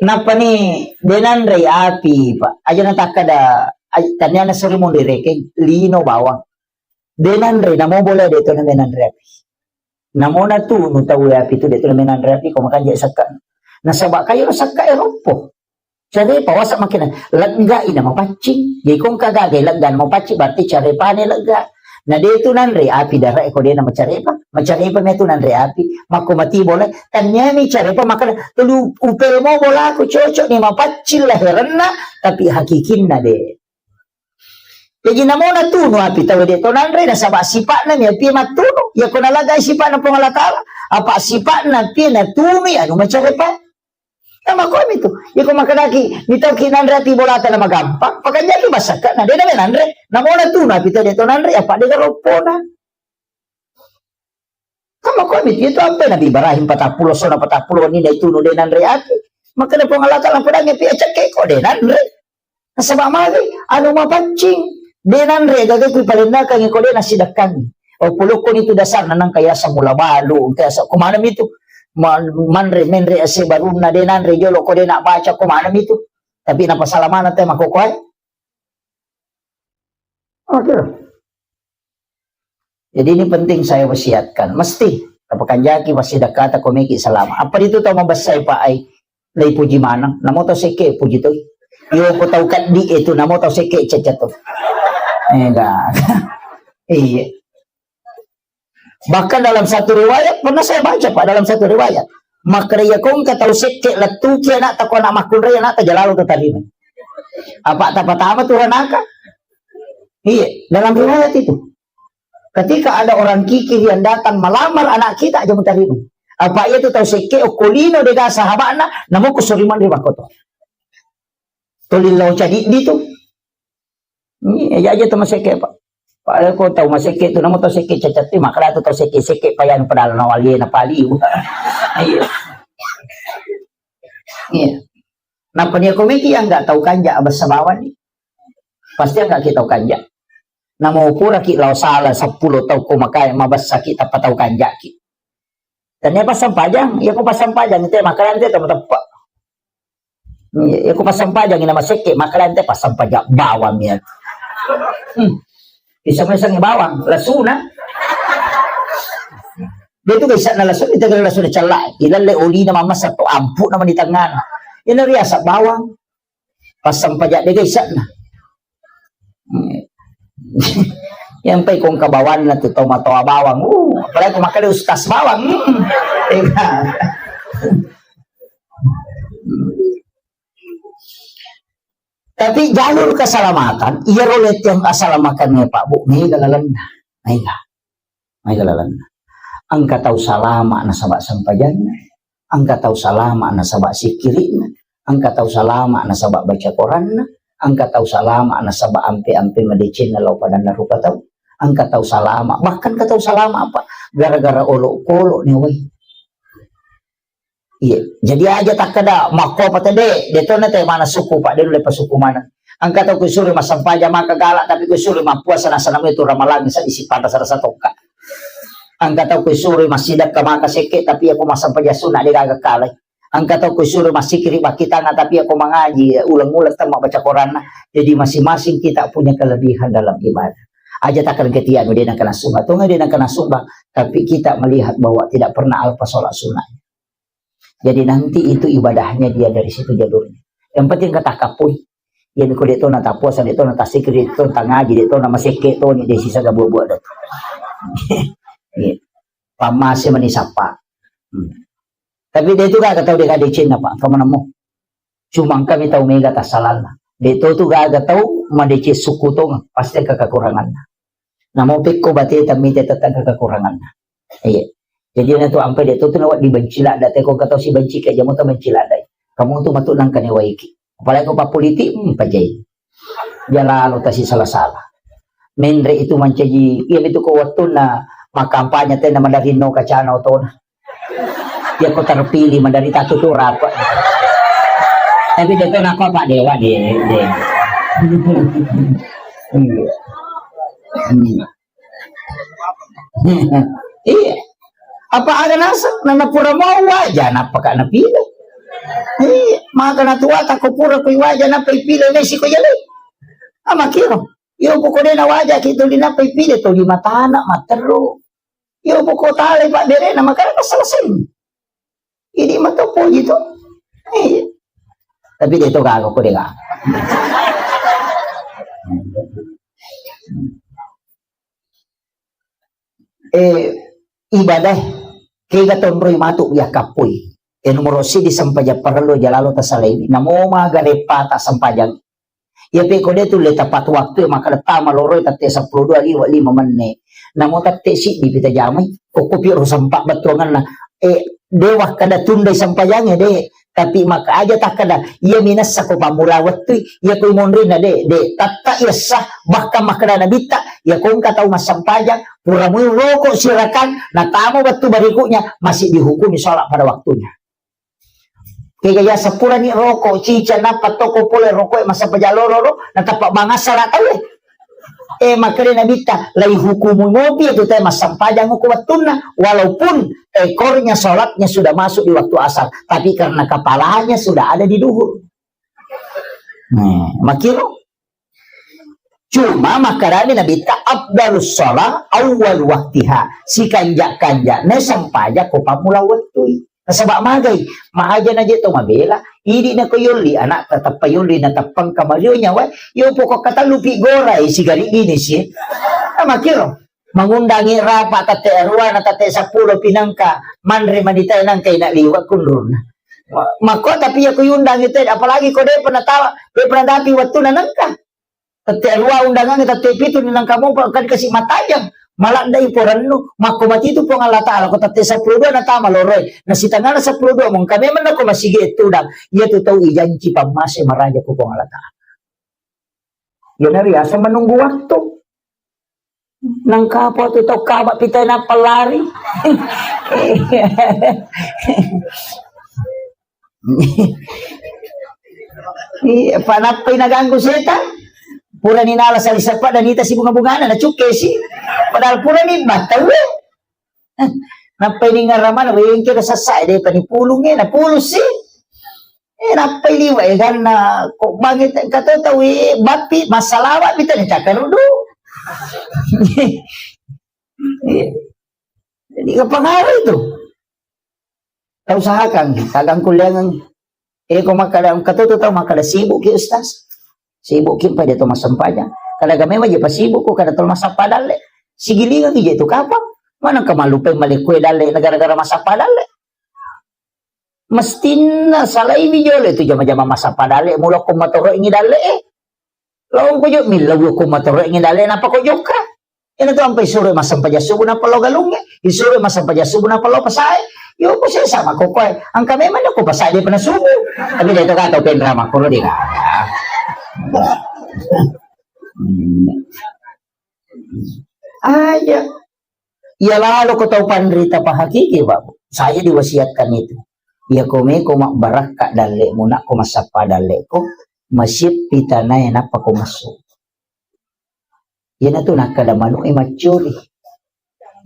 Napa ni denanre api pak? Aja natakka da taniana suri mundu rekeng lino bawang. Denanre namo boleh de to na menanre api. Namo na tunu tau api tu de to na menanre api ko makanja sakka. Nasaba kayo sakka e roppo. Carepa wasa makkeda, legga ina mapaccing. Jadi kong kagagai legga na mapaccing, berarti carepane legga. Na de tu nanre api dara eko de na macarepa, macarepa me tu nanre api. Makko mati bola, tanyami carepa makkeda, telu upel mo bolaku cocok ni mapaccing laherenna, tapi hakikinna de. Jadi namona tunu api tau de to nanre nasaba sipatna mi api mattunu. Ya ko nalagai sipatna Puang Allah Taala, apa sipatna api natunu anu macarepa. Nama komi tu. Iko makkedaki, mitauki nanre ati bolata na magampang, pakanjaki basakka na dena menanre. Namona tu na pita de to nanre apa de garoppona. Nama komi tu itu ampe Nabi Ibrahim patappulo sona patappulo ni na itu no de nanre ati. Makkeda Puang Allah Taala, "Podangngi pi acekke'ko, de nanre." Nasaba magi anu mapaccing, de nanre gaga ku palennakangngi ko de nasidakkangngi. Oh, polokkoni tu dasarna, nangka yaseng mula balu, engka yaseng ko maneng mitu. Ma-, manre, menre ase barunna, de nanre jolo ko de nabaca, ko maneng mitu. Tapi napasala maneng te makokoe. Oke. Jadi ini penting saya wasiatkan. Mesti tapakanjaki, pasti dakata komeki selama. Apa itu tau mabessai, Pak, ai? Lei puji maneng. Namo tau sekke puji tu. Yo ko tau kaddi itu, namo tau sekke caca tu. Enggak. Iya. Bahkan dalam satu riwayat, pernah saya baca, Pak, dalam satu riwayat. Makkeda iya ko engka tau sekke lettuki anakta, ko anak makkunrai anakta, jalalo tatarima. Apa tapatama tu ranaka? Iya, dalam riwayat itu. Ketika ada orang kikir yang datang melamar anak kita, aja mutarima. Apa iya tu tau sekke okko lino dega sahabatna, namo ko soriman ri bakkoto. Tuli lao cadiddi tu. Iya, aja, aja tu masekke, Pak. Pak, ko tau masekke tu, namo tau sekke cacat tu, makkeda tu tau sekke, sekke payang padahal nawalie na paliu. Iya. Iya. Nappa nia komeki yang nggak tau kanja abessa bawang ni. Pasti nggak kita tau kanja. Namo pura ki lao sala seppulo tau ko makai mabessa ki tappa tau kanja ki. Tania passampajang, iya ko passampajang te makkeda te tau mateppe. Iya, iya, ko passampajang ina masekke, makkeda te passampajang bawang ya. Hmm. Bisa mesang bawang, lasuna. Dia tu bisa na lasu, kita kena lasu cella. Ilalle oli na mama satu ampu nama di tangan. Ini riasa bawang. Passampajang dega isa'na. Yang pai kong kabawanna tu tau matoa bawang. Uh, apalagi ko makkeda ustaz bawang. Hmm. Iya. Tapi jalur keselamatan, iya ro lettiang asalamakang Pak Bu, mega lalenna. Mega. Maega lalenna. Engka tau salama nasaba sampajanna, engka tau salama nasaba sikkiri'na, engka tau salama nasaba baca Koranna, engka tau salama nasaba ampe-ampe madecenna lao padanna rupa tau, engka tau salama, bahkan engka tau salama apa? Gara-gara olokolo ni wai. Iya, jadi aja takkeda makko apa tede, de tona te mana suku Pak, de nulle pasuku mana. Engka tau kusuri massempajang maka galak, tapi kusuri mappuasa nasana itu ramalang sa isi pada sarasa tokka. Engka tau kusuri massidakka maka sekke, tapi aku massempajang sunna de gaga kalai. Engka tau kusuri massikiri bakkitana, tapi aku mangaji ulang-ulang temma baca Koranna. Jadi masing-masing kita punya kelebihan dalam ibadah. Aja takkeda ketianu de nangkana sumba, tonga de nangkana sumba, tapi kita melihat bahwa tidak pernah alpa sholat sunnah. Jadi nanti itu ibadahnya dia dari situ jalurnya. Yang penting kata kapui. Jadi ko de to na tapuasa, de to na tasikir, de to na tangaji, de to na masekke to ni de sisa gabua-bua de. Iya. Pammase mani sapa. Hmm. Tapi de tu gaga tau de gadecenna Pak, kamu nemu. Cuma kami tau mega tasalanna. De to tu gaga tau madece suku tonga, pasti ke kekuranganna. Namo pekko bate tamite tetangga kekuranganna. Iya. Jadi na tu ampe de to tu nawa dibenci ladda te ko katau si benci ke jamu ta benci ladda. Kamu tu matu nangka ne waiki. Apalagi ko papolitik, hmm, pajai. Jalalo tasi salah-salah. Menre itu mancaji, iya itu ko wattunna makampanye te na madari no kacana otona. Ya ko terpilih madari tatu tu rapa. Tapi de to nako Pak Dewa de, de. Iya. Hmm. Iya. Apa aga naseng, nana pura mau waja, napa ka napile? Iya, maka natua tako pura kui waja, napa ipile, nesi ko jale. Ama kiro. Yo poko de na waja ki tuli napa ipile, tuli matana, materu. Yo poko tale Pak Bere, na makana selesai. Ini matopo gitu. Iya. Tapi de to gaga ko de gaga. Eh, ibadah, kega tonroi matu ya kapui. Eh, nomor sidi sempajang parellu jalalo tasalaiwi. Namo maga reppa ta sempajang. Iya pe ko de tu le tepat waktu, maka tama loroi tette seppulo dua liwa lima menne. Namo tette siddi pita jamai. Ko kopi ro sempat bettuanganna. Eh, de wakkada tundai sempajangnge de. Tapi maka aja takkada, iya minessa ko pammula wettui, iya ko monrinna de, de, tatta iyessa, bahkan makkada nabitta, iya ko engka tau massempajang, pura mui roko sirakang, natama wettu berikutnya, masih dihukumi sholat pada waktunya. Kega ya sepurani roko, cica nappa toko pole roko e massempajang loro ro, natappa mangassara tau e. Eh, makkeda Nabitta, lai hukumi mopi itu tau e massempajang ko wettunna, walaupun ekornya sholatnya sudah masuk di waktu asar, tapi karena kepalanya sudah ada di duhur. Nah, makiro. Cuma makkedani Nabitta, "Afdalus shalah awwal waktiha." Sikanja-kanjana sempajang ko pammula wettui. Nasaba magai, maaja naje to mabela, idi nako yolli anak tetappa yolli nateppang kamalio nyawa, yo pokok katallu pi gorai sigari dini si. Nah, makiro. Mangundangi rapa tette arua na tette seppulo pinangka, manre manitai nangka ina liwa kunrunna. Ma-, makko tapi ya kuyundangi te, apalagi ko de pernah tawa, de pernah dapi waktu na nangka. Tette arua undangangnge tette pitu ni nangka mopa kan kasi matajang. Maladde i porennu, makko matitu Puang Allah Ta'ala, ko tette seppulo dua natama loroi. Na sitengana seppulo dua mongka memang nako masigi tudang. Iya tu tau ijanci pammase maraja ko Puang Allah Ta'ala. Iya nari asa menunggu waktu. Nangka apa tu tau kaba pitai nappa lari. Iya, panappai naganggu setan. Purani nala sali seppa dan ita si bunga-bungana na cukke si. Padahal purani battau. Nappai ningaramana wengke da sassa de pani pulunge na pulusi. Eh, nappai liwa e ganna ko bangi te-, kato tau e bappi massalawa mi tani cakarudu. Iya. Jadi kepengaruh itu. Tau usahakan, tagang kuliangan. Eh, ko makkada engka to tau makkada sibuk ki Ustaz. Sibuk ki pada to massempajang. Kada game waje pasibuk ko kada to massappa dalle. Sigilingan je tu kapang. Mana kemalupai malekue dalle gara-gara massappa dalle. Mestinna salai mi jolo tu jama-jama massappa dalle, mula ko matoro ingi dalle eh. Laong ko jo millau ko matoro ingi dalle napa ko jokka. Ina tu ampai suro massempajang subuh napa lo galungnge, isuro massempajang subuh napa lo pasae. Yo ko sesa mako koe, angka memang ko pasae de pernah subuh. Tapi de to kata penra makko de. Aja. Iya lalo ko tau panrita pahakiki, Pak. Saya diwasiatkan itu. Iya ko meko mabbarakka dalle muna ko massappa dalle ko, masippi tanae nappa ko massu. Iyanatu nakkeda manu'e maccuri.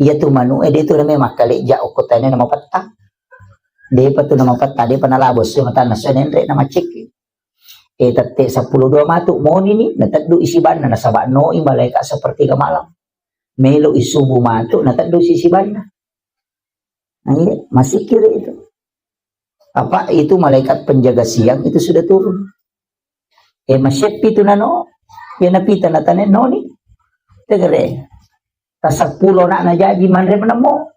Iyatu manu'e de tu name makkalejja okko tane na mapettang. Depa tu na mapettang, depa nalabo esso matanna esso nenre na maccekki. E tette seppulo dua matu monini, nateddu isibanna nasaba noi malaikat sepertiga malam. Melo isubu matu, nateddu sisibanna. Nah, iya, masih kira itu. Apa itu malaikat penjaga siang itu sudah turun. Eh, maseppi tu nano, ya napita natane noni. Tegere. Tasappulo nak najaji manre menemo.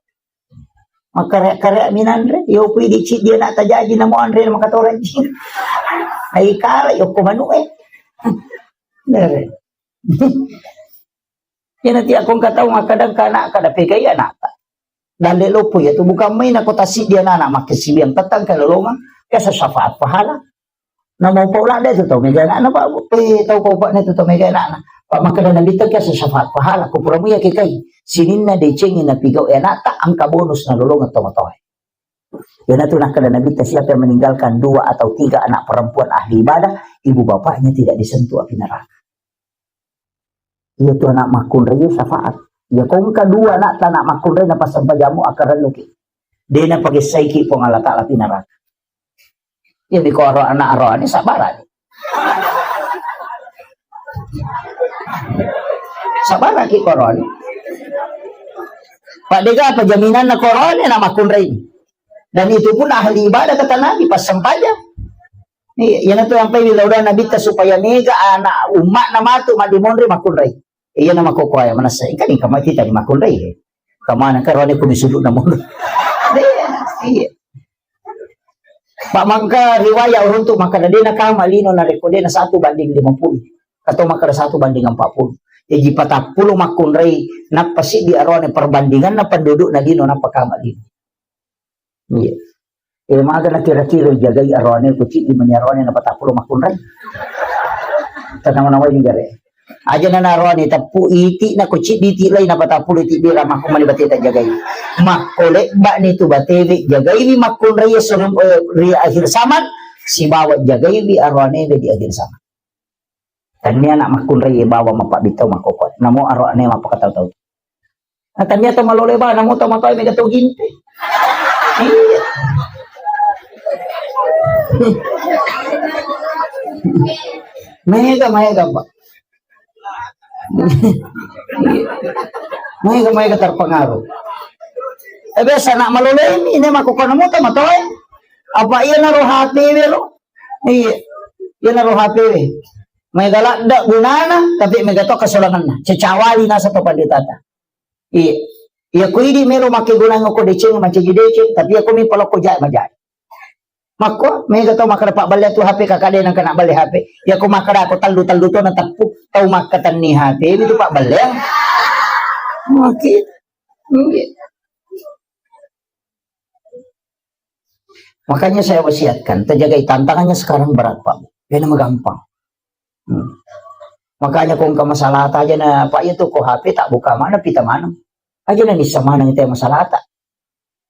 Makare-kare minanre, yo pui dicik dia nak tajaji namo anre makatoraji. Ai kala yo ko manu eh. Dere. Iyana tiya ko engka tau makkadang ka anakka, da pegai anakta. Dalle loppo iya tu, bukan main ko tassiddi anana makkasiwiang, tettang kalolongang, biasa syafaat pahala. Namo pau ladde tu tau mega anakna, Pak. Eh, tau pau, Pak, ne tu tau mega anakna. Pak, makkada Nabitta biasa syafaat pahala, ko pura muya ke kai. Sininna decengi napigau anakta, angka bonus nalolongang tomatoae. Iyanatu nakkada Nabitta, siapa yang meninggalkan dua atau tiga anak perempuan ahli ibadah, ibu bapaknya tidak disentuh api neraka. Iya tu anak makkunrai syafaat. Iya ko engka dua anakta anak makkunrai napassempajammu akkarennuki. De napagessaiki Puang Allah Ta'ala api neraka. Iya mi ko aro anak aroane sabarani. Sabaraki ko aroane. Pak, dega apa jaminanna ko aroane anak makkunrai. Dan itu pun ahli ibadah kata Nabi, passempajang. Iya, iyanatu yang pai wilaudang Nabitta supaya mega anak umma'na matu maddimonri makkunrai. Iyana makkokkoe manessa, engka ni kamma tita ni makkunrai. Kamana karone kumi sudut namun. Iya, iya. Pak, mangka riwayat uruntu makkada de nakama lino narekko de na satu banding lima puluh. Atau makkada satu banding empat puluh. Jaji patappulo makkunrai, nappa siddi arone perbandinganna pendudukna lino, nappa kama lino. Iya. Eh, maga na kira-kira jagai arone, ku ciddi mani arone na patappulo makkunrai. Tanang nawai ni gare. Aja na naroani teppu iti na ko ciddi ti lai na patapulu ti bira makko mani bate ta jagai. Makko lebba ni tu batewe jagaiwi makkunrai esso ri, eh, ri akhir zaman sibawa jagaiwi aroanewe di akhir zaman. Tannia na makkunrai bawa mappabbitau makkoko. Namo aroane mappakatau-tau. Nah, tannia to malole ba, namo to matoa mega to ginte. Iya. Mega, mega, Pak. Mega, mega terpengaruh. Eh, biasa nak malole ini, ini mah kok namo to matoa. Apa iya naro H P we ro? Iya. Iya naro H P we. Mega ladde gunana, tapi mega to kesolanganna. Cecawali nasa to panditata. Iya. Iya ko idi melo makkegunang ko deceng, mancaji deceng, tapi iya ko mi palokko jae majae. Makko, mega tau makkeda pabballe tu H P kakak de nang kena balle H P. Iya ko makkeda ko tallu-tallu to na teppu, tau makkatenni H P itu pabballe. Oke. Iya. Makanya saya wasiatkan, terjaga tantangannya sekarang berat, Pak. Ini mah gampang. Hmm. Makanya ko engka masalah aja na, Pak, itu ko H P tak buka mana, pita mana. Aja na nissa mana itu masalah tak.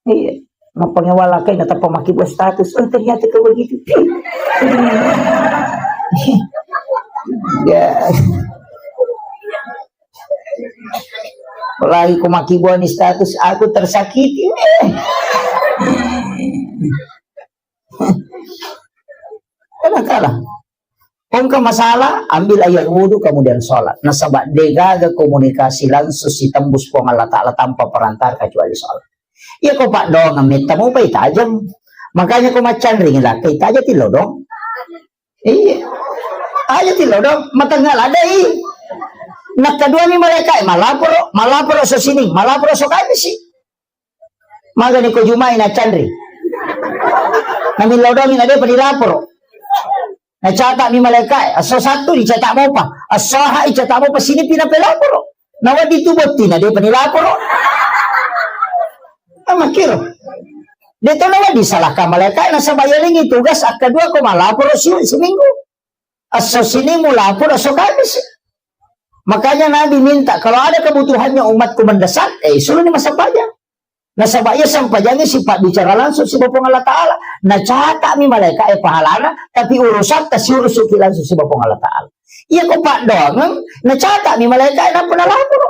Iya. Mapangewala kai na tappa maki buat status. Oh, ternyata kau begitu. Ya. Apalagi ko makkibbuani status, "Aku tersakiti." Eh. Kadang-kadang. Ko engka masalah, ambil air wudhu, kemudian sholat. Nasaba degaga komunikasi langsung sitembus Puang Allah Ta'ala tanpa perantara kecuali sholat. Iya ko paddoangeng metta mopai tajeng. Makanya ko maccanring lakkai taja tillo dong. Iya. Aja tillo dong, matengnga ladai. Nakkaduami malaikae malaporo, malaporo so sining, malaporo so kamisi. Magani ko jumai na canri. Namillo dongi na depa dilaporo. Nacatami malaikae, asso sattu dicata mopa, asso aha icata mopa sinipi na pelaporo. Nawaddi tu bottina depa nilaporo. Amakkiro. De to nawaddi salahkan malaikae nasaba yalengi tugas akkadua ko malaporo si seminggu. Asso Senin mulaporo asso Kamis. Makanya Nabi minta, kalau ada kebutuhannya umatku mendesak, eh, suruhni massempajang. Nasaba iya sempajangnge sipabbicara langsung siba Puang Allah Ta'ala. Nacatami malaikae pahalana, tapi urusatta siurusuki langsung siba Puang Allah Ta'ala. Iya ko paddoangeng, nacatami malaikae nappa nalaporo.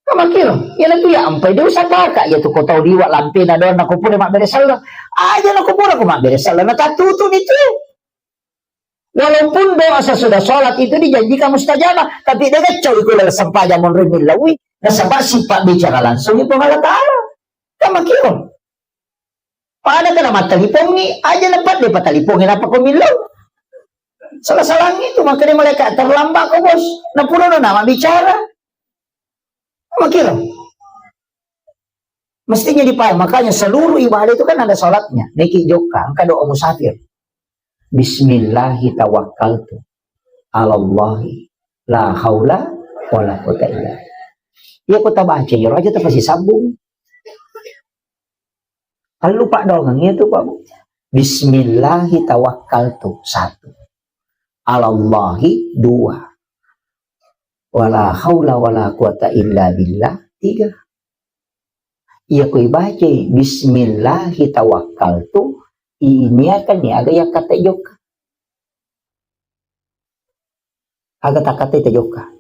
Amakkiro, iya natu ya ampai de usakaka, iya tu ko tau liwa lampena doang nako pura mabbere selleng. Aja nako pura ko mabbere selleng, natattutu ni tu. Walaupun doa sesudah sholat itu dijanjikan mustajabah, tapi de gaccau iko laleng sempajang monro millaui, nasaba sipabbicara langsung Puang Allah Ta'ala. Kan makkiro. Pada kena mattalipongi, aja lepat de patalipongi napa ko millau. Salah-salangi itu, makanya malaikat terlambat ko bos. Napuno nama bicara. Makkiro. Mestinya dipahami. Makanya seluruh ibadah itu kan ada sholatnya. Niki jokka, engka doa musafir. Bismillahi tawakkaltu alallahi la haula wala quwata illa billah. Iya ko tabaca, iya aja tapasi sambung. Tellu paddoangeng iya tu, Pak, Bu. Bismillahi tawakkaltu, satu. Alallahi, dua. Wala haula wala quwata illa billah, tiga. Iya ko ibacai bismillahi tawakkaltu, iniakan ni aga yakkatta jokka. Aga takkatai tajokka.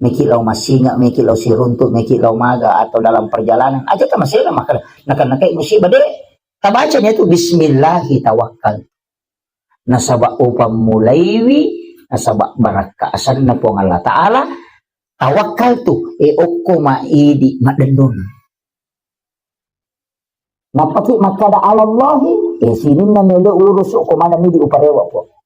Meki lao massinga, meki lao siruntu, meki lao maga atau dalam perjalanan. Aja tamasena maka nakan-nakai musibah de. Tabaca ni tu bismillahi tawakkal. Nasaba upammulaiwi, nasaba barakka asanna Puang Allah Ta'ala, tawakkal tu, e okko ma idi madennun. Nappaki makkada alallahi, eh, sininna melo urusu ko maneng midi uparewa po.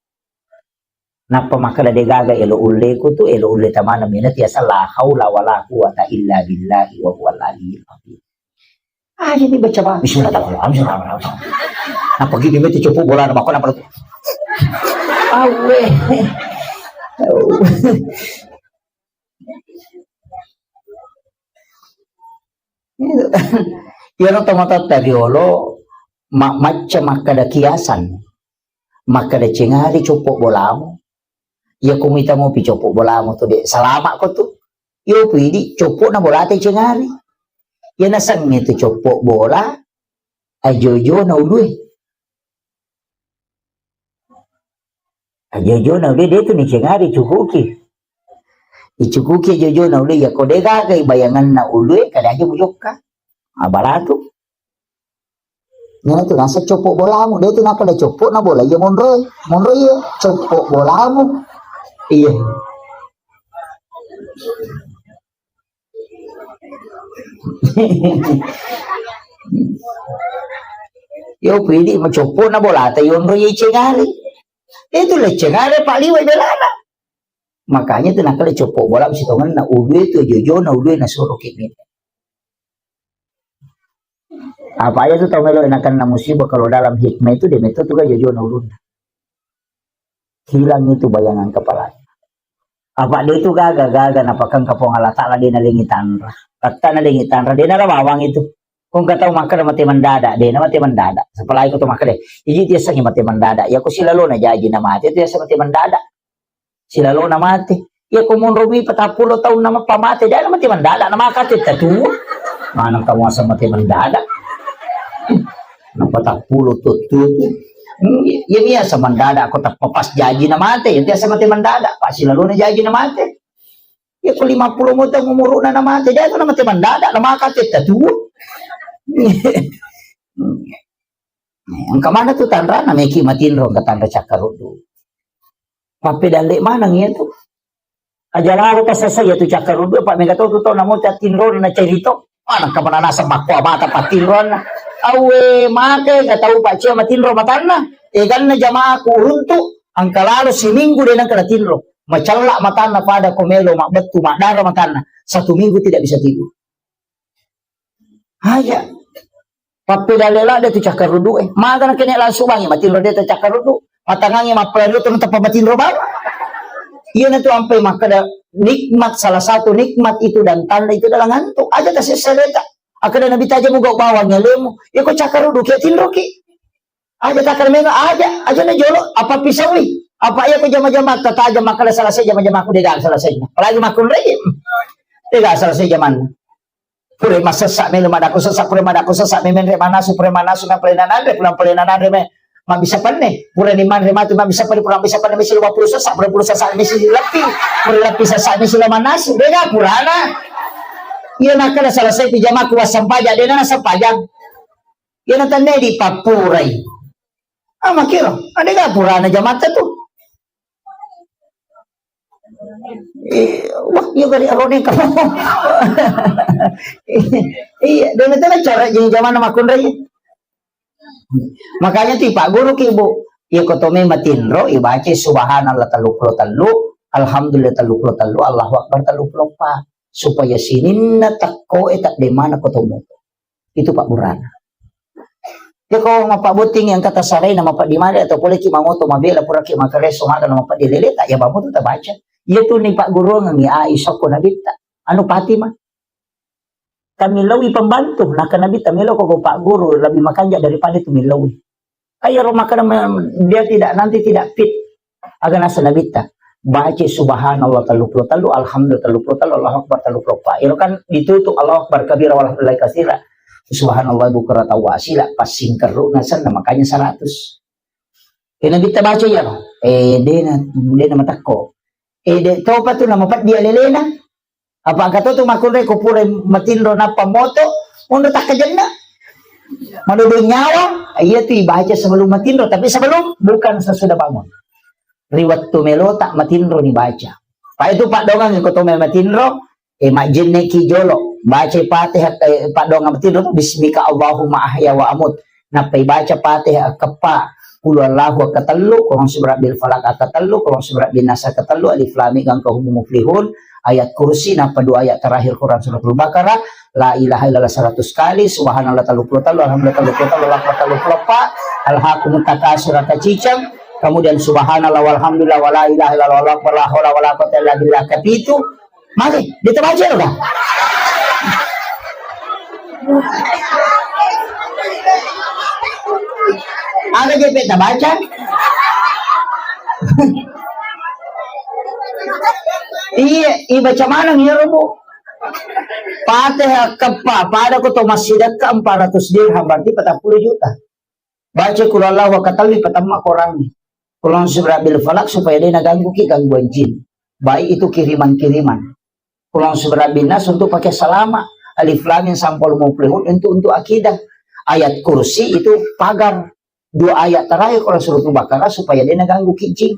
Nappa makkada degaga elo ulleku tu, elo ulle tamana mena tiasa la haula wala quwata illa billahi wa huwal aliyyil azim. Ah, jadi baca ba, bismillahirrahmanirrahim, bismillahirrahmanirrahim. Nappa gini meti cupu bola na makkona pada tu. Awe. Iyaro tomatoatta riolo ma-, macca makkada kiasan, makkada cengari coppo bolamu, Iya ko mita mopi coppo bolamu tu, de' salama ko tu. Iyo pidi coppo na bolata cengari. Iya nasengnge tu coppo bola, ajojo na ulue. Ajojo na ulue de' tu ni cengari, cukuki. Icukuki ajojo na ulue, iya ko de' gaga bayanganna ulue, kada aja mujokka. Abalatu. Iya tu nasa coppo bolamu, de' tu nakala coppo na bola iya monro, monro iya coppo bolamu. Iya. Iyo pidi macoppo na bolata yonro iya cengari. De' tu le cengari pa liwe belana. Makanya tu nakala coppo bola sitongenna ulue tu ajojo na ulue na suro kini. Apa iya tu tau melo nakenna musibah, kalau dalam hikmah itu de' metto tu ga jojona ulunna. Hilang itu bayangan kepalanya. Apa de' tu gaga, gaga napakengka Puang Allah Taala de' nalengi tanra. Tatta nalengi tanra, de' nala bawang itu. Ko engka tau makkeda mate mendadak, de' na mate mendadak. Apalagi ko to makkeda, iji tiasengngi mate mendadak. Iya ko silalona jaji na mate, tiasa mate mendadak. Silalona mate. Iya ko monromi patappulo taung na mappa mate, de' na mate mendadak, na maka tetta tu. Maneng kamu asa mate mendadak. Na patappulo tu tu. Iya biasa mendadak ko tappa pas jaji na mate, iya biasa mate mendadak, pas silalona jaji na mate. Iya ko lima pulo mo taung umuruna na mate, de' na mate mendadak, na maka tetta tu. Engka mana tu tanrana meki matinro, engka tanra cakkaruddu. Pappedalle maneng iya tu. Aja lalo tasessa iya tu cakkaruddu, apa mega tau tu tau namo tatinro na cerito. Mana kamanana sabakko abata patinronna. Awe maka ga tau pacce matinro matanna. Eganna jamaahku uruntu, engka lalo siminggu de' nengka natinro. Macella matanna pada ko melo mabbettu maddara matanna. Satu minggu tidak bisa tidur. Aja. Pappedalle ladde tu cakkaruddu e. Maga na kene langsung bangi matinro de' tu cakkaruddu. Matangangi mappalari tu teppa matinro bawang. Iya na tu ampai makkeda nikmat, salah satu nikmat itu dan tanda itu adalah ngantuk. Aja tasessa de' ta. Akkeda Nabi taja mugau bawang alemu. Iya ko cakkaruddu ki tinro ki. Aja takkeda mega, aja, aja na jolo, apa pisaui. Apa iya ko jama-jama tataja makkeda selesai jama-jamaku de' ga selesai. Apalagi makkunrai. De' ga selesai jamanna. Pura massessa melo madakko sessa, pura madakko sessa, memenre manasu, pura manasu na palena nanre, pura palena nanre me mabissa penne, pura ni manre matu mabissa penne, pura mabissa penne misi lima puluh sessa, pura puluh sessa misi leppi, pura leppi sessa misi lima manasu, de' ga purana. Iya nakkeda selesai pi jamaku wassampaja, de' na nasampajang. Iya na tandai di pappurai. Ah, makiro, de' ga purana jamatta tu. Eh, wah, iya kali arone kamu. Iya, de' na tena cara jadi zaman makkunrai. Makanya tu ipagguru ki, Bu. Iya ko to me matinro, ibaca subhanallah tellu pulo tellu, alhamdulillah tellu pulo tellu, Allahu Akbar tellu pulo empat. Supaya sininna tekko e tadde mana ko to muto. Itu pabburana. Iya ko mappabotting yang kata sarai na mapeddi male atau pole ki mangoto mabela pura ki makareso maga na mapeddi lele ta iya bamu tu tabaca. Iya tu ni pagguruangengngi Aisyah ko Nabitta. Anu Fatimah. Tamillau i pembantu, naka Nabitta melo ko pagguru lebih makanja daripada tu millau i. Ayo ro makana me-, dia tidak, nanti tidak fit. Aga nasa Nabitta. Baca subhanallah tellu pulo tellu, alhamdulillah tellu pulo tellu, Allahu Akbar tellu pulo empat. Iro kan ditutup Allahu Akbar kabira walhamdulillah kasira. Subhanallah bukratan wa asila, pas singkerru nasenna makanya seratus. Eh, Nabitta baca iya, eh, dena, dena matakko. Eh, de topa tu nama peddi alelena. Apa engka to tu makkunrai ko pura matinro nappa moto, monro takkajenna. Madodo nyawa, iya tu ibaca sebelum matinro, tapi sebelum, bukan sesudah bangun. Ri wettu melota matinro ni baca. Pa itu paddoangang ko to me matinro, eh, majjenneki jolo, baca Fatihah, eh, paddoangang matinro, bismika Allahumma ahya wa amut. Nappai baca Fatihah akkeppa, Qul huwallahu akkatellu, Qul a'udzu birabbil falaq akkatellu, Qul a'udzu birabbin nas akkatellu, Alif Lam Mim, Gangka Humum Muflihun, ayat kursi, nappa dua ayat terakhir Quran Suratul Baqarah, La ilaha illallah seratus kali, Subhanallah tellu pulo tellu, Alhamdulillah tellu pulo tellu, Allahu Akbar tellu pulo empat, Alhaakumut Takatsur, kaciceng, kemudian Subhanallah walhamdulillah wala ilaha illallah wallahu akbar, la haula wala quwwata illa billah, kapitu, Magi, de tabaca ro, Kang? Aga je pe tabaca? Iya, ibaca maneng iyaro, Bu. Fatihah keppa, pada ko to massidekka empat ratus dirham, berarti patappulo juta. Baca qul huwallahu ahad, patamma korangnge. Qul a'udzu birabbil falaq, supaya de' naganggu ki gangguan jin. Baik itu kiriman-kiriman. Qul a'udzu birabbin nas untuk pakai salama. Alif lam mim sampai muflihun untuk, untuk akidah. Ayat kursi itu pagar. Dua ayat terakhir Quran suratul Baqarah supaya de' naganggu ki jin.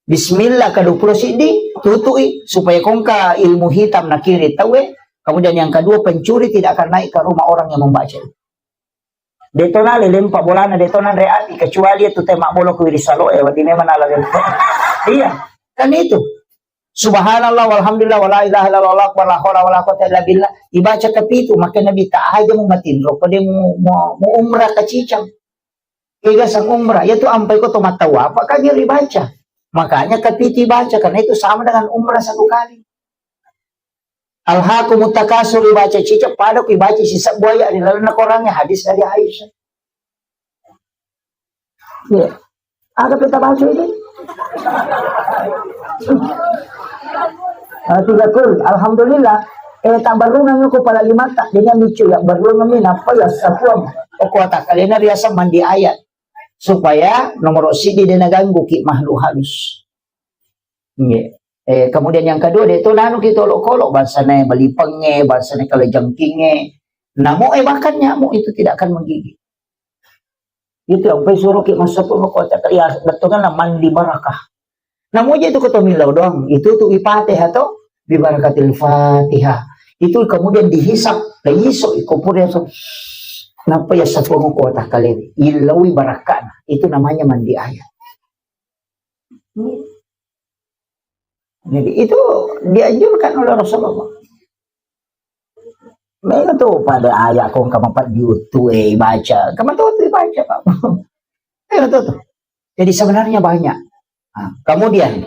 Bismillah kedua puluh siddi, tutui supaya ko engka ilmu hitam nakiri tauwe. Kemudian yang kedua, pencuri tidak akan naik ke rumah orang yang membaca itu. De' to nale lempa bolana, de' to nanre api, kecuali itu tema bola ku wiri salo, eh, wadi memang nala lempa. Iya, kan itu. Subhanallah, walhamdulillah, wala ilaha illallah, Allahu akbar, la haula wala quwwata illa billah. Ibaca kepitu, maka Nabi ta aja mu matinro, ko de' mu, mu, mu umrah ke Cicang. Kega sang umrah, ya tu ampai ko to mata apa kan ribaca. Makanya kepitu baca, karena itu sama dengan umrah satu kali. Alhaakumut takasur, ibaca cicak, pada ku ibaca sisa buaya di dalam korangnge, hadis dari Aisyah. Iya. Ada kita baca ini. Ah, tiga kul. Alhamdulillah. Eh, tak berunang aku pala lima tak. Dia micu ya, berunang ini apa ya, sapuang. Pokok tak kalian riasa mandi ayat. Supaya nomor sidi de' naganggu ki makhluk halus. Nggih. Eh, kemudian yang kedua, de' to nanu ki olokolo, bangsana balipengnge, bangsana kalajengkingnge. Nyamuk, eh, bahkan nyamuk itu tidak akan menggigit. Itu yang paling suruh ki masuk ke kota, ya, betul kan, mandi barakah. Namu aja itu keto milau doang, itu tu ipateh atau bi barakatil Fatihah. Itu kemudian dihisap, dihisap, ikopur ya, so. Napa ya, sepuluh kota kali ini? Ilawi barakana. Itu namanya mandi ayat. Jadi, itu dianjurkan oleh Rasulullah. Mega tu pada ayat ko engka mapaddi uttu, eh, baca. Engka matu tu baca, Pak. Mega tu, tu. Jadi, sebenarnya banyak. Nah, kemudian,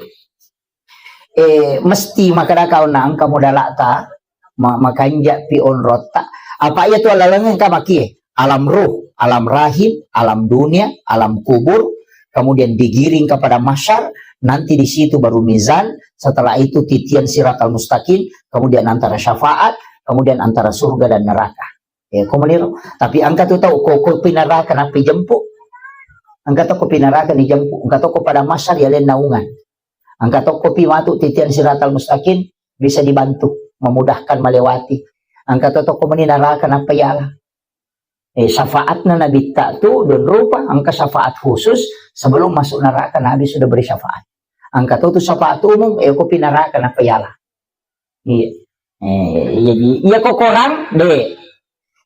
eh, mesti makkeda kau na engka modalata, ma-, makanja pi onrotta. Apa iya tu alaleng engka makie? Alam ruh, alam rahim, alam dunia, alam kubur, kemudian digiring kepada mahsyar, nanti di situ baru mizan, setelah itu titian siratal mustaqim, kemudian antara syafaat, kemudian antara surga dan neraka. Ya, ko meniro. Tapi engka tu tau, ko, ko pi naraka nappi jemput. Engka to ko pi naraka ni jemput, engka to ko pada mahsyar ya lain naungan. Engka to ko pi matu titian siratal mustaqim, bisa dibantu, memudahkan melewati. Engka to, to ko meni naraka nappa yala. Eh, syafaatna Nabitta tu don rupa, engka syafaat khusus, sebelum masuk neraka Nabi sudah beri syafaat. Engka to tu syafaat umum, eh, ko pi naraka nappa yala. Iya. Eh, jadi, iya ko Quran, de.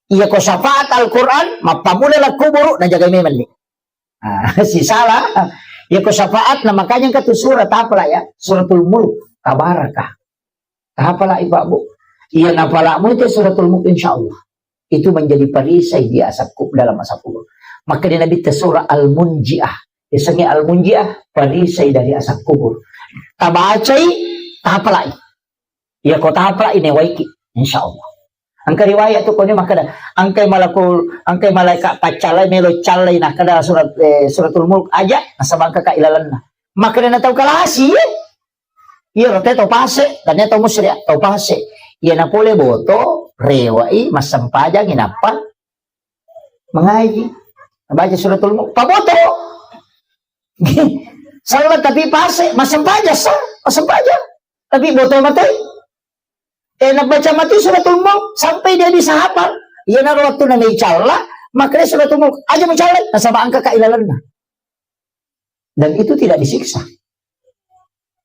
Iya ko syafaat Al-Quran, mappamula la kuburu, najagai memang, de. Ah, sisala. Iya ko syafaat, nah, makanya engka tu surat apa lah ya? Suratul Mulk, Tabarakah. Apa lah, Ibu? Iya, napa lah, mu itu Suratul Mulk, insya Allah. Itu menjadi perisai di asap kubur, dalam asap kubur. Maka di Nabi te surah Al-Munjiah. Biasanya Al-Munjiah, perisai dari asap kubur. Tabacai, tapalai. Ya, ko tapalai, newaiki. Insya Allah. Engka riwayat tu, kone makkeda, engkai malakul, engkai malaikat paccallai, melo callai, nakkeda surat, eh, Suratul Mulk aja, nasaba engka ka ilalenna. Makkeda na tau kalasi, eh. Iya, rote tau pase, dan tau musri, tau pase. Iya, na pole boto, rewai, massempajang, inappa, mengaji. Baca Suratul Mulk, paboto. Salat tapi pase, massempajang, sa, massempajang. Tapi boto matai. Eh, nabaca mati Suratul Mulk sampai dia bisa hafal. Iya, naro waktu na mai calla, makanya Suratul Mulk aja mu calla, nasaba engka ka ilalenna. Dan itu tidak disiksa.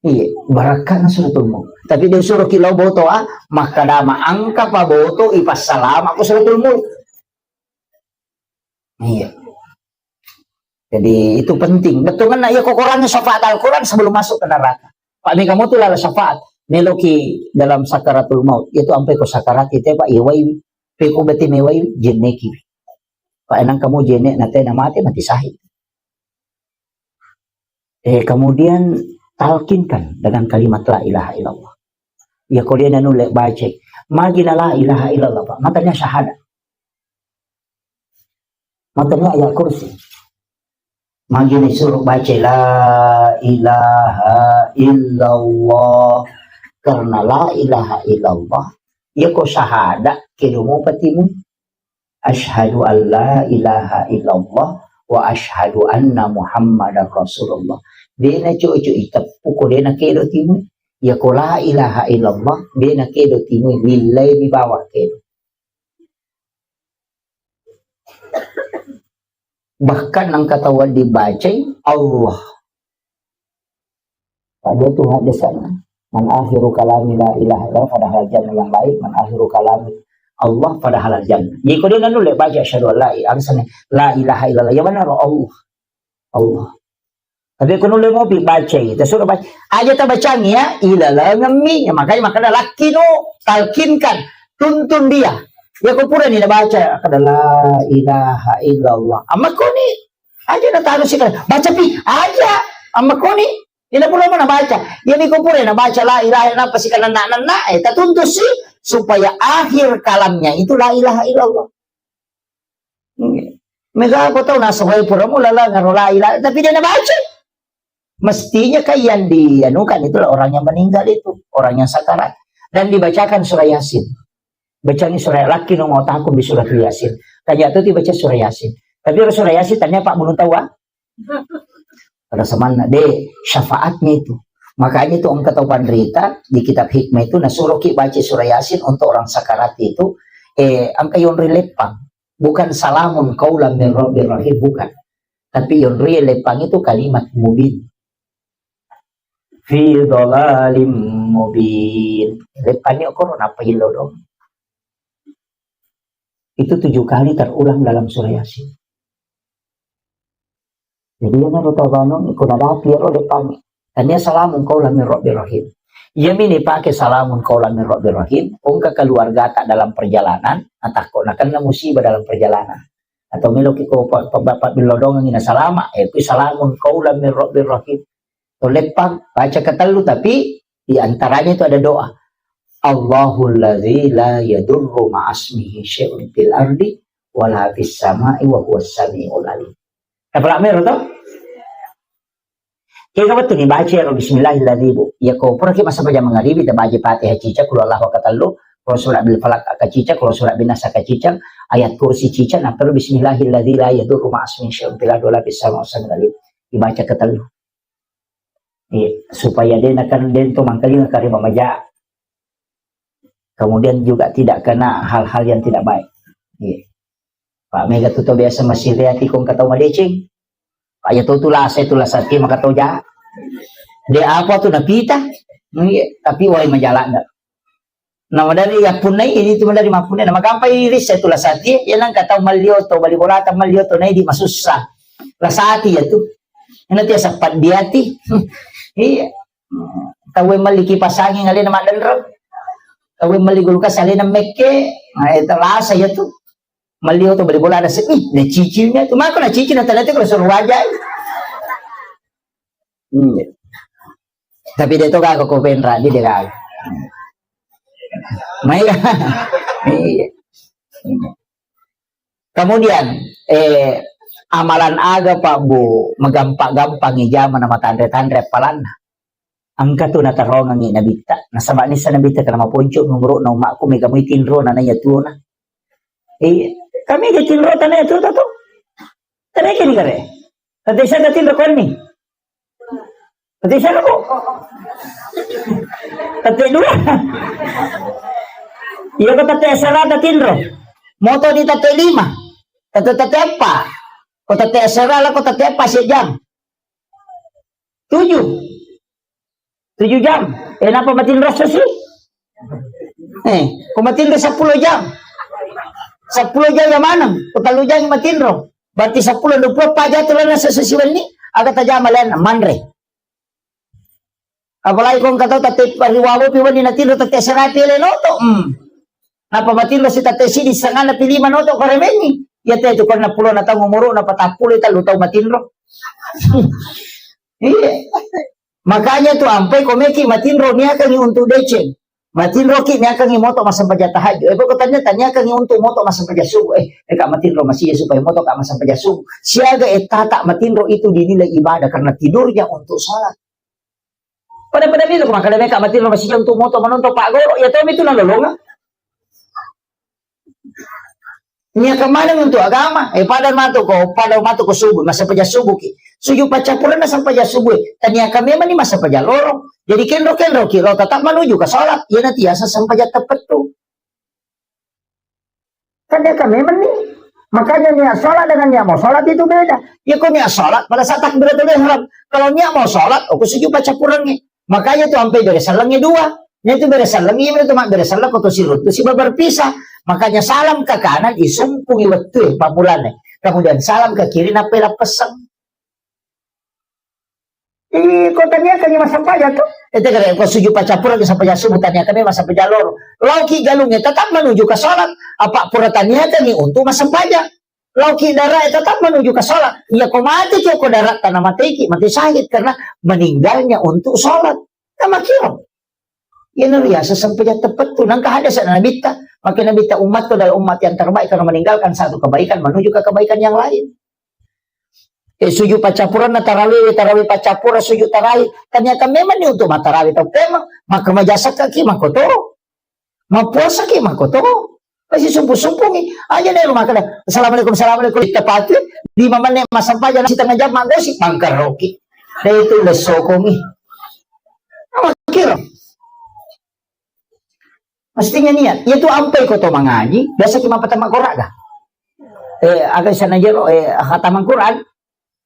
Iya, barakana Suratul Mulk. Tapi dia suruh ki lao boto, ah, makkadama engka pa boto ipassalama ko Suratul Mulk. Iya. Jadi, itu penting. Bettuanna iya ko Quran, syafaat Al-Quran sebelum masuk ke neraka. Pak, mega mo tu lala syafaat. Meloki dalam sakaratul maut. Itu ampe ko sakarat itu, Pak, iwai. Pe ko bete mewai, jenneki. Pak, enang kamu jenek, nate na mate, mati syahid. Eh, kemudian talkinkan dengan kalimat la ilaha illallah. Ya, ko dia nanu le baca. Magi na la ilaha illallah, Pak. Matanya syahadat. Matanya ayat kursi. Magi disuruh baca la ilaha illallah. Karena la ilaha illallah, iya ko syahadat, kedo mopa timu. Asyhadu an la ilaha illallah wa asyhadu anna Muhammadar Rasulullah. Dena cocok iteppu ko dena kedo timu. Iya ko la ilaha illallah, dena kedo timu, lillai di bawah kedo. Bahkan engka tau wedding bacai Allah. Padahal Tuhan di sana. Man akhiru kalami la ilaha illallah, padahal jannah yang lain, man akhiru kalami Allah, padahal jannah. Jadi ko dia nulle baca asyhadu an la ilaha, alasanna la ilaha illallah. Ya benar Allah. Allah. Tapi ko nulle mopi bacai, ta suruh baca. Aja ta bacangi ya, ilalengemmi. Ya, makanya, makanya lakkino, talkinkan, tuntun dia. Ya ko purani na baca kada la ilaha illallah. Amma koni aja na taruh sih, baca pi aja. Amma koni ina pura mana baca. Ya ni ko pura na baca la ilaha illallah, pasti kana nak nak eh, ta tuntun sih supaya akhir kalamnya itu la ilaha illallah. Mega ko tau nasohoi pura mula la ngaro la ilaha, tapi dia na baca. Mestinya kan yang dianukan itulah orang yang meninggal itu, orang yang sakarat. Dan dibacakan surah Yasin. Bacangi surah, lakkino mau takut di surah Yasin. Tanya tu dibaca surah Yasin. Tapi surah Yasin tanya Pak Gunung tahu ah? Pada semanna deh syafaatnya itu. Makanya itu engka tau panrita di kitab hikmah itu nasuruh ki baca surah Yasin untuk orang sakarat itu. Eh, engka yonri leppang. Bukan salamun qaulan min rabbir rahim, bukan. Tapi yonri leppang itu kalimat mubin. Fi dhalalim mubin. Leppang ni okoro napa illo dong. Itu tujuh kali terulang dalam surah Yasin. Jadi, iyana ro tabanung, iko nadapi ro depangi. Tania salamun qaulan min rabbir rahim. Iya mini pake salamun qaulan min rabbir rahim, engka keluargata dalam perjalanan, atakko nakenna musibah dalam perjalanan. Atau melo ki ko pa-, pa-, pa-, pabillodongengi na salama, eh, kui salamun qaulan min rabbir rahim. To leppang, baca ketellu, tapi di antaranya itu ada doa. Allahul ladzi la yadurru ma'asmihi syai'un fil ardi wala fis sama'i wa huwas sami'ul alim. Apa mero to? Kega wettu ni baca ro bismillahilladzi bu. Ya ko pura ki masa baca mangaribi ta baca Fatihah cica, qul huwallahu katellu, qul surah bil falaq aka cica, qul surah bin nas aka cica, ayat kursi cica, na perlu bismillahilladzi la yadurru ma'asmihi syai'un fil ardi wala fis sama'i wa huwas sami'ul alim. Dibaca ketellu. Iya, supaya de nakan dento mangkalinga kare mamaja. Kemudian juga tidak kena hal-hal yang tidak baik. Iya. Pak mega tu to biasa masih lihat ikon kata madeceng. Pak ya tu tu lasa tu lasa ki maka toja. De apa tu napita? Iya, tapi wai majalan dah. Nah, madari ya punai ini tu madari mapunai. Nah, magampai iris ya tu lasati. Ya nang kata malio to bali bola ta malio to nai di masussa. Lasati ya tu. Ina tiasa paddiati. Iya. Tauwe melli kipas angin alena maddenreng. Tauwe melli kulkas alena mekke. Nah, itu lasa ya tu. Melli oto beli bola ada sedih. Nah, cicilnya tu mako na cicil na tadi kalau suruh wajah. Hmm. Tapi dia tu kagak kau penra, dia dia kagak. Mai kan? Iya. Kemudian, eh, amalan aga, Pak, Bu, magampa-gampangi jama na matanre-tanre appalanna. Engka tu natarongengi nabitta. Nasaba nissa nabitta kana maponco umuru'na ummakku mega mui tinro na naiya tuona. Iya, kami ga tinro ta naiya tuota tu. Tereke ni kare. Tante sa tinro konni. Tette sera ko? Tette dua. Iya ko tette sera ta tinro. Moto di tette lima. Tette tette eppa. Ko tette sera la ko tette eppa sejam. Tujuh. Tujuh jam. Eh, napa matinro sesi? Eh, ko matinro sepuluh jam. Sepuluh jam ya maneng. Ko tellu jam matinro. Berarti sepuluh dua puluh empat jam tu lana sesi wenni. Aga tajama lana manre. Apalagi ko engka tau tette riwawo pi wenni natinro tette serapi le noto. Hmm. Napa matinro si tette sidi sangana pi lima noto ko remengi. Iya te tu ko enam puluh na tau umuru na patappulo tellu tau matinro. Iya. Makanya tu ampai ko meki matinro niakangi untuk deceng. Matinroki niakangi moto massempajang tahajud. Eh, pokok tania, taniakangi untuk moto massempajang subuh. Eh, eh, Kak, matinro masih ya supaya moto Kak massempajang subuh. Siaga eh tata matinro itu dinilai ibadah karena tidurnya untuk salat. Pada-pada itu maka Kak matinro masih untuk moto menonton Pak Goro. Ya, tahu itu nalolonga. Niaka maneng untuk agama, eh, pada matu ko, pada matu ko subuh, massempajang subuh ki. Sujud paccapurenna sempajang subuh, taniaka memang ni massempajang loro. Jadi kenro-kenro ki, lo tetap menuju ke sholat. Ya nanti asa sempajang tepettu. Taniaka memang ni. Makanya niat sholat dengan niat mau sholat itu beda. Ya kok niat sholat pada saat takbiratul ihram. Kalau niat mau sholat, aku sujud paccapurenna. Makanya tu ampe bere sellengnge dua. Nah, itu bere selleng, iya, itu mak bere selleng, kau tu siruntu, si berpisah. Makanya salam ke kanan, isumpungi wettu, eh, pamulane. Kemudian salam ke kiri, nape lapeseng. Ih, kau taniakangi massempajang tu. Itu kira kau sujud paccapurenna, sempajang subuh, taniakangi massempajang loro. Lauki galungnge tetap menuju ke sholat. Apa pura taniakangi untuk massempajang. Lauki darat tetap menuju ke sholat. Iya, kau mati ki, kau darat tanah mati ki, mati syahid karena meninggalnya untuk sholat. Nama kira. Iya, nariasa sempajang tepettu. Nangka hadis Nabitta, maka Nabitta umatku adalah umat yang terbaik karena meninggalkan satu kebaikan menuju ke kebaikan yang lain. Eh, sujud paccapurenna tarawih, tarawih paccapurenna sujud tarawih. Ternyata memang ni untuk matarawi tau pemang, maka majasakka ki makotoro. Mapuasa ki makotoro. Masih sumpung-sumpungi. Aja deh rumah kada. Assalamualaikum, assalamualaikum. Tepatnya lima menit massempajang, setengah jam maggosip, mangkaroki. Deh itu lesokongi. Apa kira? Mestinya niat. Iya tu ampai ko to mangaji, biasa ki mapatama Quran ga? Eh, aga sana jero, eh, hataman Quran.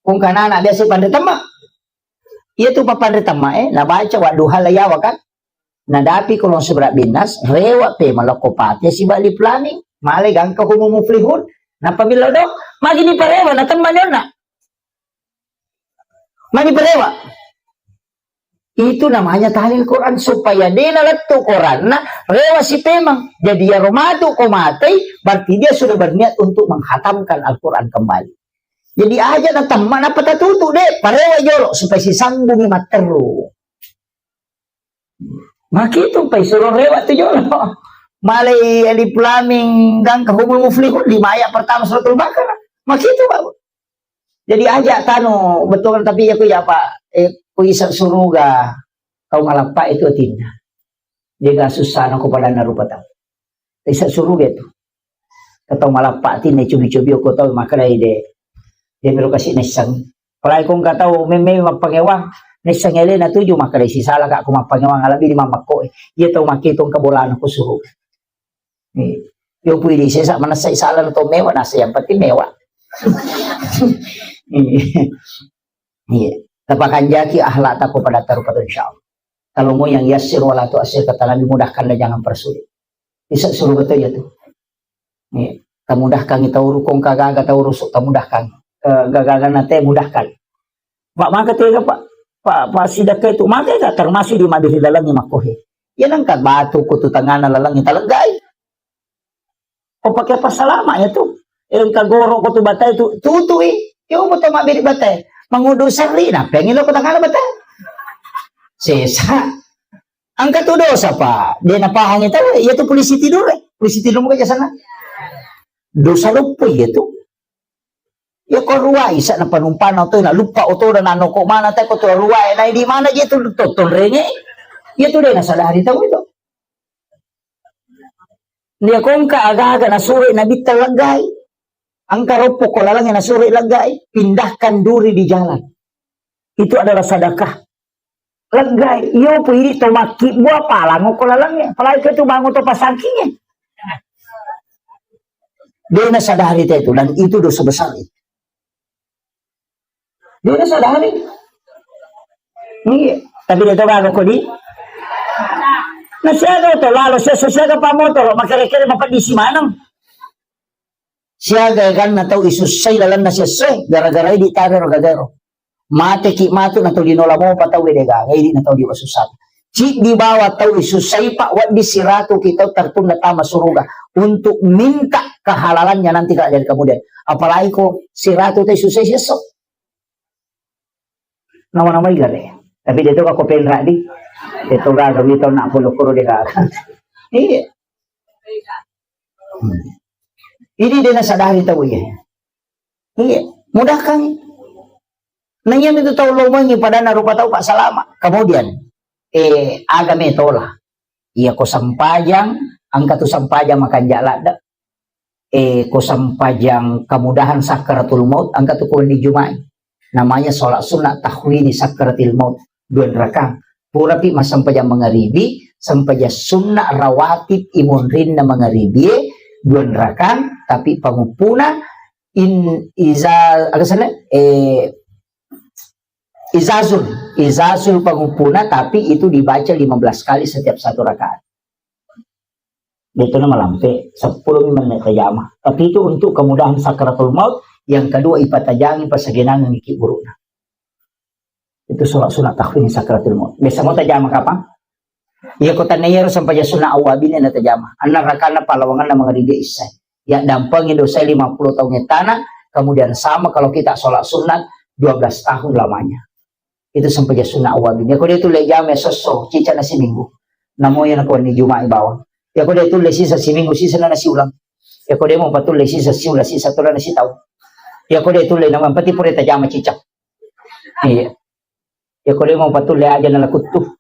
Kung kanana biasa panre temma. Iya tu papanre temma, eh, nabaca wadduha la yawa kan? Nadapi kolong seberak binas, rewa pe malokko pate siba lip laming, male gangka humul muflihun. Napa milo do? Magi ni parewa, na temma nyonna. Magi parewa. Itu namanya tahlil Quran, supaya dena lettu Quranna, rewa si pemang. Jadi, iyaro matu ko matei, berarti dia sudah berniat untuk menghatamkan Al-Quran kembali. Jadi, aja na temma, napa tatutu, deh, parewa jolo, supaya sisambungi matteru. Makitu, pai suruh rewa tu jolo. Malai alif laming gangka humul muflihun, lima ayat pertama suratul Baqarah. Makitu, Pak. Jadi aja tanu betul, tapi ya ku ya, Pak, eh, ku isa suruga kau malappa itu tinna. Dia gak susah nako pada rupa tau. Isa suruga itu. Kau malappa tinna cubi-cubi aku tau makadai de. Dia melo kasih nesang. Apalagi kau nggak tahu meme mappangewang. Nesang ele na tuju makadai si salah kak aku mappangewang alabi di mamakko. Dia tau makitung kabolana ku suruh. Iya. Yo pui di sesa manessai sala to mewa, nasa yang penting mewa. Iya. Iya. Tapakanjaki akhlak tako pada tarupa tu, insyaallah. Kalau mau yang yassir wala tu'assir, kata Nabi, mudahkan dan jangan persulit. Bisa suruh betul ya tuh. Iya. Tamudahkan kita urukong kagaga tau rusuk, tamudahkan. Eh, gagaga nate mudahkan. Pak, maka tega, Pak? Pak, Pak, sidakka itu, maka itu termasuk di mabiri dalamnya makohe. Ya, nangka batu ko tu tangana laleng taleggai. Ko pakai apa selama ya tu? Engka goro ko tu batai tu, tutui. Ya, betul mabiri batai. Mengudu seri, nah, pengen lo ko tangana batai. Sesa. Angka tu dosa, Pak. Dia napahang itu, ya tu polisi tidur, eh. Polisi tidur muka jasana. Dosa lupa ya tu. Ya ko ruai sa na panumpana oto na lupa oto na noko mana te ko to ruai na di mana je tu to tonrenge. Ya tu de na sadari tau itu. Dia kongka aga-aga na sore na bitta leggai. Angka roppo ko lalangnya na sore leggai, pindahkan duri di jalan. Itu adalah sedekah. Leggai, iyo pu idi to makkibbu apalango ko lalangnya, apalagi ke tu bangun to pasangkinge. Dia na sadari te itu, dan itu dosa besar itu. Dia na sadari. Iya, tapi dia to gaga ko di. Na siaga to lalo, siaga, siaga pa motor, makere-kere mapadisi maneng. Siaga ganna tau isussai lalenna siesso, gara-gara idi taro gagaro. Mate ki matu na tau linola mopa tau de gaga, idi na tau diwasussata. Ciddi bawa tau isussai, Pak, wedding siratu ki tau tertunda tama suruga untuk minta kehalalannya nanti kalau jadi kemudian. Apalagi ko siratu tau isussai siesso. Nama-namai gare. Tapi de' to ko penra di. De' to gaga mi to na polo koro de' gaga. Iya. Hmm. Ini de' nasadari tau iya. Iya, mudahkan. Nah, iya itu tau lomengi padana rupa tau, Pak, salama. Kemudian, eh, agame tola. Iya ko sempajang, engka tu sempajang makanja' ladde. Eh, ko sempajang kemudahan sakaratul maut, engka tu ko wenni Juma'i. Namanya sholat sunnah tahwini sakaratil maut, dua rakang. Purapi massempajang mangaribi, sempajang sunnah rawatib imonrinna mangaribi, dua rakang, tapi panguppuna in iza, aga sana? Eh, izazul, izazul panguppuna, tapi itu dibaca lima belas kali setiap satu rakaat. De' to na malampe, seppulo mi menne' tajama. Tapi itu untuk kemudahan sakaratul maut, yang kedua ipatajangi pasagenangan iki burukna. Itu sholat sunat tahwini sakaratul maut. Biasa mau tajama kapang? Iya, ko tanna iyaro sempajang sunat awwabin na tajama. Anna rakanna palawanganna mangaribi isya. Ya dampengi dosa lima puluh tahun etana, kemudian sama kalau kita sholat sunat dua belas tahun lamanya. Itu sempajang sunat awwabin. Ya ko de' tulle jama sosso, cica na siminggu. Namo iya na ko ni Juma'i bawang. Ya ko de' tulle sisa siminggu, sisa na siulang. Ya ko de' mau patulle sisa siulang, sisa tola na sitau. Ya ko de' tulle nama pati pura tajama cica. Iya. Ya ko de' mau patulle aja na lakuttu.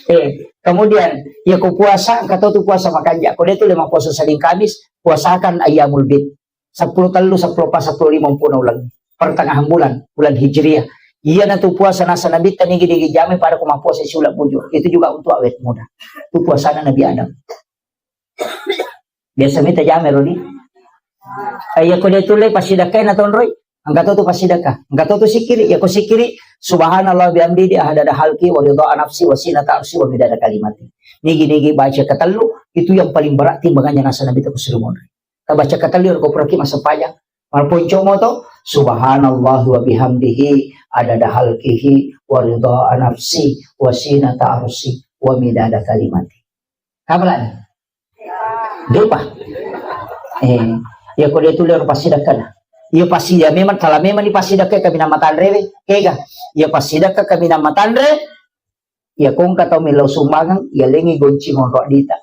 Eh, kemudian, ya ko puasa, engka to tu puasa makanja'. Ko de' tulle mau puasa Senin Kamis, puasakan ayyamul bid. Seppulo tellu, seppulo pa, seppulo lima mpuna uleng. Pertengahan bulan, bulan Hijriah. Iya na tu puasa nasa Nabitta nigi-nigi jama pada ko mappuasa siulang bujur. Itu juga untuk awet muda. Tu puasana Nabi Adam. Biasa mita jame rodi. Eh, iya ko de' tulle passidakkai na tonroi. Engka to tu passidakka. Engka to tu sikiri. Iya ko sikiri, subhanallah bihamdi, di ahadada halki, wa ridha nafsi, wa sinata arsi, wa midada kalimati. Nigi-nigi baca ketellu, itu yang paling berat timbangannya nasa Nabitta ko suruh monri. Tabaca ketellu ko puraki massempajang. Malponco mo to, subhanallah wa bihamdihi, adada halkihi, wa ridha nafsi, wa sinata arsi, wa midada kalimati. Apa lagi? De'pa. Eh, iya ko de' tulle ro passidakkana. Iya pasti ya memang, kalau memang ni passidakka kaminang matanre we. Kega. Iya passidakka kaminang matanre. Iya ko engka tau millau sumbangan, iya lengi gonci monro dita.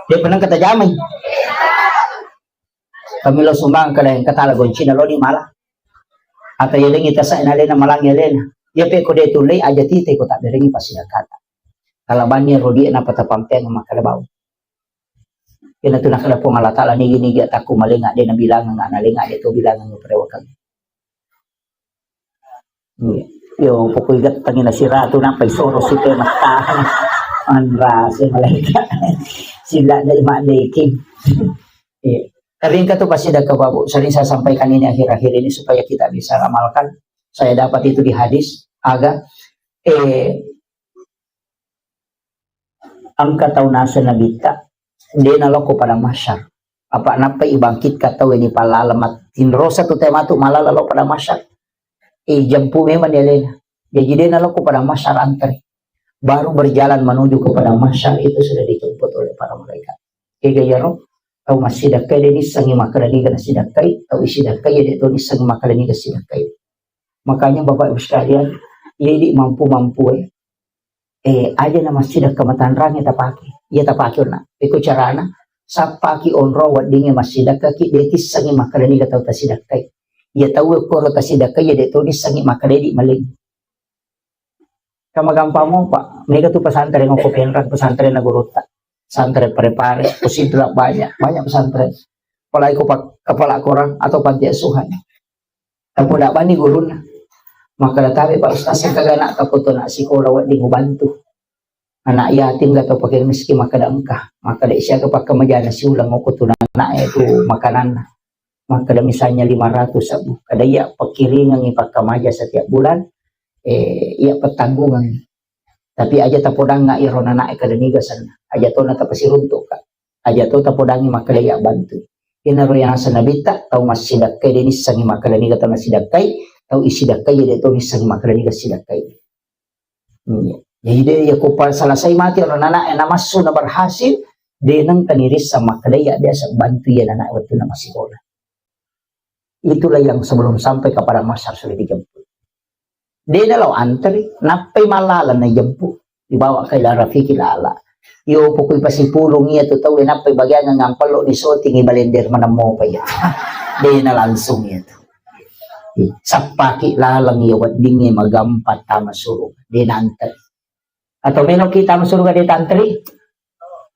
Dia pernah kata jamai. Kami lo sumbangan kada yang ketala gonci na lo di mala. Atau iya lengi tasa na lena malang iya lena. Iya pe ko de' tulle aja tite ko tak berengi pasti kata. Kalau bani rodi na patapampeang makkada bau. Iyana tu nakkeda Puang Allah Taala, nigi-nigi atakku malenga, de' nabilangang, nalenga, de' to bilangang perewakang. Iya. Yo, pokoknya tangi nasiratu, nampai soro sute mattahang. Anrase malaika. Sila dari mak deking. Iya. Tapi engka tu pasti ada kebabu. Sering saya sampaikan ini akhir-akhir ini supaya kita bisa amalkan. Saya dapat itu di hadis. Aga, eh, Engka tau naseng Nabitta, de' nalokko padang mahsyar. Apa nappa ibangkitka tau ini pallala mat-, tinrosa tu tau matu mallala lao padang mahsyar. Eh, jampu memang dia lena. Jadi de' nalokko padang mahsyar antre. Baru berjalan menuju ke padang mahsyar itu sudah dijemput oleh para malaikat. Kega iyaro, tau massidakkai de' nissengi makkeda niga nassidakkai, tau issidakkai de' to nissengi makkeda niga sidakkai. Makanya Bapak Ibu sekalian, iya idi mampu-mampu, eh. Eh, aja na massidakka matanrange tapake. Iya tapake onna. Iko carana, sappaki onro weddingnge massidakkaki, de' tissengi makkeda niga tau tasidakkai. Iya tau koro tasidakkai, iya de' to nissengi makkeda idi maleng. Kamagampang mopa, mega tu pesantren okko Penrang, pesantren na gurutta. Pesantren Parepare, Posidra banyak, banyak pesantren. Apalagi ko pak-, kepala korang atau panti asuhan. Tapoda bani gurunna. Makkeda tabe Pak Ustaz, engka anak takoto anak sikola wedding ubantu. Anak yatim atau fakir miskin makkeda engka. Makkeda siaga pakkamajana siulang okko tu anak e tu makananna. Makkeda misalnya lima ratus ribu, kada iya pakkiringengi pakkamaja setiap bulan, eh, iya pettanggungengi. Tapi aja tapodangnga iro nanae kada niga senna. Aja tona tapasiruntukka. Aja to tapodangngi makkeda iya bantu. Inaro yang asa nabitta, tau massidakkai de nissengi makkeda niga tau nasidakkai, tau isidakkai de to nissengi makkeda niga sidakkai. Hmm. Jadi de, ya ko pa selesai mati ro nanae namassu na berhasil, de nengka nirisseng makkeda iya biasa bantu iya nanae wettunna massikola. Itulah yang sebelum sampai kepada mahsyar sudah dijemput. De' nalo antri, nappai mallaleng na jemput. Dibawa ke ila rafiqil a'la. Yo pokoi pasipulung iya tu tau, nappai bagian ngampello ni syuting i balender maneng mopa iya. De' na langsung iya tu. Sappaki laleng iya weddingnge magampa tama suruga. De' na antri. Atau meloki tama suruga de' tantri?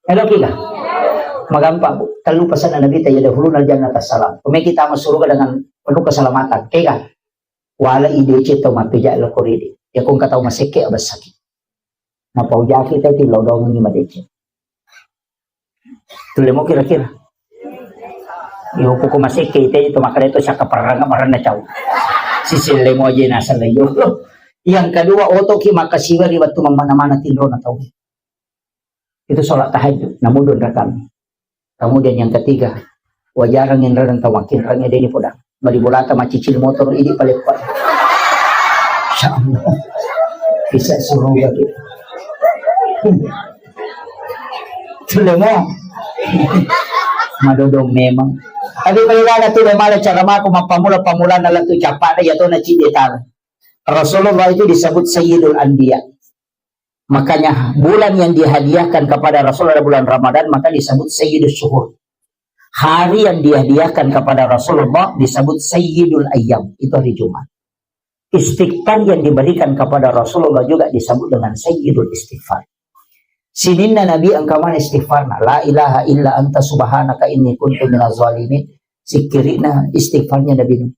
Meloki ga? Magampa, Bu. Tellu pesanna Nabi ta, yadkhulunal jannata salam. Ko meki tama suruga dengan penuh keselamatan. Kega? Wala i deceng tau mappeja lo koridi. Ya ko engka tau masekke abessaki. Napaujaki te tillau doang ni madeceng. Tulle mo kira-kira. Yo poko masekke te to makare to saka perang maranna cau. Sisille mo aja nasal yo. Yang kedua, otoki makasiwa ri wettu mammana-mana tinrona tau. Itu sholat tahajud, namun dua rakaat. Kemudian yang ketiga, wajarang yang renang tau makin renang deni podang. Bali bolata macicil motor ini paleppa. Insya Allah. Bisa suruh ya gitu. Tulle mo. Madodong memang. Tapi kalau ada tu mala cara mako mappamula-pamula na lettu cappa ya to na cide tala. Rasulullah itu disebut Sayyidul Anbiya. Makanya bulan yang dihadiahkan kepada Rasulullah bulan Ramadan maka disebut Sayyidus Syuhur. Hari yang dihadiahkan kepada Rasulullah disebut Sayyidul Ayyam, itu hari Jumat. Istighfar yang diberikan kepada Rasulullah juga disebut dengan Sayyidul Istighfar. Sininna Nabi engka mana istighfarna, la ilaha illa anta subhanaka inni kuntu minaz zalimin. Sikkirina istighfarnya Nabi Nuh.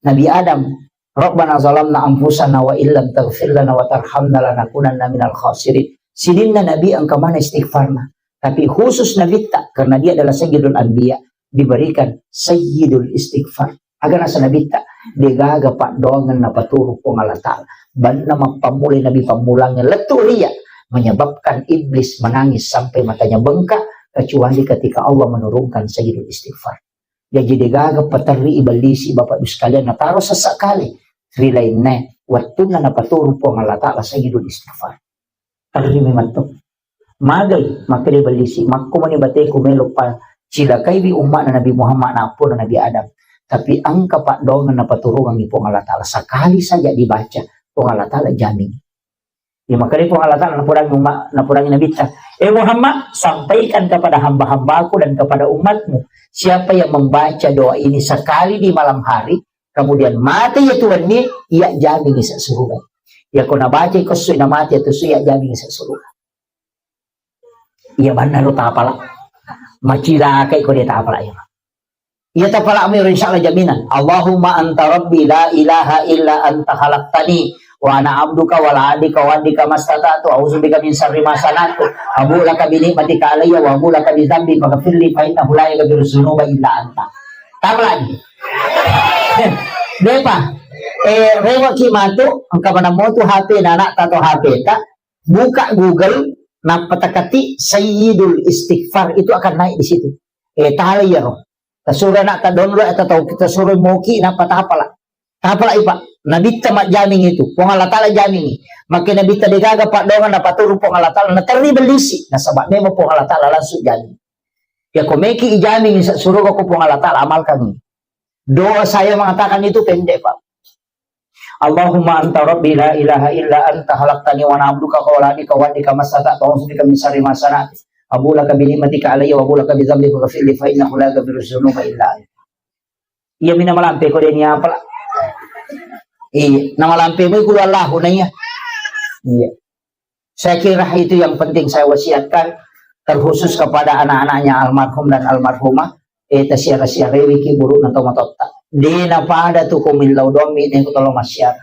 Nabi Adam, Rabbana zalamna anfusana wa illam taghfir lana wa tarhamna lanakunanna minal khasirin. Sininna Nabi engka mana istighfarna. Tapi khusus Nabitta, karena dia adalah Sayyidul Anbiya, diberikan Sayyidul Istighfar. Aga nasa Nabitta, degaga paddoangeng napaturu Puang Allah Ta'ala. Banna mappammulai Nabi pammulangnge lettu ria, menyebabkan iblis menangis sampai matanya bengkak, kecuali ketika Allah menurunkan Sayyidul Istighfar. Jaji degaga paterri ibellisi Bapak Ibu sekalian nataro sessa kale ri lainna wettunna napaturu Puang Allah Ta'ala Sayyidul Istighfar. Terri memang tu. Magai, makkeda ibellisi, makko mani bateku melo pa cilakaiwi umma'na Nabi Muhammad na appona Nabi Adam. Tapi engka paddoangeng napaturungangi Puang Allah Ta'ala. Sekali saja dibaca, Puang Allah Ta'ala jamin. Ya, makanya Puang Allah Ta'ala napurangi umma-, napurangi Nabitta, "Eh Muhammad, sampaikan kepada hamba-hambaku dan kepada umatmu, siapa yang membaca doa ini sekali di malam hari, kemudian mati ya Tuhan ini, ia jamin isa surga." Ya, ko nabaca ko sui na mati ya tu sui, ia jamin isa surga. Iya, banna ro tapala. Macilakai ko dia tapala ya. Iya tapala'mu ero, insya Allah jaminan. Allahumma anta rabbi la ilaha illa anta khalaqtani wa ana abduka wa la adika wa adika mastata'tu a'udzu bika min syarri ma sana'tu abu laka bi ni'matika alayya wa abu laka bi dzambi faghfirli fa innahu la yaghfiru dzunuba illa anta. Tamlani. Depa. Eh, rewaki matu, engka manammo tu H P na anak atau H P ta, buka Google, nappa takati Sayyidul Istighfar, itu akan naik di situ. Eh, tala iyaro. Tasuro anak ta download atau tau kita suruh moki, nappa tapala. Tapala ipa. Nabitta majjamingi itu. Puang Allah Ta'ala jamingi. Makke Nabitta degaga paddoangeng napaturu Puang Allah Ta'ala. Naterri bellisi. Nasaba memang Puang Allah Ta'ala langsung jamingi. Ya ko meki ijamingi sa-, suruga ko Puang Allah Ta'ala amalkan ini. Doa saya mengatakan itu pendek, Pak. Allahumma anta rabbi la ilaha illa anta khalaqtani wa ana abduka wa la adika wa adika mastata'tu a'udzu bika min syarri ma sana'tu abu laka bi ni'matika alayya wa abu laka bi dzambi faghfirli fa innahu la yaghfiru dzunuba illa anta. Iya mina malampe ko deni apala. Iya, nama lampe mo kulu Allahu na iya. Iya. Saya kira itu yang penting saya wasiatkan, terkhusus kepada anak-anaknya almarhum dan almarhumah. Eh, tasiara-siarewi ki burukna tomatoatta. De napada tu ko millau dommi ne ko tolo massiara.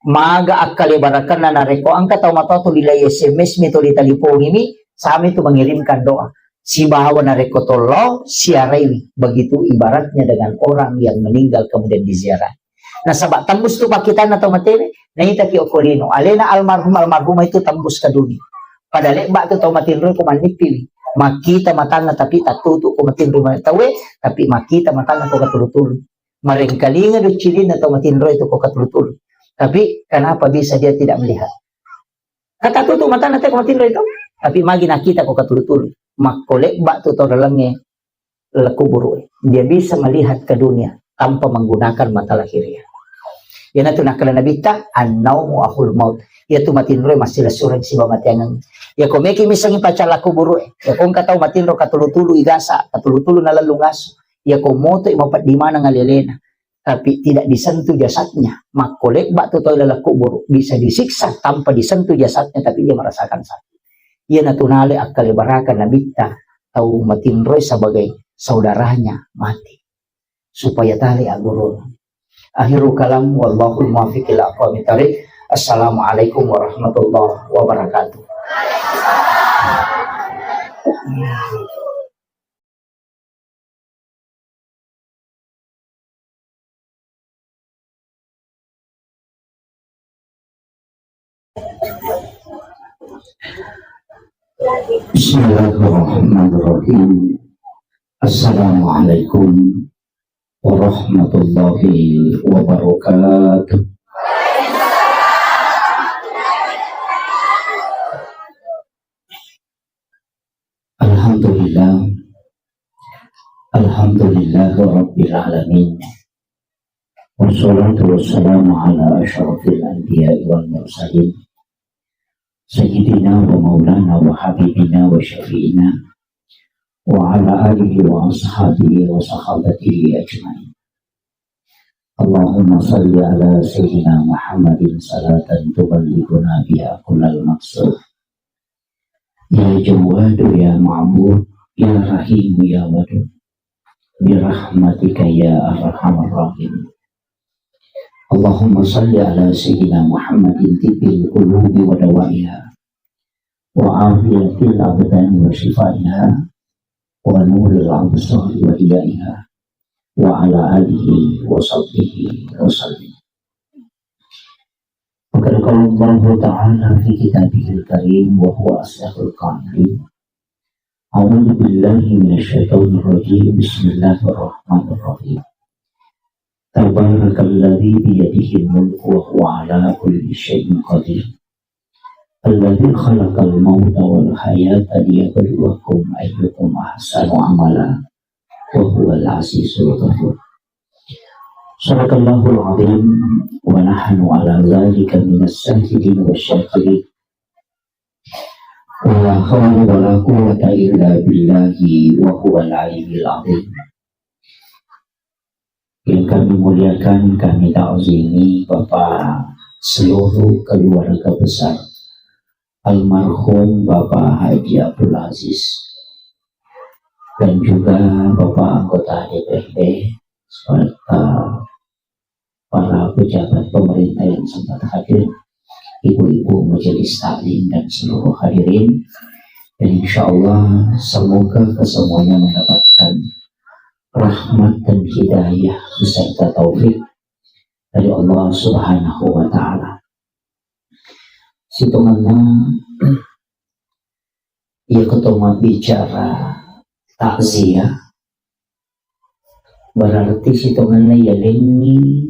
Maga akkalebarakenna narekko engka tau matoa tu lilai S M S mi, tu litalipongimi, sami tu mengirimkan doa. Sibawa narekko tollo siaraiwi, begitu ibaratnya dengan orang yang meninggal kemudian diziarahi. Nasaba tembus tu pakkitanna tau matewe, naitaki okko lino. Alena almarhum almarhumah itu tembus ke dunia. Pada lebba tu tau matinroi ko mannippiwi. Makkita matanna tapi tattutu ko matinroi tauwe, tapi makkita matanna ko katulu-tulu. Marengkalinga do cilinna tau matinroi tu ko katulu-tulu. Tapi kenapa bisa dia tidak melihat? Katatutu matanna te ko matinroi tu. Tapi magi nakkita ko katulu-tulu. Makko lebba tu tau dalengnge le kuburu. Dia bisa melihat ke dunia. tanpa menggunakan mata lahirnya. Iyanatu nakkeda Nabitta, "An-naumu akhul maut." Iyatu matinroe massilessureng sibawa mateangeng. Iyako meki missengngi pacalla kuburu'e, iyako engka tau matinro katulu-tulu igasa, katulu-tulu nalellung asu, iyako motoi mapeddi maneng alelena, tapi tidak disentuh jasadnya, makko lebba tu tau laleng kuburu, bisa disiksa tanpa disentuh jasadnya, tapi dia merasakan sakit. Iyanatu nale akkalebarakang Nabitta tau matinroe sebagai saudaranya mati, supaya tale aggurung. Akhirul kalam, wallahul muwaffiq ila aqwamit thariq. Assalamualaikum warahmatullahi wabarakatuh. Bismillahirrahmanirrahim. Assalamualaikum warahmatullahi wabarakatuh. Alhamdulillah. Alhamdulillah Rabbil Alamin. Wassalatu wassalamu ala asyrafil anbiya'i wal mursalin. Sayyidina wa maulana wa habibina wa syafi'ina. Wa ala alihi wa ashabihi wa sahabatihi ajma'in. Allahumma salli ala Sayyidina Muhammadin salatan tuballighuna biha kullal maqsud. Ya Jawwadu ya Ma'bud, ya Rahimu ya Wadud. Birahmatika ya arhamar rahimin. Allahumma salli ala Sayyidina Muhammadin tibbil qulubi wa dawaiha, wa afiyatil abdani wa shifaiha, wa nuril absari wa diyaiha, wa ala alihi wa sahbihi wa sallim. Wa qad qala Allahu ta'ala fi kitabihil karim wa huwa asdaqul qailin. A'udzu billahi minasy syaithanir rajim. Bismillahirrahmanirrahim. Tabarakalladzi biyadihil mulku wa huwa ala kulli syai'in qadir. Alladzi khalaqal mauta wal hayata liyabluwakum ayyukum ahsanu amala wa huwal azizul ghafur. Sadaqallahul azim wa nahnu ala dzalika minas syahidin wasy syakirin. Wa la haula wa la quwwata illa billahi wa huwal aliyyil azim. Yang kami muliakan, kami ta'zimi Bapak seluruh keluarga besar almarhum Bapak Haji Abdul Aziz dan juga Bapak anggota D P R D serta para pejabat pemerintah yang sempat hadir, ibu-ibu majelis taklim dan seluruh hadirin. Dan insya Allah semoga kesemuanya mendapatkan rahmat dan hidayah beserta taufik dari Allah Subhanahu wa Ta'ala. Sitongenna, iya keto mabbicara takziah, berarti sitongenna yalengngi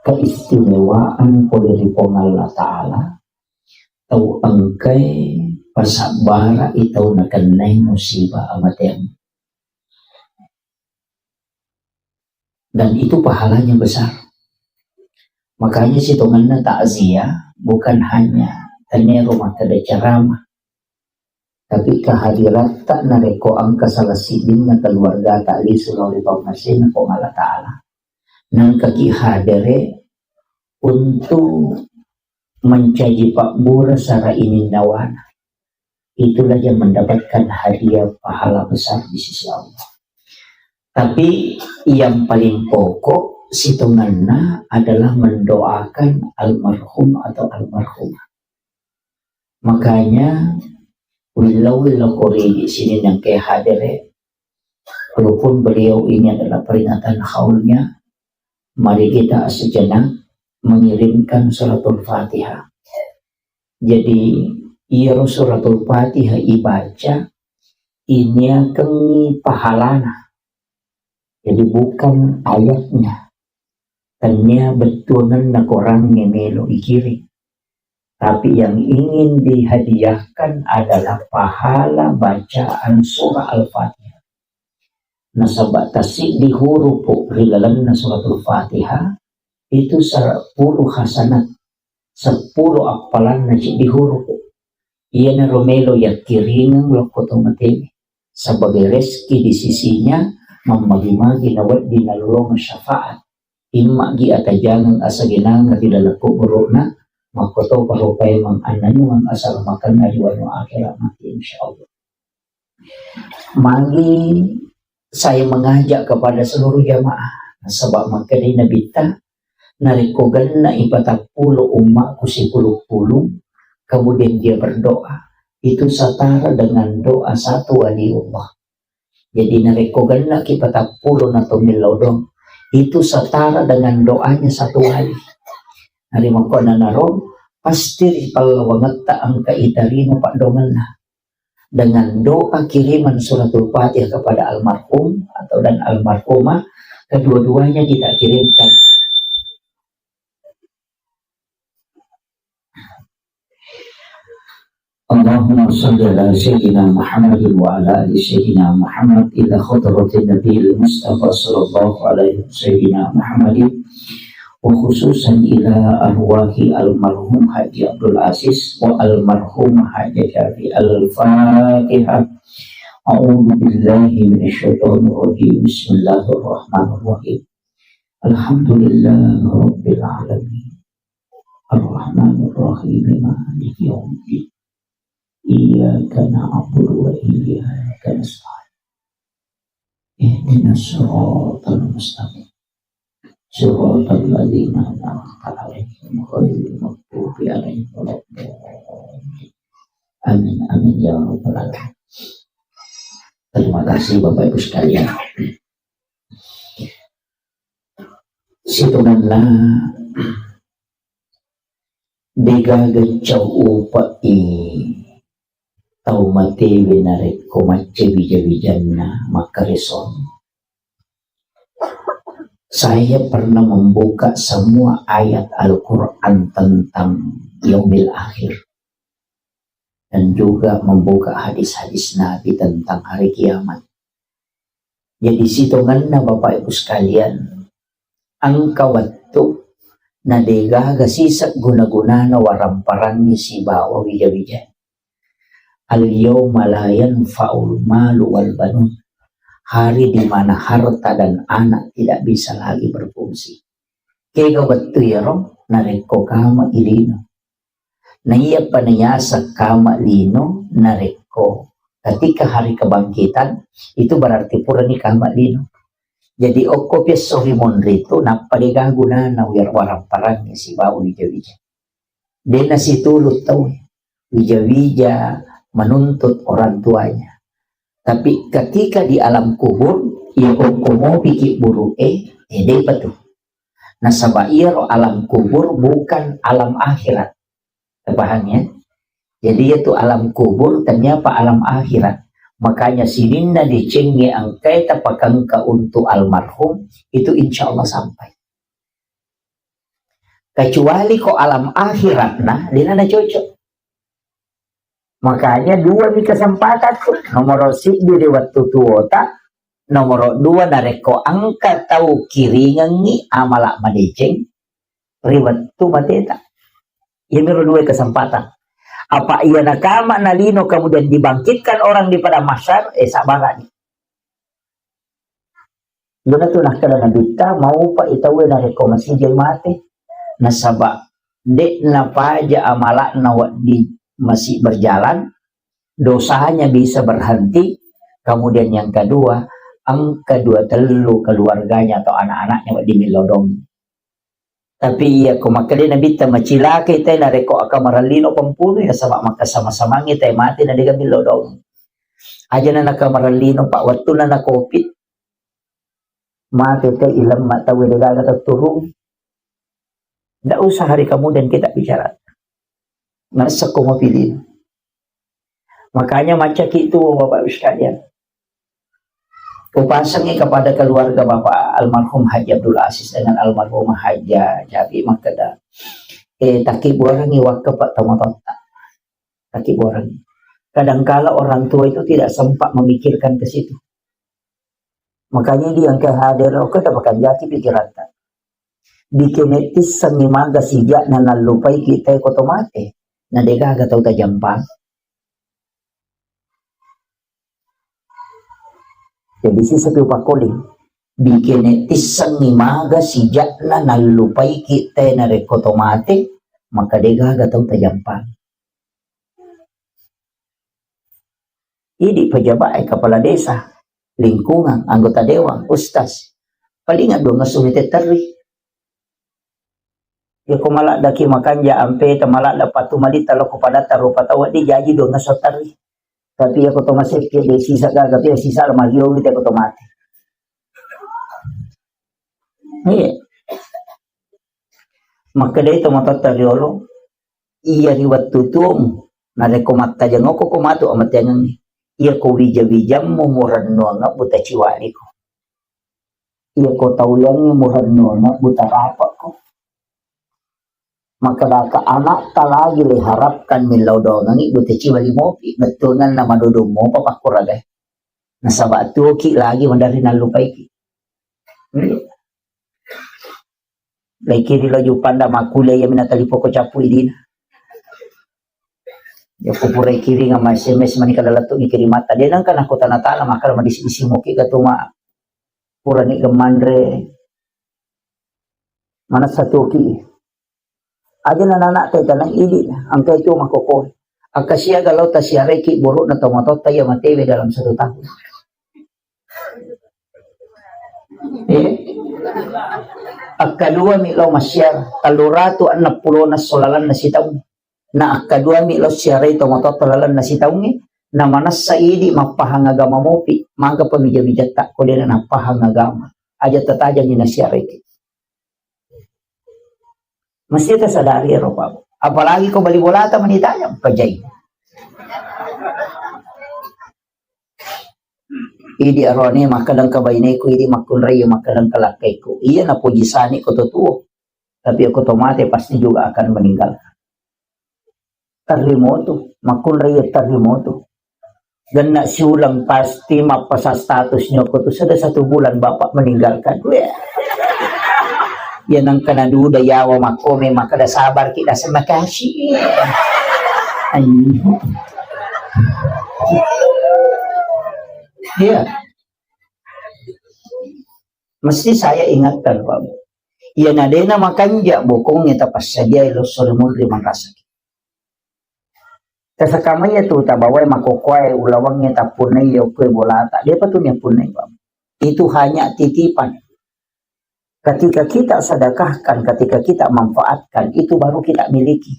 keistimewaan pole ri Puang Allah Ta'ala, tau engkae pasabbara i tau nakennai musibah amateang. Dan itu pahalanya besar. Makanya sitongenna takziah bukan hanya tennia ro makkeda ceramah, tapi kehadiratta narekko engka salah siddinna keluargata lisu lao ri pammasena Puang Allah Ta'ala, nangkaki hadere untuk mencaji pabbura sara ininnawana, itulah yang mendapatkan hadiah pahala besar di sisi Allah. Tapi yang paling pokok sitongenna adalah mendoakan almarhum atau almarhumah. Makanya, willau-willau korigi sini yang ke hadere, walaupun beliau ini adalah peringatan haulnya, mari kita sejenak mengirimkan suratul Fatihah. Jadi, iyaro suratul Fatihah ibaca, iniakengngi pahalana. Jadi, bukan ayatnya. Tennia bettuangenna korangnge melo ikiring. Tapi yang ingin dihadiahkan adalah pahala bacaan surah Al-Fatihah. Nasaba tassiddi hurupu ri lalenna suratul Fatihah, itu sepuluh hasanat, sepuluh appalanna siddi hurupu. Iyanaro melo yakkiringeng lokko to matewe. Sebagai rezeki di sisinya, mammagi-magi nawedding nalolongeng syafaat. Immagi atajangeng asagenangeng ri laleng kuburu'na, makkotoparo paimeng annanuang asalamakenna ri wanua akhirat mati, insyaallah. Magi saya mengajak kepada seluruh jamaah, nasaba makkedai Nabitta, narekko genna'i patappulo ummaku sipulung-pulung, kemudian dia berdoa, itu setara dengan doa satu waliullah. Jadi narekko gennaki patappulo na to millau doang, itu setara dengan doanya satu wali. Narimakkuannanaro, pasti ri pallawangetta engka itarima paddoangenna. Dengan doa kiriman suratul Fatihah kepada almarhum atau dan almarhumah, kedua-duanya kita kirimkan. اللهم صل على سيدنا محمد وعلى آل سيدنا محمد إلى حضرة النبي المصطفى صلى الله عليه وسلم سيدنا محمد، وخصوصا إلى أرواح المرحوم حاج عبد العزيز والمرحومة حاجة شافي. الفاتحة. أعوذ بالله من الشيطان الرجيم. بسم الله الرحمن الرحيم. الحمد لله رب العالمين. الرحمن الرحيم. مالك يوم الدين. إياك نعبد وإياك نستعين. اهدنا الصراط المستقيم. صراط الذين أنعمت عليهم غير المغضوب عليهم ولا الضالين. Amin, amin, ya rabbal alamin. Terima kasih, Bapak Ibu sekalian. Sitongenna degaga cau upe'i tau matewe narekko macca wija-wijanna makkaresong. Saya pernah membuka semua ayat Al-Quran tentang yaumil akhir dan juga membuka hadis-hadis Nabi tentang hari kiamat. Jadi sitongenna Bapak Ibu sekalian, engka wettu na degaga siseng guna-gunana waramparangngi sibawa wija-wija. Al-yauma la yanfa'ul malu wal banun. Hari di mana harta dan anak tidak bisa lagi berfungsi. Kega wettu iyaro narekko kama ilino. Na iyapa nayaseng kama lino narekko ketika hari kebangkitan, itu berarti purani kama lino. Jadi okko piesso ri monri tu nappa dega gunana waramparangngi sibawa wija-wija. Dena situlu tau wija-wija menuntut orang tuanya. Tapi ketika di alam kubur, iya okko mopiki buru'e, eh, depa tu. Nasaba iyaro alam kubur bukan alam akhirat. Terpaham ya? Jadi itu alam kubur ternyata alam akhirat. Makanya sininna decengnge engkae tapakengka untuk almarhum, itu insya Allah sampai. Kecuali ko alam akhirat, nah, dena na cocok. Makanya dua mi kesempatan tu. Nomoro siddi ri wettu tuota, nomoro dua narekko engka tau kiringengngi amala madeceng ri wettu mateta. Iyamiro dua kesempatan. Apa iya nakama nalino kemudian dibangkitkan orang di padang mahsyar, eh, sabarani. Guna tu nakkeda Nabitta, maupa i tauwe narekko masijai mate. Nasaba de'na paja amala'na wedding masih berjalan, dosanya bisa berhenti. Kemudian yang kedua, engka dua tellu keluarganya atau anak-anaknya wedding millodong. Tapi iya ko makkeda Nabitta, macilakai tae narekko akamarellino pempunu, ya, nasaba makkasama-samangi tae mate na dega millodong. Ajana nakamarellino, Pak, wettunna na covid, mate tae ilemma tauwe degaga tetturung. Ndak usah hari kemudian kita bicara. Nasekko mapilih. Makanya macaki itu, Bapak Ibu sekalian. Upasangi kepada keluarga Bapak almarhum Haji Abdul Aziz dengan almarhumah Haja Jabi makkeda, eh, takkibuarangi wakka Pak tomatoatta. Takkibuarangi. Kadangkala orang tua itu tidak sempat memikirkan ke situ. Makanya idi engka hadir, oke, tapakanjaki pikiratta. Bikene tissengngi maga sija'na nallupaiki tae ko to mate. Na degaga tau tajampang. Jadi sisa pi upakkoling. Bikene tissengngi maga sija'na nallupaiki tae narekko to mate, maka degaga tau tajampang. Idi pejabat e, kepala desa, lingkungan, anggota dewan, ustaz. Paling dua ngesso mite terri. Ya ko maladdaki makanja ampe ta maladda patu malita lo ko padatta rupa tau di jaji dua ngesso terri. Tapi ya ko to masekke de sisa gaga, tapi ya sisa lo mario mite ko to mate. Iya. Makkedai tomatoatta riolo, iya ri wettu tuomu, narekko mattajengoko ko matu amateangengnge. Iya ko wija-wijammu murennuanga buta ciwaliko. Iya ko tauliangnge murennuanga buta rapakko. Makkedaka anakta lagi le harapkan millau dongangi buta ciwali mopi, bettuanganna madodong mopa pakkuragai. Nasaba tuoki lagi maderri nallupaiki. Iya. Laikiri lo Jupanda makkuliah, iya mina talipoko cappu idina. Ya ko pura ikiring ama S M S mani kada lettu ni kirimatta. De nengka nako tana-tana maka madisi-disi moki ga tu ma pura ni gemanre. Mana satu ki. Aja na nana te tanang idi angka itu makoko. Angka siaga lo tasiareki buruk na tomatotta iya matewe dalam satu tahun. Eh? Akkadua mi lao massiara, telluratu enneng pulo na solalanna sitaung. Na akkadua mi lao siarai tomatoatta lalenna sitaungnge, na manessa idi mappahang agama mopi, maga pamija-mijatta ko dena nappahang agama. Aja tatajangi nasiaraiki. Mesti tasadari ero, Pak. Apalagi ko bali bolata mani tajang, pajai. Idi arone makkadang ka baineku, idi makkunrai makkadang ka lakkaiku. Iya napoji sani ko to tuo. Tapi aku to mate pasti juga akan meninggalkan. Terremoto, makkunrai terremoto. Genna siulang pasti mappasa status nyoko tu sudah satu bulan bapak meninggalkan. Weh. Ya nangka naduda yawa makome makkada sabar ki, rasa makasih. Anjing. Iya. Mesti saya ingatkan, Pak. Iya nadena makanja bokongnya tapassadiai lo sore munri manrasaki. Tasakamai tu tabawai makokoai ulawangnge tappunnai okkoe bolata. Depa tu niappunnai, Pak. Itu hanya titipan. Ketika kita sedekahkan, ketika kita manfaatkan, itu baru kita miliki.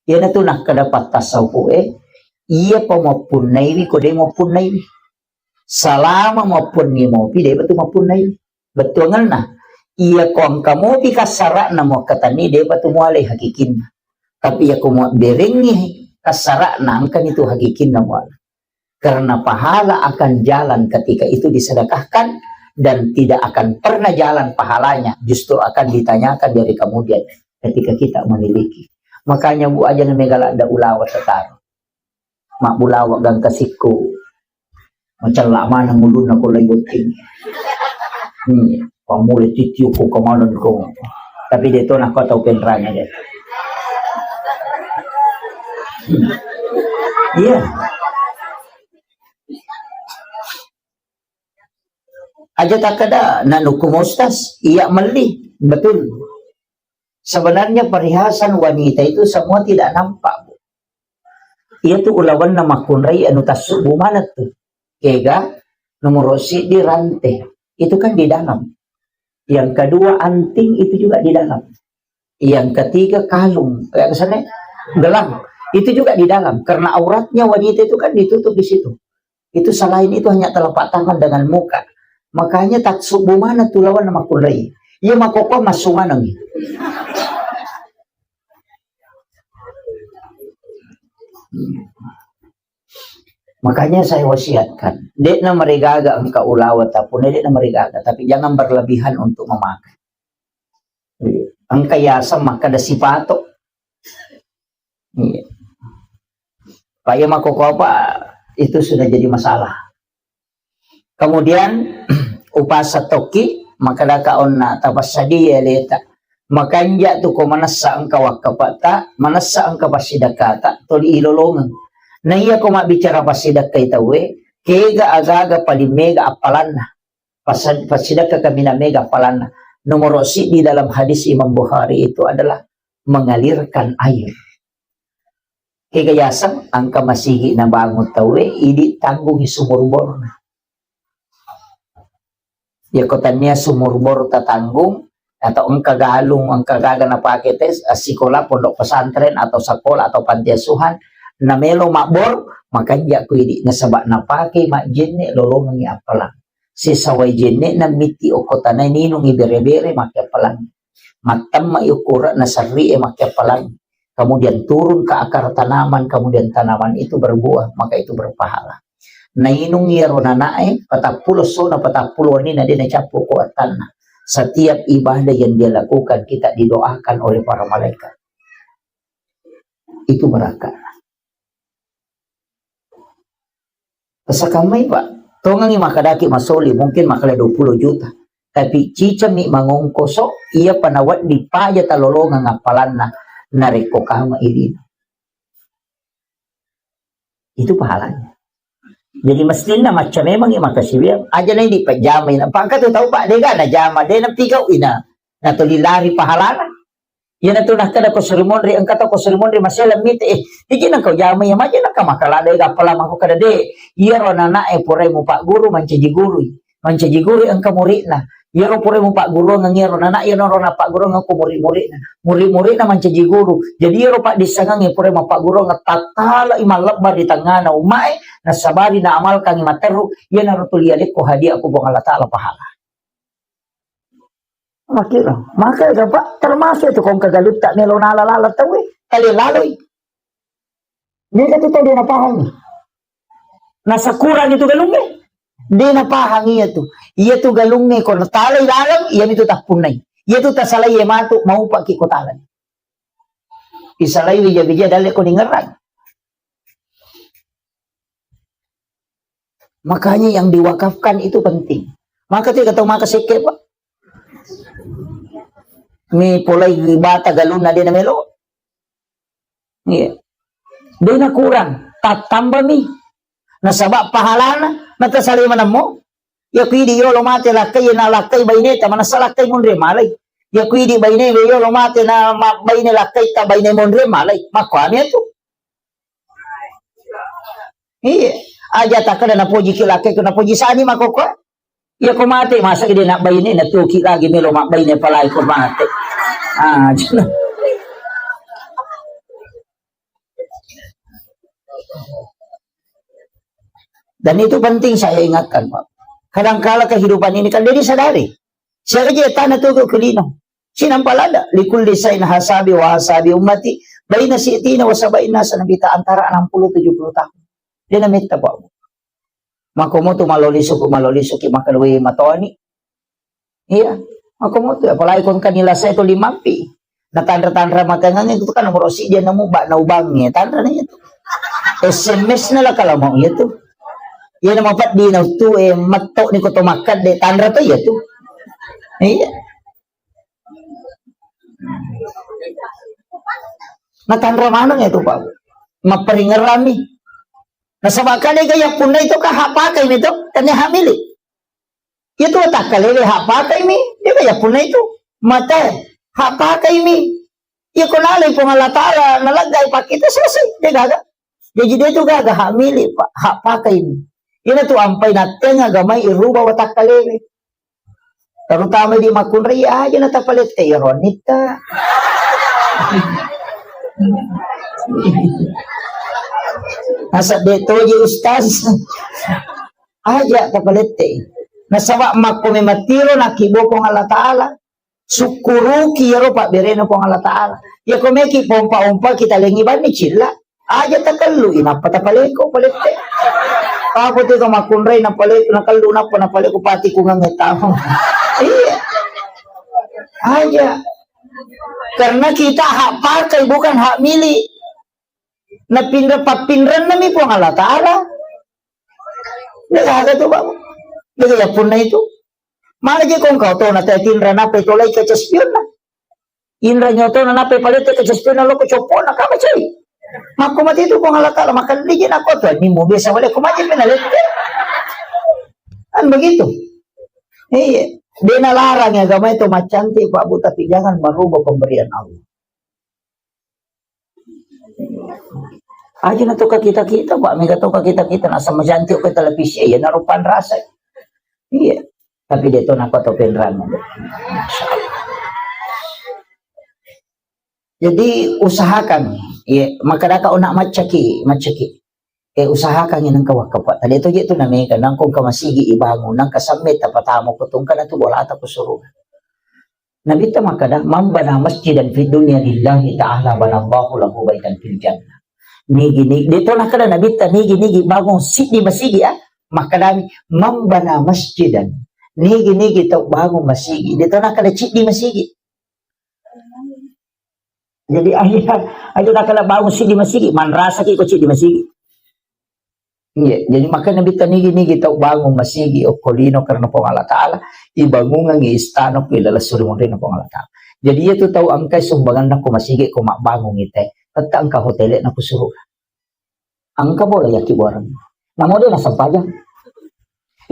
Iyanatu nakkeda pattassaupu'e, iya pa mappunnaiwi ko de mappunnaiwi. Salama mappunni mopi, de batu mappunnaiwi. Bettuangenna, iya ko engka mopi kassara'na muakkatenni, de batu mualai hakikinna. Tapi iya ko muabberengngi kassara'na, engkani tu hakikinna muala. Karena pahala akan jalan ketika itu disedekahkan dan tidak akan pernah jalan pahalanya, justru akan ditanyakan dari kemudian ketika kita memiliki. Makanya bu aja na mega ladda ulawa setaro. Mabbulawa gangka sikku. Macella maneng ulunna ko lai botting. Hmm. Pamula tittiuku kemana ko. Tapi de to nakko tau penrangnya de. Hmm. Iya. Aja takkeda, na nukku Ustaz, iya melli. Betul. Sebenarnya perhiasan wanita itu semua tidak nampak, Bu. Iya tu ulawanna makkunrai anu tassubu mana tu. Kega, nomor siddi rante. Itu kan di dalam. Yang kedua anting itu juga di dalam. Yang ketiga kalung, eh, apa sana? Gelang. Itu juga di dalam. Karena auratnya wanita itu kan ditutup di situ. Itu selain itu hanya telapak tangan dengan muka. Makanya tak subuh mana tu lawan makkunrai. Iya makoko masuk mana nih? Makanya saya wasiatkan, dekna marigaga engka ulawa tapune, dekna marigaga, tapi jangan berlebihan untuk memakai. Iya. Engka yaseng makkeda sipato. Iya. Pak, iya makkoko apa, itu sudah jadi masalah. Kemudian, Upasa tokki, makkedaka onna tapassadia aleta. Makanja tu ko manessa engka wakkapata, manessa engka passidakkata, toli ilolongeng. Na iya ko mabbicara passidakkai tauwe, kega agaga paling mega appalanna. Pasa-, passidakka kaminang mega appalanna. Nomoro siddi dalam hadis Imam Bukhari itu adalah mengalirkan air. Kega yaseng engka masigi nabangun tauwe, idi tanggungi sumur borna. Yako tania sumur bor tatanggung, atau engka galung, engka gaga napake tes, eh, sikola, pondok pesantren, atau sekolah, atau panti asuhan, namelo mabbor, makanja ku idi, nasaba napake majjenne lolongengi appalang. Sesa wai jenne na miti okko tanai ninungi bere-bere make appalang. Mattemma ukura na serri e make appalang. Kemudian turun ke akar tanaman, kemudian tanaman itu berbuah, maka itu berpahala. Nainung iyaro nanae, patappulo essona, patappulo wenni na de nacappu ko attanna. Setiap ibadah yang dia lakukan, kita didoakan oleh para malaikat. Itu berkah. Sakammai, Pak. Tongengi makkadaki masoli, mungkin makkeda dua puluh juta. Tapi cicami mangongkoso, iya pa nawedding paja talolongeng appalanna, narekko kama irina. Itu pahalanya. Jadi, mestinna macca memangi makkasiwiang, aja na idi pajama ina. Pangka tu tau, Pak, dega najama, de napigau ina. Natoli lari pahalana. Iyanatu nakkeda ko suri monri, engka tau ko suri monri masela mite, eh, iji nengka jama iya maja nengka makkeda de gappala mako kada de. Iyaro nanae purai mupagguru mancaji gurui. Mancaji gurui engka muridna. Iyaro purai mupagguruang iyaro nana, iyaro na pagguruang ko murid-muridna. Murid-muridna mancaji guru. Jadi iyaro paddissengengnge purai mapagguruang tattalai mallebba ri tengngana ummae, nasabari naamalkangi matteru, iyanaro tuli alekko hadiah ko Puang Allah Taala pahala. Makkiro. Maka ega, Pak, termasuk itu kong kegalutta melo nala-lala tauwe. Tali laloi. Mega tu tau de napahangi. Nasakurang itu galungnge. De napahangi iya tu. Iya tu galungnge ko natalai laleng, iya mitu tappunnai. Iya tu tasalai iya matu, maupaki ko talai. Isalai wija-wija dalle ko ningerang. Makanya yang diwakafkan itu penting. Maka tega tau maka sekke, Pak. Mi polai bata galunna de namelo. Iya. De nakurang, tattambami. Nasaba pahalana, natasalai manemmo. Iya ku idi yolo mate lakkai, na lakkai baineta, manessa lakkai munri malai. Iya ku idi baine yolo mate, na ma-, baine lakkai ta baine munri malai. Makkuami tu. Iya. Aja takkeda napojiki lakkai, ko napoji sani makokko. Iya ko mate, masa ide nak baine, na tuki lagi melo mak baine palai ko mate. Ah, dan itu penting saya ingatkan, Pak. Kadangkala kehidupan ini kan dia disadari. Siaga je tana tu ke lino. Sinampa lada, likulli sain hasabi wa hasabi ummati, baina sitina wa sabaina sanabita, antara enam puluh tujuh puluh tahun. Dia nametta, Pak. Makomo tu malolisu, malolisu ki makalui matoni. Iya. Makomo tu, apalagi kon kan nila saya tu limampi. Na tanra-tanra makangang itu kan nomor siji namu bak na ubangnge. Tanra na itu. S M S na lah kalau mau itu. Iya nama pat di na tu, eh, matok ni koto makan de tanra tu iya tu. Iya. Natanra maneng itu, Pak. Mapparingerrami. Nasaba kan ega yappunna itu ka hak pakai mi tu, kan hak milik. Itu takkalewe hak pakai mi, ega yappunna itu. Mate, hak pakai mi. Iya ko nalai Puang Allah Taala, naleggai pakkita selesai, de gaga. Jaji de tu gaga hak milik, Pak, hak pakai mi. Ina tu ampai natteng agamai iruba watakkalewe. Terutama di makkunrai aja na tapalette iyaro nitta. Nasaba de toji ustaz. Aja tapalette. Nasaba makko mematiro nakibokong Allah Taala. Sukkuruki iyaro pabberena Puang Allah Taala. Iya ko meki pompa-ompa kita lengi banni cilla. Aja takellu, inappa tapaleko, palette. Apa tu makkunrai napaleko, nakellu, nappa napaleko pati kungang tamu. Iya. Aja. Karena kita hak pakai, bukan hak milik. Napinra pappinrennami Puang Allah Taala. Degaga tu, Pak. Degaga yappunna itu. Mana je kong kau tona te tinra nape tolai kaca spionna. Inra nyotona nape palete kaca spionna loko copona kama cai. Makko mati tu Puang Allah Ta'ala, makan liji nako tu, ni mu biasa wale ko maje pena lete. Kan begitu. Iya. Dena larang agama itu macantik, Pak Bu, tapi jangan merubah pemberian Allah. Aja na toka kita-kita, Pak, mega toka kita-kita, nasa macantik ke televisi, ya narupan rasa. Iya. Tapi dia tu napa topenrang. Jadi usahakan, ya, maka daka onak macaki, macaki. Eh, usahakan yang engka wakka, Pak. Tadi tu je tu nameka, nangkong ke masigi ibangun, nangka samme tapatamu, kutungkana tu bolata ku suruh. Nabitta makkada, "Man bana masjidan fid dunya lillahi ta'ala banallahu lahu baitan fil jannah." Nigi-nigi, de to nakkada Nabitta, "Nigi-nigi bangun siddi masigi," ah. Makkadami, "Man bana masjidan." Nigi-nigi tau bangun masigi. De to nakkada ciddi masigi. Jadi, aja, aja nakkada bangun siddi masigi, manrasaki ko ciddi masigi. Iya, jadi makanya Nabitta nigi-nigi tau bangun masigi okko lino karena Puang Allah Ta'ala, ibangungengi istana ku ilalang suri munrinna Puang Allah Ta'ala. Jadi, iya tu tau engkai sumbanganna ko masigi ko mabbangungi te, tetta engka hotele'na ku suruga. Engka bola yaki buareng. Namo de nasampajang.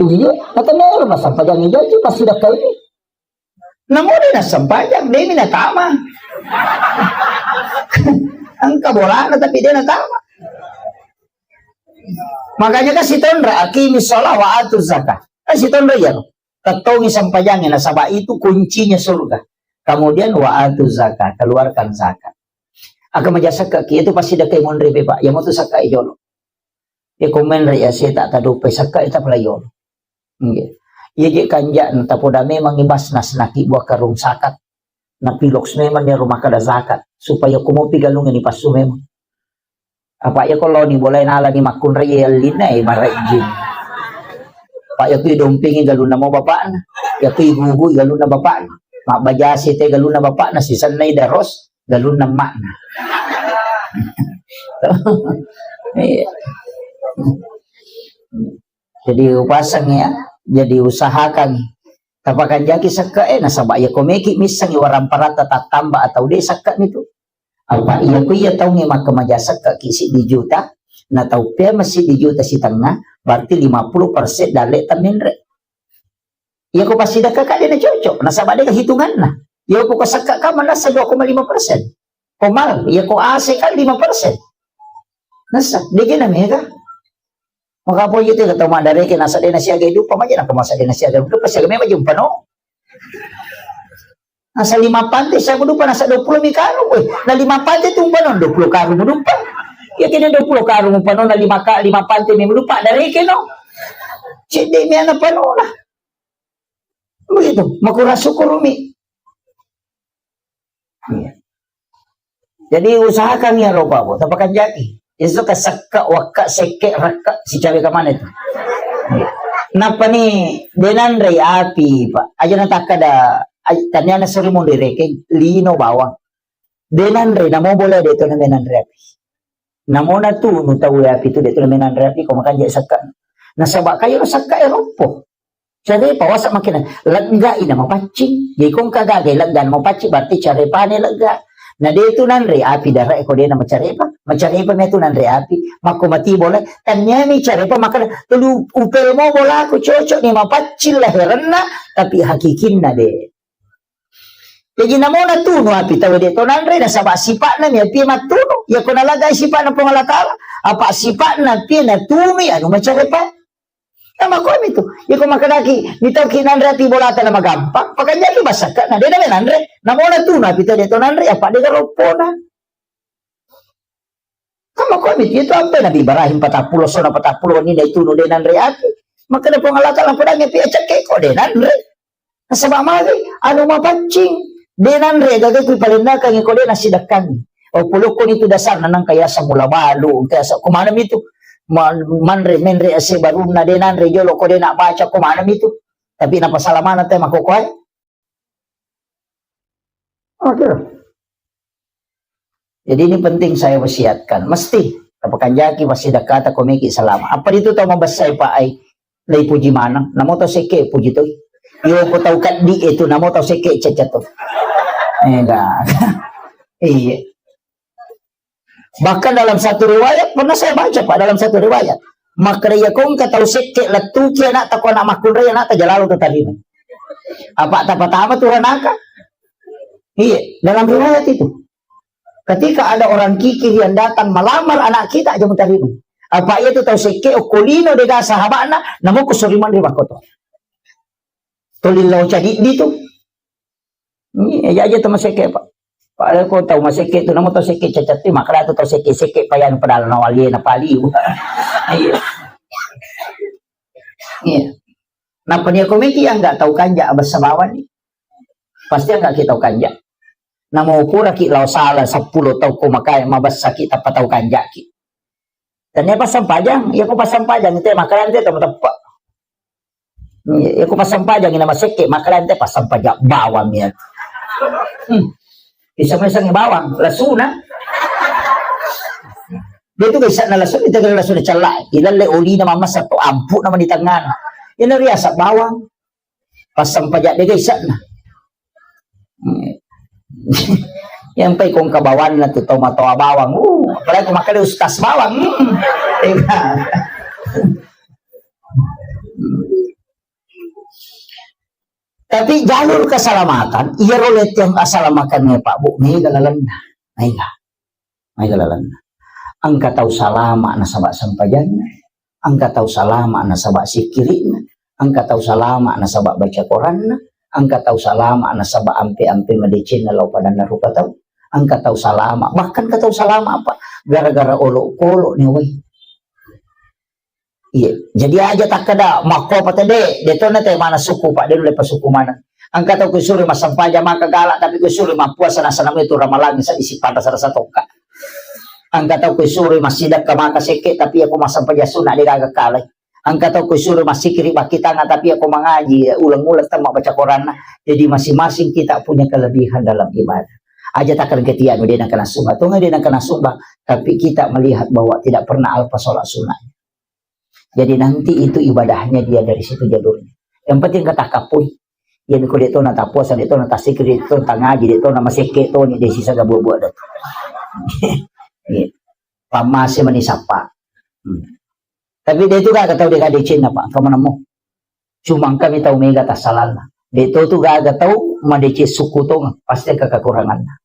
Iya, natemero nasampajang janji pasti dakka ini. Namo de nasampajang, de mi natama. Engka bolana tapi de natama. Makanya kan sitonra, "Aqimi sholah wa atu zakah." Kan sitonra iya. Tettongi sampajangi, nasaba itu kuncinya surga. Kemudian wa atu zakah, keluarkan zakat. Aga maja sakka ki itu pasti dakai monre be, Pak. Ya mau tu sakka jolo. Ya komen re ya saya tak tadu pe sakka itu pala jolo. Nggih. Iya je kanja na tapoda memang ibas nas naki buah karung zakat. Na piloks memang ya rumah kada zakat supaya kumopi galung ini pasu memang. Apa ya kalau ni boleh nala ni makkunrai ya lina ya marajin. Pak ya kui dompingi galunna mau bapakna. Ya kui gugu galunna bapakna. Mak bajasi te galunna bapakna sisannai daros galunna makna. Iya. Jadi upasang ya, jadi usahakan. Tapakanjaki sekka e nasaba ya komeki missangi waramparatta tattamba atau de sekka nitu. Apa iya ku iya taunge makkamaja sekka ki siddi juta, na tau pea massiddi juta sitengnga, berarti lima puluh persen dalle tammenre. Iya ko pasidakka ka de na cocok, nasaba de hitunganna. Iya ko sekka ka manassa dua koma lima persen. Komal, iya ko ase ka lima persen. Nassa, de na mega. Maka apa iya te kata madareke nasa de na siaga dupa maja na ko masa de na siaga dupa siaga memang jumpa no. Nasa lima pante siaga dupa nasa dua puluh mi karung. Weh, na lima pante tu umpa no dua puluh karung dupa. Ya kena dua puluh karung umpa no na lima ka lima pante mi dupa dareke no. Cedde mi ana panona. Begitu, makura syukur mi. Iya. Jadi usahakan ya roba bo, tapakanjaki. Itu ka sekka, wakka, sekke, rakka, sicawe ke mana itu? Iya. Napa ni denanre api, Pak? Aja natakka da, aj-, tanya na suri mundu reke, lino bawang. Denanre, namo boleh de to na denanre api. Namo na tu nu tau api tu de to na denanre api, ko makanja sekka. Nasaba kayo sekka e roppo. Carepa wasa makkeda, leggai na mapaccing. Jadi ko engka gaga legga na mapaccing, berarti carepane legga. Na de tu nanre api dara e ko de na macarepa, macarepa me tu nanre api. Makko mati bola, tanniani carepa makkeda, telu upel mo bolaku cocok ni mapaccing laherenna, tapi hakikinna de. Jadi namona tunu api tau de to nanre nasaba sipa'na mi api mattunu. Ya ko nalagai sipa'na Puang Allah Ta'ala, apa sipa'na api natumi anu macarepa. Nama komi tu. Iko makkedaki, mitauki nanre ati bolata na magampang, pakanjaki basakka na dena nanre. Namona tu na pita de to nanre, apa dega roppona. Kama komi tu, itu ampe Nabi Ibrahim patappulo sona patappulo ni na itu nu de nanre ati. Maka na Puang Allah Ta'ala padangi pi acekke ko de nanre. Nasaba magi, anu mapaccing. De nanre gaga ku palennakangi ko de nasidakkangi. O pulokko ni tu dasarna nangka yasa mula balu, engka yasa ko maneng itu. Ma-, manre menre ase barunna de nanre jolo ko de na baca ko maneng itu. Tapi napasala mana te makokoe. Oke. Jadi ini penting saya wasiatkan. Mesti tapakanjaki pasti dakata komeki selama. Apa itu tau mabessai Pak ai? Lei puji maneng. Namo to sekke puji to. Iyo, ko tau keddi itu, namo tau sekke cecet tu. Enggak. Iya. Bahkan dalam satu riwayat, pernah saya baca, Pak, dalam satu riwayat. Maka iya ko engka tau sekke lettuki anak ta ko anak makkunrai anak ta jalalo tu tarima. Apa ta patama tu ranaka? Iya, dalam riwayat itu. Ketika ada orang kikir yang datang melamar anak kita, aja mutarima. Apa iya tu tau sekke okkolino dega sahabatna, namo ko suriman ri bakoto. Tolillau cadi di tu. Iya, aja, aja tu masekke, Pak. Padahal ko tau masekke tu, namo tau sekke cacat tu, maka tu tau sekke-sekke payanu padahal nawali na paliu. Iya. Iya. Nappa nia komeki yang nggak tau kanja abassa bawang ni. Pasti nggak kita kanja. Namo pura ki lao sala seppulo tau ko makai mabassa ki tappa tau kanja ki. Tania passampajang, iya ko passampajang te makanan te tau teppe. Iya, iya ko passampajang ina masekke makanan te passampajang bawang ya. Hmm. Bisa mesang bawang, lasuna. Dia tu bisa na lasu, kita kena lasu dicella. Ilalle oli na mamasa tu ampu nama di tengah. Ina riasa bawang. Passampajang dega isa'na. Hmm. Yang pai kong kabawanna tu tau matoa bawang. Uh, apalagi ko makkeda ustaz bawang. Hmm. Iya. Tapi jalur keselamatan, iya role tiang asalamakkan Pak Bu, mega lalenna. Mega. Mega lalenna. Engka tau salama nasaba sampajanna, engka tau salama nasaba sikkiri'na, engka tau salama nasaba baca Koranna, engka tau salama nasaba ampe-ampe madecenna lao padanna rupa tau, engka tau salama, bahkan engka tau salama apa gara-gara olok-kolok ni wai. Iya, jadi aja takkeda makko apa tede, de tona te mana suku Pak, de lepa suku mana. Angka tau kusuri massempajang maka galak, tapi kusuri mappuasa nasana itu ramalang sa isi pada sarasa tokka. Angka tau kusuri massidakka maka sekke, tapi aku massempajang sunna de gaga kalai. Angka tau kusuri massikiri bakkitanga, tapi aku mangaji ulang-ulang temma baca Koranna. Jadi masing-masing kita punya kelebihan dalam ibadah. Aja takkeda ketianu de nangkana sumba, tonga de nangkana sumba, tapi kita melihat bahwa tidak pernah alpa sholat sunnah. Jadi nanti itu ibadahnya dia dari situ jalurnya. Yang penting kata kapui. Iya, ko de to na tapuasa, de to na tasikir, de to na tangaji, de to na masekke to ni de sisa gabua-bua do. Iya. Pammase mani sapa. Hmm. Tapi de tu gaga tau de gaga decenna, Pak. Kamu nemu. Cuma kami tau mega tasalanna. De to tu gaga tau madeceng suku to, pasti ke kekuranganna.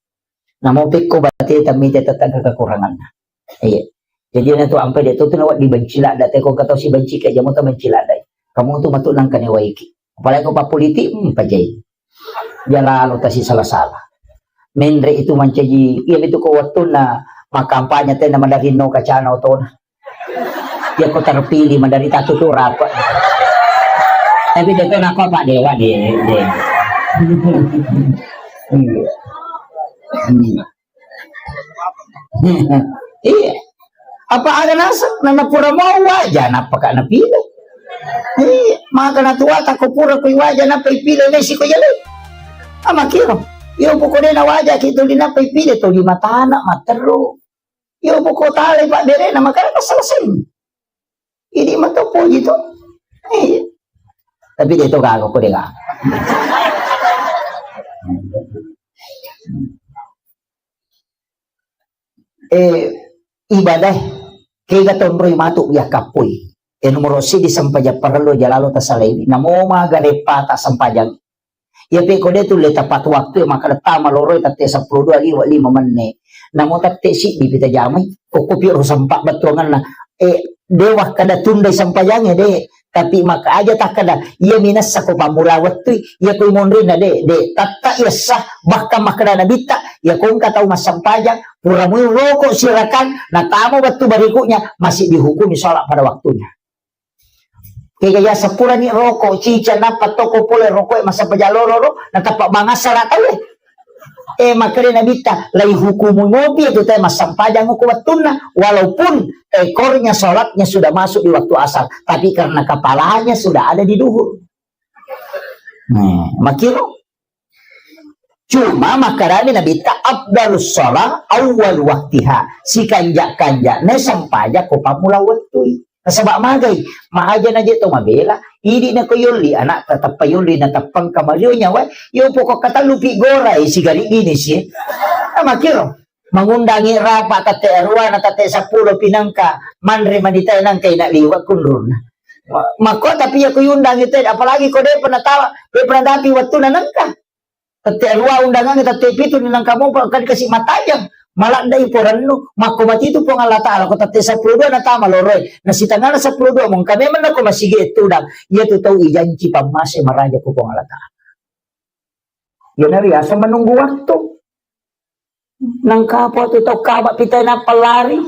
Namo pekko bate tamite tetangga kekuranganna. Iya. Jadi na tu ampe de tu tu nawa dibenci ladda te ko katau si benci ke jamu ta benci ladda. Kamu tu matu nangka ne waiki. Apalagi ko pappolitik, hmm, pajai. Jalalo tasi salah-salah. Menre itu mancaji, iya itu ko wattunna makampanye te na madarinno kacana otona. Ya ko terpilih madari tatu tu rapat. Tapi de to nako Pak Dewa de, de. Iya. Hmm. Iya. Apa ada nasab nana pura mau waja napa ka napile. Iya, maka natua tako pura kui waja napa ipile nesi ko jale. Ama kiro. Yo poko de na waja ki tuli napa ipile tuli matana materu. Yo poko tale Pak Bere na maka selesai. Idi matopo gitu. Iya. Tapi de to gaga ko de gaga. Eh, ibadah kega tonroi matu ya kapui. Eh, nomor sidi sempajang parellu jalalo tasalaiwi. Namo maga repa ta sempajang. Iya pe ko de tu le tepat waktu, maka tama loroi tette seppulo dua liwa lima menne. Namo tette siddi pita jamai. Kokko piro sempa bettuanganna. Eh, dewa kada tundai sempajangnya de. Tapi maka aja takkeda, iya minessa ko pammula wettui, iya ko monrinna de, de, tatta iyassa, bahkan makkeda nabitta, iya ko engka tau massempajang, pura mui roko sirakang, natama wettu berikutnya, masih dihukumi sholat pada waktunya. Kega ya sepurani roko, cica, nappa toko pole roko, masa pejaloro, natappa bangasa rata, eh. Eh, makkeda nabitta, lai hukumu mopi itu te massempajang ko wettunna, walaupun ekornya sholatnya sudah masuk di waktu asar, tapi karena kepalanya sudah ada di duhur. Nah, makiro. Cuma makkedami nabitta afdalus shalah awwal waktiha. Sikanja-kanja ne sempajang ko pammula wettui. Nasaba magai, maaja naje to mabela, Idi nako yolli, anakta tappa yolli na tappangka mario nyawa, yo pokok katellu pi gorai sigari gini si. Amakiro. Mangundangi rapa tette aruana, tette seppulo pi nangka, manre manitae nangka ina liwa kunrunna. Ma-, mako tapi ya kuyundangi te, apalagi ko de pernah tawa, de pernah tapi waktu na nangka. Tette arua undangangnge, tette pitu ni nangka mopa, engka dikasi matajang. Maladde i porennu, makko matitu Puang Allah Ta'ala, ko tette seppulo dua natama loroe. Na sitengana seppulo dua mongka memang nako masigi tudang. Iya tu tau ijanci pammase maraja ko Puang Allah Ta'ala. Iya nariasa menunggu waktu. Nangka apa tu tau kaba pita nappa lari.